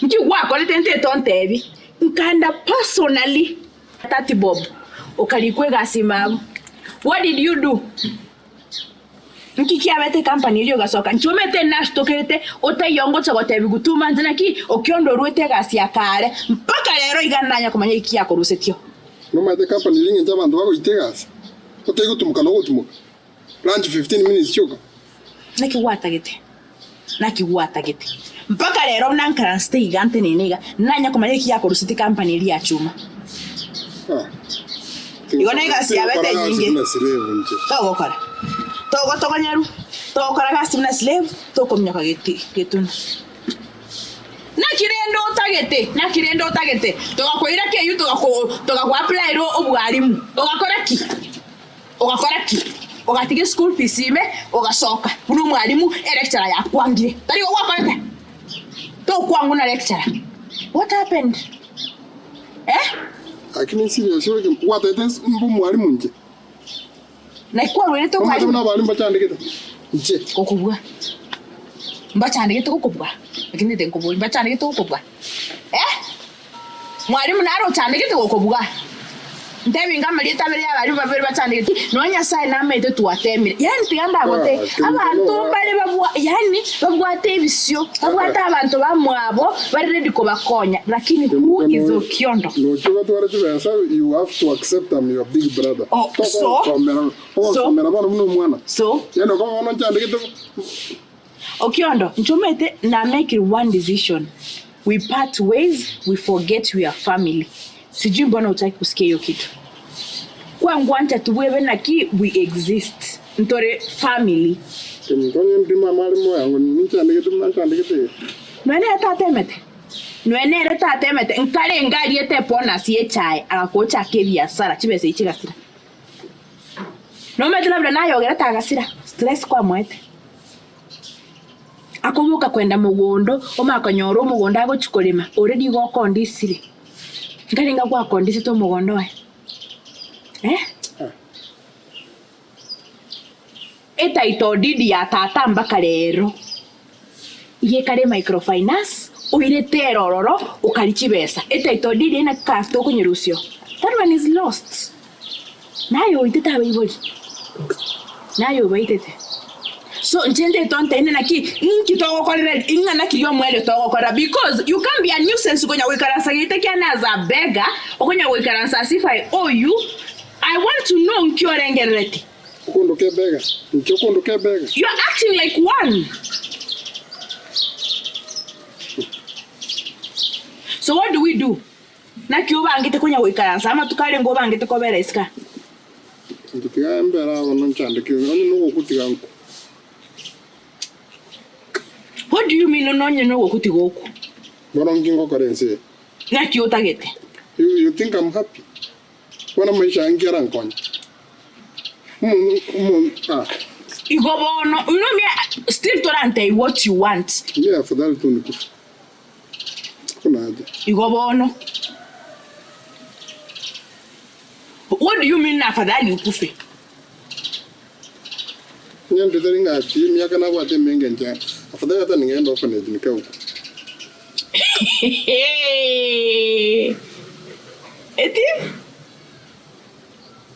Nki gwakorete ntete ontebi? Nkaenda personally 30 bob okarikwa egasi ime abwo, what did you do? Nki kiabete ecompany eria ogasoka? Nchiomete nashitokerete otaiyo ngocha gotebigu 2 months naki Okiondo oruete egasi ya kare mpaka rero iga nanya komanya eki yakorusetio. Nomanyete ecompany eria eng'encho abanto bagoita egasi otari gotimoka na ogotimoka lunch 15 minutes chioka. Naki gwatagete? Naki gwatagete? Mpaka rero buna nkaransete iga ntenene iga nanya komanya eki yakorusetie company eria ya chuma. Igo na egasi yabete enyinge. Togokora. Togotogonyeru. Togokora gasi buna slave, tokominyoka getuna. Naki rende otagete? Naki rende otagete? Togakoira KU togakoa applyera obwarimu. Ogakora ki? Ogakora ki? Ogatiga eschool fees ime, ogasoka buna omwarimu electurer yakwangire. Tari igo gwakorete? Tokwangwa na lecturer. What happened? Eh? Lakini serious ore gwatete mbe omwarimu inche. Naki kwarwerete Omanyete obwarimu? buna abarimu bachandegete inche. Gokobua. Mbachandegete gokobua? Lakini tete nkoboria, mbachandegete gokobua? Eh? Mwalimu nare ochandegete gokobua? Ntebi inga amarieta abere y'abarimu babere bachandegete, nonya Nyasae namaete twatemire. Yaani tiga ndagotebie, abanto mbare babwa yaani babwate ebisio, babwate abanto bamwabo bare ready kobakonya, lakini who is Okiondo? Nochia ogatwara chibesa you have to accept I'm your big brother. Oh, so? Togosomera ogosomera bono buna omwana. So? Yaani okoba bono nchandegete Okiondo, nchomete na make one decision, we part ways, we forget we are family. Sijui mbona hutaki kusikia hiyo kitu. Kwangwancha tubwebe naki we exist. Ntore family. Nkonye ndi mama ari moyo yangu ninchandegete buna nchandegete. Nonya nere tatemete? Nonya nere tatemete? Nkarenge ariete ebonus y'echae agakochaka ebiasara chibesa echi chigasira. Nomanyete labda nayogerete agasira, stress kwamoete. Akoboka kwenda mogondo, omanye konyora omogondo agochia korema, already igo okondisire. Nkarenge gwakondisete omogondo oye? Eh? Etitle deed ya tata mpaka rero, iga ekare microfinance, oirete ere ororo, okaria chibesa. Etitle deed eyio naki kafta okonyerusia oo? That one is lost. Naye oitete abaibori, naye obaitete. So inche ndete onteine naki inki togokorera ing'ana ki riomoerio togokora because you can't be a nuisance konya goikaransa geita kiane as a beggar, okonya goikaransa as if I owe you, I want to know nki orengerereti. Okondoka ebega, inche okondoka ebega. You are acting like one. So what do we do? Naki obangete konya goikaransa amatuko arenge obangete kobera isiko aa? Inche tiga mbere aa bono nchandeke, onye nogoku tiga nkwe. What do you mean onye nogoku tiga okwe? Bono nki ngokora ense eye? Naki otagete? You, you think I'm happy? Bono maisha aya nki arankonye? Omonto, omonto, ah. Igo bono, you know me, still torantebie what you want. Mimi afadhali tu nikufe. Hakuna haja. Igo bono. What do you mean afadhali ukufe? Onye tari ng'aki emiaka nabwate emenge inche afadhali hata ning'enda orphanage nikae huko. Eti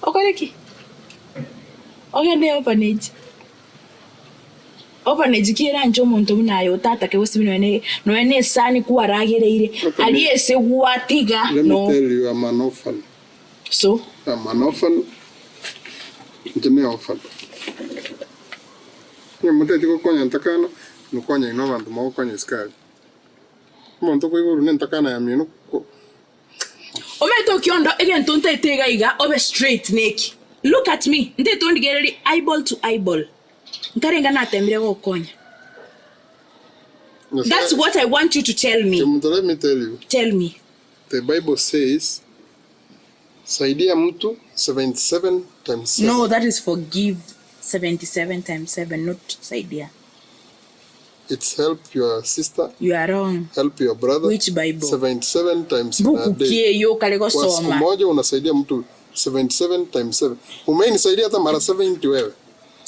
okore ki? Ogende orphanage. Orphanage ki eranche omonto buna aye otatake gose buna nonya nonya na esani kwaragereire aria ase gwatiga Let me no. tell you I'm an orphan. So? I'm an orphan. Inche ne orphan. Onye moteti gokonya ntakana, nokonya inwe abanto mogokonya isiko aria. Omonto okoiborwa ne ntakana ya mino ko. Omanyete okiondo egento ntaete iga iga obe straight neki. Look at me, ntaete ondigererie eyeball to eyeball. Nkarenga natemire gokonya. That's what I want you to tell me. Kemunto let me tell you. Tell me. The bible says saidia mtu 77 times 7. No, that is forgive 77 times 7, not saidia. It's help your sister. You are wrong. Help your brother. Which Bible? 77 times in a Buku day. ki eyo okare Kwa siku gosoma. moja unasaidia mtu 77 times 7. Umenisaidia hata mara 70 wewe.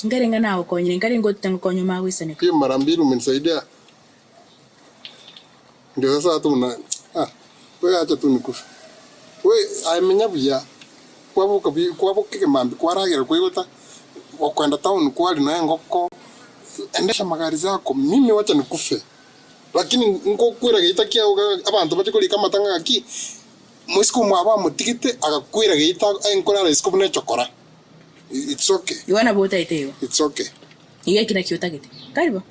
Nkarenga nagokonyire, nkarenga otete ngokonya omagoisaneka. Hiyo mara mbili umenisaidia. Ndio sasa hata una ah, wewe acha tu nikufe. We amenya buya. Kwaboka bi kwaboka mambi kwaragera kwigota. Okwenda town kwari noe engoko, endesha magari zako, mimi wacha nikufe. Lakini nkokwera geita kiao iga abanto bache korika amatanga ng'aki, moiseke omwabo amotigete agakwera geita enkorara isiko buna echokora. It's okay. Igo nabo otaete igo. It's okay. Iga eki nakio otagete. Tari bo?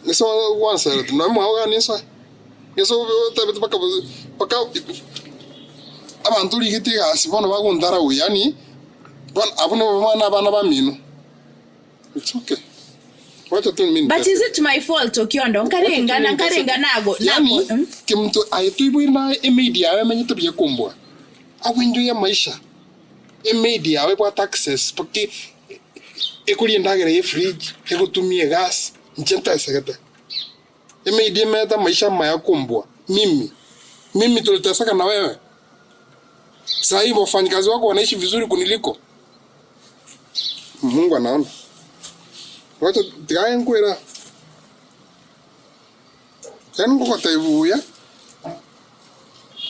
Nise gwanserete nonya mwao gani nsoe. Nise otebete mpaka mpaka abanto origete egasi bono bagontarau yaani bono abwo nibo bono abana bamino. It's okay. Wacha tu mimi But niteseke. is it my fault Okiondo? Wacha tu Nkarengana mimi niteseke. nkarenga nago Yaani nago mm? kemunto aye toiboire naye emaid yaye emenyete buya kombua. Agwo ya maisha. Emaid yago ebwate access mpaka ekoria endagera ye fridge, egotumia egas, inche ntesegete. Emaid emeete amaisha amaya kombua mimi, mimi tuliteseka na wewe? Sahii wafanyikazi wako wanaishi vizuri kuniliko? Mungu anaona. Wacha tiga nkwera. Yaani ngogotebia buya,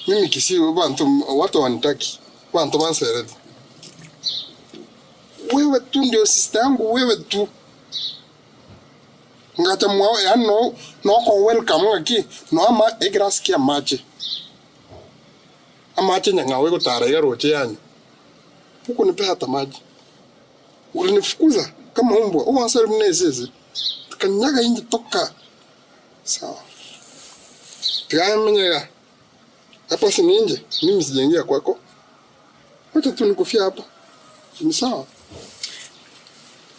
mimi Kisii abanto watu hawanitaki, abanto bansereti. Wewe tu ndio sister yangu, wewe tu. Ngacha mwao, yaani no noko welcome ng'aki, no ama eglass kia amache. Amache nyang'au egotara iga roche yanyu. Hukunipea hata maji. Ulinifukuza kama umbwa, ogwanseri buna esese. Kanyaga inche toka. Sawa. Tiga menye iga. Hapa si ni nje, mimi sijaingia kwako. Wacha tu nikufia hapa. Ni sawa.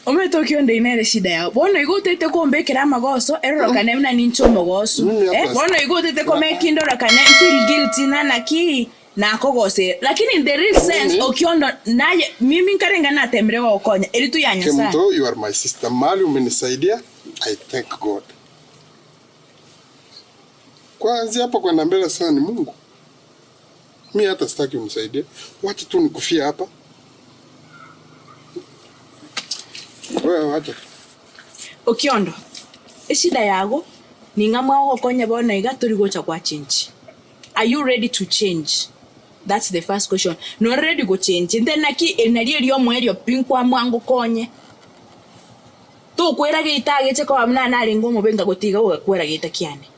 Omanyete okionde nere shida yao. Bono igo otete kombekera amagoso erorokane buna ninche omogosu. Mimi hapa Eh, bono igo otete komeka indorokane feel guilty na naki nakogosera. Lakini in the real sense Mimi okiondo naye mimi nkarenga natemire gogokonya eritu ya Nyasaye. Kemto, you are my sister. Mali umenisaidia. I thank God. Kwanzia hapa kwenda mbele sasa ni Mungu. Mi hata sitaki unisaidie. Wacha tu nikufie hapa. Wewe wacha. Okiondo, eshida yago ning'a mwagokonya bono iga tori gocha gwa change. Are you ready to change? That's the first question. Nore ready go change? Inte naki eri nario eriomoerio pi nkwamua ngokonye. Tokwera geita ageche koba buna narenge omobe nkagotiga ogakwera geita kiane.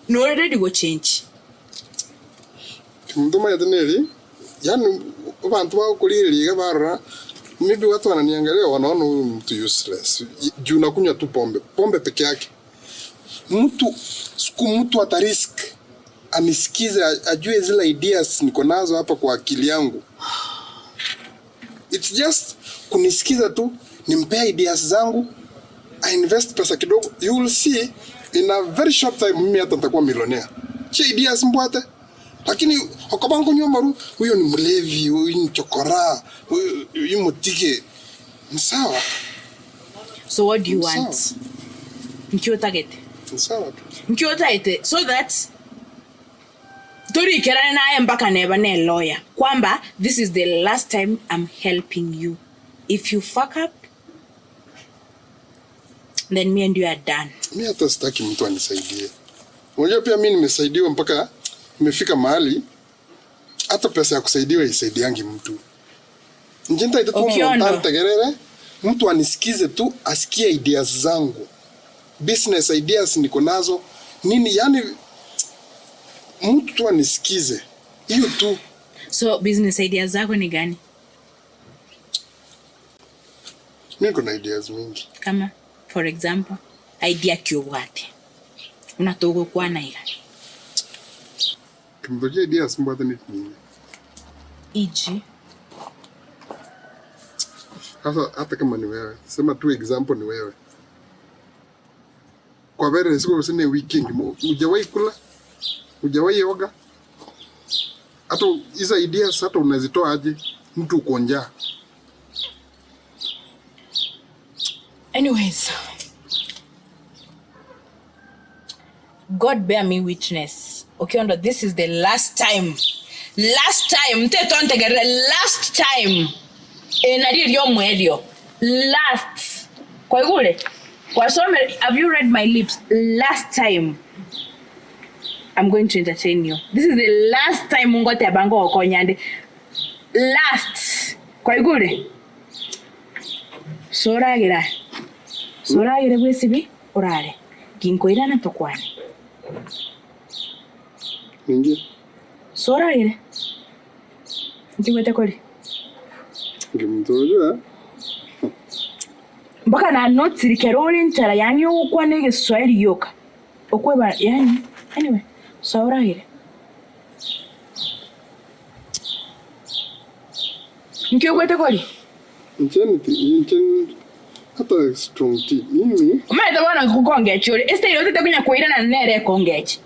Nore ready go change? Omonto omanyete neri, yaani abanto bagokorigereria iga barora, maybe watu wananiangalia wanaona huyu mtu useless. Juu nakunywa tu pombe, pombe peke yake. Mtu siku mtu ata risk anisikize ajue zile ideas niko nazo hapa kwa akili yangu. It's just kunisikiza tu, nimpea ideas zangu, I invest pesa kidogo, you will see in a very short time mimi hata nitakuwa millionaire. Che ideas mbwate. Lakini okoba nkonywa amaru, huyo ni mlevi, huyu ni chokora, huyu huyu mutike. Ni sawa. So what do you Ni sawa. want? Nki otagete? Ni sawa tu. Nki otaete so that torikerane naye mpaka neba ne lawyer kwamba this is the last time I'm helping you. If you fuck up then me and you are done. Mi hata sitaki mtu anisaidie. Unajua pia mi nimesaidiwa mpaka nimefika mahali hata pesa ya kusaidiwa isaidiangi mtu. Njinta ite tu Okiondo. montantegerere mtu anisikize tu asikie ideas zangu. Business ideas niko nazo nini, yani mtu tu anisikize hiyo tu. So business ideas zako ni gani? Mi niko na ideas mingi. Kama for example idea kiobwate buna togokwana iga Kimtokea ideas mbwate ni nyingi. eg Sasa hata kama ni wewe, sema tu example ni wewe. Kwa vere siku usine weekend, hujawahi kula, hujawahi oga. Hata hizo ideas hata unazitoa aje? Mtu uko njaa. Anyways, God bear me witness. Okiondo, this is the last time. Last time. Mteto ntegerere last time. Enari ryo mwerio. Last. Kwaigure. Kwasome, have you read my lips? Last time. I'm going to entertain you. This is the last time ungote abango okonyande. Last. Kwaigure. Soragera soragere bwesibi orare ginkoirana tokwane. Ninki? Soragere ntigwete koria. Nki monto oyo eh? Mpaka nanotsiri kero ore nchara yaani ogokwana egeswahili gioka okweba yaani anyway soa oragere. Nki ogwete koria? Inche nti inche hata strong tea mimi. Omanyete bono nkokongechi ore, esitayiri otete konya koiranana nere ekongechi.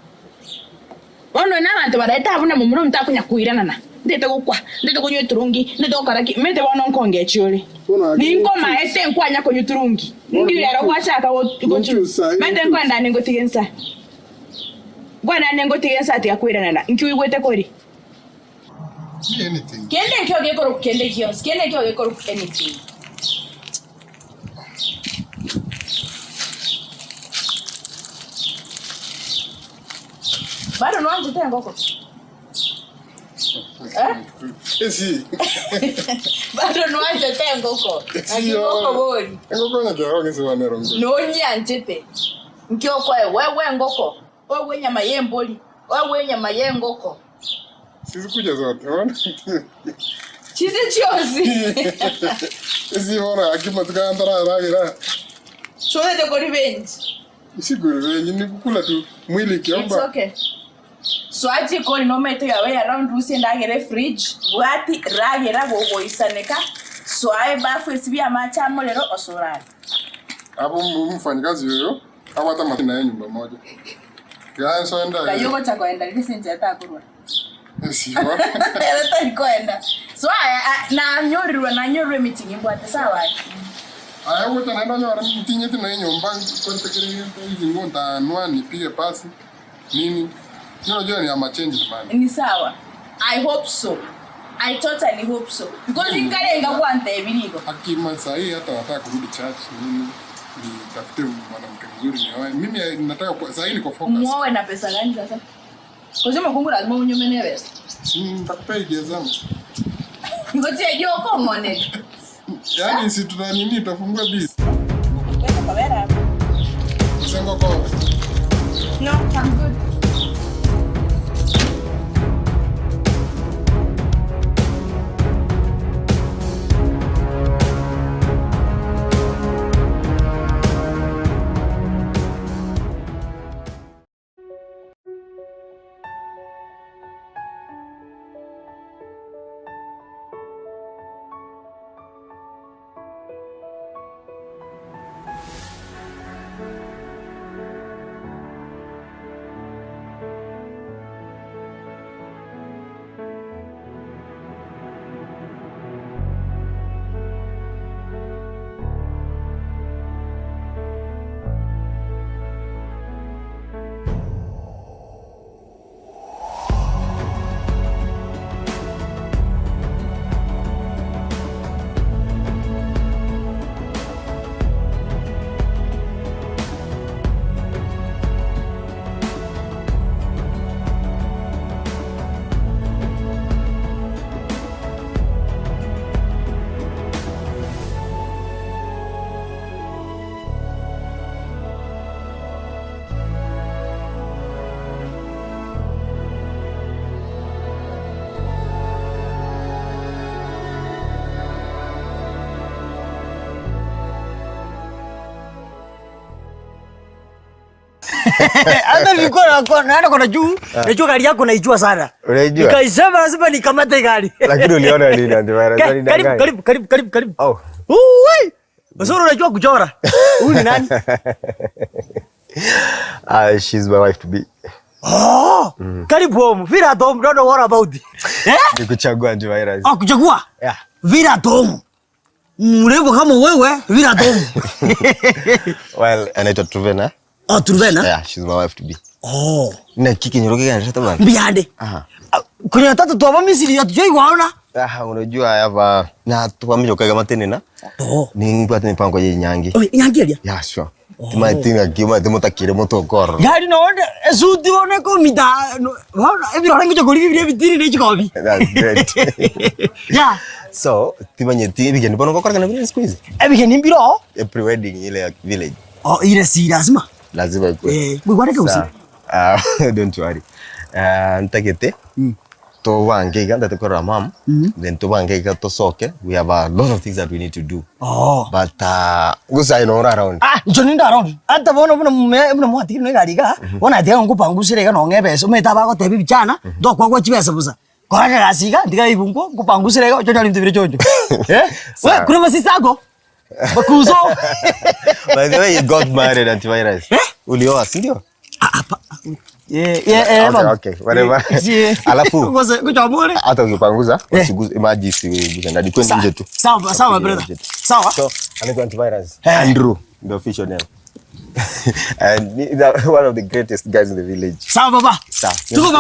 Bono na abanto baraete abwo na momura omonto takonya koiranana, ntete gokwa, ntete konywa eturungi, ntete gokora ki, omanyete bono nkongechi ore. Ninkomaete nkwanya konywa turungi, ndi rero gwachaka gochuru, omanyete nkoenda ande ngotige nsa, nkoenda ande ngotige nsa tiga koiranana, nki oigwete koria? Kende nkio gekorokwa kende gionsi, kende nkio gekorokwa anything. Bado nwanchete engoko? Eh? Esi. Bado nwanchete engoko? Naki engoko bori? Engoko nyakero gesibanero ngo. Nonyianchete. Nki okoegwa? Oegwe engoko, oegwe enyama y'embori, oegwe enyama y'engoko. Sisi kuja zote ona. Chise chionsi. Esi bono akima tukantararagira. Chotete ko revenge. Siku revenge ni kukula tu mwili It's ikiomba. okay. Soa jikoni nomete your way around rusie endagera efridge bwati ragera gogoisaneka soa ebafu esibie amache amorero osorare. Hapo mfanyikazi huyo abwate amachina ya nyumba moja. Ganso enda. Kayo gocha koenda riri ase enchera takorwa. Esi bono. Ere tari koenda. So aya nanyorirwe nanyorirwe emeeting imbwate sawa aye. Aya gocha naende onyore ntinyeti na enyomba nkontekerere hizi nguo ntanua nipige pasi nini. Mimi najua ni ama change man. Ni sawa. I hope so. I totally hope so. Because nkarenga gwantebirie igo. Akima saa hii hata nataka kurudi church nini nitafute mwanamke mzuri nioe. Mimi eh, nataka kwa saa hii niko focus. Muoe na pesa gani sasa? Kwa sababu Mungu lazima unyume na pesa. Si nitakupea idea zangu. Ngoja hiyo kongone. Yaani si tuna nini tutafungua biz. Kwenda kwa vera. Msengo kwa No, I'm good. Hata nilikuwa na naenda kona juu, najua gari yako naijua sana. Unaijua? Nikaisema lazima nikamate gari. Lakini uliona nini antivirus? Ka- Walidanganya. Karibu karibu karibu karibu karibu. Oh. Uwe! Uzuri unajua kuchora. Huyu ni nani? Ah, she's my wife to be. Oh! Mm. Karibu home. Vila at home, don't know what about. Eh? Nikuchagua antivirus. Ah, kuchagua? Yeah. Vila at home. Mrembo kama wewe, vila at home. Well, anaitwa Truvena. Oh, Truvena? Yeah, she's my wife to be. Oh. Na kiki nyoroke gani tata bana? Mbiande. Aha. Kwenye tatu tuwa Misri hatujai waona. Ah, unajua hapa na tuwamijoka kama tene na. Oh. Ningwate mipango ye nyangi. Oh, nyangi eria? Yeah, sure. Tima tinga kima timutakire mutokoro. Gari nonde esuti one komita. Bona ebirore ngicho kuri bibire bitiri ne chikobi. That's great. Yeah. So, timanyeti ebigeni bono ngokorekana bire siku hizi? Ebigeni mbiro. A pre-wedding ile ya village. Oh, ile si lazima. Lazima ikuwe. Eh, bwigwane keusi. Sawa. Ah, don't worry. Ah, ntagete tobange iga ndate korora mam then tobange iga tosoke we have a lot of things that we need to do Oh. but uh, gusa ino ora around Ah, ncho ninde around. Ata bono buna mume buna mwatigire negari iga, bono atiga nkopangusire iga nonye ebesa, omanyete abagoteba ebichana, ntokoa chibesa bosa. Kora egasi iga, ntiga ibungo, nkopangusire iga, oche onyore ebinto bire choncho. Eh? We, Sawa. kuna masisako? Bakuzo. by the way you got married antivirus ulioa si ndio Eh, eh, eh, okay, bana. okay, whatever. Eh, si- Alafu Ngoja, ngoja amore. hata ukipanguza usiguze maji isiguze ndani kwenda nje tu. Sawa, sawa brother. Sawa. So, anaitwa antivirus. Andrew, the official name. And he's one of the greatest guys in the village. Sawa baba. Sawa. Tuko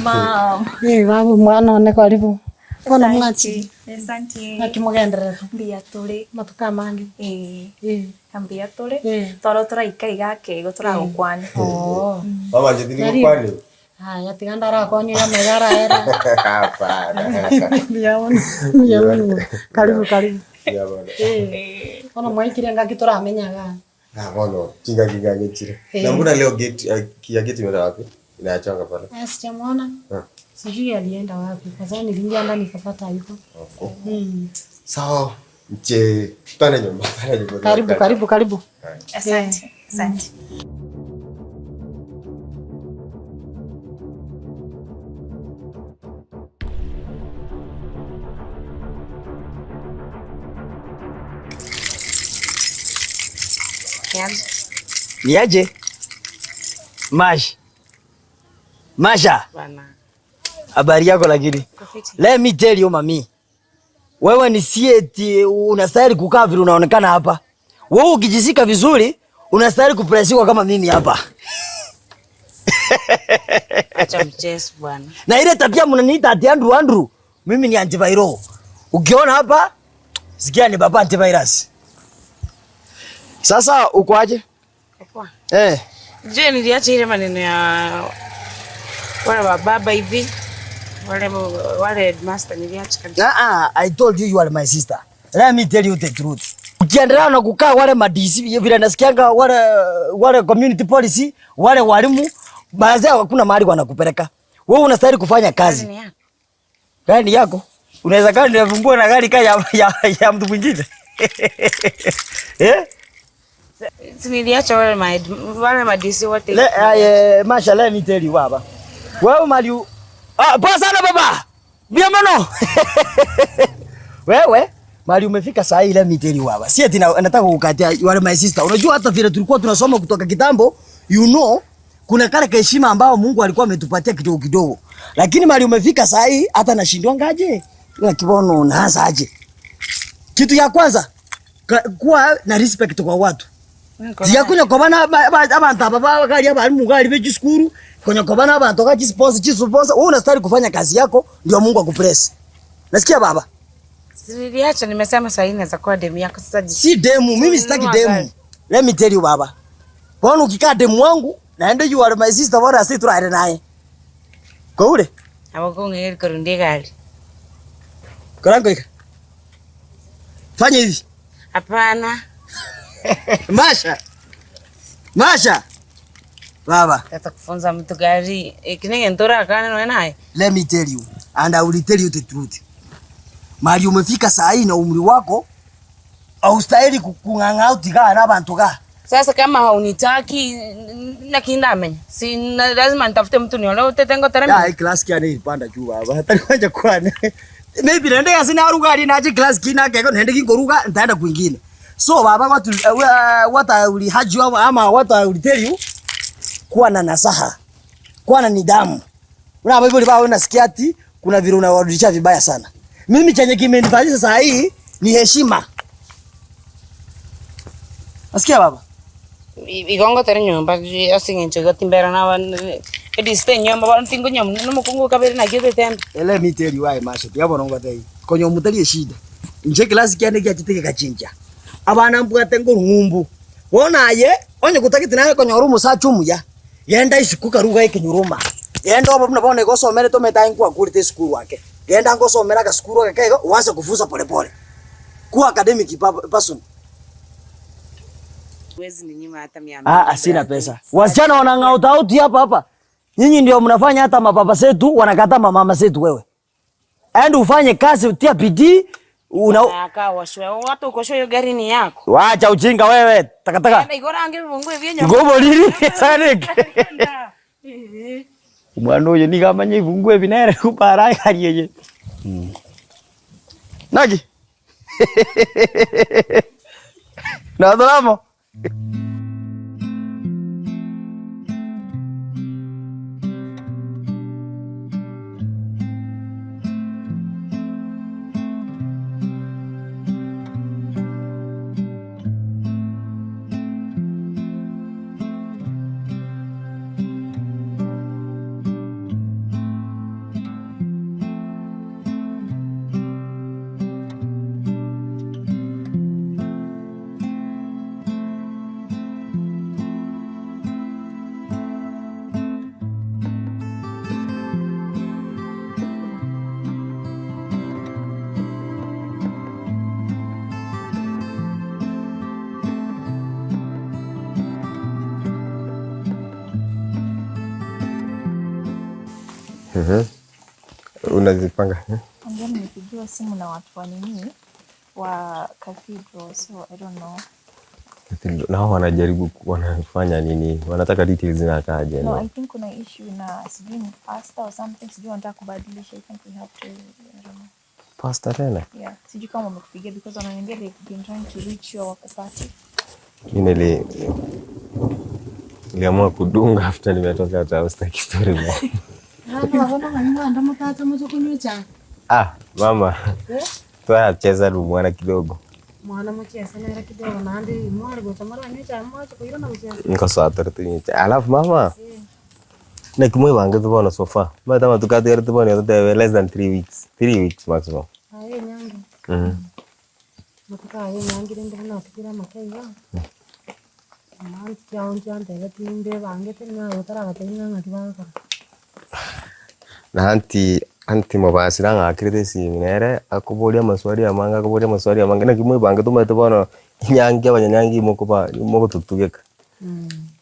Mom. Eh, babu mwana one karibu. Bono mwachi. Asante. Naki mugenderera. Mbuya turi. Matuko amange. Eh. Mbuya turi. Twaro turaika iga kego turagukwana. Oh. Mama njye Karibu. kwani? Haya tiga ndarakwanire amagara era. Hapana. Mbuya mono. Mbuya mono. Karibu karibu. Mbuya mono. Eh. Bono mwaikire ngaki turamenyaga. Ah, bono kinga kinga gechire. Eh. Na mbona leo gate eh, kia gate imeenda wapi? Inaachanga pale. Eh, sijamuona. Ah. Sijui alienda wapi kwa sababu niliingia ndani nikapata hayuko. Oh. Mm. Sawa. Nje twende nyumba, twende nyumba. Karibu karibu karibu. Asante. Asante. Niaje? Mash. Masha. Habari yako lakini. Let me tell you mami. Wewe ni si eti unastahili kukaa vile unaonekana hapa. Wewe ukijisika vizuri unastahili kupresiwa kama mimi hapa. Acha mchezo bwana. Na ile tabia mnaniita ati Andrew Andrew, mimi ni antiviral. Ukiona hapa sikia ni baba antivirus. Sasa uko aje? Poa. Eh. Je, niliacha ile maneno ya wale wa baba hivi wale wale headmaster niliacha kabisa. Ah, I told you you are my sister. Let me tell you the truth. Ukiendelea na kukaa wale madisi vile nasikianga wale wale community policy wale walimu baadhi yao hakuna mahali wanakupeleka. Wewe unastahili kufanya kazi. Gari ni yako. Gari ni yako. Unaweza kaa nifungua na gari kaa ya, ya, ya mtu mwingine. Eh? Si niliacha wale ma wale madisi wote. Le, eh, Masha, let me tell you baba. Wewe mali u- Ah, poa sana baba. Bia mono. Wewe mali umefika saa hii, let me tell you baba. Si eti na- nataka kukukatia you are my sister. Unajua hata vile tulikuwa tunasoma kutoka kitambo, you know, kuna kale kaheshima ambao Mungu alikuwa ametupatia kidogo kidogo. Lakini mali umefika saa hii hata nashindwa ngaje? Na kibono unaanza aje? Kitu ya kwanza kuwa na respect kwa watu. Tiyakunya kobana abantu aba bakali abalimu ngali bechiskuru konya kobana abantu kachisponsor chisponsor wewe unastahili kufanya kazi yako ndio Mungu akupress. Nasikia baba? Si niliacha nimesema saa hii naweza kuwa demu yako sasa. Si demu, mimi sitaki Nunua demu. gari. Let me tell you baba. Bwana ukikaa demu wangu naende you are my sister bora si turare naye. Kwa ule Abakong'eri kurundia gari. korango ika. Fanya hivi. Hapana. Masha. Masha. Baba. Sasa kufunza mtu gari ikinenge ntora kana noe naye. Let me tell you and I will tell you the truth. Mahali umefika saa hii na umri wako haustahili kung'ang'a utigaa na abantu ga. Sasa kama haunitaki lakini ndamenya. Si na, lazima nitafute mtu niolewe utetengo teremi. Ya, hii class kia nilipanda juu baba. Hata kwanja kwane. Maybe naende ya sina ruga ali naje class kina keko naende kingoruga nitaenda kwingine. So baba what what I will urge you ama what I will tell you kuwa na nasaha. Kuwa na nidhamu. Una Bible bao unasikia ati kuna vile unawarudisha vibaya sana. Mimi chenye kimenifanyisha saa hii Ni heshima. Nasikia baba? Igo ngotere nyomba ase eng'encho igo timbera na edisite enyomba bono tinkonya na omokungu okabere naki otete mbe. Let me tell you why Masha, tiga bono ngotebie, konya omotari eshida, inche ekelasi kiane giachete gegachincha, abana mbwate nkorwa ng'umbu, bono aye onye gotagete naye konyora omosacha omuya, genda isiko karu iga ekenyoro oma, genda obe buna bono iga osomerete omanyete aye nkwakorete esukuru ake, genda ngosomere agasukuru agake iga oanse kufunza pole pole, kuwa academic person. Huwezi ninyima hata mia mbili Ah, sina pesa. Wasichana wanang'auta auti hapa hapa. Nyinyi ndio mnafanya hata mababa zetu wanakataa mamama zetu wewe. Enda ufanye kazi utia bidii una Aka washwe watu ukoshwe hiyo gari ni yako. Wacha ujinga wewe takataka. Enda igora ange vungu hivi nyomba. Ngobo lili sanik. Omwana oyo nigo amanye ebungu ebi nere kupara egari eye. Naki? Notore amo? Unazipanga eh? Ambia nimepigiwa simu na watu wa nini wa cathedral so I don't know. Nao wanajaribu wanafanya nini? Wanataka details zinakaaje? No, No. I think kuna issue na sijui ni pastor or something, sijui wanataka kubadilisha. I think we have to I don't know. Pasta tena? Yeah, sijui kama wamekupigia because wananiambia they've been trying to reach you hawakupati. Mi nili niliamua kudunga after nimetoka hata sitaki story more. Ah, mama. Twacheza tu mwana kidogo. Mwana muchesa nere kidogo naende mwari gocha maranywa echae mwacha koirana gochesa. Nkosoa tunyicha. Alafu mama. Na kimwe bange tu bono so far. Mata matukati tu bono yote less than 3 weeks. 3 weeks maximum. Aye nyange matuko aye nyange rende buna atigire amake iga. Mama nchiantebe timbe bangete ng'a gotarabatebia ng'a ng'aki bagokora. Na anti anti mobasira ng'akirete esimi nere akoboria amaswali amange akoboria amaswali amange naki mwebange tomanyete bono nyangi abanyanyangi mokoba mogototugeka.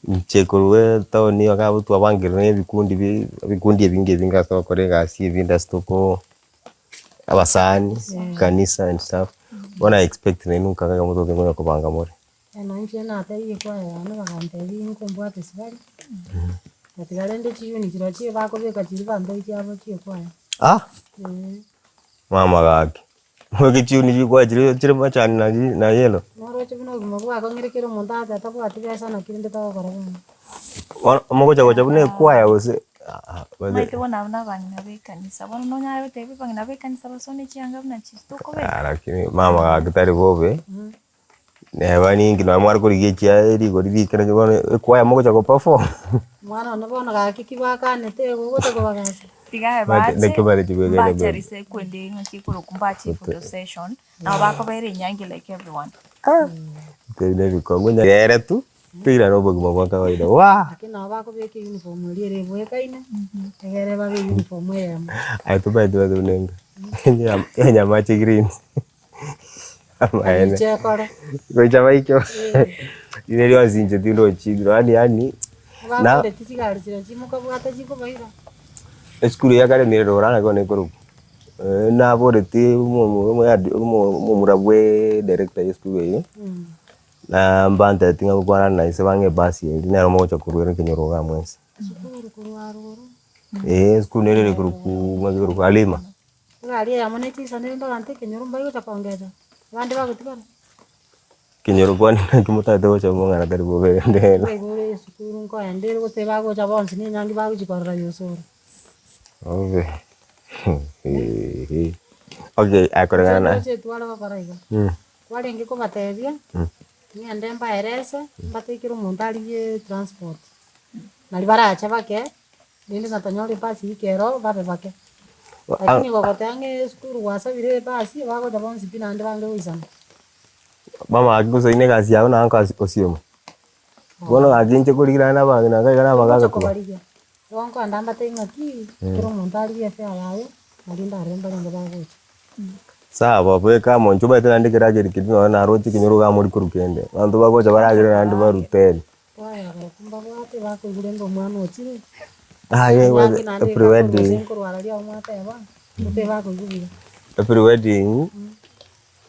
Inche korwa etown iga iga twabangire na ebikundi bi ebikundi ebinge ebinge ase togokora egasi ebinde ase toko abasani kanisa and stuff bono I expect nainwe nkaga iga motoke konya kobanga more. Eno inche natebirie kwaya yane bagantebia nkombwate sibari, gatiga rende chiyuni chiria chie bakobeka chiria bambetie chiabo chiekwaya. Ah! Eh. Mama gaki, mweke chiyuni chikwaya chiria chire machani na chi na yellow. Noroche buna obogima bwakong'ire kera omonto acha atabwati besa naki rende togokora bono. Bono mogocha gocha buna ekwaya gose Omanyete bono abwo na abang'ina ba ekanisa bono nonyare gotebia abang'ina ba ekanisa basone chianga buna chiria tokobeka. Ah, lakini mama gaki tari bobe, neba ninki nonye mware korigia echiaye rigori rike naki bono ekwaya mogocha go perform. Mwana one bono gaki ki bakanete igo ogocha kobagasa. Tiga Mbache bache naki bare chibwekaine mbache bebe. rise kwende ng'aki ekorokwa mbache photo session nabo bakobera enyangi like everyone. Ebi na ebikongo ere tu, toirane obogima bwa kawaida waa. Lakini nabo bakobeka euniform eria ere ebwekaine, egere babe euniform eyemo. Aye tobaete babe buna enga enyamache green amaene Goicha ekore. goicha baike riria rionsi inche tindochi yaani yaani na Bakoreti chigari chiria chimokabwata chikobaira. esukuru ya kare nere rora naki bono ekorokwa naboreti omomura bwe director ya esukuru eye na mbanteti ng'a gokwana na ise bang'e ebasi eria nere omogocha korwa ekenyoro iga mwensi. Esukuru korwa aroro. Eeh esukuru nere ere korokwa ng'aki ekorokwa Alima. Egari eyemo ne chisani rende abanto ekenyoro mbaigocha kongechwa, abande bagotigara. Ekenyoro kwani naki motagete gocha mong'ana tari bobe rende. Nkaigure esukuru nkoenda ere gose bagocha bonsi na enyangi bagochi korora yosoro. Bobe eeh. Okay, akoregana na. Nche tware gokora iga. Kwarenge kobatebia, ng'ende mbaerese, mbatekere omonto arigie transport. Nari barache bake, rende na tonyore ebasi ekero babe bake. Lakini gogoteba ng'a esukuru gwasabire ebasi, bagocha bonsi pi naende bange goisana. Mama gaki gosaina egasi yago naye nka osiemo. Bono gaki inche korigia naende abang'ina iga iga na abagaaka Ngocha koba. kobarigia, igo nkoenda mbatebie ng'aki, kera omonto arigie efare yaye, nari ndarore mbarenge bagocha. Sawa bweka amo inche omanyete naende ekerageri keria nonye naroche ekenyoro iga mori korwa kende, abanto bagocha baragere naende baruteni. Kwaya barabwo mbabwate bakoigwa rende omwana ochire, Aye enyangi naende pre ekakorwa gose wedding. nkorwara riao mwateba, gose bakoigwa buya. Pre wedding,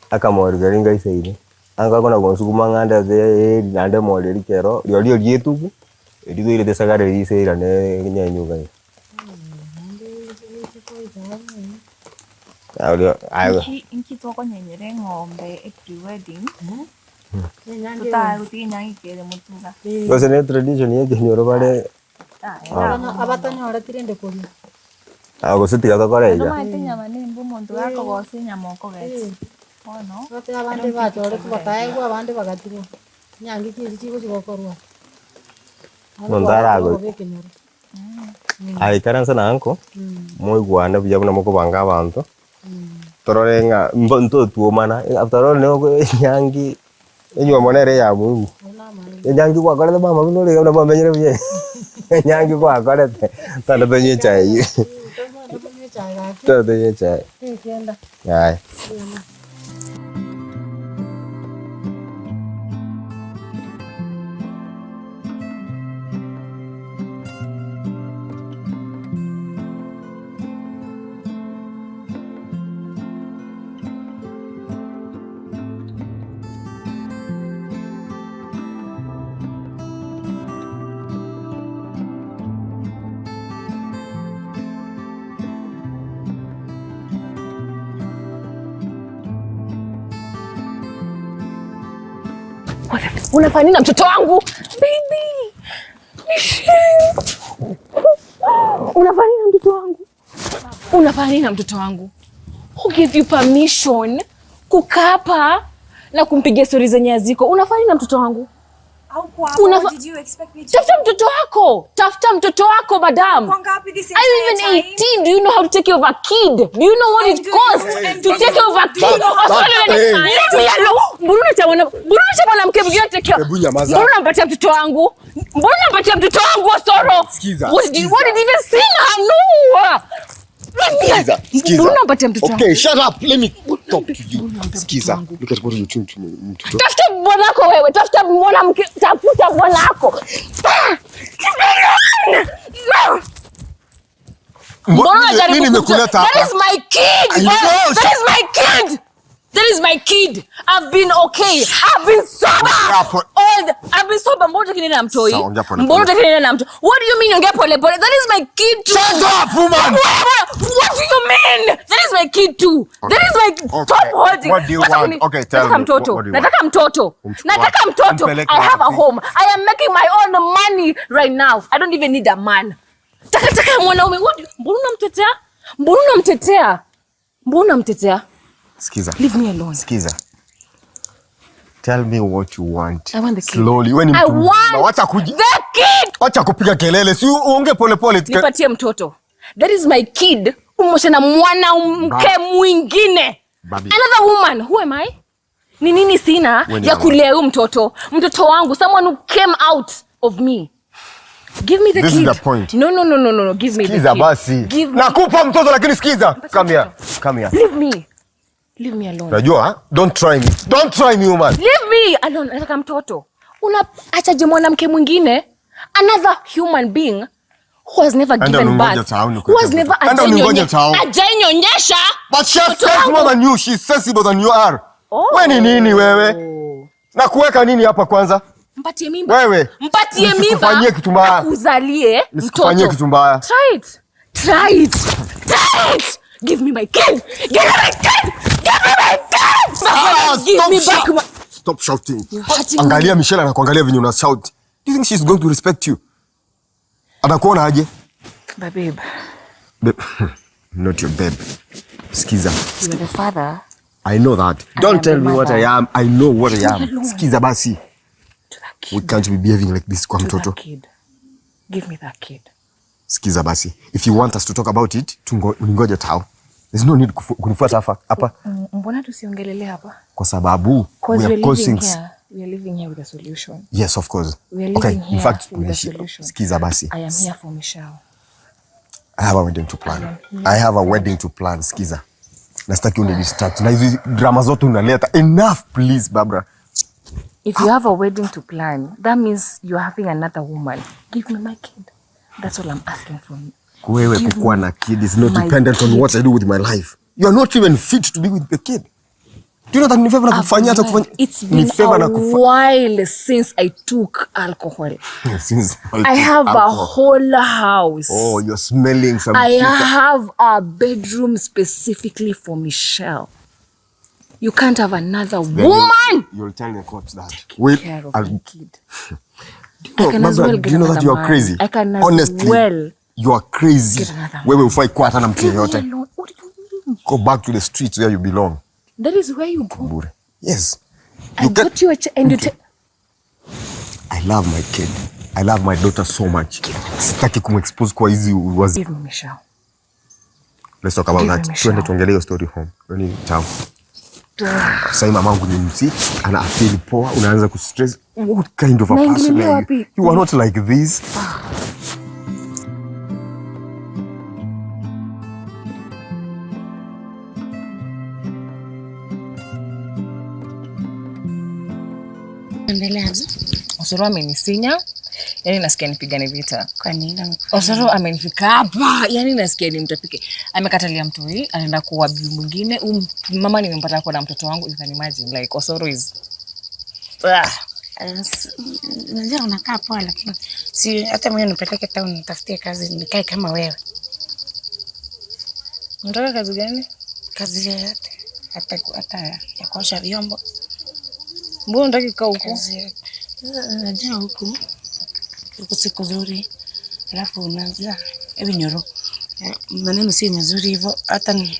akamori karia ngaisaine, anga akona gonsuguma ng'a ndete eeri naende emori eria ekero, rirorio rietugu, erio toirete esagara eria ase eirane enyenyuga iga. Inki tokonyenyera eng'ombe e pre-wedding totagotiga enyangi kere motuga. Gose ne tradition ya ekenyoro bare Abatanyoreti rende koria. Ah, gose tiga tokore iga. Nomanyete enyama nembe omonto gakogosa enyama okogecha. Bono Gose abande bachoretwe bakaegwa abande bagatigwa. Enyangi ki echi chigochi gokorwa. Omonto arago- Aye ikaransa na uncle, moigwane buya buna mokobanga abanto, torore ng'a mbo ntotwomana, after all nigo enyangi, enywomo nere eya muhimu. Enyangi gwakorete mama buna ore iga buna mwamenyire buya iga, enyangi gwakorete, totagende tonywe echae eywo, totagende tonywe echae, yaya. Unafanya nini na mtoto wangu? Baby. Michelle. Unafanya nini na mtoto wangu? Unafanya nini na mtoto wangu? Who gave you permission kukaa hapa na kumpigia stori zenye haziko? Unafanya nini na mtoto wangu? Unafa... Tafuta mtoto wako. Tafuta mtoto wako madam. Are you even 18? Do you know how to take care of a kid? Do you know what it costs to take care of a kid? Mbona cha mwanamke mwingine take care? Hebu nyamaza. Mbona unampatia mtoto wangu? Mbona unampatia mtoto wangu Osoro? Sikiza, What did what did you even sing her? No. Skiza, skiza. Mbona unampatia mtoto wangu? Okay, shut up. Let me talk to you. Skiza. Look at what you're doing to me. Mtoto. Tafuta bwanako wewe, tafuta mwanamke, tafuta bwanako. Mbona unajaribu Mimi nimekuleta kumtoa? hapa. That is my kid. I know. That is my kid. That is my kid. I've been okay. I've been sober. All the, I've been sober. Mbona hutaki nena na mtoi? Sawa, ongea pole Mbona pole. hutaki nena na mtoi? What do you mean ongea pole pole? That is my kid too. Shut up, woman. What do you mean? That is my kid too. That is my Okay. stop holding. What do you Wacha want? kuni- Okay, tell Nataka me. mtoto. What- what do you want? Nataka mtoto. Umchukue Nataka wapi? mtoto. Umpeleke I have a wapi? home. I am making my own money right now. I don't even need a man. Takataka ya mwanaume. What do- Mbona unamtetea? Mbona unamtetea? Mbona unamtetea? Skiza. Leave me alone. Skiza. Tell me what you want. I want the kid. Slowly. Wewe ni I mtu mzima. want Wacha kuji the kid. Wacha kupiga kelele. Si uongee pole pole. Nipatie mtoto. That is my kid. Umoshe na mwanamke Ba- mwingine. Babi. Another woman. Who am I? Ni nini sina Wewe ni ya mama. kulea huyu mtoto? Mtoto wangu, someone who came out of me. Give me the This is kid. the point. No, no, no, no, no, no. Give me the Skiza kid. basi. Give me. Nakupa mtoto lakini skiza. Come here. Come here. Leave me. Leave me alone. Unajua, ha? Don't try me. Don't try me, woman. Leave me alone. Nataka mtoto. Unaachaje mwanamke mwingine? Another human being who has never Enda given uningoje birth. town Who has nikuweke never mtoto. Enda uningoje town. ajainyonyesha. But she has Mtoto sense wangu. more than you. She's sensible than you are. Oh. Wewe ni nini wewe? Na kuweka nini hapa kwanza? Mpatie mimba. Wewe. Mpatie mimba. Nisikufanyie kitu mbaya. Akuzalie Nisikufanyie mtoto. kitu mbaya. Try it. Try it. Try it. Give me my kid. Give me my kid. Give me my kid. Ah, Give stop me back shout- my Stop shouting. You're hurting me. Angalia Michelle anakuangalia venye una shout. Do you think she's going to respect you? Anakuona aje? My babe. Babe. Not your babe. Sikiza. You are the father. I know that. I Don't am tell the me what I mother. am. I know what I am. Alone. Sikiza basi. We can't be behaving like this kwa To that mtoto. kid. Give me that kid. Sikiza basi. If you want us to talk about it, tungo, uningoje tao. There's no need kunifuata hapa hapa Mbona tusiongelele hapa? kwa sababu Because we we are are causing living here. We are living here with a solution. Yes, of course. We are Okay, living in here fact, with a tunaishi- solution. sikiza basi. I am here for Michelle. I have a wedding to plan. I am here I have a wedding to plan. Sikiza. Na sitaki unidistract. Na hizi drama zote unaleta. Enough please, Barbara. If you have a wedding to plan, that means you're having another woman. Give me my kid. That's all I'm asking from you. Wewe Give kukuwa me na kid is not my dependent on kid. what I do with my life. You are not even fit to be with the kid. Do you know that ni favor na I've kufanyia hata learned. kufanya It's ni been favor a na kufa while since I took alcohol. Since I have a alcohol. whole house. Oh, you're smelling some I liquor. have a bedroom specifically for Michelle. You can't have another Then you'll- woman. You'll tell the court that. Wait, care of I'll- my kid. Do you I know, can as Barbara, well do get you know that another you are man. crazy? I can as Honestly, well you are crazy. get another Wewe hufai kuwa hata na mtu Leave me yeyote. alone. What do you mean? Go back to the streets where you belong. That is where you go. Bure. Yes. I got you a and you take I love my kid. I love my daughter so much. Sitaki kumexpose kwa hizi wazi. Give me Michelle. Let's talk about Give me that. Michelle. Tuende tuongelee hiyo story home. Yaani town. Sasa hii mamangu ni msi, ana feel poa, unaanza kustress. What kind of a person Naingililia are you? wapi? You are not like this. Endeleaje? Osoro amenisinya, yani nasikia nipigane vita. Kwa nini amekufanya? Osoro amenifika hapa, yani nasikia nimtapike. Amekatalia mtu hii, anaenda kuwa bibi mwingine. Huyu mama nimempata kwa na mtoto wangu, you can imagine like Osoro is ah. Najua unakaa poa, lakini si hata mimi nipeleke town nitafutie kazi nikae kama wewe. Unataka kazi gani? Kazi yoyote, hata hata ya kuosha vyombo. Mbona unataka kukaa huko? Kazi yoyote. Sasa Unajua huku huku si kuzuri, alafu unajua hivi nyoro maneno si mazuri hivyo, hata ni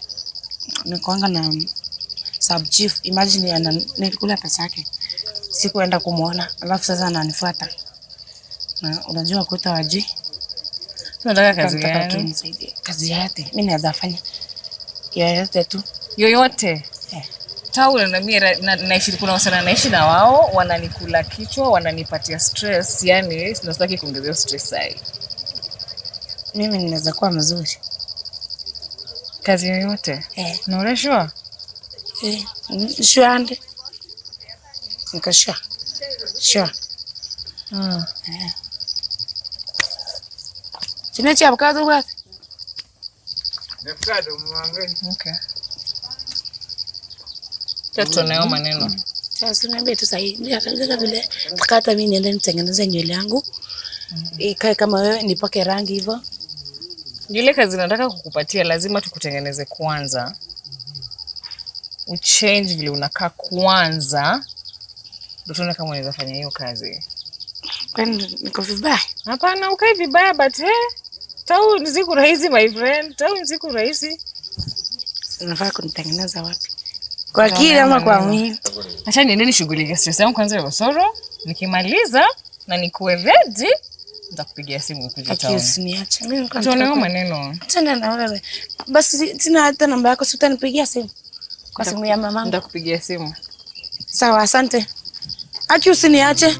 nikuanga na sub chief, imagine ana nilikula pesa yake, sikuenda kumwona, alafu sasa ananifuata na unajua kuta wajui. Unataka kazi Nataka tu gani? nisaidie. Kazi yoyote mi naweza fanya yoyote tu Yoyote. Taul na mimi na, naishi kuna wasichana naishi na wao wananikula kichwa, wananipatia stress, yani sinastaki kuongezea stress sai. Mimi ninaweza kuwa mzuri. Kazi yoyote. Eh. Na ule sure? Eh, sure ande. Niko sure. Sure. Eh. Chine cha avocado bwana. Okay. Tunayo maneno. Sasa niambie tu sahihi. Mimi nataka vile nataka hata mimi niende nitengeneze nywele yangu. Ikae kama wewe nipake rangi hivyo. Yule kazi nataka kukupatia lazima tukutengeneze kwanza. Uchange vile unakaa kwanza. Ndio tuone kama unaweza fanya hiyo kazi. Kwani niko vibaya? Hapana, ukai vibaya but eh, town siku rahisi my friend, town siku rahisi. Unafaa kunitengeneza wapi? Kwa akili ama kwa mwili? Acha niende nishughulikie stress yangu kwanza ya Osoro. Nikimaliza na nikuwe ready, nitakupigia simu ukuje Aki town. usiniache. Mimi nilikuwa Tuone nataka hayo maneno. Tena na wewe. Basi sina hata namba yako, si utanipigia simu? Kwa simu ya mamangu. Nitakupigia simu. Sawa, asante. Aki usiniache.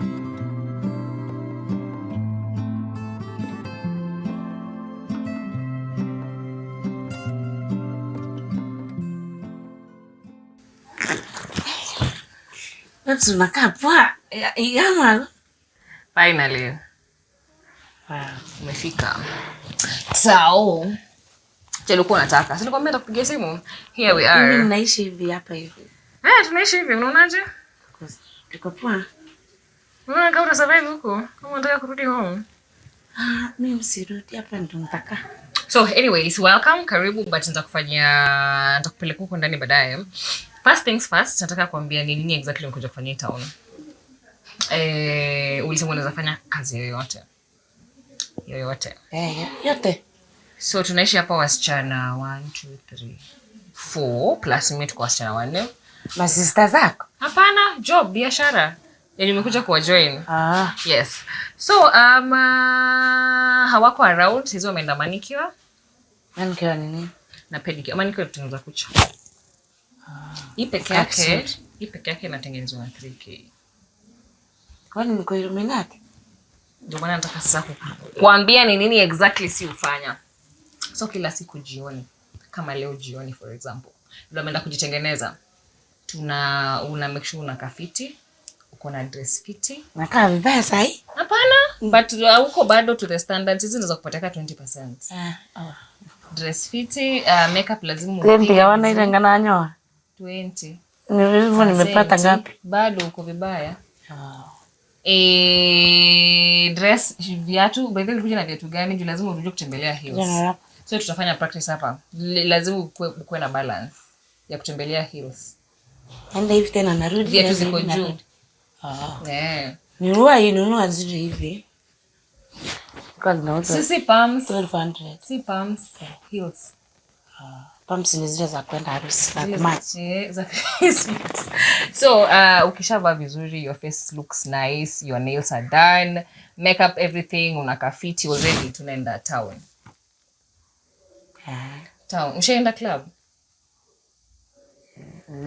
Sasa unakaa poa. Yama. Finally. Umefika. Sao. Che ulikuwa unataka. Si nilikwambia nitakupigia simu. Here we are. Mimi naishi hivi hapa hivi. Eh, tunaishi hivi, unaonaje? Tuko poa. Unaona kama utasurvive huko? Kama unataka kurudi home. Ah, mimi sirudi hapa ndo nitakaa. So anyways, welcome, karibu but nitakufanyia nitakupeleka huko ndani baadaye. First things first, nataka kuambia ni nini exactly umekuja kufanyia hii town. Eh, ulisema unaweza fanya kazi yoyote. Yoyote. Eh, yote. So tunaishi hapa wasichana 1 2 3 4 plus mimi tuko wasichana wanne. Masista zako? Hapana, job, biashara. Yenye nimekuja kuwa join. Ah. Yes. So hawako around, hizo wameenda manicure. Manicure ni nini? Na pedicure. Manicure kutengeneza kucha. Hii peke yake, Absolute. hii peke yake inatengenezwa na 3K. Kwani niko Illuminati? Ndio maana nataka sasa kuambia ni nini exactly si ufanya. So kila siku jioni, kama leo jioni for example, ndio ameenda kujitengeneza. Tuna una make sure una kafiti, uko na dress fiti. Nakaa vibaya sahi? Hapana, but huko bado to the standards hizi ndizo kupatika 20%. Ah, oh. Dress fiti, makeup lazima 20 upige gawana ile vizuri. ngana nyoa. 20. Ni hivyo nimepata Percent. ngapi? Bado uko vibaya. Dress, viatu, by the way ulikuja na viatu gani? Juu lazima urudie kutembelea heels. Jana hapa. So tutafanya practice hapa. Lazima ukue na balance ya kutembelea heels. Enda hivi tena narudi. Viatu narudi, ziko juu. narudi. Ah. Eh. Nilikuwa inunua zile hivi. Kwa zinauzwa. Sisi pumps. 1200. Si pumps, heels. Pumps ni zile za kwenda harusi za Zile kumatch. za Christmas. So ukishavaa vizuri, your face looks nice, your nails are done, makeup everything, unakaa fiti already, tunaenda town. Town. Ushaenda club?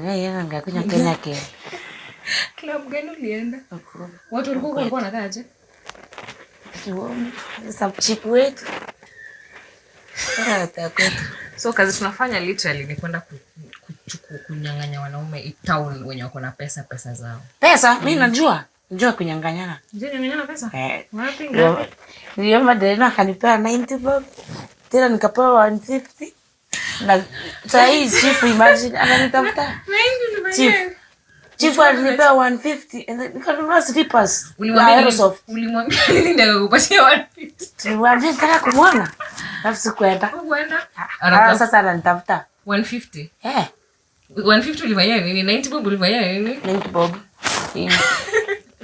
Yeye ngakunywa Kenya Kenya. Club gani ulienda? Watu walikuwa walikuwa wanakaa aje? Sasa chipu wetu. Sasa kwetu. So kazi tunafanya literally ni kwenda kunyang'anya wanaume town wenye wako na pesa zao. Pesa mimi najua. Najua kunyang'anyana. Unajua nyang'anyana pesa? Eh. Wapi ngapi? Niliomba dereva akanipea 90 bob. Tena nikapewa 150. Na saa hii chief imagine ananitafuta. Chief. Chief alinipea 150 and then nikanunua slippers. Ulimwambia nini? Aerosoft. Ulimwambia nini ndio akakupatia 150? Nilimwambia nataka kumwona. Alafu sikuenda. Hukuenda? Ah, sasa ananitafuta. 150. Eh. 150 ulifanyia nini? 90 bob ulifanyia nini? 90 bob.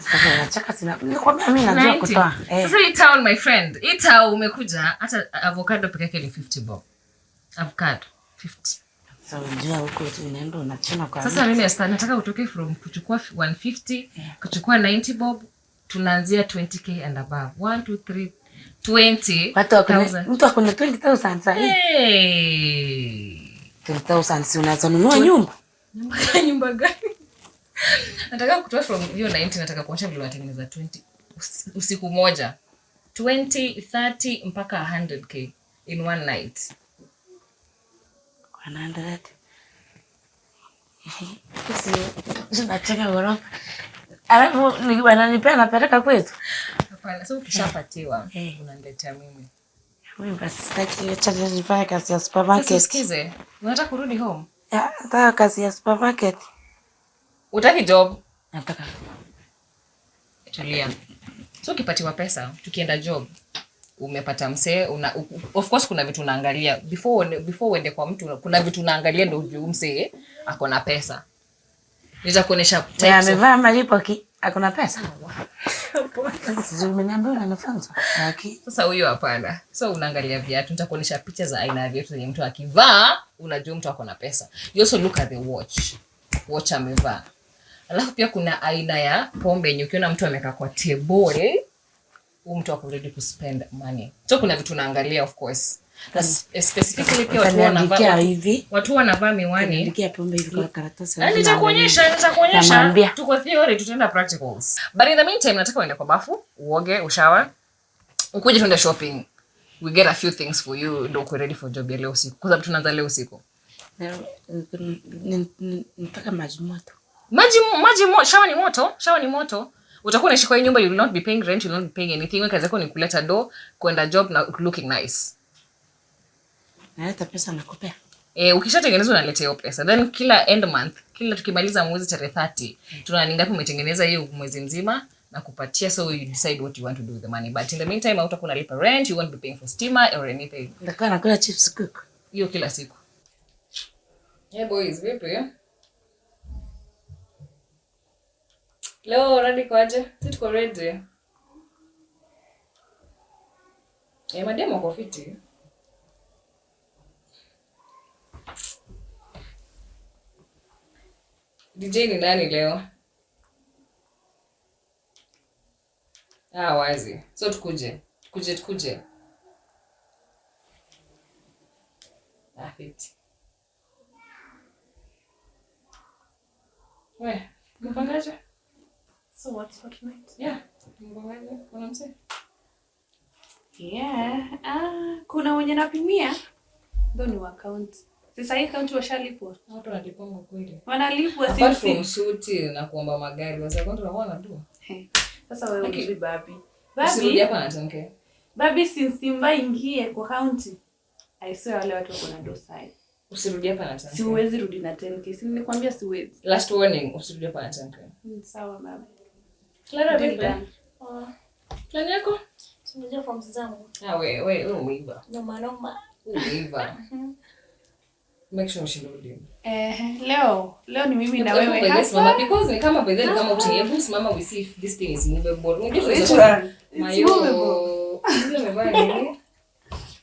Sasa nachaka sina. Nikwambia mimi najua 90. kutoa. Eh. Sasa hii town my friend, hii town umekuja hata avocado peke yake ni 50 bob. Avocado 50. Sasa unajua huko tu unaenda unachuna kwa Sasa mti. mimi nataka utoke from kuchukua 150, kuchukua 90 bob, tunaanzia 20k and above. 1 2 3 20. Watu wako na- mtu ako na 20,000 saa hii. Hey. 20,000 si unaweza nunua nyumba. Nyumba gani? Nataka kutoa from hiyo 90, nataka kuonyesha vile unatengeneza 20 usiku moja. 20, 30 mpaka 100k in one night. 100. Si nacheka ghorofa. Alafu wananipea napeleka kwetu. Hapana, so ukishapatiwa unaniletea mimi. Mimi basi sitaki acha nifanye kazi ya Sasa supermarket. usikize, unataka kurudi home? Ya, nataka kazi ya supermarket. Utaki job? Nataka. Tulia. So ukipatiwa pesa, tukienda job, umepata msee, of course kuna vitu unaangalia before uende kwa mtu, kuna vitu unaangalia ndio ujue msee ako na pesa. Nitakuonesha Na types of amevaa malipo ki akuna pesa. Sijui umeniambia unanifunza. Laki. Sasa huyo hapana. So unaangalia viatu, nitakuonesha picha za aina ya viatu zenye mtu akivaa, unajua mtu ako na pesa. You also look at the watch. Watch amevaa. Alafu pia kuna aina ya pombe yenye ukiona mtu amekaa kwa table, huyu mtu ako ready to spend money. So kuna vitu unaangalia of course. Na specifically pia watu wanavaa Utaniandikia hivi. watu wanavaa miwani. Utaniandikia pombe hivi kwa karatasi. Na nitakuonyesha. Namwambia. Tuko theory, tutaenda practicals. But in the meantime nataka uende kwa bafu, uoge, ushawa. Ukuje tuende shopping. We get a few things for you ndio uko ready for job ya leo usiku. Kwa sababu tunaanza leo usiku. Nataka maji moto. Maji mo, shower ni moto, shower ni moto. Utakuwa unaishi kwa hii nyumba, you will not be paying rent, you will not be paying anything. Wewe kazi yako ni kuleta do, kwenda job na looking nice. Naleta pesa nakupea. Ukishatengeneza unaleta hiyo pesa. Then kila end month, kila tukimaliza mwezi tarehe 30, tunaona ni ngapi umetengeneza hiyo mwezi mzima na kupatia, so you decide what you want to do with the money. But in the meantime hautakuwa unalipa rent, you won't be paying for stima or anything. Nitakuwa nakula chips kuku. Hiyo kila siku. Hey boys, vipi? Leo ready kwaje? Sisi tuko ready. Mademu wako fiti. DJ ni nani leo? Ah, wazi. So tukuje. Tukuje tukuje. Ah, fiti. We, mpangaje? So what's for tonight? Yeah, mpangaje? Kuna msee? Yeah. Ah, kuna wenye napimia tho ni wa county. Sasa hii county washalipwa. Watu wanalipwa kweli. Wanalipwa Apart sisi. from suti na kuomba magari, wasa kwanza tunakuwa wanadua. Sasa wewe Aki- ujui babi. Usirudi Babi, hapa na tamke. babi sinsimba ingie kwa county. I swear wale watu wako na dosai. Usirudi hapa na tamke. Siwezi rudi na 10k. Si nilikwambia siwezi. Last warning, usirudi hapa na tamke. Sawa baba. Clara Deal vipi? done. Plan yako? Unajua forms zangu. Ah, we we we umeiva. Noma noma. Umeiva. Make sure ushinde ulimu. Eh, leo leo ni mimi na Hebu- wewe hebu by the way simama hapa. because ni kama by the way ni kama uti hebu simama we see if this thing is movable. Unajua Which tunaweza- one? It's Mayo. movable. Yule amevaa nini?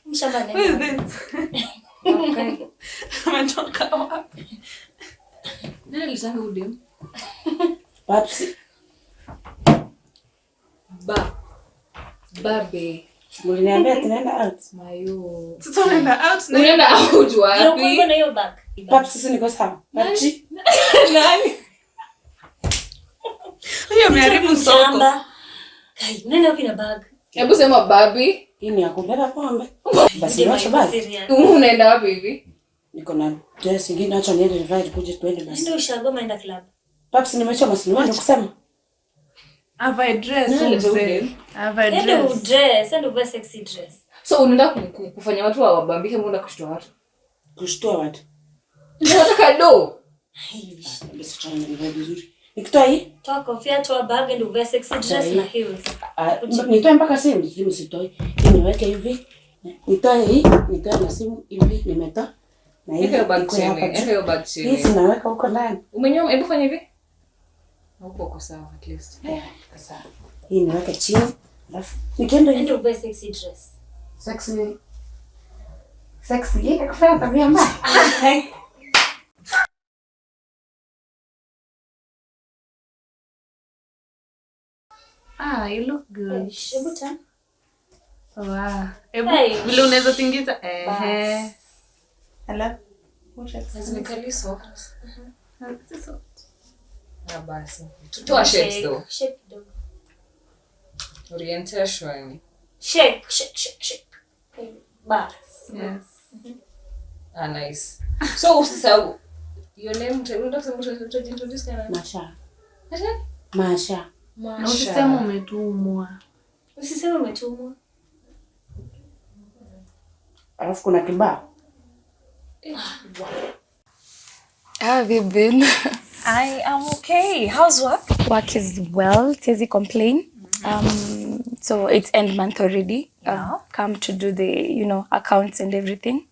Mshamba Who is this? Okay. Ametoka wapi? Nani alitaka udem? Papsi. Ba. Babe. Mliniambia tunaenda out. Mayo. Sasa unaenda out na Unaenda out wapi? na hiyo bag. Papsi si niko sawa. Papsi. Nani? Hiyo ameharibu soko. Mshamba. Kai, unaenda wapi na bag? Hebu sema babi. Hii ni ya kubeba pombe. Basi Ndio, niwache bag. serious. Unaenda wapi hivi? Niko na dress ingine acha niende nivae nikuje tuende basi. Ndio ushago enda club. Papsi nimesoma si niwache kusema. Avae dress Nani mzee. ule? Avae Enda dress. udress, enda uvae sexy dress. So unaenda kufanya watu wawabambike ama unaenda kushtua watu? Kushtua watu. Unataka do? Basi acha nivae vizuri. Nikitoa hii? Toa kofia, toa bag, enda uvae sexy dress na heels. Ah, nitoe mpaka simu, simu sitoi. Hii niweke hivi. Nitoe hii, nitoe na simu hivi nimetoa. Na hii Weka hiyo bag iko chini, hapa weka juu. hiyo bag chini. Hii sinaweka huko ndani. Umenyoma, hebu fanya hivi. Huko uko sawa at least. Sasa hii niweke chini. Alafu nikienda hivi Enda uvae sexy dress. sexy sexy hii kufanya tabia mbaya. Ah, you look good. Hebu turn. Wow. Hebu Hey. vile unaweza tingiza. Ehe. Bas. Alafu what else? Zimekali soft. Si soft. Ah, basi. Toa shapes though. Shake kidogo. Orientation. Shake, shake, shake, shake. Bas. Yes. Ah, nice. So usisahau your name unataka kusema utajiintroduce kana? Masha. Masha? Masha. Na usiseme umetumwa. Usiseme umetumwa. Alafu kuna kibao. How have you been? I am okay. How's work? Work is well. Siwezi complain. So it's end month already. I've come to do the, accounts and everything.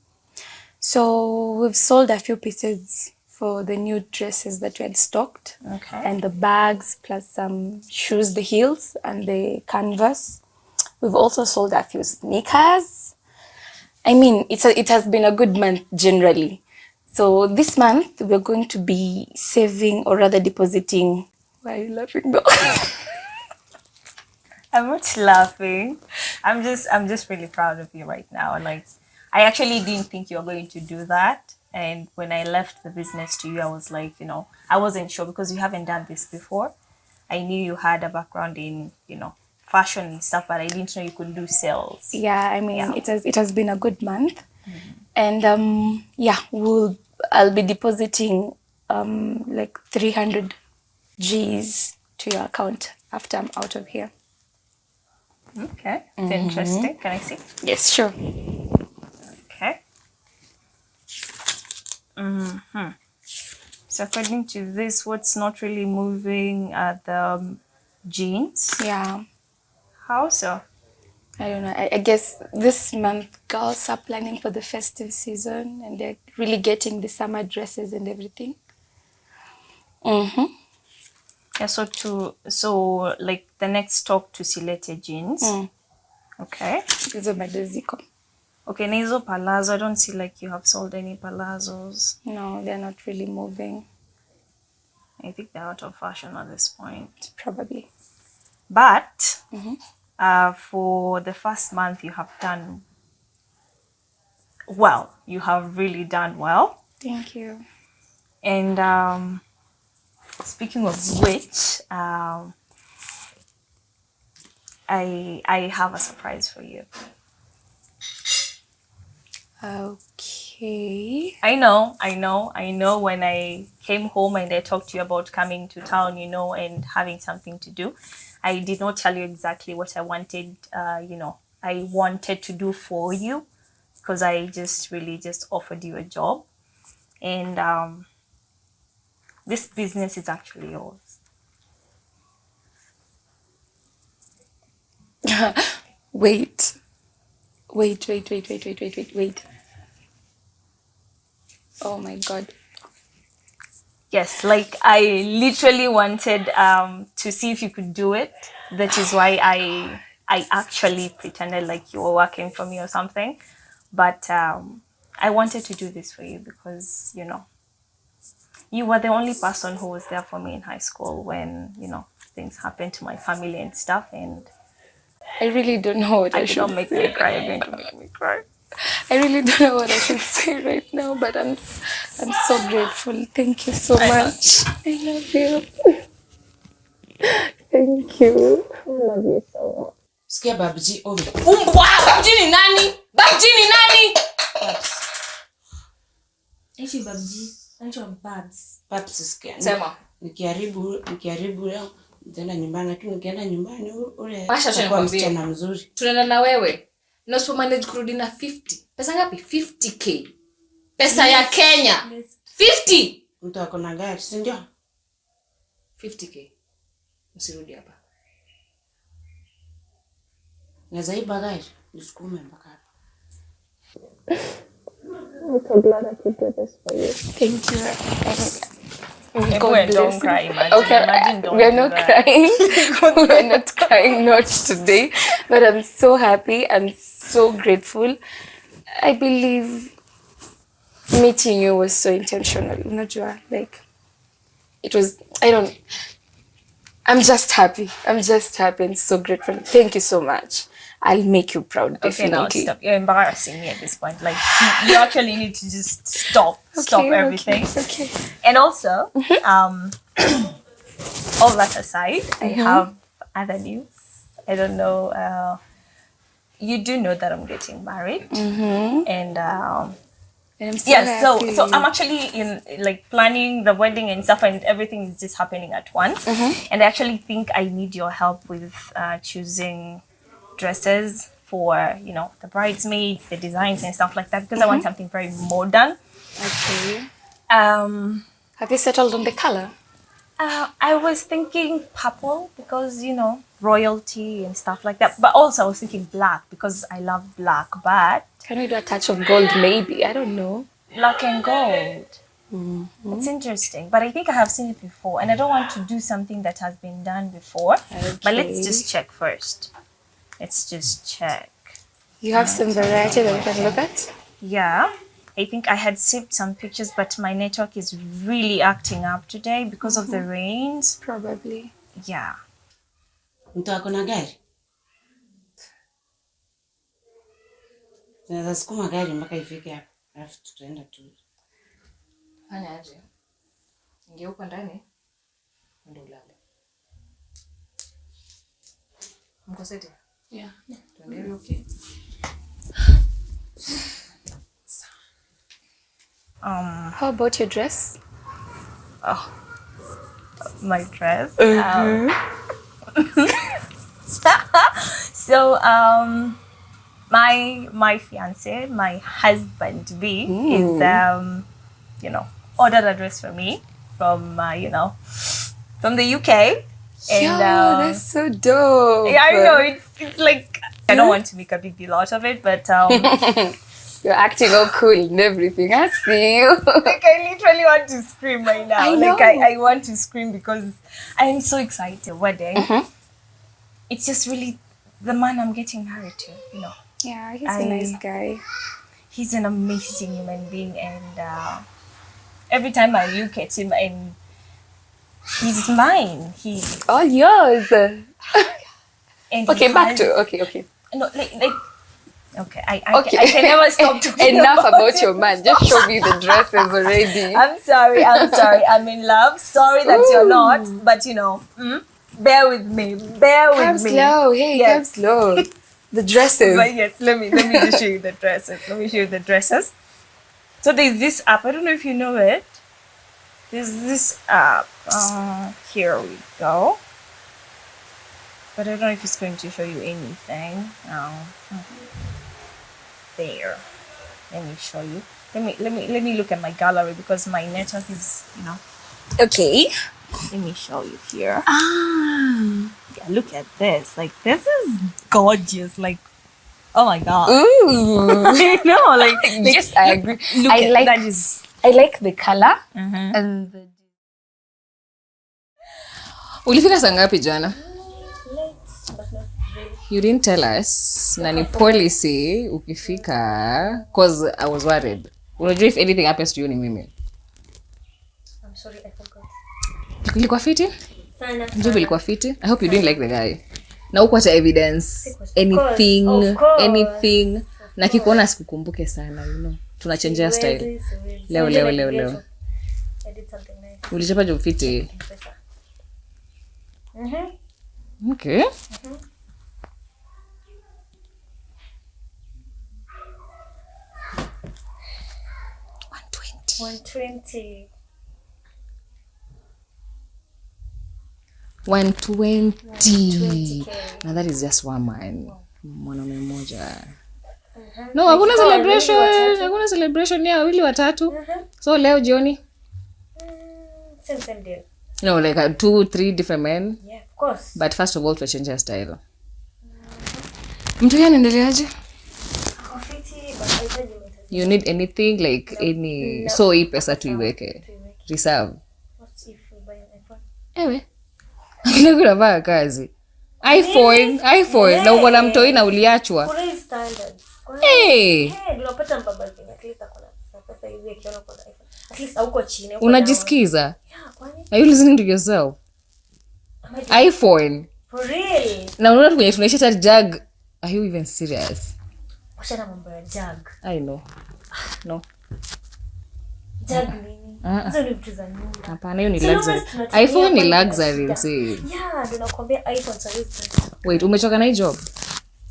So we've sold a few pieces for the new dresses that we had stocked. Okay. And the bags, plus some shoes, the heels and the canvas. We've also sold a few sneakers. I mean, it has been a good month generally. So this month we're going to be saving or rather depositing. Why are you laughing though? I'm not laughing. I'm just really proud of you right now. Like I actually didn't think you were going to do that. And when I left the business to you, I was like, I wasn't sure because you haven't done this before. I knew you had a background in, fashion and stuff, but I didn't know you could do sales. Yeah, I mean, it has been a good month. And yeah, we'll I'll be depositing like 300 G's to your account after I'm out of here. Okay. It's interesting. Can I see? Yes, sure. Okay. So according to this, what's not really moving are the jeans. Yeah. How so? I don't know. I guess this month girls are planning for the festive season and they're really getting the summer dresses and everything. Mm-hmm. Yeah, so like the next stock to Silete jeans. Okay. Hizo bado ziko. Okay, na hizo palazzo, I don't see like you have sold any palazzos. No, they're not really moving. I think they're out of fashion at this point. Probably. But for the first month, you have done well. You have really done well. Thank you. And speaking of which, I have a surprise for you. Okay. I know, I know, I know. When I came home and I talked to you about coming to town, you know, and having something to do, I did not tell you exactly what I wanted, you know, I wanted to do for you because I just really just offered you a job. And this business is actually yours. Wait. Wait, wait, wait, wait, wait, wait, wait, wait. Oh my God. Yes, like I literally wanted to see if you could do it. That is why I actually pretended like you were working for me or something. But I wanted to do this for you because, you know, you were the only person who was there for me in high school when, you know, things happened to my family and stuff. And I really don't know what I, I should don't make say. me cry. You're going to make me cry. I really don't know what I should say right now, but I'm so grateful. Thank you so much. I love you. Thank you. I love you so much. Sikia Babji ovi. Umbwa, Babji ni nani? Babji ni nani? Eti Babji, anaitwa Babs. Babs sikia. Sema. Nikiharibu leo nitaenda nyumbani lakini nikienda nyumbani ule Asha, acha atakuwa nikwambie. msichana mzuri. Tunaenda na wewe. Na usipo manage kurudi na 50. Pesa ngapi? 50k. Pesa ya Kenya. 50. Mtu ako na gari, si ndio? 50k. Usirudi hapa. Naweza iba gari nisukume mpaka hapa. I'm so glad I could do this for you. Thank you. Everyone God don't bless cry, you. imagine. Okay, Imagine don't we are do not that. crying. We are not crying, not today. But I'm so happy. I'm so grateful. I believe meeting you was so intentional. Unajua, like it was. I don't. I'm just happy. I'm just happy and so grateful. Thank you so much. I'll make you proud, Okay, now definitely. stop. You're embarrassing me at this point. Like, you actually need to just stop Okay, everything. Okay. And also, all that aside, I have other news. I don't know. You do know that I'm getting married, and And I'm so yeah, so happy. I'm actually in like planning the wedding and stuff, and everything is just happening at once. And I actually think I need your help with choosing dresses for, you know, the bridesmaids, the designs and stuff like that, because I want something very modern. Okay. Have you settled on the color? I was thinking purple because, you know, royalty and stuff like that. But also I was thinking black because I love black, but... Can we do a touch of gold maybe? I don't know. Black and gold. It's interesting, but I think I have seen it before and I don't want to do something that has been done before. But let's Okay. just check first. Let's just check. You have some variety that we can look at? Yeah. I think I had saved some pictures, but my network is really acting up today because of the rains. Probably. Yeah. Mtu ako na gari? Tunaweza sukuma gari mpaka ifike hapa. Alafu tutaenda tu. Fanya aje? Ingia huko ndani ndio ulale. Mko seti? Yeah. Tuendelee, okay. How about your dress? Oh, my dress. So my fiance, my husband to be, is you know, ordered a dress for me from you know, from the UK. And, Yo, that's so dope. Yeah, I know. It's like I don't want to make a big deal out of it, but You're acting all cool and everything. I see you. Like I literally want to scream right now. I Like know. I want to scream because I am so excited. Wedding. It's just really the man I'm getting married to, you know. Yeah, he's a nice guy. He's an amazing human being, and every time I look at him and He's mine. He's all yours. And he okay, back has- to okay, okay. No, like okay, I, Okay. I can never stop talking Enough about it. your man. Just show me the dresses already. I'm sorry, I'm sorry. I'm in love. Sorry that you're not, but you know, bear with me. Bear with Come me. slow. Hey, Yes. come slow. The dresses. But yes, let me just show you the dresses. Let me show you the dresses. So there's this app. I don't know if you know it. There's this app. Here we go. But I don't know if it's going to show you anything. No. There. Let me show you. Let me look at my gallery because my network is, you know. Okay. Let me show you here. Ah. Yeah, look at this. Like this is gorgeous. Like oh my god. Ooh. I know, like yes, I agree. Look I at like that is I like the color and the Ulifika saa ngapi jana? You didn't tell us. Na ni policy ukifika cause I was worried. Unajua if anything happens to you ni mimi. I'm sorry, I forgot. Ilikuwa fiti? Sana, Njubu sana. ilikuwa fiti. I hope you didn't like the guy. Na hukuacha evidence. Anything, Of course. anything. Na kikuona sikukumbuke sana, you know. Tunachange style. Siwezi, siwezi. Leo leo leo leo. I did something nice. Ulichapa job fiti. Pesa. Mhm. Okay. Mhm. 120. 120. Now that is just one man. Mwanaume mmoja. No, hakuna celebration. Hakuna celebration ya wawili watatu. So leo jioni. Same, same deal. No, like two, three different men. Yeah, of course. But first of all, tuachange hair style. Mtu huyu anaendeleaje? Ako fiti, but hahitaji mahitaji. You need anything like any No. so hii pesa tuiweke. Reserve. What if we buy an iPhone? Ewe. Kila kunafaa kazi. iPhone, iPhone na uko na mtoi na uliachwa. Kuna standards. Kuna- Hey. Hey, unapata mbaba Kenya, at least ako na pesa hivi akiona uko na iPhone. At least hauko chini. hauko Unajisikiza? down. Yeah, kwani? Are you listening to yourself? Am I- iPhone. For real. Na unaona kwenye tunaisha hata jag. Are you even serious? Wachana mambo ya jag. I know. No. Jag nini? Ah, ah. Hizo ni vitu za nyumba. Hapana, hiyo ni So long as luxury. tunatumia iPhone ni kwani kuna luxury shida? msee. Yeah, ndio nakwambia iPhone saa hizi. Wait, umechoka na hii job?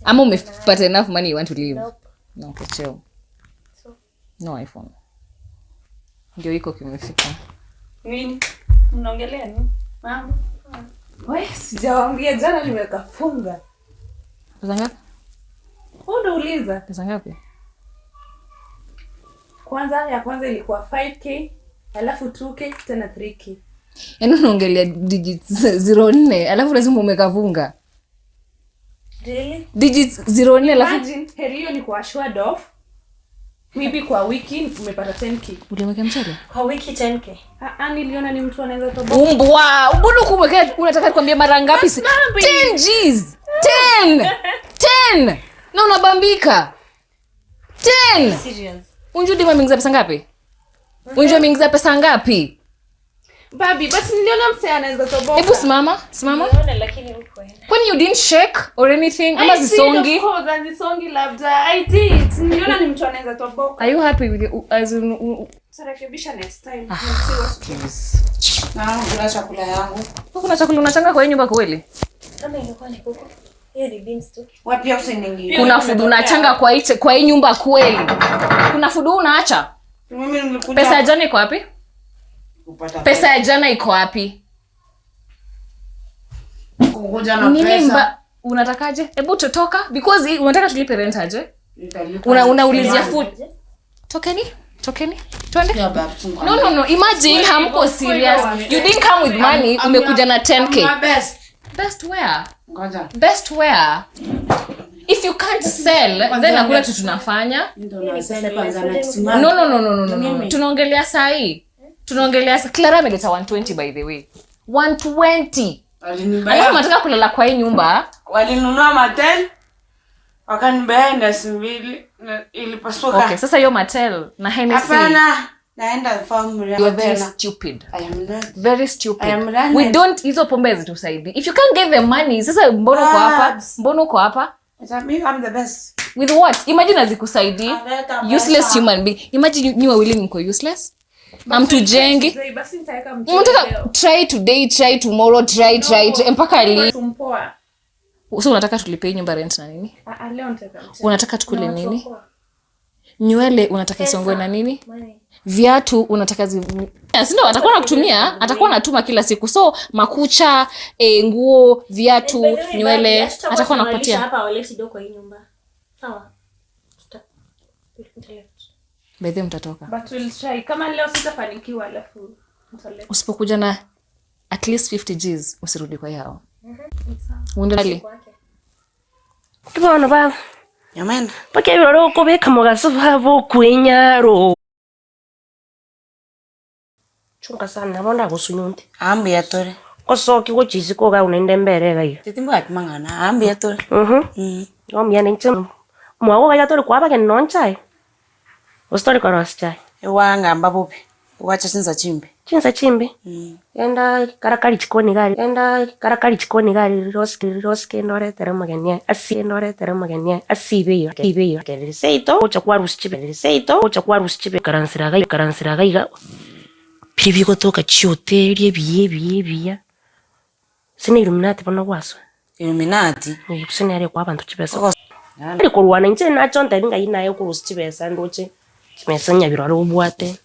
Ama umepata enough money you want to leave? Nope. No, okay, chill. So? No iPhone. Ndio iko kimefika. Nini? Mnaongelea nini? Mambo. We, sijawaambia jana nimekafunga. Pesa ngapi? Wewe ndio uliza. Pesa ngapi? Kwanza ya kwanza ilikuwa 5k, alafu 2k tena 3k. Yaani unaongelea digits 04 alafu lazima umekavunga. Really? Digits 04 alafu Imagine heri hiyo ni kwa assured of maybe kwa wiki umepata 10k. Ulimwekea mchele? Kwa wiki 10k. Ah, ah, niliona ni mtu anaweza toboka. Umbwa, mbona kumwekea unataka kuambia mara ngapi? 10 Gs. 10. 10. Na unabambika. 10. Serious. Unjua dima ameingiza pesa ngapi? Unjua ameingiza pesa ngapi? Babi, basi niliona msee anaweza toboka. Hebu simama, simama. Nimeona lakini huko. Kwani you didn't shake or anything? Ama I did, zisongi? Of course, hazisongi labda. I did. Niliona ni mtu anaweza toboka. Are you happy with your, as in, Tutarekebisha next time. Ah, please. Na kuna chakula yangu. Kuna chakula unachanga kwa hii nyumba kweli? Kama ingekuwa ni kuku, hiyo ni beans tu. Wapi ya usiniingie. Kuna food unachanga kwa hii kwa hii nyumba kweli? Kuna food unaacha? Mimi nilikuja Pesa ya jana iko wapi? kupata Pesa ya jana iko wapi? Kukuja na Nini pesa. mba unatakaje? Hebu tutoka because hii- unataka tulipe rent aje? Nitalipa. Una unaulizia food. Tokeni, tokeni. Twende. No no no, imagine hamko serious. You didn't come with money, umekuja na 10k. I'm your best. Best where? Ngoja. Best where? If you can't sell, then hakuna kitu tunafanya. Ndio nasema kwanza next month. No no no no no no. no. Mimi. Tunaongelea saa hii. Tunaongelea saa Clara ameleta 120 by the way. 120. Walinibaya. Alafu nataka kulala kwa hii nyumba. Walinunua matel wakanibaya ndasi mbili na ilipasuka. Okay, sasa hiyo Mattel na Hennessy. Hapana. Naenda family. You are very stupid. I am not. Very stupid. I am learned. We don't hizo pombe hazitusaidii. If you can't get the money, sasa mbona uko hapa? Mbona uko hapa? Mimi I'm the best. With what? Imagine hazikusaidii. Aleta pesa. Useless human being. Imagine nyi wawili mko useless. Hamtujengi. Basi nitaweka mchele Mnataka leo. try today, try tomorrow, try try, try mpaka lini? Tumpoa. So unataka tulipe hii nyumba rent na nini? Ah, ah, leo nitaweka mchele. Unataka tukule Na watu nini? wapoa. Nywele unataka Pesa. isongwe na nini? Money. Viatu unataka zi... Si ndio atakuwa anakutumia, atakuwa anatuma kila siku. So makucha, e, nguo, viatu, By the way, nywele baby, hatutakuwa atakuwa tunawalisha anakupatia. hapa waleti do kwa hii nyumba. Sawa. By the way mtatoka. But we'll try. Kama leo sitafanikiwa alafu nitaleta. Usipokuja na at least 50 Gs usirudi kwa yao. Uende mbali. Bono baba. Nyamena. Paka ibiroro ukubika mugaso baba okwenyaro. Chunga sana nabona gusunyunte. Ambi yatore. Kosoki gochisi koga unende mbere gayo. Titimbwati mang'ana ambi yatore. Mhm. Omya ninche mwago gaya tore kwaba ke nonchai. Ostori korosi chai. Iwangamba bubi. Iwacha chinsa chimbe. Chinsa chimbe. Enda karakari chikoni gari. Enda karakari chikoni gari roske roske ndore tere magenia. Asi ndore tere magenia. Asi beyo. Beyo. Seito ocha kwarusi chibe. Seito ocha kwarusi chibe. Karansira gai karansira gai ga. Piri gotoka chioterie biye biye biya. Sine Illuminati bono gwaswa. Illuminati. Eh sine ari kwa bantu chibesa. Ari kurwana nche nacho ndabinga yinayo kurusi chibesa ndoche. Chibesa nyabiro ari obwate.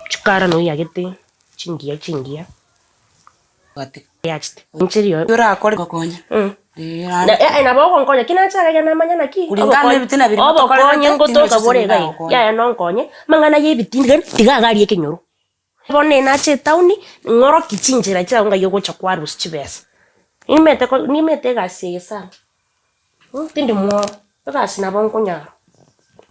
Chikara no yagete. Chingiya chingiya. Yachite. Nchirio. Urakore gokonya. Na eh na boko nkonya kinachaga ya namanya naki. Kulingana n'ebitina biri Obokonye ngotoka bore gai. Obokonye. Ya ya nonkonye mangana yebitindi tiga gari ekenyoro. Bone nache tauni ngoro kichinjira cha nga yogocha kwarusi chibesa. Nimete ko nimete gasi sana. Tindi mwo. Gasi nabo nkonya.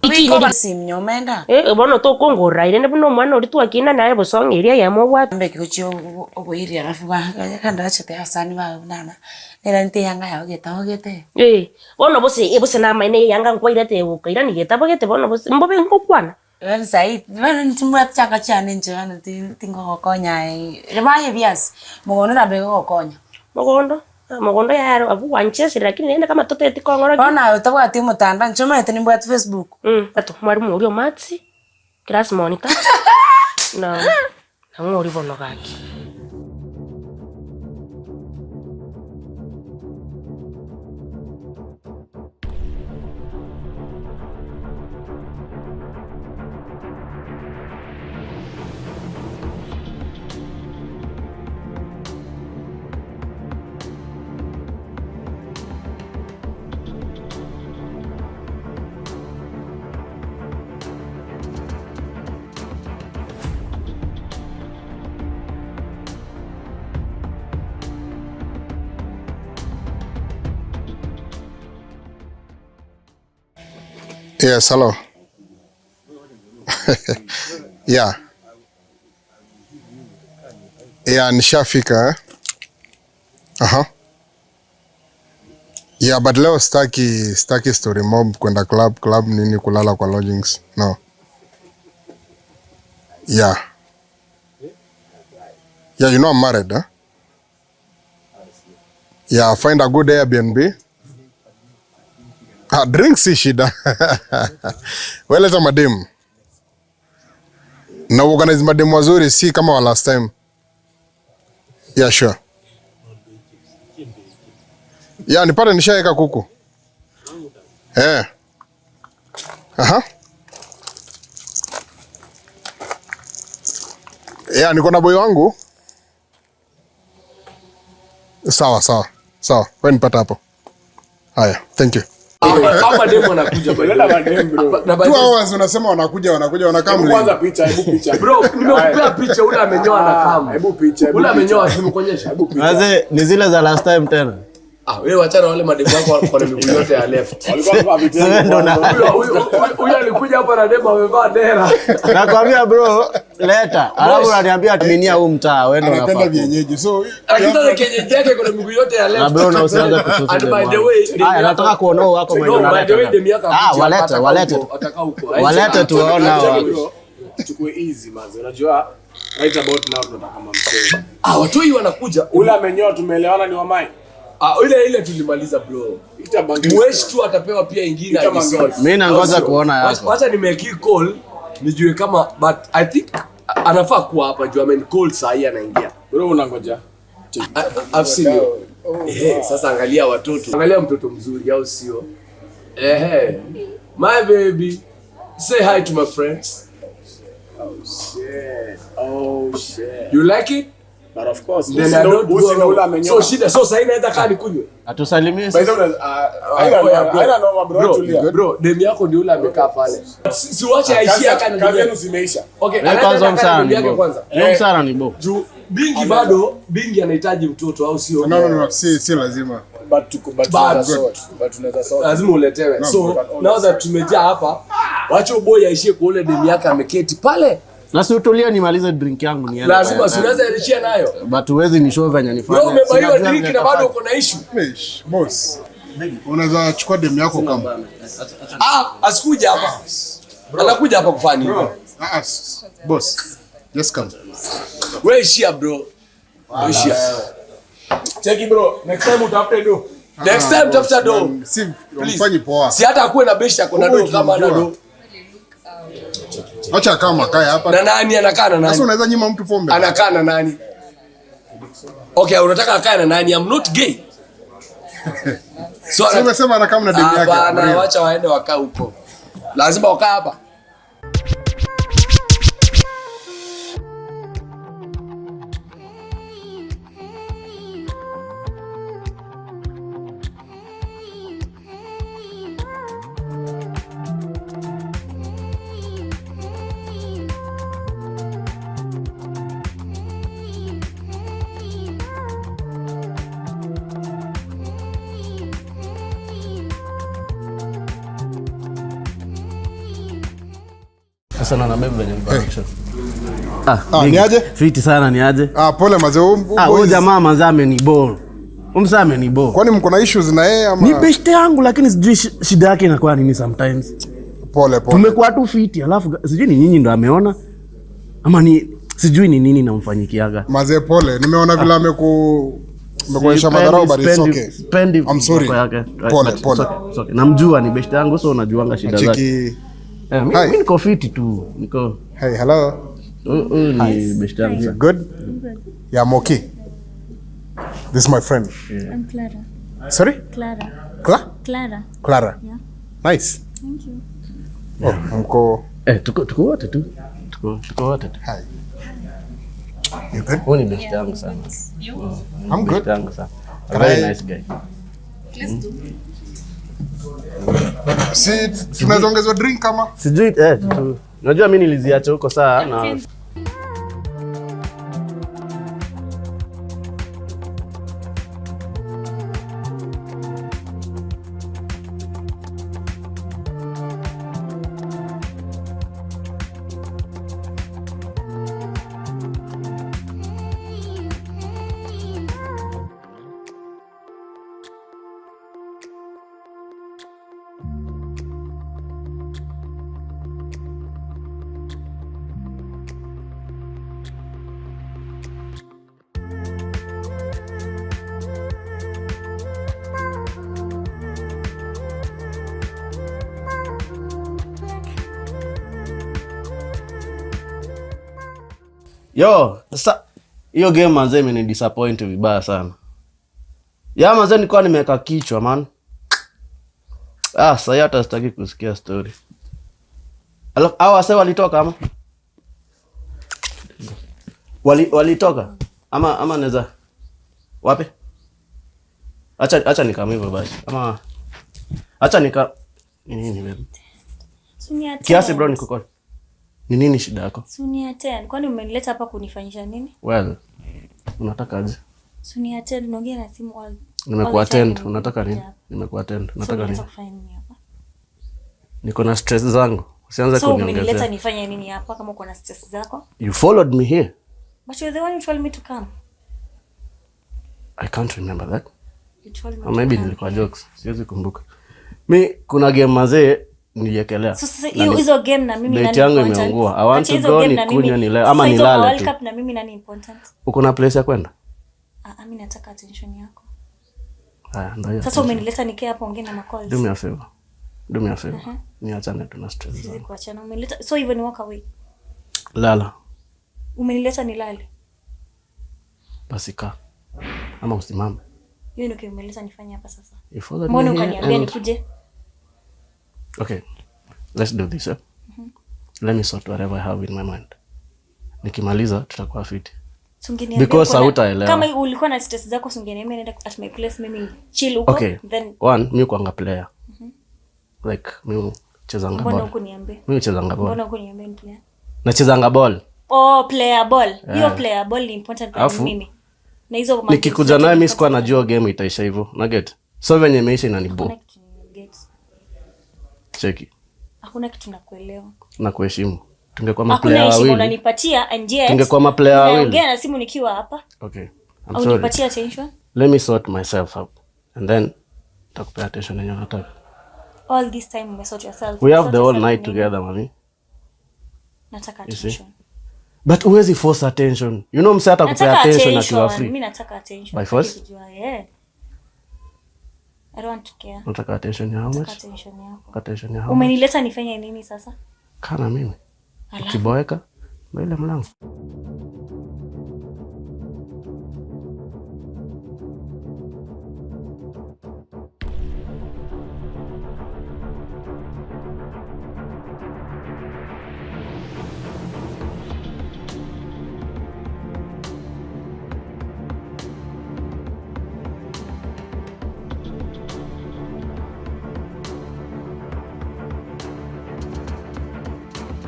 Wikoba simnyomenda. Eh bono tokongora irene buno omwana ori twakina naye bosonga eria yamo obwate. Mbe kikuchi oboiri alafu ba kanda achete asani ba nana. Nera nte yanga yawo geta ogete. Eh bono bose eh bose namaine yanga nkwairete ukaira nigeta bogete bono bose mbobe nkokwana. Bano sahi bano ntimbwa chaka chane nje bano tingogokonya. Ribaye bias. Mugondo na bego gokonya. Mugondo mugondo yaro abu wanchesire lakini nenda kama tote tikongora. Bona utabwati mutanda nchomete nimbwati Facebook. Ato mwarimu uri omatsi class monitor. Na na ngori bono gaki. Yes, hello. Yeah. Yeah, nishafika eh? Aha. Yeah, but leo staki staki story mob kwenda club club nini kulala kwa lodgings. No. Yeah. Yeah, you know I'm married, huh? Yeah, find a good Airbnb. Ah, drink si shida. Weleta mademu. Na organize mademu wazuri si kama wa last time. Yeah, sure. Yeah, nipate nishaweka kuku. Eh. Aha. Yeah, niko na boy wangu. Sawa, sawa. Sawa, wewe nipata hapo. Haya, thank you. Hapa demu anakuja by the way. Na by Two the way- hours unasema wanakuja wanakuja wanakaa Hebu mlima. kwanza picha, hebu picha. Bro, nimekupea picha ule amenyoa na kama. Hebu picha. Ule amenyoa nimekuonyesha. Hebu picha. Wazee, ni zile za last time tena. Ah, wewe wachana wale mademu wako wako na miguu yote ya left. Wewe ndo na- Huyo- huyo- Huyo alikuja hapa na demu amevaa dera. Nakwambia bro, leta. Alafu unaniambia aminia huu mtaa, wewe ndo Anapenda unafaa. vienyeji. So Lakini sasa kienyeji yake kuna miguu yote ya left. Na bro na usianze kutusi And demu by the wangu. way, demu Haya, yako- nataka kuona huo wako mwenye No, by the way, unaleta. demu yako Ah, akuja, walete, atakaa walete. huko, atakaa huko. Walete tuwaone hao wako. Tukue easy manze. Unajua right about now tunataka mamsee. Ah, watoi wanakuja. Ule amenyoa tumeelewana ni wamai. Ah, ile ile tulimaliza bro. Ita bangi. Mwesh tu atapewa pia ingine Ita ajisort. mangi. Mi nangoja Au sio? kuona yako. Wacha nimeki call nijue kama but I think anafaa kuwa hapa juu amen call saa hii anaingia. Bro unangoja. I've seen you. Ehe, sasa angalia watoto. Angalia mtoto mzuri au sio? Ehe. My baby. Say hi to my friends. Oh shit. Oh shit. You like it? But of course. Then I don't go Usi na ule wrong. amenyoa. So shida, so sasa inaweza kaa nikunywe. Atusalimie By the way, haina noma, haina noma bro, Bro, tulia. bro, demu yako ndio yule amekaa pale. Si si uache aishie Kazi- aka na kazi demu yenu yake. zimeisha. Okay, Wewe anaenda kwanza aka na msara demu ni yake bo. kwanza. Hiyo msara ni bo. Juu Bingi bado Bingi anahitaji mtoto au sio? No, no, no, si lazima. But tuko but But- tunaweza sort. But tunaweza sort. Lazima uletewe. No, So but now that tumejaa hapa, wacha boy aishie kwa ule demu yake ameketi pale. Na si utulie nimalize drink yangu niende. Lazima si unaweza ishia nayo. But huwezi ni show venye nifanye. Bro, umebaiwa Sinajua drink vile na bado nitafanya. uko na issue. Mish, boss. Unaweza chukua demu yako kama. Ah, asikuja hapa. Anakuja hapa kufanya nini? Ah, ah, boss. Just come. Wewe ishia bro. Wewe ishia. Cheki bro, next time utafute do. Next time tafuta do. Si Please. mfanyi poa. Si hata akuwe na beshi ako na Huyu do kama ana tunamjua. do. Acha kama kae hapa. Na nani anakaa na nani? Sasa unaweza nyima mtu pombe. Anakaa na nani? Okay, unataka akae na nani? I'm not gay. So, Si umesema anakaa na demu yake. Hapana, Real. wacha waende wakae huko. Lazima wakae hapa. Sasa naona babe venye mko Ah, big. ni aje? Fiti sana ni aje? Ah, pole mazee. Ah, huyu jamaa manze amenibo. Umsa amenibo. Kwani mko na issues na yeye ama? Ni beshte yangu lakini sijui shida yake inakuwa nini sometimes. Pole pole. Tumekuwa tu fiti alafu sijui ni nyinyi ndo ameona ama ni sijui ni nini namfanyikiaga. Mazee pole. Nimeona vile ameku amekuonyesha madharau but it's okay. Sipendi I'm sorry. mambo yake. Pole But it's pole. okay, it's okay. Namjua ni beshte yangu so unajuanga shida Nacheki. zake. Eh, Hi. mi niko fiti tu. Niko Hey, hello. Huyu ni beshte yangu. You good? Yeah, I'm okay. This is my friend. I'm Clara. Sorry? Clara. Cla? Clara. Clara. Yeah. Nice. Thank you. Oh, mko Eh, tuko wote tu. Tuko wote tu. Hi. You good? Huyu ni beshte yangu sana. You? I'm good. Beshte yangu sana. A Can very I- nice guy. Please do. Si tunaweza ongezwa drink kama? Sijui eh, unajua mi niliziacha huko saa na Yo, sasa hiyo game manze imenidisappoint vibaya sana. Ya manze nilikuwa nimeweka kichwa man. Ah, sasa hata sitaki kusikia story. Alafu hao wase walitoka ama? Walitoka ama naweza wapi? Acha nikam hivyo basi. Ama acha nika ni nini babe? Suni attend. Kiasi bro niko Ni nini shida yako? Suni attend. Kwani umenileta hapa kunifanyisha nini? Well, unataka aje? Suni attend, unaongea na simu all Nimekuattend, all the time. unataka nini? Yeah. Nimekuattend, So unataka umenileta nini? kufanya nini hapa? Niko na stress zangu. Usianze So umenileta kuniongezea. nifanye nini hapa kama uko na stress zako? You followed me here. But you're the one who told me to come. I can't remember that. You told me Or to maybe come. nilikuwa jokes. Siwezi kumbuka. Mi kuna game mazee Niliekelea. So sasa Na hiyo hizo game na mimi Date nani yangu important? imeungua. I want Kati ya to hizo go game na nikunywe mimi- nile sasa ama hizo nilale World tu. Cup na mimi nani important? Uko na place ya kwenda? Ah, ah, mimi nataka attention yako. Haya, ndio hiyo. Sasa attention. umenileta nikae hapa ongea na macalls. Do me a favor. Do me a favor. Aha. Niachane tu na stress Siwezi zangu. kuachana. Umenileta so hivyo ni walk away. Lala. Umenileta nilale. Basi kaa. Ama usimame. Hiyo ndio kitu umeleta nifanye hapa sasa. You followed Mbona me here ukaniambia and- nikuje? Okay. Let's do this, eh? Mhm. Let me sort whatever I have in my mind. Nikimaliza tutakuwa fiti. Si ungeniambia Because uko na- hautaelewa. Kama ulikuwa na stress zako si ungeniambia nenda at my place mimi chill huko Okay. then One, mi kuanga player. Mhm. Like mi huchezanga Mbona ball. hukuniambia? Mi huchezanga ball. Mbona hukuniambia ni player? Nachezanga ball. Oh, player ball. Hiyo Yeah. player ball ni important kwa Alafu, mimi. Na hizo ma- Nikikuja naye mi sikuwa najua game itaisha hivyo. Naget. So venye imeisha inanibo. Hakuna kitu get. Cheki. Hakuna kitu nakuelewa. Na kuheshimu. Tungekuwa Hakuna maplayer heshima wawili. unanipatia and yet Tungekuwa maplayer wawili. unaongea na simu nikiwa hapa. Okay. I'm Au sorry. nipatie attention. Let me sort myself up and then takupea attention yenye unataka. All this time umesort yourself. We have Sort the whole yourself night nini? together, mami. Nataka You see? attention. But huwezi force attention. You know mse atakupea Nataka attention akiwa attention. free. Mimi nataka attention. By force? Sitaki kujua, yeah. I don't want to care. Unataka attention ya how Nataka much? attention yako. Attention ya how much? Umenileta nifanye nini sasa? Kaa na mimi. Alafu? Ukiboeka, ndio ile mlango.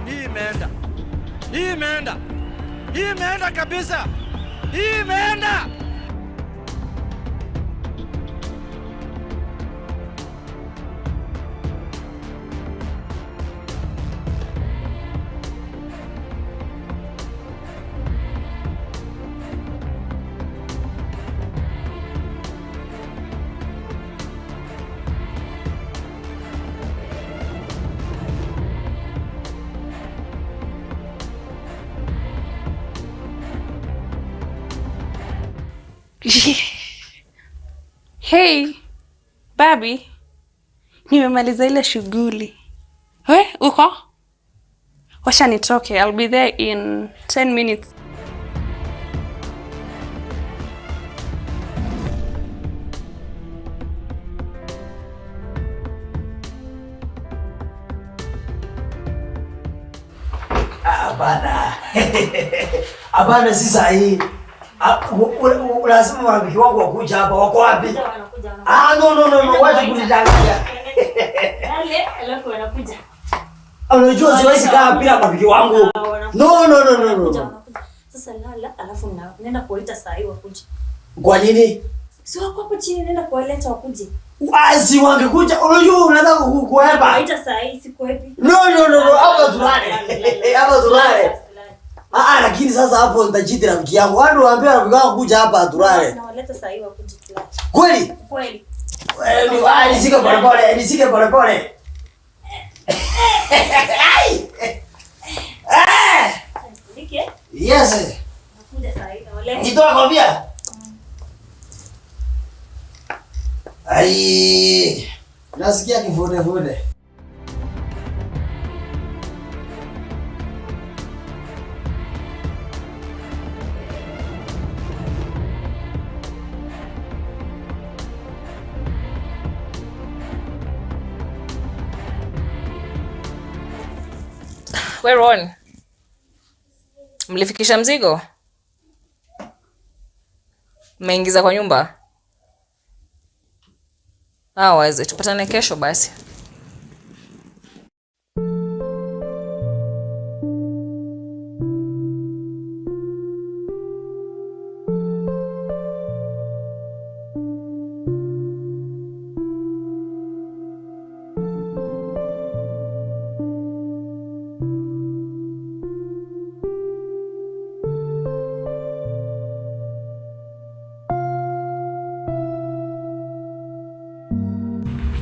Hii imeenda, hii imeenda, hii imeenda kabisa, hii imeenda. Hey, babi, nimemaliza ile shughuli. We, uko? Washa nitoke. I'll be there in 10 minutes. Hapana. Hapana, si sahihi. Ah, Lazima marafiki wangu wakuja hapa. Wako wapi? Ah, no no no no, wacha kunidanganya. Yale, alafu wanakuja. Unajua siwezi kaa bila marafiki wangu. No no no no no. Sasa lala, alafu naenda kuwaita saa hii wakuje. Kwa nini? Si wako hapo chini, naenda kuwaleta wakuje. Ah, si wangekuja. Unajua unataka kuhepa. Kuwaita saa hii sikuhepi. No no no no, hapa tulale. Hapa tulale. Ah, ah, lakini sasa hapo nitachiti rafiki yangu. Watu waambie rafiki wangu kuja hapa tulale. Nawaleta saa hii wakuje tulale. Kweli? Kweli. Eh, nishike polepole, nishike polepole. Ai! Eh! Nike? Yes. Nakuja saa hii nawaleta. Nitoa kwambia. Ai! Nasikia kifunefune. We Ron, mlifikisha mzigo? Mmeingiza kwa nyumba? Ah, waze tupatane kesho basi.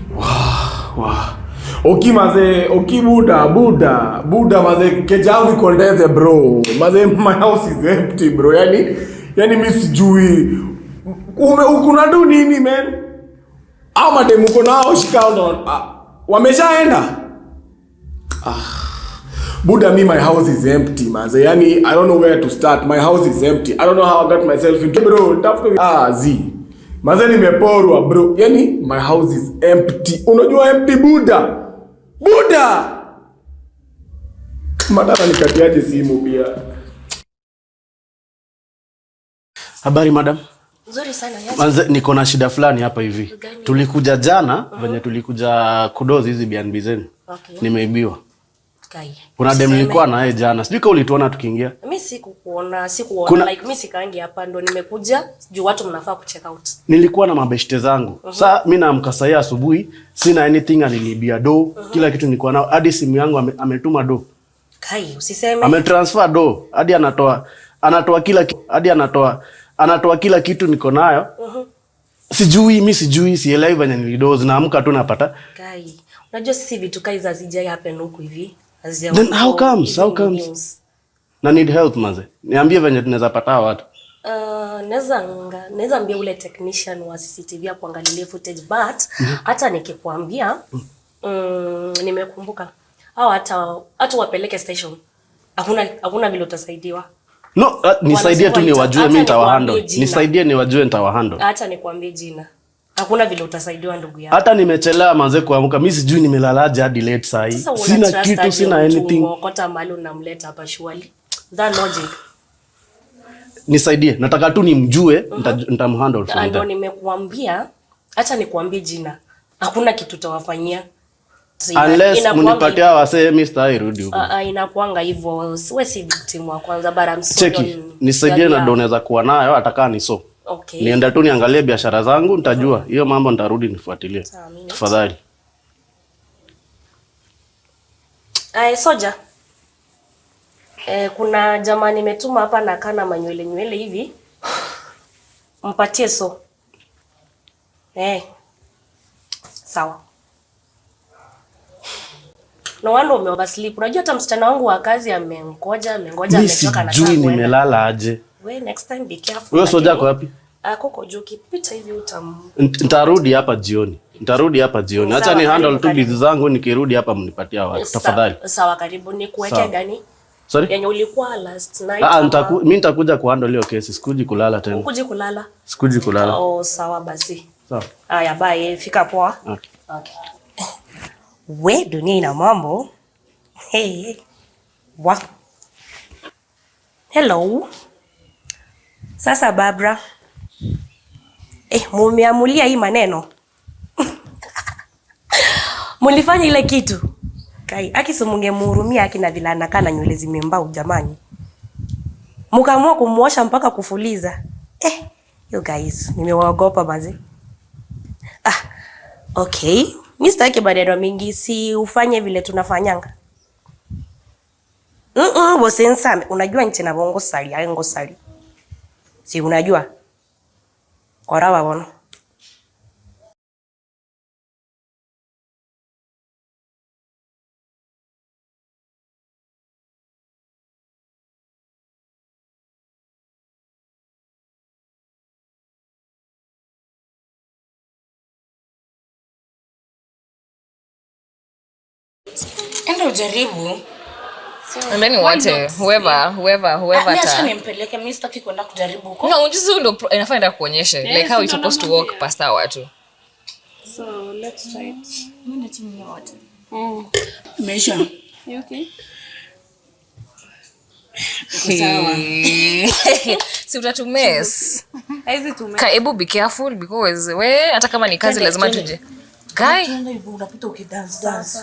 Wow, Oki maze, oki buda, buda, buda maze, keja yangu iko ndethe bro. Maze my house is empty bro. Yani, yani mi sijui. Ume ukuna do nini man? Au mademu uko nao shika ndo ah, wameshaenda? Ah. Buda me my house is empty maze. Yani I don't know where to start. My house is empty. I don't know how I got myself into bro. Tafuta ah z. Maze nimeporwa bro. Yani my house is empty. Unajua empty buda? Buda! Madara nikatiaje simu pia. Habari madam. Nzuri sana yaani. Manze, niko na shida fulani hapa hivi. Gani? Tulikuja jana venye tulikuja kudozi hizi B&B zenu. Okay. Nimeibiwa. Kai. Kuna dem Usiseme. nilikuwa naye jana. Sijui kama ulituona tukiingia. Mi sikukuona, sikuona Kuna- like mi sikaangi hapa ndo nimekuja juu watu mnafaa kucheck out. Nilikuwa na mabeshte zangu. Mhm. Saa mi naamka saa hii asubuhi, sina anything, aliniibia do, kila kitu nilikuwa nao, hadi simu yangu ame, ametuma do. Kai, usiseme. Ametransfer do, hadi anatoa anatoa kila ki- hadi anatoa anatoa kila kitu niko nayo. Mhm. Sijui mi sijui sielewi venye nilidozi, naamka tu napata. Kai. Unajua sisi vitu kai za hazijai happen huku hivi. Hazija- Then how comes? hizi How ni comes? news. Na need help manze. Niambie venye tunaweza pata hawa watu. Naweza naweza ambia ule technician wa CCTV akuangalilie footage but hata nikikwambia nimekumbuka au hata hata wapeleke station. Hakuna hakuna vile utasaidiwa. No, nisaidie tu Wanasema niwajue hata mi nitawahandle. nikwambie jina. Nisaidie niwajue nitawahandle. Hata nikwambie jina. Hakuna vile utasaidiwa ndugu yangu. Hata nimechelewa manze kuamka, mi sijui nimelalaje hadi late saa hii. Sasa una Sina trust kitu, aje sina mtu anything. umeokota mahali unamleta hapa surely. That logic. Nisaidie, nataka tu nimjue, nitamhandle from Ndio there. nimekuambia, hata nikuambie jina. Hakuna kitu utawafanyia. So, Unless inakuanga mnipatie hawa wasee, mi sitawahi rudi huko. Ah, ah, inakuanga hivyo. Wewe si victim wa kwanza but I'm sorry Cheki, on nisaidie your na ndo behalf. naweza kuwa nayo hata kaa ni so. Okay. Nienda tu niangalie biashara zangu, nitajua hiyo mambo, nitarudi nifuatilie. Sawa, minute. Tafadhali. Ay, soja. Eh, kuna jamaa nimetuma hapa na kana manywele nywele hivi. Mpatie so. Eh. Sawa. No wonder ume oversleep. Unajua hata msichana wangu wa kazi amengoja, amengoja, Mi amechoka na sijui nimelala aje. We next time be careful. Huyo soja lakini- ako wapi? Ah, koko juu ukipita hivi utam Ntarudi hapa jioni. Ntarudi hapa jioni. Acha Sawa, ni handle karibu, tu karibu. bizi zangu, nikirudi hapa mnipatie hawa watu. Tafadhali. Sawa, karibu. Ni kuweke Sawa. gani? Sorry? Yenye ulikuwa last night. Ah, ama mi nitakuja kuhandle hiyo kesi, sikuji kulala tena. Ukuje kulala. Sikuji kulala. Oh, sawa basi. Sawa. Aya, bye. Fika poa. Okay. Okay. We, dunia ina mambo. Hey. Wa. Hello. Sasa Barbara. Eh, mumeamulia hii maneno. Mulifanya ile kitu. Kai, aki si mungemhurumia aki na vile anakaa na nywele zimembao jamani. Mukaamua kumuosha mpaka kufuliza. Eh, you guys, nimewaogopa maze. Ah, okay. Mi sitaki maneno mingi, si ufanye vile tunafanyanga. Mm bose nsame, unajua nchi na bongo sali, ayo sali. Si unajua? Kora wabono. Enda ujaribu. And then Why wote not? whoever whoever whoever Ah, mi acha ta nimpeleke, mi sitaki kwenda kujaribu huko. No, unjuzi ndo inafaa enda kuonyeshe Yeah, like how si you're ndo supposed to walk past hawa watu. So let's try it. Mwende tu mnywe wote. Imeisha. You okay? Iko sawa. Si utatumes. Haizi tume. Ka ebu be careful because we hata kama ni kazi Twende, lazima twende. tuje. Guy, Twende hivyo unapita ukidance dance.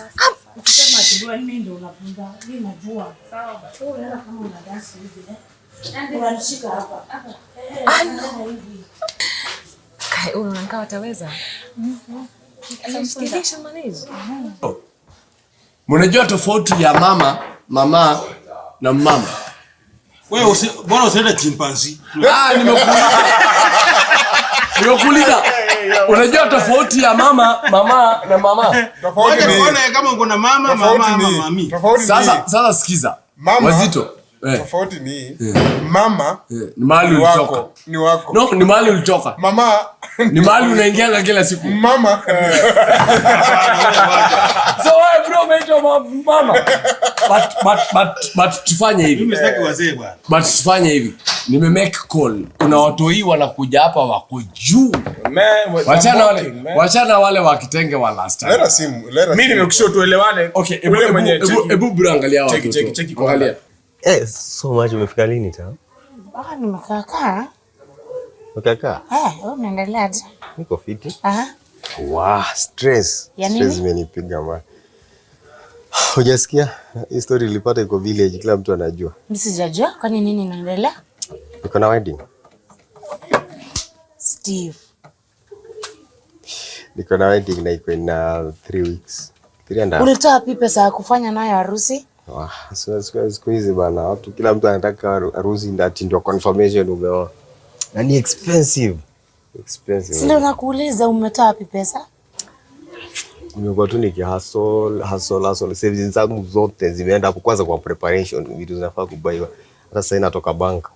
Ukisema ati wewe mimi ndio unapunga, mimi najua. Wewe unaenda kama una dance hivi eh. Unanishika hapa. Eh, Ah, unaenda hivi. Kai, huyu unakaa wataweza. Atamfunza. Mnajua tofauti ya mama, mama na mama? Wewe usi, bora usiende chimpanzee. Ah, nimekuuliza. Nimekuuliza. Unajua tofauti ya mama mama na mama. Tofauti Wacha tuone kama uko na mama, mama ama mami. Sasa sasa sikiza. Mama, Wazito. Eh. Tofauti ni mama Ni mahali ni ulitoka. wako, ni wako. No, ni mahali ulitoka. Mama ni mahali unaingianga kila siku. Mama. So wewe bro umeitwa mama. But but but but tufanye hivi. Mimi sitaki wazee bwana. But tufanye hivi. Nime make call. Kuna watu hii wanakuja hapa wako juu. Wachana wale, wachana wale wa kitenge wa last time. Leta simu, leta Mimi nimekushow tuelewane. Okay, ebu, Ule ebu, mwenye ebu, cheki. ebu bro angalia hawa Cheki, watoto. cheki, cheki kwanza. Angalia. Eh, so much umefika lini ta? Ah, nimekaakaa. Ukakaa? Eh, wewe unaendeleaje? Niko fiti. Aha. Wow, stress. Ya nini? Stress imenipiga man. Hujasikia? Hii story ilipata iko village, kila mtu anajua. Mimi sijajua kwani nini inaendelea? Niko na wedding. Steve. Niko na wedding na iko in 3 weeks. 3 and a half. Ulitoa wapi pesa ya kufanya nayo harusi? Wah, siku hizi bana, watu kila mtu anataka harusi ndio ati ndio confirmation umeoa. Na ni expensive. Expensive. Si ndio nakuuliza umetoa wapi pesa? Nimekuwa tu nikihustle, hustle, hustle. Savings zangu zote zimeenda hapo kwanza kwa preparation, vitu zinafaa kubaiwa. Hata sasa natoka bank.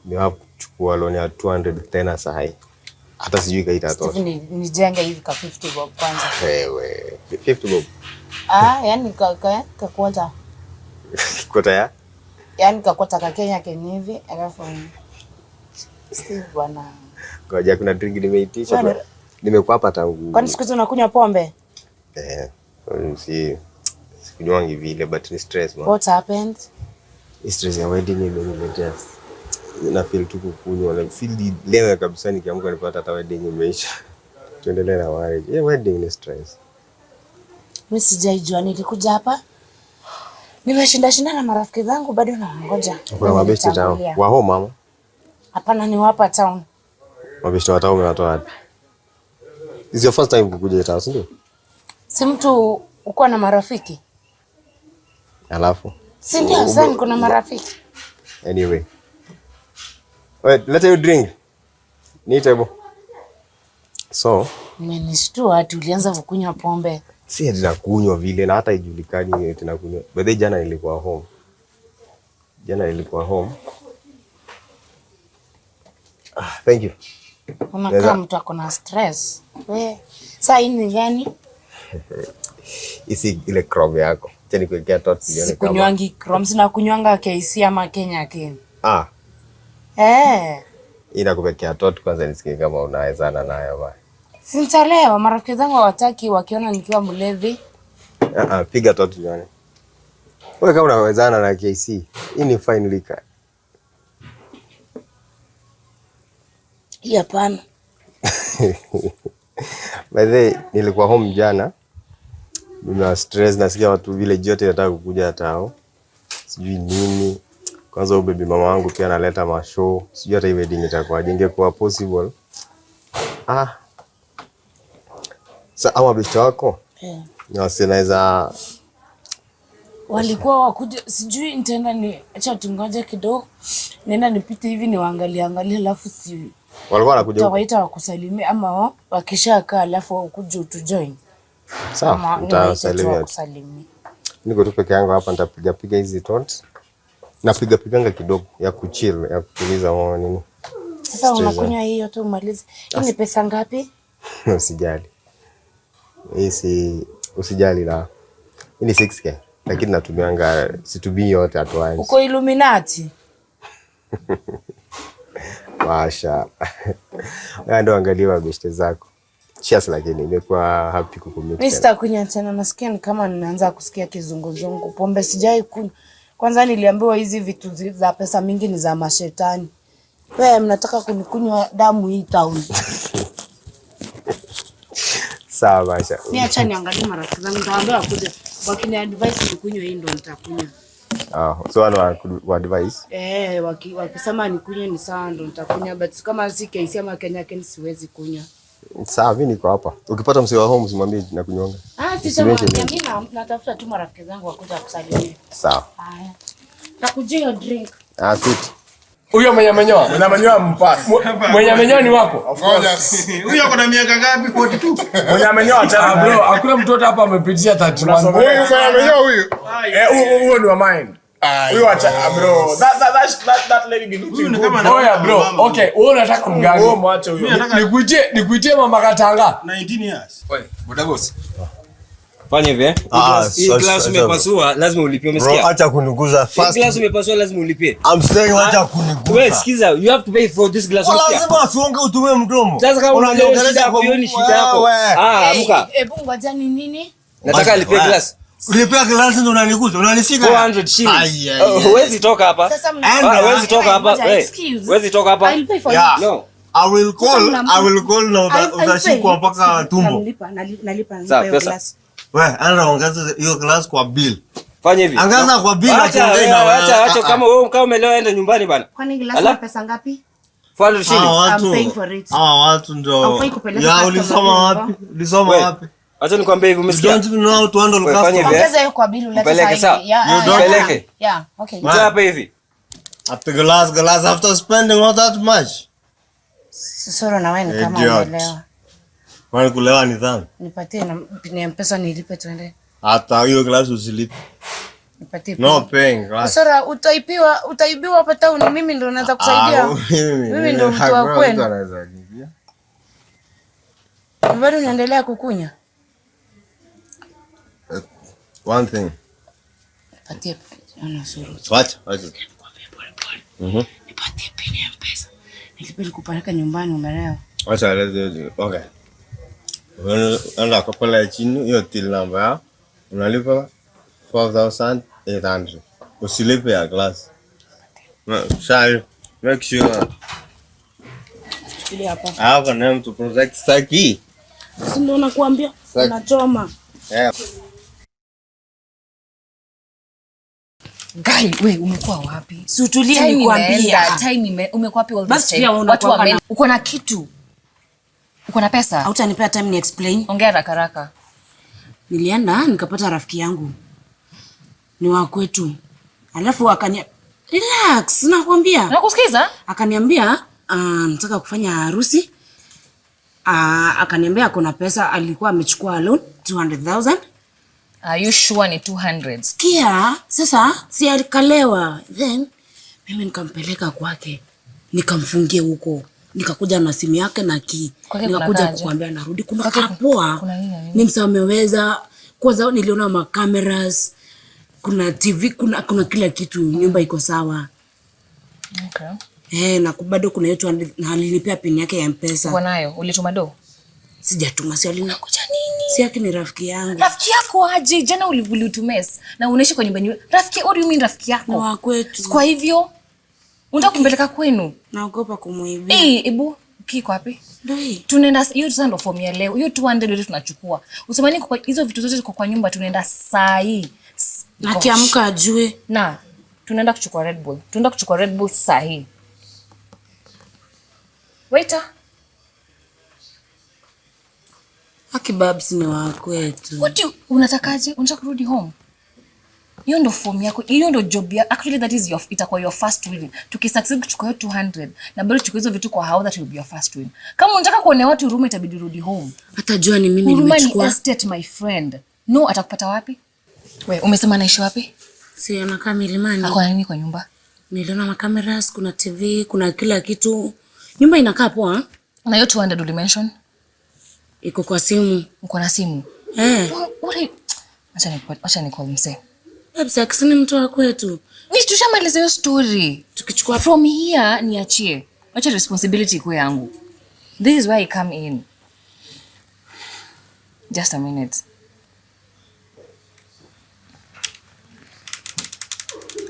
Nimeweza kuchukua loan ya 200 tena saa hii. Hata sijui kama itatosha. Steve, nijenge hivi ka 50 bob kwanza. Wewe, 50 bob. Ah, yani ka ka ka kwota. Kota ya? Yani ka kwota ka Kenya kenye hivi alafu Steve bwana. Ngoja kuna drink nimeitisha. Bwana. bro. Nimekuwa hapa tangu Kwani siku hizi unakunywa pombe? eh, si sikunywangi vile but ni stress man. What happened? Hii stress ya wedding imeniletea na feel tu kukunywa na feel leo kabisa nikiamka nipata hata wedding imeisha. Tuendelee na marriage. Yeah, wedding ni stress. Mimi sijaijua, nilikuja hapa nimeshinda shinda na marafiki zangu bado nawangoja. Kuna mabeshte tao. Wamenitangulia. Wa home mama. Hapana, ni wapa town. Mabeshte wa town umewatoa wapi? Is your first time kukuja town, si ndio? Si mtu ukuwa na marafiki, Alafu. si ndio? Sasa niko na marafiki. Anyway. Wait, let you drink. Niite bo. So, Umenishtua ati ulianza kukunywa pombe. si ati nakunywa vile na hata ijulikani ati nakunywa. By the way, jana nilikuwa home. Jana nilikuwa home. Ah, thank you. Unakaa Naweza- mtu ako na stress. We, saa hii ni gani? Isi ile chrome yako. Acha nikuwekea tot nione kama. Sikunywangi Chrome, sina kunywanga KC ama Kenya King. Ah, Eh, hii nakuwekea tot kwanza nisikie kama unawezana nayo bana. si nitalewa. Marafiki zangu hawataki wakiona nikiwa mlevi. Ah, ah, piga tot nione. Wewe kama unawezana na KC, hii ni fine liquor. Hii hapana. By the way, nilikuwa home jana. Nina stress nasikia watu village yote inataka kukuja tao. Sijui nini. Kwanza huyu baby mama wangu pia analeta mashow. Sijui hata hii wedding itakuwaje, ingekuwa possible. Ah. Sa ama beshte wako? Eh. Ni wasi naweza Walikuwa wakuja, sijui nitaenda ni acha tungoje kidogo, nenda nipite hivi niwaangalie angalie, alafu si walikuwa wanakuja huku. utawaita wakusalimie ama wakishakaa, alafu wakuje utujoin. Sawa, Ama niwaite tu nitawasalimia. wakusalimie. Niko tu peke yangu hapa nitapiga piga hizi tot. Napiga piganga kidogo ya kuchill, ya kutuliza moyo nini. Sasa Stress, unakunywa hii yote umalize. Hii ni pesa ngapi? Usijali. Hii si usijali la. Hii ni 6k lakini natumianga situmii yote at once. Uko Illuminati? Washa. Wewe ndio angalia mabeshte zako. Cheers lakini imekuwa happy kukumit. Mi sitakunywa tena, nasikia ni kama ninaanza kusikia kizunguzungu. Pombe sijai kunywa. Kwanza niliambiwa hizi vitu za pesa mingi ni za mashetani. Wewe mnataka kunikunywa damu hii town. Sawa Masha. Mi acha niangalie marafiki zangu, nitawaambia wakuja. Wakini advise nikunywe hii ndo nitakunywa. Ah, so wana wa advice. Eh, wakisema nikunywe ni sawa ndo nitakunywa, but kama si KC ama Kenya Ken siwezi kunywa. Sawa, mimi niko hapa. Ukipata msee wa home usimwambie nakunywanga. Ah, Usimwambie sitamwambia nini. mimi natafuta tu marafiki zangu wakuja kusalimia. Sawa. Haya. Nakujia hiyo drink. Ah, fit. Huyo mwenye amenyoa. Mwenye amenyoa mpasi. Mwenye amenyoa ni wako. Of course. Huyo ako na miaka ngapi? 42. Mwenye amenyoa achana Ah, naye. bro, hakuna mtoto hapa amepitisha 31. Huyu mwenye amenyoa huyu. Eh, huyo huyo ni wa mine. Huyo acha ah, bro. That that that that, that lady be looking good. Oya bro, okay, wewe unataka mgani? Wewe mwache huyo. Nikuitie, nikuitie mama Katanga. 19 years. Boda boss. Fanya hivi eh. Ah, Hii glass- Hii sorry, glass sorry, umepasua lazima ulipie, Bro, umesikia? acha kuniguza Hii first. glass umepasua lazima ulipie. I'm saying acha kuniguza. Wewe sikiza, you have to pay for this glass. Kwa umesikia? lazima usiongee utumie mdomo. Sasa kama Unaniongelesha shida yako, kwa hiyo ni shida yako. Wewe. Ah, amka. Hebu ngoja ni nini? Nataka alipie glass. Ulipia glass ndo unaniguza, unanishika. 400 shillings. Ai, ai, Oh, ai. Huwezi toka hapa. Sasa mna- Ah, Huwezi toka hapa. Ngoja, Wewe, excuse. Huwezi toka hapa. I'll pay for Yeah. it. No. I will call, Sasa I will call na I'll- I'll utashikwa pay. mpaka tumbo. Nalipa, nalipa, nalipa Sawa, hiyo pesa. glass. We, anda ongeza hiyo glass kwa bill. Fanya hivi. Angaza kwa bill Acha, atuongee na wewe, wewe. acha, acha Ah, ah. kama wewe kama umelewa enda nyumbani bana. Kwani glass Ala- ni pesa ngapi? 400 shillings. Hawa I'm watu- paying for it. hawa watu ndo. Haufai kupeleka Ya customer ulisoma hivyo. wapi? Ulisoma Wewe, wapi? Acha nikwambie hivi You umesikia? don't even know how to handle Wewe, fanya customer. hivi, eh. Ongeza hiyo kwa bill ulete Mpeleke, sahi. sawa? Yeah, You yeah, don't- yeah. Mpeleke. Yeah, okay. Mtoe hapa hivi. After glass, glass after spending all that much. Soro na wewe ni kama Idiot. umeelewa. Kwani kulewa ni dhambi? Nipatie na pin ya M-Pesa nilipe tuende. Hata hiyo glass usilipe. Nipatie. No pin. paying glass. Sora utaibiwa, utaibiwa hapa town mimi ndo naweza kusaidia. Ah, mimi Mimi ndo mtu wa hakuna mtu kwenu. anaweza nibia. Bado unaendelea kukunya? One thing. Nipatie ona suru. Wacha, wacha. Mhm. Nipatie pin ya M-Pesa. Nilipe nikupeleka nyumbani umelewa. Wacha alete. Okay. Unaenda kwa pale chini hiyo till number yao. Unalipa 4800. Usilipe ya glass. Sorry. Make sure Chukulia hapa. I have a name to protect Saki. Si ndio nakuambia Saki. unachoma. Yeah. Guy, we umekuwa wapi? Si utulie Time nikwambie. imeenda, time ime, umekuwa wapi all this Basi time? pia wewe Watu unakuwanga wame na- uko na kitu. Uko na pesa? Hautanipea time ni explain. Ongea haraka haraka. Nilienda nikapata rafiki yangu ni wa kwetu, alafu akania relax, nakwambia Nakusikiza? Akaniambia ah, nataka kufanya harusi. Ah, akaniambia ako na pesa, alikuwa amechukua loan 200,000. Are you sure ni 200? Sikia sasa, si alikalewa, then mimi nikampeleka kwake nikamfungia huko, nikakuja na simu yake na key, Kwake kuna nikakuja kaje? kukwambia narudi. Kuna Kwake kapoa kuna nini na nini? ni msa ameweza kwanza, niliona ma cameras, kuna TV, kuna kila kitu, nyumba iko sawa. Okay. Eh, na bado kuna yetu na alinipea pin yake ya M-Pesa. Uko nayo? Ulituma do? Sijatuma, si alina. Kuja nini? Si yake ni rafiki yangu. Rafiki yako aje? Jana uliutumes na unaishi kwa nyumba nyingine. Rafiki, what do you mean rafiki yako? Ni wa kwetu. Kwa hivyo unataka kumpeleka kwenu? Naogopa kumuibia. Eh, ebu kiko wapi? Ndio hii. Tunaenda hiyo sasa ndo fomu ya leo. Hiyo 200 yote tunachukua. Usemani kwa hizo vitu zote ziko kwa nyumba tunaenda saa hii. Na akiamka ajue. Na tunaenda kuchukua Red Bull. Tunaenda kuchukua Red Bull saa hii. Waiter, Aki Babs ni wa kwetu. what do you, unatakaje? Unataka kurudi home? Hiyo ndo form yako, hiyo ndo job yako. Actually that is your itakuwa your first win. Tukisucceed kuchukua hiyo 200 na bado tuchukue hizo vitu kwa how that will be your first win. Kama unataka kuonea watu huruma itabidi urudi home. Hata jua ni mimi Huruma ni nimechukua. estate my friend. No, atakupata wapi? We, umesema anaishi wapi? Si anakaa milimani. Ako na nini kwa nyumba? Niliona ma cameras, kuna TV, kuna kila kitu. Nyumba inakaa poa. Na hiyo 200 ulimention? Iko kwa simu. Uko na simu? Eh. What are you... Acha ni acha ni call msee. Babs akisini mtu wa kwetu. Ni tushamaliza hiyo story. Tukichukua from here niachie. Acha responsibility ikuwe yangu. This is where I come in. Just a minute.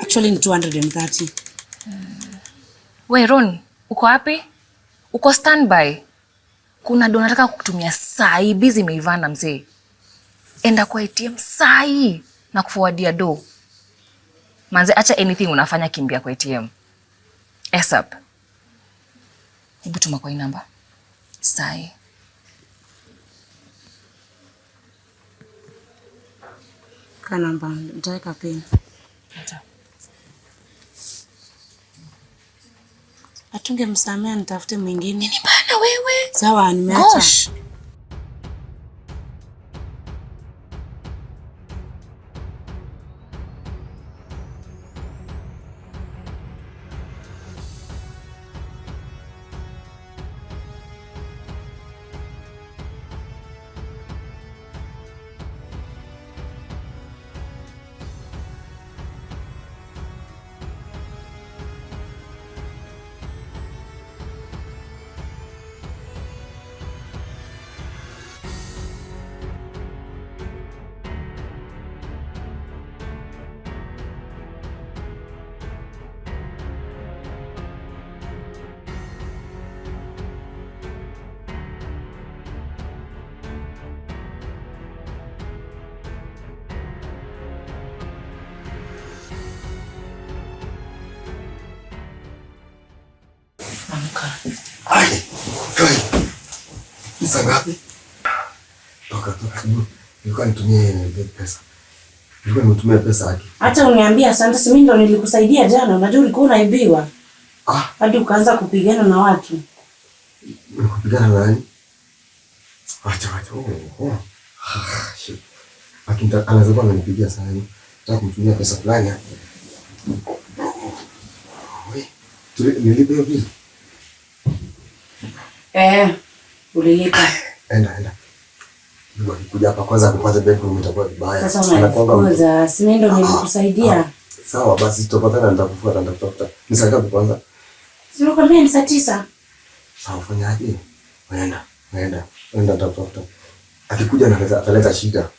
Actually ni 230. We Ron, uko wapi? Uko standby? Kuna do nataka kukutumia saa hii, busy imeivana mzee. Enda kwa ATM saa hii na kuforwardia do. Manze, acha anything unafanya, kimbia kwa ATM. ASAP. Hebu tuma kwa hii namba. Saa hii. Ka namba, nitaweka pin. Acha. Atungemsamea nitafute mwingine. Nini bana wewe? Sawa, nimeacha. Gosh. Ai, kai. Ni saa ngapi? Toka toka. Nilikuwa nitumie pesa. Nilikuwa nimetumia pesa yake. Hata uniambia asante, si mimi ndo nilikusaidia jana. Unajua ulikuwa unaibiwa hadi ukaanza kupigana na watu. Nikupigana na nani? Acha acha. Oh, oh. Ah, shit. Lakini anaweza kuwa ananipigia sana. Nataka kumtumia pesa fulani. Oi. Nilipe hiyo bili. Eh, ulilipa. Enda enda. Mungu akikuja hapa kwanza kupata bedroom itakuwa vibaya. Sasa Anakuanga mtu- unanifukuza, si mimi ndo nilikusaidia. Sawa basi tutapatana, nitakufuata, nitakutafuta. Ni saa ngapi kwanza? Si nilikwambia ni saa 9. Sawa, fanyaje? Enda, enda, enda, nitakutafuta. Akikuja analeta ataleta shida.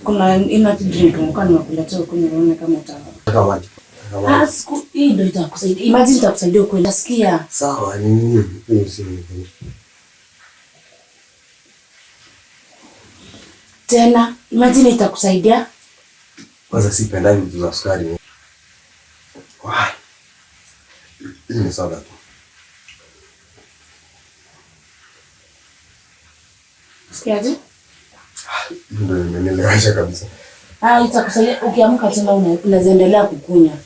Kuna energy drink nilikuwa nimekuletea ukunywe uone kama uta. Nataka maji. Nataka Ah, maji. siku hii ndio itakusaidia. Imagine itakusaidia ukweli. Nasikia. Sawa, ni nini? Hiyo si nini. Tena imagine itakusaidia. Kwanza sipendani vitu za sukari. Wah. Hii ni soda tu. Sikiaje? Hiyo ndio imenilewesha kabisa. Ah, itakusaidia ukiamka tena unaweza endelea kukunywa.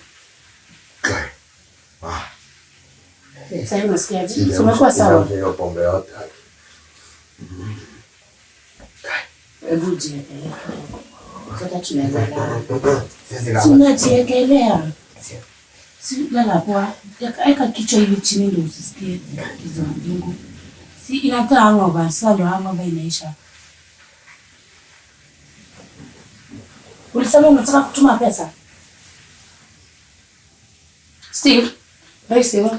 Sasa hivi unasikiaje? Si umekuwa sawa? Iliamsha hiyo pombe yote. Hebu jiekelea. Sasa tunaweza lala. Siwezi lala. Si unajiekelea. Si lala poa. Eka kichwa hivi chini ndio usisikie kizunguzungu. Si inatoa hangover, sasa ndio hangover inaisha. Ulisema unataka kutuma pesa? Steve, wewe Steve.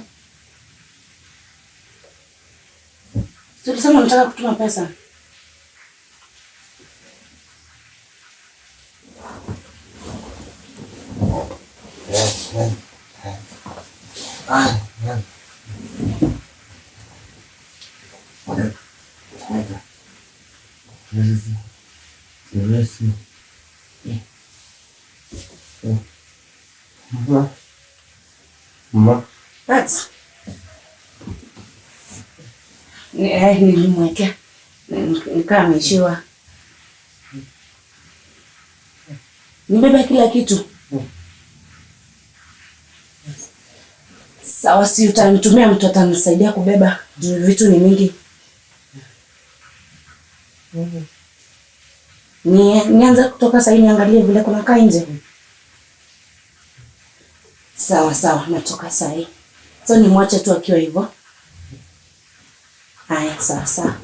Si ulisema unataka kutuma pesa? That's nilimwekea nikaa ameishiwa. Nibeba kila kitu. Sawa, si utanitumia mtu atanisaidia kubeba juu vitu ni mingi. Ni nianze kutoka sahii niangalie vile kuna kaa nje. Sawa sawa, natoka sahii. So nimwache tu akiwa hivyo. Haya, sawa sawa.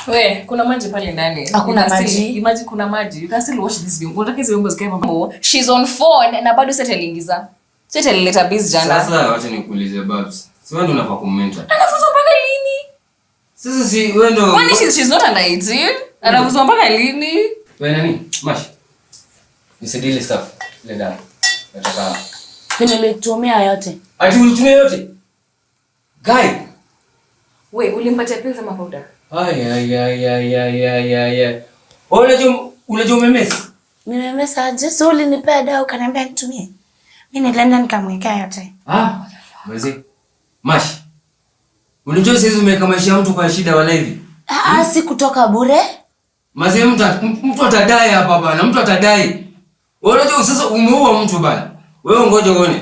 We, kuna maji pale ndani. Hakuna You can maji. still- Imagine kuna maji. You can still wash this vyombo. Unataka hizi vyombo zikae mambo. She's on phone na bado set aliingiza. Set alileta biz jana. Sasa wacha nikuulize Babs. Si wewe ndio unafaa kummentor. Anafunzwa mpaka lini? Sasa si wewe ndio Kwani she's not under 18? Anafunzwa mpaka lini? Wewe nani? Mash. Nisaidie ile stuff. Ile dawa. Nataka. Nilitumia yote. Ati ulitumia yote? Guy. We, ulimpatia pills ama powder? Ay ay ay ay ay ay ay. ay. Wewe unajua unajua umemess. Nimemesa aje? Si ulinipea dawa ukaniambia nitumie. Mimi nilienda nikamwekea yote. Ah, mzee. Mash. Unajua sasa umeweka maisha ya mtu kwa shida wala hivi. Ah, si kutoka bure. Mazee mtu mtu atadai hapa bana, mtu atadai. Wewe unajua sasa umeua mtu bana. Wewe ngoja uone.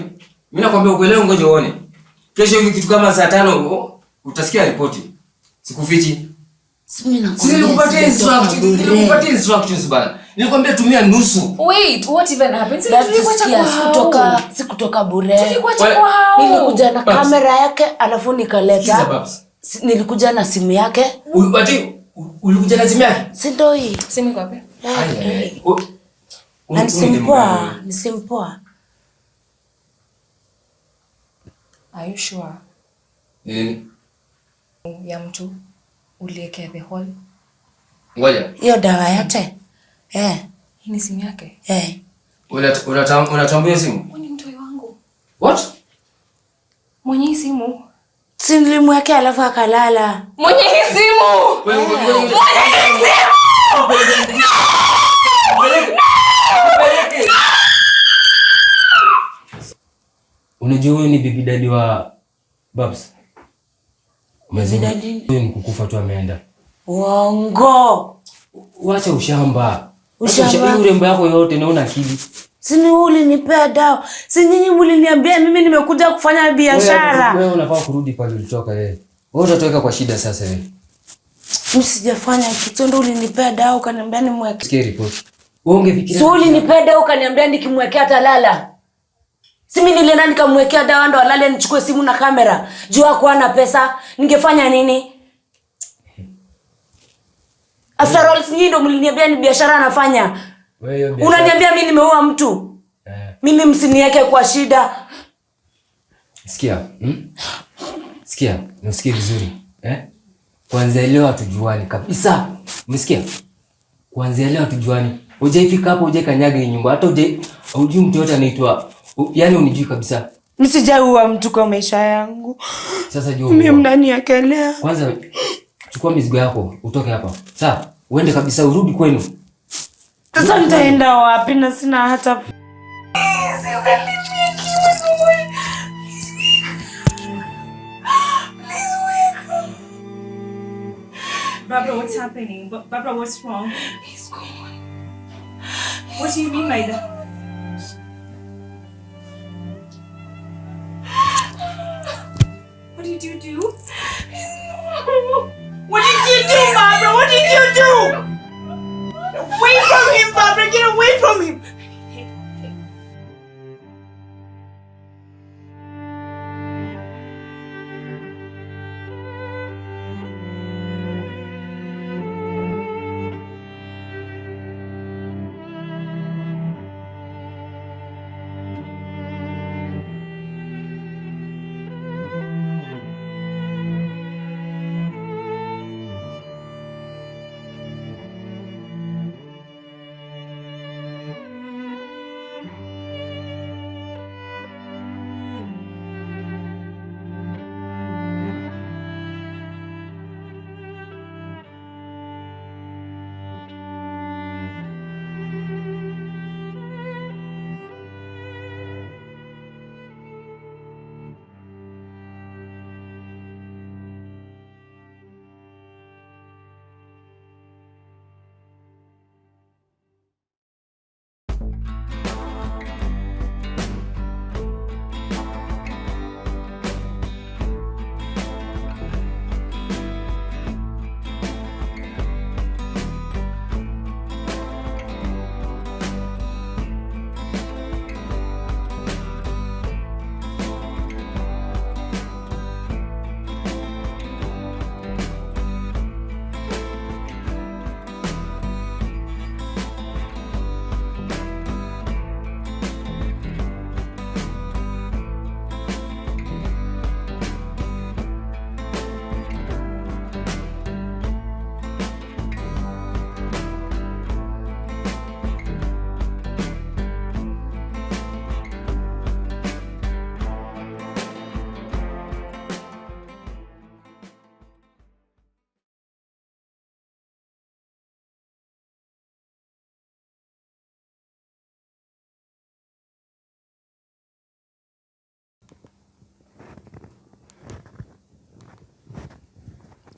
Mimi nakwambia ukweli, wewe ngoja uone. Kesho hivi kitu kama saa 5 utasikia ripoti. Sikufichi. Si mimi Si nakwambia. nilikupatia sijatoka instructions, bure. nilikupatia instructions bana. Nilikwambia tumia nusu. Wait, what even happened? Si Babs, tulikuacha sikia, kwa hao. sikutoka sikutoka bure. Tulikuacha kwa hao. Nilikuja na Babs. kamera yake alafu Sikiza nikaleta. Babs. Nilikuja na simu yake. Ati ulikuja na simu yake? Si ndio hii? Simu iko wapi? Ai, ai, ai. Na ni simu poa, ni simu poa. Are you sure? Nini? Ya mtu uliekea the whole. Ngoja. Hiyo dawa yote. Eh, Hii ni simu yake. eh. Unatambua simu? Huyu ni mtoi wangu. What? Mwenye hii simu. Si nilimwekea alafu akalala. Mwenye hii simu. Wewe, wewe, wewe. Mwenye hii simu. Unajua huyu ni bibi dadi wa Babs. Bibi daddy? Huyu ni kukufa tu ameenda. Uongo. Wacha ushamba. Wacha Ushamba. Hii urembo yako yote naona akili. Si ni wewe ulinipea dawa. Si nyinyi mliniambia mimi nimekuja kufanya biashara. Wewe unafaa kurudi pale ulitoka wewe. Wewe utatoweka kwa shida sasa wewe. Mimi sijafanya kitu, ndio ulinipea dawa ukaniambia nimweke. Sikia ripoti. Wewe ungefikiria Si ulinipea dawa ukaniambia nikimwekea atalala. Si mimi nilienda nikamwekea dawa ndo alale nichukue simu na kamera. Juu hakuwa na pesa, ningefanya nini? After all, si nyinyi ndo mliniambia ni biashara anafanya. Wewe hiyo biashara- Unaniambia mimi nimeua mtu. Mimi msiniweke kwa shida. Sikia, Sikia, nisikie vizuri. Eh? Kuanzia leo hatujuani kabisa. Umesikia? Kuanzia leo hatujuani. Hujaifika hapo, hujaikanyaga hii nyumba. Hata hujai hujui mtu yote anaitwa yaani unijui kabisa. Mimi sijaua mtu kwa maisha yangu. Sasa jua. Mimi mnaniakelea. Kwanza chukua mizigo yako utoke hapa. Sawa? Uende kabisa urudi kwenu. Sasa nitaenda wapi na sina hata Barbara, what's happening? Barbara, what's wrong? He's gone. What do you mean by that? What did you do? What did you do, Barbara? What did you do? Away from him, Barbara! Get away from him!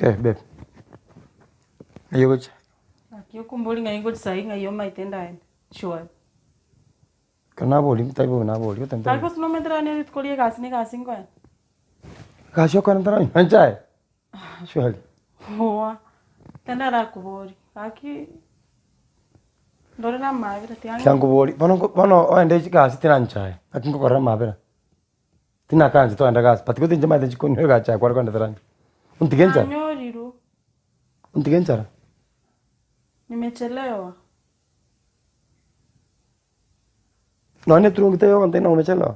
Okay babe. Ng'ai ogochia? Naki okombori ng'ai ngochia sahi ng'ai omaete ndaende surely. Ekero naboria ntabi bobe naboria gose Naki ntabi. gose nomanyete rero rituko ria egasi na egasi nkoenda. Egasi okoenda ntaranywa nchae? Surely. Oa, tari narakoborie, gaki ndore na amabera tiga Tiga nkoborie, bono nko bono oende egasi tinanchae, naki nkokorera amabera. Tinakaanchete toenda gasi, but gose inche maete chikonywa egacha kware kondetera nki? Ontige enchara? Nanyorirwe. Ontige enchara? Nimechelewa. Nonye eturungi teiyo ogontebia ng'a umechelewa.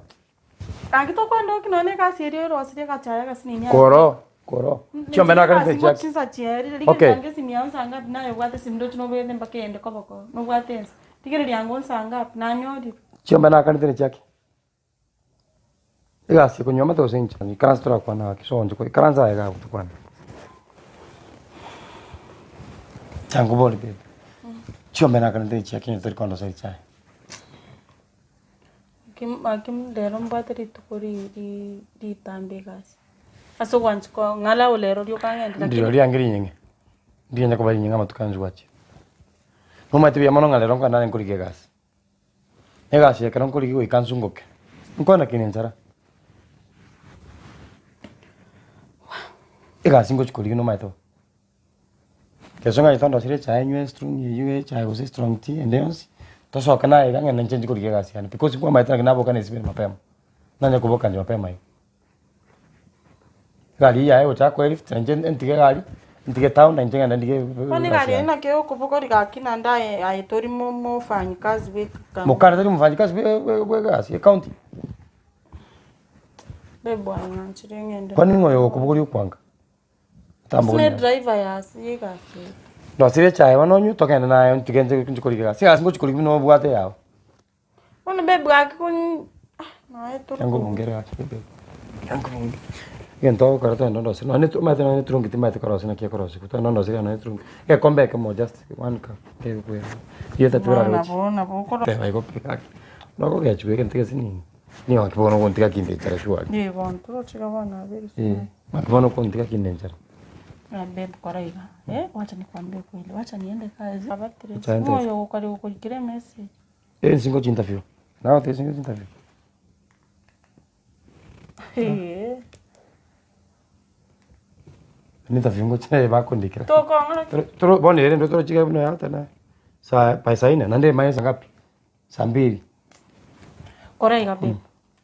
Gaki tokwenda oki nonye egasi eria orosirie egacha egasi nini Koro, koro. Chiombe nakarete chiaki. Chinsa chiaerire, Okay. rigereria ange esimi yao nsa ngapi naye obwate esimi ndoche nobegete mpaka eyende koboko, nobwate ensa. Rigereria ango nsa ngapi, nanyorire. Chiombe nakarete nechiaki. Egasi ekonywa amate gose inche? Ikaransa torakwane gaki sonche ko ikaransa aye iga tokwane. Changu bori babe, chiombe nakarente chiaki onye tori kondoseria chiaye. Gaki rero mbwate rituko ri ritambe egasi, ase ogwancha kwao ng'alao rero rioka ng'ende lakini. Ndiro riange rinyeng'e, ndinya koba rinyeng'e amatuko aya onsi gwachire. Nomanyete buya mono ng'a rero nkoenda nare nkorigia egasi. Egasi eye ekero nkorigia goika nsungoke, nkwane ki nenchara? Egasi ngochi korigia nomanyete bo. Keso ng'a tondosere echae nywe estrong eywo echae gose estrong tea ende yonsi, tosoke naye iga ng'ende inche nchi korigia egasi yane because nkwamaete naki naboka na esibiri mapema, nanye koboka inche mapema igo. Egari eyio yaye egochaka koa elift nainche ntige egari, ntige town nainche ng'ende ndigie Bono egasi egari eyio yane. naki egokobogori gaki naende aye aye tori mo- mofanyikazi bwe eka. Mokare tari mofanyikazi bwe bwe bwe egasi ecounty? Babe bwang'anchire ng'ende. Kwani ng'o oyo ogokobogoria okwanga? Gose Otambogoria ne nere. driver yase ye egasi eye. Ndosire echae bono onywe togende naye ntige nche nchi korigia egasi, egasi ngochi korigia buna obwate eyao. Bono babe gaki kon ah naye tori Yango bongere gaki babe. Yango bongere. Egento ogokora togende ondosie nonye ne omanyete nonye eturungi timanyete korosia naki ekorosiwa togende ondosie nonye eturungi egekombe ekemo just one cup kegokwera rieta Bono tibararochi. nabo nabo okoro Teba igo pi gaki nokogechigwa egento egesinini nigo gaki bono ogontiga kinde enchara surely. Yee bono toroche iga bono abeire Eh, naki bono okontiga kinde enchara. Ah babe kora iga eh wacha nikwambie ukweli wacha niende kazi abatire Acha ende. moyo ogokari gokorikera emessage. Ensi ngochi interview. Nagotebi ensi ngochi interview. Eeh. Interview ngochi naye bakondikera. Tokong'ora ki? Toro toro bono ere ndo torochika buna yatana saa by saa nne naende emanye saa ngapi? Saa mbili. Kora iga babe.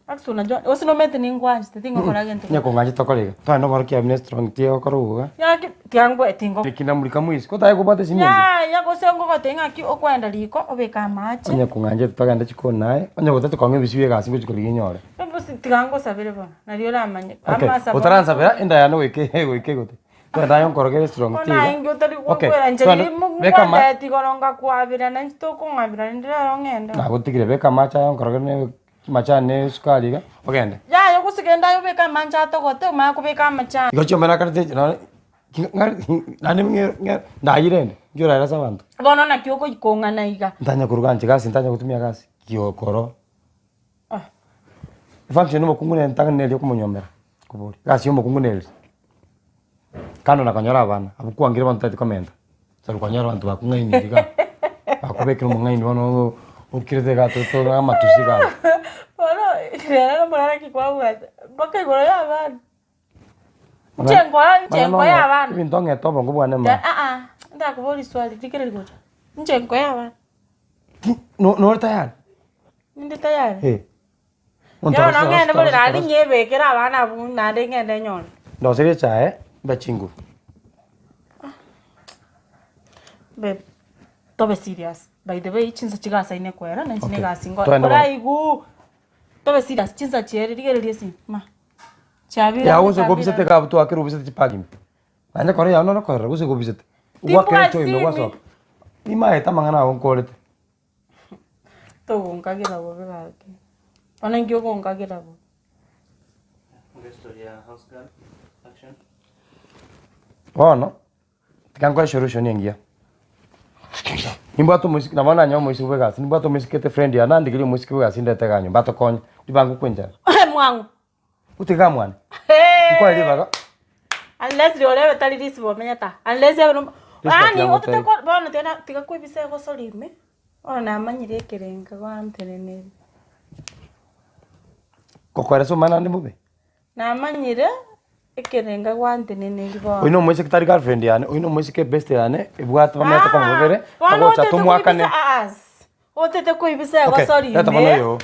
Actually unajua gose nomanyete ningwanchete tingokora gento Onye kong'ancha tokore iga. Twagenda omorokia abwo ne strong tea ogokora oboga. Gaki tiangweti ngo. Ekina mulika mwisi ko taye kobwata esimi engiya. Yaya gose ngogotebia ng'aki okoenda riko obeke amache. Onye kong'anchete togende chikoni naye, onye gotete kong'a ebisio bia egasi ngochi korigia inyore. Ebusi tiga ngosabere bono nario oramanye. Okay, Amasabo otaransabera enda yane goika goika egote. Twende aye onkorogere strong Bono tea iga. aye inki otari Okay, gokwana inche twende riria beka ama ngwateti igoro ngakwabera nainche tokong'abera rende rero ng'ende. Nagotigire beka amache aye onkorogere ne Amachani ne esukari iga, ogende. Yaya gose genda aye obeke amanche atogote omanye kobeka amachani. Igo chiombe nakarete echi nonye naende ng'e ng'e ndayire ende, inki oraire ase abanto? Bono naki okoikong'ana iga. Ntanya koruga inche gasi ntanya gotumia gasi, giokoro. Ah. Efunction ya omokungu nere ntang'ani nere okomonyomera, koboria. Egasi ya omokungu nere eri, kando na konyora abana, abwo kwangire abanto otagete komenta. Tari konyora abanto bakong'ainire iga, bakobekire omong'aini bono okirete iga atoto amatusi iga abwo. Bono rero nomorero ki kwabwate mpaka igoro ya abana. Inche nkoa inche nkoe abana. Ebinto ng'ete obongo bwane mara. Aa ntakoboria swali rigereria gocha. Inche nkoe abana. No nore tayari? Ninde tayari? Eh. Bono ng'ende bore naende nyebekere abana abwo naende ng'ende nyore. Ndoserie echae mbe chinguru. Babe, tobe serious. By the way, chinsa chigasaine koera na inche Okay. negasi nkore. Twende bono. Koraiguu, tobe serious, chinsa chiaerire rigereria esimi, ma. Chiabire Yago ang'e gose saa mbili kobisete ang'e. kabu twakire obisete chipagi ime. Naende kore yao noro korora gose kobisete. Ogwakera Timbwati echo ime simi. gwasoka. Nimaete amang'ana ago nkorete. Togonkagera bobe gaki. Bono inki ogonkagera bobe? Bono, tiga nkoe solution engiya. Nimbwate omoiseke, nabo nanyore omoiseke bwa egasi, nimbwate omoiseke ete friend yane, nandigerie omoiseke bwa egasi ndete iga nyomba atokonye, ribango kwenchara. Mwango. Otige iga mwane. Nkoe ribaga. Unless riorebe tari risibo omenyete aa. Unless abe nomo Risibo yaani tiga otete ngotebi. ko bono tiga tiga koebisa egosori ime, bono namanyire ekerengo gwanteneneria. Gokoeresa omwana naende bobe. Namanyire ekerengo gwanteneneria bono. Oyio na omoiseke tari girlfriend yane, oyio na omoiseke ebest yane, ebwate bamenyete komo babere, Bono agocha otete tomwakane. koibisa aas, otete koibisa Okay, egosori reta bono ime. oyo oo.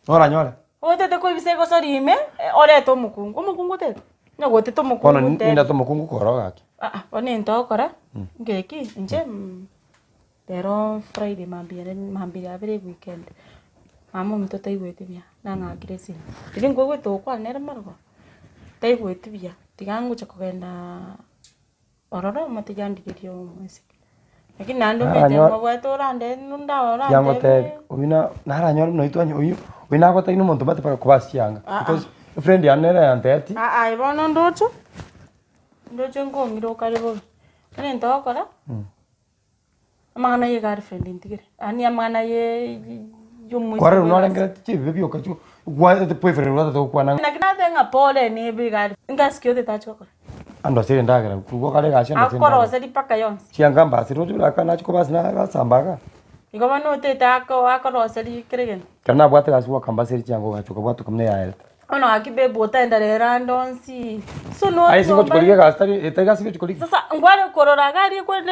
Noranyore? Otete koibisa egosori ime, orete omokungu, omokungu otete? Onye gotete Bono omokungu ntebi. nindete omokungu kore ogaki. Aa, bono egento ogokora, ngeki, inche rero Friday mambia ere mambia yabere eweekend, mama ominto taigweti buya, nang'akire esimi, riria nkoigwete gokwana nere marogoba, taigweti buya, tiga ngocha kogendaaa ororo omotebie andigerie omosike. Lakini naende omanyete Naranyo- mobwate orande nda Tiangotebi orantebie oyio na naranyore buna oyio twanye oyio oyio nagotebi na omonto mbate mpaka kobaa chianga Ah, ah. because efriend yane nere yantebeti. Aa bono ndoche, ndoche nkong'ira okare bobe, onye ntogokora. Amang'ana ye girlfriend ntigere, yaani amang'ana ye yomoiseke Kwarora bwe egasi. norengereti chibibe bioka chio gwaete boyfriend gwatete gokwana ng'a. Naki nateba ng'a pole nebe egari, ngasi ki otete ache gokora? Andoseri endagera, korwa kare egasi andoseri endagera. Akoroseri mpaka yonsi. Chianga mbasire roche buna nachia kobasi nasamba igaa. Igo bono otete ako akoroseri kera egento. Ekero nabwate egasi goaka mbaseri chianga ogacha okabwata okamanya yaerete. Bono gaki babe otaenda rero ande onsi, so Aye ase ngochi korigia notiomba egasi tari etari gasi ngochi korigia. Sasa nkware korora iga aria kwene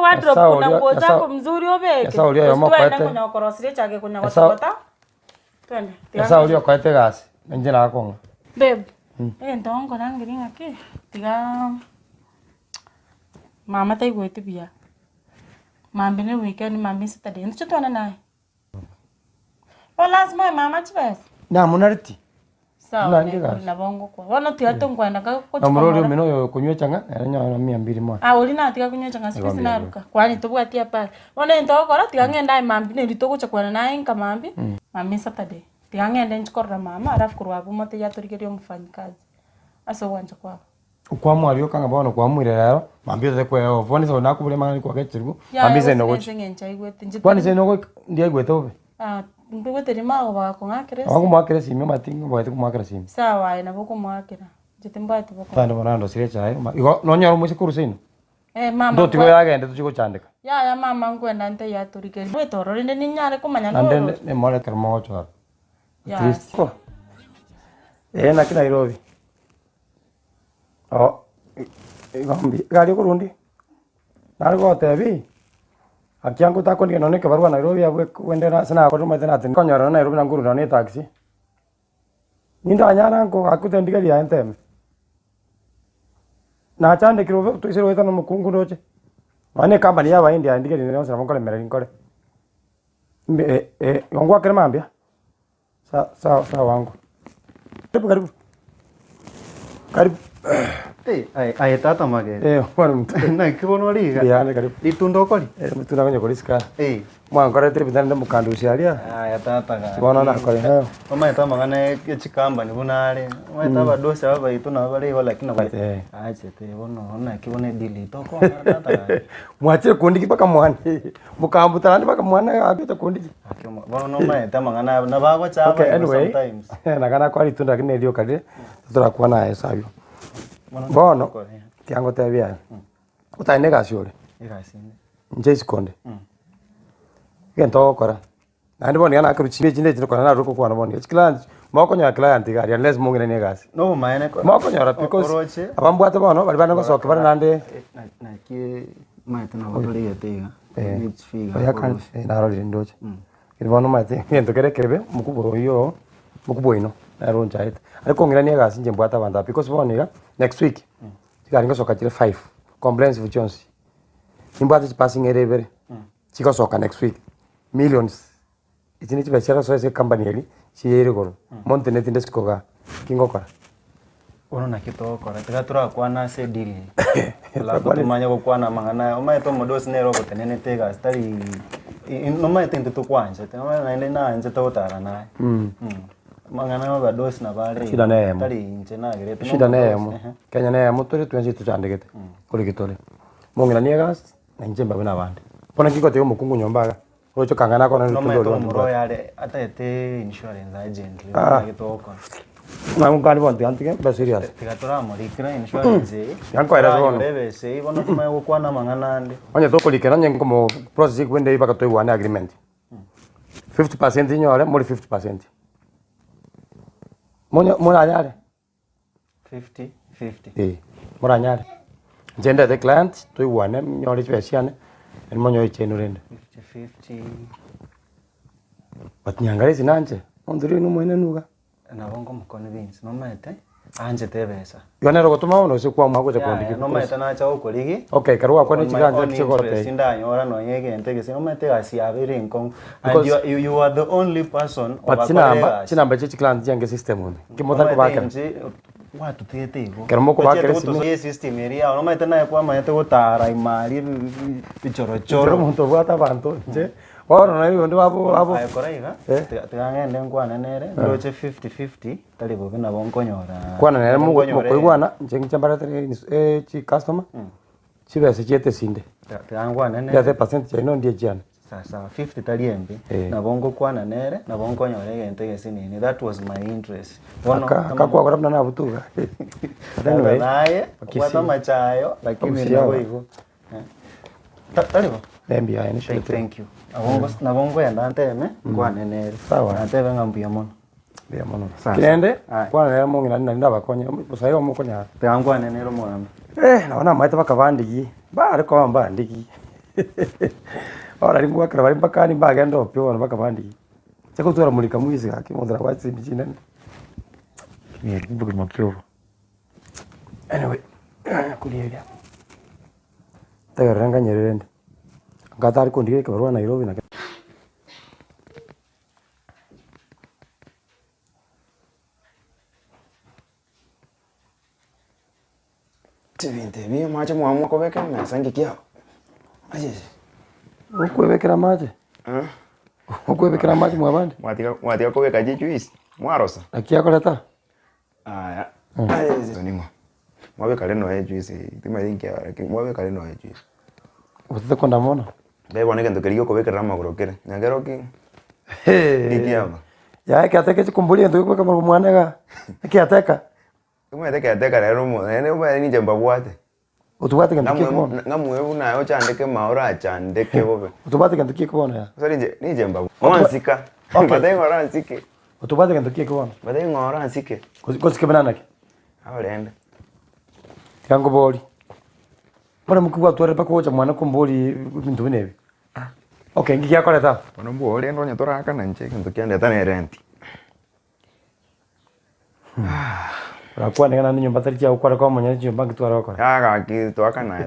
wardrobe Nyasae kuna oria nguo Nyasae zako mzuri obeke, Nyasae oria oyomo gose twende okoete konya gokoroseria echake konya Nyasae gotogota, twende tiga Nyasae oria okoete egasi, na inche nakong'a. Babe, egento nkorangeria ng'aki, tiga mama taigweti buya, mambia ne weekend mambia Saturday, inche twende naye. Bono lasima oe mama chibesa. Namonareti. Sawa, Buna inde ne- egasi. nabo ngokwa. Bono tiga tonkwenda ka gochia Na omorori komora. omino oyo okonywa echang'a nere nyora mia mbiri mono. Ah, oria natiga konywa echang'a siku hizi Nigo mbuya naruka. Kwani tobwati habari. Bono egento ogokora tiga ng'ende aye mambia neri togocha kwana naye nka mambia, mambia Saturday. Tiga ng'ende nchi korora mama alafu korwa abwo motebi atorigerie omofanyikazi ase ogwancha kwabo. Okwamua rioka ng'a bono kwamuire rero, mambia otete kweoff. Bono inse nakoboria amang'ana kwagechirwe, Yaya mambia inse gose nogochi. ase eng'encho aigwete inche Kwani tari inse nogoika ndiaigwete bobe? Ah, nkoigwete rimo akong'akera Nabo esimi. nkomoakera esimi omanyete ngobwate komoakera esimi. Sawa aye nabo okomoakera, inche timbwati bokong'u. Tande bono nandosire echae, oma igo nonyore omoiseke korwa seino? Eh, mama Ntotiga nkwe oyo agende tochie gochandeka. Yaya mama nkwenda nteiyo atorigerie. Bwete ororo rende ninyare komanya Naende norori. nimore ekero mogochora. At Yaya. least. Eh naki Nairobi. Oo igo mbuya, egari okorundi, nare gogotebi, gaki ango otakondigia nonye na ekebarua Nairobi abwo ekogenda ase nakorire omanyete natende konyora nonye Nairobi nabo nkorwa nonye na etaxi, nindanyara nko gaki otendigeria aye nteme. Nachandekire obe toisire goeta na omokungu ndoche, nonye na ecompany ya abaindi yandigereire yonsi nabo nkoremereri nkore, mbe igo ngwakere mambia. Sawa sawa sawa wangu. Karibu karibu. Karibu. Eh, aye aye tata magere. Eh, mwana mtu. Naki bono ore iga. Mbuya karibu. Ritunda okori? Eh, mutunda konya korisika. Eh. Mwankorete ebitanda nde mukandusia aria. Aya tata gaki. Bono nakore. Eh. Omanyete amang'ana ye chikambani buna are. Omanyete abadosi aba baito nabo bare igo lakini nabo Eh. achete bono naki bono edeal tokoa tata gaki. Mwachire kondiki mpaka mwane. Mokambuta naende mpaka mwane agachete kondiki. Bono nomaete amang'ana abo nabo agocha Okay, aba igo anyway, sometimes. naka nakora ritunda lakini nerioka rire, torakwana aye ase aywo. Bono Bono, tokore. tiga ngotebie aye, otari na egasi ore, Egasi inde. inche isiko onde, egento ogokora, naende bono iga nakorwa chinde chinde echi kore narure gokwana bono iga, chiclient, mokonyora client iga aria unless mong'iranie egasi. Nobomaene ko- Mokonyora because, oroche. aba mbwate bono, baria bande gosokia bare naende. Naki maete nabo torigete iga. Eh, Ne chifiga oya kan- oroche. eh, narorire ndoche. Eri bono omanyete egento kere ekebe, mokubua oyio oo, mokubua oino, nere onchaete. Aria kong'irania egasi inche mbwate abanto aba because bono iga, next week, chigari ngosoka chire five, comprehensive chionsi. Nimbwate chipassing ere ibere, chigosoka next week, millions. Echi ne chibesa chiarosoa ase ecompany eria, chiyaire igoro, monteneti nde isiko igaa, ki ngokora? Bono naki togokora, tiga torakwane ase edeal eye, alafu tomanye gokwana amang'ana aya, omanyete omodosi nere ogotenenete egasi tari nomanyete intwe tokwanchete, omanyete naende nanchete gotara naye. Amang'ana ya abadosi nabo are Shida igo, neyemo. tari inche nagerete Shida nomodosi, neyemo, ehe. Kenya neyemo tore twensi tochandegete, kore ki tore. Mong'ina egasi, na inche mbabe na abande. Bono nki ngotiga omokungu nyomba iga, Oroche okang'ana akore Nomanyete rituko omomura riria oyo are ataete insurance agent Ah. naki togokora. Nabo nkani bono tiga ntige mbe serious. Tiga toramorikera insurance eye. Yankoeresa bono. Toranyore ebesa eyio bono tomanye gokwana amang'ana ande. Onye tokorikera onye nkomo process ekwende eywo mpaka toigwane agreement. 50% inyore more 50%. Monyo moranyare? 50 50. Eh, moranyare. Inche ndete client toigwane nyore chibesa chiane, naende monyore chiaino rende. 50 50. But nyangaresi nanche, monto riria nomoenenu iga. Nabo nkomoconvince, nomanyete anchete ebesa. Igo nere ogotoma bono gose kwamua gocha Yaya, kondigi nomanyete nacha gokorigi. Okay, ekero gwakwanire On my chigancha own chigoro interest tei. ndanyora nonye egento egese, nomanyete egasi yabo ere enkong'u. And Because you are, you, you are the only person But obakore chinamba, egasi. chinamba chia chiclient chiange system ime, nki motari Omanyete kobakera? inche gwatotete igo. Ekero mokobakera Tochiete esimi. gotosoia esystem eria yao, nomanyete naye kwamanyete gotara ime aria ebi- ebi- Ekero bichorochoro. omonto obwate abanto inche, bono naye onde babo babo. Aye kora iga, Eh. tiga tiga ng'ende nkwane nere, ndoche 50 50, tari bobe nabo nkonyora Kwana nere nabo mogo nkonyora mokoigwana, inche ngiche mbaretere chicustomer, chibesa chiete sinde. Tiga nkwane nere. Ndiate epercent chiaino ndie chiane. Sawa sawa, 50 tari embe, Eh. nabo ngokwana nere, nabo nkonyora egento egesinini, that was my interest. Bono, Aka akakwagora buna nabutuga. But anyway, naye, Okisi. obwate amachayo, lakini Okisi nabo aba. igo. Eh. Ta- Tari bo? Embi yaye Thank, nishete. thank you. Nabo ngo- nabo nkoenda nteme, nkwane nere. Sawa. Natebe ng'a mbuya mono. Mbuya mono. Sawa. Kende, Aye. kwana nere mong'ina nari ndabakonye, bosa igo mokonyara. Tiga nkwane nere omogambi. Eh, nabo namaete bakabandigi, bare koba mbandigi. Bono nari ngoakera baria mpaka ani mbagende opio bono bakabandigi. Inche gotwara morika mwisi gaki omonto nabwate chisemi chinene. Obogima ki obo. Anyway, koria eria. Tegerera nganyere rende, ngatari kondigia ekebarua Nairobi naki. Ebinto ebi amache mwamua kobeka emesa nki kiabo? Acheche. Okwebekera amache? Okwebekera amache mwabande? Mwatiga mwatiga kobeka chijuice, mwarosa? Naki akoreta? Aya, aye ning'o? Mwabeka rende nonya ejuice timanyeti nki kiaba lakini mwabeka rende nonya ejuice. Otete kondama mono? Mbe bono egento keria giokobekerera amagoro kere, nyakero ki? Nki kiaba? Yaya ekiateka echikomboria egento gekobeka amagoro mwane igaa, ekiateka. Omanyete ekiateka rero omo naende omanyete ninche mbabwate. Otobwate gento ki bono? Ng'amue buna aye ochandeke ma orachandeke bobe. Otobwate gento ki bono yaya? Sasa ninche ninche mbabwate. Mwansika. Okay. Mbatebie ng'a oransike. Otobwate gento ki bono? Mbatebie ng'a oransike. Gosike buna naki? Abarende. Tiga nkoborie. Bono moki gwatwarire mpaka ogocha mwane komboria ebinto buna ebi? Okay, nki giakoreta aba? Bono mbua rende onye torakana inche egento kiandeta ne rent. Orakwane ng'a naende nyomba tari chiago kware koba omonyene chinyomba nki tware gokora? Yaya gaki toakana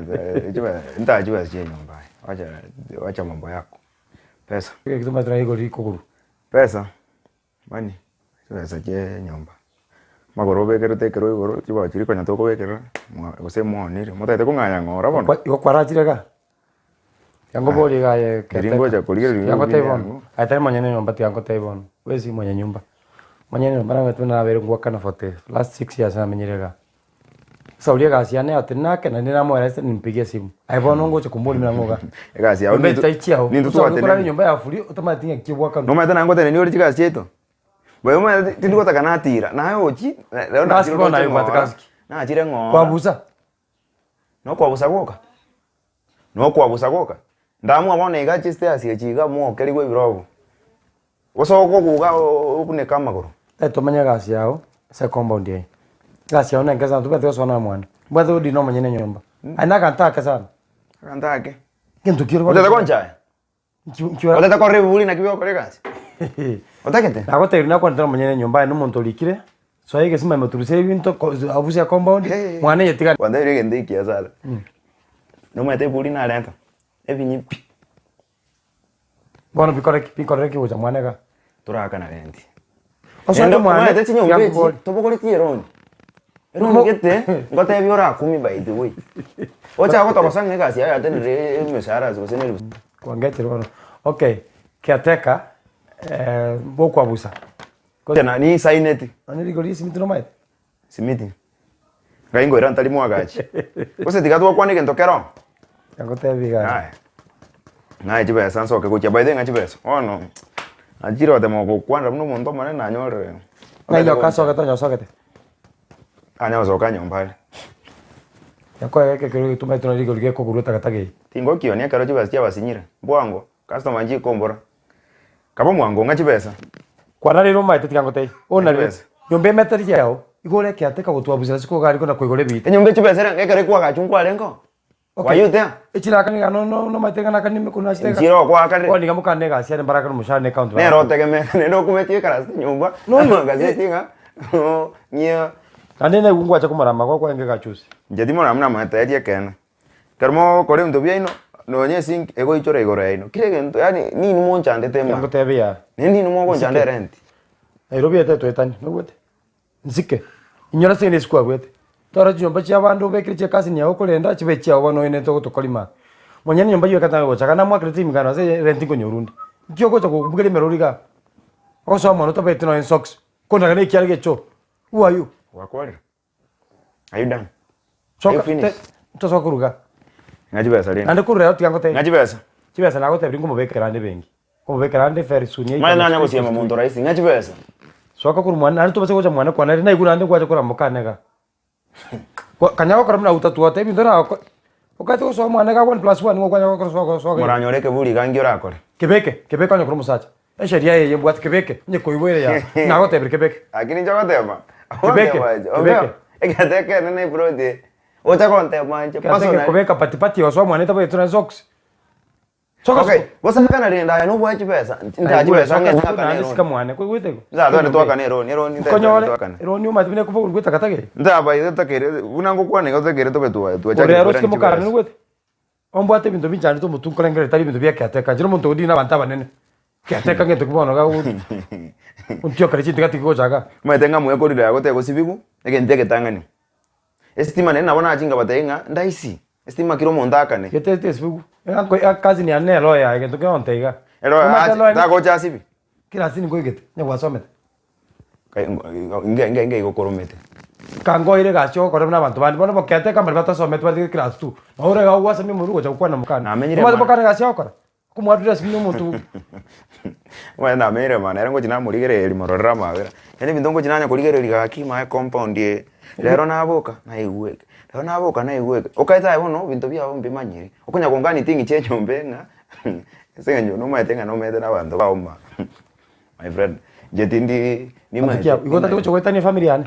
ntae chibesa chia enyomba aye, wacha wacha mambo yako, pesa. Egento omanyete naye igoro rikogorwa. Pesa, money, chibesa chia enyomba, amagoro obekerete ekero igoro chibao chiria konya tokobekerera mwa gose mwaonire, motagete kong'anya ng'ora bono. Igo kwarachire igaa? Tiga nkoborie iga aye Riria ngocha korigereria Tiga ngotebie rinde bono, ango. aye tari monyene nyomba tiga nkotebie bono, bwesi mwenye nyumba. Monyene nyomba nabete buna nabeire ngoakana for the last 6 years namenyire igaa. Sasa oria egasi yane yatenenake naende namoerese nimpigie esimu. Aye bono ngocha komboria buna ng'o igaa. Egasi yao Nyomba ninto etari chiao, ninto sasa oria okorara twatenenire. enyomba ya free otamanyeti ng'aki obwakanu. Nomanyete naye ngotenenia ore chigasi chiaito? Boigo omanyete tindi gotaka natira, naye ochii rero Gasi nachire bono roche aye obwate ng'ora, gasi ki? nachire ng'ora. Kwabusa? Nokwabusa gwoka? Nokwabusa gwoka? Ndamua bono iga chistairs echi iga mwokerigwe ebirogo, gose okoguga obuneke amagoro. Tari tomanye egasi yao ase ecompound eye. Egasi yao nenke sana tobwate gosoa na mwane. Mbwate godeal na omonyene enyomba. Aye na aganto ake sana. Aganto ake? Egento ki ore Otete konchaya? Otete korora ebiburi naki bigokora egasi? Otagete? Nagotebirie nakwanete na omonyene enyomba aye na omonto orikire, soa egesima ime oturusie ebinto ko abusie ecompound, mwane eye tiga. Kwantebirie egento ekiya sana. Nomanyete ebiburi narenta, ebinyi pi. Bono bikore ki? Bikorere ki gocha mwane igaa? Torakana rent. Osoete Naende mwane, omanyete chinyomba echi, tiga nkobori. tobogoretie eroni. Eroni gete, ngotebi orakumi by the way. Ocha gotogosa ng'a egasi yaye yatenenire emeshahara gose ne ebisu. Kwangechire bono. Okay, caretaker, bokwabusa. Ninsaineti. Nonye rigori ria esimiti nomanyete? Simiti. Ngai nkoira ntari mwagachi. Gose tiga twakwana egento kero. Nagotebia iga. Aya. Naye chibesa nsoke gochia by the way ng'a chibesa. Bono, nachire gotema gokwanera buna omonto omonene nanyorire. Ng'ai nyoka asogete onye osogete? Anya gosoka nyomba are. Nyakoe geke ekero getumete nari rigori gekogurwa etakataka eye. Tingokionia ekero chibesa chiabasinyire. Bwango, customer nchikombora. Kaba omwango ng'a chibesa. Kwana rero omaete tiga ngotebie. Onarire. Chibesa. Nyomba emeteri yao, igo ore ekeateka gotwabusera ase kogari kona koigora ebiita. Enyomba echibesa ere ekero ekwagachwa nkwarenge oo. Okay. Were you there? Echirakani iga no no nomaete ng'a nakani mekonu ase Enchera okwakarire. Bono iga mokane egasi yane mbarakane omoshahara ne county Nere otegemeete naende okumeti ekarasete nyomba No, no, amagazeti ng'a ng'ia Naende naigwa ngwacha komorama gokwa enge gachusi. Inche timorama namoeteria ekeene. Ekero mogokora ebinto biaino, nonya esink egoichora igoro yaino, kera egento yaani ninwe monchandete ema. Ngotebia. Naende ninwe mogonchanda erent. Nairobi ete toetani, noigwete? Nsike, inyora ase eng'encho esiko abuete. Tore chinyomba chia abande obekire chia cousin yago okorenda chibe echiao bono oenete ogotokorima. Monyene enyomba eywo ekatanga gocha iga namoakerete emegano ase erent nkonyorwa onde. Nki ogocha kobugeria emerori igaa? Ogosoa mono otabeti nonya esocks, kondaga na ekiara gia echoo, who are you? Gwakwarire? Are you done? Are you Soka finished? tosoka korwa igaa. Ng'a chibesa rende. Naende korwa rero tiga ngotebie. Ng'a chibesa. Chibesa nagotebirie nkomobekera ande ebenki. Nkomobekera ande very soon Manye nanya gosiema monto rahisi, ng'a chibesa. Soka korwa mwane naende tobase gocha mwane kwane naigure naende ngwacha korwa mokane igaa. Kwa kanya gokora buna utatuote ebinto nagokora okaete gosoa mwane iga one plus one nigo okwanya gokora soa soa Moranyore ekeburi iga nki orakore? Kebeke, kebeke onye kore omosacha. Esheria eye mbwate kebeke, onye koigwa ere yaa, nagotebirie kebeke. Lakini inche ogoteba, Kebeke, kebeke. Egento ekenene eplot eye, ocha gontema inche Egento personally. ekobeka patipati osoa mwane tabwati na socks. Okay, gose akana rende aye nobwae chibesa, ntae chibesa ng'ende twakane Sika eroni. mwane koigwete igo. Nsa twende twakane eroni, eroni ntae twende Okonyore twakane. eroni omanyete buna ekoba korwa etakataka eye. Nta by the way totakeire, buna ngokwana iga totakeire tobe twa twachakire Ore aro osike koirania mokarani chibesa. noigwete? Ombwate ebinto binchandete omotwe nkorengereria tari ebinto bia caretaker, inche nomonto ogodina abanto abanene. Caretaker ngento ki bono iga ontiokere chintiga tigocha igaa. Omanyete ng'a mwekorire aye gotegosibigwa, egento egetang'ani. Esitima naende nabo nachia nkabatebia ng'a ndaisi, esitima kera omonto aakane. Gete tesibigwa, cousin yane nere oyo aye gento keonte iga. Ere oyo Omanyete ache, loya tagocha asibi? Kera ase nkoigete, onye gwasomete. Inga inga inga igo okoromete. Kangoire egasi ogokora buna abanto bande, bono bokeateka mbari batasometi bare class two, nabo ore iga ogwasamia omorwe gocha gokwana mokane. Namenyire Omanyete mana. mokane egasi ogokora? Okomwaturera ase buna omonto Omanyete namenyire mana ere ngochi namorigereria mororere amabera, yaani ebinto ngochi nanya korigereria gaki mae compound eye, rero naboka naigwa eke, rero naboka naigwa eke, okaete aye bono ebinto biago mbimanyiri, okonya kongania ting'ichi enyomba ng'a ase eng'encho nomanyete ng'a nomanyete na abanto bao ma. My friend, inche tindi Rafiki yao, igo otari gocha goetania efamiri yane?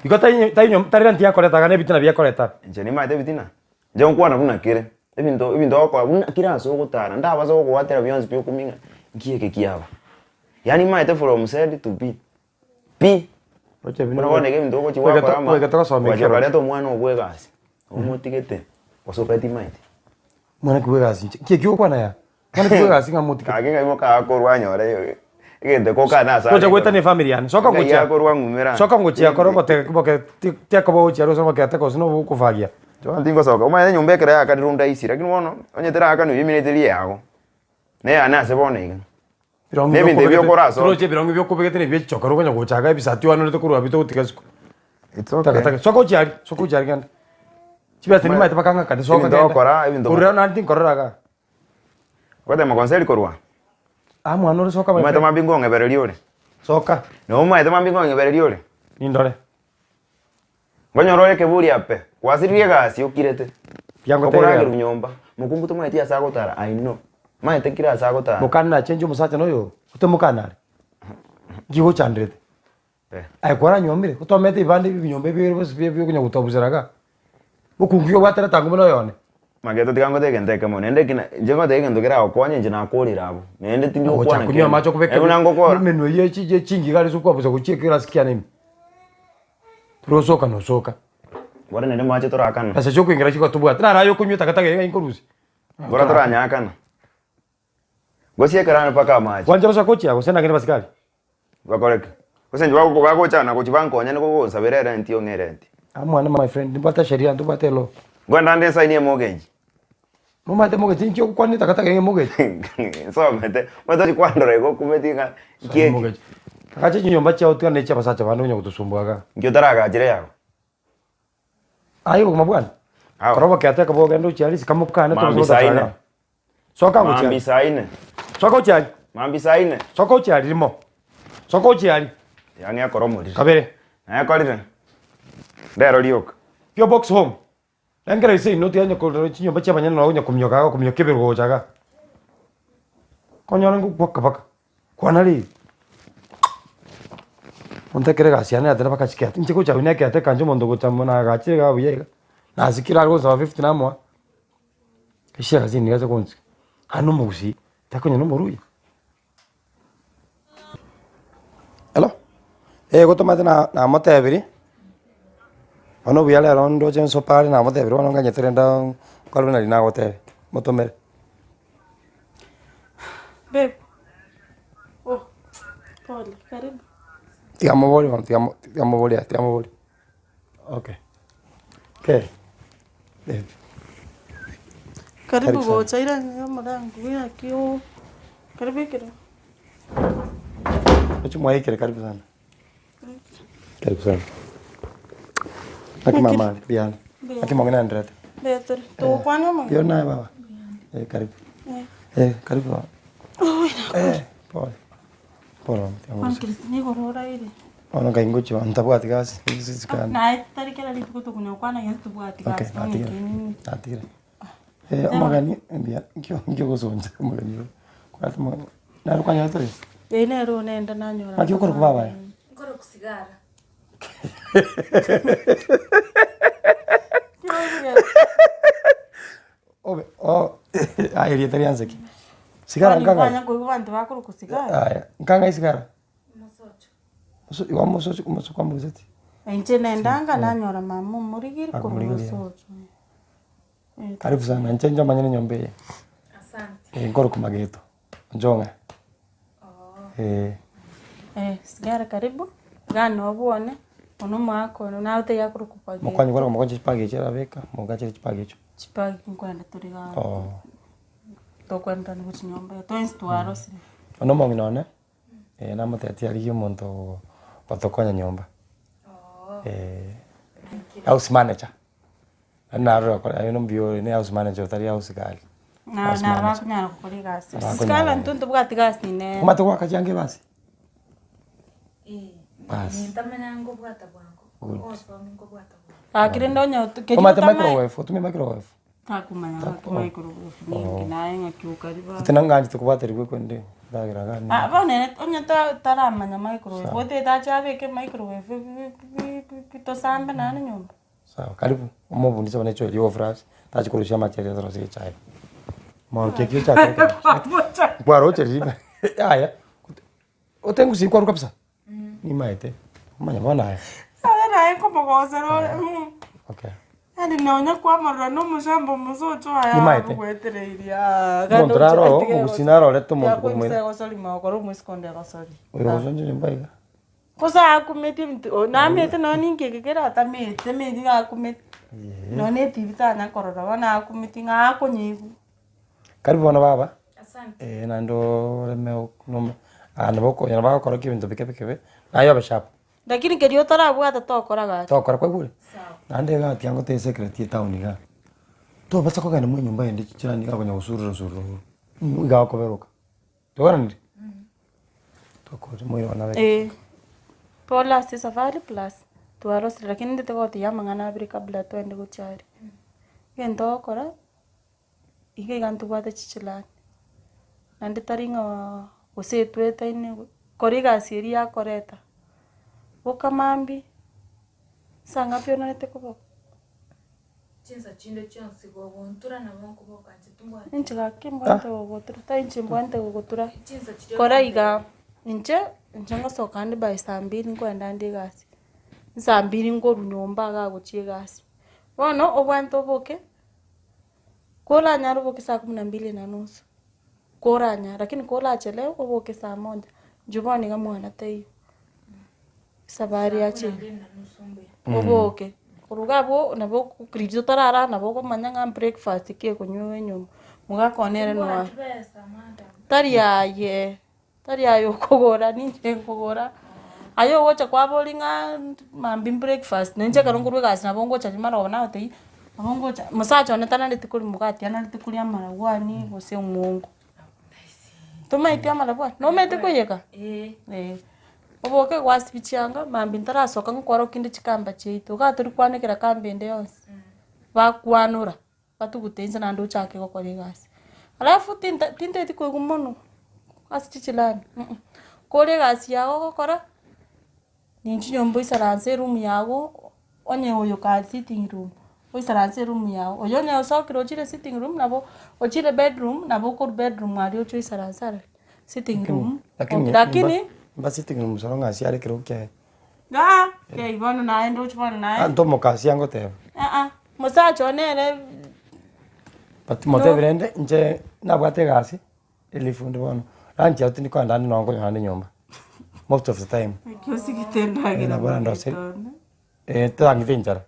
Igo tari tari nyom tari rent yakoreta iga na ebitina biakoreta. Inche nimaete ebitina, inche nkwana buna kere, ebinto ebinto ogokora buna kera ase ogotara, ndabasa gogoatera bionsi pi okumia ng'a nki eke kiaba. Yaani nimaete from Z to B, pi. Buna bono iga ebinto ogochi gwakora ama, Goika togosoma gochia ekero. okareta omwana obwo egasi, omotigete, gose otatimanyeti. Mwana ki bwegasi inche, nki ekio ogokwana yaa? Mwana ki bwegasi ng'a motigete? Gaki ng'ai mokakorwa anyore egento kokana ase Gocha goetania efamiri yane, soka Ng'ai ngochia akorwa ng'umera. soka ngochia kore ogote boke ti tiakoba gochia ase obokeate gose nobo okofagia. Bono tingosoka, omanyete enyomba ekero yaakanirwe ndaisire, lakini bono onye terakanwa eywo emineti eria yago, neyane ase bono iga. Ebirongo Na ebinto ebio biokobegete okorasoke. toroche ebirongo biokobegete na ebia chichokora okonya gocha iga ebisati oanorete korwa abwo togotiga isiko. It's okay. Takataka soka gochia aria, soka gochia aria genda. Chibesa nimaete bakang'akania soka Ebinto genda. ogokora, ebinto Korwa rero naende tinkorora igaa. Ogotema konseri korwa? Aa mwana ore soka my Omanyete friend. mambia nkong'ebereria ore. Soka. Na omanyete mambia nkong'ebereria ore. Nindore. Nkonyora ore ekeburi ape, gwasiririe egasi okirete. Tiga ngotebi Okoragerwa rero. nyomba, mokungu tomaeti ase agotara I know. Maete kera ase agotara. Mokani nachenche omosacha noyo, otemokana are. Nki gochanderete? Aye kwaranyuomire, otomete ebibanda ebi ebinyomba ebi bire bionsi bi okonya gotabusera igaa. Mokungu ki obwate etango buna oyone? Mageto tiga ngotebi egento ekemo, naende eki na inche ngoteba egento keragokonye inche nakorire abwo, naende tindi Ogocha gokwana konywa kende. amache okobeka Naende buna ngokora. emenwa eywo echi echi chingiga aria ase okwabusa gochia ekerasi kiane ime. Torosoka nosoka. Bora naende amache torakana. Besa chiokoingera chigotobwate, naro aye okonywa etakataka eye ng'ai nkorusia. Bora toranyakana. Gose ekerani mpaka amache. Gwancha gosoka gochia gose nagende basikari. Bakore ki? Gose inche bago bagochana gochia bankonya nigo gonsabera erenti ong'e erenti. Aa mwana my friend nimbwate sheria ntobwate elaw. Nkoenda nde nsaini emortgage. Nomanyete mortgage inki ogokwana etakataka eye mortgage. Nsomete, omanyete ochi kwandora igo okumeti ng'a nki eke. Mortgage. Agacha chinyomba chiao tigana ne chia abasacha bande onya gotosumbuaga igaa. Nki otaragachire yago? Aye obogima bwane? Kora obokeateka bogende ochie aria isiko mokane Mambia saa ine. Soka ngochia Mambia saa ine. Soka ochie aria. Mambia saa ine. Soka ochie aria rimo. Soka ochie aria. Yaani ekora omoriri. Kabere. Naekorire. Ndero rioka. Pio box home. Rengera ise inwe tiga onye korora chinyomba chia abanyene nabo onya kominyoka iga okominyoka ebere gocha iga. Konyora ngokwa kabaka, kwana riiri. Monto ekero egasi yane yatera mpaka chikete, inche gocha abwo nekete ekancha omonto gocha amo nagachire iga buya iga, nasikire are gonsaba fifty namoa, ase egasi nigo acha gonsika. Naende omogusii, takonya na omoruya. Hello, eh gotomate na namotebirie, bono buya rero ndoche nsopare namotebirie bono nganyete rende nkore buna riria nagotebia, motomere. Babe. Oh, pole, karibu. Tiga moborie bono tiga mo tiga moborie aya tiga moborie, okay, okay, eh. Karibu Karibu sana. gocha ira omorango ng'aki oo. Karibu ekero. Oche mwaikire karibu sana. Karibu sana. Naki mama ari mbuya ande. Mbuya. Naki mong'ina aenderete? Mbuya tore. Togokwana omong'ina? Mbuya naye baba. Eh karibu. Eh. Eh karibu baba. Oi, Eh pole. Pole mama tiga Bono ngorose. Christine igoro oraire. Bono nkai ngochia bono ntabwati gasi, sikande. Naye tari kera rituko tokonya gokwana gese tobwati Okay, gasi bono natigire. ekeene. Natigire. Eh omogeni mbuya, nkio nkio ogosoncha omogeni oyo, kwati omogeni, naro kwanyora tore? Eye nero nenda nanyora. Naki okorokwa baba aye? Nkorokwa sigara. Obe oh aye erieta rianse ki? Sigara nkang'ai? Kwanya koigwa abanto bakorokwa sigara. Aya, nkang'ai sigara? Igo mosocho mosocho kwamobiseti? Inche nendanga nanyora mama omorigiri korwa Akomorigeria. mosocho. Eh, Karibu sana, inche inche omanyene nyomba eye. Asante. Nkorokwa Mageto, Onchong'a. Eh. Eh, sigara karibu, iga nobwone, one omwaka one naye otaiyo akorokwa Mageto. Mokonye korwa mokonye chibag echi arabeka, mogachere chibag echio. Chibag nkoenda tore igaa. Oh. Tokoenderania gochia nyomba iga, twensi twarosire. One omong'ina one, namotebetie arigie omonto ogotokonya nyomba. House manager. Naende narora okore aye nombuya ore ne house manager otari house girl. Na House na manager. bakonyara gokora egasi. Bakonyara. Sisi abanto ntobwati gasi nere. Omanyete goaka chianga ebasi? Basi. Nintamanya nkobwata bwango. Good. Osomi nkobwata bwango. Gaki rende onye keria Omanyete otamae- microwave, otumie microwave? Takomanya gaki microwave ninki naye ng'aki okariba. Ati nang'anchete kobwaterigwa ekwende ndagera iga nigo. Ah, bono ere onye ta- taramanya microwave, Sawa. otagete ache abeke microwave bi- bi- bi- bi- tosambe naende nyomba. Sawa, karibu omobundise bono echoe ria ofurash tachi korusia amachere atorosie echae. Morokia ekio chakore Nkwaroche ribe yaya otengusie kwaru kabisa nimaete omanye bono aye. Aye naye nkomogosera ore mm. Okay. Yaani nonya kwamorora na omosambo omosocho aye Nimaete. agogwetereirie aa Omonto naro oo, omogusii narorete omonto korwa korwa egosori magokora omoiseke onde egosori. Oyo ogosoncha nyomba iga. Gose akumeti ebinto o namete nonye ninki eke kere atamete maybe iga akumeti nonye na etibi tanya korora bono akumeti ng'a akonyiigwa. Karibu bono baba, eh naende oreme nome aa nabo okonya nabo agokora ki ebinto bike bike bi, naye obe sharp. Lakini keria otarabwata tokora gaki. Tokora kwaigure? Naende iga tiga ngotebie secret ye town igaa, tobasa kogenda mwa enyomba ende chichirani iga konya gosurura surura iga iga okoberoka. Twaigwananire? Tokore moyo one abe. Eh, pole ase esafari plus twarosire lakini ndete gotiga amang'ana abere kabla twende gochia aria. Egento ogokora, iga iga ntobwate chichirani, naende tari ng'a gose etwetaine, kora egasi eria yakoreta, boka mambia, saa ngapi onarete koboka? Chinsa chinde chionsi gogontura nabo nkoboka inche timbwati. Inche gaki mbwate gogotura, tari inche mbwate gogotura. Chinsa chiria Kora iga, inche, inche ngosoka ande by saa mbiri nkoenda ande egasi, saa mbiri nkorwa nyomba iga gochia egasi. Bono, obwate oboke, koranyare oboke saa kumi na mbili na nusu, koranyare, lakini korachelewe oboke saa moja, inche bono iga mwana taiyo. Esabari yachire, oboke, korwa iga abwo nabo riria otarara nabo okomanya ng'a breakfast ki ekonywa enyomba, mogaka one ere noa tari aye, tari aye okogora ninche nkogora, aye ogocha kwaboria ng'a mambia breakfast, na inche ekero nkorwa egasi nabo ngocha riria marogoba nagotebia, nabo ngocha, mosacha one tanareti koria mokati anarete koria amarabwani gose omwongo. Tomaeti amarabwani, nomanyete koiyeka? Eh. Oboke gwasibia chianga, mambia ntarasoka ngokora kende chikamba chiaito, igaa tori kwanekera kamba ende yonsi, bakwanora, batugute inse naende ochake gokora egasi. Alafu tinta tintageti koigwa mono ase chichirani mh, kore egasi yago ogokora, ninche nyomba oisaranse eroom yago, onye oyo kare sitting room, oisaranse eroom yago, oyo onye osokire ochire sitting room nabo ochire bedroom nabo okorwa bedroom aria oche oisaranse aroro sitting room, Lakini lakini mba sitting room soro ng'a asiare ekerogo kiaye. Aa kei bono naye ndoche bono naye. Anto omokasi angoteba. Aa mosacha one nere. But motebie rende inche nabwate egasi elifu inde bono, lunch yao tindi kogenda ande nonye nkonyora ande nyomba most of the time. Naki osigete endagera Nabo orandoseri mogoitone. eh totangete enchara,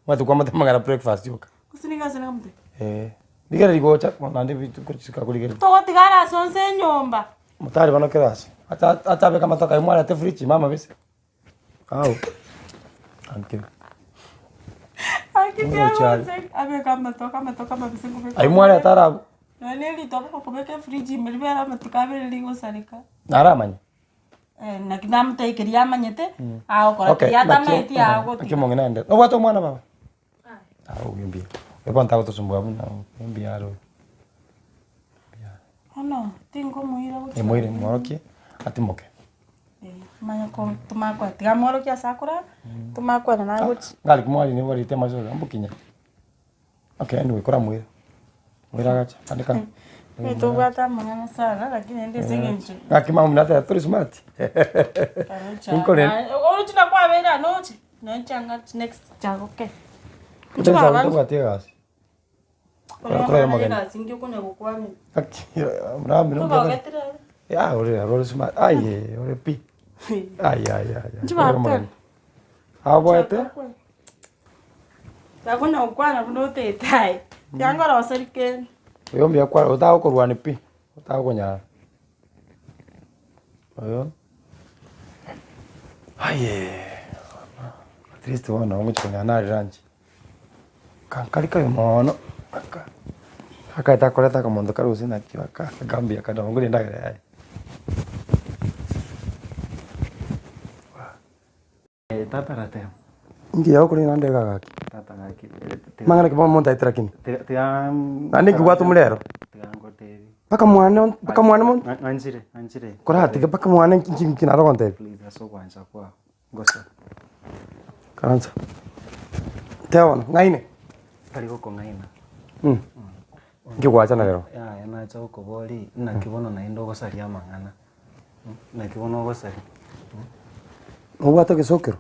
omanyete kwamotebia amang'ana breakfast yoka. Gose nigo ase nakamotebia? Eh, rigereria gocha bono naende gochika korigereria. Togotigara ase onsi enyomba. Motari bono kera ase, ata atabeka amatoke aye mwarete fridge mama bese. Ao. Anke. Aki Moroche aria. biagocha abeke amatoke amatoke amabese nkobeka Aye mwarete arabu. Nonya na eritoke okobeka efridge ime ribere amatuko abere rigosareka. Naramanye. Eh, naki namotebia keria amanyete, agokora Okay, keria naki atamanyeti agotiga. naki omong'ina aende. Nobwate omwana baba? Ah, oyo mbuya. Oyo bono tagotosumbua buna oyo mbuya are oyo. Bono tinkomoira gochia. Emoire mworokie atimoke. Manya ko tomakwana tiga amworokie ase akorara, tomakwana nagochia. Ngari kimwari nigo orite amasoga mbokinya. Okay anyway koramoire. Moire agache andika. Tobwate amang'ana sana lakini rende ase eng'encho. Ngaki mama nateba tori smart. Inkore. Oroche nakwabeire aa noche, nonye chianga next chiagoke. Tobwati egasi. Kora omogeni. Egasi nki okonya gokwanera. Ngaki mrambi no. Togogetire are. Ya ore ore smart. Aye ore pi. Ai ai ai. Inche bateba. Abwate. Takonya gokwana buna otete aye, tiga nkoroserie kende. Oyo mbuya kware otagokorwania pi, otagokonyara. Oyo, aye at least bono nabo ngochia konyara nare lunch. Kankari kabe moono, aka akaete akoreta akamonto kare gose naki aka aka mbuya kare nabo nkoria endagera yaye. Tata rateba. Inki okorina naende iga gaki? Tata gaki. Mang'ana ki bono omonto aetera kini? Tiga Naende inki bwate omorero? Tiga ngotebi. Mpaka mwane mpaka mwane mono. Ng'anchire, ng'anchire. Koratiga mpaka mwane nki nki naro ogontebia? Please ase ogwancha kwao. Ngosa. Karansa. Teba bono, ng'aine? Tari gokong'aina. Inki gwachana rero? Yaya nacha gokoboria naki bono naende ogosaria amang'ana. Naki bono ogosaria. Nobwate egesokero?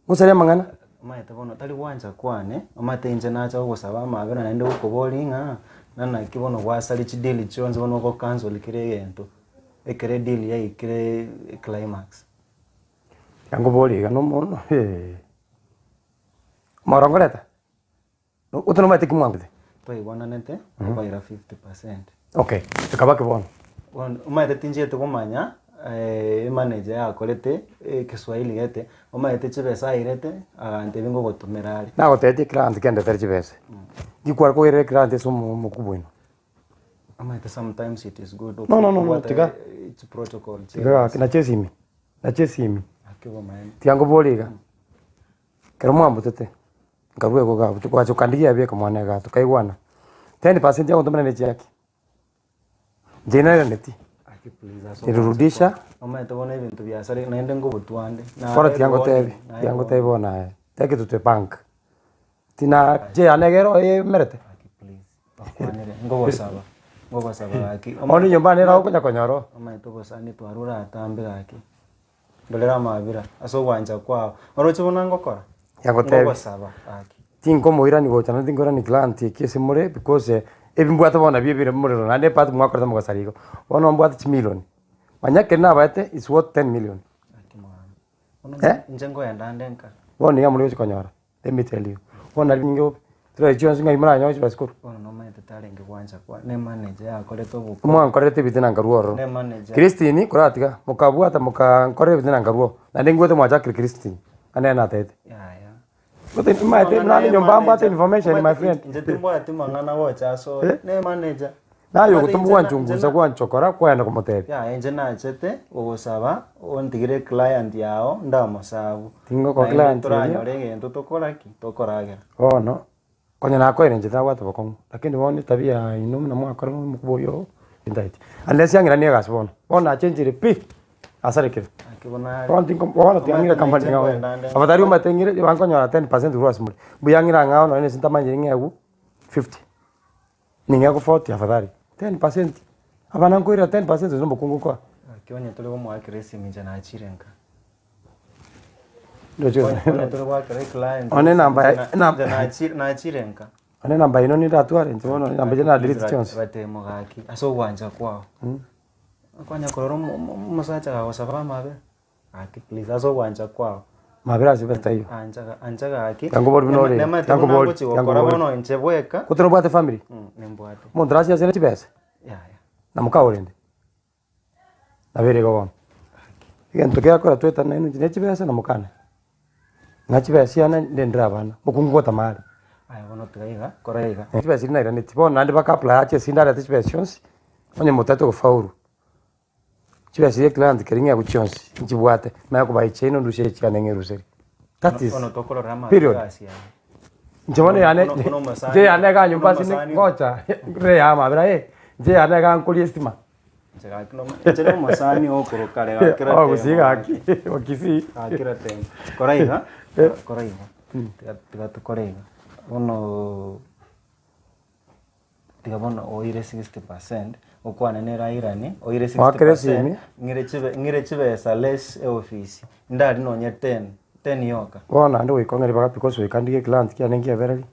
Ngosaria amang'ana? Omanyete bono tari gwancha kwane, omanyete inche nacha gogosaba amabera naende gokoboria ng'a na naki bono gwasaria chideal chionsi bono ogo cancel kera egento, ekero edeal yaikire climax. Nkoborie iga nomono Omoro nkoreta? Otonomanyete ki mwangete? Twaigwananete, okoira 50%. Okay, ekaba ki bono? Bono omanyete tinchiete komanya emanager yakorete ekeswahili gete, omanyete chibesa airete agantebia ngogotomera are. Nagotebetie eclient kendetere chibesa, nki kware koirera eclient ase omo omokubwa oino? Omanyete sometimes it is good No, no, no, no, kobwata tiga. chiprotocol Tiga gaki, nache esimi, nache esimi. Naki obomaene. Tiga nkoborie iga, ekero mwambutete. Nkarua igo iga abwo, gocha okandigia yabeka mwane igaa tokaigwana, 10% yagontomera ne chiaki, inche nairaneti, Aki please ase nilirudisha. Omanyete bono ebinto biasareka naende ngobotwande. Bono tiga ngotebi, tiga ngotebi bono aye, take to the bank, tina inche yane iga ero emerete. Bakwanire, ngogosaba, ngogosaba gaki. Bono enyomba yane ero okonya konyora oo. Omanyete obosani twarure atambe gaki. Ndorere amabera ase ogwancha kwao. Oroche buna ngokora? Yagotebia. Ngogosaba gaki. Tinkomoirani gocha naende tinkoirani client eki ase more because ebi mbwate bono nabio ebire morero naende ebahati mwakorete mogasara igo. Bono mbwate chimilion, manya ekero nabaete is worth 10 million. Bono Eh? inche nkoenda ande nka. Bono niga more gochi konyora, let me tell you. Bono nari ninge bobe, chirori chionsi ng'ai moranyore chibasikoro. Bono nomanyete tarenge gwancha kwa ne manager yakorete obokong'u. Mwankorerete ebitina nkarwa ororo. Ne manager. Christine koratiga, mokabwata mokankorera ebitina nkarwa oo, naende ngwete mwachakire Christine, naende nere natebete. Yaya. Gose nimanyete nare nyomba mbwate information my friend. Inche timbwati mang'ana gocha ase ore, Eh? ne manager. Naye ogotoma gwanchungusa gwanchokora kwagenda komotebia. Yaya inche nachete gogosaba ontigere eclient yao ndamosabu. Tingoko Naende client eria. toranyore egento tokora ki? Tokoragera. Bono, konya nakoire inche nabwate bokong'u, lakini bono etabia yaino buna mwakora omokuba oyio oo, tintageti. Unless yang'iranie egasi bono, bono nachenchire pi, nasarekire. Bono tinko bono tiang'ire company ng'a bono. Afadhali omanyete ng'ire bankonyora 10% korwa ase more, mbuya ng'ire ang'ao nonye na ase ntamanyiri ng'egwe 50. Ning'e 40 afadhali 10% abana nkoirera 10% gose omokungu nkoa. Gaki onye tore komoakera esimi inche nachire nka. Ndoche Onye onye tore goakera eclient One enamba inche na- enamba inche nachire nachire nka. One enamba yaino nindatware inche bono enamba eria na delete chionsi. Ratemo gaki ase ogwancha kwao. Okonya korora omo- omo- omosacha gagosaba amabe. Gaki please ase ogwancha kwao. Mabera ase besa taiyo. Ancha ancha gaki. Tiga nkobori buna ore. Nemanyete Tiga buna nkobori, ngochi tiga gokora nkobori. bono inche bweka. Ko torobwate family? Nimbwate. Omonto orachie ase ne chibesa? Yaya. Na mokao rende? Nabo ere igo bono. Egento kiakora toetane nainwe inche ne chibesa na mokane. Ng'a chibesa chiane ndendere abana, mokungu gotama are. Aye bono tiga iga, kora iga. Chibesa chiria nairaneti, bono naende baka apply ache ase ndarete chibesa chionsi, onye motagete gofaulu. Chibesa chiria eclient keria ng'eku chionsi nchibwate, manya kobae chiaino ndusie echiane ng'eruseri. That is Bono tokorora amato period. egasi yaye. Inche bono yane Bono- bono omosani- inche yane iga nyomba bono ase ne- omosani- ngocha re ya amabera eh, inche yane iga nkoria estima. Inche gaki nomo- inche na omosani okorokare gakera Oh, gusii temo gaki, Wakisii. Gakera temo. Kora iga, Eh. kora iga. Tiga tiga tokore iga. Bono Tiga bono oire 60%, okwane nere airanie, oire Oakere 60%, esimi. ng'ire chibe ng'ire chibesa less eofisi, ndari nonye 10, 10 yoka. Bono naende goika ong'e ribaga because goika ndige eclient kiane nkiabereri.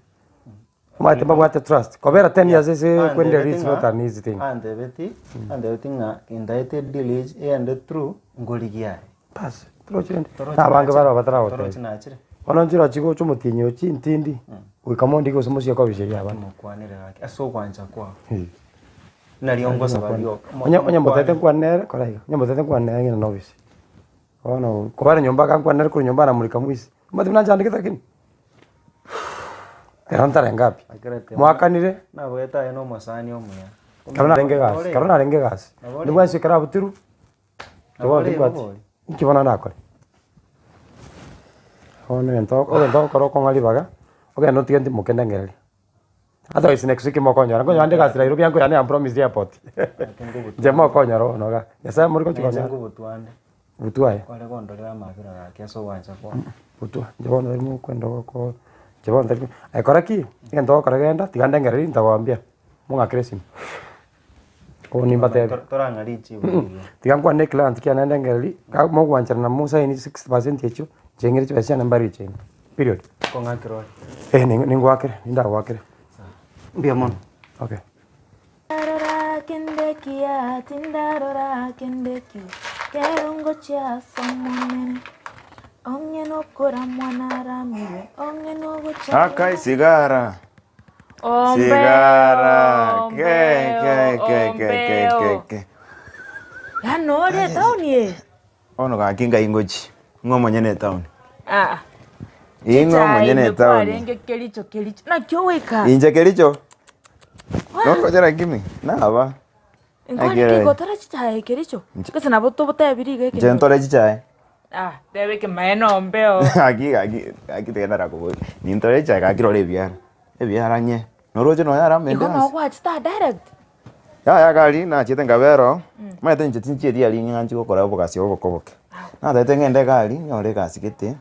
Omanyete mbabwate trust, kobera 10 years ase kwendereria it's not an easy thing. Antebeti, antebeti ng'a intaete edeal eye eyende through, nkorigia aye. Bas, torochi rende. Torochi Na abange nachire, baroo bataragotebia. torochi nachire. Bono nchirochi gocha omotienyi ochi ntindi, goika mondike gose mosieke obisi eria abana. Mokwanere gaki, ase ogwancha kwao. Nario ngosaba rioka. Onye onye mbotete nkwane nere, kora iga, onye mbotete nkwane nere ng'ende na obisi. Bono kobare nyomba iga nkwane nere korwa nyomba namorika mwisi, omanyete buna nchandegete lakini? Ekero ntarenge pi, mwakanire. Nabwete aye na omosani omuya. Ekero narenge egasi, ekero narenge egasi, nibwo ense ekero abutirwe. Inki bono ndakore? Bono egento egento ogokora okong'a ribaga, ogende otige ntimoke ndengereria. Otherwise next week mokonyora, nkonyora nde egasi Nairobi ango yane yampromised airport. Inche mokonyora bono igaa, Nyasaye more gochi konyora. Butwa aye. Butwa, inche bono tari mokwenda goko inche bono tari aye kora ki, egento ogokora genda, tiga ndengereria ntagoambia, mong'akere esimi. Bono nimbatebie. Torang'a richibu riria. Tiga nkwane eclient kiane ndengereri, ka mogwancherana mosaini 60% echio, inche ng'ire chibesa chiane mbare chiaino, period. Kong'akera ore. Eh ningoakere, nindagoakere. Mbuya mono. Okay. Ndarora kende kiya, tindarora kende ki, kero ngochia ase Omonene. Ong'e nokoramwa naramirwe, ong'e nogochaya. Aka esigara. Sigara. Ke ke ke ke ke ke ke. Yaani ore etaoni eye? Bono gaki ngai ngochi. Ng'o omonyene etaoni? Aa. Ii ng'o omonyene etaoni? Kwarenge Kericho Kericho. Naki ogoika? Inche Kericho? Noroche lakini naba. Nkwane ki gotora chichae Kericho? Gose nabo tobotebirie iga Inche ekenyoro. ntore chichae. Ah, teba ekemanyeene ombeo. Gaki gaki gaki tiga narakoborie. Nintore chichae gaki rora ebiara. Ebiara ng'e. Noroche nonya are Igo amende noo ase. gwachete aa direct? Yaya gari nachete nkabera oo, omanyete inche tinchieti aria ng'a nchie gokora obogasi obo boke boke. Natagete ng'ende egari, nyore egasi gete,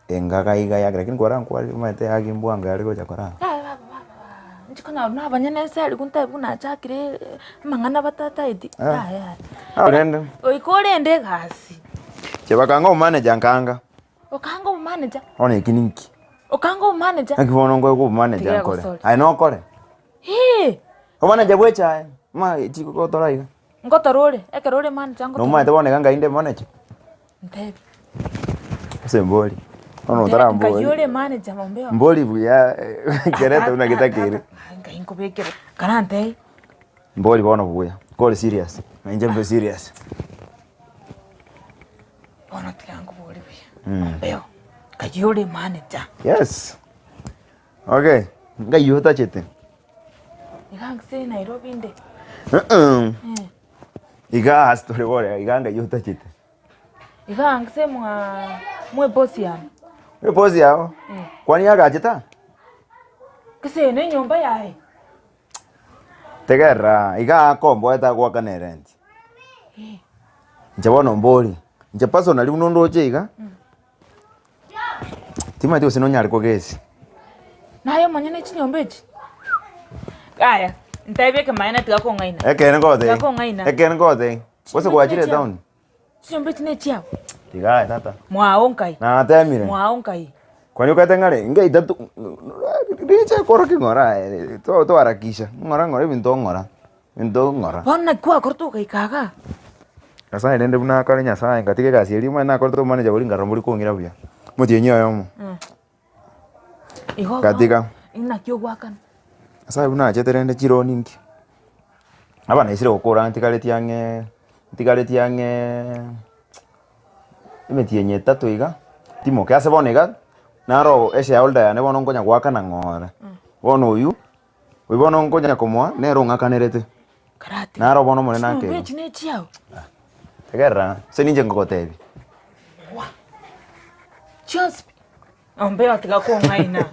engaga iga yake lakini kwarora nkware omanyete yaki mbwango yare gocha korara. Yaya baba baba baba, inche konyora buna abanyene ense aria ntebi buna nachakire amang'ana batataeti, yaya yaya. Ah rende. Goika orende egasi. Inche bakanga obomanager nkanga. Okanga obomanager? Bono eki ninki? Okanga obomanager? Naki bono nkoegwa obomanager Tiga nkore? gosori. Aye nokore? Hii! Obomanager bwa echae, ma chigotora iga. Ngotora ore, ekero ore manager ngotora. Nomanyete bono iga ngai inde manager? Ntebi. Ase mbori, bono Ntebi, otarambori. nkai ore manager bombeo. Mbori buya kerete buna getakeire. Nkai nkobekere, karantebi. Mbori bono buya, kore serious, na inche mbe serious. Bono tiga nkobori buya, ombeo, nkai ore manager. Yes, okay, nkai otachete? Iga nse Nairobi inde. Uh-uh. Iga ase tore bore iga ngai otachete. Iga angse mwa mwebosi yane. Ebosi yao? Eh. Kwani agachete aa? Gose eye nenyomba yaye? Tegerera iga akomboete agoakana erent. Inche bono mbori, inche personally buna ondoche iga, timanyeti gose nonyare kogesi. Naye omonyene chinyomba echi? Aya, ntebie ekemaene tiga kong'aina. Ekeene ngogotebia, Tiga kong'aina. ekeene ngogotebia, gose gwachire etown? Chinyomba echi nechiao. Tiga aye tata. Mwao nkai. Natemire. Mwao nkai. Kwani okagete ng'are ngeita tu riche korokia ng'ora aye to toharakisha ng'ora ng'ora ebinto ng'ora ebinto ng'ora. Bono naki kwakorete ogaika igaa? Nyasaye rende buna akare Nyasaye ngatiga egasi eria omanyete nakorete obomaneja boria nkarora mbori kong'ira buya, omotienyi oyomo. Igo Ngatiga. Naki ogwakana? Nyasaye buna achete rende chironi inki, aba naisire gokora ntigareti ang'e ntigareti ang'e emetienyi etato iga, timoke ase bono iga, naro eshareholder yane bono nkonya goakana ng'ora. Bono oywo, oywo bono nkonya komoa nere ong'akanerete. Naro bono omonene Ching'ombe akegwa. echi nechiao. Tegerera, ase ninche ngogotebia. Chionsi pi. Ombeo tiga kong'aina.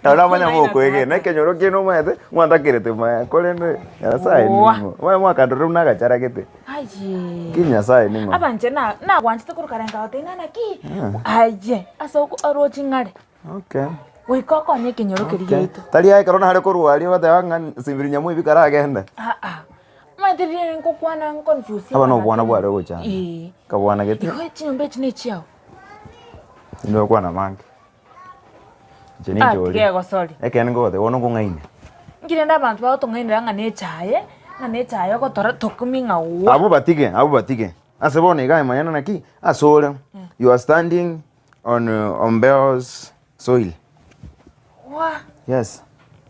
Nabo namanya mokoegena ekenyoro kiaino omanyete mwantakerete maya korende Nyasaye Oa. ning'o? Omanye mwakandorire buna agacharagete. Aye. Ki Nyasaye ning'o? Abanche na nagwanchete korwa kare nkagotebia ng'a naki Ah. aye ase oko oroche ng'are. Okay. Goika okonye ekenyoro keria Okay. giaito. Tari aye ekero nare korwa aria ogoteba ng'a simbiri nyamoibi karagenda. Aa. Omanyete riria nkokwana nconfuse Aba na obwana bware gochanda. Eeh. Kabwana gete. Igo chinyomba echi nechiao. Inde gokwana amange. Inche ninche Ah, oria. tiga egosori. Ekeene ngogotebia bono nkong'aine. Inki rende abanto bagotong'ainera ng'a nechaye, ng'a nechaye ogotora tokumi ng'a wa. Abwo batige, abwo batige. Ase bono iga aye manyana naki, ase ore, you are standing on Ombeo's soil. Wa. Yes.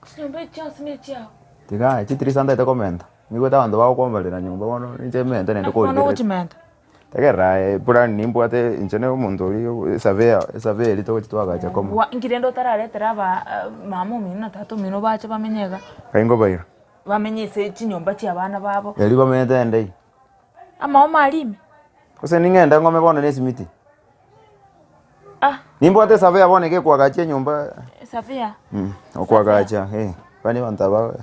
Chinyomba echi chionsi nechiao. Tiga aye, chitirisa ntaete komenta. Nigwete abanto bagokombarera nyomba bono ninche mente naende Naki bono korigereria. ogochimenta? Tegerera aye plan nimbwate inche na omonto oria esurveyor esurvey eria togochi twagacha komo. Wa inki rende otararetera aba mama omino na tata omino bache bamenye iga? Kai nkobaira. Bamenye ase chinyomba chia abana babo. Erio bamenyete ende eye. Amaomo aria ime. Gose ning'ende ng'ome bono na esimiti? Ah. Nimbwate esurveyor bono iga ekoagacha enyomba. Esurveyor? Okoagacha eh, bani abanto aba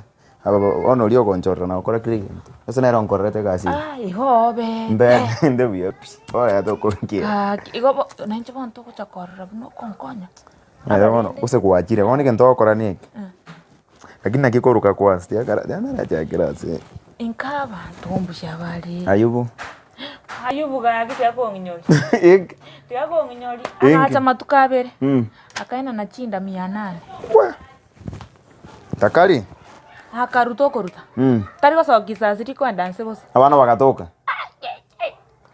Aba bono oria ogonchorera na gokora kera egento, ase nere onkorerete egasi eye. Ah, igo obe. Mbe inde buya pi, bono tokorukia. Gaki, igo bo nainche bono togocha korora buna okonkonya. Aye bono gose gwachire, bono egento ogokora na eke, lakini naki koruka kwansa tiakara tianarachakera ase. Inka abanto mbuya bare. Ayubu. Ayubu gaki tiga kong'inyori. Inki? Tiga kong'inyori, Inki? agacha amatuko abere, akaenana chinda mia nane. Takari. Akaruta okoruta. Mm. Tari gosoka isasi rikoenda nse bosa. Abana bagatoka.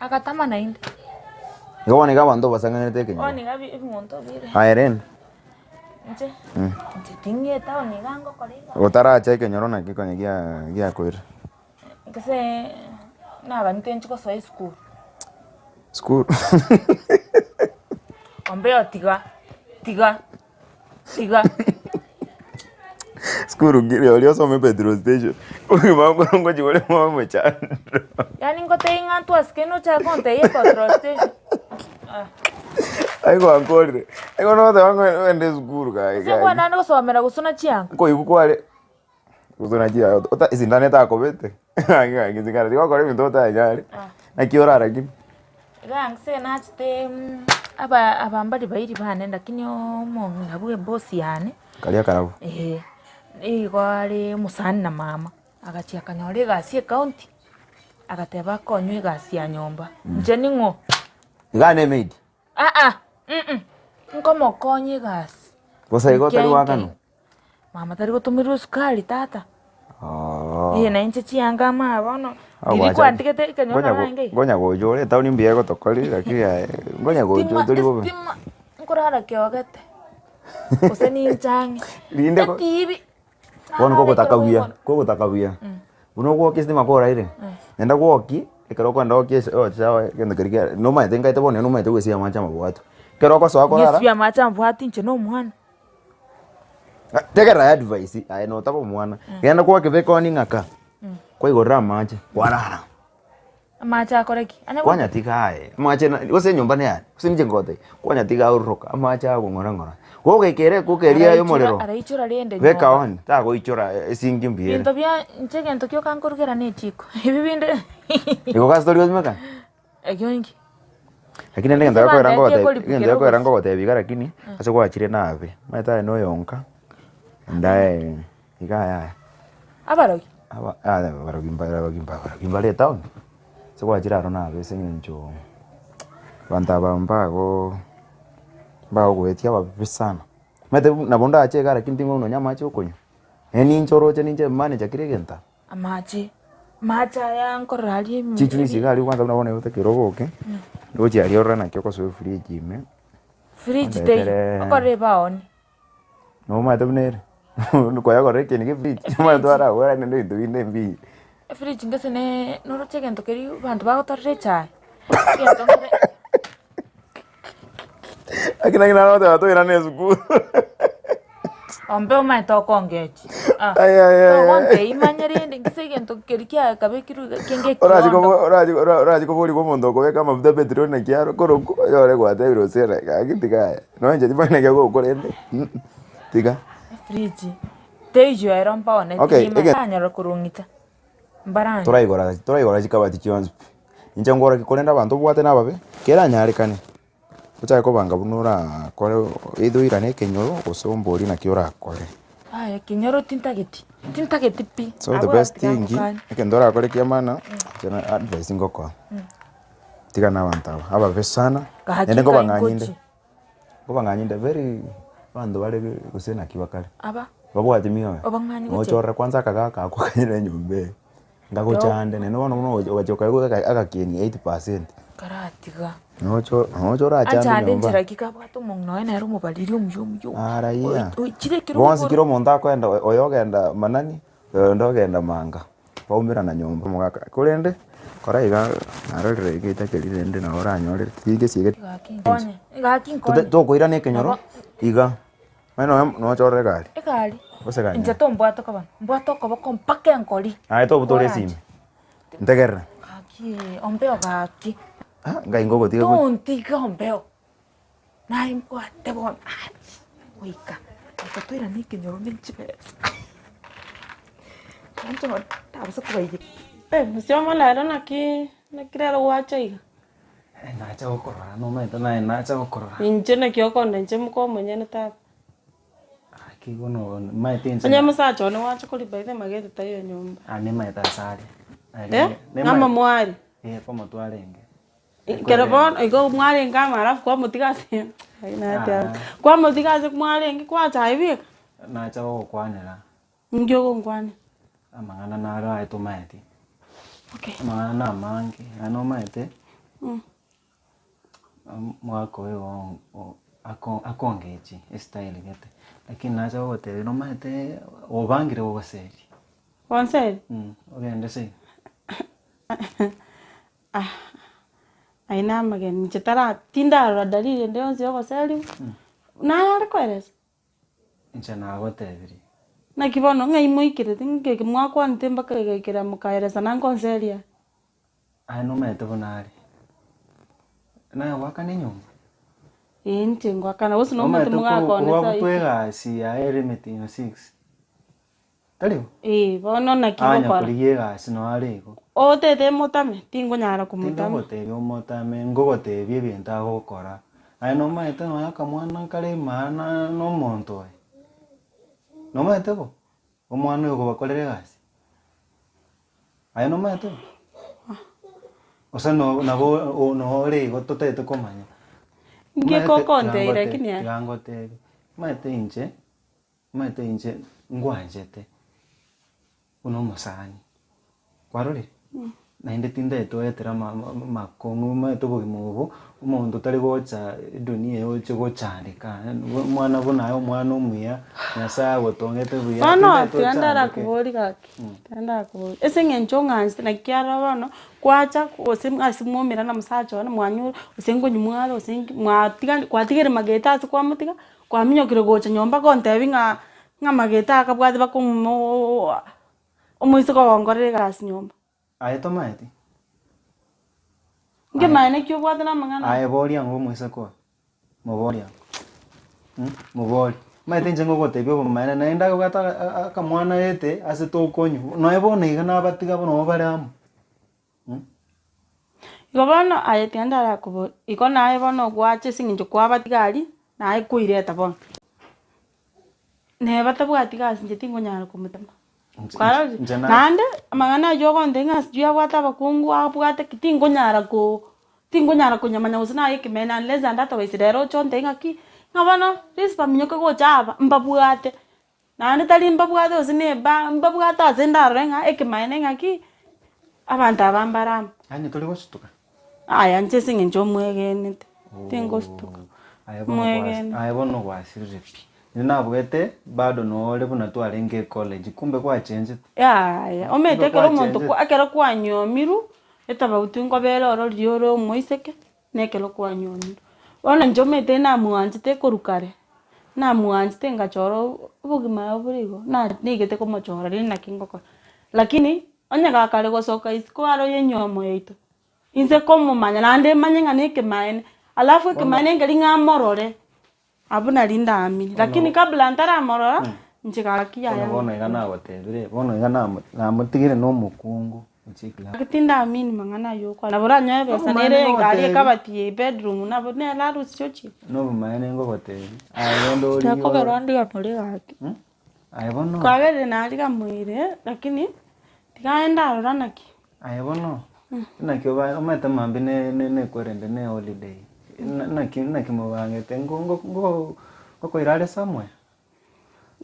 Agatama naende. Igo bono iga abanto basang'anete ekenyoro. Bono iga ebinto bire. Aye rende. Inche. Mm. Inche ting'ete bono iga ngokora iga. Otaracha ekenyoro naki konya gia giakoira. Gose nabanyete inche gosoa esukuru. Sukuru. Ombeo tiga, tiga. Tiga. Sukuru ngiri oria osome petrol station obogima bwao ngochi bore bwa omochando. Yaani ngotebie ng'a twasike nochake kontebia petrol station. Ah. Aye gwankorire, igo nogoteba ng'a ogende esukuru gaki Ase gaki. nkwenda naende gosomera gosona chianga. Nkoigwa kware gosona chianga ota esindano etakobete gaki gaki sigara tiga gokora ebinto otanyare, naki oraraki. Iga inse nachete aba abambari bairi bane lakini omong'ina bwa ebosi yane, Karia akarabwo. eh, nigo are omosani na mama, agachia akanyora egasi ecounty, agateba akonywe egasi ya nyomba, inche ning'o? Iga ne emaid. Aa mm nkomokonya egasi. Bosa igo otari Nke goakanwa? nke. Mama tari gotomerwa esukari tata. Oo. Ee na inche chianga ama bono, Ah, riria gwacha- kwantigete ekero ngonya go- narenge iga. ngonya gocha ore etaoni mbuya egotokori lakini aye ngonya gocha Estima tori bobe. estima nkorara kiogete, gose ninche ang'e, Rinde ko- etibi Bono narara kogotaka ekero buya, bono. kogotaka buya, buna ogwokia estima koraire, naende gwoki, ekero okogenda gokia ase ocha egento keria kia nomanyete nkaete bono nomanyete goesia amache amabwato. Ekero ogosoa korara. Ng'esibie amache amabwato inche na omwana. Tegerera advice aye notaba omwana, genda kwakebeka one ng'aka. Kwaigorera amache, kwarara. Amache akore ki? Anya go- Kwanyatiga aye, amache na gose enyomba neyane, gose ninche ngotebia, kwanyatiga aororoka, amache agong'ora ng'ora. Gogoika ere ekuka eria ya omorero, Araichora rende beka nyomba. on, tagoichora esinki mbuya ere. Binto bia inche egento kioka nkorugera na echiko, ebi binde Igo gasi tori gosimeka? Ekio inki? Lakini rende egento Ase gekoera bantaetie ngogotebia, koribuka egento kera gekoera obosie. ngogotebia iga lakini, ase gwachire nabe, omanyete aye noyonka, ndae iga yaya. Abarogi? Aba abarogi mba abarogi mba abarogi mbare etown, ase gwachire aro nabe ase eng'encho abanto aba mbago mbagogoetia ababe sana. Omanyete nabo ndache iga lakini ting'o nonya amache okonywa, nonye ninche oroche ninche manager kera egento aba. Amache, amache aya nkorora aria ime. Chijuice iga aria kwanza buna bono otakeire oboke, roche aria orore naki ogosoa efridge ime. Fridge teiyo, Ondetere- okorora ebaoni. Nomanyete buna ere, koyegorera ekieni kia efridge, omanyete oragore naende ebinto binde mbiya. Efridge ngese ne noroche egento keria abanto bagotorera echae, egento nkere. Lakini naki naro goteba toirane esukuru. Ombe omanyete okongechi. Ah, Ai, ai, ai, ai. togontebia imanye rende gose egento keria kiakabekirwe iga kenge Orachi ekiondo. kobo orachi ora orachi koborigwa omonto okobeka amafuta petroli naki aro korokwo onyore gwatebire gose ere gaki tiga aye. Nonya inche timanyeti naki ogokora ende tiga. Efridge, teiyo ero mbaone Okay, tima ege- tanyora korong'ita. Mbaranywe. Toraigora toraigora chikabati chionsi pi. Inche nkorokia korende abanto obwate nababe, keranyarekane, ochake kobanga buna orakore either oirane ekenyoro gose omborie naki orakore. Aye ekenyoro tintageti, tintageti pi. So the Abwo best tiga thing, ngokanie. egento orakore kia maana, inche na advice ngokoa, tiga na abanto aba, ababe sana, Gaki naende nkobang'anyinde, nkai ngochia. nkobang'anyinde very abanto bare gose naki bakare, Aba? babwati mioyo, Obang'anyi gochia? nochorere kwanza akagaka ako kanyene enyomba eye. Ngagochande naende bono buna ogocha okaigwa agakieni 80%. Karatiga. Nocho nocho orachande Anchande nyomba. nchera ki kabwate omong'ina oye nere omobariri omuya omuya omuya. Araiya. Oichire ekero Bonsi igoro. kera omonto akoenda oyo ogenda manani, oyonde ogenda manga, baumerana nyomba omogaka. Korende, kora iga narorire egeita keria rende nabo oranyore tigesiege. Gaki nkonye, gaki nkonye. Tokoirana ekenyoro, iga. Onye nonya noche orore egari. Egari? Gose egari Inche nere. tombwate okoboko, mbwate okoboko mpaka enkori. Aye tobutore Koranche. esimi. Ntegerera. Gaki ombeo gaki. Ah, ngai ngogotiga gochi. Tontiga ombeo. Naye mbwate bono achi goika. Goika toirane ekenyoro ne chibesa. Inche bono ndabasa kobaiyeka. Eh, mosioma rero naki naki rero gwacha iga? Nacha gokorora nomanyete naye nacha gokorora. Inche naki okonda inche moka omonyene tata. Gaki bono maete inche Onye omosacha one gwacha koriba ime magete taiyo nyomba. Ah nimaete ase are. Eh, ng'ama mware? Eh komo twarenge. Ekero bono igo mwarenge amo alafu kwamotiga ase Ah. kwamotiga ase mwarenge kwacha aye bieka? Nacha gogokwanera. Ninki ogonkwanera? Amang'ana naro aye tomaeti. Okay. Amang'ana namange, naende nomaete, Mm. omogaka oyo igo ako akongechi estyle gete, lakini nacha gogotebia nomaete obangire gogoseria. Gonseria? Ogende seino. Ah, aye namageni inche tara tindarora dalili ende yonsi yogoseriwa, naye are koeresa? Inche nagotebirie. Naki bono ng'ai moikerete, ng'aki eke mwakwanete mpaka egaikera mokaeresana nkonseria? Aye nomaete buna are. Naye goakana enyomba? Ee inche ngoakana, gose nomanyete Nomaete mogakone korwa saidi. butwa egasi yaye ere emetienyi six. Tari bo? Ee bono naki Anya gokora? korigia egasi noyo are igo. Otete motame, tingonyara komotama. Tindagotebia omotame, ngogotebia ebinto agokora. Aye nomaete nonya akamwana kare maana na omonto oye. Nomaete bo? Omwana oyo okobakorera egasi. Aye nomaete bo? Gose no nabo nore igo totagete komanya. Inki Omanyete okontebia lakini aye? tiga ngotebie, omanyete inche. Omanyete inche ngwanchete buna omosani, kwarorire? Naende tindagete oetere amakong'u omanyete obogima obo, omonto tari gocha edunia eye oche gochandeka, omwana buna aye omwana omuya, Nyasaye agotongete buya, Bono tindagete tiga ochandeke. ndarakoborie gaki, tiga ndarakoborie, ase eng'encho ong'anchete naki kiarora bono, kwacha gose ase mwaumera na omosacha one mwanyora, gose nkonywa mware gose nki, mwatiga kwatigire magete ase kwamotiga, Kwaminyokire gocha nyomba gontebia ng'a ng'a amagete aya akabwate bakomoa. Omoiseke ogonkorera egasi nyomba. Aye tomaeti? Nkemanyi naki obwate na amang'ana aya. Aye boria ang'o omoiseke oyo, moborie ang'o mh, moborie. Omanyete inche ngogotebia obomaene naende abwate akamwana gete ase tokonywa, nonya bono iga nabatiga bono nabo bare amo mh. Igo bono aye tiga ndarakoborie, igo naye bono gwacha ase eng'encho kwabatiga aria, naye koireta bono. Neba tabwati gasi inche tingonyara komotema. Kwarorire? Inche na- Naende, amang'ana aywo ogontebia ng'a sijui abwate abakungu abwate ki, tingonyara ko tingonyara konyamanya gose naye ekemeene unless and otherwise rero oche ontebie ng'aki, ng'a bono Risper minyoka gocha aba, mbabwate. Naende tari mbabwate gose na eba, mbabwate ase ndarore ng'a ekemaene ng'aki, abanto aba mbare amo. Yaani tori gosutuka? Aya inche ase eng'encho omwegenete, tingosutuka, Aye bono gwas- mwegene. aye bono gwasirire pi. Inche nabwete bado nore buna twarenge ecollege kumbe gwachenchete. Yaya, omanyete Kumbe ekero omonto gwachenchete. kwa ekero kwanyomirwe, etabauti nkobera oro riria ore omoiseke, na ekero kwanyomirwe. Bono inche omanyete namwanchete korwa kare, namwanchete ngachora obogima bore igo, na naigete komochora rende naki ngokora. Lakini, onye gakare gosoka isiko aro ya enyomo yaito, inse komomanya naende manye ng'a nekemaene, alafu ekemaene nkeri ng'a amorore, abwo nari ndaamini. Lakini kabla ntaramorora, inche gaki yaya Bono bono iga nagotebire, bono iga namo namotigire na omokungu ochie club. Gaki tindaamini mang'ana aywo okwana, nabo oranyore ebesa Obomaene nere enga aria ngogotebi. ekabati ya ebedroom nabo nere arusie ochie. Nobomaene ngogotebi, aye genda origie Nakobera orore. ondigamore gaki. Aye bono. Kwaberire narigamoire, lakini tiga aende arora naki. Aye bono, naki oba omanyete mambia ne ne nekwerende ne holiday, na naki naki mobangete ngo ngo ngo ngokoira are somewhere?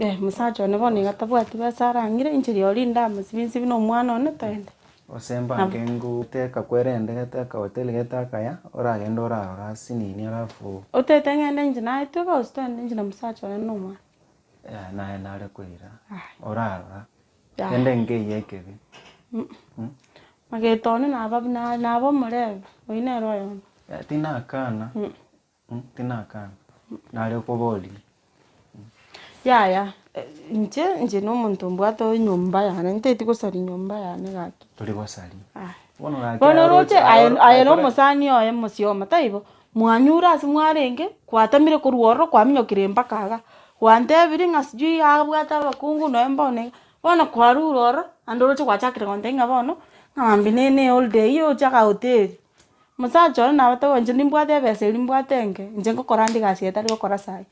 Eh, mosacha one bono iga tabwati besa arang'ire, inche rirorio ndamosibie nsibi na omwana one toende. Gose mbange ngoteka kwerende gete akahoteli gete akaya, oragende orarora ase nini alafu. Otete ng'ende inche naye tweka gose toende inche na mosacha one na omwana. Yaya naye nare koira, orarora, kende nkeiyo ekebe. Mageto one naba buna naba omorembe, oyio nere oyomo. Yaya tinakana, tinakana, nare koboria. Yaya, inche inche na omonto mbwate enyomba yane, ntaeti gosaria nyomba yane gaki. Tori gosaria. Aya. Bono gaki Bono aye oroche oroche aye aye aye na kore omosani oye mosioma, taibo? Mwanyure ase mwarenge, kwatamire korwa ororo kwaminyokire mpaka igaa, gwantebirie ng'a sijui abwate abakungu nonya mbono iga, bono kwarure ororo, naende oroche gwachakire gontebia ng'a bono, ng'a mambia ne ne holiday eywo oche akahoteli. Mosacha one nabate inche nimbwate ebesa eria mbwate enke, inche ngokora ande egasi eye tari gokora saii.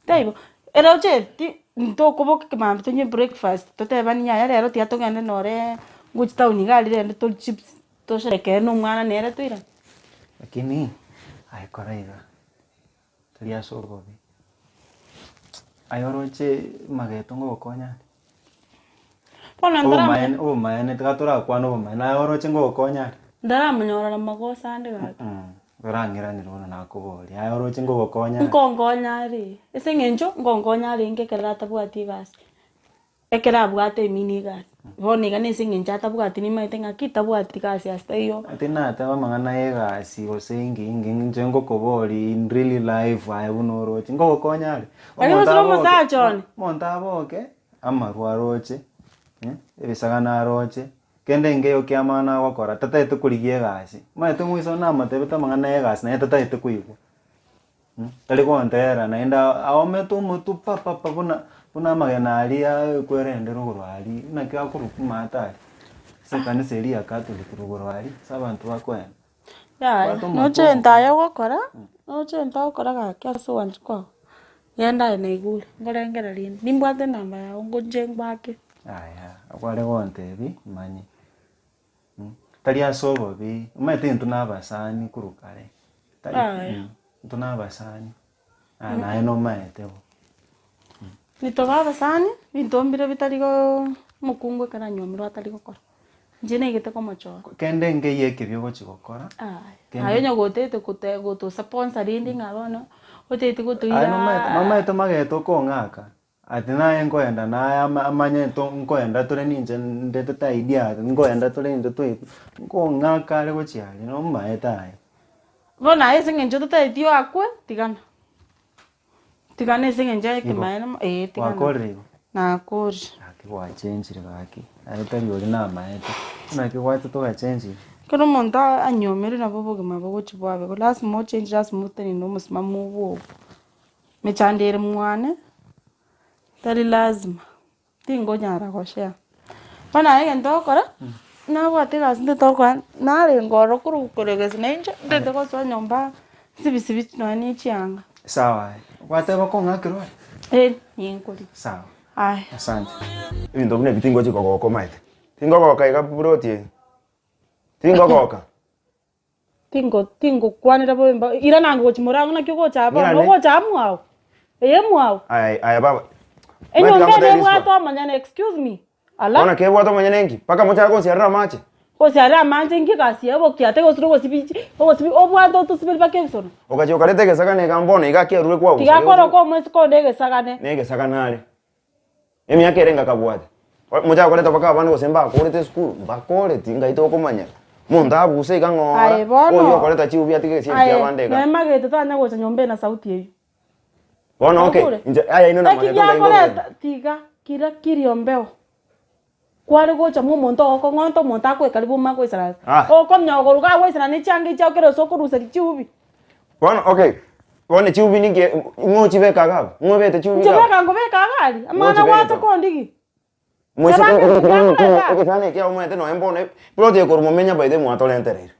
Taibo, eroche ti ntokoboka ekemambia tonywe breakfast, totebani yaya rero tiga togende nore ngochi town iga aria rende torie chips, tosherekee na omwana nere toirane. Lakini aye kora iga, tori ase obobe, aye oroche mageto ngogokonya are? Bono Obomaene obomaene tiga torakwane obomaene, aye oroche ngogokonya are? Ndaramonyorera magoso ande gaki. Orang'iranere bono nakoboria, aye oroche ngogokonya are? Nkonkonya are, ase eng'encho nkonkonya arenge ekero atabwati egasi, ekero abwate I mean egasi. Bono iga nase eng'encho atabwati nimanyete ng'aki tabwati gasi ase taiyo. Tinateba amang'ana ya egasi gose inki inki inche ngokoboria in really life aye buna oroche, ngogokonya are? Lakini Omonto gose na aboke, omosacha one. omonto aboke, amarwa aroche, ebisagane aroche, Kende nkeiyo ki'amang'ana agokora, tatagete korigia egasi. Omanyete omoisa one namotebete amang'ana y'egasi naye tatagete koigwa, tari gontegerera naende aomete omotwe pa pa pa buna buna amagena aria ekwerende rogoro aria, naki akorokwa maate aria, ase ekanisa eria ya catholic rogoro aria, ase abanto bakoenda. Yaya, Bwata omotwe noche obo. entayo ogokora, noche entayo ogokora gaki ase ogwancha kwao, genda aye naigure, nkorengereria inde, nimbwate enamba yago ngoche ngwake. Yaya, abwo are gontebia manye, tari ase obobe, omanyete intwe na abasani korwa kare, tari Yaya. intwe na abasani, naye nomaete bo. Nitoba abasani, ebinto mbire bitari goo omokungu ekero anywomirwe atari gokora. Inche naigete komochora. Kende nkeiyo ekebi ogochi gokora. Aya, aye onye gotete gote goto sponsor rende ng'a bono, otagete Aye gotoira nomaete nomaete magete okong'aka, ati naye nkoenda naye ama amanye to nkoenda tore ninche ndetete idea nkoenda tore intwe twaetwa, nkong'aka are gochia aria nomaete aye. Bono aye ase eng'encho totageti oakwe, tigana. Tigana ase eng'encho ya Igo, ekemanyererio ee tigana. gwakorire igo? Nakorire. Naki gwachenchire gaki, aye tari oria namaete, naki gwacha togachenchia. Ekero omonto anyuomire nabo obogima bogochia bwabe, lasima ochenche lasima otenene na omosimamo obwo obo. Mechando ere mwane, tari lazima, tingonyara goshare. Bono aye egento ogokora, nabwate egasi ntete gokora, narenge ororo korwa korwa gose na inche, ntete gosoa nyomba nsibisibi nonya na echianga. Sawa aye, gwateba kong'akera ore? Eh, ninkoria. Sawa. Aya. Asante. Ebinto buna ebi tingochi kogoka omanyete. Tingogoka iga ploti eye. Tingogoka. Tingo tingokwanera bobe mba irana ango gochia morango naki ogocha aa bono, Ng'irane. ogocha aa mwao, eye mwao. Aya aya baba. Enyomba Omanyete ere Rispa. ebwate omonyene excuse me, ala. Bono kebwate omonyene nki? Mpaka mochake gonsiarera amache. Gosiarera amache nki egasi yaye obokiate gose nogosibi chi ogosibi obwate otosiberi mpaka ebisono. Ogachia okareta egesagane iga mbono iga kiarure kwagusa Tiga akoroka omoiseke onde egesagane. Na egesagane are. Emiaka ere ngakabwate. Mochake koreta mpaka abana gose mbakorete esukuru, mbakoreti ngai tokomanya. Omonto abuse iga ng'ora, Aye bono. oyio okoreta chiubi atige egesieri Aye, kiabande iga. noe magete tanya gocha nyomba eye na sauti eywo. Bono okay, Okure? inche aya inwe Eki namagete ngai giakoreta ngorenda. tiga kira kiri ombeo. Kware gocha mwa omonto ogokong'onta omonto akoekari boma agoisaransa. Ah. Okomnya ogoruga agoisana ne chianga echi okere ase okoruseria chiubi. Bono okay, bono chiubi ninki ng'o ochibeka iga abwo? Ng'o obete chiubi Inche iga abwo? beka nkobeka iga aria, amang'ana Ngochibeka gwacha to. kondigi. Moise Ebanga eke giakoreta. egesani eke omanyete nonya mbono eplot eye korwa momenya by the way mwatorentereire.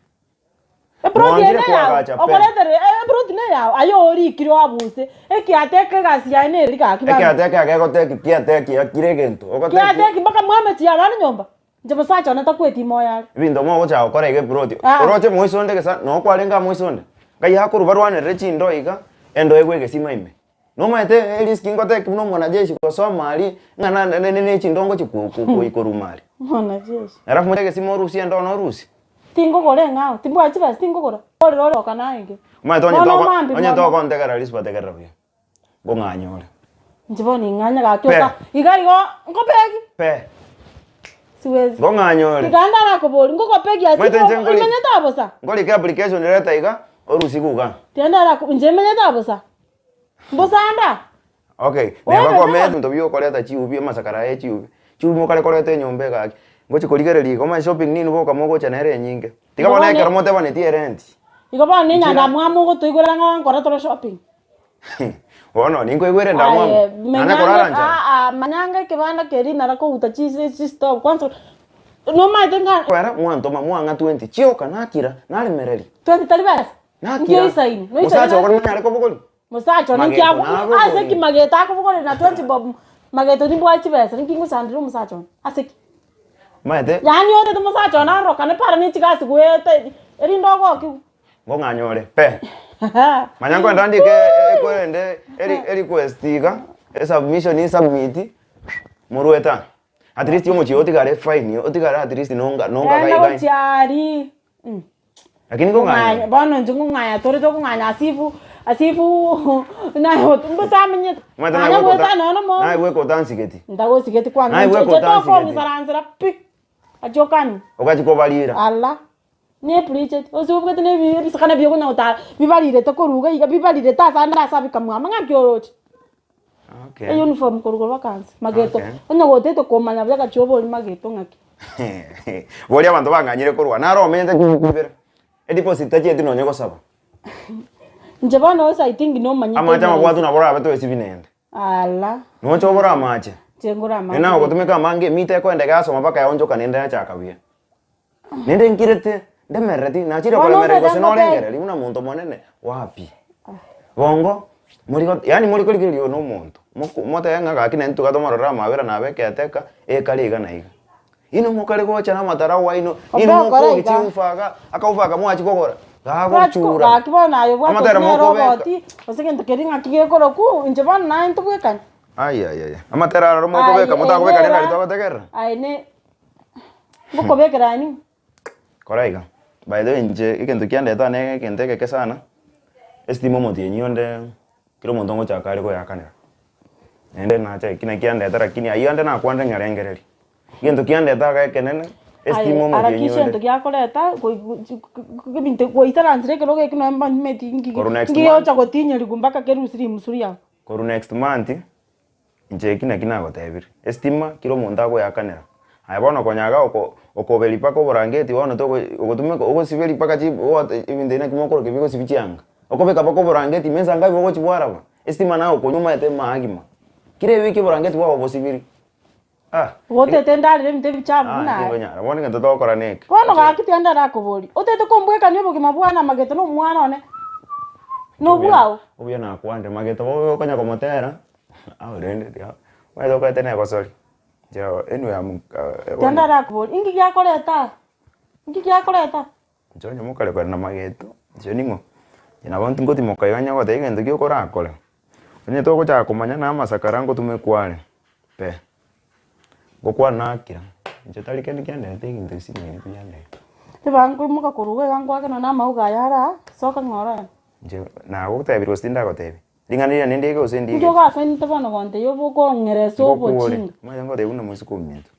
Eplot eye Mwanchire neyao, koagacha pe. okorenterera eplot neyao, aye orikire oabuse, ekiate eke egasi yaye neri gaki bambe. Ekiate eke agegotekia kiate eki akire egento ogotekia. Kiate eki mpaka mwamechie abande nyomba, inche mosacha one takweti moyo are. Ebinto mogochaka gokora iga eplot, Ah. oroche moise onde gesa noo kwarenge aa moise onde, ngai akorwa barwanerere chindo iga, endo egwe egesima ime. Nomanyete eriski ngoteki buna omwanajeshi gosoma aria, ng'a na na ne chindo ngochia ko ko koikoruma aria. Mwanajeshi. Alafu moche egesima orusie endo norusie. Tingogora eng'ao, timbwati chibesa tingogora, orere ore oka naye. Omanyete onye Bono toko omambia onye bono. togontegerera riswa tegerera buya, ngong'anye ore. Inche bono ing'anye gaki Pe. oka, iga igo nkobeki. Pe. Siwezi. Ngong'anye ore. Tiga ndarakoboria, ngokobeki ase Omanyete inche nkori- imenyete abosa. Nkorika application letter iga, orusie iga. Tiga ndarako inche imenyete abosa. Mbosanda. Okay, Wewe neba baba. komenta ebinto biokoreta chiubi amasakara aya chiubi. Chiubi mokare koreta enyomba egaki. Ngochi korigereria iga omanye shopping nini boka mogocha nere enyinge. Tiga bono Bono- ekero motebanetie erent. Igo bono Nchira. nenyanda mwamu ogotoigwera ng'a nkore tore shopping. Bono ninkoigwere endamwamu. Aye, Nanye korara nchara. aa, manyanga ekebanda keria nara kouta chise chistore kwanza nomaete ng'a Kwera mwantoma mwang'a 20 chioka nakira naremereria. 20 tari besa. Nakira. Nkioisaine. Mosacha okore nanyare kobogori. Mosacha one Mageto nkiago nabogori. ase ki mageto akobogorera na 20 bob mageto nimbwate chibesa ninki ngosandera omosacha one ase ki? Omanyete Yaani otete omosacha one arorokane para ne chigasi goeta erinde ogokiwe. ngong'anyore pe. Manya nkoenda ndike ekorende eri erequest iga esubmission insubmit morwete aa. At least omochie otigare fine otigare at least nonga nonga Genda gai gai. gochia aria. Lakini ngong'anya. Ngong'anya bono inche ngong'anya tore tokong'anya asifu asifu naye mbosa amenyete. Omanyete Nanya naye goeta goeta nonya nomo. naye goika otansigeti. Ntagosigeti kwanza Naye inche goika inche otansigeti. tokong'isaransera pi. Achokani. Ogachia kobarira. Ala. Nepreacheti osubugete na ebi ebisikana biokonya gotara bibarirete korwa iga iga bibarirete ase ande ase abikamwama ng'aki oroche. Okay. Euniform korwa korwa vacancy mageto Okay. onye gotete komanya buya gachia obori mageto ng'aki. Boria abanto bang'anyire korwa naro omenyete kibera edeposit tachieti nonye gosaba. Inche bono ase I think nomanyete Amache amabwatu nabo orabe toesibi nende. Ala. Noche obore amache. Inche ngore amache. Nabo ogotumeka amange emita ekoenda iga mpaka yaonchoka nende yachaka buya. Nende nkirete ndemerereti nachire Bono koremereri omanyete gose ngobe- norengereri buna monto monene wapi. Bongo morigo yaani mori korigereria oyo na omonto moko motebe ng'a gaki naintwe tiga tomororere amabera nabe ekeateka ekare iga na iga. Inwe mokare gocha na amatarau aino, inwe Obe okore mokogi iga. chiufa iga, akaufa aka mwachia kogora, Twachia ko- gagochura. gaki bono aye obwate Amatera gose nere mokobeka. oboti, gose egento keria ng'aki gekorokwa, inche bono naye ntobwekani. Ayayaya, amatera aroro mokobeka Aye, motakobeka rende nera- aria togotegerera. Aye ne ngokobekera ani? Kora iga, by the way inche egento kiandeta ane egento egeke sana, estima omotienyi onde kera omonto ngochaka are koyakanera. Naende nacha eki naki kiandeta lakini aywo ande nakwanire ng'a rengereria. Egento kiandeta iga ekenene, Aye estima omotienyi harakisha onde. egento giakoreta ebinto goisaransera ekerogo eki nonye mbanyumeti Korwa next month. ngigocha gotinyerigwa mpaka kerusiri rimusu riago. Korwa next month. Inche eki naki nagotebire, estima kera omonto agoyakanera. Aye bono konya iga oko okoberia mpaka oborangeti bono togo ogotumeka ogosiberia mpaka chi ogote ebinto ebi naki mokoroka bigosibia chianga. Okobeka mpaka oborangeti ime nsa ngabi ogochi bwaraba, estima naye okonywa omanyete maagima. Kera ewiki oborangeti bwabo bosibiri. Ah! Gotete ndarere ebinto ebichafu Ah, buna aya. tingonyara, bono egento togokora neke. Bono gaki tiga ndarakoborie, otagete kombwekania obogima bwane amagete na omwana one nobwao? Obuya nakwanire, magete bobe okonya komotera, ao rende tiga omanyete okoete na egosori, inche anyway am Tiga ndarakoborie, inki giakoreta aa? Inki giakoreta? Inche onye mokare kore na mageto, inche ning'o? Inche nabo ngotimoka iga onye goteba egento ki okorakore, onye togochaka komanya na amasakara ngotumekwa are, pe, ngokwana akira, inche tari kende kianderete egento gesinyire bianderete. Ebankoimoka korwa iga iga nkoake nonya na amauga aya are aa, soka ng'a orore. Inche nagotebirie gose tindagotebia, ring'ana riria nindike gose Inki ndigeti? ogasainete bono gontebia obe okong'eresa Ngokuore, obochinga? omanyete ngotebia buna moiseke ominto,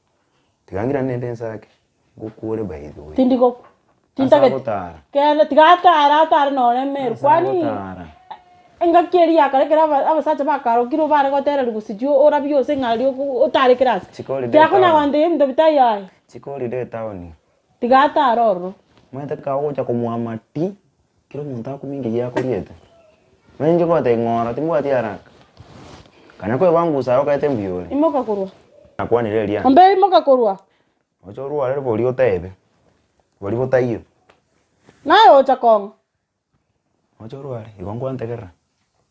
tiga ng'irane nende ensake. Ngokuore by the way. Tindi gokwa. Ase Tintageti. agotara. Kere tiga atare atare nore Meru. Ase Kwani agotara. engaki eria yakare ekero aba abasacha bakarokirwe bare gotererwa gose orabie ose ng'a aria otare kera ase. Chikorida Tiakonya etown. gontebia ebinto bitaiyo aye. Chikorida etown. Tiga atare ororo. Omanyete ekero ogocha komoama ti, kera omonto akumia inki giakoriete. Nonye inche ngotebia ng'ora timbwati haraka. Kanya koebangusa aye okaete mbuya ore. Imoka korwa. Nakwanire eria. Ombe imoka korwa. Oche orware boria otebe, boria botaiyo. Naye ocha kong'a. Oche orware, igo nkwantegerera,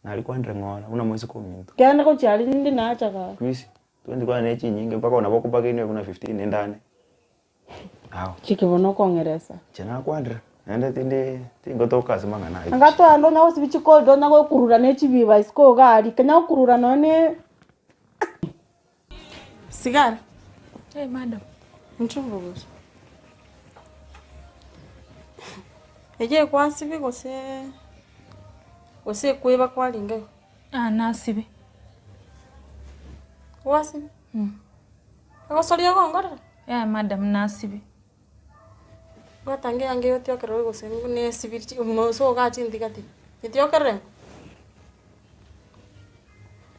nari kwandire ng'ora buna moiseke ominto. Kende gochia aria rinde nacha gaki. Kwisi, twendi kwane ne chinyinge mpaka nabo okobagainwe buna 15 endane. Ao. Chiki bono okong'eresa. Inche nakwandire, naende tindi tingotoka ase amang'ana ayio. Anga twagenda onya gosibia chikorida onya gokurura ne chibiba isiko iga aria, kenya gokurura nonye ne. Sigara. Hey, madam. Nchungugusu. Eye ekwasibi gose gose ekweba kwaringa igo? Ah, nasibi. Gwasibi? Mm. Egosoria ogongorera? Yaya madam, nasibi. Bwata ngeange otiokerere gose nesibiri chi moso igaa chintigati, etiokerere.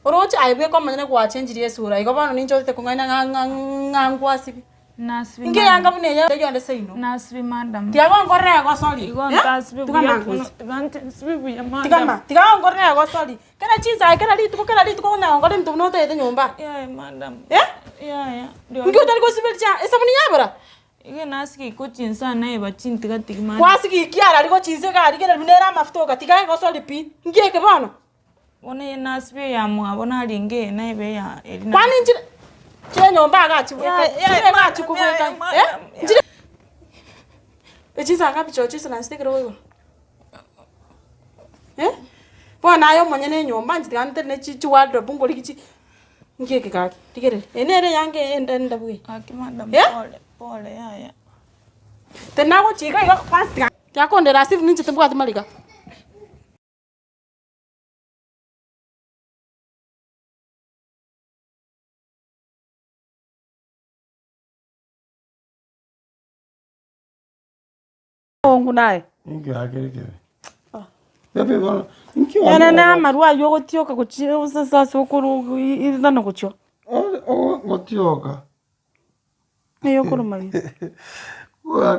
Oroche aye bweka omonyene gwachenchirie esura igo bono ninche otete kong'aina ng'a ng'a ng'a ngwasibia. Nasibi Inki eyanga buna eye eyonde seino? Nasibi madam. Tiga gonkorera egosori, Igo eh? ntasibi Tiga buya mangosi. tiga ntasibi buya madam. Tiga ma, tiga gonkorera egosori. Kera chinsa kera rituko kera rituko onya gonkora ebinto buna otagete nyomba. Yaya madam. Eh? Yaya. Inki otari gosiberia chia esabuni yabora? Iga nasigikwa chinsa naeba chintigatigi madam. Gwasigikia arari gochinsa iga rigereria buna ere amafuta oka tiga egosori pi. Inki eke bono? Bono eye nasibe eyamwabo narenge eye naibe eya eri na. Kwani nchire chire nyomba agachi bweka chire agachi kobweka eh nchire echinsa ngapi chocho isiransete ekero igoro eh bono aye omonyene enyomba inche tiga ntere chi chiwardrobe ngorigi chi nki eke gaki rigereria eye nere eyanga eye ende endabu eye Gaki madam eh. pole pole yaya. Tinagochika iga kwanza tiga tiga kondera as if ninche timbwati mariga. Ongu naye. Inki akere kebe? Bebe bono, inki Ere na amarwa aywo ogotioka gochia ase ase okoro ithano gochia. Gotioka. Ng'ai okoroma iga?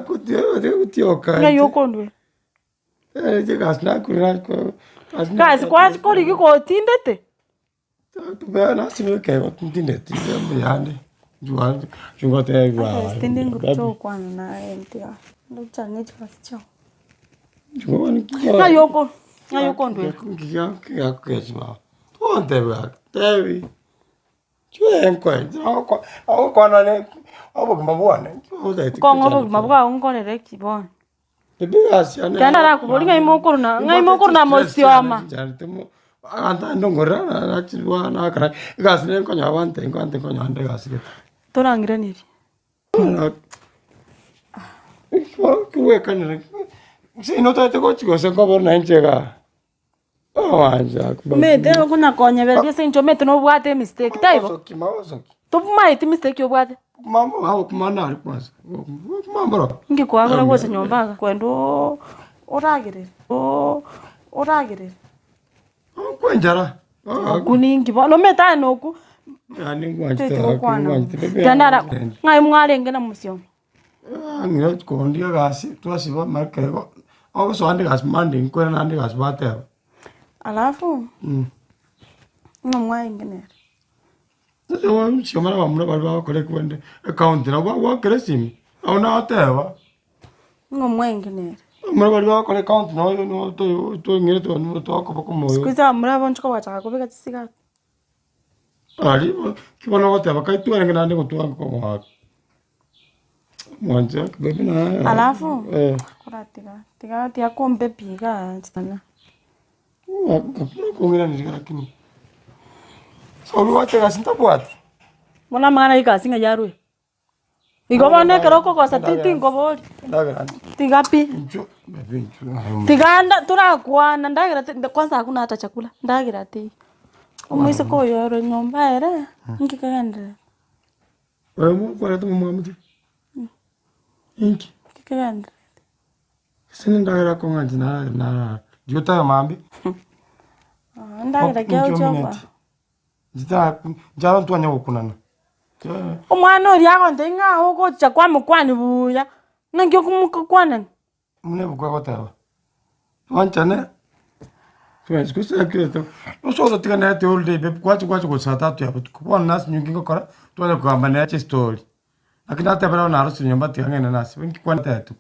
Gotioka. Ng'ai okondwera? Egasi nakorire Gasi kwakorigia gotindete? Ng'ai oko ng'ai okondwera? Kong'a obogima bwao nkorere ki bono? Ekero narakoborie ng'ai mokorwa ng'ai mokorwa na mosioma. Torang'iranerie. Omanyete okonya konyebereria ase eng'encho omanyete nobwate emistake taibo? Tomaeti mistake obwate? Inki kwagora gocha nyomba iga kwenda oo oragerere oo oragerere. Okwo ninki bono omanyete aye nokwo. Yaani ngwanchete Teti gokwana. ngwanchete baby. Tandara ng'ai mwarenge na mosioma. Ng'ira kondi egasi twasiba makego ogosoa ande egasi Monday nkwere nande egasi bateba. Alafu ng'a mwarenge nere. Sasa msiomana bamura baria bagokora ekwende ecounty nabo bagwakera esimi nabo nateba. Ng'a mwarenge nere. Bamura baria bagokora ecounty nabo nabo tweng'erete twakoba komoyo. Siku hizi abamura bonsi kobachaka kobeka chisigati. Aria ki bono ogoteba kai twarenge naende gotwara komoaka. Mwanche baby naye Alafu eh. koratiga tiga tiga kombe pi igaa chitana. Kong'iraneria lakini. So obwate egasi ntabwati? Bono amang'ana ya egasi ng'a yarwe. Igo bono ekero okogosa ti tinkoboria. Ndagera nche. Tiga pi. Inchuo baby inchuo. Tiga nda torakwana ndagera ti kwanza hakuna hata chakula ndagera teiyo. Omoiseke oyo ore nyomba ere, inki kegendererete? Oyo mokwarete momwamuti? Inki? Inki kegendererete? Ase nendagera akong'ancha narara narara. Ndigotaga mambia. Endagera ki agochia okoa? Nchara ntwanye gokunana. Omwana oria agontebia ng'a ogocha kwamokwania buya, naki okomokwanani? Buna ebuku egoteba, twanchane twensi gose gose ototigane ete all day babe gwacha gwacha gocha saa tatu ya botuko, bono nase inwe ngokora, twanya kogamba nere chistori. Lakini natebire bono narosire nyomba tiga ng'ende nase inki kwantebetie.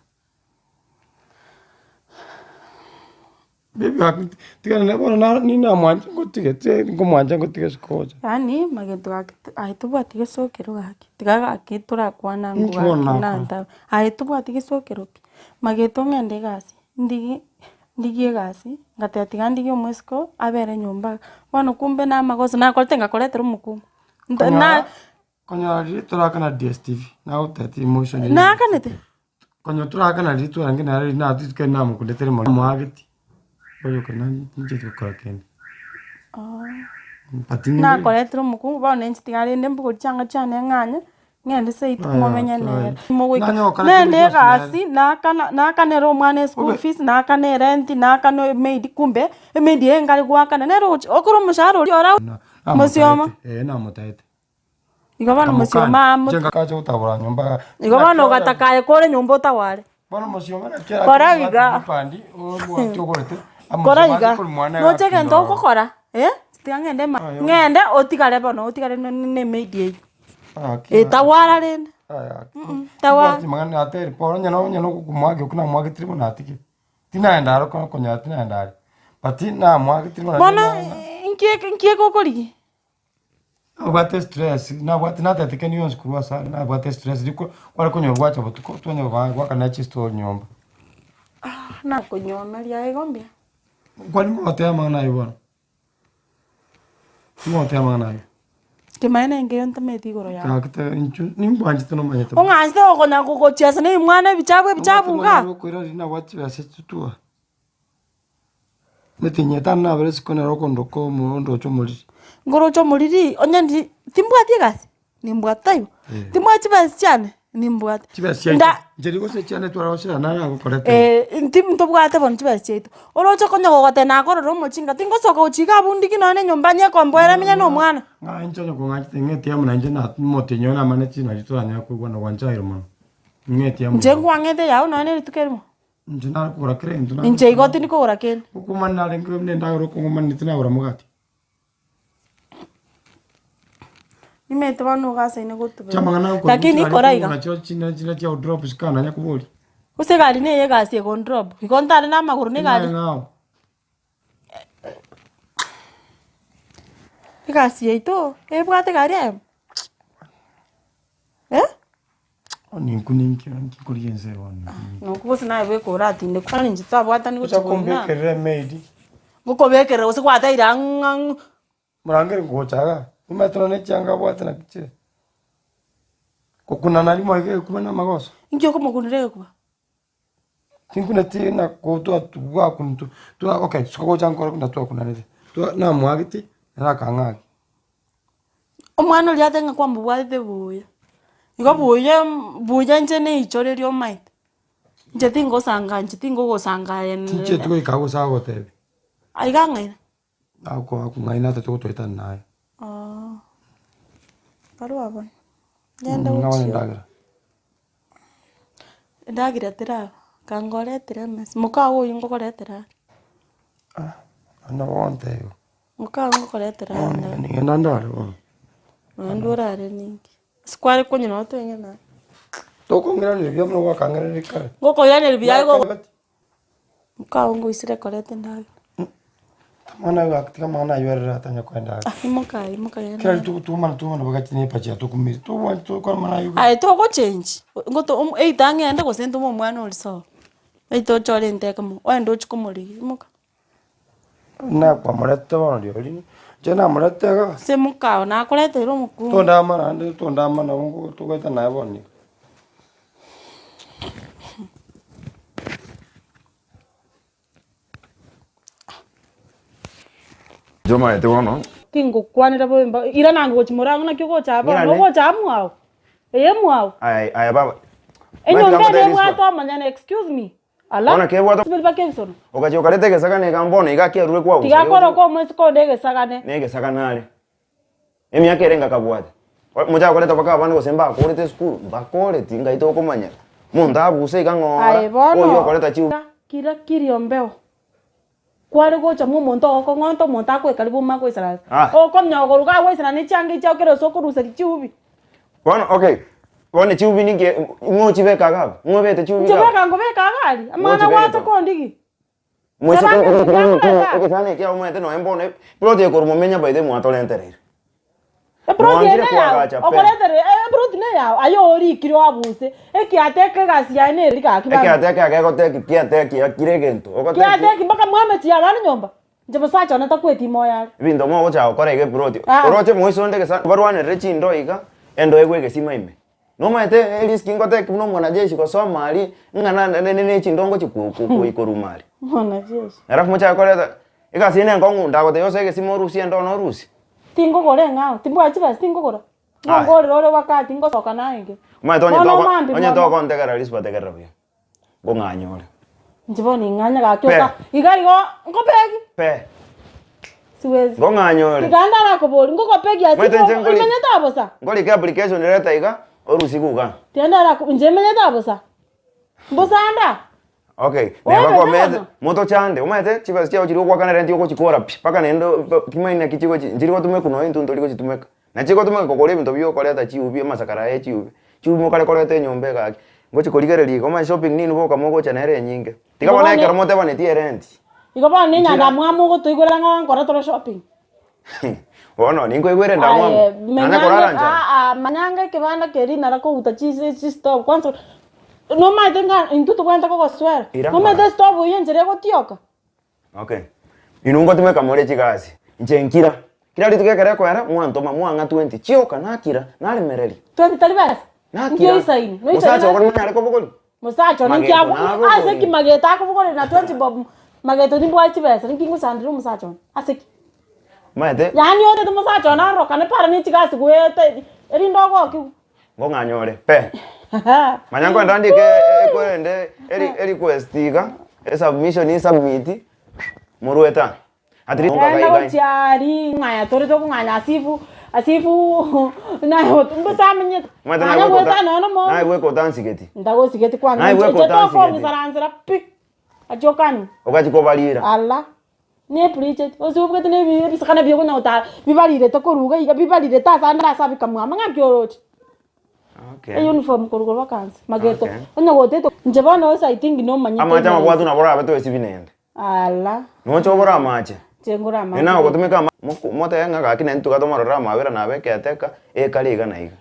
Baby gaki tiga nere bono naro ninamwancha ngotige ti nkomwancha ngotige sikocha. Yaani magento gaki aye tobwati gesokero gaki, tiga gaki torakwana ng'o Inki bono gaki nakora? nantaba, aye tobwati gesokero pi, mageto ng'ende egasi, ndigi ndigie egasi, ngateba tiga ndigie omosiko abere nyomba iga, bono kumbe na amagoso nakorete ngakoretera omokungu, nta na Konyora konyora riria torakana DSTV, nagotebetie emotion eye. Naakanete? Konyora torakana riria twarenge nere riria natwitwe keri namokundete mono moageti, oyoka nincheti gokora kende. But nigo Nakoretire omokungu bono inche tiga rende mbogori chianga chiane ng'anye, ng'ende seito momenye nere. Mogoika Nanye gokora nende kende gionsi egasi nakana nakanere omwana eschool Obe- fees, nakane erent, nakane emaid kumbe, emaid eye nkare goakana nere ogochi okore omoshahara oria ora mosioma. Namotaete, eh namotaete. Igo bono mosioma amo. Inche ngakacha gotabora nyomba. Igo bono ogataka aye kore nyomba otaware. Bono mosioma naki ara Kora iga. Pandi obwate ogorete. Kora iga. Noche egento ogokora eh, tiga ng'ende ma ng'ende otigare bono otigare ne ne emaid eywo. Etawara rende. Tawara. Mang'ana ateri poro onye onye nogokumwaki okwo namwagetire bono atige. Tinaenda aro konyora tinaenda are. But namwagetire bono. Bono inki inki egokorigia? Nabwate stress, nabwate natete kende gionsi korwa ase are, nabwate stress riko kware konyora gwacha botuko twanye goka goakana chistori nyomba. Nakonywomeria igo mbuya. Kwani mogoteba amang'ana ayio bono? Mogoteba amang'ana ayio? Kemanyeene nkeyo ntometi igoro yao. Gaki tebe inchu nimbwanchete nomanyete bono. Ong'anchete gokonya gogochiesa na ebimwana ebichabu ebichabu igaa. Okoira riria nabwate chibesa chituo. Emetienyi etano nabere isiko nere okondoka omo ondoche omoriri. Nkoroche omoriri, onye ndi timbwati egasi, nimbwate taibo? Timbwati chibesa chiane, nimbwate. Chibesa chiaito, Nda inche gose chiane twarosire naragokorete. Eh, nti ntobwate bono chibesa chiaito. Oroche konya gogoteba nakorora omochinga, tingosoka gochia iga abwo ndiki nonye na enyomba nyekomboera menye na omwana. Ng'a inche onye kong'achete ng'etie amo nainche na omotienyi oyo namane chinari toranyare koigwana gwanchaire mono. Ng'etie amo. Inche nkwang'ete yago nonye na rituko erimo. Inche nakogora kera egento na- Inche igo tindi kogora kende. Okomana narenge buna endagera okong'omanete tinagora mogati. Nimanyete bono ogasaine gotubera. Chiamang'ana agokora Lakini kora iga. nachio chinde chinde chia drop chikananya koboria. Gose egari neye egasi egondrop, igo ntare na amagoro na egari. Ng'ao. Egasi yaito, ebwate egari eyemo? Eh? Ninku ninki ninki nkorigia ense eye bono. Nokwo gose naye bweka oratinde kwani inche twabwatani gochia Gocha korina. kombekerera emaid. Ngokobekerera gose gwateire ang'u ang'u. Morangeri ngocha igaa, omanyete nonye chianga abwate naki chire. Gokunana rimo iga egekuba na amagoso. Inki okomokunera egekuba? Tinkuneti na gotwa gwakuntu twa okay siko gocha nkore buna twakunanete, twa namoagete, nere akang'akia. Omwana oria ate ng'a kwamobwatete buya, igo buya buya inche neichoreria omaete, inche tingosanga inche tingogosanga aye Tinchieti goika agwo ase agotebia. Aiga ang'aina. Akoa akong'aina atachia gotoetana naye. Oh. Barua bono. Ngende Ng'a bono gochia. endagera. Endagera teraba, kangoretera emesa, mokao oywo ngokoretera are. Bono gontebia. Mokao ngokoretera are endagera. Ning'enda ndare bono. Naende orare ninki? Ase kware konywa nabo tweng'ena are. Tokong'iraneria buya buna gwakang'iraneria kare. Ngokoiraneria buya igo. Mokao ngoisire koreta endagera. Amang'ana aye gaki tiga amang'ana aywo arere atanya koenda ake. Imoka aye imoka genda. Kera rituko twomana twomana bagachi ne epacha yatokumire tobwanchi tokora amang'ana aywo. Aye togochengi, ngoto either ng'ende gose ntome omwana oria sobo, either ochore enteke mo, oende ochie komorigia, imoka. Nakwamorete bono rirorio, inche namorete iga. Ase mokao nakoreteire omokungu. Tondama naende tondama nabo togoeta naye bono iga. Inche omanyete bono. Tingokwanera bobe mba, irana ango gochia morango naki ogocha bono, Ng'irane. ogocha aa mwao, eye mwao. Aya aya baba. Enyomba Omanyete ere ngamotebia ebwate omonyene, excuse me, ala, Bono kebwate sibori bake ebisono. Ogachia okareta egesagane iga mbono iga kiarure kwagusa Tiga akoroka omoiseke onde egesagane. Na egesagane are. Emiaka ere ngakabwate. Mochake koreta mpaka abana gose mbakorete esukuru, mbakoreti ngai tokomanyera. Monto abuse iga ng'ora, Aye bono, oyio okoreta chiu. Kira kirio mbeo. Kware gocha mwa omonto ogokong'onta omonto akoekari boma agoisaransa. Ah. Okonyogoru gagoisana ne chianga echi chiao kera ase okoruseria chiubi. Bono okay, bono chiubi ninki ng'o ochibeka iga abwo? Ng'o obete chiubi Inche iga abwo? beka nkobeka iga aria, amang'ana Ngochibeka gwacha to. kondigi. Moise Tebanga ebinto biakoreta. egesani ekiao omanyete nonya mbono eplot eye korwa momenya by the way mwatorentereire. Eplot eye Mwanchire neyao, koagacha pe. okoreterire eplot neyao, aye orikire oabuse, ekiate eke egasi yaye neri gaki bambe. Ekiate eke agegotekia kiateki akire egento ogoteki. Kiateki mpaka mwamechie abande nyomba, inche mosacha one takweti moyo are. Ebinto mogochaka gokora iga eplot, Ah. oroche moise onde gesa barwanerere chindo iga, endo egwe egesima ime. Nomanyete erisk ngoteki buna omwanajeshi gosoma aria ng'a na na ne chindo ngochia ko ko koikoruma aria. Mwanajeshi. Alafu mochake koreta egasi eye nenkong'u ndagotebia osoe egesima orusie endo one orusie. Tingogora eng'ao, timbwati chibesa tingogora. Aya. Ngongorera ore wakati ngosoka naye Omanyete onye Bono toko omambia onye bono. tokontegerera risuba tegerera buya, ngong'anye ore. Inche bono ning'anye gaki Pe. oka iga igo nkobeki Pe, siwezi. ngong'anye ore. Iga ndarakoboria ngokobeki ase Omanyete inche nkori imenyete abosa. nkorika application leta iga, orusie iga. Tiga ndarako inche imenyete abosa. Mbosanda. Okay, Oye neba bebe komete bono. motochande omanyete chibesa chiago chiria ogoakana rent ogochikora pi mpaka naende timanyeti naki chigochi nchiri gotumekwa nonya intwe ntori gochitumeka. Na chigotumeka kogora ebinto bia okoreta chiubi amasakara aya echiubi, chiubi mokare koreta enyomba egaki, ngochi korigereria iga omanye shopping ninwe boka mogocha nere enyinge. Tiga Igo bono bono ekero motebaneti erent. Igo bono Nchira. nenyandamwamu ogotoigwera ng'a nkore tore shopping. Bono ninkoigwere Aye, endamwamu, nanye manyanga korara nchara. aa manyanga ekebanda keria nara kouta chise chistove kwanza nomanyete ng'a intwe tobwenerete kogoswera, Ira nomanyete ng'ora. estove eywo enchera egotioka. Okay, inwe ngotumeka more chigasi, inche nkira, kera rituko ekero ekoera mwantoma mwang'a 20 chioka nakira, naremereria. 20 tari besa? Nakira. Nki oisaine? Noisaine Mosacha na- okore nonyare kobogoria? Mosacha one Mageto nki abu nabogoria. ase ki mageto akobogoria na 20 bob mageto nimbwate chibesa nki ngosandera omosacha one ase ki? Omanyete Yaani otete omosacha one arorokane para ne chigasi goeta erinde ogokigwe. ngong'anyore pe. Manya nkoenda ndike ekorende eri erequest iga, esubmission insubmit, morwete aa. At least Genda gochia aria ng'aya tore tokong'anya asifu asifu naye mbosa amenyete Omanyete Manya naye goeta nonya nomo naye bweka otansigeti. ntagosigeti kwanza Naye bweka inche otansigeti. tokong'isaransera pi achokani Ogachi kobarira. Ala nepreacheti ase obwate na ebi ebisikana biokonya gotara bibarirete korwa iga iga bibarirete ase ande ase abikamwama ng'aki oroche. Okay. Euniform korwa korwa vacancy mageto Okay. onye gotete inche bono ase I think nomanyete Amache amabwatu nabo orabe toesibi nende. Ala. Noche obore amache. Inche ngore amache. Nere nagotumeka ama moko motebe ng'a gaki naintwe tiga tomorore amabera nabe ekeateka, ekare iga na iga.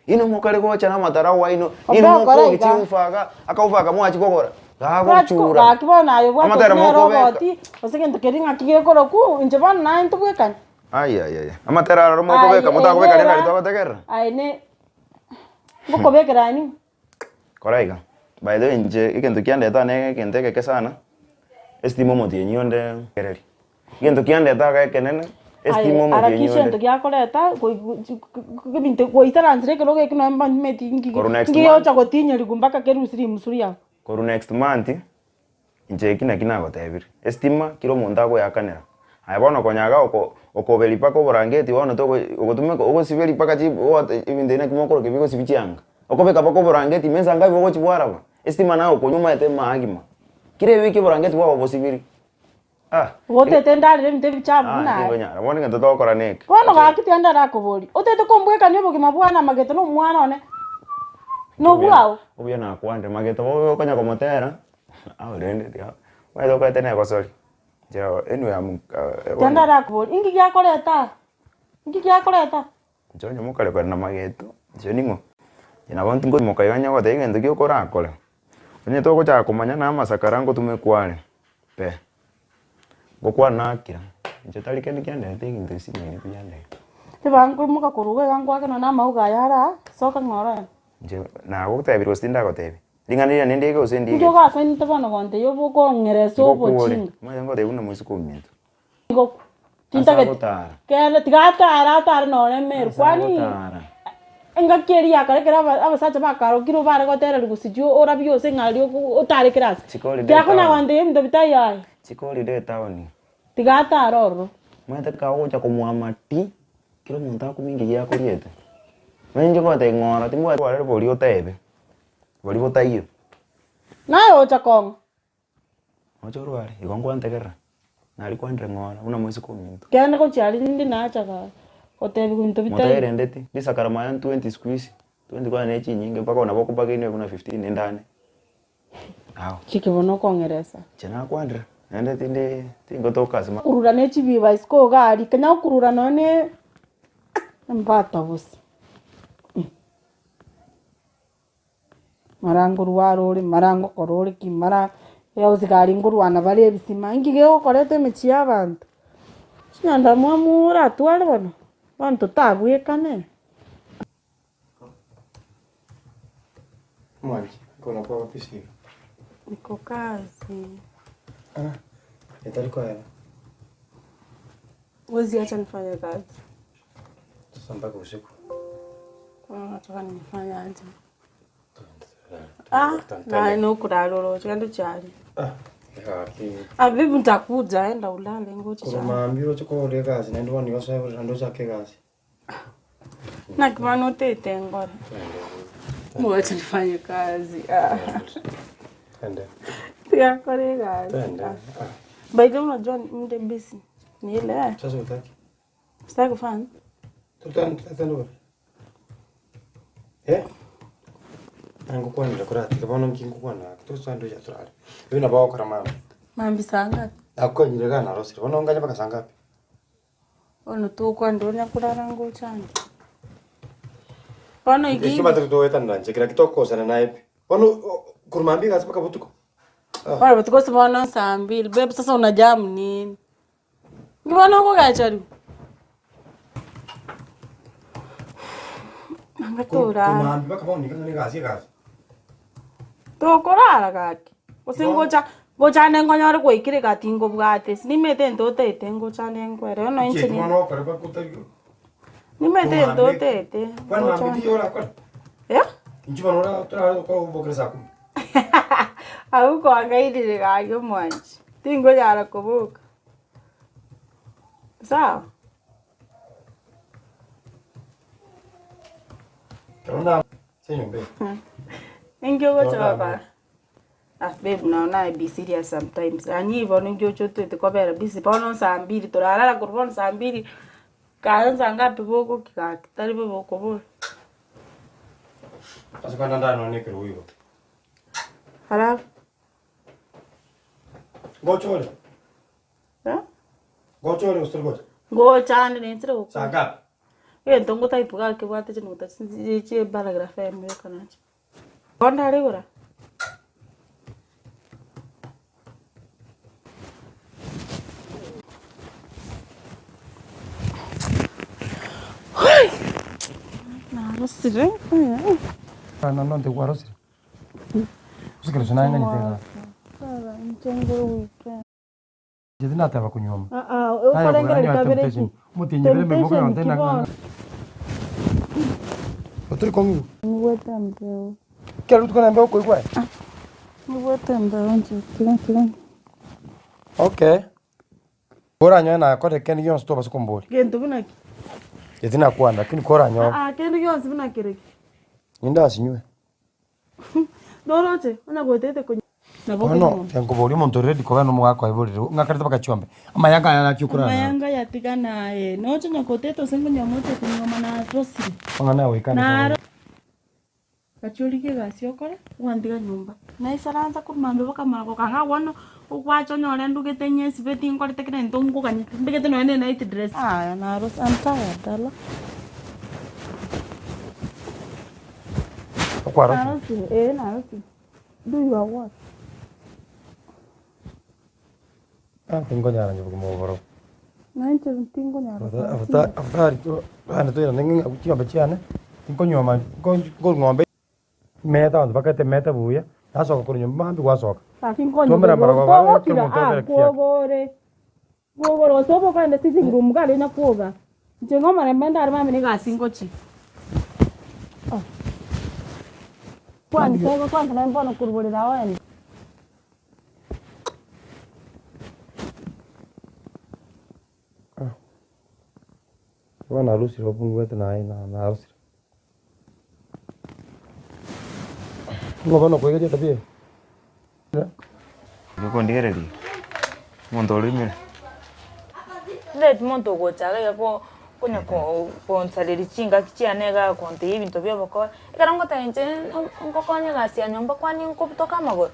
Inwe mokare gocha na amatarau aino, inwe Obe okore mokogi iga. chiufa iga, akaufa aka mwachi kogora, Twachia gagochura. gaki bono aye obwate Amatera gose nere mokobeka. oboti, gose gento keria ng'aki gekoroku, inche bono naye ntobwekani. Ayayaya, amatera aroro mokobeka, Aye, motakobeka rende ere aria twabategerera. Aye ne ngokobekera ani? Kora iga, by the way inche egento kiandeta ane egento egeke sana, estima omotienyi onde ngereri. Egento kiandeta iga ekenene, Aye estima omotienyi harakisha onde. egento giakoreta ebinto goisaransire ekerogo eke nonye mbameti nki Korwa next nki month. gegocha gotinyerigwa mpaka kerusie rimusu riago. Korwa next month, inche eki naki nagotebirie, estima kera omonto agoeakanera. Aye bono konyaga oko okoberi mpaka oborangeti bono togo ogotumeka ogosiberi mpaka chi oate ebinto ebi naki mokoroka bigosibia chianga. Okobeka mpaka oborangeti ime nsa ngapi bogochi bwaraba, estima naye okonywa omanyete maagima. Kera ewiki oborangeti bwago bosibiri. Ah! Gotete ndarere ebinto ebichafu Ah, buna aya. tingonyara, bono egento togokora neke. Bono gaki tiga ndarakoborie, otagete kombwekania obogima bwane amagete na omwana one na obwao? Obuya nakwanire, magete bobe okonya komotera, ao rende tiga omanyete okorete na egosori. Inche anyway am Tiga ndarakoborie, inki giakoreta aa? Inki giakoreta? Inche onye mokare kore na mageto, inche ning'o? Inche nabo nkoimoka iga onye goteba egento ki okorakore, onye togochaka komanya na amasakara ngotumekwa are, pe, ngokwana akira, inche tari kende kianderete egento esimeni pi kianderete. Ribaga nkoimoka korwa iga iga ngoake nonye na amauga aya are aa, soka ng'a orore. Inche nagotebirie gose tindagotebia, ring'ana riria nindiige gose Inki ndiigete? ogasainete bono gontebia obe okong'eresa Ngokwore, obochinga? omanyete ngotebia buna moiseke ominto. Igokwa. Ase Tintageti agotara. kende tiga atare atare nonye emeru Ase kwani agotara. engaki eria ya kare ekero aba abasacha bakarokirwe bare gotererwa gose chio orabie ose ng'a aria otare kera ase. Chikorire Tiakonya etown. gontebia ebinto bitaiyo aye. Chikorire etown. Tiga atare ororo. Omanyete ekero ogocha komwama ti, kera omonto akomingia egiya akoriete. Onye inche ngotebia ng'ora timbwati borere boria otebe, boria botaiyo. Naye ocha kong'a. Oche orware, igo nkwantegerera, nari kwandire ng'ora buna moiseke ominto. Kende gochia aria rinde nacha ga gotebiwa ebinto bitaiyo. Motaerendeti, risakara maya 20 siku hizi, 20 kwanza ne chinyinge mpaka nabo okobagainiwa buna 15 endane. Ao. Chike bono okong'eresa. Inche nakwandire, naende tindi tingotoka ase ma. Kurura ne chibiba isiko iga aria, kenya gokurura nonye ne embata bosa. Mara ngorwara ore, mara ngokora ore ki, mara abasigari ngorwana bare ebisima, inki gegokoreta emechie ya abanto? Chinyandamwamu oratware bono, bono totabwekane. Mwanchi, nkona kwa wapi siga? Niko kazi. Ah, etari koera. Huwezi acha nifanye kazi. Sasa mpaka usiku. Kwa nataka nifanye aje? Ah, na nokurara oroche kende chari. Gaki. Ah, bibi nitakuja, enda ulale ngoche chari. Koromambia oroche kore egasi naende bono nigo osoe naende ochake egasi. Naki bono otete ngore. Mwacha nifanye kazi. Ah. Twende. Tiga nkore egasi. Twende. Ah. By the way unajua ninde busy. Ni ile. Sasa utaki. Sitaki kufanya. Twende twende wapi? Eh? Nangokwanera koratiga bono nki ngokwana tosa ndocha torare. Ebi nabo ogokora mama. Mambi saa ngapi? Nakonyire iga narosire bono nganye mpaka saa ngapi? Bono tokwanire onya korara ngochande. Bono Ekio iga matatu togoetanera inche kera ki tokosana naye pi. Bono korwa mambia egasi mpaka botuko. Bono botuko ase bono saa mbili babe sasa unajamu nini? Inki bono okogecheriwa? Anga Korwa torara. mambia mpaka bono iga ng'a egasi egasi. Tokorara gaki, gose ngocha ngochande nkonyore gwaikire gati nkobwate ase nimanyete egento otaete ngochande nkwere bono Inki inche ekio bono ogokora mpaka otari nimanyete egento Korwa mambia otaete Kwani mambia ngochande tiyo orakore? Eh? Inki bono ora torare okobokera saa kumi? Abwo kwangairire gaki omwanchi, tingonyara koboka, sawa? Ekero na ase enyomba eye. Inki ogocha gokora? Ah babe nonya naye be serious sometimes, yaani bono inki oche otwete kobera busy bono saa mbiri torarara korwa bono saa mbiri, kare nsa ngapi bogokia gaki tari bobe okobora. Ase kanda ndare nonya na ekerogo igo. Alafu? Ngocha ore? Eh? Ngocha ore gose tori gocha? Ngocha ande nensire gokwana. Saa ngapi? Egento ngotype iga kebwate chinota chie paragraph eyemo yoka nache. Bono ndare igoro aa. Narosire. Nonte kwarosire? Gose kerosio naye ng'anyete igaa. Inche tindateba konyuoma. Ah, ah, Naye okorengereria kogera kabere temptation. ki? Omotienyi bere emeboko Temptation yonte ki na- bono? Otori kong'igwa. Nigwete embeo. Kera rituko na embeo okoigwa aye? Nigwete embeo inche tiga tiga. Okay. Koranyore nakorire kende gionsi tobasa komboria. Gento buna ki? Inche tinakwana lakini koranyore. Aa kende gionsi buna kereki. Nindasinywe. Noroche, onye goetete konywa. Nabo Bono okonywa. nkoboria omonto ore ready kogenda omogaka oye borere ng'akarete mpaka chiombe. Amayanga aya naki okorara naro. Amayanga aya tiga naye. Noche onye gotete ase nkonywa moche konywa narosire. Amang'ana aya goika Naro. Gachia origie egasi okore, gwantiga nyomba. Naisaransa korwa mambia bakamanya gokang'a bono, ogwacha onyore ndugete nyesibe tinkorete kera egento nkoganyete, mbegete nonye na enight dress. Aya narose, I'm tired, alo. Okwarosire? Narosire, eh narosire. Do your work. Ah, tinkonyara inche bogima obo borobwo. Nainche tinkonyara Afadhali afadhali tu naende toirane ng'a chiombe chiane, tinkonyuoma nko nkorwa ng'ombe meta abanto bakate meta buya, nasoka korwa nyomba mambia gwasoka. Gaki nkonye Twamera korwa amarogoba kogokira ekero omonto ah abere kifiaka. kwogore kwogore gose obe okogenda sitting room iga aria onye kwoga inche ng'a omorembe ndare mambia na egasi ngochia. Kwanisa igo kwanza naye bono korwa borere ao oende. Bono narusire obongwete naye narusire. Ng'o bono okoigeria etabia eye? Okondigereria, omonto orimire. Tindeti monto ogocha iga iga ko konya ko konsareria chingaki chiane iga agontebia ebinto bia obokora, ekero ngoteba inche ngokonye egasi ya nyomba kwani nkobutoka amagoro,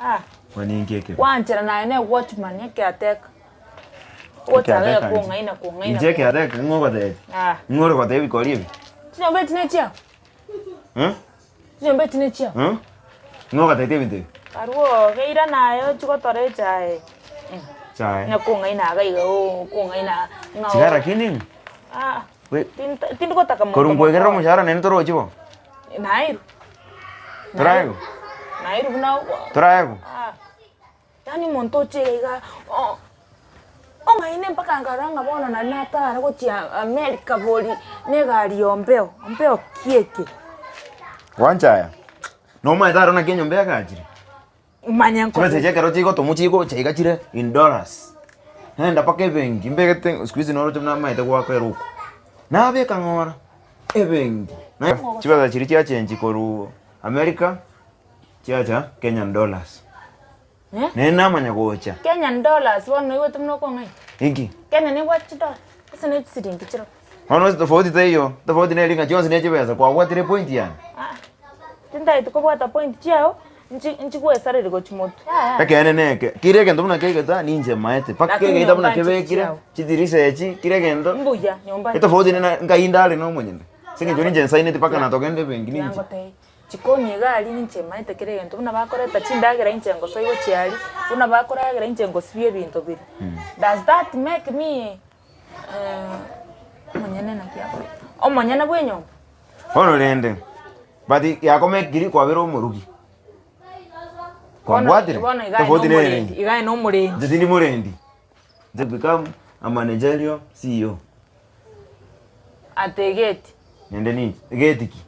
ah. Kwani inki ekebe? Gwanchera naye na ewatchman ekeateka, ogocha iga Ekeateka inche. kong'aina kong'aina Inche ekeateka ng'o ogotebia? Ah. Ng'o ore gotebia ebikori ebi? Chinyomba echi nechiao? Eh? Chinyomba echi nechiao? Eh? Ng'o ogotetia ebinto ebi? Arwoo, geira naye ochie gotora echae. Chae. Onye kong'aina iga iga oo kong'aina ng'a Tiga lakini. Ah, We- tinta tindi gotaka monto Korwa nkwegerera mokoro. omoshahara naende torochi bo? Nairwe. Toraegwa? Nairwe buna Toraegwa? Ah, yaani omonto oche iga iga o- ong'aine mpaka nkarora ng'a bono nari natara gochia America bori na egari ya ombeo, ombeo ki eke? Gwanchaya. Nomanyete aro naki enyomba yagachire? Manya nko- Chibesa echi ekero chigotomwa chigocha iga chire in dollars. Nagenda mpaka ebenki mbegete siku hizi noroche buna maete goaka eruku. Nabeka ng'ora ebenki. Chibesa chiria chiachengi korwa America chiacha Kenyan dollars. Eh? Naende namanya gocha. Kenyan dollars bono noigwete buna okong'aina? Inki? Kenya nebwate chidola, gose ne chisiringi chirobwo. Bono tofauti teiyo, tofauti neri ng'a chionsi ne chibesa kwabwatire epoint yane. Aa, tintageti kobwata point chiao, nchi nchigwesareri gochia motwe, yaya. Ekeene neke, kera egento buna kegeta ninche maete, mpaka Lakini egeita buna nyomba nchiri kebekire, chiao. chidirisa echi, kera egento, Mbuya, nyomba etofauti nene nkai ndare na omonyene, ase eng'encho ninche nsaineti mpaka natogenda ebenki ninche. Nagotebia, chikoni iga aria ninche maete kera egento, buna bakoreta chindagera inche ngosoa gochia aria, buna bakoragera inche ngosibia ebinto biria. Does that make me omonyene naki akorokwa? Omonyene bwa enyomba? Bono rende, but yakomekiri kwabera omorugi. Kwambwatire? Bono iga aye Tofauti nere nomorendi, inche. iga aye nomorendi. Inche tindi morendi. Inche become a managerial CEO. Ate egeti. Naende ninche, egeti ki?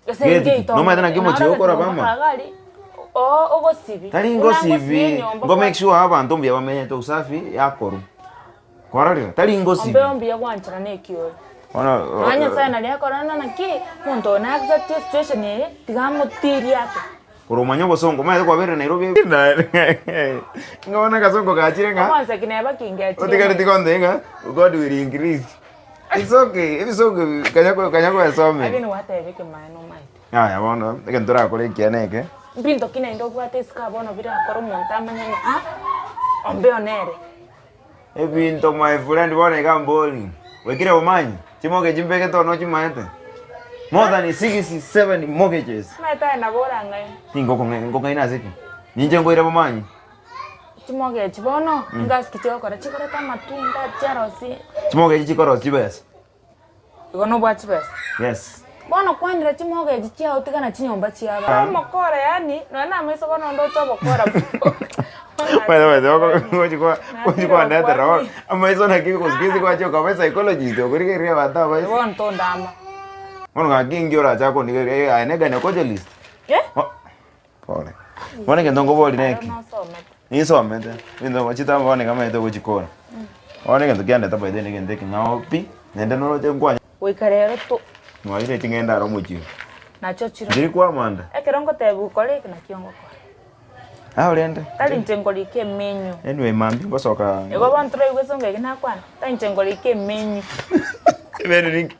Gose Geti ki? ngeito Nomanyete naki omochie naorogete okoraba nyomba ama? kaga aria, oo ogosibi. Tari Buna ngosibi ngosibi, enyomba ngo make sure abanto mbuya bamenyete usafi yakorwa. Kwarorire? Tari ngosibi. Ombeo mbuya gwanchera na ekiore. Bono Nonya Nyasaye naria akorora naki, omonto oyo na accept esituation eye, tiga amotirie ake. Korwa omanye obosongo, omanyete kwaberire Nairobi ng'a bono akasongo gachire ng'a Omwansa ki neba kingechire otigareti gontebia ng'a God will increase. It's okay, ebisongo ebi kanya kanya koesomera. Lakini gwateba ekemaene omaete. Yaya bono egento torakore ekiya neke. Mbinto ki naende obwate isiko aa bono birakore omonto amanye ng'a ah, ombeo nere. Ebinto my friend bono iga mbori, gwaikire bomanyi, chimortgage mbegete one ochimaete? More than 67 mortgages. Omanyete aye nabo orang'aine. Tingokong'aina nkong'aina ase ki? Ninche nkoira bomanyi. Chimortgage bono, ngasi ki chigokora? Chikoreta amatunda, chiarosia. Chimortgage chikorosia chibesa. Igo nobwate chibesa? Yes. Bono kwanera chimortgage chiao tigana chinyomba chiabo. Omokora yaani nonya na amaiso bono ndoche obokora Gochi kwanetera bono amaiso naki siku hizi gwachia okaba epsychologist okorigereria abanto abaiso. Bono tondama. Bono gaki inki orache kondigereria aye ne gynecologist? Eh? Pole. Bono egento nkoboria neki? Nosomete. Ninsomete, ebinto chitambo bono iga maete gochikora. Bono egento kiandeta by the way na egento ekeng'ao pi, naende noroche nkwanya Goika rero to nwarire ching'ende aro omochie oyo. Nachio chire. Nchiri kwamanda. Ekero ngotebiwa kora eke nakio ngokora. Ao rende. Tari inche nkorika emenyu. Anyway mambia ngosoka. Igo bono toraigwe esonga eke nakwana, tari inche nkorika emenyu. Emenu ninki?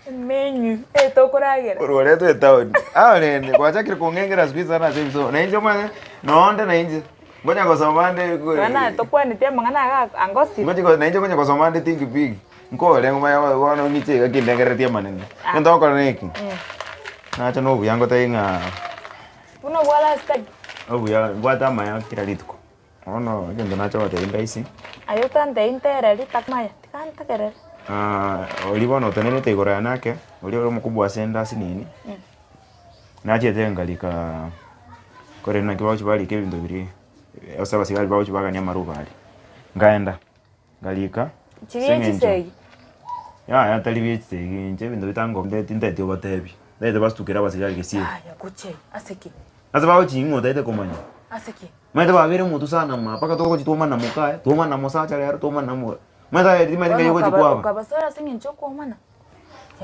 Emenyu, eye tokoragera. Korwa oretwe etown. Ao rende gwachakire kong'engera siku hizi sana ase ebisomo. Na inche omanye, nonde na inche, ngonya gosoma nde Nonya naye tokwaneti amang'ana iga angosire. Ngochi go nainche ngonya gosoma nde think big. Nkore ngomanya bono ng'iche iga kindengereretie amanene. Egento ogokora neki, nacha na obuya ngotebi ng'a Buna obwa last time. obuya mbwate amaya kera rituko. Bono egento nacha gotebia ndaisi. Aye otantebia ntereri takamaya, tiga ntegerere. Oria bono otenenete igoro yane ake, oria ore omokubwa ase ende ase nini, nachiete nkarika korende naki bagochi barika ebinto biria ase abasigari bagochi bagania amaruba aria. Nkaenda, nkarika Chiria ase eng'encho chisegi. yaya tari bia chisegi inche ebinto bitango ntinteti obatebi, ntagete basitukere abasigari gesieri. Yaya gochia ase ki? Ase bagoching'a otagete komanya. Ase ki? Omanyete babeire omotu sana ma mpaka togochi twomana mokaye, twomana mosacha rero, twomana mo omanyete aye timanyeti Bono ngai ogochi okaba kwaba. okabasora ase eng'encho okoomana?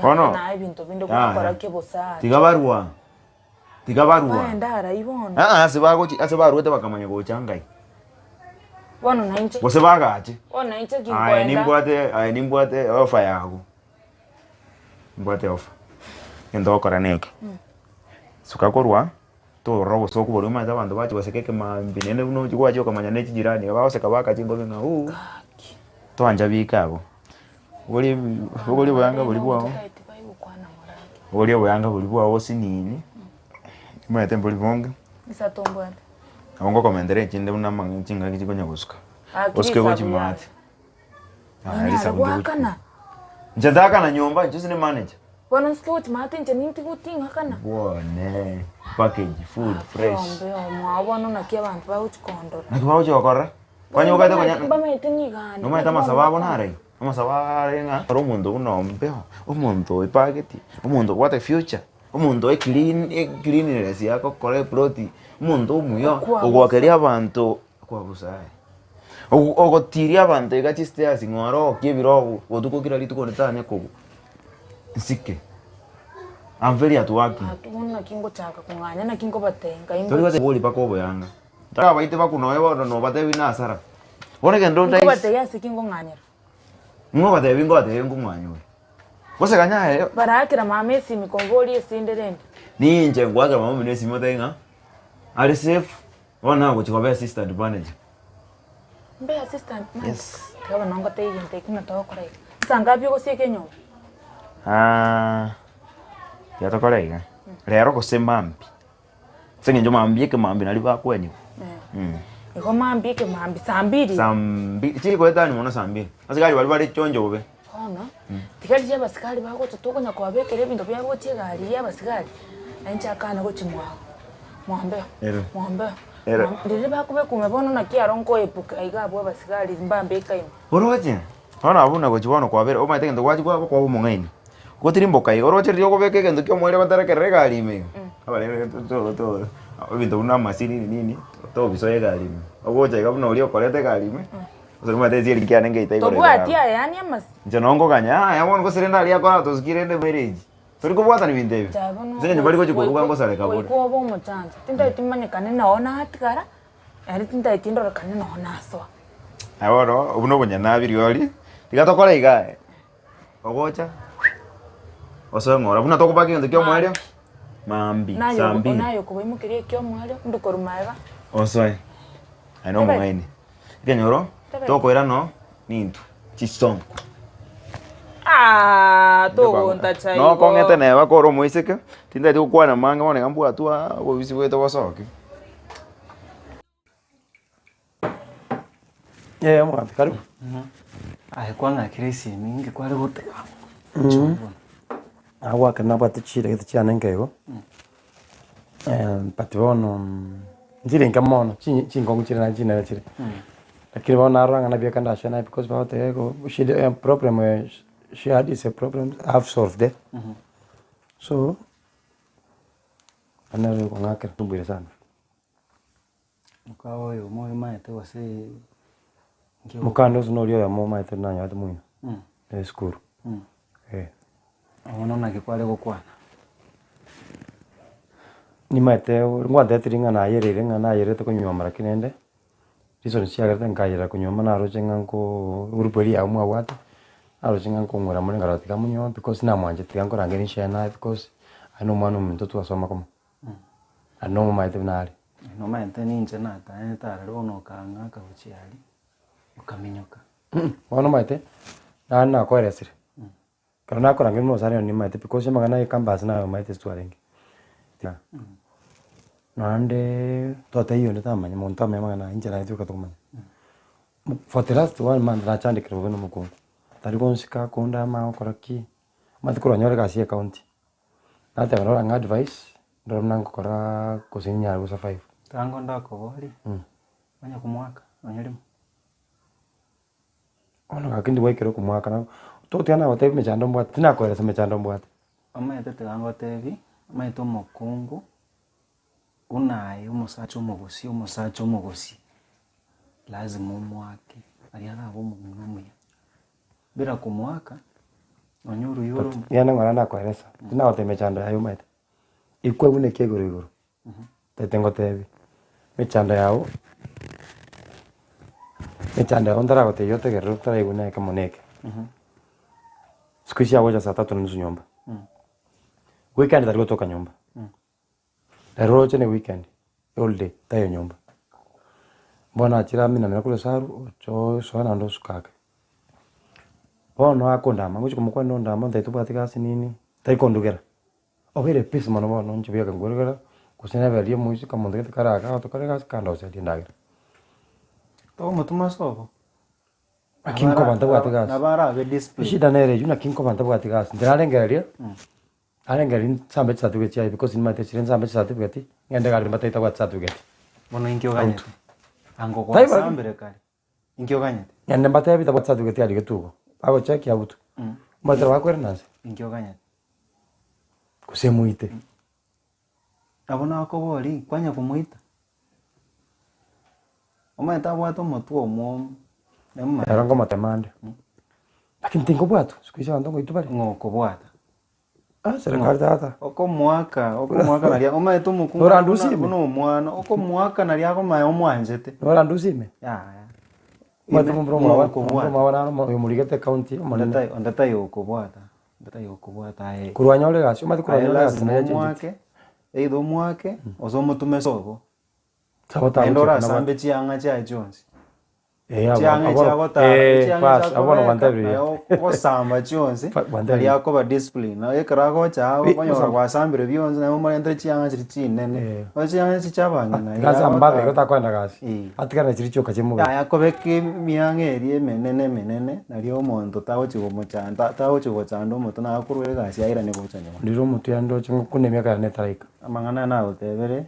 Bono, Yaya naye ebinto binde yaya, gokora ki bosa tiga barwa, tiga barwa. Baende arai bono. Aa ase bagochi ase barwete bakamanya gocha ngai. Bono nainche. Gose bagache. Bono nainche Aye ginkoenda. nimbwate aye nimbwate offer yago. Nimbwate offer. Egento ogokora neke, suka korwa. Torora obosoku boria omanyete abanto bachia goseka ekemaambia naende buna ochia gwachia okamanya ne chijirani iga bagoseka baka chinkobi ng'a ooh, twancha biike abwo. Bogoria ebi bogoria oboyanga boria bwao, bogoria oboyanga boria bwao osinini, omanyete mbori bonge, nabo ngokomentera echinde buna amang'ana chingaki chikonya gosuka, osuke gochia maate. Aya risabu Ninyare ndigochi goakana. Inche ntakana nyomba, inche ase ne manager. Bono nsike gochi maate inche nintigoting'akana. Bwone package food fresh. Ombe omwao bono naki abanto bagochi kondora. Naki bagochi gokorora? Kwani okagete konya Mbamaete ng'igande. Nomanyete amasabo abo nare igo? Amasabo are ng'a ore omonto buna ombeo, omonto oepageti, omonto obwate future, omonto e clean cleanliness agokora eploti, omonto omuya ogoakeria abanto Kwabusa aye. Ogotiria abanto iga chistairs ng'a orokie ebirogo botuko kera rituko onde tanya kogwa. Nsike. I'm very at working. Atu bono naki ngochaka kong'anya naki nkobatebia nkai Tori ngochi. goteba mpaka oboyanga. Tarabaite bakuna oye bono nobatebi nasara. Bono egento ntais. Nkobatebia ase ki nkong'anyera. Ngobatebi ngobatebi nkong'anya ore. Gose ganya aye. Barakera mama esimi komboria esinde rende. Ninche ngoakera mama omino esimi otebi ng'a are safe. Bono nagochia koba assistant manager. Mbe assistant manager? Yes. Tiga bono ngotebie egento ekio ng'a togokora iga. Nsa ngapi ogosieka enyomba? Ah, tiga tokore iga. Rero gose mambia. Ase eng'encho mambia ekemambia nario bakwenigwa. Mm. Igo mambia ekemambia, saa mbiri? Saa mbiri, chiri goetania mono saa mbiri. Asigari baria bare chonjo bobe. Bono, tiga riria abasigari bagocha tokonya kobabekera ebinto biabo gochia egari ya abasigari, na inche akane gochia mwabo, mwambeo, Ere. mwambeo, Ere. mwam riria bakobeka ime bono naki aro nkoepuka iga abwo abasigari mbambeka ime. Oroche, bono abwo buna gochia bono kwabera omanyete egento gwachia kwaba kwaba omong'aini. Gotirimboka iga, oroche riria okobeka egento kia omoerio baterekerere egari ime iga, abarebe to to to ebinto buna amasini nini tobisoa egari ime. Ogocha iga buna oria okoreta egari ime. Gose nimanyete ense eri kiane ngeita igoro Tobwati iga. aya yaani amasi. Inche noo nkoganya, yaya bono gose rende aria akora tosikire rende marriage. Tori kobwatani binto ebi. Inche bono Ase eng'encho bari gochia koruga ngosareka bore. goika obe omochancha, tintageti manyekane noo natigara, naende tintageti ndorokane noo nasoa. Aye bono obwo nobonyanabi rirorio, tiga tokore iga aye, ogocha osoe ng'ora buna tokobaka egento kia omoerio, maambia, Naye saa mbiri. naye okobaimokeria ekiomwerio, inde korwa magega. Osoe, aye na omong'aini. Ekenyoro tokoira no nintwe chisonko. Aah togontacha igo. Nokong'ete neba kore omoiseke, tintageti gokwana mange bono iga mbwatwe aa obobisi bwaito bosoke. Eh, omogambi karibu. Aye kwang'akire esimi inki kware goteba? Nagwakire nabwate chidageka chiane nke igo, but bono nchire inke mono, chinye chinkong'u chire naende chinene chire, lakini bono narora ng'a nabieka ndashe naye because bagoteba igo shida eh problem eh she had is a problem I have solved eh, so nere okong'akera mbuya sana. Moka oyomo oyomaete gose. Mokande ase noria oyomo omanyete nanyorete moino, Mm. esukuru, Mm. eh. Bono naki kware gokwana? Nimanyete ngwantetiri ng'a nayereire ng'a nayerete konyuoma lakini rende, reason chiagerete nkayerera konyuoma naroche ng'a nkoo egroup eria yabo mwabwate, naroche ng'a nkong'wera more nkarora tiga monyuome because namwanchete tiga nkorangeria inche naye because aye na omwana ominto twasoma komo, naende nomomanyete buna are. Nomanyete ninche nataete aroro bono okang'aka gochia aria, okaminyoka. Bono omanyete, nare nakoeresire. Ekero nakorangeria omosani one nimanyete because amang'ana aye campus naye omanyete ase twarenge. Naende totebia onde tamanya monto amanye amang'ana aya inche naye toika tokomanya. For the last one month nachandekire bobe na omokungu, tari gonsika kondama gokora ki, omanyete korwa nyore egasi ya ecounty, nateba noro ang'e advice, ndore buna ngokoraa gose ninyare go survive. Tango ndakoborie, onye komwaka nonye rimo. Bono gaki ndibwaikire okomwaka na totiga nagotebia emechando mbwate, tinakoeresa emechando mbwate. Omanyete tiga ngotebi, omanyete omokungu buna aye omosacha omogosi omosacha omogosi, lazima omoake aria arabe omong'ina omuya. Bila komoaka, nonye oruya ore But riende ng'ora nakoeresa, tinagotebia emechando yaye omanyete, ekwe buna eke igoro igoro, tete ngotebi, emechando yago, emechando yago ntaragotebia otegerere otaraigwa na ekemo na eke. Siku hizi agocha saa tatu na nusu nyomba, weekend tari gotoka nyomba, rero roche ne weekend, holiday taiyo nyomba. Bono achire aminamina korwa esaru, ocha osoa naende osuka ake. Bono akondama, ngochi komokwanera ondama ontebia tobwati gasi nini, tari kondugera. Obeire busy mono bono inche buya nkorugera, gose nebe riria omoiseke omonto gete kare aka agotokora egasi kandoseria endagera. Togomotoma ase obo? Naki nkoba ntabwati gasi. Nabo arabe discipline. Eshida nere eywo naki nkoba ntabwati gasi, inche narengereria, narengereria nsambe chicertificate chiaye because nimanyete chire nsambe chicertificate, ng'ende egari mbatebie tabwati certificate. Bono inki oganyete? Ango Taibo gwasambire kare, inki oganyete? Ng'ende mbatebie tabwati certificate arigetwe igo, bagochekia abutwe, omanyete bakoirana nse. Inki oganyete? Gose emoite. Nabo nakoboria, kwanya komoita? Omanyete abwate omotwe omwomo, Ero ngomotema ande, lakini tinkobwatwa, siku hizi abanto ngoitwa bare. Ng'o okobwata? Ah, serikali tata. Okomoaka, okomoaka naria, omanyete omokungu Norandusie buna ime? buna omwana, okomoaka naria akomanya omwanchete. Norandusie ime? Yaya. Omanyete Ime, momura ng'o omwabo, okobwata? momura omwabo naro oyo omorigete ecounty omonene. Onde tai onde taiyo okobwata. Okobwata aye. Korwa anyore egasi, omanyete korwa Aye anyore egasi lazima naye achencheti. omoake, either omoake, gose omotume sobo. Sabo Naende tagochia orasambe chiang'a chiaye chionsi. Eh, abo- Chiang'a abo- echiagotara, eh, chiang'a bas, abo bono echiakobeka, gwantebirie. naye ogosamba chionsi, Fa- gwantebirie. naria akoba discipline. Naye ekero agocha aa Eh, okonyora osamba. gwasambire bionsi naye omorentere chiang'a chiria chinene. Bono chiang'a echi chia abang'ina iga Gasi ambabe igo agotara. takoenda gasi. Atigare na chiria chioka chi'omobere. Yaya kobeka emiang'a eria emenene emenene, nario omonto tagochi gomochanda tagochi gochanda omonto nakorwa egasi airane gocha nyomba. Ndire omotwe yane ndoche ngokuna emiaka yane etaraika. Amang'ana aya nagotebere,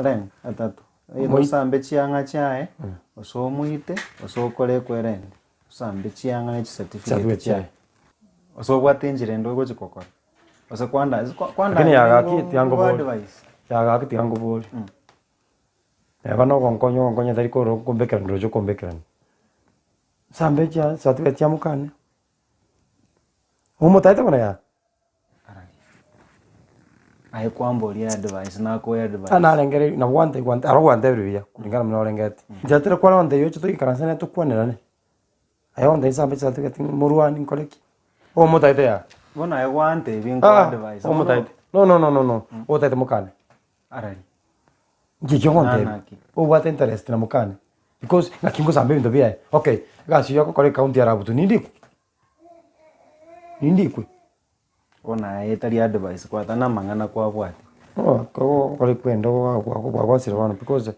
reng atato, either Moi- osambe chiang'a chiaye, gose omoite, gose okore ekwerende, osambe chiang'a na chicertificate Certificate chiaye. chiaye. Gose obwate enchera ende ogochi gokora, gose kwanda kwanda Lakini yagaki tiga ngo nkobori. advise. Yagaki tiga nkobori. Neba nogonkonya ogonkonya tari koro okombekerani roche okombekerani. Nsambe chia certificate chia mokane, omotaete bono yaa. Aye kwamboria advice nakoe advice. Ah narengereiri nabo gwante gwante aro gwantebirie buya kulingana buna orengeti. Inche tari kwarora ontebie oche toikaranse nere tokwanerane, aye ontebie nsambe chicertificate morwane nkore ki, omotaete yaa. Bono aye gwantebia nkoe advice, bono. Omotaete, no no no no no, otaete mokane. Arari. Inki ekio ogontebia? Nang'aki? Obwate interest na mokane because ng'aki ngosamba ebinto biaye. Okay, egasi eywo agokora ecounty arabutu nindikwe? Nindikwe? Bono aye etari advice kwata na amang'ana kwabwate. Okore kwenda bwagosire bono because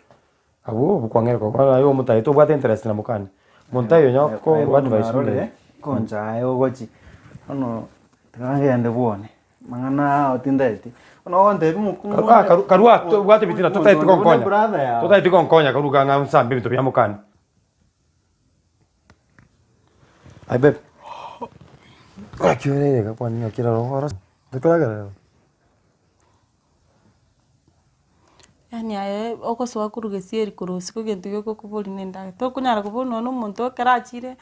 abwo obokwang'era bono aye omotaete obwate interest na mokane. Monto aye onye Aye okoa bono advice narorire, koncha aye ogochi bono tiga ngende bwone. Mang'ana ao tindeti. Bono ogontebia omokungu Karu ah karu karua tobwate ebitina omonto totaeti onde buna gonkonya. brother yao. Totaeti gonkonya karu iga ng'a nsambe ebinto bia mokani. Aye babe, naki ore iga kwani naki rero oro tokoragera rero? Yaani aye ogosoa korwa gesieri korwa isiko egento gegokoboria na endagera, tokonyara koboria nonye na omonto ekero achire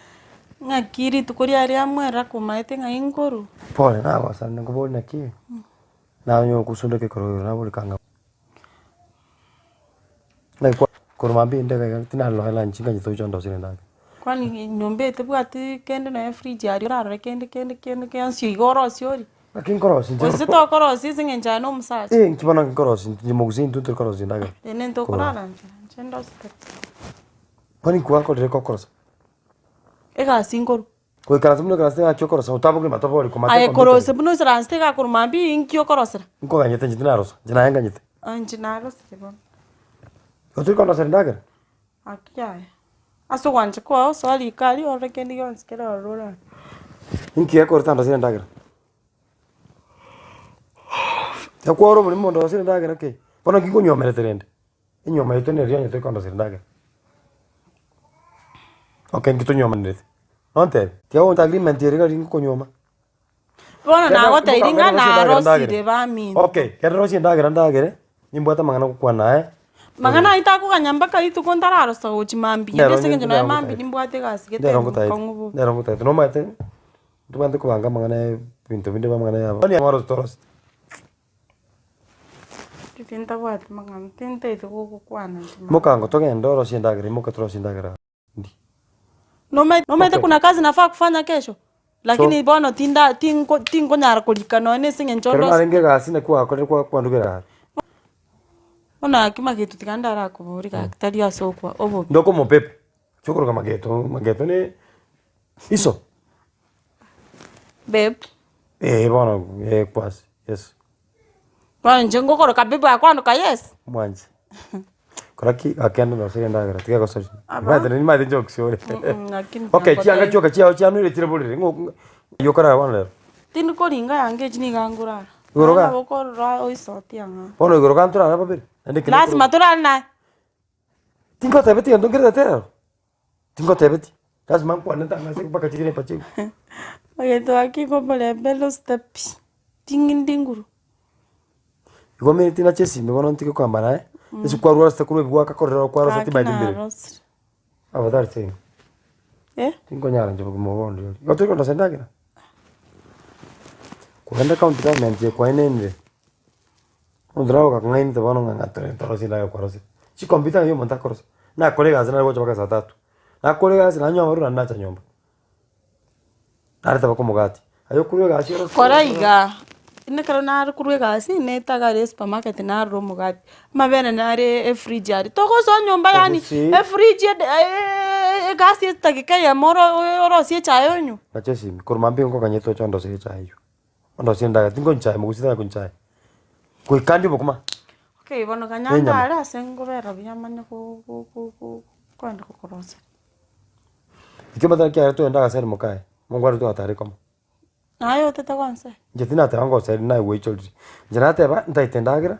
ng'aki rituko riaye riamwerera komaete ng'ai nkorwa. Pole nagosana nkoboria naki, naye onye gosundeka ekero oyo nabori kanga. Naki kwa korwa mambia inde iga tinarora lunch nganyete gocha ndosire endagera. Kwani nyomba eye tebwati kende nonye efridge aria orarore kende kende kende gionsi igo orosie orie. Naki nkorosia inche Gose tokorosia ase eng'encho aye na omosacha. Eh, inki bono nkorosia inche mogusii intwe tori korosia endagera. Ere ntokorara nchara, inche ndosete pi. Kwani nkwakorire kokorosa? Egasi nkorwa. Goikaransa buna oikaransete ng'aki okorosa otabokire matobori komata Aye ekompiuta korose buna oisaransete iga korwa mambia inki okorosera? Nkoganyete inche tinarosa, inche naye nganyete. Ah inche narosire bono. Igo tori kondosera endagera? Aki yaya. Ase ogwancha kwao soa riko aria orore kende gionsi kere ororo orare. Inki gekoreta ndosere endagera? Ekworo oborimo ndosere endagera kei? Bono nki nkonywomerete rende? Enyiomo yaito neri onye tori kondosera endagera. Okay nki tonywomanerete? Nontebi, tiga gonta agreement ere iga riria nkonywoma. Bono Genda nagotebirie imoka ng'a ogende rosie endagera ndagere. narosire baminto. Okay, genda rosie endagera ndagere, nimbwate amang'ana gokwana naye. Mang'ana ayio takoganya mpaka rituko ntararosa gochia mambia, Ndero ase eng'encho ndero nonya mambia ngotaete. nimbwate egasi gete Ndero ngotaete, enkong'u bobe. ndero ngotaete, nomanyete, ntobwate kobanga amang'ana ya ebinto binde bia amang'ana ya abo. Toroseti. Tintabwati mang'ana, tintaeti gokwana inche mang'ana. Mokango togende orosie endagera, imoka torosie endagera ndi. Nomanyete nomanyete Okay. kuna kazi nafaa kufanya kesho? Lakini So- bono tinda tinko tinkonyara korika nonye na ase eng'encho Ekero ndosi. narenge egasi naki gwakorire kwa kwandugera are. Bono gaki mageto tiga ndarakoborie gaki tari ase okwa obobe. Ndoko omopepe, chokoroka mageto, mageto ne iso. Babe. Eh bono eh kwasi yes. Bono inche ngokoroka babe akwandoka yes. Mwanche. Kora ki gakende ndoserie endagera tiga gosoria. Aba. Nimanyete nimanyete inche gokisia Mm, lakini Okay chianga nagotebia. chioka chiago chianuire chire borere ng'o ng'o okorara bono rero. Tindi koringa yanga echi nigo ngorara. Igoro ga? Nabo okorora oisotie ang'e. Bono igoro ga ntorare babere? Naende ekero Lazima torare naye. Tingotebeti gento nkerete rero. Tingotebeti, lazima nkwane ntang'ase mpaka chigere mpache. Egento gaki nkomorembe losete pi, ting'indi nguru. Igo omanyete nache esimi bono ntige kogamba naye, ase kwarwasete korwa ebigwaka korera kwarosete Gaki timanyeti mbere. narosire. Afadhali same. Eh? Tinkonyara inche bogima obo bondi oria. Igo tori kondosia endagera? Kogenda county government eye kwaenenire, omonto naro ogakong'ainete bono ng'a ng'a tore torosie endagera kwarosire. Chikompiuta ng'ai omonto akorosia? Nakore egasi nare gocha mpaka saa tatu, nakora egasi nanywa amarwa naende nacha nyomba. Nareta mpaka omogati, aye okorwa egasi orosie Kora igaa, buna ekero nare korwa egasi, netaga aria esupermarket narora omogati, amabere nare efridge aria, togosoa nyomba yaani Gose- efridge ede egasi edageka eyemo oro orosie echae onywe. Nache esimi, korwa mambia nkoganyete oche ondoserie echae eywo, ondoserie endagera, tinkonywa chae mogusi tanya konywa chae, goika ndie obokima. Okay bono ganya Nenyama. ndare ase ngobera buya manye go- go- go- go kogenda gokoroseria. Ekio omanyete naki kiagera togenda agaseri mokaye, mongwana twatare komo. Naye otete gonseri? Inche tinateba ngoseri naye gwaichorire, inche nateba ntaete endagera,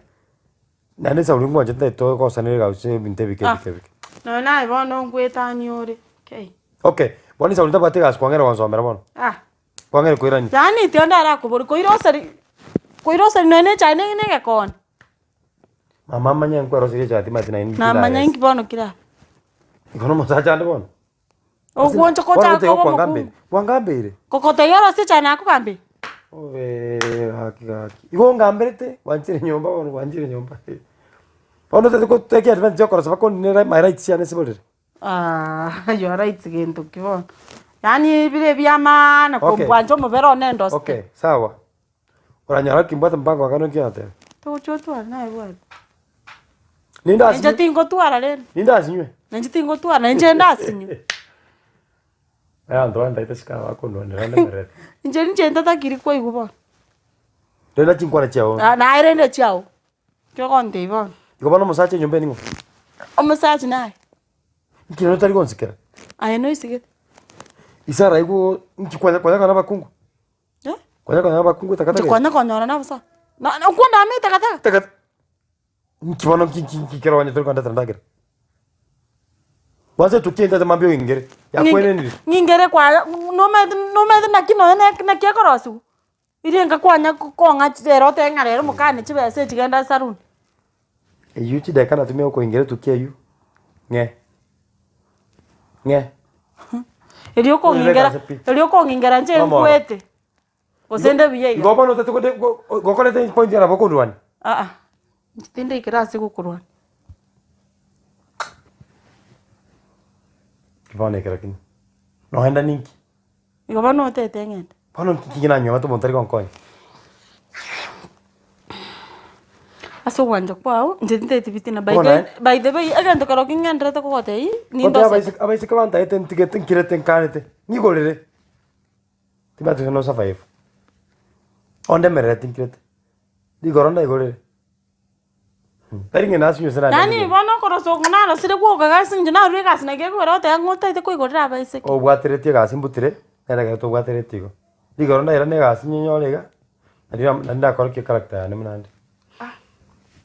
naende esauri ngwanchete ntaete togosanera egasi ebinto ebike Ah. ebike ebike. Nonya naye bono ngwetania ore, kei. Okay, bono esauri ntabwati egasi kwang'eire gonsomera bono, Ah. kwang'eire koirania. Yaani tiga ndarakoborie koiroseri koiroseri nonya na echae ne ne egekone. Mama amanye nkweroseria echae timanyeti naende Namanya inki bono kere aba. Igo na omosacha ande bono. Ogwancha Bono gochaka goteba koba kwangambire, omokungu. kwangambire. Gokotebia orosie echae nakogambire. Obee gaki gaki. Igo ongamberete, gwanchire nyomba bono gwanchire nyomba. Bono otagete go take advantage okorosa bakondinera my rights chiane ase borere. Aah your rights gento ki bono. Yaani bire bia maana Okay. kombwancha omobere one ndosete. Okay, sawa. Oranyora kimbwate mpango akano ki ateba. Togochia otware naye bwate. Ninde Inche asinywe? tingotwara rende. Ninde asinywe? Inche tingotwara, na inche ndasinywe. Abanto bantaete sika bakondwanera ndemerete. Inche ninche ntatakiri koigwa bono. Renda chinkwana chiao. Ah, naye rende chiao. Kiogontebia bono. Igo bono omosacha enyomba eye ning'o? Omosacha naye. Inki rero otari gonsikera? Aye noisigete. Isara aigwe inki kwanya kwanya konyora abakungu? Eh? Kwanya konyora abakungu takataka. Inche kwanya konyora nabosa. Na na okwo ndame takataka. Takataka. Inki bono nki nki nki kero onye tori kondetera ndagera? Kwanza etukia enchete mambia oingere, yakwenenire. Ng'ingere kwaya nomanyete nomanyete naki nonye na naki ekorosiwa. Riria enka kwanya kong'a rero otebe ng'a rero mokane chibesa echi genda esaruni. Eywo chidakika natumia gokoingera etukia eywo, ng'e, ng'e. Erio okong'ingera, erio okong'ingera inche nkwete, gose nde buya iga. Igo bono otagete konde gokorete point nabo okondwania? Aa, inche tindaikera ase gokorwania. Bono ekero kende, noenda ninki? Igo bono otete ng'ende. Bono nki nanyomete omonto tari gonkonya? Ase ogwancha kwao, inche tintageti bitina by Bono the naende- by the way, egento kero ki ng'enderete kogotebia, Gotebi nindosete. abaiseke abaiseke bantaete ntigete nkirete nkanete, nyigorere, timbati gose no survive. Ondemerere tinkirete, rigoro ndaigorere, tari ng'a nasinywe gose Yaani nandemerire. bono okorosa oko narosire gwoka gasi inche narure egasi naki ekogera ogoteba ng'a otagete koigorera abaiseke. Obwateretie egasi mbutire, nere ekero tobwateretie igo. Rigoro ndairane egasi nyenyore iga, nario naende ndakorokia echaracter yane buna inde.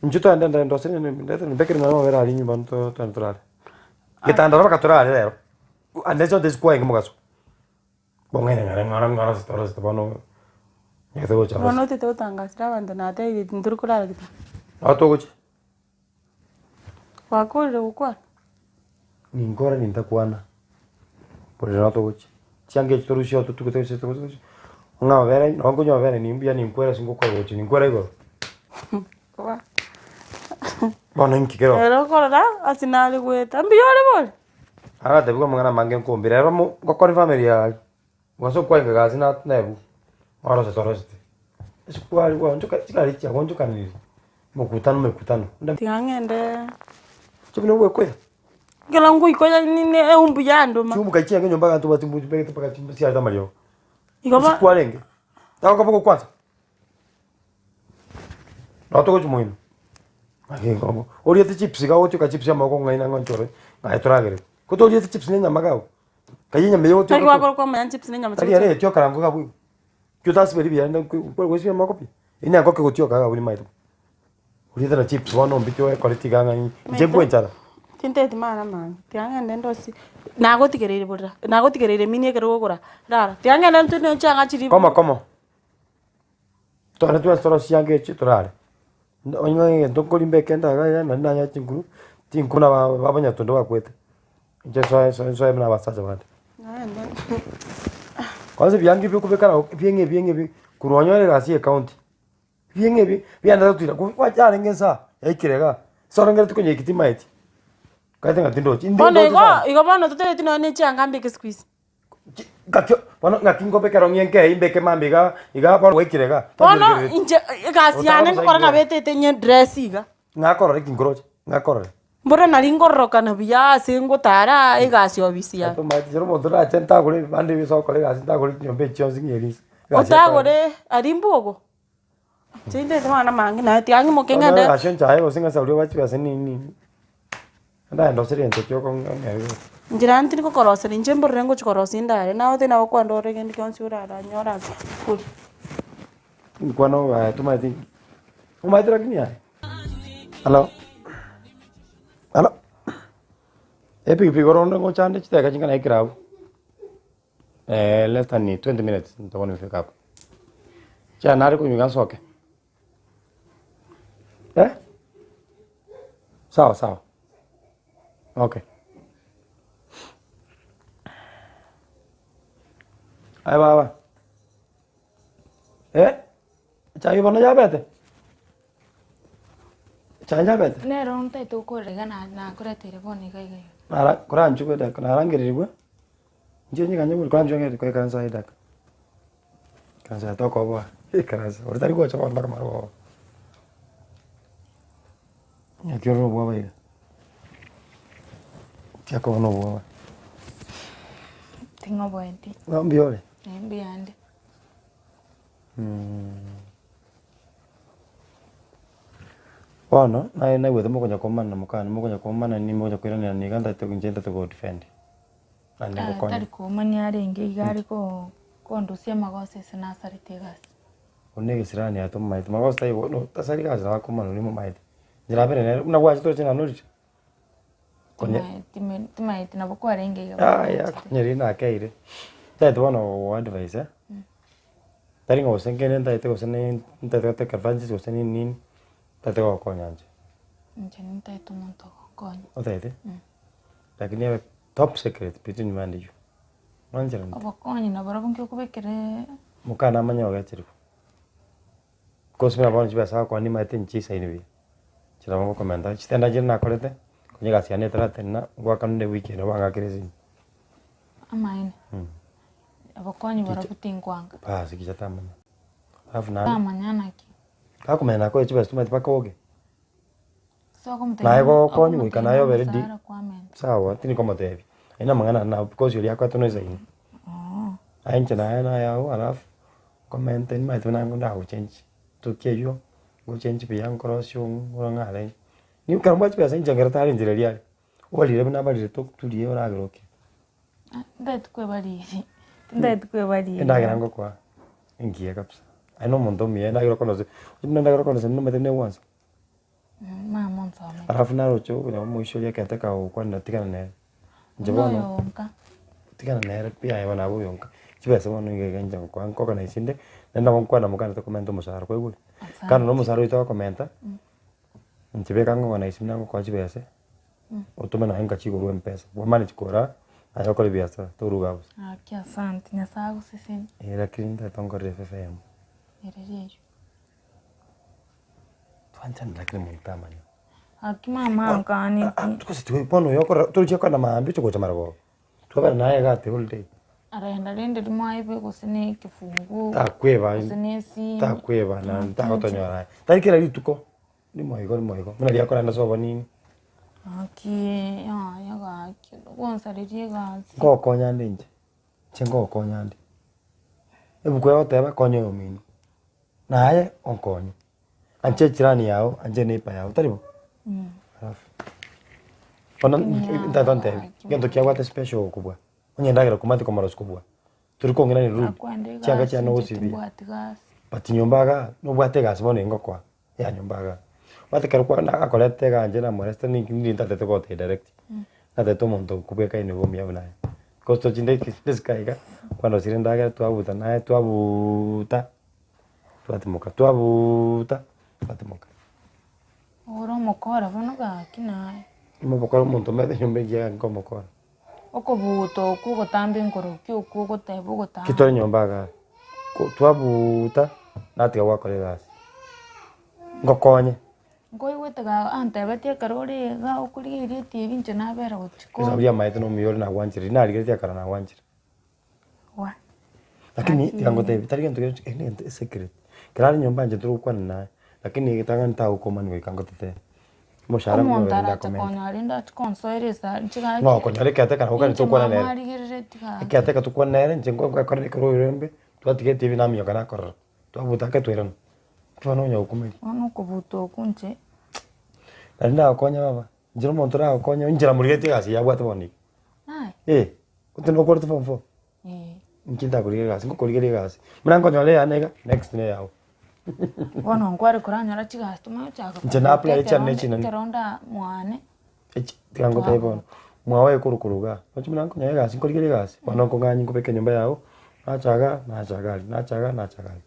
Inchuo twende nde ndose ndete mbekere nonye amabere aria nyomba twende torare. Getanda mpaka torare rero, unless onde sikuwaenge mogaso. Bong'aini ng'ora ng'ora ng'ora ase torosete bono nyagete gocha Bono orosa. otete gotangasera abanto natebirie tintori korara getanda. Nabo togochia. Gwakorire gokwana? Ninkore nintakwana, borere nabo togochia. Chianga echi torusie oo totugute gose gose gose, ng'a amabere nabo nkonywa amabere nimbuya ninkwera ase ngokora gochia ninkwera igoro. Bono inki kero? Ere okorora ase nare goeta, mbuya ore bori? Agatebigwa amang'ana amange nkombire ero mo ngokora efamiri yaye, gose okwaenga egasi na naebwa, orosete orosete. Esukari gwaonchoka chigari chiagoonchokanire, mokutano mekutano. Tiga ng'ende. Chibuna obwekoya. Ekero ngoikoya nini eumbu yandoma. Chiumbu kai chiaenge nyomba abanto bati mbegete mpaka chiarete amariogo. Igo bo- Ase kwarenge, tagokoba gokwansa. Nabo togochia moino, oriete chips iga ogotioka chips amaboko ng'ai na ng'onchore naye toragere. Ko toriete chips na enyama iga abwo, kayia enyama eywo Tari ogotioka gwakora kwamanya chips na enyama tari ere etioka rango iga abwo igo. Ekio otasiberi buya naende kware goesibia amaboko pi, eywo nyango kegotioka iga abwo nimaete. Oriete na chips bono ombite oekoreti iga ng'a inche nkwe enchara. Tinteti mara mange, tiga ng'ende ndosie, nagotigereire borera, nagotigereire mini ekero ogokora, rara, tiga ng'ende ntwe ne chianga chiria. Komo komo. Tore twensi torosie chianga echi torare, onye egento nkori mbeke ndaga iga naende nanyore chinguru, tinkuna ba abanyatondo bakwete, inche nsoe nsoe nsoe buna abasacha bande. Kwanza ebianga ebi okobeka nabo ebieng'e ebieng'e ebi, korwa onyore egasi ya ecounty, ebieng'e ebi biaendete gotira yarenge nsa yaikire igaa, ase orengereretie konyeiki timaeti, okaete ng'a tindochi, inde Bono ndoche igo, sana. igo bono totageti nonye na echianga mbeke siku hizi. Ngaki bono ngaki nkobe ekero ng'ie nkei mbeke mambia iga iga bono gwaikire iga. Bono inche egasi yane ngokora nabo etete ng'e dress iga. Ng'akorora eki nkoroche, ng'akorore. Mboro nari ngororokana buya ase ngotara egasi ofisi yane. Omanyete ekero omonto orache ntagore ebibanda ebi ase ogokora egasi ntagore chinyomba echi chionsi ng'ie rinse. Otagore aria mbuogo? Inche ntete amang'ana amange naye tiga ng'imoke ng'ende. Egasi onchaye gose ng'a sauri obae chibesa nini nini. Ndaenda ase egento kia okong'ea igo. Inche naende tindi kokoroseria inche mborere ngochi korosia endare, naye otari nabo kwandora kende gionsi oraranyore ase oria. Nkwana obaye tomaeti nki? Omaete lakini aye? Hallo, hallo, epikipiki oro ngocha ande chidakika chingana ekero abwo, less than 20 minutes nitakuwa nimefika hapo. Chiani nare konywa iga nsoke. Eh? Sawa sawa. Okay. Aye baba. Eh? Chai bono yabete? Chai yabete? Nero ntaete gokorera iga na- nakoreteire bono iga iga iga. Nara koranchwe edaka narangererigwe, inche nyiganye bori koranchwe ng'ende koikaransa aye edaka. Ikaransa tokoboa, ikaransa ori tari gocha bono mpaka marogoba. Naki ore obwoba iga, tiakoba na obwoba. Ting'oboeti. Ng'a mbuya ore? Eh, mbuya ande. Bono, naye naigwete mokonya komana na mokane, mokonya komana nini mokonya koiranerana niga ntagete inche ntagete go defend. Naende Ah, ngokonye. tari koumania arenge iga are ko kondusia amagoso ase nasarete egasi. Oyio na egesirani aye tomomaete, magoso taibo no tasari gasi nabo akomana oria omomaete. Inche nabere nere buna gwachete oroche nanorire. Konye Timaeti timaeti nabo kwarenge iga yaya konye riria nakeire, ntagete bono gogo advise eh, tari ng'a gose nkende ntagete gose ne ntagete gotake advantage gose nini nini, ntagete gogokonya inche. Inche nintaete omonto ogonkonya. Otaete? Mm. Lakini ebe top secret between me and you. Mwancherante? Obokonyi nabarobwo nki okobekera Mokana amanye ogecherigwa. Coz buna bono chibesa agokoa nimaete nchisaini buya, inche nabo ngokomenta chitenda nchire nakorete, konya egasi yane etaratenena, ngoakanire ewiki eye nabo bang'akire esimi. Amaene, obokonyi borobwo tinkwanga. Basi gicha tamanya. Alafu naende, Tamanya naki. gakomanya nakoe chibesa tomanyete mpaka oge. So okomotebia Naye ng'a- gokonyi goika okomotebia naye ng'a obe ready, omosara kwamenta. sawa tindi komotebia, aye na amang'ana ane nabo because oria akoetwe noisaini. Oo. Aye inche naye naye alafu, nkomente nimanyete buna ndagochenchi, ntuki eywo, ngochenchi buya nkorosie ng'are, ekero mbwate chibesa inche ekero tari nchera eria are, obarire buna abarire toturie oragere oke. Ntagete kwebariri, ntagete kwebariri. Endagera ngokoa, engiya kabisa, aye na omonto omuya endagera okonosia, buna endagera okonosia nomanyete buna egwansa. Mama onsomete. Alafu naroche okonya omoisia oria ekete kagokwanera tigana nere, inche Buna bono oyo onka. tigana nere pi aye bono abe oyonka, chibesa bono iga iga inche ngokoa nkoorganize inde, naende nabo nkwana mokande tokomenta omosara kwaigure? Kando na omosara oywo togokomenta, inche beka ng'organize buna ngokoa chibesa, otome nonye nka chigorwa mpesa, kwamaneti kora, aye okore ebiasara toruga bosa. Gaki asante, Nyasaye agosesenie. Eh lakini ntagete onkorere efavor eyemo. Ereri eywo. Twanchane lakini monto tamanya. Gaki mama ankaneti. Gose tiga bono oyo okorora torochia kogenda maambia oche gocha marogoba. Twabera naye iga the whole day. Arenda rende rimo aibe gose ne ekefunguo Takweba gose ne esimu. takweba naende tagotonyora aye. Tari kera rituko, rimo igo rimo igo, buna riria akorenda sobo nini. Gaki yaya gaki ogonsareria egasi. Ngokonya ande inche, inche ngokonya ande. Ebuku egoteba konya oyomino. Naye onkonye, anche echirani yao, anche eneighbour yao, tari bo? Alafu bono tata ontebi, egento kiabwate special okobua, onye endagera komanyete komorosia kobua, tori kong'ina ni rude, chianga chiane ogosibia, but nyomba igaa, nobwate egasi bono engokoa ya nyomba igaa. Omanyete ekero kwa akorete igaa inche namoreste ninki ndiri ntatete gotebia direct, natete omonto okobwekaine iga omuya buna aye. Because tochinde esika iga, kwarosire endagera twabuta naye twabuuta. Twatimoka twabuuta, twatimoka. Ore omokora bono gaki naye. Omokora omonto omanyete nyomba egiya gaki nkomokora. Okobuuta okwo ogotamba enkoroki okwo ogoteba ogotamba. Ki tore nyomba igaa, ko twabuuta, natiga gwakora egasi, ngokonye. Nkoigwete ga antebetie ekero ore iga okorigereria etibi inche nabera gochia ko. Esabu yamaete na omuya ore nagwanchire, riria narigeretie ekero nagwanchire. Wa. Lakini tiga ngotebi tari gento gento eke negento esecret, ekero are nyomba inche torigokwana naye, lakini egetang'ani tagokomani goika ngotetee, omoshahara buna Omonto orende arache akomente. konyora rende ache konsoera esa nchigaki. Ng'a okonyora ekeateka nabo kare Inche tokwana mama nere. arigereretie gaki. Ekeateka tokwane nere inche nko nkokorera ekero oirembe, twatiga etibi naminyoka nakorora, twabuta ake twairana, bono onya gokumeria. Bono okobuta okwo inche. Nari nagokonya baba, inche na omonto oragokonye, inche namorigetie egasi eye abwate bono iga. Aye. Eh, gose nokorete form four? Eh. Inki ntakorigeria egasi, ngokorigeria egasi, buna nkonyora eyane iga, next ne eyago. Bono nkware koranyora chigasi tomanye gochaka Inche na apply chiane chinene. ekero nda mwane. Echi tiga ngotebie bono, mwago ekorokoro igaa, roche buna nkonyora egasi nkorigeria egasi, bono nkong'anyi nkobeke enyomba yago, nacha igaa, nacha iga aria, nacha igaa, nacha iga aria.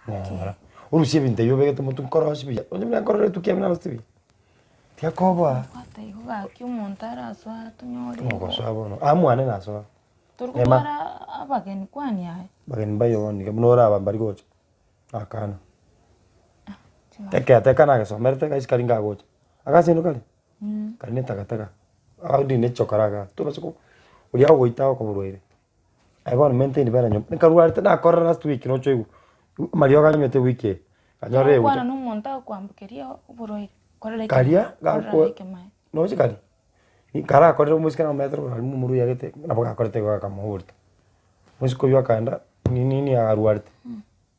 Ng'ora, orusie ebinto ebio obegete motwe nkorosie buya, onye buna nkorora etukia buna naroseti buya, tiga koboa. Bwata igo gaki omonto arasoe atonyore igo. Ogosoa bono, aa mwane nasoa. Tori Ema. kotwara abageni kwani aye? Bageni mbayo bono iga buna oraba mbari gocha, akana. Ekeateka nagesomerete gaisi kari ngagocha, agasendo kare, kari na etakataka, audi na echokora igaa, tobasa ko oria ogoita okoborwaire. Aye bono maintain bera nyomba, nkarwarete nakorora last week noche oigwe, amariogo anywete ewiki eye, nkanyora Gokwana egocha. na omonto agokwambokeria oborwaire, korora Karia ekemaene, korora gakwa ekemaene. noche karia, karakorire omoiseke namometere oborwaire momorwaire agete, nabo gakorete igo gakamourta. Omoiseke oywo akaenda, nini nini arwarete,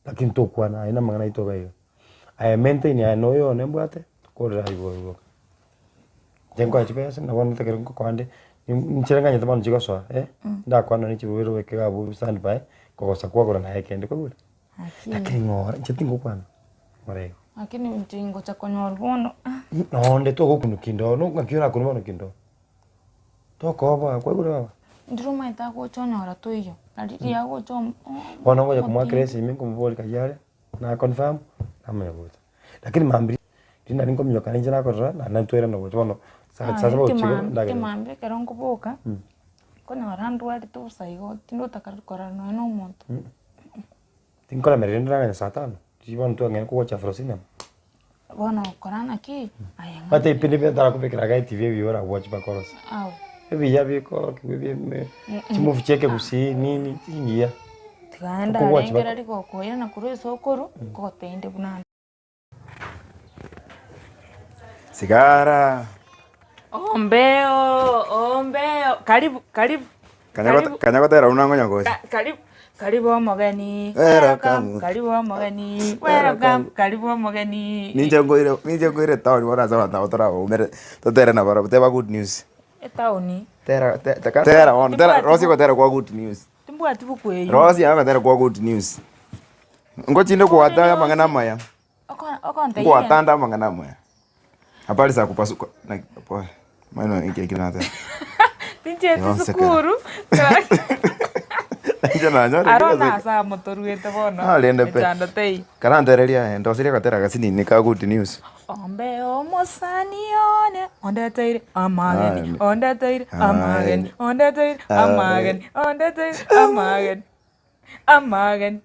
lakini tokwana aye na amang'ana aito iga iga. Aye maintain aye na oyo one mbwate, tokorera igo igo. Inche nkoe chibesa na bono ntakere ngokoa nde, inche nganyete bono chigosoa eh, ndakwana ne chibere obeke iga abwo stand by, kogosa kwagora naye kende kwaigure? Lakini ng'ora inche tingokwana, ng'ora igo. Lakini inche ngocha konyora bono ah. Nonde togokunwa kende oo, ng'aki orakunwe bono kende oo? Tokoboa kwaigure baba? Ndire omanyete agocha onyora toiyo, na riria agocha omo Bono ngocha komoakera esimi nkomoboria kayia are, na confirm, namanya gocha. Lakini mambia. Riria nari nkominyoka ninche nakorora, naende ntwerane gocha bono saa saa saba gochia igoro ndagera. Ekemambia ekero nkoboka, nkonyora ndwarete bosa igo, tindotaka korora nonye na omonto. Tinkoremereria rende naganya saa tano, riria bono twang'ea kogocha Afro Cinema. Bono okora naki, aye ng'a. Omanyete ebipindi bire ntarakobekera iga etibi ebiya orawachi mpaka orose. Ao. Ebiya bikorokiwa ebi ime, chimovie chia ekegusii nini, chingiya. Tiga Okowachi ndarengera mpaka. rigokoirana korwa ase okorwa, nkogotebia inde buna ande. Sigara. Ombeo, ombeo, karibu, karibu. Karibu. Kanya gotera buna ngonya gocha. Karibu, karibu omogeni. Welcome. Karibu omogeni. Welcome, karibu omogeni. Ninche nkoire ninche nkoire town bono ase abanto aba torabaumere totere nabarabwo teba good news. Etaoni. Tera te tera bono tera rosia gotera kwa good news. Timbwati buku eywo. Rosia gotera kwa good news. Ngochinde gwata amang'ana amaya. Ngwatanda amang'ana amaya. Habari za kupasuka na pole. Maana iki iki nata. Tinchieti Yonse sukuru. Inche nanyore Aro nase motoruete bono. Ah, rende pe. Mechando teiyo. Karantereria ndoserie agatera gasinini ka good news. Ombe omosani one ondeteire amageni Aye. ondeteire amageni Aye. ondeteire Aye. amageni ondeteire amageni amageni.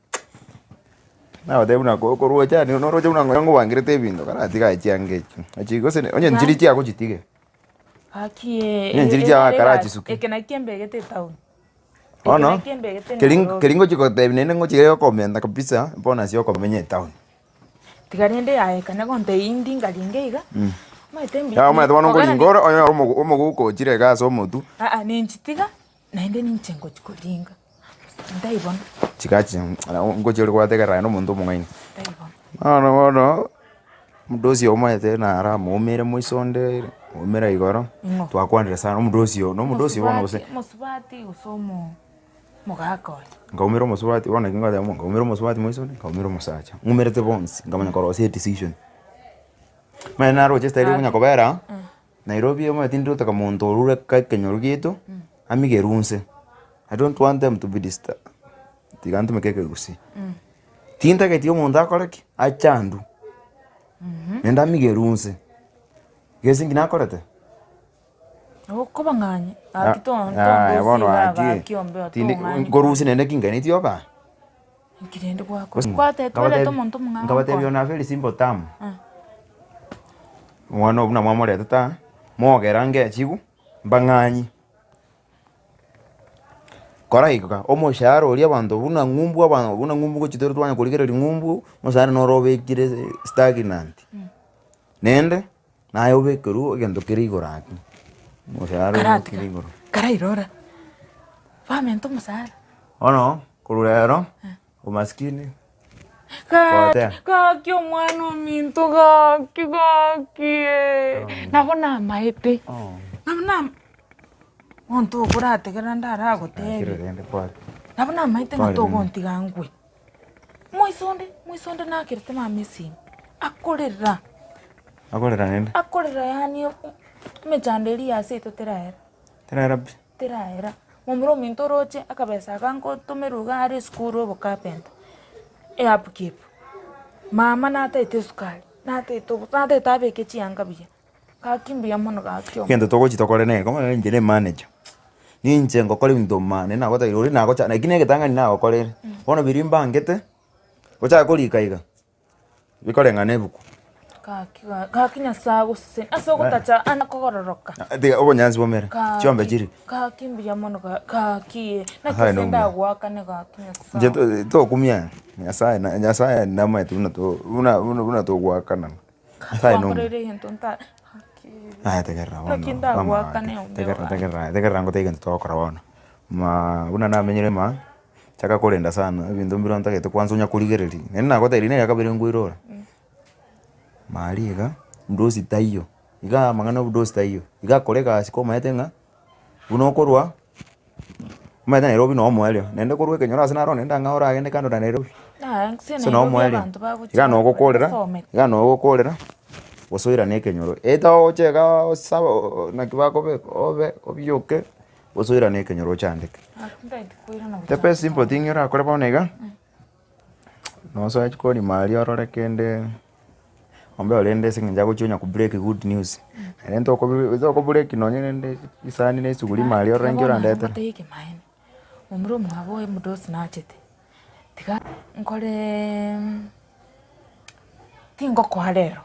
Nagotebi buna ko- korwa ocha yaani noroche buna ngonya ngobangerete ebinto karatiga aye chianga echio, echi gose onye nchiri chiago chitige. Gaki eh, Onye nchiri chiago akara chisuke. Eke nakio kembegete etown. Bono, Eke nakio kembegete keri Nairobi. keri ngochi gotebi naende ngochi gokomenta kabisa, bono ase okomenya etown. Tiga rende aye kanya gontebia indi ngaringe iga, omanyete mbi- Yao omanyete bono kogera nkoringa ore onyore omogo omoguko ochire iga ase omotwe. Aa ninchitiga, naende ninche ngochi koringa, ndaibona. Chigachi ngochi ore gwategerera aye na omonto omong'aini. Bono bono, omodosi omanyete naramoumere moiso onde, moumere igoro, Ing'o? twakwanire sana omodosi oyo, na omodosi bono gose. Omosubati gose omo omogaka oye. Nkaumera omosubati bono naki ngoteba nkaumera omosubati moiso onde, nkaumera omosacha, ng'umerete bonsi, nkamanya korosia edecision. Omanyete naroche estyle okonya kobera. Nairobi omanyete tindi gotaka monto orure ka ekenyoro giaito, amigerwe inse, I don't want them to be disturbed, tiga ntumeke ekegusii. Tintageti omonto akore ki? Achandwe, naende amigerwe inse, gese inki nakorete? Okobang'anya, Ah, gaki to- aya bono tondosie gaki, gaki ombeo tindi tong'anyi. nkorusia naende ki nkaineti oba? Inki rende gwakora? Kwatebete twarete omonto omong'ao Nkabatebia nkoe. ona very simple term. Omwana oyo buna mwamoretete aa, mogera ngechigu, mbang'anyi. Kora iga, omoshahara oria abanto buna ng'umbu abanto buna ng'umbu gochia tore twanya korigereria ng'umbu, omoshahara noro obekire stagnant. Naende, naye obekerwe egento kere igoro ake, omoshahara oria Karatiga, kere igoro. karairora, bamente omosaara. Bono, korwa rero, omaskini. Gaki, gaki omwana ominto gaki gaki eh, nabo namaete, nabo nam monto okorategerera ndaragotebi, nabo namaete ng'a togontiga ngwe. Moiso onde, moiso onde nakerete mama esimi, akorera, Akorera naende? akorera yaani emechando eria ya seito teraera. Teraera pi? Teraera. Momura ominto oroche akabesa aka nkotomerwa iga are esukuru obocarpenter, eupkeep. Mama nataete esukari, nataete obo nataete abeke chianga buya, gaki mbuya mono gaki omo. Egento togochi tokore nere, omanyete inche ne emanager, ninche ngokora ebinto maana, nagotebi oria nagocha lakini egetang'ani nagokorire, bono biria mbangete, ochake korika iga. Bikoreng'ana ebuku. Gaki ga- gaki Nyasae agosesenie ase ogotacha ande kogororoka. Tiga obonyansi bomere, chiombe Gaki, chiri. gaki mbuya mono ga- gaki eh, naki Nyasaye ase nomuya. ndagoakane gaki Inche Nyasae. to- tokumia Nyasaye na Nyasaye namaete buna to buna buna buna togoakanana. Nyasaye nomuya. Kwankoreire egento nta gaki. Aya tegerera bono, Naki ndagoakane ombe tegerera gaki. tegerera tegerera ngotebie egento togokora bono, maa buna namenyire maa. Chaka korenda sana, ebinto mbire ntagete kwanza onya korigereria, naende nagotebirie nere kabere nkoirora, maria iga, mdosi taiyo, iga amang'ana obudosi taiyo, iga akore egasi komanyete ng'a buna okorwa, omanyete Nairobi no omoerio, naende korwa ekenyoro ase naro naende ang'e oragende kando na Nairobi, ase no omoerio, iga nogokorera, iga nogokorera, gose oirane ekenyoro, eta oche igaa osaba naki bakobeka obe obioke. Gose oirane ekenyoro ochandeke. The best simple thing orakore bono iga, nosoe chikoni maria orore kende, Ombe orende ase eng'encho agochia onya kobreak good news. Naende ntokobi tokobreak nonye rende chisani na esuguri ime aria orore nki orandetere. Ngotebie ekemanyererio, momura omwabo oyo omodosi nachete, tiga nkoreee tingokoa rero,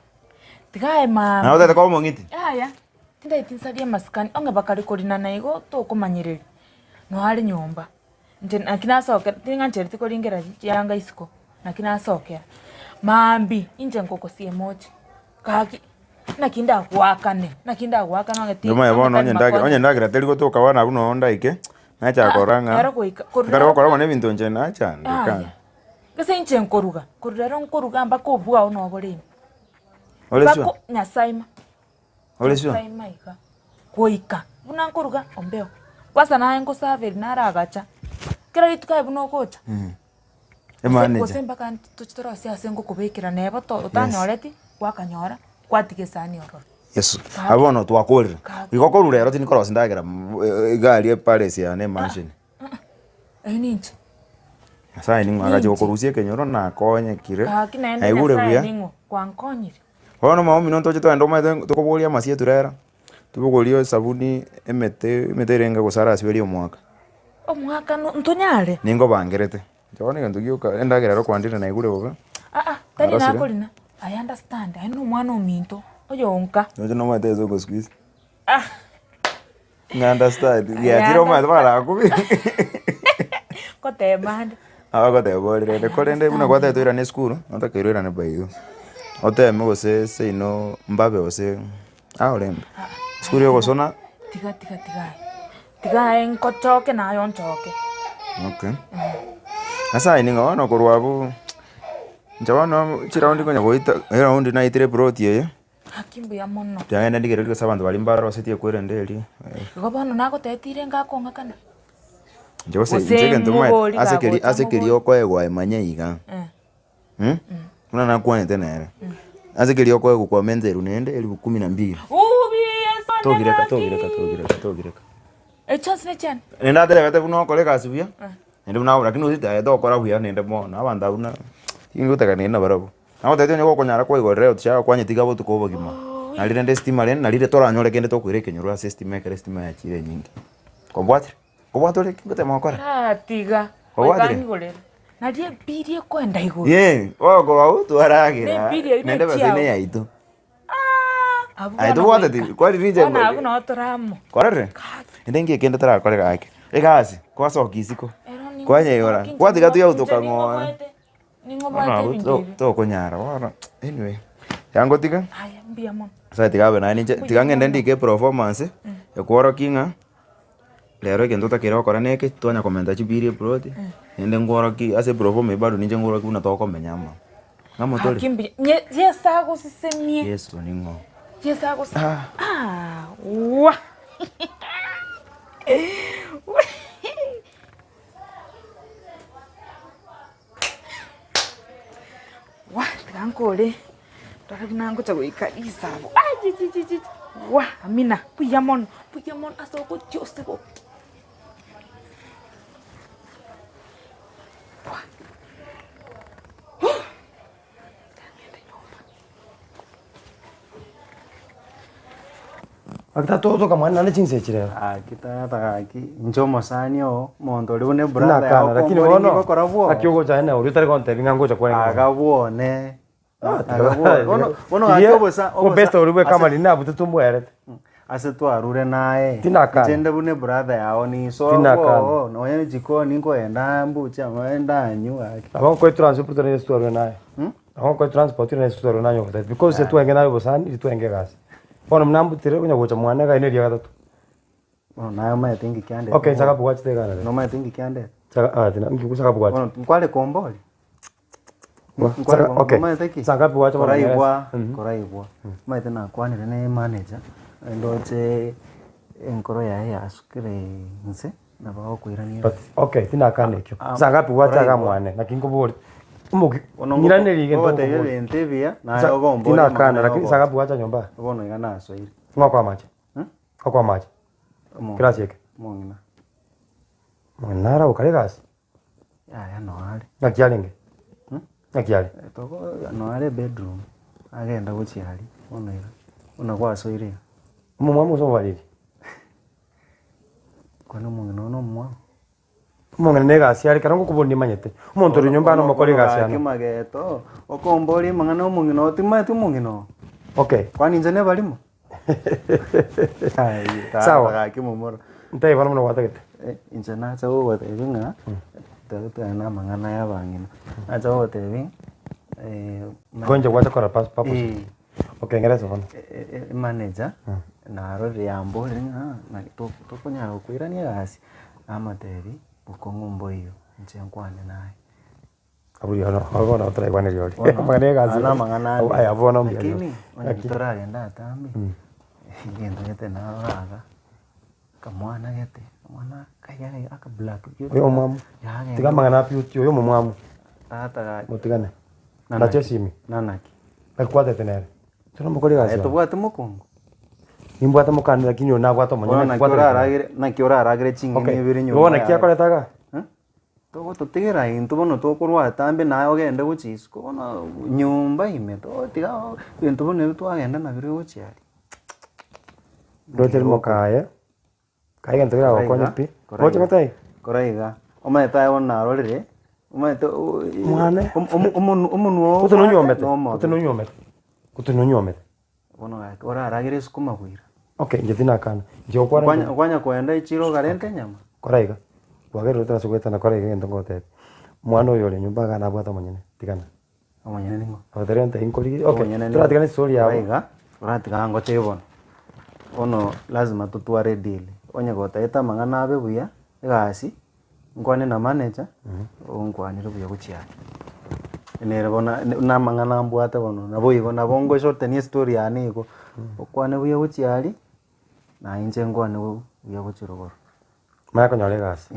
tiga aye Naye maambia. otagete koba omong'iti? Yaya, tintageti nsarie amasikani, onge bakare korinana igo tokomanyereria, noare are nyomba. Inche naki nasokera, ting'anchereti koringera chianga isiko, naki nasokera, maambia inche ngokosia emoche, gaki naki ndagoakane, naki ndagoakane onye ti Omanye bono onye onye tari ndagera makonya. onye ndagera teri gotoka bono abwo noo ndaike, nachaka Aa, korora ng'a ero goika korwa nkare rero gokora bono ebinto inche nachandeka. Yaya, gese inche nkoruga, korwa rero nkoruga mpaka obwao nobore ime. Ore sure? Mpaka Nyasaye ma. Ore sure? Nyasaye ma iga, goika buna nkoruga ombeo, kwanza naye nkosafiri naragacha, kera rituko aye buna ogocha, gose Emanager. gose mpaka toche torosie ase ngokobekera neba to otanyoreti, gwakanyora, gwatiga esani ororo. Yes, abwo bono twakorire. Igo korwa rero tindi korosia endagera iga aria epalace yane emansion. Eyio ninche. Nyasaye ning'o agacha Ninche. gokorusia ekenyoro nakonyekire, Gaki naende naigure Nyasaye buya. ning'o kwankonyire. Bono maombi nontoche togende omanyete tokoboria amasie eturera, tobogorie esabuni, emete, emete erenge gose arasiberie omwaka. Omwaka no ntonyare? Ningobangerete, inche bono egento gioka endagera ero kwandire naigure bobe, Aa, tari narosire. nakorina, I understand, aye na omwana ominto, oyonka. Noche nomanyete esoko siku hizi. Ah. Ng'a understand, I giachire omanyete understand. barakubi. Ngoteba ande. Abagoteba ore rende korende buna gwatagete oirane esukuru, notakeire oirane by you. Oteme gose seino mbabe gose aorembe. Esukuru ya ogosona. Tiga tiga tiga aye, tiga aye nkochoke naye onchoke. Okay. Ase aye ning'o bono korwa abwo, inche bono chiraundi konya goita, eraundi naitire eploti eye. Gaki mbuya mono. Tiagenda ndigererie gose abanto baria mbarosetie ekwerende eria. Igo bono nagoteetire ngakong'akana. Inche gose Gose inche egento omanyete mobori ase keri gagocha ase keri mobori. okoegwa emanye iga, Eh. buna nakwanete nere, ase keri okoegwa kwamenta elfu naende elfu kumi na mbili. Ubi Yeso ne Togireka gaki. togireka togireka togireka. Echonsi ne chiane. Naende atebete buna okore egasi buya, naende buna lakini gose tari tokora buya naende bono abanto abwo na tingotaka naende nabarabwo. Nagotebia onye gokonyara kwaigorera eoticha kwanyetiga botuko obogima, nari rende estima rende nari toranyore kende tokoira ekenyoro ase estima ekero estima yachire enyinge. Kobwatire? Kobwate ore ki ngotema gokora? Ah, tiga. Kobwatire? Oikanyigorera. Nari ebiri ekoenda igoro. Yee, bono abwo twaragera, Nebiri eyio naende nechiao. ebesa eye neyaito. Abwo Aye bono tobwateti, goika. kwani ninche Bono abwo noo tore amo. Kwarorire? Ende nki ekende torakore gaki? Egasi, kwasoka isiko, Ero ning'o- kwanyeiyora, inche kwatiga ning'o- tuyautoka inche ng'ora. ning'oboete. Ning'o Bono obwate abwo ebinto to- ebi? tokonyara bono, anyway, tiga ngotige, Aya, mbuya mono. nyasaye tiga abe naye ninche, tiga ng'ende ndike eperformance, ekworokia ng'a rero egento otakeire gokora neke, twanya komenta chibiri eploti, naende nkworokie ase eproforma eywo bado ninche nkworokie buna tokomenya amo. Ng'amo tore? Gaki mbuya. Nye- Yeso agosesemie. Yeso ning'o? Yeso agose. Ah, wa. Wah, tiga nkore, ndore buna ngocha goika risabo, achichichichi, wah, amina, mbuya mono, mbuya mono ase ogochia ase go. Wah, huh, tiga ngende nyomba. Gaki tata otoka mwane naende chinsa echi rero. Gaki tata gaki, inche omosani oo, omonto oria buna ebrother Tinakana, yao lakini kombori bono ngokora bwogo. gaki ogocha aye na oria otari gontebia ng'a ngocha kwarenge Aga bwone, aga bwone. Bono bono Riria gaki obosa obosa obesta oria bwe ase ekamani nabutete ombwerete. ase twarure naye, Tinakana. inche inde buna ebrother yao nisoa Tinakana. bwogo, nonya ne jikoni nkoenda mbuche amache ndanywe gaki. Nabo nkoe transport ore ase twarure naye. Nabo nkoe transport ore ase twarure naye ogotebia because etwenge naye obosani, ritwenge egasi. Bono buna mbutire onya gocha mwane iga ere eria gatato. Bono naye omanyete inki kiandete Okay, nchaka bwachete igana rero. Nomanyete inki kiandete? Chaka ah tina inki chaka bwacha. Bono nkware kombori? Wa, Nkware chaka okay. omanyete ki? Saa ngapi wacha bono Koraigwa, Mhm. koraigwa. Omanyete nakwanire na emanager, ndoche enkoro yaye yasukire inse. Nabo agokoirania But okay, tinakana ekio. Ah, Saa ngapi gwacha iga koraigwa. mwane, naki nkobori. Omoki, Bono ng'iranerie egento ngogotebia nkobori. ebinto ebiya, naye Sa- ogombori Tinakana, amang'ana lakini saa yogocha. ngapi gwacha nyomba? Bono iga nasoire. Ng'o okoa amache? Okoa amache? Omong'ina. Kirasi eke? Omong'ina. Omong'ina naro agokora egasi? Yaya noare. Ng'aki arenge? Ng'aki are? Togo noare bedroom. Agenda gochia aria, bono iga, buna gwasoire iga. Omomwamu gose omobariri? Kwani omong'ina oo na omomwamu? Omong'ina na egasi are ekero ngokobua nimanyete. Omonto ore nyomba ano omokore egasi Gaki ano. mageto, okomboria amang'ana omong'ina oo timanyeti omong'ina oo. Okay. Kwani inche nebarimo? Sawa. Gaki momura. Ntebi bono buna gwatagete. Inche nacha gogotebia ng'a, tari na amang'ana ya abang'ina, nacha gogotebia Igo inche gwacha kora purpose. Okay ngerese bono. Emanager narorire yamborire ng'a naki tokonyara gokoirania egasi, namotebia bokong'u mboiyo inche nkwane naye. Abwo bono abwo bono toraigwaneria oria. Bono, Amang'ana egasi aya namang'ana ande. Aya bono mbuya Lakini onye Naki? toragenda atambe, egento gete narora iga, akamwana gete, omwana kaiga aka black beauty Oyo omwamu, yagenda tiga amang'ana a beauty oyo omomwamu. Tata gaki. Motigane. Nanaki. Nacha esimi. Nanaki. Naki kwatete nere. Tore omokori egasi Aye yao. tobwate mokungu? Nimbwate mokani lakini oyo nabwate omonyene Bono naki naki kwatete nere. oraragere, naki oraragere ching'eni Okay, ibere igo nyomba bono naki yaye. akorete igaa? Togototigera intwe bono tokorwa atambe naye ogende gochia isiko bono nyomba ime totiga ebinto buna ebi twagenda nabirobio gochia aria. Ndoche rimo kaye, kaye egento keragokonye pi, roche ngotebi? Kora iga, omanyete aye bono narorire, omanyete Mwane. omonwe oo Gose nonywomete, na omobe. gose nonywomete, gose nonywomete. Bono gaki oraragere esukuma bwira. Okay, inche tinakana, inche gokwana Kwanya inche. kwanya koenda echiro okarenta enyama. Kora iga, kwagerire otari ase goetana kora iga egento ngogotebia, omwana oyo ore nyomba iga nabwate omonyene, tigana. Omonyene ning'o? Abateria ntebi nkorigereria, okay, Omonyene ning'o? toratigane estori Kora yabo. iga, oratiga ngotebie bono, bono lazima totware edeal, onye gotagete amang'ana abe buya, egasi, nkwane na manager, onkwanere buya gochia aria. Nere bono na amang'ana mbwate bono, nabo igo nabo ngoshortenia estory yane igo, okwane buya gochia aria, na inche nkwane buya gochia rogoro. Manya konyora egasi,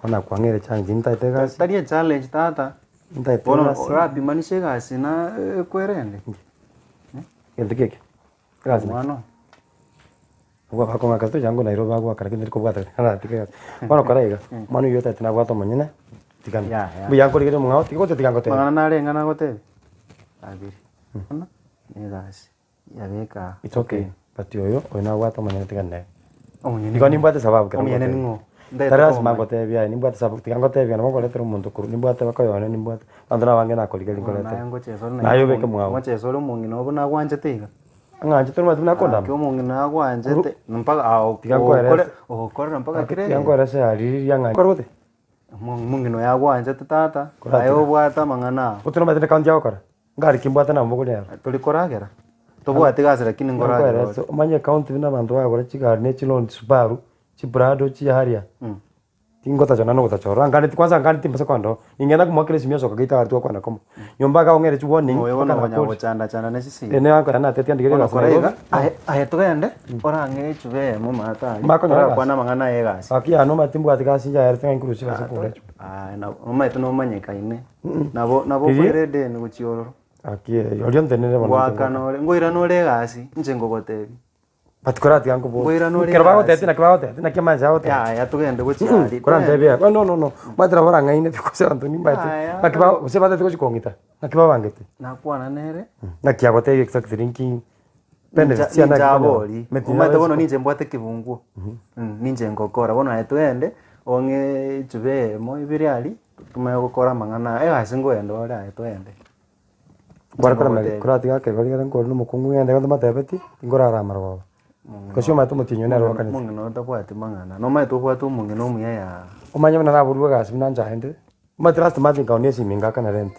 bono nakwang'eire challenge ntaete egasi. Tari echallenge tata, Ntaete bono egasi. orapimanisha egasi na ekwerende. Gento ki eke? Egasi naki? Omwana oyo. Abwo bakong'aka tocha ngo Nairobi bagoakana kende rikobwata naratiga egasi. Bono kora iga, omwana oyio otaete nabwate omonyene, tigana. Ya, ya. Mbuya nkorigereria omong'ao tiga gotetiga ngotebie. Amang'ana narenge nagotebia, abere, bono na egasi yabeka It's okay, but oyo, oyo nabwate omonyene tigana nere. Omonyene Igo ning'o? nimbwate esababu kero Omonyene ngotebia. ning'o? Ntaete Tari lasima komanya. ngotebie aye, nimbwate esababu, tiga ngotebie nabo nkoretera omonto korwa nimbwate bakoyone nimbwate, abanto nabange nakorigereria Bono naye nkoretere. ngochesa ore Naye obeke mwago. ngochesa ore omong'ina obo nagwanchete iga. Ang'anchete omanyete buna akondama. Gaki omong'ina agwanchete mpaka Tiga nkoerese. ogokorera mpaka Gaki kera tiga nkoerese aria riria ng'a kore gose? Omong'ina oyo agwanchete tata, Koratiga. aye obwate amang'ana ao. Gose nomanyete ne county agokora? Ngari ki mbwate namobogori ero? Tori koragera? Tobwati gasi lakini nkoragera ore. Nkoerese omanye ecounty buna abanto bagora chigari ne chiloni chisubaru, chiprado, chiharia. Tingotacha naende nogotacha ororo, anganeti kwanza anganeti mbase kogenda ororo, ningenda komoakera esimi osoka geita gari twakwana komo. Nyomba iga ong'ere chiwarning Oyo bono mpaka okonya nakori. gochanda chanda ne chisimi. Ere nere natete andigerie Bono egasi kora iga, Nairobi. aye aye togende, orang'e echuba eyemo maate aria, Mbakonyora egasi. torakwana amang'ana aya egasi. Gaki yane omanyete timbwati gasi inche yaerete ng'a inkorusia egasi nkogora echuba. Aye nabo omanyete nomanyekaine, nabo nabo Riria- okoira edeni gochia ororo. Gaki oria ontenenere bono inche Ngoakana ore, ngoirana ore egasi, inche ngogotebia. But koratiga nkobori. Ngoirana ore Ekero bagotebia egasi. naki bagotebia naki amache agoteba. Yaya togende gochia aria, Korantebia no no no omanyete nabo orang'aine pi gose abanto nimbaete Yaya, naki ba gose batagete gochia kong'ita naki babangete. Nakwana nere. Naki agotebia exactly nki benefits chiane Ninche naki okonyora. abori, Meti omanyete bono nabo ninche mbwate ekebunguo, ninche ngokora bono aye togende ong'e echuba eyemo ibere aria, tomanye gokora amang'ana aya, egasi nkoenda ore aye togende. Kware korama koratiga akegori ekero nkore na omokungu ng'ende igo ntomatebeti, tinkorara amarogoba. Gose omanyete omotienyi one nere okanete. Omong'ina otabwati mang'ana, nomanyete obwate omong'ina omuya yaa. Omanye buna naborwe egasi buna nchaendire, omanyete last month nkaonia esimi ngakana rent.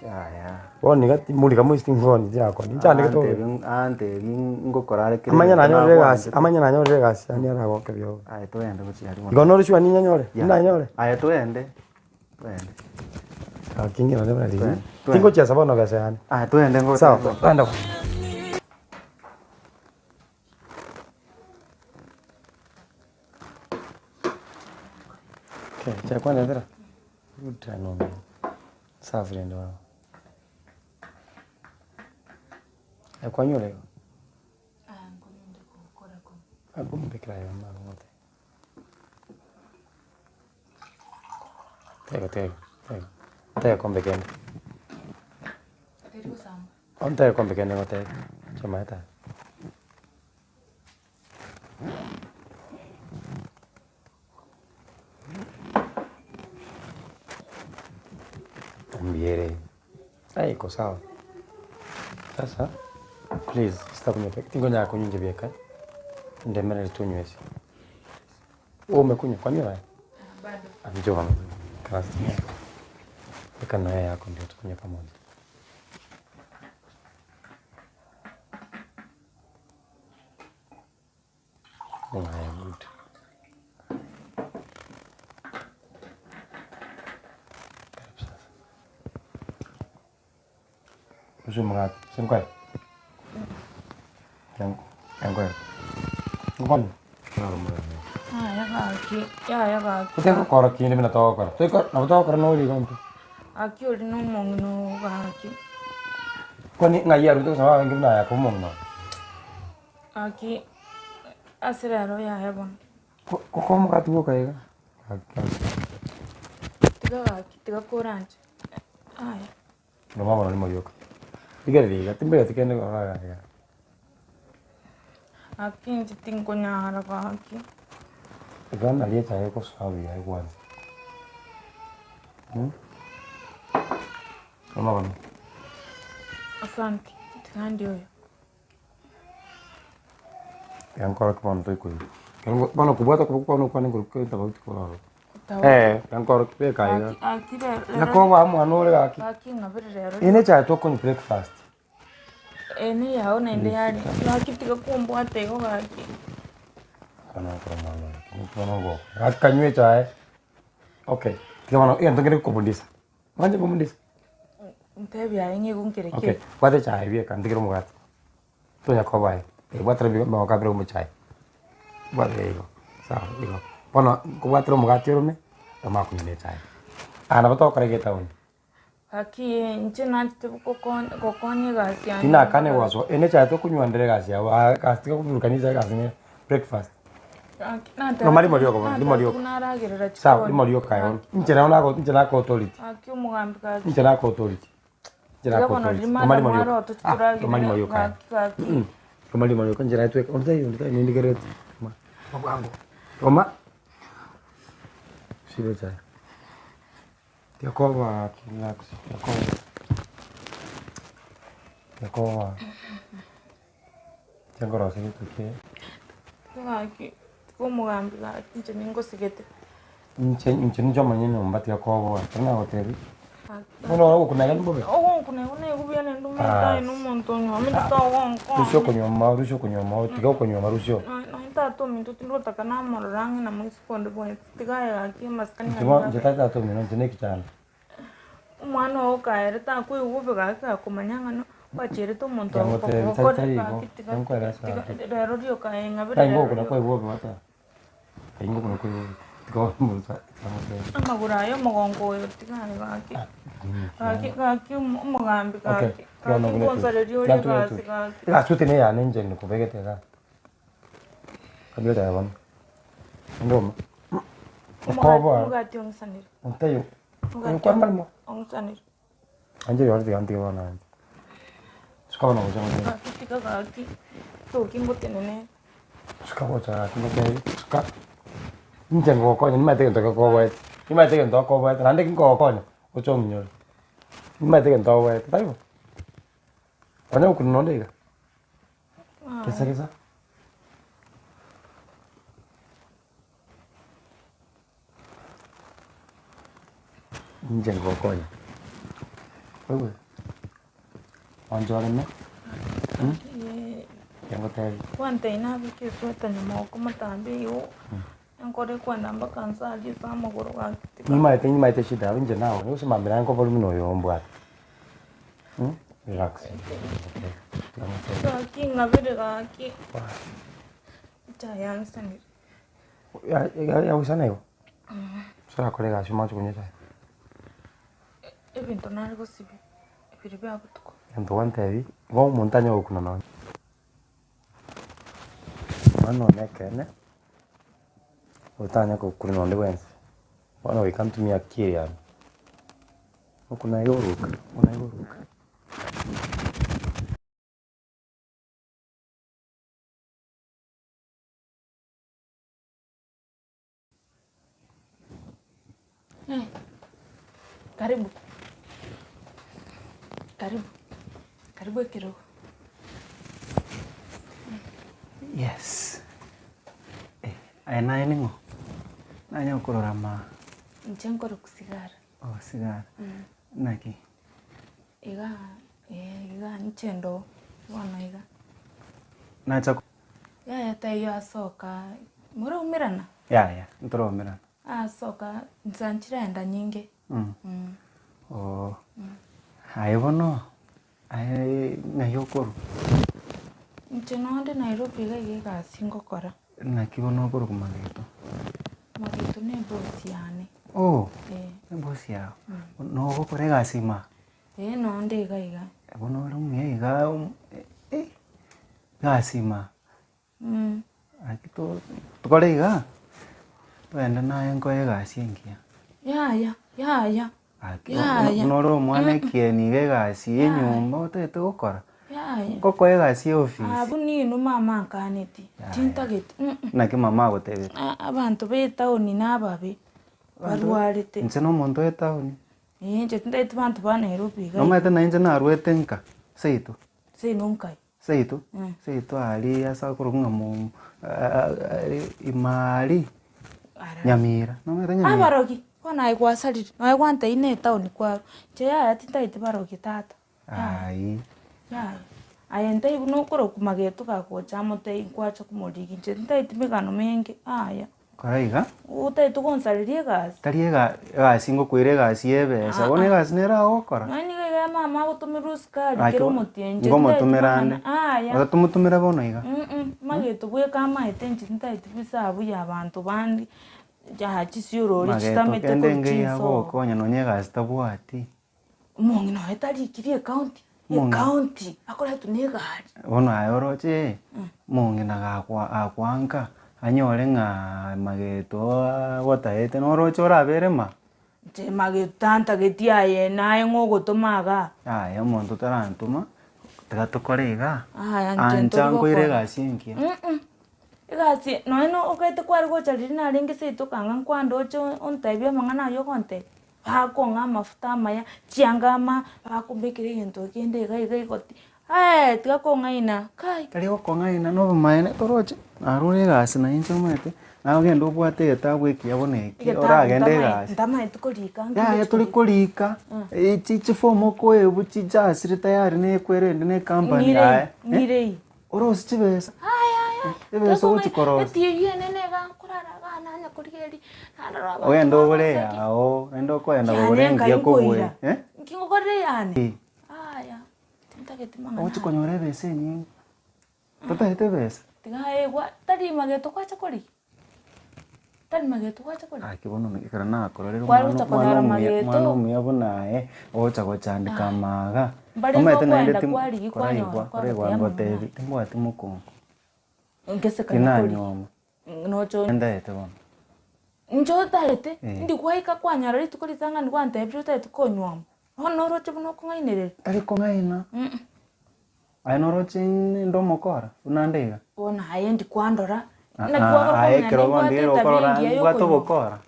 Bono iga timorika moisi tingoni tirakoni, nchandegete bobe. Antebi ngokora are kera Amanye egento nanyorire egasi, nagwanchete. amanye nanyorire egasi yaani aragoke biogo. Aye togende gochia aria bono. Igo nore sure ninyanyore? Yeah. Nanyore? Aye togende, togende. Gaki ng'irane buna riria. Twende, twende. Tingochiesa bono besa yane. Aye twende ngote. Sawa, twende. Okay, chai kwanetera? Good no. Safi rende baba. Ekwanyora igo? Akombekera aye mama ngote. Tega tega tega. Tega kombe kende. Ontebie kombe kende ngotebie, chiamaete aya. Mbuya ere, aye iko sawa. Sasa, please sitakunywa peke, tingonyara kunywa inche bieka, ndemereri tonywe ase. Umekunywa, kwanywa aye? Bado. Njoo bana, karasi. Weka na yeye yako ndio tukunywe pamoja. Haya, good. Karibu sasa. Usu mngati, simkwai. Yangu, yangu. Ngoni. Yaya gaki, yaya gaki. Guteka kora kinde bina togokora. Toiko nabo togokora nori igo intwe. Gaki ori na omong'ina oo gaki. Kwani ng'ai arwete gosaba abange buna aya komong'ina oyo? Gaki ase rero yaya bono. Ko omogati gwoka iga? Tiga gaki, tiga koranche. Aya. Roma bono rimo rioka. Rigereria iga, timbegeti kende korora iga iga. Gaki inche tinkonyara gaki. Iga nari echae egosoa buya egwansa. Roma bono. Asante, tiga ndie oyo. Ekero nkorokia bono toikoigwa. Ekero ngo bono kobwata okoboko kwane okwane nkoruka tofauti korwa ororo. Tofauti. Eh, ekero nkorokia beka iga. Gaki gaki rero Nyakoba mwana ore gaki. Gaki ng'abere rero. Eye ne echae tokonywa breakfast. Eye neyao naende yare. Gaki tiga kombwata igo gaki. Bono nkoro mwana ore, bono ngoka. Gaki kanywe echae. Okay, tiga bono egento nkere gokobundisa. Mwanche kobundisa? Ntebi aye ng'igu nkere ki. Okay, bwata echae bieka ntigere omogati. Tonya koba aye, bwatera bi amagoko abere omochae. Bwatera igo, sawa igo. Bono nkobwatera omogati orome, omanye konywa na echae. Aya nabo togokora iga etaoni. Gaki inche nachete gokonya gokonya egasi yane. Tinakane gosoa, eye nechae tokonywa ndere egasi yago aa egasi tiga koburukania echae egasi ne breakfast. Gaki nateba Roma rimo rioka bono, rimo nateba rioka. naragerera Sawa, chikoni. rimo rioka aye bono. Inche nabo nago inche nako authority. Gaki omogambi gaki. Inche nako authority. Inche Tiga nako bono authority. riria Roma rimo madam rioka. aroto Ah, roma rimo titoragerera rioka aye. gaki gaki. Roma rimo rioka inche naye tweka, onde taiyo onde taiyo nindigerereti. Roma, roma bwango. Roma, siba echae. Tiga relax, tiga tiga Inche nkorosia gento eke. Tiga gaki, tiga omogambi gaki inche ningosigete. Inche inche ninche omonyene nyomba tiga koboa, ekero nagotebia, bono ogokunega mbobe. Ogonkunega naigo buya naende omanyete aye na omonto onyuomete togonkonya. Rusia okonyuoma, rusia okonyuoma, tiga okonyuoma rusia. Nonye tata ominto tindotaka namorora ang'e na moiseke onde bwensi, tiga aye gaki amasikani Inche bono, inche tari tata omino, inche na ekichanda. Omwana oo okaere takoigwa bobe gaki gakomanya ng'a no gwacherete omonto Yangotebia tari ogokora tari igo, gaki tiga yankoeresa tiga gaki. rero rioka aye ng'abere Kai rero ngokuna rioka. kwaigwa bobe gwateba, kai ngokuna kwaigwa bobe, tiga omosa tiga ngotebie. Amagoro aya omogongo oyo tiga aye gaki gaki gaki omogambi Okay, gaki tiga bono gaki ngune etuki, ngonsareria tiga orie ntwe egasi etuki. gaki. Egasi ute neyane inche nikobegete igaa. Kanywa echae bono, ndoma, okoboa. Omogati ong'isanire. Ontaiyo. Omogati Okwa marimo. ong'isanire. Anche yore tiga ntige bono naende. Suka bono gocha gocha. Gaki tiga gaki, toki ngotenene. Suka gocha gaki ngotebi, suka. Inche ngogokonya nimanyete egento gekoboete, nimanyete egento okoboete naende ki nkogokonya, oche ong'inyore. Nimanyete egento oboete, taibo? Onye gokunwa nonde iga, gesa gesa. Inche ngokonya, oigwe? Onche oreme, ngotebie. Kwantebia nabeke esweta nyuma oko motambe igo, enkore kwenda mpaka nse aria ase amagoro gaki tiga. Nimaete nimaete shida yabo inche nawe, gose mambia naye nkobori buna oyo ombwate, relax. Gaki ng'abere gaki, echae yansanire. Yagoisana igo? Orakore egasi omanye konywa echae. Ebinto nare gosibia, ebiri bia botuko. Egento gwantebi, igo omonto tanya gokuna nonye. Mwana one ekeene, otanya gokuna nonde bwensi, bono goika ntumie akili yane, okuna iga oruka, okuna iga oruka. Eh. Karibu. Karibu. Karibu ekerogo. Yes. Eh, aye naye ning'o? Nanye gokorora ma Inche nkoroku sigara. oh sigara. Mm. Naki? Iga eh iga inche ndo bono iga. Nacha ko Yaya taiyo asoka moraumerana? yaya, ntoraumerana. Asoka nsa nchiraenda nyinge. Mm. Mm. Oh. Mm. Aye bono, aye ng'ai okorwa? Inche nonde Nairobi iga iga egasi ngokora. Naki bono okorokwa Mageto? Mageto ne ebosi yane. Oh, Eh. ebosi yago. Mm. Nogokora egasi ime aa? Eh nonde iga iga. Bono ore omuya iga eh, egasi ime aa. Mm. Gaki to tokore iga, togende naye nkoe egasi engiya. Yaya, yaya, Gaki yaya. buna ore omwana ekieni iga egasi ya enyomba otagete gokora, Yaya. nkokoe egasi ya ofisi. Abwo ninwe mama ankaneti, tintageti mm. Naki mama agotebete? Abanto ba etaoni nababe, barwarete. Inche na omonto o etaoni. Eh, inche tintageti banto ba Nairobi iga. Nomanyete na inche narwete nka, seito. Seino nkai? Seito, Mm. seito aria ase akorokwa ng'a mo ime aria, Nyamira, nomanyete Nyamira? Abarogi, bono aye gwasarire, nonya gwantebia na etaoni kwarwa, inche yaya tintageti barogi tata, yaya, Ayii. yaya. Aye ntaiyo buna okorokwa mageto gagocha amotebie nkwacha komorigia, inche tintageti megano menge, yaya. Kora iga. Otagete gonsareria egasi? Tari ega egasi ngokoira egasi ya ebesa, bono egasi nere agokora. Nonya nigo iga mama agotomerwa esukari Gaki kera omotienyi, ngomotomera ande, Aya. otamotomera bono iga. Mageto bweka amaete inche ntagete bisabu ya abanto bande, ya chisiorori Mageto chitamete kende korwa enga chinsobo. yagokonya nonya egasi tabwati. Omong'ina oye tarikiri ekaunti, Omong'ina. ekaunti akoretwa na egari. Bono aye oroche, omong'ina gakwa akwanka, anyore ng'a mageto agotaete noroche orabere ma? Inche mageto tantageti aye naye ng'o ogotoma igaa. Yaya omonto tarantoma, tiga tokore igaa, Aya inche ancha ntori nkoire gokora. egasi engiya. Egasi nonya na okaete kware gocha riria narenge seito okanga nkwandoche ontebie amang'ana aywo ogontebia. Bakong'a amafuta amaya, chianga ama, bakombekera egento kende iga iga igoti, eh tiga kong'aina kai. Tari gokong'aina na obomaene toroche, narure egasi naye inche omanyete, naye ogende obwate egetabu ekiya buna eki, Egetabu oragende ntamae egasi. ntamaeti korika Yaya nkibe tori korika, echi chifomu okoebu chijasire tayari na ekwerende na ecompany Ng'irei, yaye, eh, ng'irei. orosie chibesa, ebesa ogochi korosia. Etibi enene iga nkorara iga nanya korigereria, narora abanto Ogende ogore bagoseki. yago, naende okoenda Yane kogora nkai engiya kobua nkoira. eh. Nki ngokorera eyane? Eh. Aya, tintageti mang'ana Ogochi aya. konyora ebesa enyinge, totagete ebesa? Tiga aegwa, tari mageto gwacha korigia, tari mageto gwacha korigia. Gaki bono ekero nakororire Kware omwana gocha omwana konyora omuya mageto. omwana omuya buna aye, ogocha gochandeka amaga, Mbare omanyete naende ngokoenda tim kwarigia kwanyora koraigwa kwagotebi koraigwa amang'ana ngotebi timbwati mokongo. Ngese kanya korigia. Tinanyuoma. Nocha Ntaete bono. Inche otaete, Eh. indi gwaika kwanyora rituko ritang'ani gwantebia otaete konyuoma, bono noroche buna okong'ainereria. Tari kong'aina. Aye noroche inde omokora buna nde iga? Bono aye ndi kwandora, naki Ah, kwagora aye kwamanya ekero bono nimbwate ndiga etabia okorora engiya mbwate yokonywa. obokora.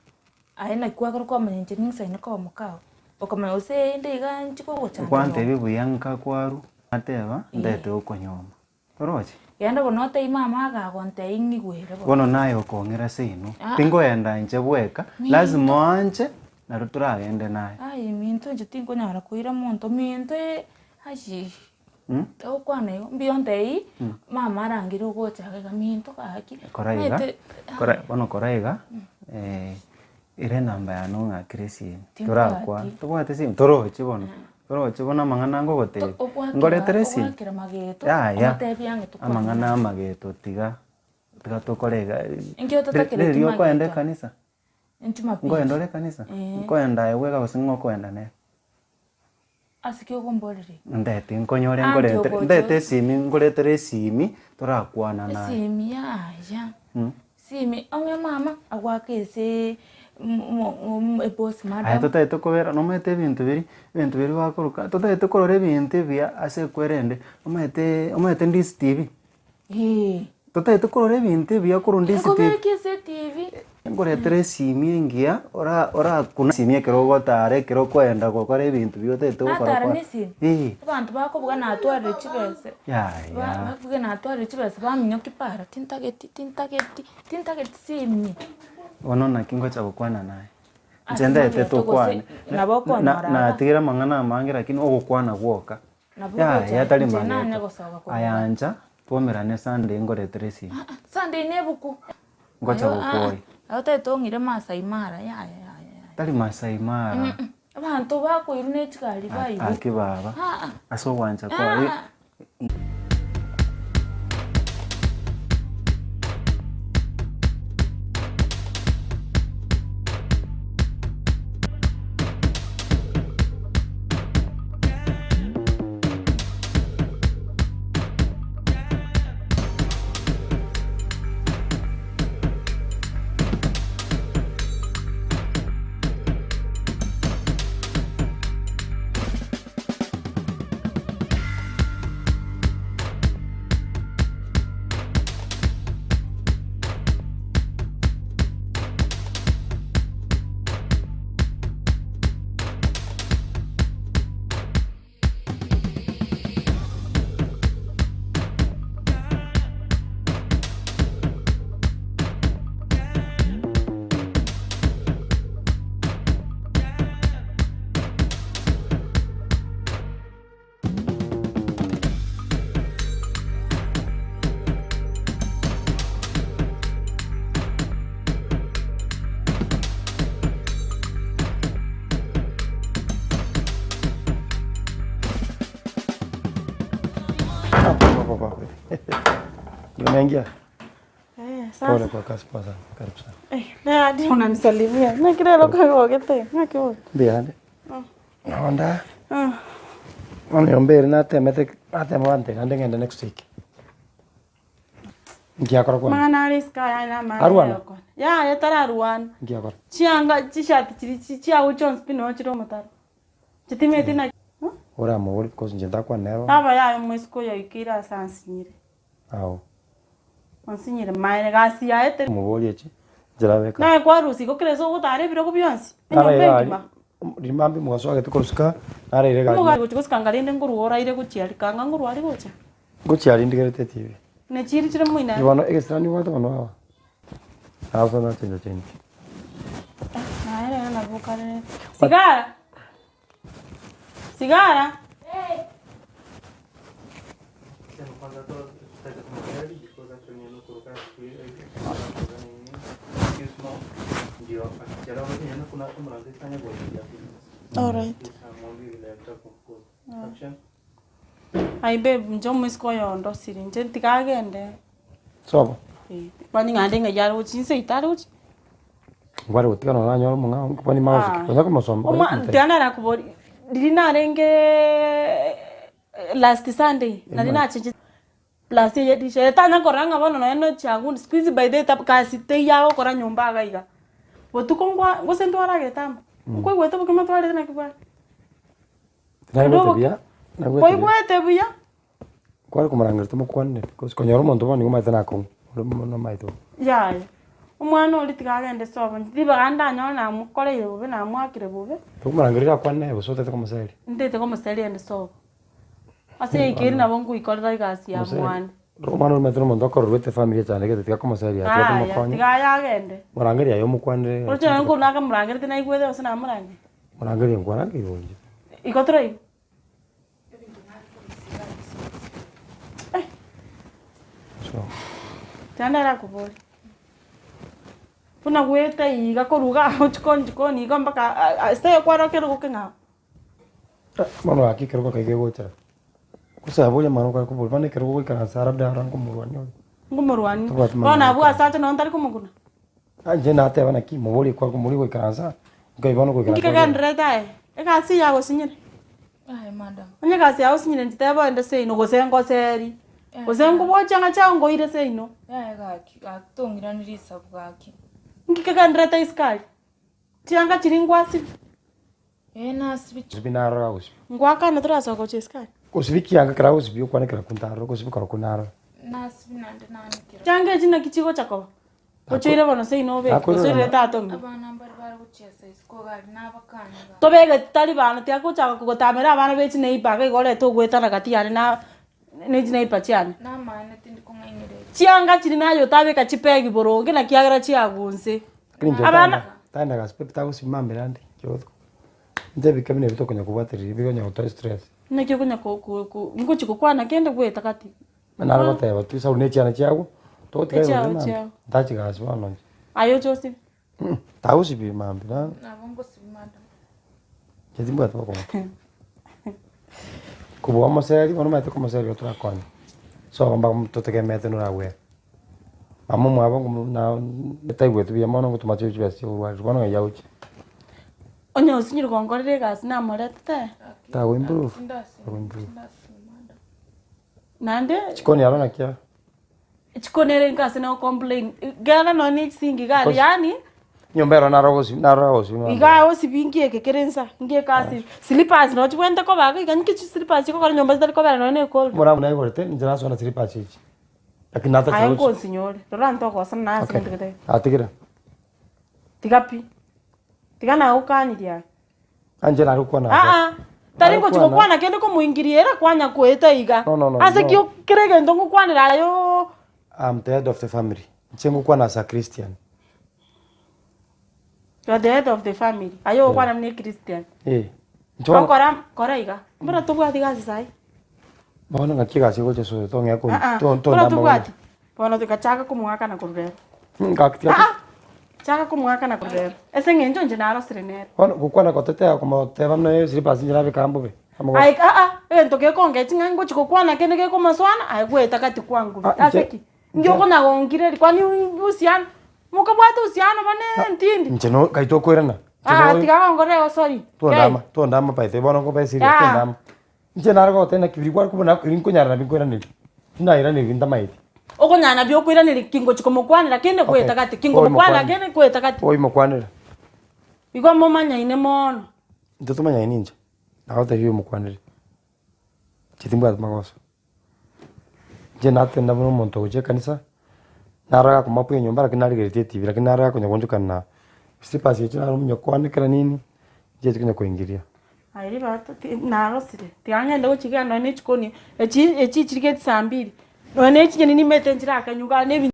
Aye naki kwagora kwamanya inche ning'isaine koba mokao, okamanya gose eye inde iga nchi kogochanda Gwantebi buya nka kwarwa, nateba ntaete gokonyuoma. Oroche? Genda bono otebie mama agagontebia ing'igwere bono. Bono naye okong'ira seino, Ah. tinkoenda inche bweka, Minto. lazima oanche nario toragende naye. Aye minto inche tinkonyara koira monto minto aye Mm? togokwana igo, mbuya ontebie Mm. mama arangerie ogocha iga minto gaki, Kora iga, omanyete kora bono kora iga, ere enamba yane ong'akere esimi, torakwana, Timbwati. tobwati esimi? Torochi bono, torochi bono amang'ana ngogotebia, ngoretere esimi? Ogoakera mageto, Yaya, omotebie ang'e tokwane. amang'ana amageto tiga, tiga tokore iga, Inki ototakereti riria okoenda mageto? ekanisa? Jumapili. Nkoenda ore ekanisa? Eh. Nkoenda aye bweka gose ng'o okoenda nere? Ase ki okomboreria? Ntaete nkonyore Anti nkoretere, ogocha ntaete esimi nkoretere esimi torakwana naye. Esimi yaya, Mm. esimi ong'e mama agoaka ase eboss Aye madam. totaete kobera nomanyete ebinto biria, ebinto biria bakoroka, totaete korora ebinto ebiya ase ekwerende, omanyete omanyete ndisi tv? Eeh. Totaete korora ebinto ebiya korwa ndisi tv. Nkobera ki ase etv? Nkoretera esimi engiya ora orakuna esimi ekero ogotara ekero okoenda gokora ebinto bia otagete gokora Natara kwa na esimi, eh. abanto bakobuga natwarire chibese, Yaya. babuge natwarire chibese baminyokia para, tintageti tintageti tintageti simi. Bono naki ngocha gokwana naye, Ase inche ndete mageto gose tokwane, nabo okonyora iga. natigire amang'ana amange lakini ogokwana gwoka, Nabo yaya ogocha tari inche nanye mageto, gosoka korwa aya igaa. ancha twomerane Sunday nkoretere esimi. Sunday na ebuku. Ngocha Aye aa gokwoyia. aye otagete ong'ire Maasai Mara yaya yaya yaya. Tari Maasai Mara. Mm abanto bakoirwa ne chigari bairwa. Aki baba, Aa. ase ogwancha kwaye. Aa. Unaingia? Eh, Pole sasa. kwa kazi poa sana. Karibu sana. Eh, na hadi unanisalimia. Na kile loka gete. Na kiwo. Mbiande. Mm. Nonda. Ah. Oniombere natemete natema wante nande ngende next week. Ngiakora kwa. Mangana ari sky ana mara. Arwana? Ya, ya tararuana. Ngiakora. Chianga chishati chiri chia ucho spino chiro mutaro. Chitimeti na Ora muguri because nje ndakwa nero. Aba yayo mwisiko yaikira asansinyire. Awo. Onsinyire maere gasi yaete. Muguri echi. Njirabeka. Naye kwarusi gokire so gotara ebirogo bionsi. Nara Enyomba ira engima. rimambi mugaso agete korusuka nara ire gari. Omogago gochika rende nguru oraire gochia kanga nguru ari gocha. Gochi ndigerete TV. Ne chiri chiri muina. Ibono egesirani gwate bono awa. Naso na chenja chenja. Naere nabukare. Sigara. Sigara. Alright. Ai babe njo mwisiko yondo siri nje ntikagende. Sobo. Kwani ng'ande ng'ayare gochi nse itare gochi. Ngware gotigana nanyora omong'ao kwani magosuki. Konya komosomba. Oma tiana rakubori. Ndiri narenge last Sunday. Nari nachinji last year dishe tanya koranga bono no eno changu squeeze by the tap kasi te yago kora nyumba gaiga. Botuko ngwa gose ndwara getamba. Nkoigwete bokima twarete na kibwa. Naigwete buya. Naigwete buya. Koigwete buya. Kwari kumurangira tumukwanire because konyora omonto bono nigo omanyete nakong'u ore mono omanyete bo. Yaya. Omwana ori tigagende sobo. Ndibaga ndanyora namukoreire bobe namwakire bobe. Tokomurangeria akwane gose otete komoseria. Ndete komoseria ende sobo. Ase yaikeri nabo nkoikorera egasi ya Moseri. mwana. Omwana ore omanyete omonto okororwete efamiri echandegete tiga komoseria tiga Aya, tomokonye. tigayagende. Morangeria aye omokwanire. Oroche nonye nkorunaka morangerete naigwete gose namorangeria. Morangeria nkwarangeria onye. Igo toraigu. So Tiga arakobori. Buna gwete iga koruga ago chikoni chikoni igo mpaka ase kwarokire gokeng'ao. bono gaki ekerogo kai kegochera. Kosaboria mwana okare kobori bono ekerogo goikaransa labda aro nkomorwania oyo. Ngomorwani. Tobwati Bono mang'ana abwo ase ache nonye ntari komokuna. Inche nateba naki moborie kware komoria goikaransa nkai bono Nki goikaransa. kegenderete aye? Egasi yagosinyire. Aye madam. Onye egasi yagosinyire inche teba ende seino gose ngoseri. Gose nkobochia ng'a chao nkoire seino. Yaye gaki gaki tong'irani risabu gaki. Nki kegenderete isiko aria? Chianga chiri ngwasibi. Eh nasibi Gosibi narora gosibi. Ngwakana torasoka gochia isiko aria. Gosibi kianga kera gosibi okwane kera kuntarora gosibi kora kunarora. Nasibi naende nanikera. Chianga echi naki chigocha koba? Ochoire bono seino obeke, Nakoirora gose oirere na- tata omino. Tobegeti tari bana tiga gochaka kogotamera abana be chineighbour iga igo orete ogoetana gati yane na ne chineighbour chiane. Chianga chiria naye otabeka chibegi boronge naki kiagera chiagunse. Lakini inche Abana tagenda gasi pepe tagosima mbere ande kiotho. Inche ebike buna ebi tokonya kobwatereria bigonya gotoa estress. Naki okonya ko ko ko ngochi gokwana kende goeta gati. Nare goteba tu sababu ne chiana chiago, togotiga Echiago igoro mambia, chiago. ntachi gasi bono inche. Aye oche osibe. Tagosibi mambia naro. Inche timbwati bokong'u. Kobua omoseri, bono omanyete komoseria torakonya, sobo mpaka totegemeete noragwere. Mama omwabo ngomo na taigweti buya mono ngotoma chio chibesa chia korwaria bono ng'ai agochia. Onye osinyire gonkorera egasi namoretete. Tago improve, tago improve. Naende. Chikoni aro naki aro? Chikoni ere inka ase no complain, genda nonye na echisingi iga aria yaani. Nyomba ero naro ogosi naro agosi Iga osibi nki eke kere nsa, nki ekasi, slippers nabo chibwenerete koba iga iga nki chislippers chigokora nyomba chitari kobera nonye na ecold. Morango naigorete inche nasoa na slippers echi, lakini natachire Aye gochi. nkonsinya ore, rora ntogosana naye ase Okay, egento gete. atigire. Tiga pi, tiga nagokanirie aye. Anche nare gokwana ase. Aa, tari ngochi Nare gokwana. gokwana kende komoingiria ere kwanya koeta iga. No, no, no, Ase no. ki kera egento ngokwanera aye oo. I'm the head of the family. Inche ngokwana as a Christian. You are the head of the family. Aye ogokwana buna echristian. Eh. Inche bono Gokora kora iga. Mbora tobwati gasi saii? bono ng'aki egasi egocha soe tong'ea kon Aa, to mbora tondamba tobwati? Bono tigachaka komoakana korwa rero. Ngaki tiga Aa, chaka komoakana korwa rero. Ase eng'encho inche narosire nere. Bono gokwana gotetea komoteba buna eslippers inche nabeka mbobe. Amagoso. Aye aa, egento gekongechi ng'a ngochi gokwana kende gekomosoana, aye goeta gati kwango. Ah, Ase inche- ki? Inki okonya gongireri kwani uhusiano, mokabwate uhusiano bane ntindi. Inche no kai tokoirana. Inche Aa, no- tiga gongorere gosori. Tondama, tondama by the way, bono nkoba eserious, Ah. tondama. Inche nare goteba naki biri kware kobuna eri nkonyara nabio nkoiraneria. Tindairaneri ntamaeti. Okonyara nabio okoiraneria ki ngochi komokwanera kende Okay. goeta gati, ki ngomokwanera Oimokwanere. kende goeta gati. Oimokwanere. Igo momanyaine mono. Intwe tomanyaine inche, nagotebia oimokwanere. Inche timbwati magoso. Inche natenda buna omonto ogochia ekanisa, naro akomapwa enyomba lakini narigeretie etibi lakini naro akonya goonchokana na slippers echio naro omonye koanekera nini, nchiachi konya koingiria. Aye ribaga to narosire, tiga ng'ende gochigia nonye na echikoni, echi echi chirigeti saa mbiri, nonye na echinyeni nimanyete nchirakanywa na ebi.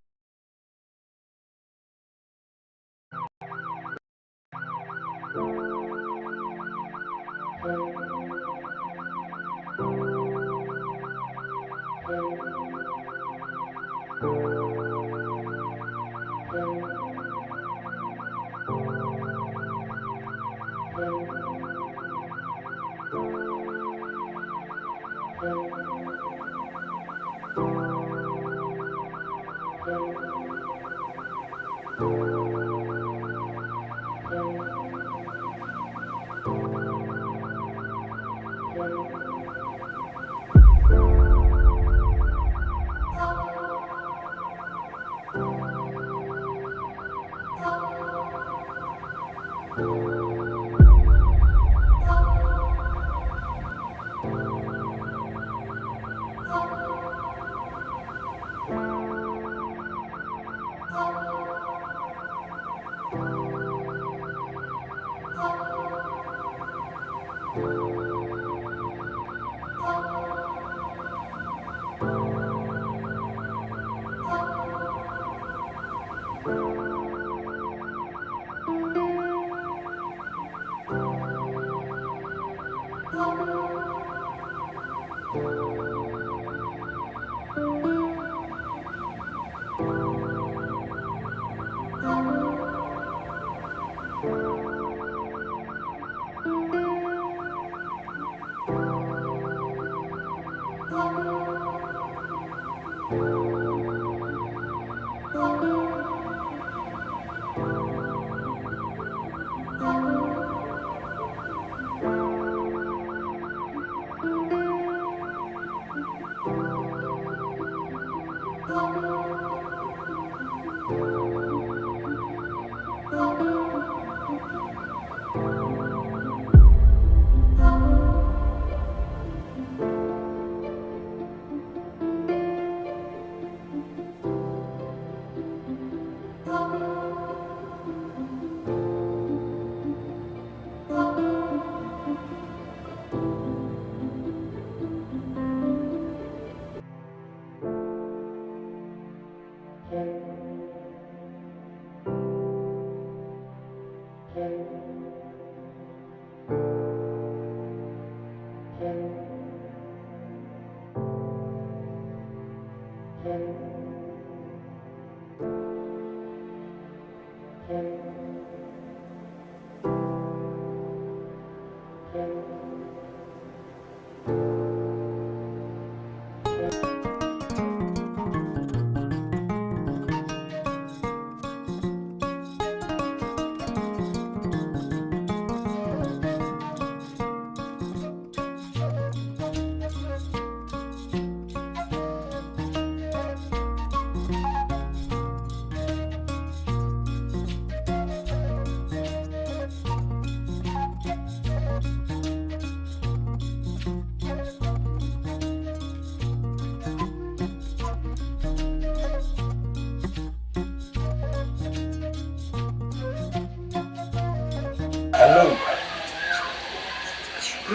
Hello.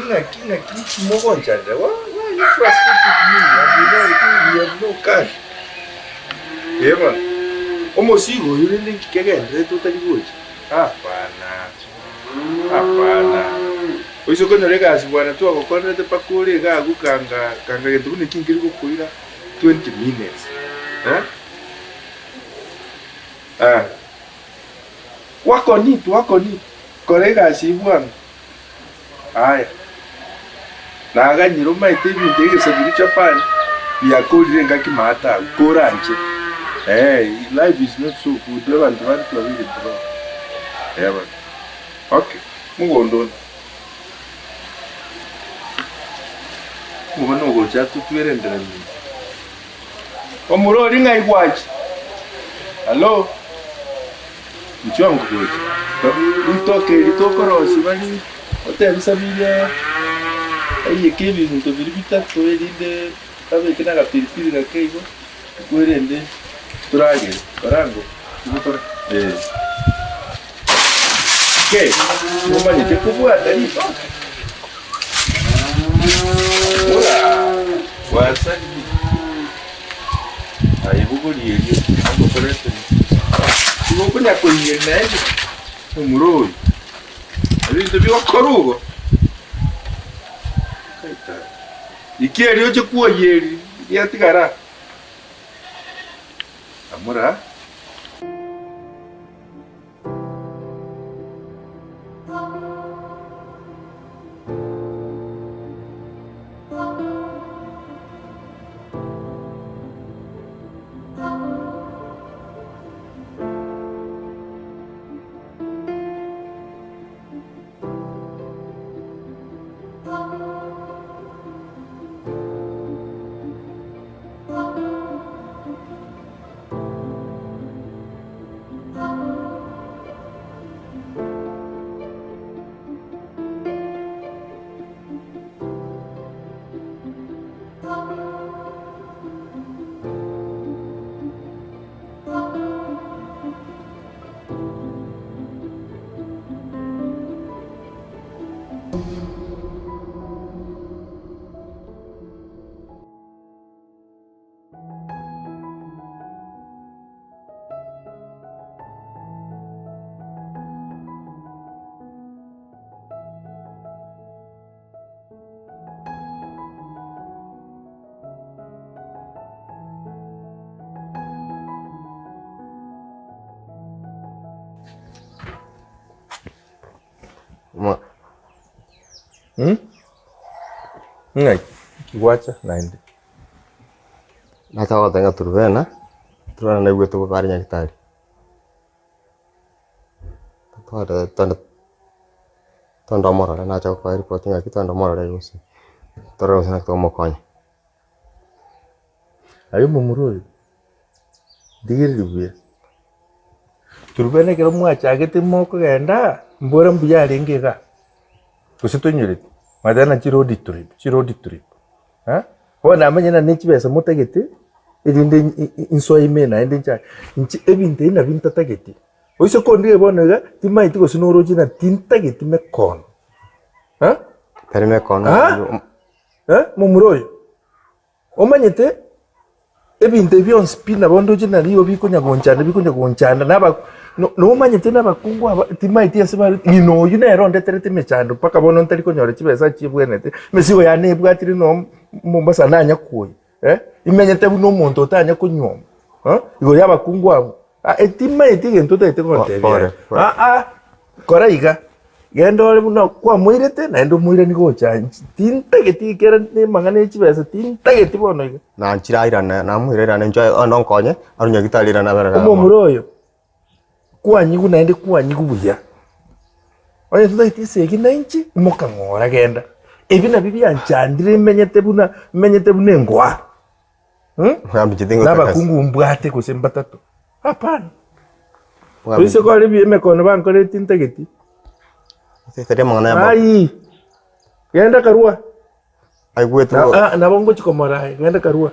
Ng'aki ng'aki mogonchandera why why are you frustrating me and you know we have no cash. Eh bono omosigo oyo rende nki kegenderete otari gocha? Hapana hapana oise konyora egasi bwana twagokorerete mpaka ore iga agwo kanga kanga gento buna eki nkeri gokoira 20 minutes eh. Eh. Work on it, work on it. Kora egasi eyio bwango. Aya. Naganyire omaete ebinto egesabiru Japan biakorire engaki maate agwo koranche. Eh, life is not so good abanto bande twabeire broke. Eh bono. Okay, mogondo one. Omobani ogocha atotwere endera minto. Omorori ng'ai gwacha? Hallo? Inchuo ngogocha. Ritoke eri tokorosia bari otebi Sabiri aiyeke ebinto biria bitato erinde abeke na agapiripiri gake igo, kwerende toragere. Korango igo tore eh. Ke, nomanyete kobwata ritoke? Bora, gwasaririe. Aye bogoria erio, angokorete. Igo okonya koiyeria naende omura oyo, ebinto bigokora igo. Iki erio oche kwoyeria riatigara. Amura. Ma. Hmm? Ng'ai? Gwacha naende. Nacha goteba ng'a Turubena, Turubena naigwete bobe are nyagetari. Tware twende twende omorore nacha gokoa eripoti ng'aki twende omorore gose torore gose naki togomokonya. Aye omomura oyo, ndigereria buya, Turubena ekero mwachagete mokogenda, mbora mbuya arenge igaa, gose tonyoreti, mwateba ng'a chiroad trip, chiroad trip, eh, bono namanyire ng'a ne chibesa motagete, erinde insoe ime naende nchake, inche ebinto ebi nabio ntatageti. Oise kondigia bono iga, timanyeti gose noroche ng'a tintageti mekono, eh. Tari mekono Ah, eh, momura oyo, omanyete ebinto ebi bionsi pi nabo ndoche nari igo bikonya gonchanda bikonya gonchanda na aba No- Nomanyete na abakungu aba timaeti ase bare ng'ina oyio nere ondeterete emechando mpaka bono ntari konyora chibesa chibwenerete, emesigo yane ebwatire no Mombasa nanya koyia eh, imenyete buna omonto otanya konyuoma eh, igoro ya abakungu abwo. Ah, timaeti egento otagete gontebia Pore, pore. aa kora iga, genda ore buna kwamoirete naende omoirani gocha inche tintageti ekero na amang'ana ya chibesa tintageti bono iga. Nanchire airane, namoira airane inche onde onkonye, arwe nyagitari airane abere iga Omomura oyo, kwanyigwa naende kwanyigwa buya, onye totagete esegi na inche, imoka ng'ora genda. Ebi nabio bianchandire menyete buna menyete buna engoa. Mogambi Na abakungu mbwate gose mbatato, hapana. Oise kore ebi emekono bankorire tintageti. Tari amang'ana ya Aii, genda karua. Aigwete Na- bo- ah, nabo ngochi komora aye, genda karua.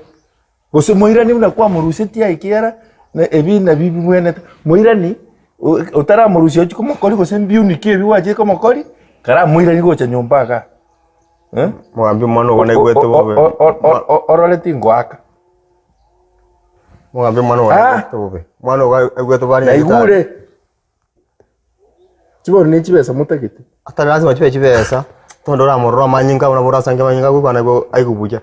Gose moirani buna kwamorusetie aye ekiagera na ebi nabi bibwenerete. Moirani, o- otaramorusia ochie komokori gose mbiuniki ebi gwachire komokori, karamoirani gocha nyomba igaa. Eh? Mogambi omwana ogo naigwete bobe. Orore tingoaka. Mogambi omwana ogo Ah! naigwete bobe. Omwana ogo aigwete bobe are nyagitari. Naigure. Chibori ne chibesa motagete. Atari lazima chibe chibesa, tondu oramorore amanyinga buna borasange amanyinga agokwana igo aigwe buya.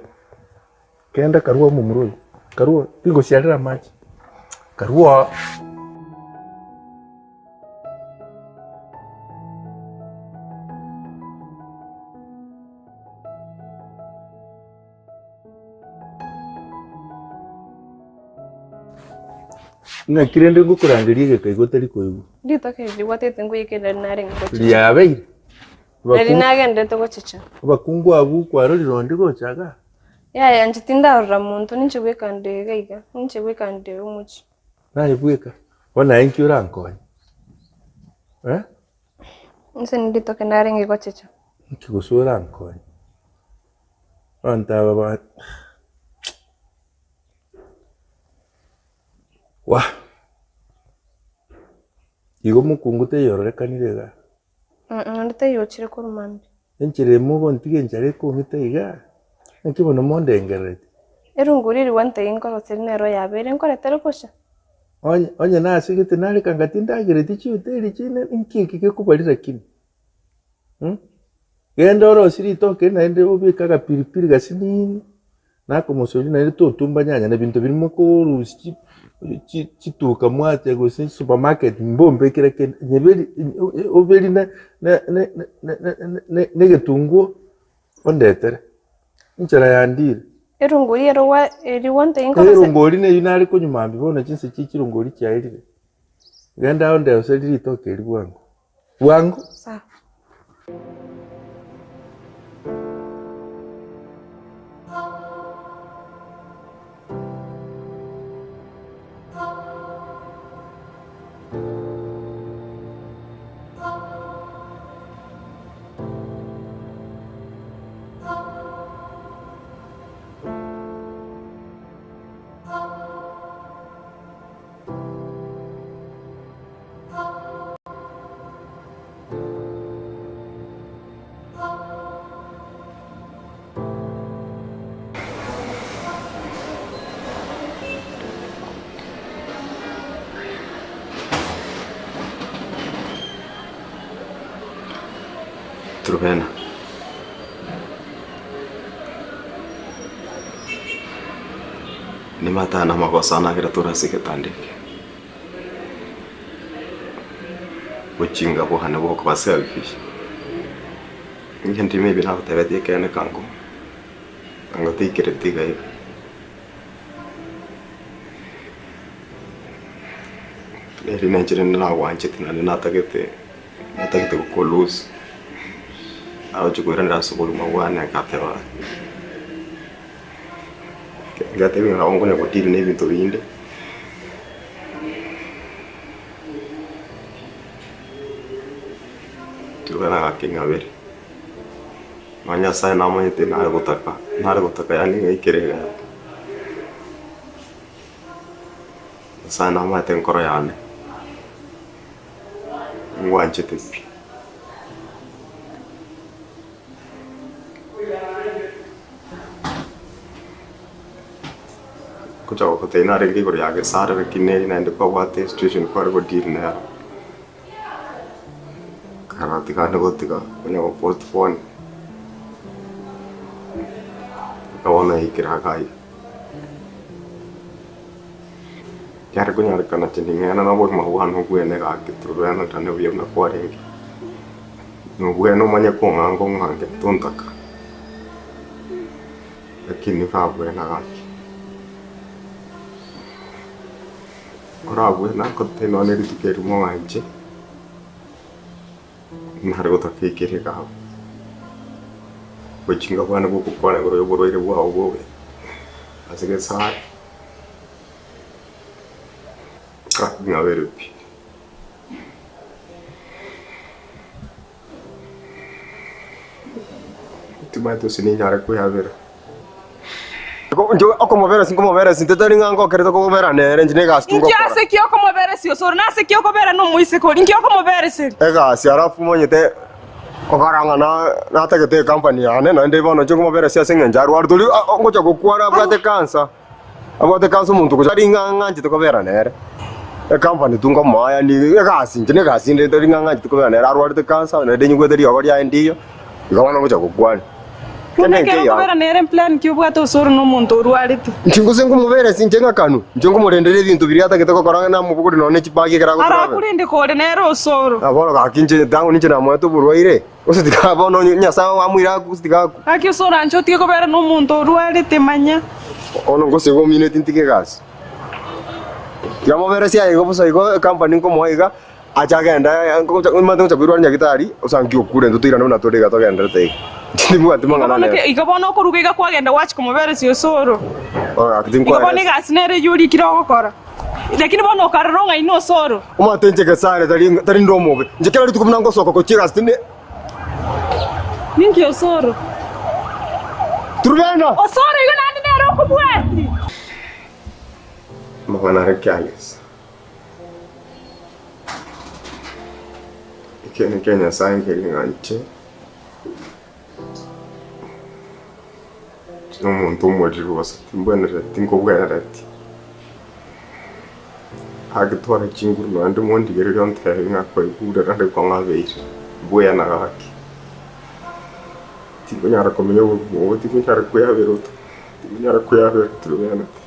Genda karua omomura oyo. Karua, tingosiarera amache. Karua. Ng'aki rende ngokorangeria egeka igo otari koigwa? Ritoke riria gwatete nkoyekerera narenge gochicha. Riabeire. Nari nagenderete gochicha. Abakungu abwo kwarorire onde gocha igaa? Yaya inche tindarora monto ninche bweka nde iga iga, ninche bweka nde omochie. Naye bweka, bono aye nki orankonye? Eh? Inche niritoke narenge gochicha. Nki gose orankonye? Abanto aba ba Wah! Igo mokungu taiororekanire igaa? Onde taiyo ochire korwa mambia. Enchera emo ogontiga enchara ekong'ita iga, naki bono mondengerereti? Erongori eria gwantebia nkoroserie nero yabeire nkoretere gocha. Onye onye nasegete nareka nga tindagereti chihoteli chinde, inki eke gekobaria lakini? Mh, genda orosie ritoke naende obeke agapilipili gasinini. Nakomosoria naende totumba nyanya na ebinto biria mokorusia chi chi chituka mwacha gose supermarket mbombekere kende nyeberi oberi na na na na na na na egetunguo ondetere, enchera yandire. Erongori ero gwa eria gwantebia nkoroserie. Erongori neyio nare konywa mambia bono chinsa chie chirongori chiaerire, genda ondeoserie ritoke erio bwango, bwango. Sawa. Truvena. Nimatana amagoso anagera tore ase egetanda eke. Bochinga bwane bokoba selfish. Inche ndi maybe nagotebetie ekeene kango, kango taikereti iga iga. Eri nenche rende nagwanchete naende natagete, natagete goko lose, nagochia koiranera ase obogima bwane ngateba, ngateba ng'a nabo nkonya go deal na ebinto binde. Turukana gaki ng'abere, nonya Nyasaye namanyete nare gotaka, nare gotaka yaani ng'aikere igaa. Nyasaye namanyete enkoro yane, ngwanchete pi. Ngocha gogotebia narenge igoro ya gesare lakini neri naende kwabwate esituation kware go deal nero. Nkarora tiga ande gotiga konya go postpone. Mpaka bono yaikire iga iga. Yare konyarekana chining'ena na obogima bwane obwene gaki torobana tane buya buna kwarenge. Nobwene omanye kong'anga ong'ange tontaka. Lakini babwena gaki. Orabwena nkote nonye rituko erimo ng'a inche nare gotaka ekere egabo. Obochinga bwane bogokwana igoro y'oborwaire bwao bobe ase Nyasaye, gaki ng'abere pi. Timanyeti gose ninyare kweyabera. Inche okomoberesi nkomoberesi intwe tari ng'a ngokerete kobera nere inche negasi Inki tungokora. ase ki okomoberesia osoro, na ase ki okobera nomoiseke oria, inki okomobereseria? Egasi alafu monyete okora ng'a na- natagete ecompany yane naende bono inche nkomoberesia ase eng'encho arwarete oria ngocha gokwana abwate cancer. Abwate kansa omonto gocha tari ng'a ng'anchete kobera nere. Ecompany tu nkomoa yaani egasi inche negasi inde tari ng'a ng'anchete kobera nere arwarete kansa naende nyigwete riogo riaye ndiyo, igo bono ngocha gokwania. Buna Kende ekero nkeiyo okobera nere mplan ki obwate osoro na omonto orwarete? Inche gose nkomoberesi inche ng'akanwe, inche nkomorendera ebinto biria atagete gokora ng'a namobogori nonye ne chibagi ekero agotravel. Arakorende kore nere osoro. Na bono gaki inche tang'u ninche namoete oborwaire, gose tiga bono Nyasae amoire akwe gose tiga akwe. Gaki osoro anche otige kobera na omonto orwarete manya. Bono gose igo omineti ntige egasi. Tiga moberesi aye igo bosa igo ecompany nkomoa iga, ache agende omanyete ngocha koirwa nyagitari, osanki okure intwe toirane buna tore iga togenderete iga. Tibwati mang'ana nere. Igo bono okoruga iga kwagenda gwachia komoberesia osoro. Bono gaki Igo bono tinkwaresa. egasi nere eyio orikire ogokora. Lakini bono okarora ong'aini osoro. Omanyete inche Gesare tari tari nde omobe. Inche kera rituko buna ngosoka gochia egasi tindi. Ninki osoro? Turubena! Osoro igo naende nere okobwati. Amang'ana are kiagesa. Ekieni kia Nyasaye nkeri ng'a inche nomonto omoriri bosa, timbwenereti nkobwenereti. Agitwara chinguru naende mondigererie ontebi ng'a kwaigure naende kwang'abeire, mbuya na gaki. Tinkonyara komenya obogima obo, tinkonyara kweyabera oto, tinkonyara kweyabera tiribeanete.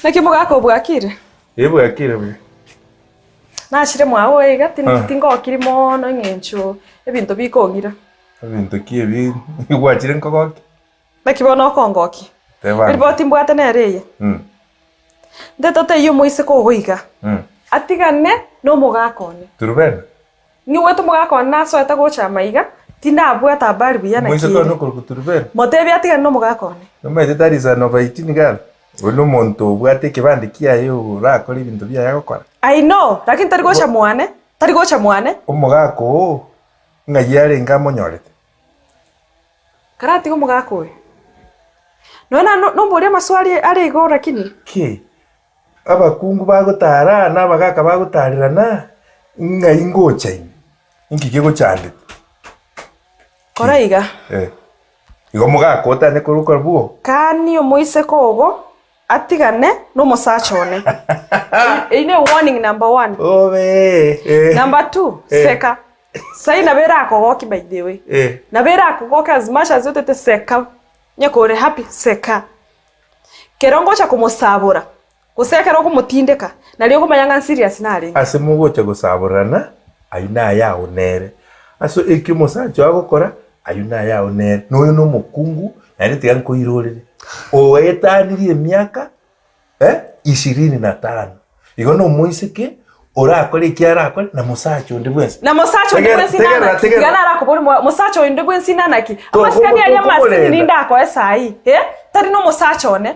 Naki mogaka obwakire? Ee bwakire buya. Nachire mwao iga tin- Ah. tingokiri mono eng'encho ebinto bikong'ira. Ebinto ki ebi gwachire nkogokia? Naki bono okongokia? Teba. Eripoti mbwate nere eye. Ntete teiyo omoiseke ogo iga, atigane nomogaka one. Turubena. Nigwete omogaka one nasoete gocha amaiga, tindabwata habari buya naki Omoiseke one ere. okorokwa Turubena. Motebie atigane nomogaka one. Nomanyete tari son of 18 girl? Oyo nomonto obwate ekebande kiaye orakore ebinto biaye agokora. I know, lakini tari gocha mwane, tari gocha mwane. Omogaka oo ng'ai arenge amonyorete? Karatiga omogaka oyo. Nonya na nomboria amaswali are igo lakini. Ki? Abakungu bagotara na abagaka bagotarerana, ng'ai ngocha ime? Inki kegochandete? Kora iga. Eh. Igo omogaka otanye korwa bwo? Kani omoiseke ogo atigane nomosacha one. Eyio ne warning number one. Obe. Eh. Number two, Eh. seka. Sai nabo erakogoki by the way. Eh. Nabo erakogoki as much as otete seka. Onye kore happy, seka. Kero ngocha komosabora, gose ekero okomotindeka, nario okomanya ng'a nserious narenge. Ase mogocha gosaborana, ayio nayao nere. Ase ekio omosacha oo agokora, ayio nayao nere. Na oyo nomokungu, naende tiga nkoirorere, oetanirie emiaka eh, ishirini na tano. Igo nomoiseke Orakore eki arakore na mosacha onde bwensi. Na mosacha onde Tegerera, bwensi tegerera, nanaki? tegerera. Tiga narakobori mosacha onde bwensi nanaki? Toko- Amasikani aria tokomorenda. amasini nindakoe saii, eh? Tari nomosacha one.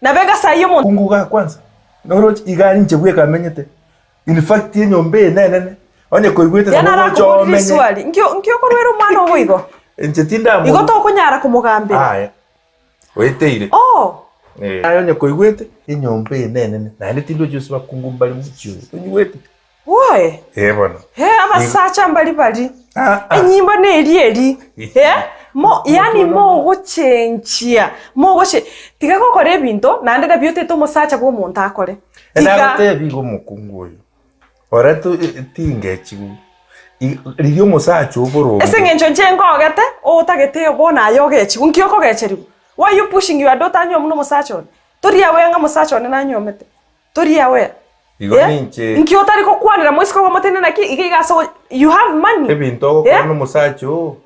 Nabega saii omonto. Kungu igaa kwanza, noroche iga ninche bweka menyete. In fact enyomba eye nenene, onye koigwete Tiga nabo gocha narakoborie omenye. riswali, nkio nkio okorwera omwana obo igo? Inche tindamorwa. Igo tokonyara komogambera? Aya, oeteire. Oh! Eh. Aye onye koigwete, enyomba eye nenene, naende tindochi gose bakungu mbare mochie oyo, onyigwete? Oe! Eh bono. He, abasacha mbari bari. Enyimbo neri eri. Eh? Mo, yani mogochenchia, mogoche tiga gokora ebinto naende nabio otete omosacha bwa omonto akore. Tiga. Nagotebi iga omokungu oyo, ore tingechigu, riria omosacha oboronge. Ase eng'encho inche nkogete, otagete bono aye ogechigwe, nki okogecherigwa? Why you pushing your daughter anywe buna omosacha one? Tori aware ng'a omosacha one nanyuomete? Tori aware? Igo Eh? ninche. Nki otari gokwanera moiseke ogomotenena naki iga iga ase you have money? Ebinto ogokora Eh? na omosacha oo,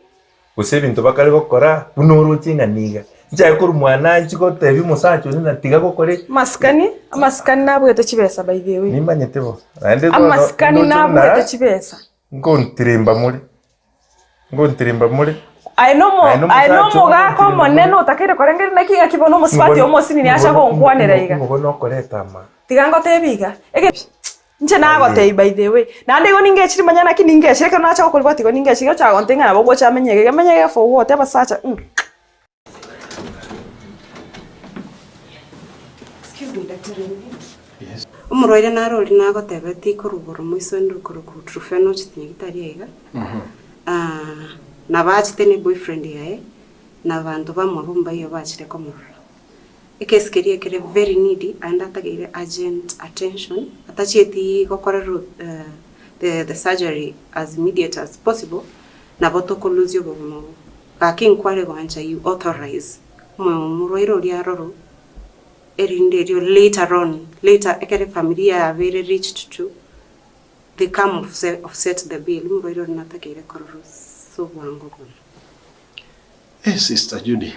gose ebinto bakare gokora, buna oroche ng'a niga. Nchake korwa mwana nchi gotebia omosacha one na tiga gokora eki. Amasikani, amasikani nabwete chibesa by the way. Nimanyete bo. Naende bono Amasikani ndoche buna nabwete chibesa. ngontirimba more, ngontirimba more. Aye nomo Aye nomosacha aye nomogaka ogontirimba omonene more. otakeire korengereria naki ng'aki bono omosubati omosinini acha gonkwanera iga. Ng'o bono okoreta ama. Tiga ngotebie iga, ege inche nagotebia by the way, naende igo ningechire manya naki ningechire ekero nacha gokorigwa tigo ningechire ocha gontebia ng'a nabo ogocha amenye iga, amenye iga for what abasacha mh. Excuse me, Daktari Yes. Omorwaire naro oria nagotebetie korwa igoro moiso onde okorokwa Truphena ochete nyagitari aiga. Ah, nabo achete ne boyfriend yaye, na abanto bamwabo mbaiyo bachire komorora. Ekesi keria ekere very needy aende atageire urgent attention, atachieti gokorerwa the the surgery as immediate as possible, nabo toko lose obogima obo. Gaki nkware goancha you authorize omorwaire oria arorwe erinde erio later on, later ekero efamilia yabeire reached to, they come offset the bill, omorwaire oria natakeire kororwa ase obwango bono. Eh sister Judy,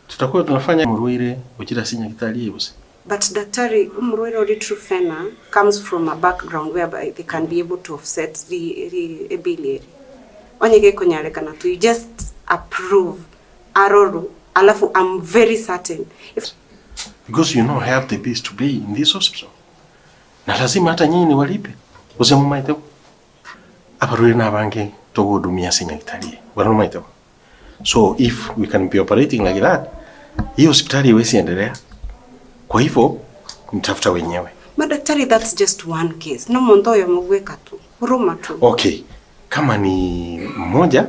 tutakuwa tunafanya omorwaire gochira ase nyagetari eye gose? But daktari, omorwaire oria Truphena comes from a background whereby they can be able to offset ri ri ebill eria. Onye gekonyarekana tu you just approve arorwe alafu am very certain if. Because you know I have the bills to pay in this hospital. Na lazima hata nyinyi niwalipe. Gose momaete bo? Abarwaire nabange togohudumia ase nyagetari eye. Bwana nomaete bo? So if we can be operating like that, hii hospitali haiwezi endelea. Kwa hivyo nitafuta wenyewe. Madaktari that's just one case. Nomonto oyomo bweka tu. Huruma tu. Okay, kama ni mmoja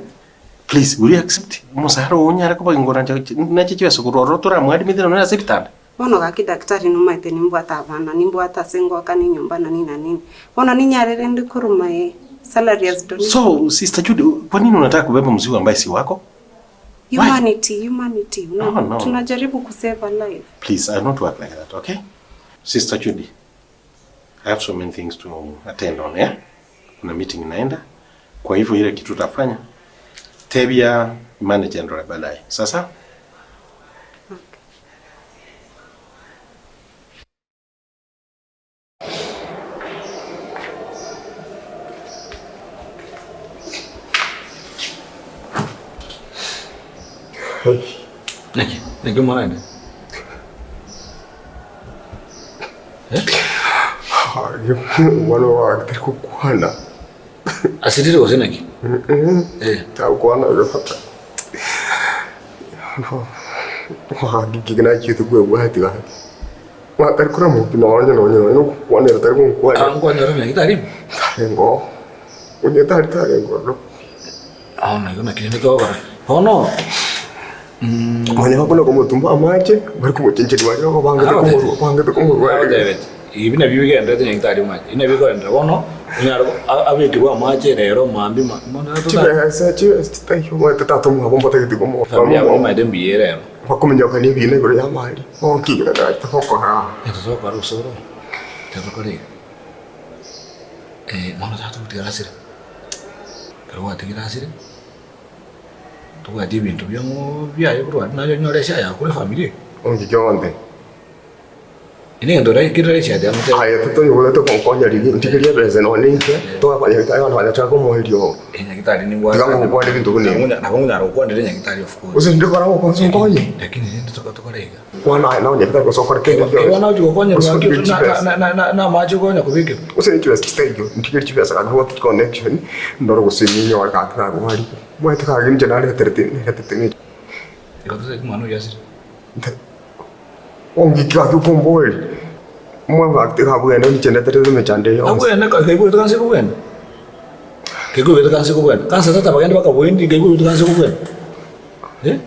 please will you accept omosaara oo onyare koba ngora nache chibesa korwa ororo toramwadimite nonya ase ebitanda? Bono gaki daktari nomaete nimbwate abana, nimbwate ase ngoakana enyomba na nini na nini. Bono ninyare rende koruma ee salary as donation. So sister Judy, kwa nini unataka kubeba mzigo ambaye si wako? Humanity, humanity. No, no. Tunajaribu kusave a life. Please, I don't work like that, okay? Sister Judy, I have so many things to attend on, yeah? Kuna meeting inaenda. Kwa hivyo ile kitu tutafanya, tebia manager ndo baadaye. Sasa? Naki, naki omwana Omwana ogo tari gokwana. Asirire gose naki? Tagokwana igo papa. Gaki nachiete kwebwati gaki. Tari koramoki nonye nonye nonye nokokwanera tari gonkwanera. Ankwanera muna gitari? Tarengo. Onye tari tarengo no. Bono igo naki rende togokora. Bono Manya bakona komotumba amache bari komochencheria baria bangete komorwa bangete komorwa. Agotebete ebi nabio bigenderete nyagetari amache, ebi nabio bikogenderera bono onyare abekirwe amache rero mambia ma bono Chibesa chibesa chitaiyo omanyete tata omwabo mbatagete komoa. Familia yabo omanyete mbuya ere ero. Bakominyoka na ebina igoro ya amari bonkigera gaki togokora. Egento togokora gose oro, tiga tokore iga, bono tata togotiga asire, ekero gwatigire asire, tobwati ebinto biaye korwa aria naye onyore ase ayakure efamiri eye. Onki kionde. Egento kere rahisi ati amotebie. Aye totoigwete gonkonya riria ntigerie ebesa nonye inche togakonya nyagetari bono banyachaka komoa eriogo. Nyagetari ningwate. Tiga ngokwane ebinto buna ebi. Nabo ngonyara gokwanera nyagetari of course. Gose ndikora gokonsa onkonye. Lakini rende tokore iga. Bono aye nonye nyagetari gose okore kende gionsi. Bono ochi gokonyerwa Gose ondigerie chibesa. na amache okonya kobekerwa. Gose ne chibesa chitaiyo ntigerie chibesa gaki bwate connection ndore gose ninyore gaki narwarire. Omanyete gaki inche nareterete naretete ne. Igo tosaeti mwana oyio asire. Ongiki gaki okomboria, omwana gaki tiga abwene inche ndeterete emechando eye yonsi. Abwene ka kaigwete kansa ekobwena? Kaigwete kansa ekobwena? Kansa tata bagende bakabwendi kaigwete kansa ekobwena? Eh?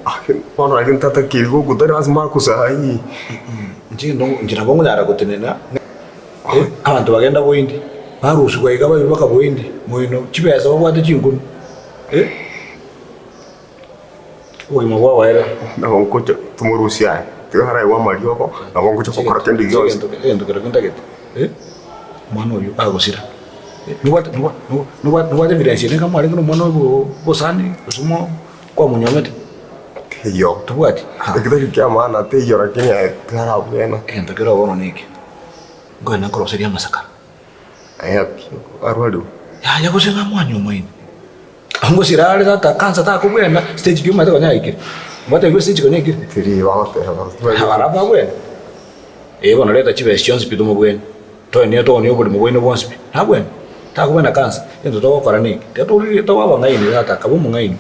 Bono lakini tatakeiri gokuta lasima akusahii. Inche inche nabo nkonyara gotenena eh, abanto bagenda boindi, barusigwa iga bairwa bakaboindi, moino chibesa babwate chinkumi eh. Obogima bwao ere. Nabo ngocha tomorusie aye, tiga araigwe amariogo, nabo ngocha gokora kende gionsi. Egento keria ntagete, eh, omwana oyio agosira, nobwate noba noba nobwate evidence ende iga mwarenge na omwana oyo obosani gose mo kwamonyomete? Teiyo. Tobwati? Eki tari kia maana teiyo lakini aye tiarabwena. Egento kere bono neke, nkoenda nkoroseria amasakara. Aye ki arwarigwe? Yaya gose ng'a mwanyomaine. Ngosira are tata kansa takobwena stage ki omanyete konya aikire. Mbatebiwe stage konya aikire. Tiri bagoteba. Abana babwene. Eh bono reta chibesa chionsi pi tomobwene. Toenie toonie oborimo bwaino bwonsi pi. Nabwene. Takobwena kansa. Egento togokora neke. Tiga toririe tobe abang'aini tata kabe omong'aini.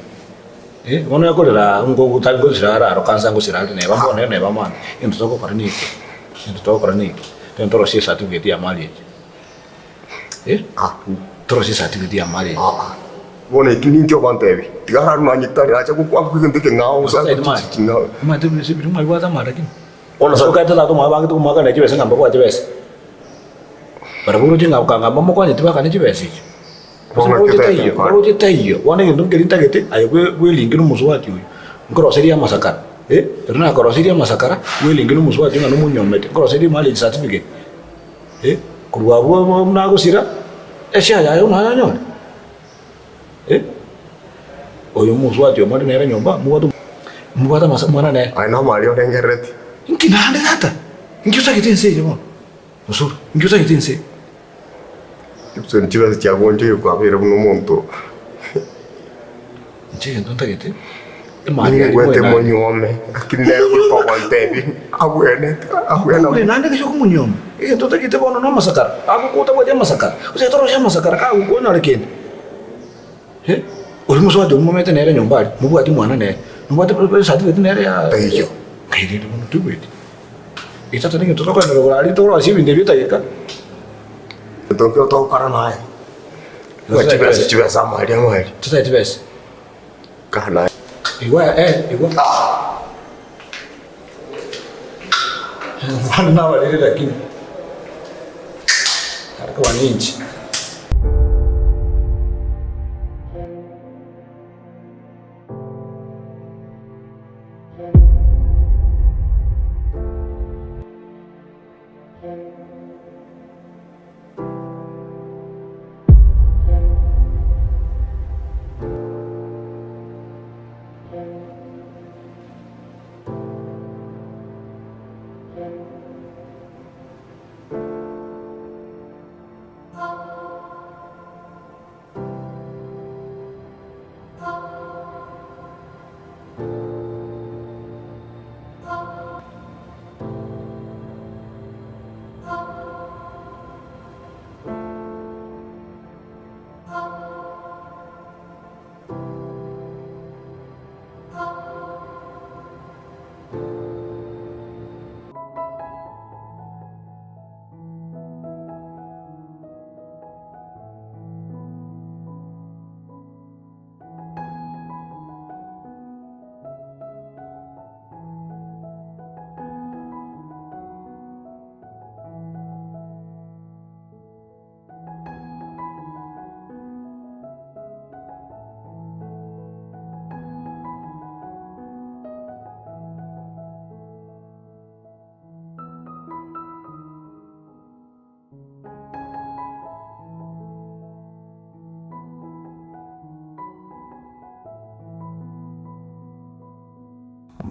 Eh bono ekorera ngogotari ngosira are aro kansa ngosira are neba bono neba mambia. Egento togokora neke. Egento togokora neke. Togende torosie ecertificate ya marriage. Eh? Torosie ecertificate ya marriage. Bono eki ninki ogontebia? Tiga ararwe nonya tari acha gokwana egento ekeng'ao gose agochichi ching'ao. Omanyete buna ebinto mwabibwate amara lakini. Bono sokaete tata omwabo bangete komoakana chibesa ng'a mbabwate chibesa. Barabwo oroche ng'a okanga mbamokonyeti bakane chibesa echio. Gose Bono moroche ekio taiyo, tari moroche taiyo. Bono egento nkeri ntagete aye bwe bwelingi na omosubati oyo. Nkoroserie amasakara, eh, ekero nakoroseirie amasakara, bwelingi na omosubati oyo ng'a nomonyomete, nkoroserie marriage certificate, eh, korwa abwo bo nagosira, eshare yaye buna ayanyore, eh. Oyo omosubati oyo more nere nyomba, mobwate mobwate amasa omwana nere. Aye namari orengerereti. Inki naende tata? Inki otagete ense eye bono? Osoro, inki otagete ense eye? Gibson chibesa chiagonchoire kwabeire buna omonto. Inche egento ntagete, emari aria Ningwete moe naende. monyuome, lakini nere goika ogontebia abwenete, abwena. Okure naende gose okomonyuoma, egento otagete bono na amasakara, agokwa otabwati amasakara, gose torosia amasakara kagokwa onyore kende. Eh, oria mosubati oyio momete nere nyomba aria, mobwati mwana nere, nobwate certificate nere ya. Taiyo. Nkai rende bono toigweti. Tata negento tokoenderera korora aria torosie ebinto ebio etageka. Egento nkio togokora naye. Ng'a chibesa chibesa amari amari. Totari chibesa. Kaa naye. Igwa eh igwa. Abana nabarere lakini. Arikobana ninchi.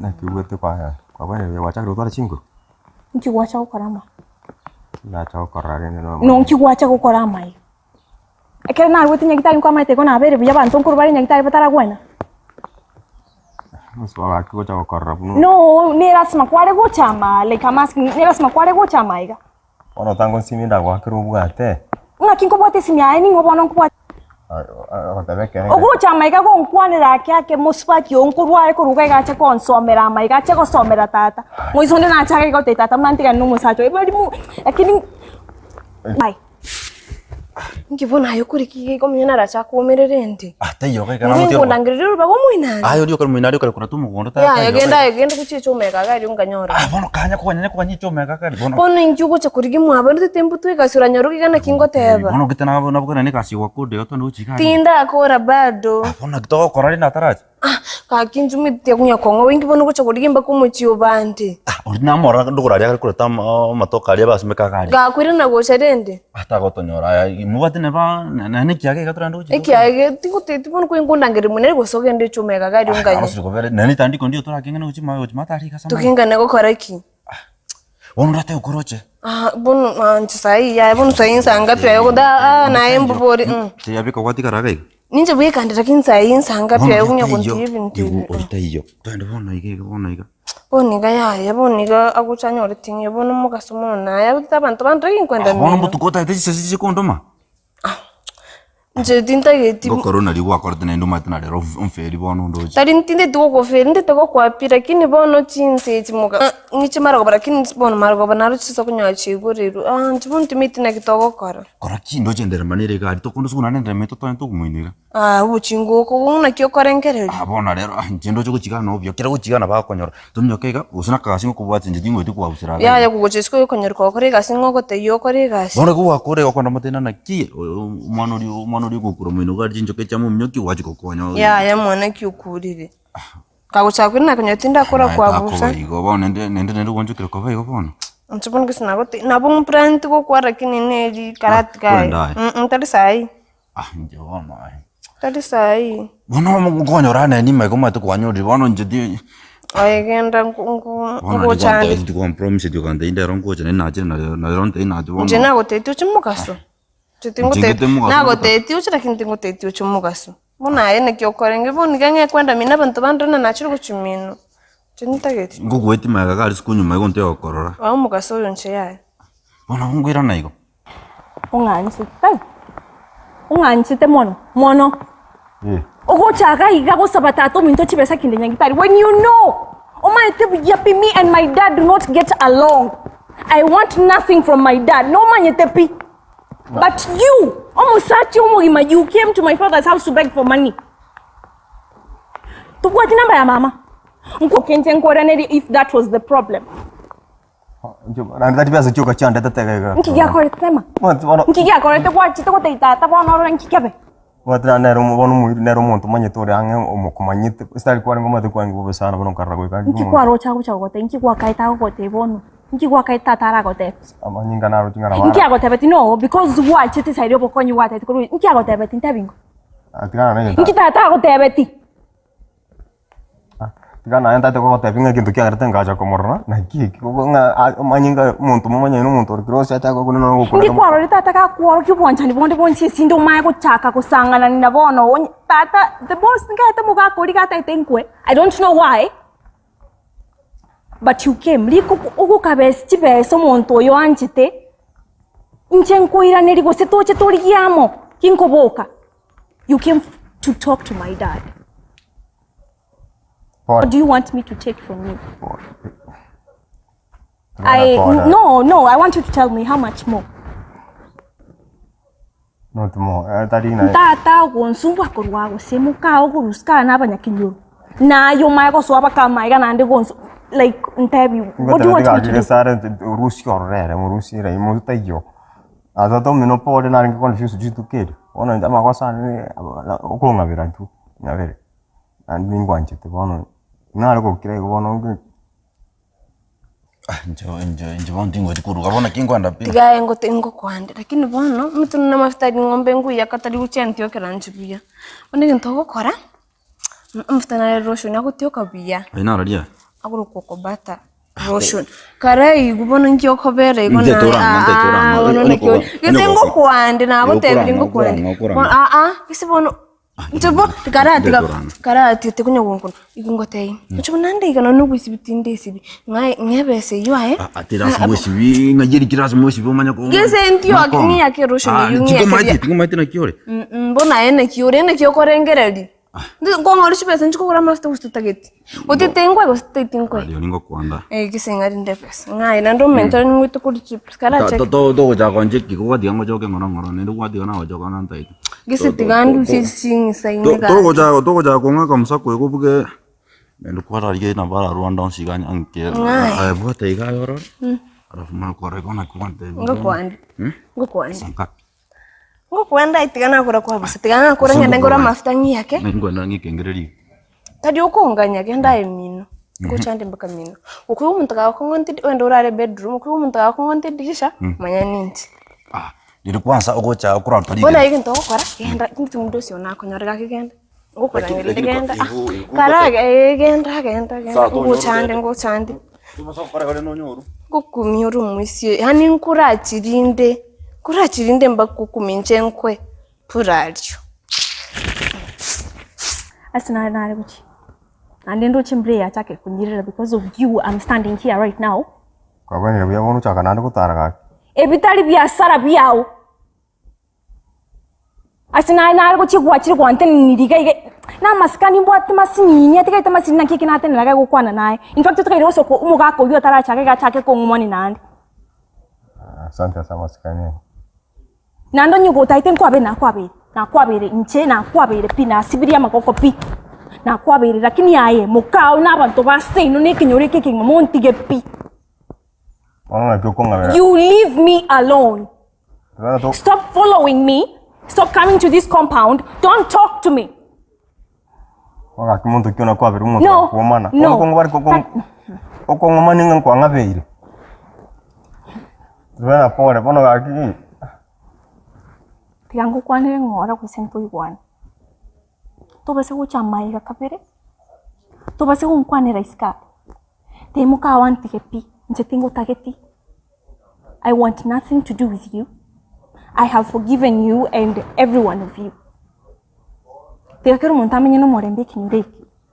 Naki obwate kwabwenerire gwachakire gotwara chinguru? Inki gwacha gokora amo? Nacha gokorora rende no. Nonki gwacha gokora amaiga? Ekero narwete nyagitari nkwamaete igo nabere buya abanto nkorwa bare nyagitari bataragwena? Mosubao gaki gocha gokorora buna. No, ne lasima kware gocha ama like I'm asking, ne lasima kware gocha amaiga? Bono otangosimi ndagoakera obwate. Ng'aki nkobwata esimi yaye ning'o bono nkobwata? Ogoteba ekeene. Ogocha amaiga gonkwanera ake ake mosubati oo nkorwa aye korwa iga iga ache konsomera amaiga ache gosomera tata. Moiso onde nache iga gotebia tata buna ntigane na omosacha oye bari mo lakini aye. Inki bono aye okoriki iga iga omonyene arache akomerere ende? Ah, taiyo iga ekero Nabo namotiga nkondangereria orobaga omoinani. Aye oria okare moinani okare korata omogondo tata Yaya taiyo genda iga. aye genda gochia echoma eka iga erio nkanyora. Ah, bono kanya koganya koganya echoma eka kare bono. Bono inki ogocha korigia mwabo rende tembutwe egasi oranyore iga naki ngoteba. Bono gete nabo nabokana na egasi gwakorde iga twende gochia iga aria. Tindakora bado. Ah, bono naki togokora rende ataracha? Ah, gaki inche omanyete konya kong'oba inki bono ogocha korigia mpaka omochie obande. Ah, oria namorora ndogoro aria akare koreta ama amatoke aria basimeka iga aria. Gakoirana gocha rende. Ah, tagotonyora aya, mobwate neba naende ekiage iga torende gochia Ekiage tigoteti bono kwenkondangeria monene gose ogende echuma ega iga aria onganye. Arosire kobere, naende etandiko ndio torakeng'ane gochia ma gochia matari iga ase amaya. Tokengane gokora ki? Bono orate okoroche. Ah, bono ah, inche saii yaya bono saii nsa ngapi aye ogote ah ah naye mbobori mm. Tiyabeka gwatigara iga iga. Ninche bwekande lakini saii nsa ngapi Bono aye okonya oria taiyo, kontigia ebinto igo ebi. oria taiyo. Twende bono iga iga bono iga. Bono iga yaya bono iga agocha anyore ting'e bono omogaso mono naye agotete abanto bande lakini nkwenda Ah, bono mino. mbotuko otagete chisese chikondoma. Inche tintageti. Ngokora nario gwakorete naende omanyete na rero omferi bono ondoche. Tari ntinteti gokoferi ntete gokwapia lakini bono chinsa echi moga ng'iche marogoba lakini bono marogoba naro chinsa okonyora chiaigorerwe ah inche bono timanyeti naki togokora. Kora ki ndoche enderema nere iga aria tokonde ase naende enderema eye totonya tokomoina iga. Ah obochingoko obwo naki okorengereria. Ah bono rero ah inche ndoche gochigana obuya kera gochigana bakonyora tominyoke iga gose na akagasi ngokobwatia inche tingoeti koabusera iga. Yaya kogocha isiko okonyora gokora egasi ng'a ogotebia okore egasi. Bono igo gwakora iga okogenda motebia naki omwana oria omwana oria ogokura moino iga aria chinchoke chiamominyokia gwachi gokonya Yaya mwana ki okurire. Kagochaka korina nakonya tindakora Naye kwabusa. takoba igo bono naende naende naende gwanchokire koba igo bono. Inche bono gose nagote nabo mplaneti gokwa lakini neri karati kaye. Twende aye. Mm tari saii. Ah inche bono aye. Tari saii. Bono nkonyora neni maiga omanyete kwanyorire bono inche ti Aye genda nku nku bono ngochande. ndikompromiseti okantebia ndero ngocha naende nachire na rero na rero ntebia nache bono. Inche nagotebetie oche mogaso. Inche Inche tingotebeti ngete mogaso nagotebetie oche lakini tingotebetie oche mogaso. Bono aye naki okorenge bono iga ng'e kwenda mino abanto bande buna nachire gochia mino. Inche ntageti. Ngogoetia magega iga aria isiko nyuma igo ntoe gokorora. Ao omogaso oyo inche yaya. Bono nkoirana igo. Ong'anchete, ong'anchete mono, mono. Ogocha iga iga gosaba tata ominto chibesa kinde nyagitari when you know omanyete buya pi me and my dad do not get along. I want nothing from my dad, nomanyete pi. But you, omosacha omogima you came to my father's house to beg for money. Tobwati namba ya mama? Nkokenche nkoranerie if that was the problem. Naende tari besa chioka chiandetete iga iga. Nki giakorete tema? Bono Nki giakorete gwachete gotebia tata bono orore nki kebe? Gwatera nere omo bono omoiri nere omonto omanyete ore ang'e omokomanyete ase tari kwarenge omanyete kwarenge bobe sana bono nkarora goika Nki kwaroche agocha gogotebia? Nki gwakaete agogotebia bono? Nki gwakaete tata aragotebie? Amanyinga naroche ng'a nabo Nki agotebeti no because gwachete side obokonyi gwatebeti korwa nki agotebeti ntebi ingo? Tigana na egento Nki tata agotebeti? Tiga naye ntaete kogotebia ng'a egento kiagerete ngacha komorora, naki eki ng'a omanye ng'a omonto momanyene na omonto ore close achake gokuna noro ogokuna Inki kwarorire tata gakworokia obwanchani bonde bonsi esinde omanye gochaka gosang'anani na bono onye tata the boss nkaete omogaka oria gataete nkwe I don't know why but you came riko ogokabesi chibesa omonto oyo oanchete inche nkoiraneria gose toche torigie amo kinkoboka you came to talk to my dad. What do you want me to take from you? I no no I want you to tell me how much more. Not more. Eh, tari na. Tata ogonsumbwa korwa gose moka ogoruska na abanyakenyoro. Naye omaye gosoa bakama iga naende gonsu like ntebi what do you want me to do? Sare urusi ororere murusi ere imutu taiyo. Asa tomino pore narenge confused chitukeri. Bono amagoso ane okong'abera tu ng'abere. Naende ningwanchete bono nare gokira igo bono nge Inche inche inche bono tingochi koruga bono naki nkoenda pi. Tiga aye ngote ngokwande lakini bono omonto buna amafuta aria ng'ombe nguyaka tari gochia ntiokera inche buya. Bono egento ogokora, amafuta nare lotion agotioka buya, Aye nararia? agorokwa kobata. Lotion. Kare igu bono inki okobera igo Inche naye torang'a, nte torang'a. Ah, bono Onye naki koba- gese onye koba- ngokwande nagotebirie Okorang'a, ngokwande. okorang'a, okorang'a. Bono ah ah gese bono inche bo karatiga Nte torang'a. karatiga konya gonkuna igo ngotebia inche bono naende iga nonye nogoisibi tindesibi ng'ae ng'e ebesa eywo aye. Ati lasima osibi, ng'ai eriki lasima osibi omanye ko- Gese ntio Makong'u. ng'iyake elotion Ah, eywo ng'iyake tinkomaeti, buya. tinkomaeti naki ore. Mm bono aye naki ore naki okorengereria. Nkong'ora chibesa inche kogora amafuta gose totageti. Otete nkoe gose totageti nkoe. Aye ningokwanda. Eh gese ng'a rinde ebesa. Ng'aye naende omentore ning'oete korwa chips karachake. Togochaka goncheki gwatiga ngochoke ng'ora ng'ora naende gwatiga nagochoka nantaete. Gese tiga ndusie ching'isa ime gaki. Togochaka togochaka kong'aka omosaku oyo obuge naende kwararigia nabo ararwande onsi iga anke. Ng'aye. Aye bwata iga aye orore alafu omanye korora igo naki gwantebia. Ngokwande. Ngokwande. Sangapi? Ngokwenda aye tiga nakora kwabusa, tiga nakora ng'ende ngore amafuta ng'iyake. Naki nkwenda ng'ikengererie. Tari okonganya, genda aye mino, ngochande mpaka mino. Okoigwa omonto gagokong'onta edi ogende orare bedroom, okoigwa omonto gagokong'onta edirisha, manya ninche. Riria kwanza ogocha okorarota Bono rigena. aye egento ogokora, genda inche omonto osio nakonyore gaki genda, Lakini ngokorangeria lakini genda ah, igu igu kara eh genda genda genda, Sawa tonyoru ngochande genda. ngochande. Tobasa gokora igo rende onyoru. Ngokumia ore omoisia oyo, yaani nkorachirinde, nkorachirinde mpaka okumia inche nkwe purario. Ase nare nare gochia naende ndoche embura eye yachakire konyirera because of you I'm standing here right now. Kwabwanire buya bono ochaka naende gotara gaki. Ebi tari biasara biao. Ase naye nare gochia gwachire gwantenenirie iga iga, na amasikani mbwate masinini atigarete masinini naki eke natenena iga gokwana naye. In fact tokaire gosoka omogaka oywo otarachaka iga achake kong'umani naende. Asante ase amasikani aye. Naende onye gotaete nkwabeire nakwabeire, nakwabeire inche nakwabeire pi, nasibirie amagoko pi, nakwabeire lakini aye mokao na abanto ba seino na ekenyoro eke ekegima montige pi. Bono naki okong'abera. You leave me alone. Bono to- Stop following me. Stop coming to this compound. Don't talk to me. Bono gaki monto ki onakwabera omonto No, akwomana. no. Okong'u bare kokong'u okong'omani ng'a nkwang'abeire. Tibena pore bono gaki. Tiga ngokwanere ng'ora gose ntoigwane. Tobase gocha amaiga kabere, tobase gonkwanera isiko aa, timoka wantige pi, inche tingotageti, I want nothing to do with you, I have forgiven you and every one of you. Tiga kera omonto amenye nomorembe ekenyoro eke,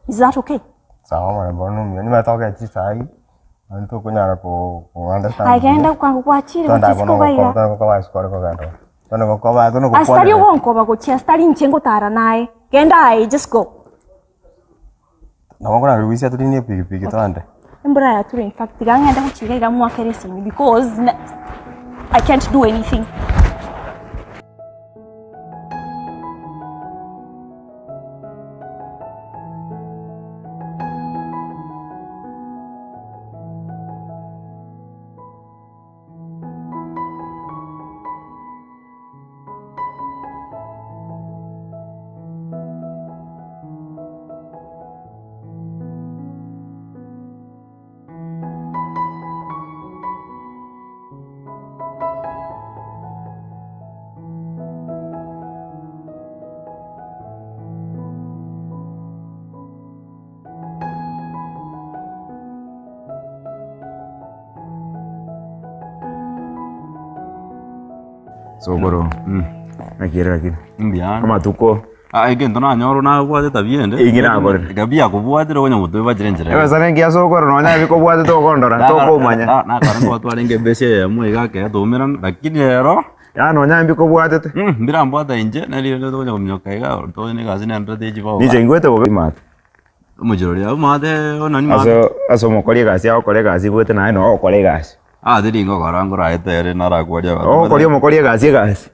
is that okay? Sawa omorembe one nomuya, nimanyete togokera chisai, naende tokonyara ko ko understand Aye genda kwango gwachire Tonda gochia isiko bono iga iga. gokoba, tonda gokoba isiko ore kogenda ore. Tonda gokoba, tonda Ase tari gokwanera. ogonkoba gochia ase tari inche ngotara naye, genda aye just go. Nabo nkorangeri goisia torine epikipiki togende. Embura yature in fact tiga ng'ende gochia iga iga mwakere esimi because na I can't do anything. Sokoro, naki ere lakini? Mbuya. Amatuko. Ah, egento nanyora nabwate tabia ende. Inki nakorire? Tabia yakobwatire okonya gotwebachera enchera. Ebesa nengiya sokoro nonya ebikobwate tokondora tokomanya. Nakare ntwatwarenge ebesa eyemo iga ekero twaumerana lakini rero. Yaani nonya mbikobwatete. Mbirambwata inche nari rende tokonya kominyoka iga tonya egasi nendorete echibao. Ninche ingwete bobe mate. Omochie oria omate onani mate. Ase ase omokori egasi agokora egasi igwete naye noo ogokora egasi. Ah teri ngokora nkoraete ere narakwaria abanto. Ogokori omokori egasi egasi.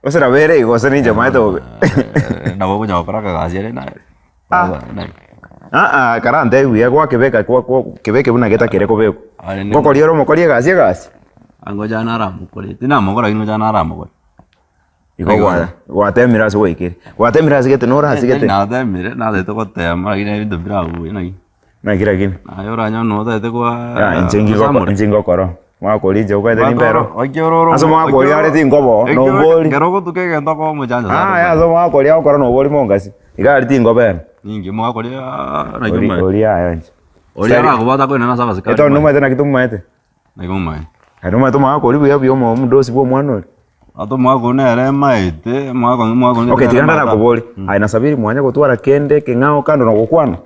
Gose nabo ere igo gose ninche maete bobe. Nabo okonya gokora akagasi ere naye. Aa karantebie buya gwakebeka kwa kwa kebeke buna getakere kobekwa. Ngokori ore omokori egasi egasi. Ngocha naramokore, tinamokora lakini ngocha naramokore. Igo gwa gwatemire ase gwaikire. Gwatemire ase gete nore ase gete. Natemire, natete gotema lakini ebinto mbirabuya naki. Naki lakini? Naye oranyore notagete kwa Ya inche ngigoko inche ngokoro. Mwakori inche okwaete nimbero. Okiororo. Ase mwakori are tinkobo nobori. Kero ogotuka egento okoba omochancho Ah ya ase mwakori agokora nobori mongasi. Iga aria tinkobera. Ninki mwakori naki Ori omanyete. ori yaya inche. Oria arakobwata akoirane ase abasikari. Etown nomaete naki tomomaete? Naki momaete? Aye nomanyete omogaka oria buya buya omo omodosi bwa omwana oria? Ata omogaka oyio nere maete, omogaka oyio omogaka oyio Okay, tiga ndarakoborie, aye na Sabiri mwanya gotwara kende ekeng'ao kando na gokwana?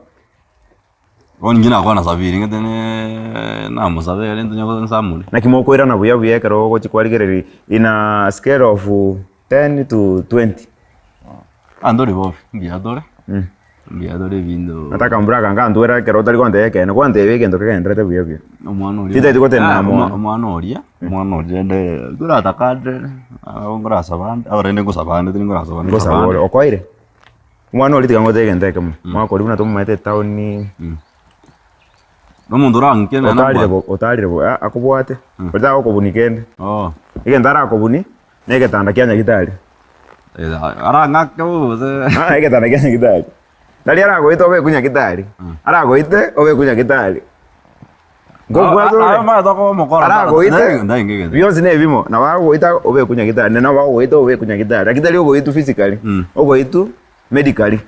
Bono inche nakwana Sabiri ng'ete ne namosabere rende tonya nsamore. Naki mokoirana buya buya ekero ogochia kwarigereria in a scale of 10 to 20? Ah ntori bobe, mbuya tore, mbuya tore ebinto. Nataka mbura akanka antwera ekero otari gontebia ekeene, gwantebia egento kegenderete buya buya. Omwana oria Titaeti gotenena Ah, mono. omwana oria, omwana oria rende nkorataka ande, nabo nkorasaba ande, aba rende nkosaba ande tari nkorasaba ande, Nkosaba nsaba ore, ande. okoeire? Omwana oria tiga ngotebie egento ekemo, omwaka oria buna tomomaete etown. Nomonto orang'ike nere Otarire nabwate. bo otarire bo ah akobwate, oria tagokobunia kende. Egento arakobuni, na egetanda kia nyagitari. Arang'ake bobe gose. Ah egetanda kia nyagitari. Tari aragoite obekwe nyagitari, aragoite obekwe nyagitari. Nkobwate ore? Aragoite, bionsi na ebimo, nabo agogoita obekwe nyagitari, naende nabo bagogoita obekwe nyagitari, lakini tari ogoitwa physically, ogoitwa medically.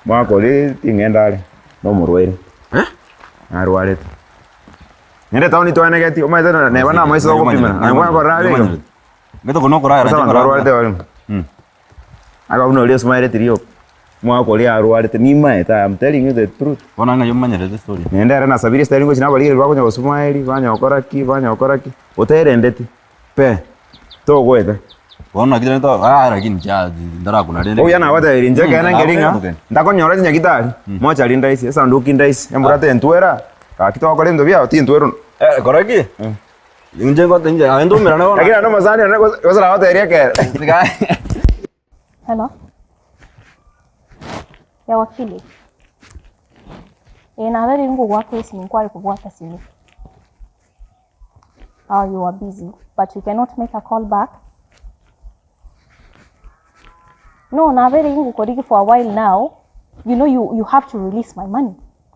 Mwaka oria ting'enda are, na omorwaire, narwarete. Naende etown twanegeti, omanyete neba namaiso togopimera, naye gwakorora are iga. Ase abanto barwarete barimo. Aka buna oria osmaereti rioka, omwaka oria arwarete nimaete I am telling you the truth. Bono ng'ai omanyerete story? Naende ere nasabire esitari ngochia nabarigereria bakonya gosumaeri, banya gokora ki, banya gokora ki, oterendeti pe, togoeta. Bono naki rende to ah lakini cha ndarakuna rende. Obuya nagotebirie inche ekeene nkeri ng'a, ntakonyora chinyagitari, mochari ndaisi, esanduki ndaisi, embura tentwera, gaki togokora ebinto biao tintwerwa. Eh kora ki? Inche ngote inche aye ntomerane bono. Lakini naende omosani one gose nagotebirie ekeene. Hello. Ya wakili. Eh, nabeire ngogoaka esimi nkware kobwata simi. Ah, you are busy, but you cannot make a call back. No, nabeire ngokorigi for a while now. You know you, you have to release my money.